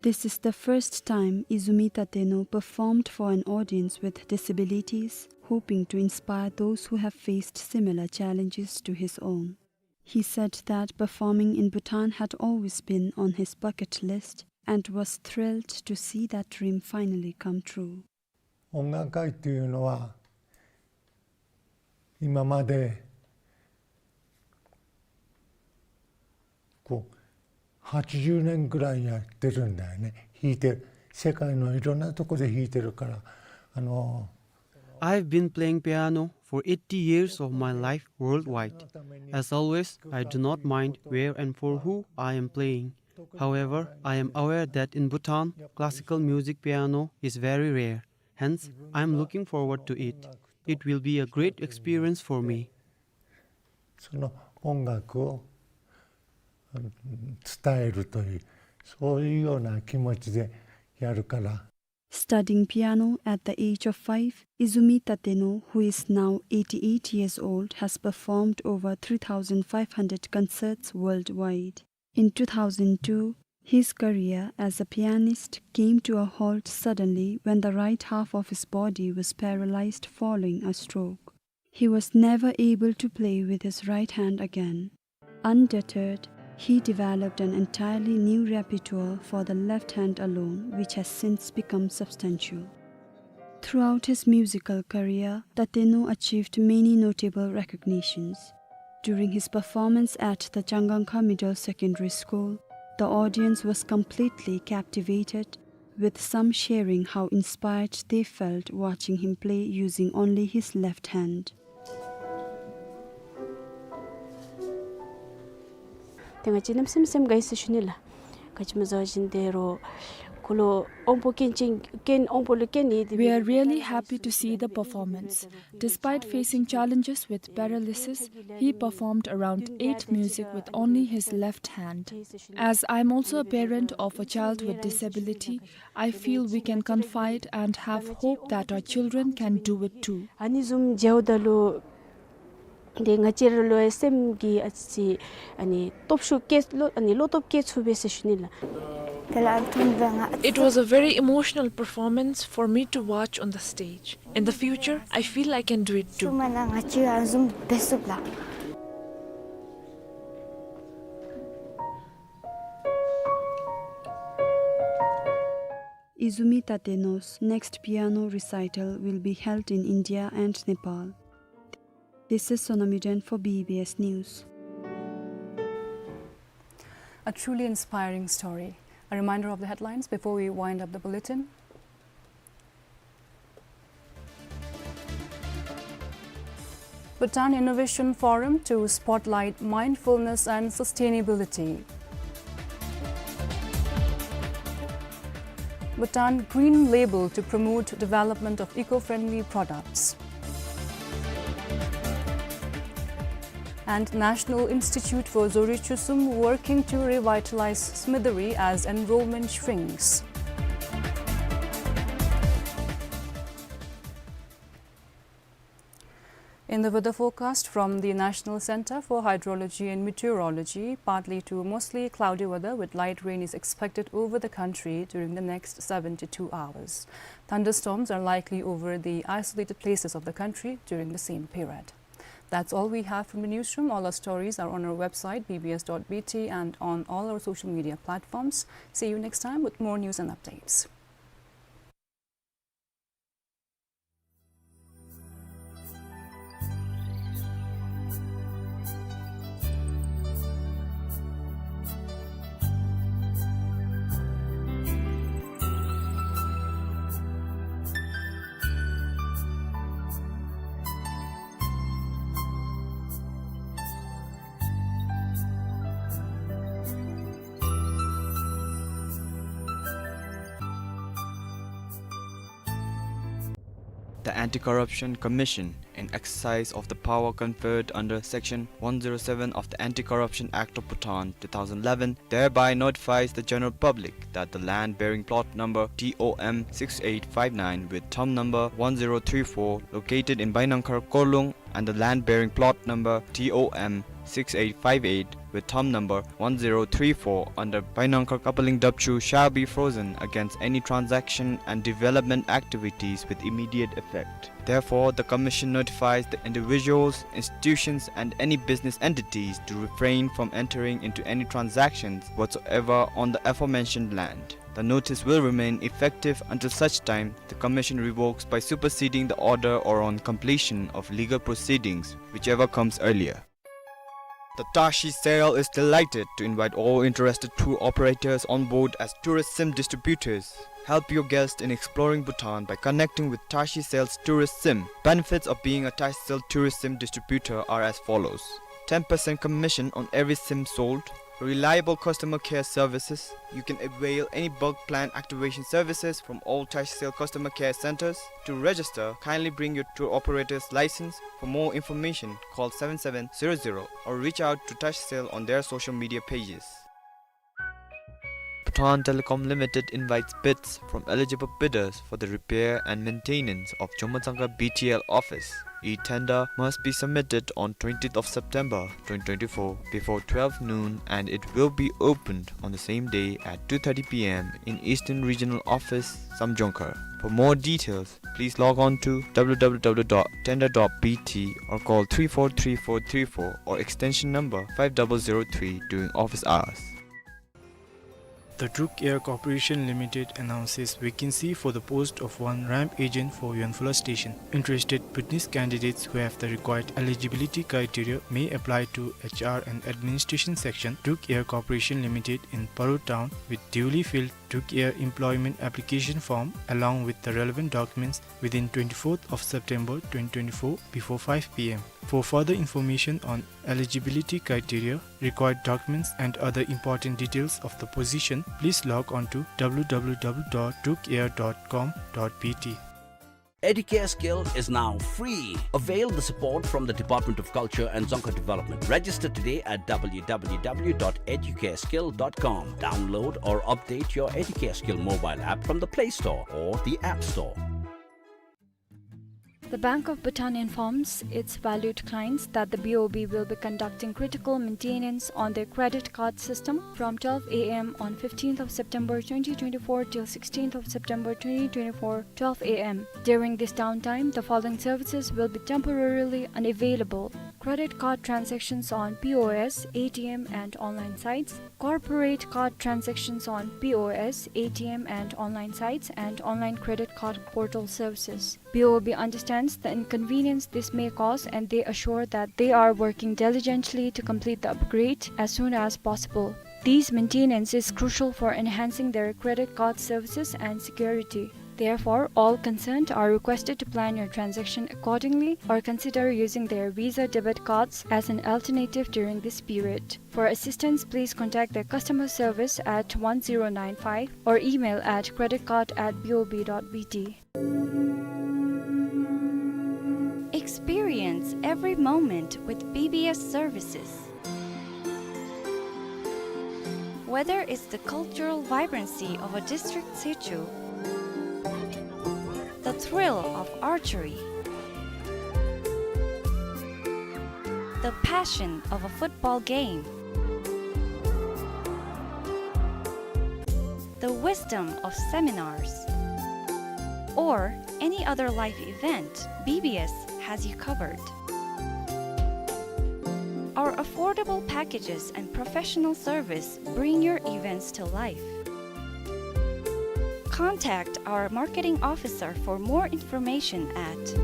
This is the first time Izumi Tateno performed for an audience with disabilities, hoping to inspire those who have faced similar challenges to his own. He said that performing in Bhutan had always been on his bucket list and was thrilled to see that dream finally come true. 音楽会っていうのは、今まで、こう、はちじゅうねんくらいやってるんだよね。弾いてる。世界のいろんなとこで弾いてるから、あの、 I've been playing piano for eighty years of my life worldwide. As always, I do not mind where and for who I am playing. However, I am aware that in Bhutan, classical music piano is very rare. Hence, I am looking forward to it. It will be a great experience for me. その音楽を、うん、伝えるという、そういうような気持ちでやるから。Studying piano at the age of five, Izumi Tateno, who is now eighty-eight years old, has performed over three thousand five hundred concerts worldwide. In two thousand two, his career as a pianist came to a halt suddenly when the right half of his body was paralyzed following a stroke. He was never able to play with his right hand again. Undeterred, he developed an entirely new repertoire for the left hand alone, which has since become substantial. Throughout his musical career, Tateno achieved many notable recognitions. During his performance at the Changangkha Middle Secondary School, the audience was completely captivated, with some sharing how inspired they felt watching him play using only his left hand. ཏེ་ང་བཅས་གནམ་མེད་ས་མེད་དགའ་ཡི་ཟེར་ཞུ་ནི་ལགས། ག་ཅི་སྨོ་ཟེར་བ་ཅིན་ཏེ་རོགས་ཁོ་ལུ་དབང་པོ་སྐྱོན་ཅན་སྐྱོན་དབང་པོ་ལུ་སྐྱོན་ཡོད། We are really happy to see the performance. Despite facing challenges with paralysis, he performed around eight music with only his left hand. As I'm also a parent of a child with disability, I feel we can confide and have hope that our children can do it too. ཨ་ནི་བཟུམ་མཇལཝ་ད་ལུ་ཏེ་ང་བཅས་ར་ལུ་ཡང་སེམས་ཀྱི་ཨ་ཙི་ཨ་ནི་སྟོབས་ཤུགས་སྐྱེད་བློ་ཨ་ནི་བློ་སྟོབས་སྐྱེད་ཚུགས་པས་ཟེར་ཞུ་ནི་ལགས། དེ་ལས་ཨ་ནི་ཐུམ་པ་ང་ཨ་ཙི། It was a very emotional performance for me to watch on the stage. In the future, I feel I can do it too. སོ་མ་ན་ང་བཅས་ཨ་བཟུམ་འབད་ཚུགས་ལགས། Izumi Tateno's next piano recital will be held in India and Nepal. This is Sonam Yuden for B B S News. A truly inspiring story. A reminder of the headlines before we wind up the bulletin. Bhutan Innovation Forum to spotlight mindfulness and sustainability. Bhutan Green Label to promote development of eco-friendly products. And National Institute for Dzorye Chusum working to revitalize Smidari as enrollment shrinks. In the weather forecast from the National Center for Hydrology and Meteorology, partly to mostly cloudy weather with light rain is expected over the country during the next seventy-two hours. Thunderstorms are likely over the isolated places of the country during the same period. That's all we have from the newsroom. All our stories are on our website, B B S dot B T, and on all our social media platforms. See you next time with more news and updates. The Anti-Corruption Commission, in exercise of the power conferred under Section one zero seven of the Anti-Corruption Act of Bhutan two thousand eleven, thereby notifies the general public that the land bearing plot number T O M six eight five nine with thumb number one zero three four, located in Bainangkhar Korlung, and the land bearing plot number T O M six eight five eight with thumb number one zero three four under Bainangkhar Kapaling Dapchu shall be frozen against any transaction and development activities with immediate effect. Therefore, the Commission notifies the individuals, institutions, and any business entities to refrain from entering into any transactions whatsoever on the aforementioned land. The notice will remain effective until such time the Commission revokes by superseding the order or on completion of legal proceedings, whichever comes earlier. The Tashi Sail is delighted to invite all interested tour operators on board as tourist sim distributors. Help your guests in exploring Bhutan by connecting with Tashi Sail's tourist sim. Benefits of being a Tashi Sail tourist sim distributor are as follows. Ten percent commission on every sim sold, reliable customer care services. You can avail any bulk plan activation services from all Tashi Sail customer care centers. To register, kindly bring your tour operator's license. For more information, call seven seven zero zero or reach out to Tashi Sail on their social media pages. Bhutan Telecom Limited invites bids from eligible bidders for the repair and maintenance of Jommontsangkha B T L office. E-tender must be submitted on twentieth of September twenty twenty-four before twelve noon, and it will be opened on the same day at two thirty p m in Eastern Regional Office, Samjongkhar. For more details, please log on to w w w dot tender dot b t or call three four three four three four or extension number five double zero three during office hours. The Druk Air Corporation Limited announces vacancy for the post of one ramp agent for Yonphula Station. Interested Bhutanese candidates who have the required eligibility criteria may apply to H R and Administration Section, Druk Air Corporation Limited in Paro Town, with duly filled Druk Air employment application form along with the relevant documents within twenty-fourth of September twenty twenty-four before five p m. For further information on eligibility criteria, required documents and other important details of the position, please log on to w w w dot druk air dot com dot b t. Educare Skill is now free. Avail the support from the Department of Culture and Dzongkha Development. Register today at w w w dot educare skill dot com. Download or update your Educare Skill mobile app from the Play Store or the App Store. The Bank of Bhutan informs its valued clients that the B O B will be conducting critical maintenance on their credit card system from twelve a m on fifteenth of September twenty twenty-four till sixteenth of September twenty twenty-four, twelve a m. During this downtime, the following services will be temporarily unavailable: credit card transactions on P O S, A T M, and online sites, corporate card transactions on P O S, A T M, and online sites, and online credit card portal services. B O B understands the inconvenience this may cause, and they assure that they are working diligently to complete the upgrade as soon as possible. These maintenance is crucial for enhancing their credit card services and security. Therefore, all concerned are requested to plan your transaction accordingly or consider using their Visa debit cards as an alternative during this period. For assistance, please contact their customer service at one zero nine five or email at credit card at B O B dot B T. Experience every moment with B B S services. Whether it's the cultural vibrancy of a district sichu, the thrill of archery, the passion of a football game, the wisdom of seminars, or any other life event, B B S has you covered. Our affordable packages and professional service bring your events to life. Contact our marketing officer for more information at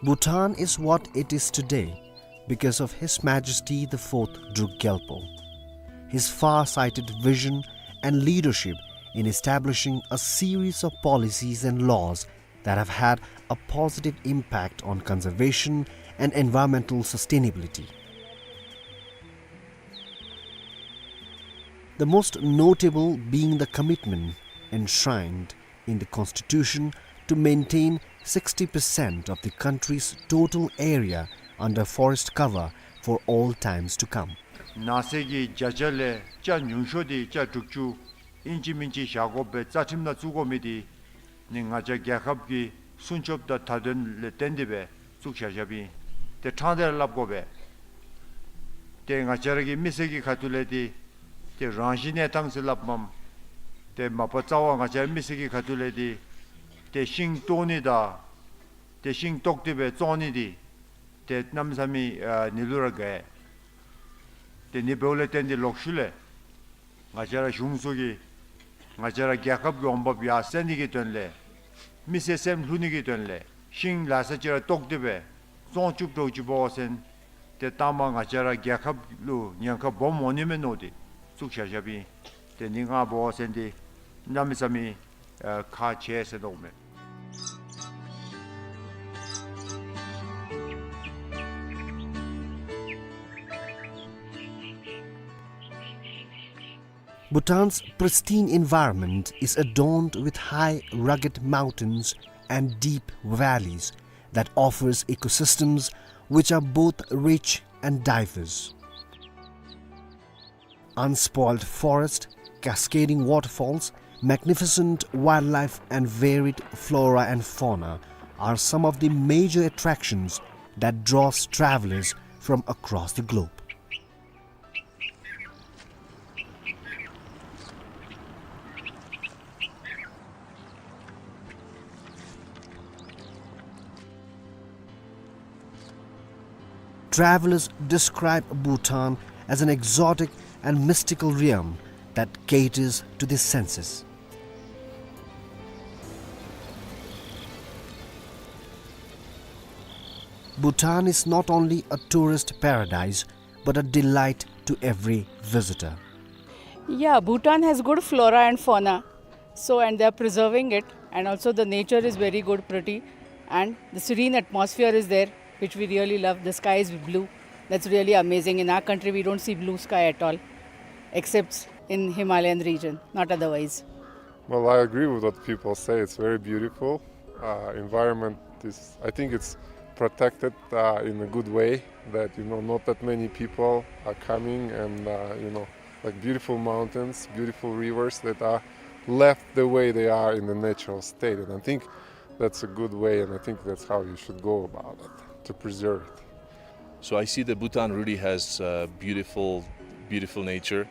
Bhutan is what it is today because of His Majesty the Fourth Druk Gyalpo. His far-sighted vision and leadership in establishing a series of policies and laws that have had a positive impact on conservation and environmental sustainability. The most notable being the commitment enshrined in the Constitution to maintain sixty percent of the country's total area under forest cover for all times to come. ནགས་ཚལ་གྱི་བརྒྱ་ཆ་ལས་ཆ་ཉུང་ཤོས་འདི་ཆ་དྲུག་ཅུ་ཨིན་ཅི་མིན་ཅི་བཞག་དགོ་པའི་རྩ་ཁྲིམས་ནང་བཙུགས་དགོ་མི་འདི་ནི་ང་བཅས་རྒྱལ་ཁབ་ཀྱི་སྲུང་སྐྱོབ་དང་བརྡ་དོན་ལས་བརྟེན་ཏེ་སྦེ་བཙུགས་བཞག་བཞགཔ་ཨིན། ཏེ་ཕྲང་སྟེ་ར་སླབ་དགོ་པས། ཏེ་ང་བཅས་ར་གི་མི་སེར་གྱི་ཁ་ཐུག་ལས་འདི་ཏེ་རང་བཞིན་གནས་སྟངས་ཟེར་སླབ་མས། ཏེ་མ་པ་རྩ་བ་ང་བཅས་ར་མི་སེར་གྱི་ཁ་ཐུག་ལས་འདི་ཏེ་ཤིང་བཏོག་ནི་དང་ཏེ་ཤིང་བཏོག་སྟེ་སྦེ་བཙོང་ནི་འདི་ཏེ་གནམ་མེད་ས་མེད་ཨ་ནི་ལུ་ར་དགའ། ཏེ་ནི་འབདཝ་ལས་བརྟེན་ཏེ་ལོག་ཤུལ་ལས་ང་བཅས་ར་གཞུང་ཚོགས་ཀྱིས་ང་བཅས་ར་རྒྱལ་ཁབ་ཀྱི་འོང་འབབ་ཡར་སེང་ནི་གི་དོན་ལས་མི་སེར་སེམས་ལྷོད་ནི་གི་དོན་ལས་ཤིང་ལ་ས་ཅིག་ར་བཏོག་སྟེ་སྦེ་བཙོང་བཅུག་འགྱོ་བཅུགཔ་འབད་བ་ཅིན་ཏེ་ལྟག་མ་ང་བཅས་ར་རྒྱལ་ཁབ་ལུ་ཉེན་ཁ་སྦོམ་འོང་ནི་མས་མནོ་སྟེ་བཙུགས་བཞག་བཞགཔ་ཨིན། ཏེ་ནི་ང་འབད་བ་ཅིན་འདི་གནམ་མེད་ས་མེད་ཨ་ཁག་ཆེ་ཟེར་མནོཝ་མས། Bhutan's pristine environment is adorned with high, rugged mountains and deep valleys that offers ecosystems which are both rich and diverse. Unspoiled forest, cascading waterfalls, magnificent wildlife, and varied flora and fauna are some of the major attractions that draws travelers from across the globe. Travelers describe Bhutan as an exotic and mystical realm that caters to the senses. Bhutan is not only a tourist paradise but a delight to every visitor. Yeah, Bhutan has good flora and fauna. So, and they are preserving it, and also the nature is very good, pretty, and the serene atmosphere is there, which we really love. The sky is blue. That's really amazing. In our country, we don't see blue sky at all, except in Himalayan region, not otherwise. Well, I agree with what people say. It's very beautiful. Uh, environment is, I think it's protected uh, in a good way, that, you know, not that many people are coming and, uh, you know, like, beautiful mountains, beautiful rivers that are left the way they are in the natural state. And I think that's a good way, and I think that's how you should go about it, to preserve it. So I see that Bhutan really has uh, beautiful, beautiful nature.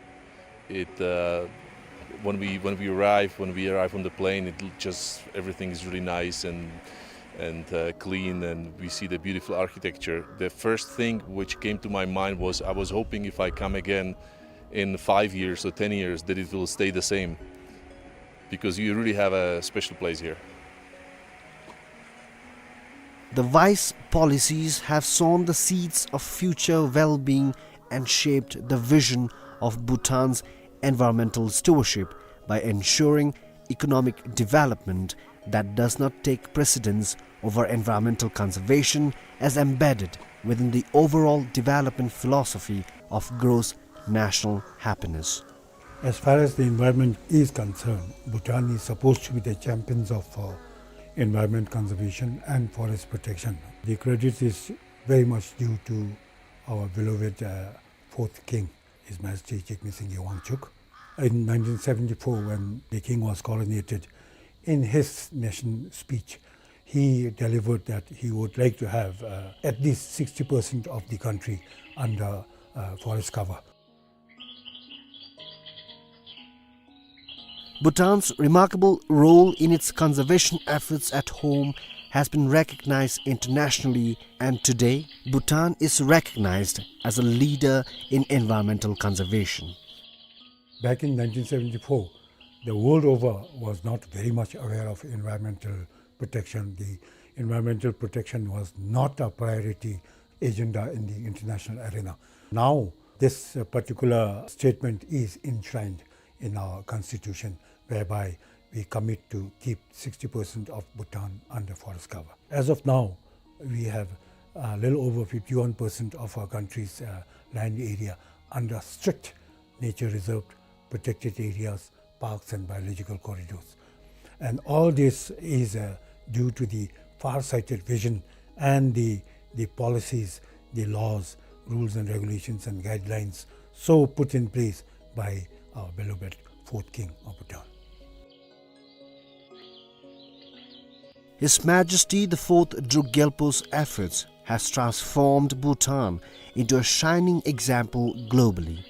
It uh, when we when we arrive when we arrive on the plane, it just, everything is really nice and and uh, clean, and we see the beautiful architecture. The first thing which came to my mind was, I was hoping if I come again in five years or ten years that it will stay the same, because you really have a special place here. The wise policies have sown the seeds of future well-being and shaped the vision of Bhutan's environmental stewardship by ensuring economic development that does not take precedence over environmental conservation, as embedded within the overall development philosophy of gross national happiness. As far as the environment is concerned, Bhutan is supposed to be the champions of uh, environment conservation and forest protection. The credit is very much due to our beloved uh, fourth king, His Majesty Jigme Singye Wangchuck. In nineteen seventy-four, when the king was coronated, in his nation speech, he delivered that he would like to have uh, at least sixty percent of the country under uh, forest cover. Bhutan's remarkable role in its conservation efforts at home has been recognized internationally, and today Bhutan is recognized as a leader in environmental conservation. Back in nineteen seventy-four, the world over was not very much aware of environmental protection. The environmental protection was not a priority agenda in the international arena. Now, this uh, particular statement is enshrined in our constitution, whereby we commit to keep sixty percent of Bhutan under forest cover. As of now, we have a little over fifty-one percent of our country's uh, land area under strict nature reserved, protected areas, parks and biological corridors. And all this is uh, due to the far-sighted vision and the, the policies, the laws rules and regulations and guidelines so put in place by our beloved fourth king of Bhutan. His Majesty the Fourth Druk Gyalpo's efforts has transformed Bhutan into a shining example globally.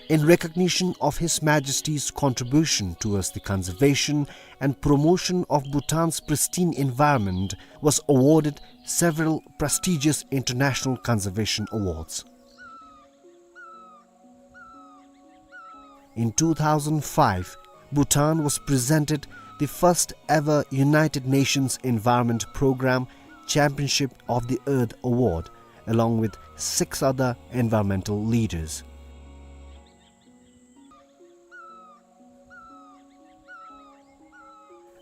In recognition of His Majesty's contribution towards the conservation and promotion of Bhutan's pristine environment, was awarded several prestigious international conservation awards. In two thousand five, Bhutan was presented the first ever United Nations Environment Programme Championship of the Earth Award, along with six other environmental leaders.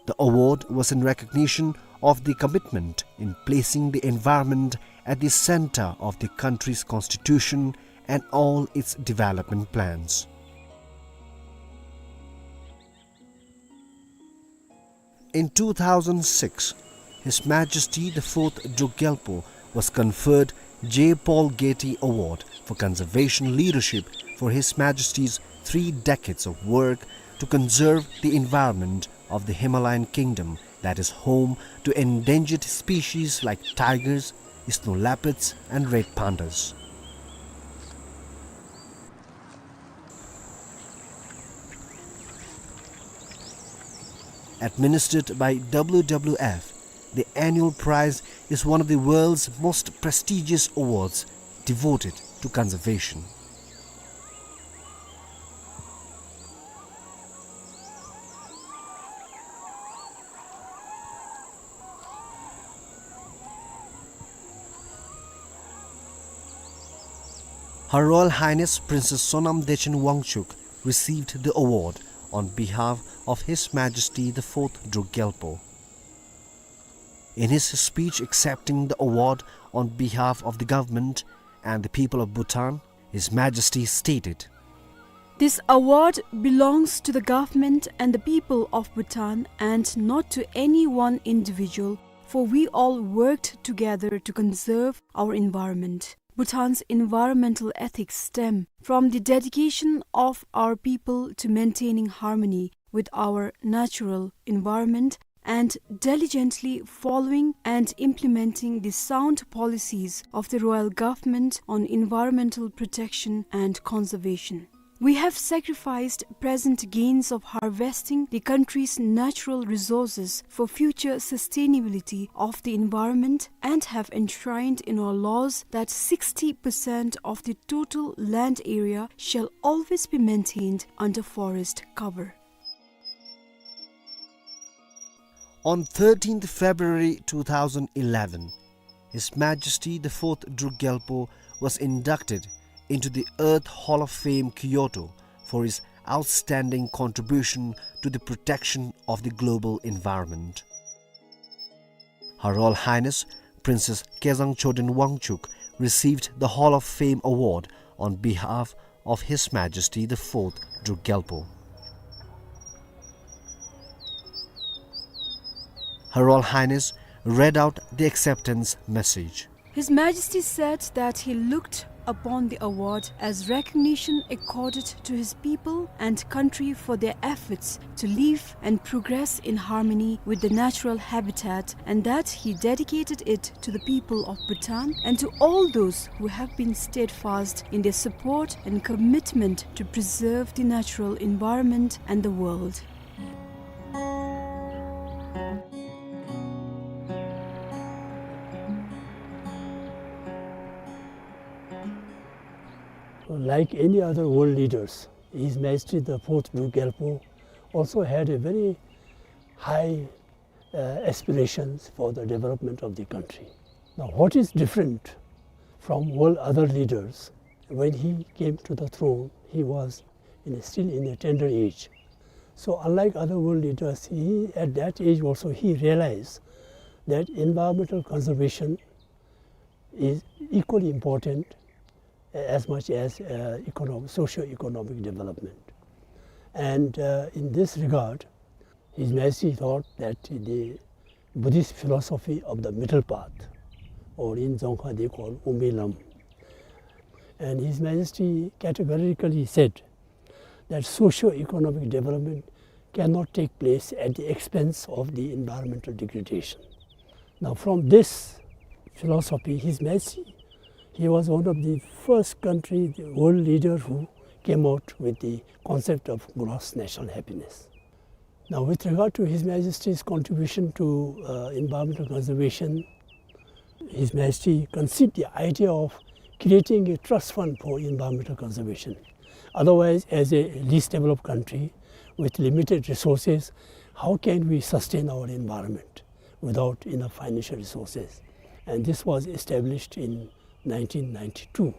The award was in recognition of the commitment in placing the environment at the center of the country's constitution and all its development plans. In two thousand six, His Majesty the Fourth Druk Gyalpo was conferred J. Paul Getty Award for Conservation Leadership for His Majesty's three decades of work to conserve the environment of the Himalayan kingdom that is home to endangered species like tigers, snow leopards, and red pandas. Administered by W W F, the annual prize is one of the world's most prestigious awards devoted to conservation. Her Royal Highness Princess Sonam Dechen Wangchuck received the award on behalf of His Majesty the Fourth Druk Gyalpo. In his speech accepting the award on behalf of the government and the people of Bhutan, His Majesty stated, "This award belongs to the government and the people of Bhutan and not to any one individual, for we all worked together to conserve our environment." Bhutan's environmental ethics stem from the dedication of our people to maintaining harmony with our natural environment and diligently following and implementing the sound policies of the royal government on environmental protection and conservation. We have sacrificed present gains of harvesting the country's natural resources for future sustainability of the environment and have enshrined in our laws that sixty percent of the total land area shall always be maintained under forest cover. On thirteenth February two thousand eleven, His Majesty the Fourth Druk Gyalpo was inducted into the Earth Hall of Fame, Kyoto, for his outstanding contribution to the protection of the global environment. Her Royal Highness Princess Kezang Choden Wangchuck received the Hall of Fame award on behalf of His Majesty the Fourth Druk Gyalpo. Her Royal Highness read out the acceptance message. His Majesty said that he looked upon the award as recognition accorded to his people and country for their efforts to live and progress in harmony with the natural habitat, and that he dedicated it to the people of Bhutan and to all those who have been steadfast in their support and commitment to preserve the natural environment and the world. Like any other world leaders, His Majesty the Fourth Druk Gyalpo also had a very high, uh, aspirations for the development of the country. Now, what is different from all other leaders? When he came to the throne, he was in a, still in a tender age. So, unlike other world leaders, he, at that age also, he realized that environmental conservation is equally important as much as, uh, economic, socio-economic development. And, uh, in this regard, His Majesty thought that the Buddhist philosophy of the middle path, or in Dzongkha they call Umbilam. And His Majesty categorically said that socio-economic development cannot take place at the expense of the environmental degradation. Now, from this philosophy, His Majesty, he was one of the first country, the world leader who came out with the concept of gross national happiness. Now, with regard to His Majesty's contribution to, uh, environmental conservation, His Majesty conceived the idea of creating a trust fund for environmental conservation. Otherwise, as a least developed country with limited resources, how can we sustain our environment without enough financial resources? And this was established in nineteen ninety-two.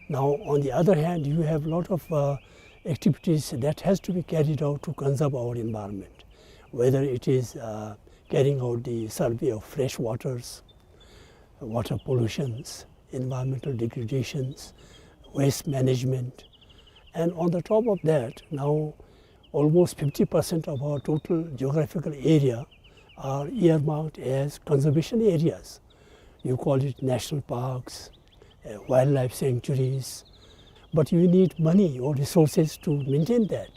Now, on the other hand, you have lot of, uh, activities that has to be carried out to conserve our environment, whether it is, uh, carrying out the survey of fresh waters, water pollutions, environmental degradations, waste management. And on the top of that, now almost fifty percent of our total geographical area are earmarked as conservation areas. You call it national parks, uh, wildlife sanctuaries, but you need money or resources to maintain that.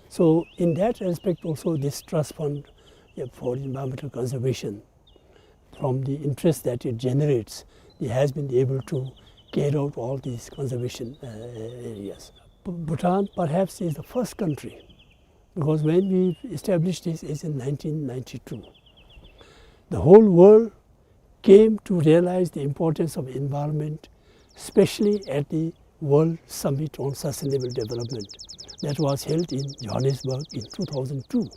So in that respect also, this trust fund, uh, for environmental conservation, from the interest that it generates, it has been able to carry out all these conservation, uh, areas. B-, Bhutan perhaps is the first country, because when we established this is in nineteen ninety-two. The whole world came to realize the importance of environment, especially at the World Summit on Sustainable Development that was held in Johannesburg in two thousand two.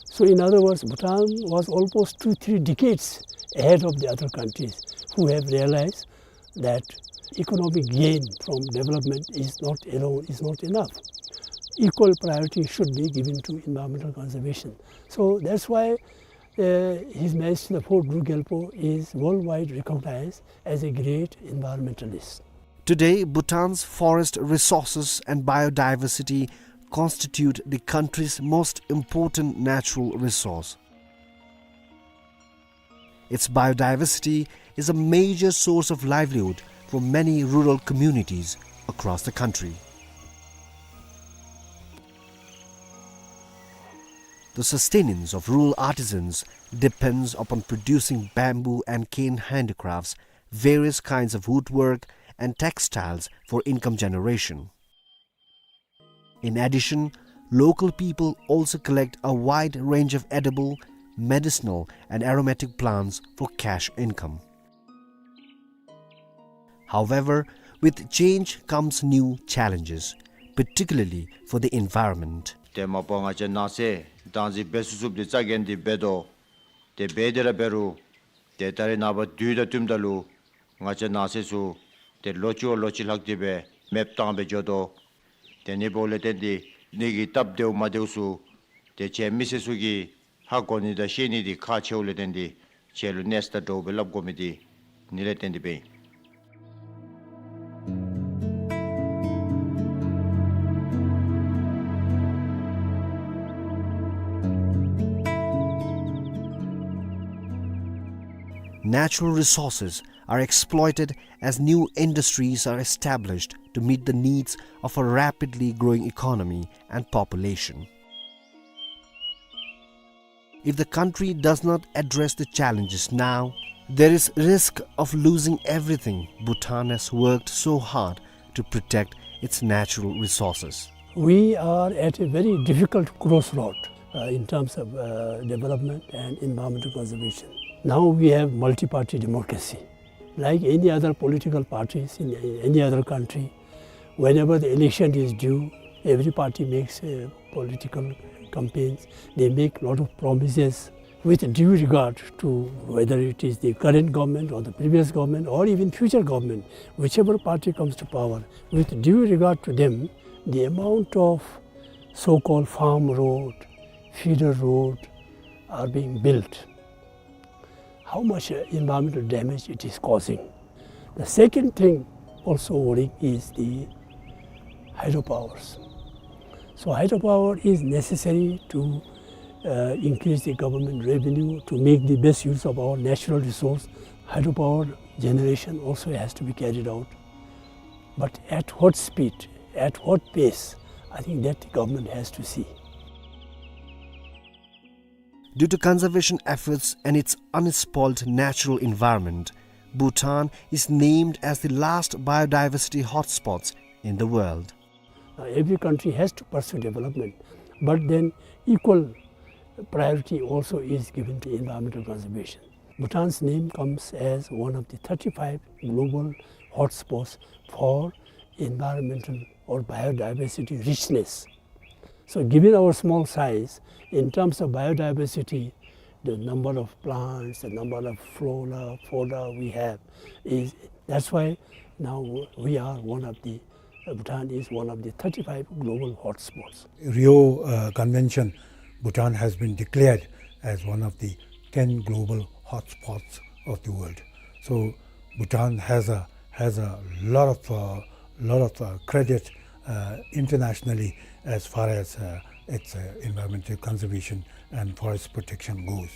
So in other words, Bhutan was almost two, three decades ahead of the other countries who have realized that economic gain from development is not alone, is not enough. Equal priority should be given to environmental conservation. So that's why, uh, His Majesty the Fourth Druk Gyalpo is worldwide recognized as a great environmentalist. Today, Bhutan's forest resources and biodiversity constitute the country's most important natural resource. Its biodiversity is a major source of livelihood for many rural communities across the country. The sustenance of rural artisans depends upon producing bamboo and cane handicrafts, various kinds of woodwork, and textiles for income generation. In addition, local people also collect a wide range of edible, medicinal, and aromatic plants for cash income. However, with change comes new challenges, particularly for the environment. དེ་མ་པ་ང་བཅས་ནང་སའི་བདག་འཛིན་འབད་ཚུགས་ཚུགསཔ་འདི་རྩ་འགེངས་ཏེ་འབད་དོ། དེ་འབད་དེ་ར་འབད་རུང་དེ་ད་རེས་ནངས་པ་དུས་དང་བསྟུནམ་ད་ལུ་ང་བཅས་ནང་སའི་ཚུ་དེ་ལོ་གཅིག་བ་ལོ་གཅིག་ལྷག་སྟེ་སྦེ་མེདཔ་བཏང་སྦེ་འགྱོ་དོ། དེ་ནི་འབདཝ་ལས་བརྟེན་ཏེ་ནི་གི་སྟབས་བདེཝ་མ་བདེཝ་ཚུ་དེ་ཁྱེད་མི་སེར་ཚུ་གིས་ཧ་གོ་ནི་དང་ཤེས་ནི་འདི་ཁག་ཆེཝ་ལས་བརྟེན་ཏེ་ཁྱེད་ལུ་གནས་ཚུལ་དང་འདྲཝ་སྦེ་སླབ་དགོ་མི་འདི་ནི་ལས་བརྟེན་ཏེ་སྦེ་ཨིན། Natural resources are exploited as new industries are established to meet the needs of a rapidly growing economy and population. If the country does not address the challenges now, there is risk of losing everything Bhutan has worked so hard to protect its natural resources. We are at a very difficult crossroad, uh, in terms of, uh, development and environmental conservation. Now we have multi-party democracy. Like any other political parties in any other country, whenever the election is due, every party makes, uh, political campaigns. They make lot of promises with due regard to whether it is the current government or the previous government or even future government, whichever party comes to power. With due regard to them, the amount of so-called farm road, feeder road are being built, how much, uh, environmental damage it is causing. The second thing also worrying is the hydropowers. So hydropower is necessary to, uh, increase the government revenue, to make the best use of our natural resource. Hydropower generation also has to be carried out, but at what speed, at what pace, I think that the government has to see. Due to conservation efforts and its unspoiled natural environment, Bhutan is named as the last biodiversity hotspots in the world. Now, every country has to pursue development, but then equal priority also is given to environmental conservation. Bhutan's name comes as one of the thirty-five global hotspots for environmental or biodiversity richness. So, given our small size, in terms of biodiversity, the number of plants, the number of flora, fauna we have is, that's why now we are one of the, uh, Bhutan is one of the thirty-five global hotspots. Rio, uh, Convention, Bhutan has been declared as one of the ten global hotspots of the world. So Bhutan has a, has a lot of, uh, lot of, uh, credit, uh, internationally as far as, uh, its, uh, environmental conservation and forest protection goes.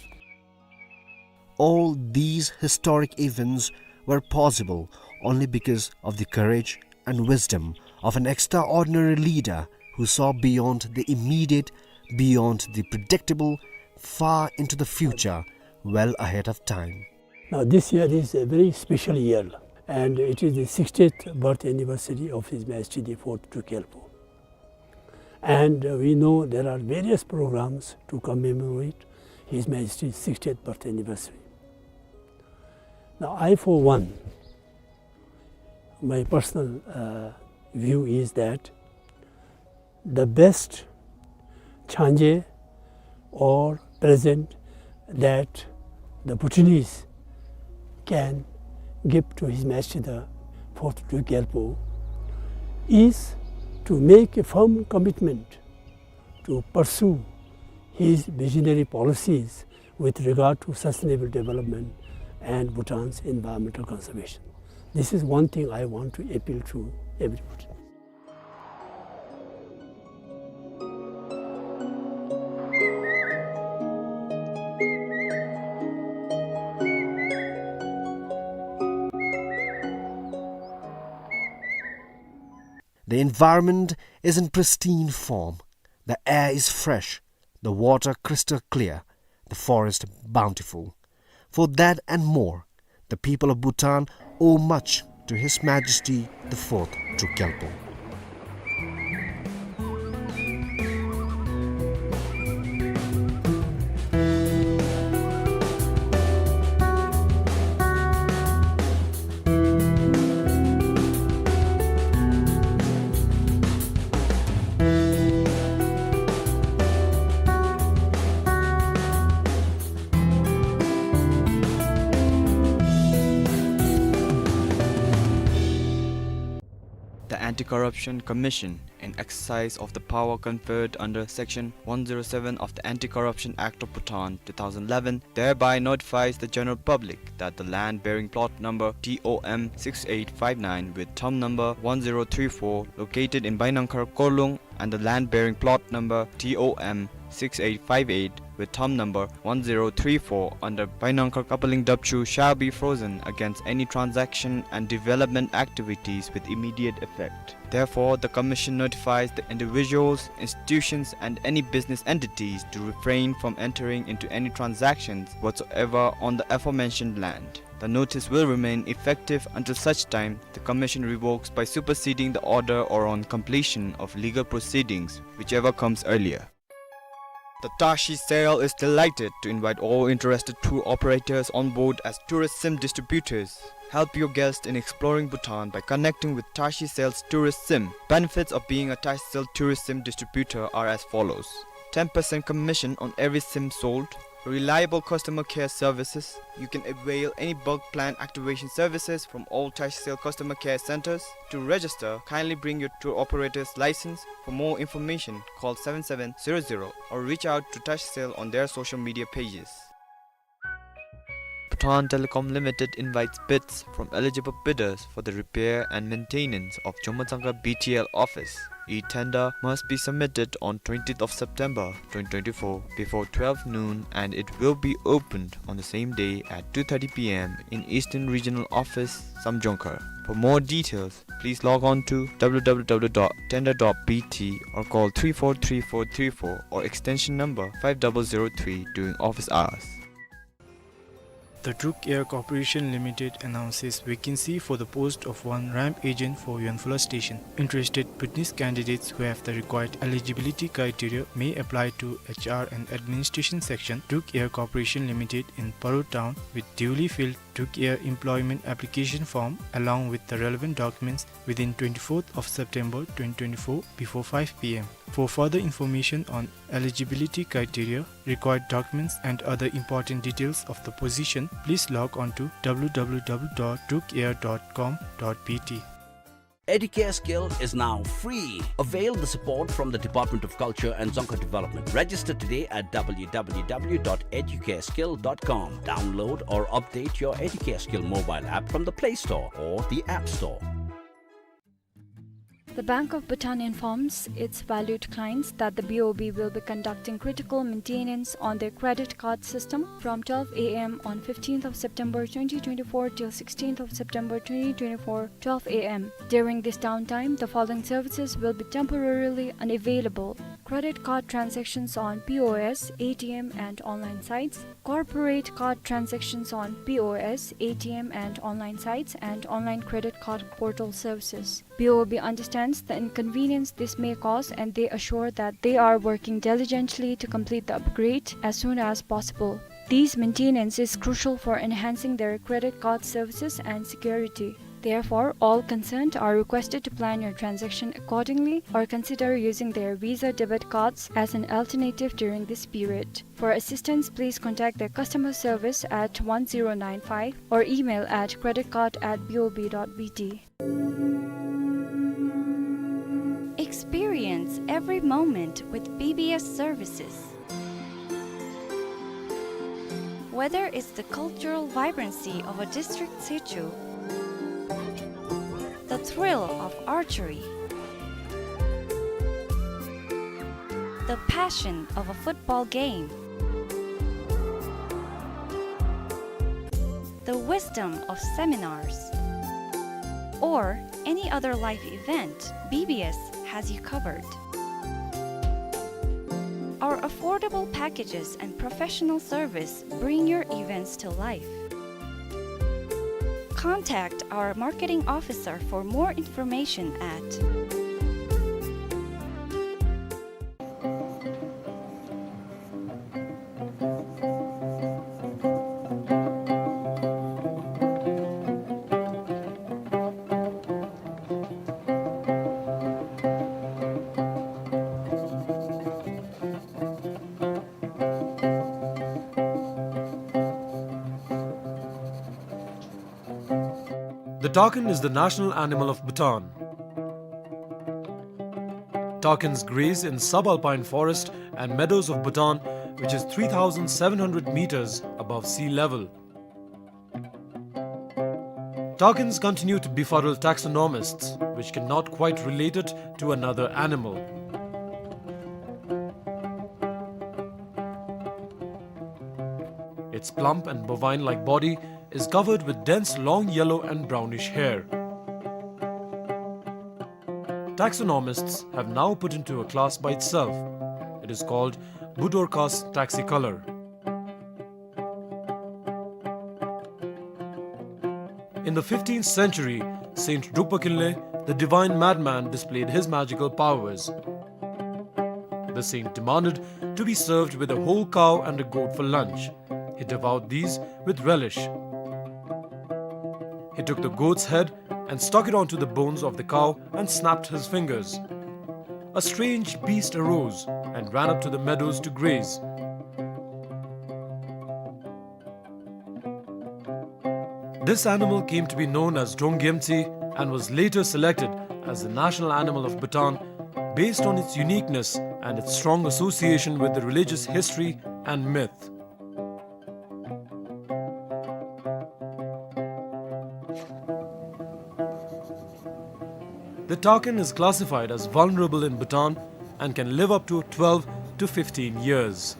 All these historic events were possible only because of the courage and wisdom of an extraordinary leader who saw beyond the immediate, beyond the predictable, far into the future, well ahead of time. Now, this year is a very special year, and it is the sixtieth birth anniversary of His Majesty the Fourth Druk Gyalpo. And, uh, we know there are various programs to commemorate His Majesty's sixtieth birth anniversary. Now, I, for one, my personal, uh, view is that the best changé or present that the Bhutanese can give to His Majesty the Fourth Druk Gyalpo is to make a firm commitment to pursue his visionary policies with regard to sustainable development and Bhutan's environmental conservation. This is one thing I want to appeal to everybody. The environment is in pristine form. The air is fresh, the water crystal clear, the forest bountiful. For that and more, the people of Bhutan owe much to His Majesty the Fourth Druk Gyalpo. The Anti-Corruption Commission, in exercise of the power conferred under Section one zero seven of the Anti-Corruption Act of Bhutan two thousand eleven, thereby notifies the general public that the land bearing plot number T O M six eight five nine with thumb number one zero three four, located in Bainangkhar Korlung, and the land bearing plot number T O M six eight five eight with thumb number one zero three four under Bainangkhar Kapaling Dapchu shall be frozen against any transaction and development activities with immediate effect. Therefore, the Commission notifies the individuals, institutions, and any business entities to refrain from entering into any transactions whatsoever on the aforementioned land. The notice will remain effective until such time the Commission revokes by superseding the order or on completion of legal proceedings, whichever comes earlier. The Tashi Cell is delighted to invite all interested tour operators on board as tourist sim distributors. Help your guests in exploring Bhutan by connecting with Tashi Cell's tourist sim. Benefits of being a Tashi Cell tourist sim distributor are as follows: ten percent commission on every sim sold, reliable customer care services. You can avail any bulk plan activation services from all Tashi Cell customer care centers. To register, kindly bring your tour operator's license. For more information, call seven seven zero zero or reach out to Tashi Cell on their social media pages. Bhutan Telecom Limited invites bids from eligible bidders for the repair and maintenance of Jomotsangka B T L office. E-tender must be submitted on twentieth of September twenty twenty-four before twelve noon, and it will be opened on the same day at two thirty p m in Eastern Regional Office, Samjongkhar. For more details, please log on to w w w dot tender dot b t or call three four three four three four or extension number five double zero three during office hours. The Druk Air Corporation Limited announces vacancy for the post of one ramp agent for Yonphula Station. Interested Bhutanese candidates who have the required eligibility criteria may apply to H R and Administration Section, Druk Air Corporation Limited in Paro Town, with duly filled Druk Air employment application form along with the relevant documents within twenty-fourth of September twenty twenty-four before five p m. For further information on eligibility criteria, required documents and other important details of the position, please log on to w w w dot druk air dot com dot b t. Educare Skill is now free. Avail the support from the Department of Culture and Dzongkha Development. Register today at w w w dot educare skill dot com. Download or update your Educare Skill mobile app from the Play Store or the App Store. The Bank of Bhutan informs its valued clients that the B O B will be conducting critical maintenance on their credit card system from twelve a m on fifteenth of September twenty twenty-four till sixteenth of September twenty twenty-four, twelve a m. During this downtime, the following services will be temporarily unavailable: credit card transactions on P O S, A T M, and online sites, corporate card transactions on P O S, A T M, and online sites, and online credit card portal services. B O B understands the inconvenience this may cause, and they assure that they are working diligently to complete the upgrade as soon as possible. This maintenance is crucial for enhancing their credit card services and security. Therefore, all concerned are requested to plan your transaction accordingly or consider using their Visa debit cards as an alternative during this period. For assistance, please contact their customer service at one zero nine five or email at credit card at B O B dot B T. Experience every moment with B B S services. Whether it's the cultural vibrancy of a district situ, the thrill of archery, the passion of a football game, the wisdom of seminars, or any other life event, B B S has you covered. Our affordable packages and professional service bring your events to life. Contact our marketing officer for more information at The takin is the national animal of Bhutan. Takins graze in subalpine forest and meadows of Bhutan, which is three thousand seven hundred meters above sea level. Takins continue to befuddle taxonomists, which cannot quite relate it to another animal. Its plump and bovine-like body is covered with dense long yellow and brownish hair. Taxonomists have now put into a class by itself. It is called Budorcas taxicolor. In the fifteenth century, Saint Drukpa Kinley, the divine madman, displayed his magical powers. The saint demanded to be served with a whole cow and a goat for lunch. He devoured these with relish. He took the goat's head and stuck it onto the bones of the cow and snapped his fingers. A strange beast arose and ran up to the meadows to graze. This animal came to be known as Drongyemtsi and was later selected as the national animal of Bhutan based on its uniqueness and its strong association with the religious history and myth. The takin is classified as vulnerable in Bhutan and can live up to twelve to fifteen years.